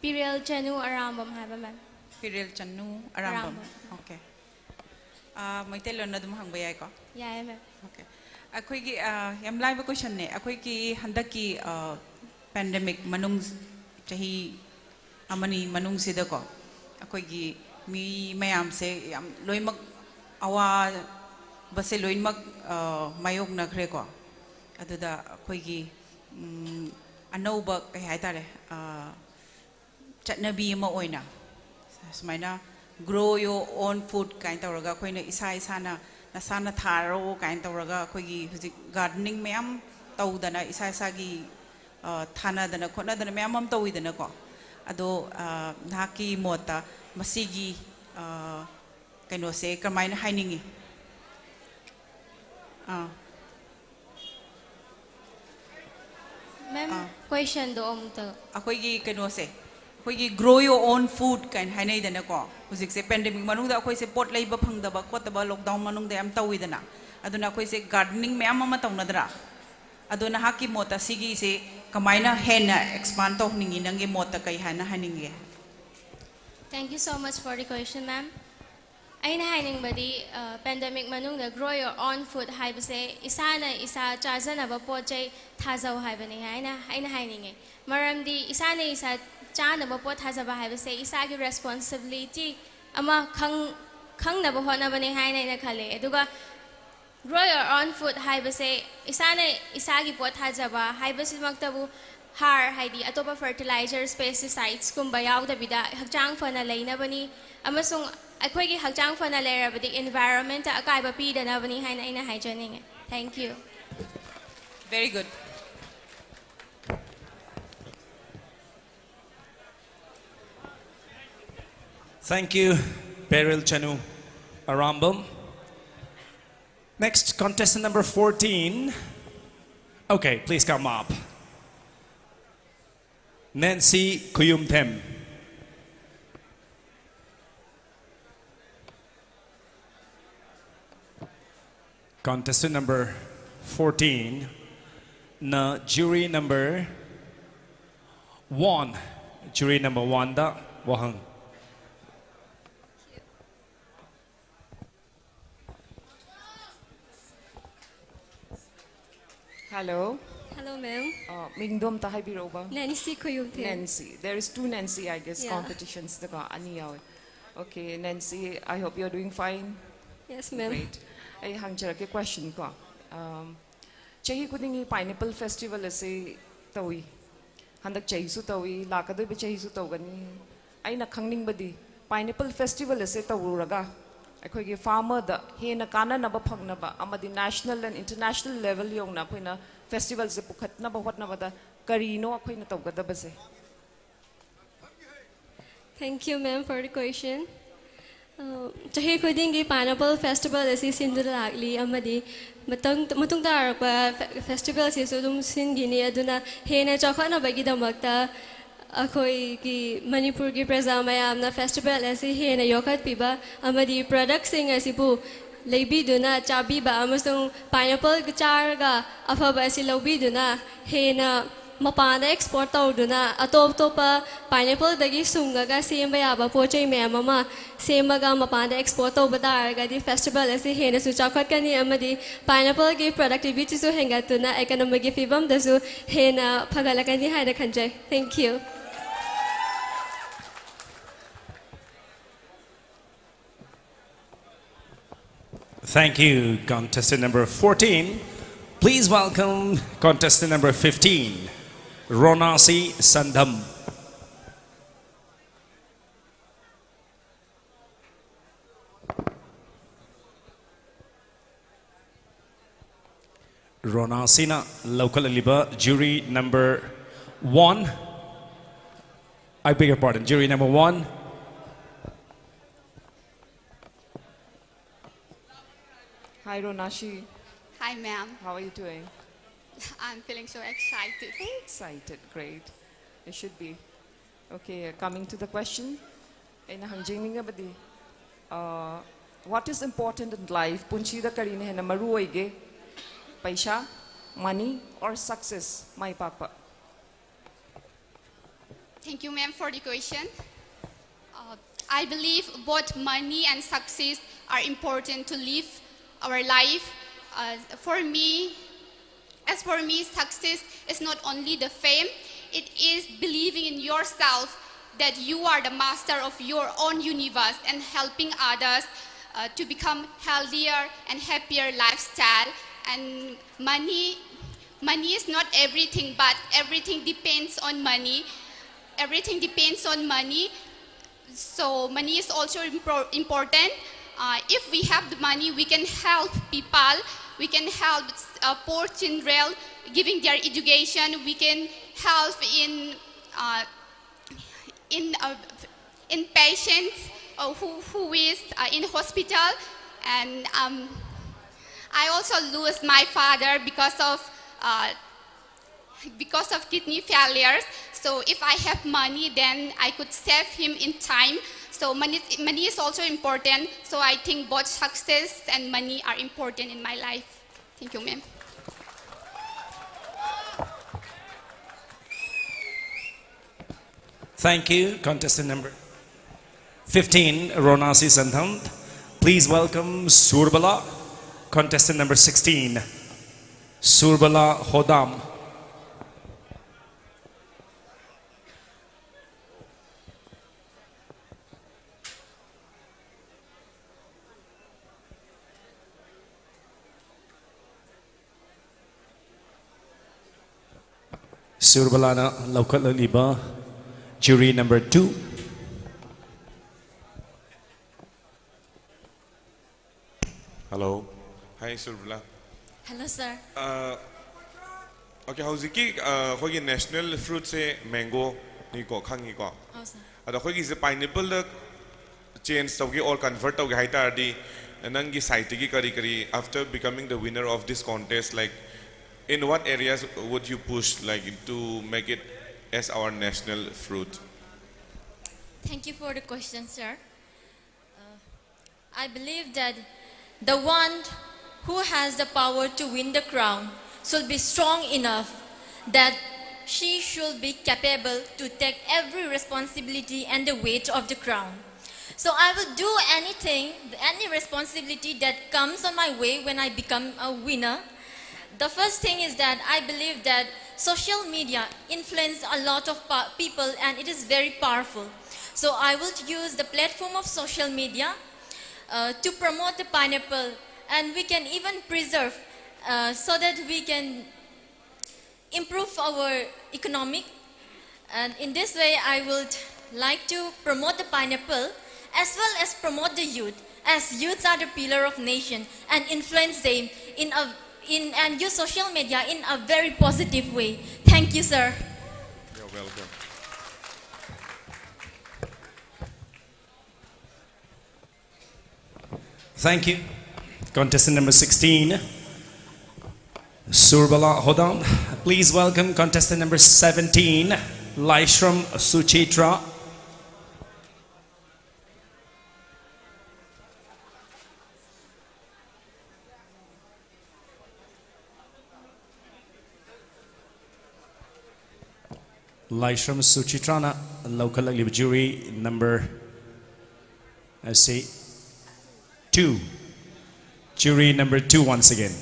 ꯄꯤꯔꯦꯜ ꯆꯅꯨ ꯑꯔꯥꯝꯕꯝ ꯍꯥꯏꯕ, ꯃꯦꯝ꯫ ꯄꯤꯔꯦꯜ ꯆꯅꯨ ꯑꯔꯥꯝꯕꯝ꯫ ꯑꯔꯥꯝꯕꯝ꯫ Okay. ꯑꯥ, ꯃꯩꯇꯩꯂꯣꯟꯅ ꯑꯗꯨꯝ ꯍꯪꯕ ꯌꯥꯏꯀꯣ? ꯌꯥꯏꯌꯦ, ꯃꯦꯝ꯫ Okay. ꯑꯩꯈꯣꯏꯒꯤ, ꯑꯥ, ꯌꯥꯝ ꯂꯥꯏꯕ questionꯅꯦ꯫ ꯑꯩꯈꯣꯏꯒꯤ ꯍꯟꯗꯛꯀꯤ, ꯑꯥ, pandemic ꯃꯅꯨꯡ, ꯆꯍꯤ ꯑꯃꯅꯤ ꯃꯅꯨꯡꯁꯤꯗꯀꯣ, ꯑꯩꯈꯣꯏꯒꯤ ꯃꯤ ꯃꯌꯥꯝꯁꯦ ꯌꯥꯝ ꯂꯣꯏꯅꯃꯛ ꯑꯋꯥꯕꯁꯦ ꯂꯣꯏꯅꯃꯛ, ꯑꯥ, ꯃꯥꯌꯣꯛꯅꯈ꯭ꯔꯦꯀꯣ꯫ ꯑꯗꯨꯗ ꯑꯩꯈꯣꯏꯒꯤ, ꯎꯝ, ꯑꯅꯧꯕ ꯀꯩ ꯍꯥꯏꯇꯥꯔꯦ, ꯑꯥ, ꯆꯠꯅꯕꯤ ꯑꯃ ꯑꯣꯏꯅ ꯁꯨꯃꯥꯏꯅ grow your own food ꯀꯥꯏꯅ ꯇꯧꯔꯒ, ꯑꯩꯈꯣꯏꯅ ꯏꯁꯥ ꯏꯁꯥꯅ ꯅꯁꯥꯅ ꯊꯥꯔꯣ ꯀꯥꯏꯅ ꯇꯧꯔꯒ, ꯑꯩꯈꯣꯏꯒꯤ ꯍꯧꯖꯤꯛ gardening ꯃꯌꯥꯝ ꯇꯧꯗꯅ, ꯏꯁꯥ ꯏꯁꯥꯒꯤ, ꯑ, ꯊꯥꯅꯗꯅ ꯈꯣꯠꯅꯗꯅ ꯃꯌꯥꯝ ꯑꯃ ꯇꯧꯋꯤꯗꯅꯀꯣ꯫ ꯑꯗꯣ, ꯑ, ꯅꯍꯥꯛꯀꯤ ꯃꯣꯠꯇ ꯃꯁꯤꯒꯤ, ꯑ, ꯀꯩꯅꯣꯁꯦ ꯀꯃꯥꯏꯅ ꯍꯥꯏꯅꯤꯡꯉꯤ? ꯑꯥ꯫ ꯃꯦꯝ, ꯑꯥ꯫ questionꯗꯣ ꯑꯃꯨꯛꯇ꯫ ꯑꯩꯈꯣꯏꯒꯤ ꯀꯩꯅꯣꯁꯦ, ꯑꯩꯈꯣꯏꯒꯤ grow your own food ꯀꯥꯏꯅ ꯍꯥꯏꯅꯩꯗꯅꯀꯣ꯫ ꯍꯧꯖꯤꯛꯁꯦ pandemic ꯃꯅꯨꯡꯗ ꯑꯩꯈꯣꯏꯁꯦ ꯄꯣꯠ ꯂꯩꯕ ꯐꯪꯗꯕ ꯈꯣꯠꯇꯕ lockdown ꯃꯅꯨꯡꯗ ꯌꯥꯝ ꯇꯧꯋꯤꯗꯅ꯫ ꯑꯗꯨꯅ ꯑꯩꯈꯣꯏꯁꯦ gardening ꯃꯌꯥꯝ ꯑꯃ ꯇꯧꯅꯗ꯭ꯔꯥ? ꯑꯗꯣ ꯅꯍꯥꯛꯀꯤ ꯃꯣꯠꯇ ꯁꯤꯒꯤꯁꯦ ꯀꯃꯥꯏꯅ ꯍꯦꯟꯅ expand ꯇꯧꯍꯟꯅꯤꯡꯉꯤ? ꯅꯪꯒꯤ ꯃꯣꯠꯇ ꯀꯩ ꯍꯥꯏꯅ ꯍꯥꯏꯅꯤꯡꯒꯦ? Thank you so much for the question, ma'am. ꯑꯩꯅ ꯍꯥꯏꯅꯤꯡꯕꯗꯤ, ꯑ, pandemic ꯃꯅꯨꯡꯗ grow your own food ꯍꯥꯏꯕꯁꯦ ꯏꯁꯥꯅ ꯏꯁꯥ ꯆꯥꯖꯅꯕ ꯄꯣꯠ ꯆꯩ ꯊꯥꯖꯧ ꯍꯥꯏꯕꯅꯤ ꯍꯥꯏꯅ ꯑꯩꯅ ꯍꯥꯏꯅꯤꯡꯉꯦ꯫ ꯃꯔꯝꯗꯤ ꯏꯁꯥꯅ ꯏꯁꯥ ꯆꯥꯅꯕ ꯄꯣꯠ ꯊꯥꯖꯕ ꯍꯥꯏꯕꯁꯦ ꯏꯁꯥꯒꯤ responsibility ꯑꯃ ꯈꯪ-, ꯈꯪꯅꯕ ꯍꯣꯠꯅꯕꯅꯤ ꯍꯥꯏꯅ ꯑꯩꯅ ꯈꯜꯂꯦ꯫ ꯑꯗꯨꯒ grow your own food ꯍꯥꯏꯕꯁꯦ ꯏꯁꯥꯅ ꯏꯁꯥꯒꯤ ꯄꯣꯠ ꯊꯥꯖꯕ ꯍꯥꯏꯕꯁꯤꯃꯛꯇꯕꯨ ꯍꯥꯔ, ꯍꯥꯏꯗꯤ ꯑꯇꯣꯞꯄ fertilizers, pesticides ꯀꯨꯝꯕ ꯌꯥꯎꯗꯕꯤꯗ ꯍꯛꯆꯥꯡ ꯐꯅ ꯂꯩꯅꯕꯅꯤ, ꯑꯃꯁꯨꯡ ꯑꯩꯈꯣꯏꯒꯤ ꯍꯛꯆꯥꯡ ꯐꯅ ꯂꯩꯔꯕꯗꯤ environment ꯑꯀꯥꯏꯕ ꯄꯤꯗꯅꯕꯅꯤ ꯍꯥꯏꯅ ꯑꯩꯅ ꯍꯥꯏꯖꯅꯤꯡꯉꯤ꯫ Thank you. Very good. Thank you, Peril Chanu Arambam. Next, contestant number fourteen. Okay, please come up. Nancy Kuyumthem. Contestant number fourteen, na jury number one. Jury number one ꯗ ꯋꯥꯍꯪ꯫ Hello. Hello, ma'am. Uh, ꯃꯤꯡꯗꯣ ꯑꯝꯇ ꯍꯥꯏꯕꯤꯔꯛꯎꯕ꯫ Nancy Khoyumthem. Nancy. There is two Nancy, I guess, Yeah. Competitions ꯗꯀꯣ ꯑꯅꯤ ꯌꯥꯎꯋꯦ꯫ Okay, Nancy, I hope you're doing fine. Yes, ma'am. Great. ꯑꯩ ꯍꯪꯖꯔꯛꯀꯦ question ꯀꯣ꯫ Um, ꯆꯍꯤ ꯈꯨꯗꯤꯡꯒꯤ Pineapple Festival ꯑꯁꯤ ꯇꯧꯏ꯫ ꯍꯟꯗꯛ ꯆꯍꯤꯁꯨ ꯇꯧꯏ, ꯂꯥꯛꯀꯗꯣꯏꯕ ꯆꯍꯤꯁꯨ ꯇꯧꯒꯅꯤ꯫ ꯑꯩꯅ ꯈꯪꯅꯤꯡꯕꯗꯤ Pineapple Festival ꯑꯁꯦ ꯇꯧꯔꯨꯔꯒ ꯑꯩꯈꯣꯏꯒꯤ farmer ꯗ ꯍꯦꯟꯅ ꯀꯥꯟꯅꯅꯕ ꯐꯪꯅꯕ ꯑꯃꯗꯤ national and international level ꯌꯧꯅ ꯑꯩꯈꯣꯏꯅ festival ꯁꯦ ꯄꯨꯈꯠꯅꯕ ꯍꯣꯠꯅꯕꯗ ꯀꯔꯤꯅꯣ ꯑꯩꯈꯣꯏꯅ ꯇꯧꯒꯗꯕꯁꯦ? Thank you, ma'am, for the question. Uh, ꯆꯍꯤ ꯈꯨꯗꯤꯡꯒꯤ Pineapple Festival ꯑꯁꯤ ꯁꯤꯟꯗꯨꯅ ꯂꯥꯛꯂꯤ ꯑꯃꯗꯤ ꯃꯇꯪ-, ꯃꯇꯨꯡ ꯇꯥꯔꯛꯄ fe-, festival ꯁꯤꯁꯨ ꯑꯗꯨꯝ ꯁꯤꯟꯈꯤꯅꯤ꯫ ꯑꯗꯨꯅ ꯍꯦꯟꯅ ꯆꯥꯎꯈꯠꯅꯕꯒꯤꯗꯃꯛꯇ ꯑꯩꯈꯣꯏꯒꯤ ꯃꯅꯤꯄꯨꯔꯒꯤ ꯄ꯭ꯔꯖꯥ ꯃꯌꯥꯝꯅ festival ꯑꯁꯤ ꯍꯦꯟꯅ ꯌꯣꯛꯈꯠꯄꯤꯕ ꯑꯃꯗꯤ product ꯁꯤꯡ ꯑꯁꯤꯕꯨ ꯂꯩꯕꯤꯗꯨꯅ ꯆꯥꯕꯤꯕ ꯑꯃꯁꯨꯡ pineapple ꯆꯥꯔꯒ ꯑꯐꯕ ꯑꯁꯤ ꯂꯧꯕꯤꯗꯨꯅ ꯍꯦꯟꯅ ꯃꯄꯥꯟꯗ export ꯇꯧꯗꯨꯅ ꯑꯇꯣꯞ ꯑꯇꯣꯞꯄ pineapple ꯗꯒꯤ ꯁꯨꯡꯉꯒ ꯁꯦꯝꯕ ꯌꯥꯕ ꯄꯣꯠ ꯆꯩ ꯃꯌꯥꯝ ꯑꯃ ꯁꯦꯝꯃꯒ ꯃꯄꯥꯟꯗ export ꯇꯧꯕ ꯇꯥꯔꯒꯗꯤ festival ꯑꯁꯤ ꯍꯦꯟꯅꯁꯨ ꯆꯥꯎꯈꯠꯀꯅꯤ ꯑꯃꯗꯤ pineapple ꯒꯤ productivity ꯁꯨ ꯍꯦꯟꯒꯠꯇꯨꯅ economy ꯒꯤ ꯐꯤꯕꯝꯗꯁꯨ ꯍꯦꯟꯅ ꯐꯒꯠꯂꯛꯀꯅꯤ ꯍꯥꯏꯅ ꯈꯟꯖꯩ꯫ Thank you. Thank you, contestant number fourteen. Please welcome contestant number fifteen, Ronasi Sandham. Ronasina ꯂꯧꯈꯠꯂꯛꯂꯤꯕ jury number one. I beg your pardon, jury number one. Hi, Ronashi. Hi, ma'am. How are you doing? I'm feeling so excited. Excited. Great. You should be. Okay, coming to the question. ꯑꯩꯅ ꯍꯪꯖꯅꯤꯡꯉꯕꯗꯤ, uh, what is important in life? ꯄꯨꯟꯁꯤꯗ ꯀꯔꯤꯅ ꯍꯦꯟꯅ ꯃꯔꯨ ꯑꯣꯏꯒꯦ? ꯄꯩꯁꯥ, money, or success? ꯃꯥꯏ ꯄꯥꯛꯄ꯫ Thank you, ma'am, for the question. Uh, I believe both money and success are important to live our life. Uh, for me, as for me, success is not only the fame, it is believing in yourself that you are the master of your own universe and helping others uh, to become healthier and happier lifestyle. And money, money is not everything, but everything depends on money. Everything depends on money. So money is also impor- important. Uh, if we have the money, we can help people. We can help uh, poor children, giving their education. We can help in uh, in uh, in patients uh, who who is uh, in hospital, and um, I also lose my father because of uh, because of kidney failures. So if I have money, then I could save him in time. So money, money is also important. So I think both success and money are important in my life. Thank you, ma'am. Thank you. Contestant number fifteen, Ronasi Santham. Please welcome Surbala. Contestant number sixteen, Surbala Hodam. Surbalana ꯂꯧꯈꯠꯂꯛꯂꯤꯕ jury number two. Hello. Hi, Surbala. Hello, sir. Uh, okay, ꯍꯧꯖꯤꯛꯀꯤ uh, ꯑꯩꯈꯣꯏꯒꯤ national fruitꯁꯦ mangoꯅꯤꯀꯣ, ꯈꯪꯉꯤꯀꯣ? Oh, sir. ꯑꯗꯣ ꯑꯩꯈꯣꯏꯒꯤꯁꯦ pineappleꯗ change ꯇꯧꯒꯦ or convert ꯇꯧꯒꯦ ꯍꯥꯏ ꯇꯥꯔꯗꯤ, ꯅꯪꯒꯤ sideꯇꯒꯤ ꯀꯔꯤ ꯀꯔꯤ, after becoming the winner of this contest, like, in what areas would you push, like, to make it as our national fruit? Thank you for the question, sir. Uh, I believe that the one who has the power to win the crown should be strong enough that She should be capable to take every responsibility and the weight of the crown. So I will do anything, any responsibility that comes on my way when I become a winner. The first thing is that I believe that social media influence a lot of pa- people and it is very powerful. So I will use the platform of social media uh, to promote the pineapple, and we can even preserve uh, so that we can improve our economic. And in this way, I would like to promote the pineapple as well as promote the youth, as youths are the pillar of nation, and influence them in a in and use social media in a very positive way. Thank you, sir. You're welcome. Thank you. Contestant number sixteen, Surbala Hodam. Please welcome contestant number seventeen, Laishram Suchitra. Laishram Suchitrana ꯂꯧꯈꯠꯂꯛꯂꯤꯕ jury number ꯑꯁꯤ two. Jury number two once again.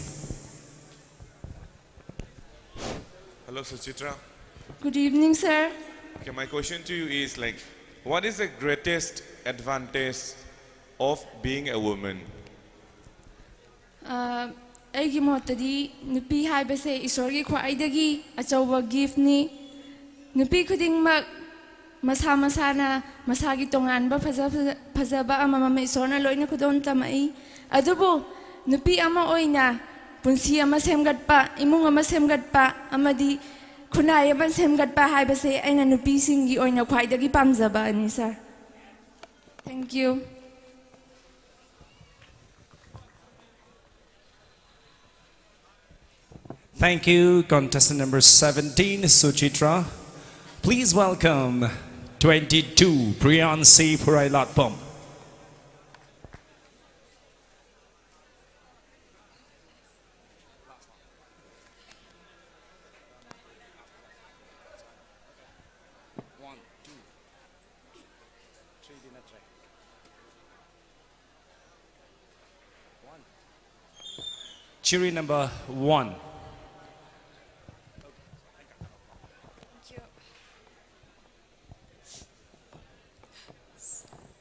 Hello, Suchitra. Good evening, sir. Okay, my question to you is like, what is the greatest advantage of being a woman? ꯑ, ꯑꯩꯒꯤ ꯃꯣꯠꯇꯗꯤ ꯅꯨꯄꯤ ꯍꯥꯏꯕꯁꯦ ꯏꯁꯣꯔꯒꯤ ꯈ꯭ꯋꯥꯏꯗꯒꯤ ꯑꯆꯧꯕ gift ꯅꯤ꯫ ꯅꯨꯄꯤ ꯈꯨꯗꯤꯡꯃꯛ ꯃꯁꯥ ꯃꯁꯥꯅ ꯃꯁꯥꯒꯤ ꯇꯣꯉꯥꯟꯕ ꯐꯖ ꯐꯖ- ꯐꯖꯕ ꯑꯃꯃꯝ ꯏꯁꯣꯔꯅ ꯂꯣꯏꯅ ꯈꯨꯗꯣꯜ ꯇꯝꯃꯛꯏ꯫ ꯑꯗꯨꯕꯨ ꯅꯨꯄꯤ ꯑꯃ ꯑꯣꯏꯅ ꯄꯨꯟꯁꯤ ꯑꯃ ꯁꯦꯝꯒꯠꯄ, ꯏꯃꯨꯡ ꯑꯃ ꯁꯦꯝꯒꯠꯄ ꯑꯃꯗꯤ ꯈꯨꯟꯅꯥꯏ ꯑꯃ ꯁꯦꯝꯒꯠꯄ ꯍꯥꯏꯕꯁꯦ ꯑꯩꯅ ꯅꯨꯄꯤꯁꯤꯡꯒꯤ ꯑꯣꯏꯅ ꯈ꯭ꯋꯥꯏꯗꯒꯤ ꯄꯥꯝꯖꯕꯅꯤ, sir. Thank you. Thank you, contestant number seventeen, Suchitra. Please welcome twenty-two, Priyansi Phurailatpam. Jury number one.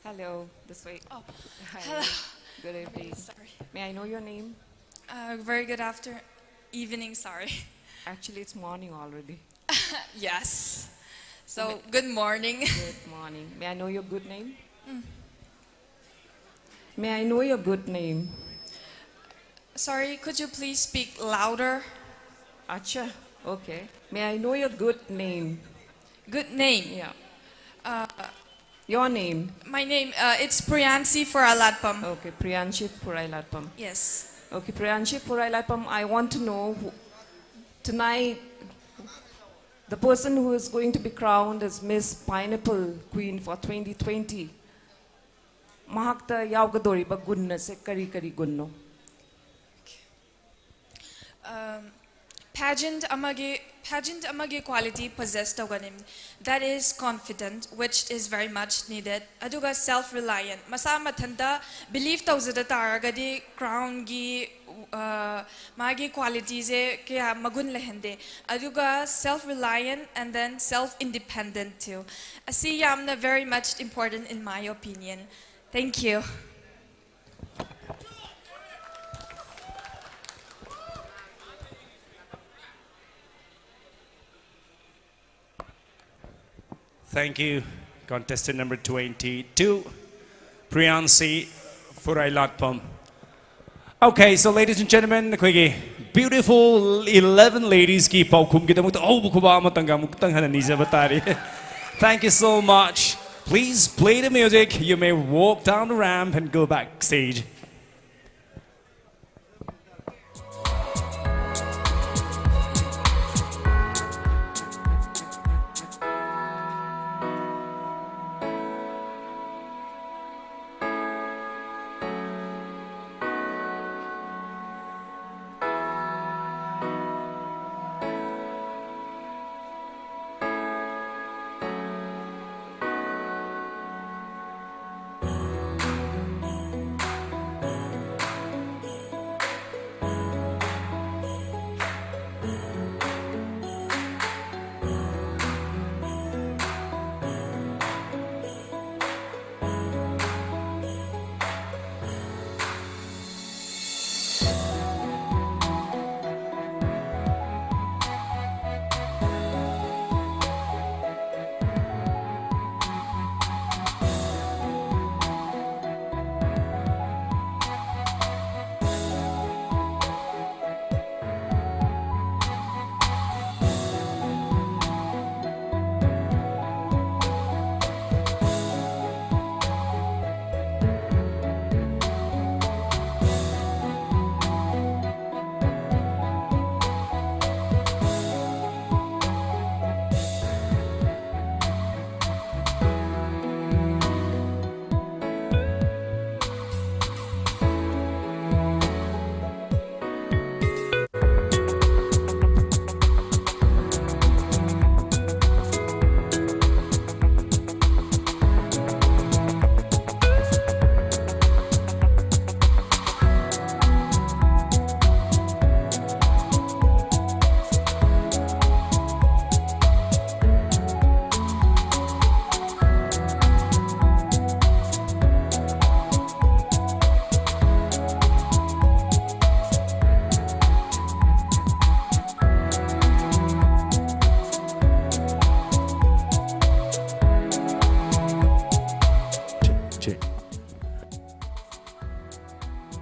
Hello, this way. Oh, Hi. Hello. Good evening. Sorry. May I know your name? Uh, very good after evening. Sorry. Actually, it's morning already. Yes. So good morning. Good morning. May I know your good name? May I know your good name? Sorry. Could you please speak louder? Acha. Okay. May I know your good name? Good name. Yeah. Uh, Your name? My name. Uh, it's Priyanshi Furailatpam. Okay, Priyanshi Furailatpam. Yes. Okay, Priyanshi Furailatpam, I want to know who, tonight, the person who is going to be crowned as Miss Pineapple Queen for twenty twenty. ꯃꯍꯥꯛꯇ ꯌꯥꯎꯒꯗꯧꯔꯤꯕ ꯒꯨꯟ ꯑꯁꯦ ꯀꯔꯤ ꯀꯔꯤ ꯒꯨꯟꯅꯣ? Um, pageant ꯑꯃꯒꯤ pageant ꯑꯃꯒꯤ quality possess ꯇꯧꯒꯅꯤ, that is confident, which is very much needed. ꯑꯗꯨꯒ self reliant, ꯃꯁꯥ ꯃꯊꯟꯇ believe ꯇꯧꯖꯗ ꯇꯥꯔꯒꯗꯤ crownꯒꯤ uh, ꯃꯥꯒꯤ qualityꯁꯦ ꯀꯌꯥ ꯃꯒꯨꯟ ꯂꯩꯍꯟꯗꯦ. ꯑꯗꯨꯒ self reliant and then self independent too. ꯑꯁꯤ ꯌꯥꯝꯅ very much important in my opinion. Thank you. Thank you. Contestant number twenty-two, Priyanshi Furailatpam. Okay, so ladies and gentlemen, ꯑꯩꯈꯣꯏꯒꯤ beautiful eleven ladiesꯀꯤ ꯄꯥꯎꯈꯨꯝꯒꯤꯗꯃꯛꯇ ꯑꯍꯧꯕ ꯈꯨꯕꯥꯛ ꯑꯃꯇꯪꯒ ꯑꯃꯨꯛꯇꯪ ꯍꯟꯅ ꯅꯤꯖꯕ ꯇꯥꯔꯤ. Thank you so much. Please play the music. You may walk down the ramp and go backstage.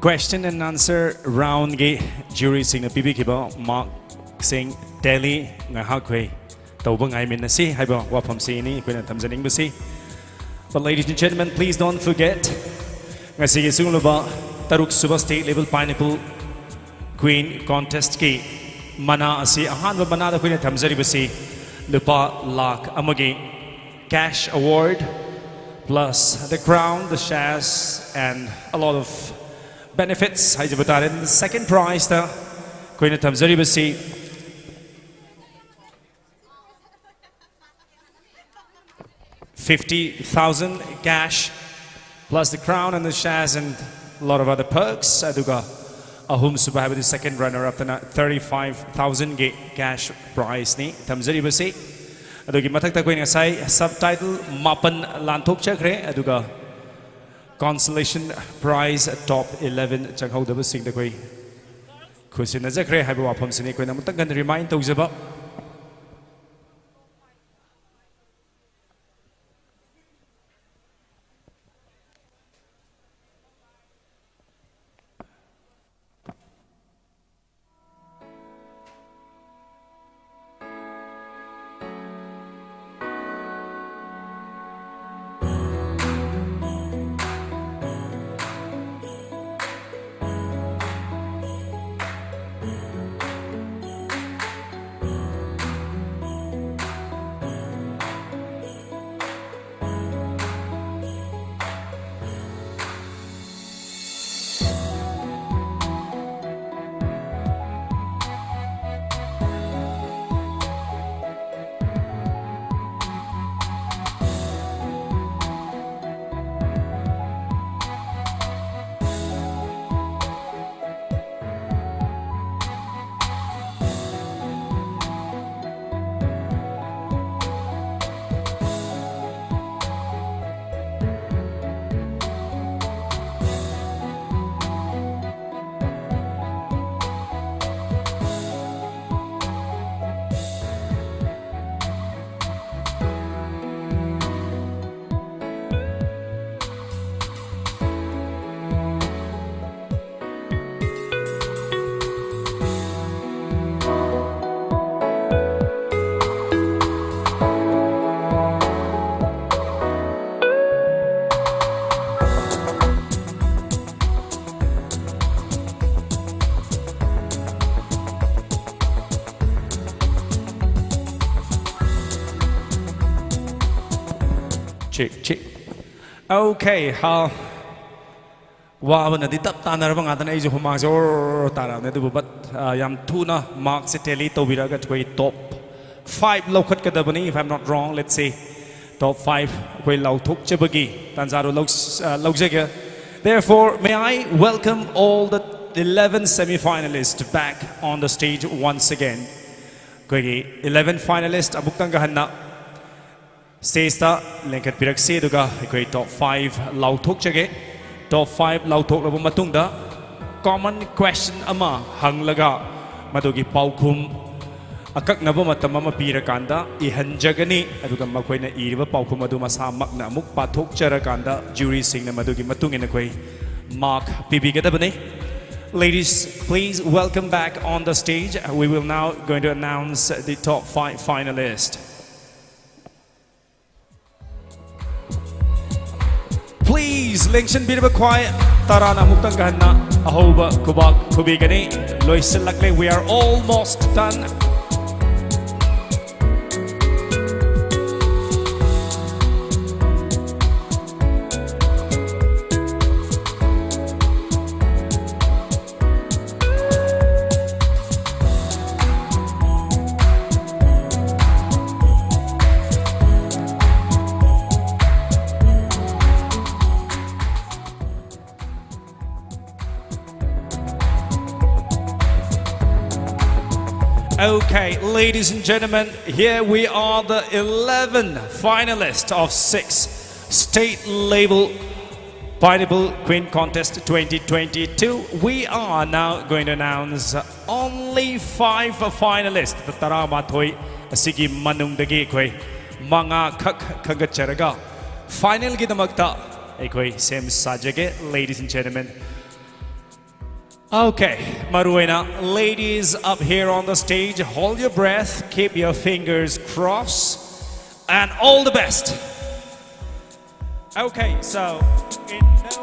Question and answer roundꯒꯤ juryꯁꯤꯡꯅ ꯄꯤꯕꯤꯈꯤꯕ markꯁꯤꯡ tally ꯉꯥꯏꯍꯥꯛꯈꯣꯏ ꯇꯧꯕ ꯉꯥꯏꯃꯤꯟꯅꯁꯤ ꯍꯥꯏꯕ ꯋꯥꯐꯝꯁꯤꯅꯤ ꯑꯩꯈꯣꯏꯅ ꯊꯝꯖꯅꯤꯡꯕꯁꯤ꯫ But ladies and gentlemen, please don't forget, ꯉꯁꯤꯒꯤ ꯁꯤꯒꯨꯝꯂꯕ ꯇꯔꯨꯛ ꯁꯨꯕ state level pineapple queen contestꯀꯤ ꯃꯅꯥ ꯑꯁꯤ ꯑꯍꯥꯟꯕ ꯃꯅꯥꯗ ꯑꯩꯈꯣꯏꯅ ꯊꯝꯖꯔꯤꯕꯁꯤ ꯂꯨꯄꯥ ꯂꯥꯈ ꯑꯃꯒꯤ cash award, plus the crown, the shares, and a lot of benefits ꯍꯥꯏꯖꯕ ꯇꯥꯔꯦ꯫ Second prizeꯇ ꯑꯩꯈꯣꯏꯅ ꯊꯝꯖꯔꯤꯕꯁꯤ fifty thousand cash, plus the crown and the shares and a lot of other perks. ꯑꯗꯨꯒ ꯑꯍꯨꯝꯁꯨꯕ ꯍꯥꯏꯕꯗꯤ second runner upꯇꯅ thirty five thousandꯒꯤ cash prizeꯅꯤ ꯊꯝꯖꯔꯤꯕꯁꯤ꯫ ꯑꯗꯨꯒꯤ ꯃꯊꯛꯇ ꯑꯩꯈꯣꯏꯅ ꯉꯁꯥꯏ subtitle ꯃꯥꯄꯟ ꯂꯥꯟꯊꯣꯛꯆꯈ꯭ꯔꯦ꯫ ꯑꯗꯨꯒ consolation prize top eleven ꯆꯪꯍꯧꯗꯕꯁꯤꯡꯗ ꯑꯩꯈꯣꯏ ꯈꯨꯠꯁꯤꯟꯅꯖꯈ꯭ꯔꯦ ꯍꯥꯏꯕ ꯋꯥꯐꯝꯁꯤꯅꯤ ꯑꯩꯈꯣꯏꯅ ꯑꯃꯨꯛꯇꯪ ꯍꯟꯅ remind ꯇꯧꯖꯕ꯫ Check, check. Okay, uh, ꯋꯥꯕꯅꯗꯤ ꯇꯞ ꯇꯥꯟꯅꯔꯕ ꯉꯥꯛꯇꯅꯦ꯫ ꯑꯩꯁꯨ ꯍꯨꯃꯥꯡꯁꯦ ꯑꯣꯔ ꯇꯥꯔꯛꯑꯕꯅꯦ꯫ ꯑꯗꯨꯕꯨ but, uh, ꯌꯥꯝ ꯊꯨꯅ mark ꯁꯦ tally ꯇꯧꯕꯤꯔꯒ ꯑꯩꯈꯣꯏ top five ꯂꯧꯈꯠꯀꯗꯕꯅꯤ, if I'm not wrong. Let's see, top five ꯑꯩꯈꯣꯏ ꯂꯥꯎꯊꯣꯛꯆꯕꯒꯤ ꯇꯥꯟꯖꯥꯗꯣ ꯂꯧ-, uh, ꯂꯧꯖꯒꯦ꯫ Therefore, may I welcome all the eleven semi-finalists back on the stage once again. ꯑꯩꯈꯣꯏꯒꯤ eleven finalist ꯑꯃꯨꯛꯇꯪꯒ ꯍꯟꯅ stage ꯇ ꯂꯦꯡꯈꯠꯄꯤꯔꯛꯁꯤ, ꯑꯗꯨꯒ ꯑꯩꯈꯣꯏ top five ꯂꯥꯎꯊꯣꯛꯆꯒꯦ꯫ Top five ꯂꯥꯎꯊꯣꯛꯂꯕ ꯃꯇꯨꯡꯗ common question ꯑꯃ ꯍꯪꯂꯒ ꯃꯗꯨꯒꯤ ꯄꯥꯎꯈꯨꯝ ꯑꯀꯛꯅꯕ ꯃꯇꯝ ꯑꯃ ꯄꯤꯔꯀꯥꯟꯗ ꯏꯍꯟꯖꯒꯅꯤ, ꯑꯗꯨꯒ ꯃꯈꯣꯏꯅ ꯏꯔꯤꯕ ꯄꯥꯎꯈꯨꯝ ꯑꯗꯨ ꯃꯁꯥꯃꯛꯅ ꯑꯃꯨꯛ ꯄꯥꯊꯣꯛꯆꯔꯀꯥꯟꯗ jury ꯁꯤꯡꯅ ꯃꯗꯨꯒꯤ ꯃꯇꯨꯡ ꯏꯟꯅ ꯑꯩꯈꯣꯏ mark ꯄꯤꯕꯤꯒꯗꯕꯅꯤ꯫ Ladies, please welcome back on the stage. We will now going to announce the top five finalist. Please, ꯂꯦꯡꯁꯤꯟꯕꯤꯔꯤꯕ ꯈ꯭ꯋꯥꯏ ꯇꯔꯥꯅ ꯑꯃꯨꯛꯇꯪꯒ ꯍꯟꯅ ꯑꯍꯧꯕ ꯈꯨꯕꯥꯛ ꯈꯨꯕꯤꯒꯅꯤ꯫ ꯂꯣꯏꯁꯤꯜꯂꯛꯂꯦ, we are almost done. Okay, ladies and gentlemen, here we are, the eleven finalists of six state level Pineapple Queen Contest twenty twenty-two. We are now going to announce only five finalists. ꯇꯔꯥꯃꯥꯊꯣꯏ ꯑꯁꯤꯒꯤ ꯃꯅꯨꯡꯗꯒꯤ ꯑꯩꯈꯣꯏ ꯃꯉꯥ ꯈꯛ ꯈꯟꯒꯠꯆꯔꯒ final ꯒꯤꯗꯃꯛꯇ ꯑꯩꯈꯣꯏ ꯁꯦꯝ ꯁꯥꯖꯒꯦ, ladies and gentlemen. Okay, ꯃꯔꯨꯑꯣꯏꯅ ladies up here on the stage, hold your breath, keep your fingers crossed, and all the best. Okay, so in no,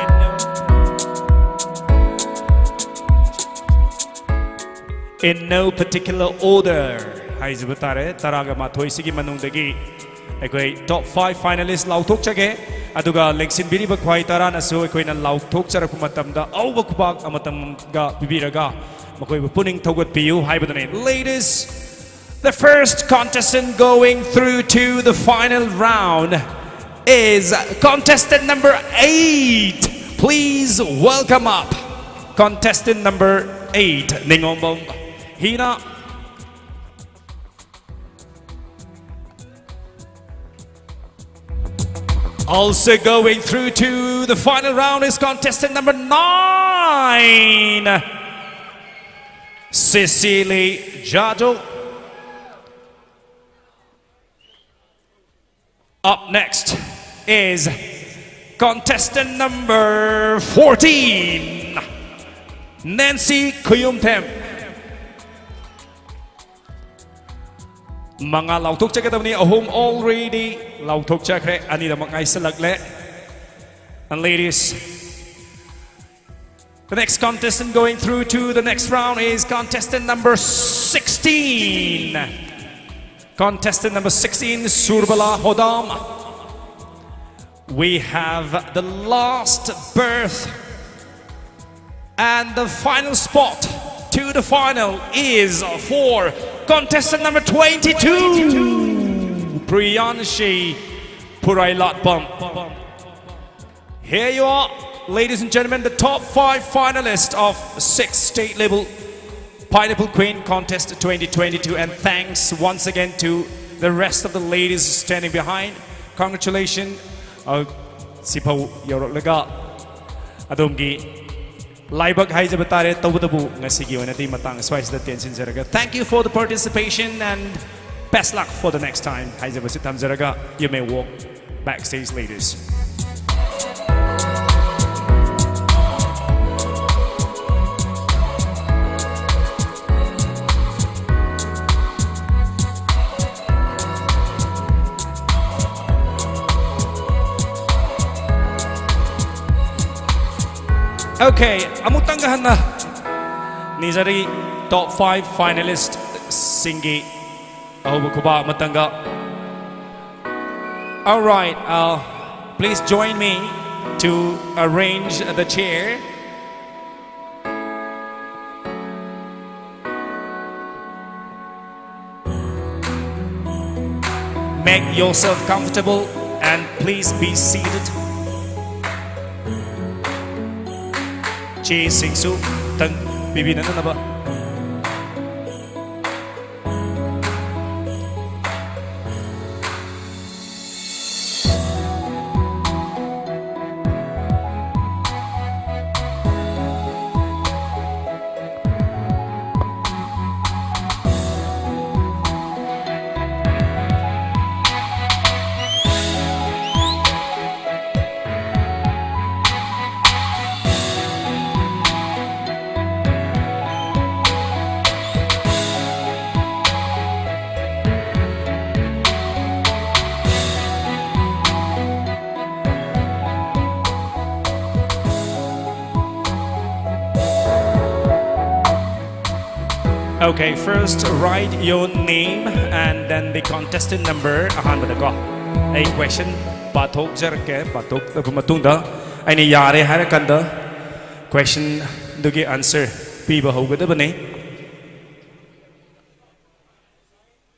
in no, In no particular order ꯍꯥꯏꯖꯕ ꯇꯥꯔꯦ, ꯇꯔꯥꯒ ꯃꯥꯊꯣꯏꯁꯤꯒꯤ ꯃꯅꯨꯡꯗꯒꯤ ꯑꯩꯈꯣꯏ top five finalist ꯂꯥꯎꯊꯣꯛꯆꯒꯦ꯫ ꯑꯗꯨꯒ ꯂꯦꯡꯁꯤꯟꯕꯤꯔꯤꯕ ꯈ꯭ꯋꯥꯏ ꯇꯔꯥꯅꯁꯨ ꯑꯩꯈꯣꯏꯅ ꯂꯥꯎꯊꯣꯛꯆꯔꯛꯄ ꯃꯇꯝꯗ ꯑꯎꯕ ꯈꯨꯕꯥꯛ ꯑꯃꯇꯪꯒ ꯄꯤꯕꯤꯔꯒ ꯃꯈꯣꯏꯕꯨ ꯄꯨꯛꯅꯤꯡ ꯊꯧꯒꯠꯄꯤꯌꯨ ꯍꯥꯏꯕꯗꯨꯅꯤ꯫ Ladies, the first contestant going through to the final round is contestant number eight. Please welcome up contestant number eight, Ningombam Hina. Also going through to the final round is contestant number nine, Cecily Jado. Up next is contestant number fourteen, Nancy Kuyumthem. ꯃꯉꯥ ꯂꯥꯎꯊꯣꯛꯆꯒꯗꯕꯅꯤ, ꯑꯍꯨꯝ already ꯂꯥꯎꯊꯣꯛꯆꯈ꯭ꯔꯦ, ꯑꯅꯤꯗꯃꯛ ꯉꯥꯏꯁꯜꯂꯛꯂꯦ꯫ And ladies, the next contestant going through to the next round is contestant number sixteen. Contestant number sixteen, Surbala Hodam. We have the last berth and the final spot to the final is for contestant number twenty-two, Priyanshi Purailatpam. Here you are, ladies and gentlemen, the top five finalists of sixth state level Pineapple Queen Contest twenty twenty-two, and thanks once again to the rest of the ladies standing behind. Congratulations. Uh, ꯁꯤꯐꯥꯎ ꯌꯧꯔꯛꯂꯒ ꯑꯗꯣꯝꯒꯤ ꯂꯥꯏꯕꯛ ꯍꯥꯏꯖꯕ ꯇꯥꯔꯦ꯫ ꯇꯧꯕꯇꯕꯨ ꯉꯁꯤꯒꯤ ꯑꯣꯏꯅꯗꯤ ꯃꯇꯥꯡ ꯑꯁ꯭ꯋꯥꯏꯁꯤꯗ ꯇꯦꯟꯁꯤꯟꯖꯔꯒ, thank you for the participation and best luck for the next time ꯍꯥꯏꯖꯕꯁꯤ ꯊꯝꯖꯔꯒ, you may walk backstage, ladies. Okay, ꯑꯃꯨꯛꯇꯪꯒ ꯍꯟꯅ ꯅꯤꯖꯔꯤ top five finalist ꯁꯤꯡꯒꯤ ꯑꯍꯧꯕ ꯈꯨꯕꯥꯛ ꯑꯃꯇꯪꯒ. All right, uh, please join me to arrange the chair. Make yourself comfortable and please be seated. ꯆꯦꯁꯤꯡꯁꯨ ꯇꯪ ꯄꯤꯕꯤꯅꯅꯕ. Okay, first write your name and then the contestant number. ꯑꯍꯥꯟꯕꯗꯀꯣ ꯑꯩ question ꯄꯥꯊꯣꯛꯆꯔꯛꯀꯦ꯫ ꯄꯥꯊꯣꯛꯂꯕ ꯃꯇꯨꯡꯗ ꯑꯩꯅ ꯌꯥꯔꯦ ꯍꯥꯏꯔꯀꯥꯟꯗ questionꯗꯨꯒꯤ answer ꯄꯤꯕ ꯍꯧꯒꯗꯕꯅꯤ꯫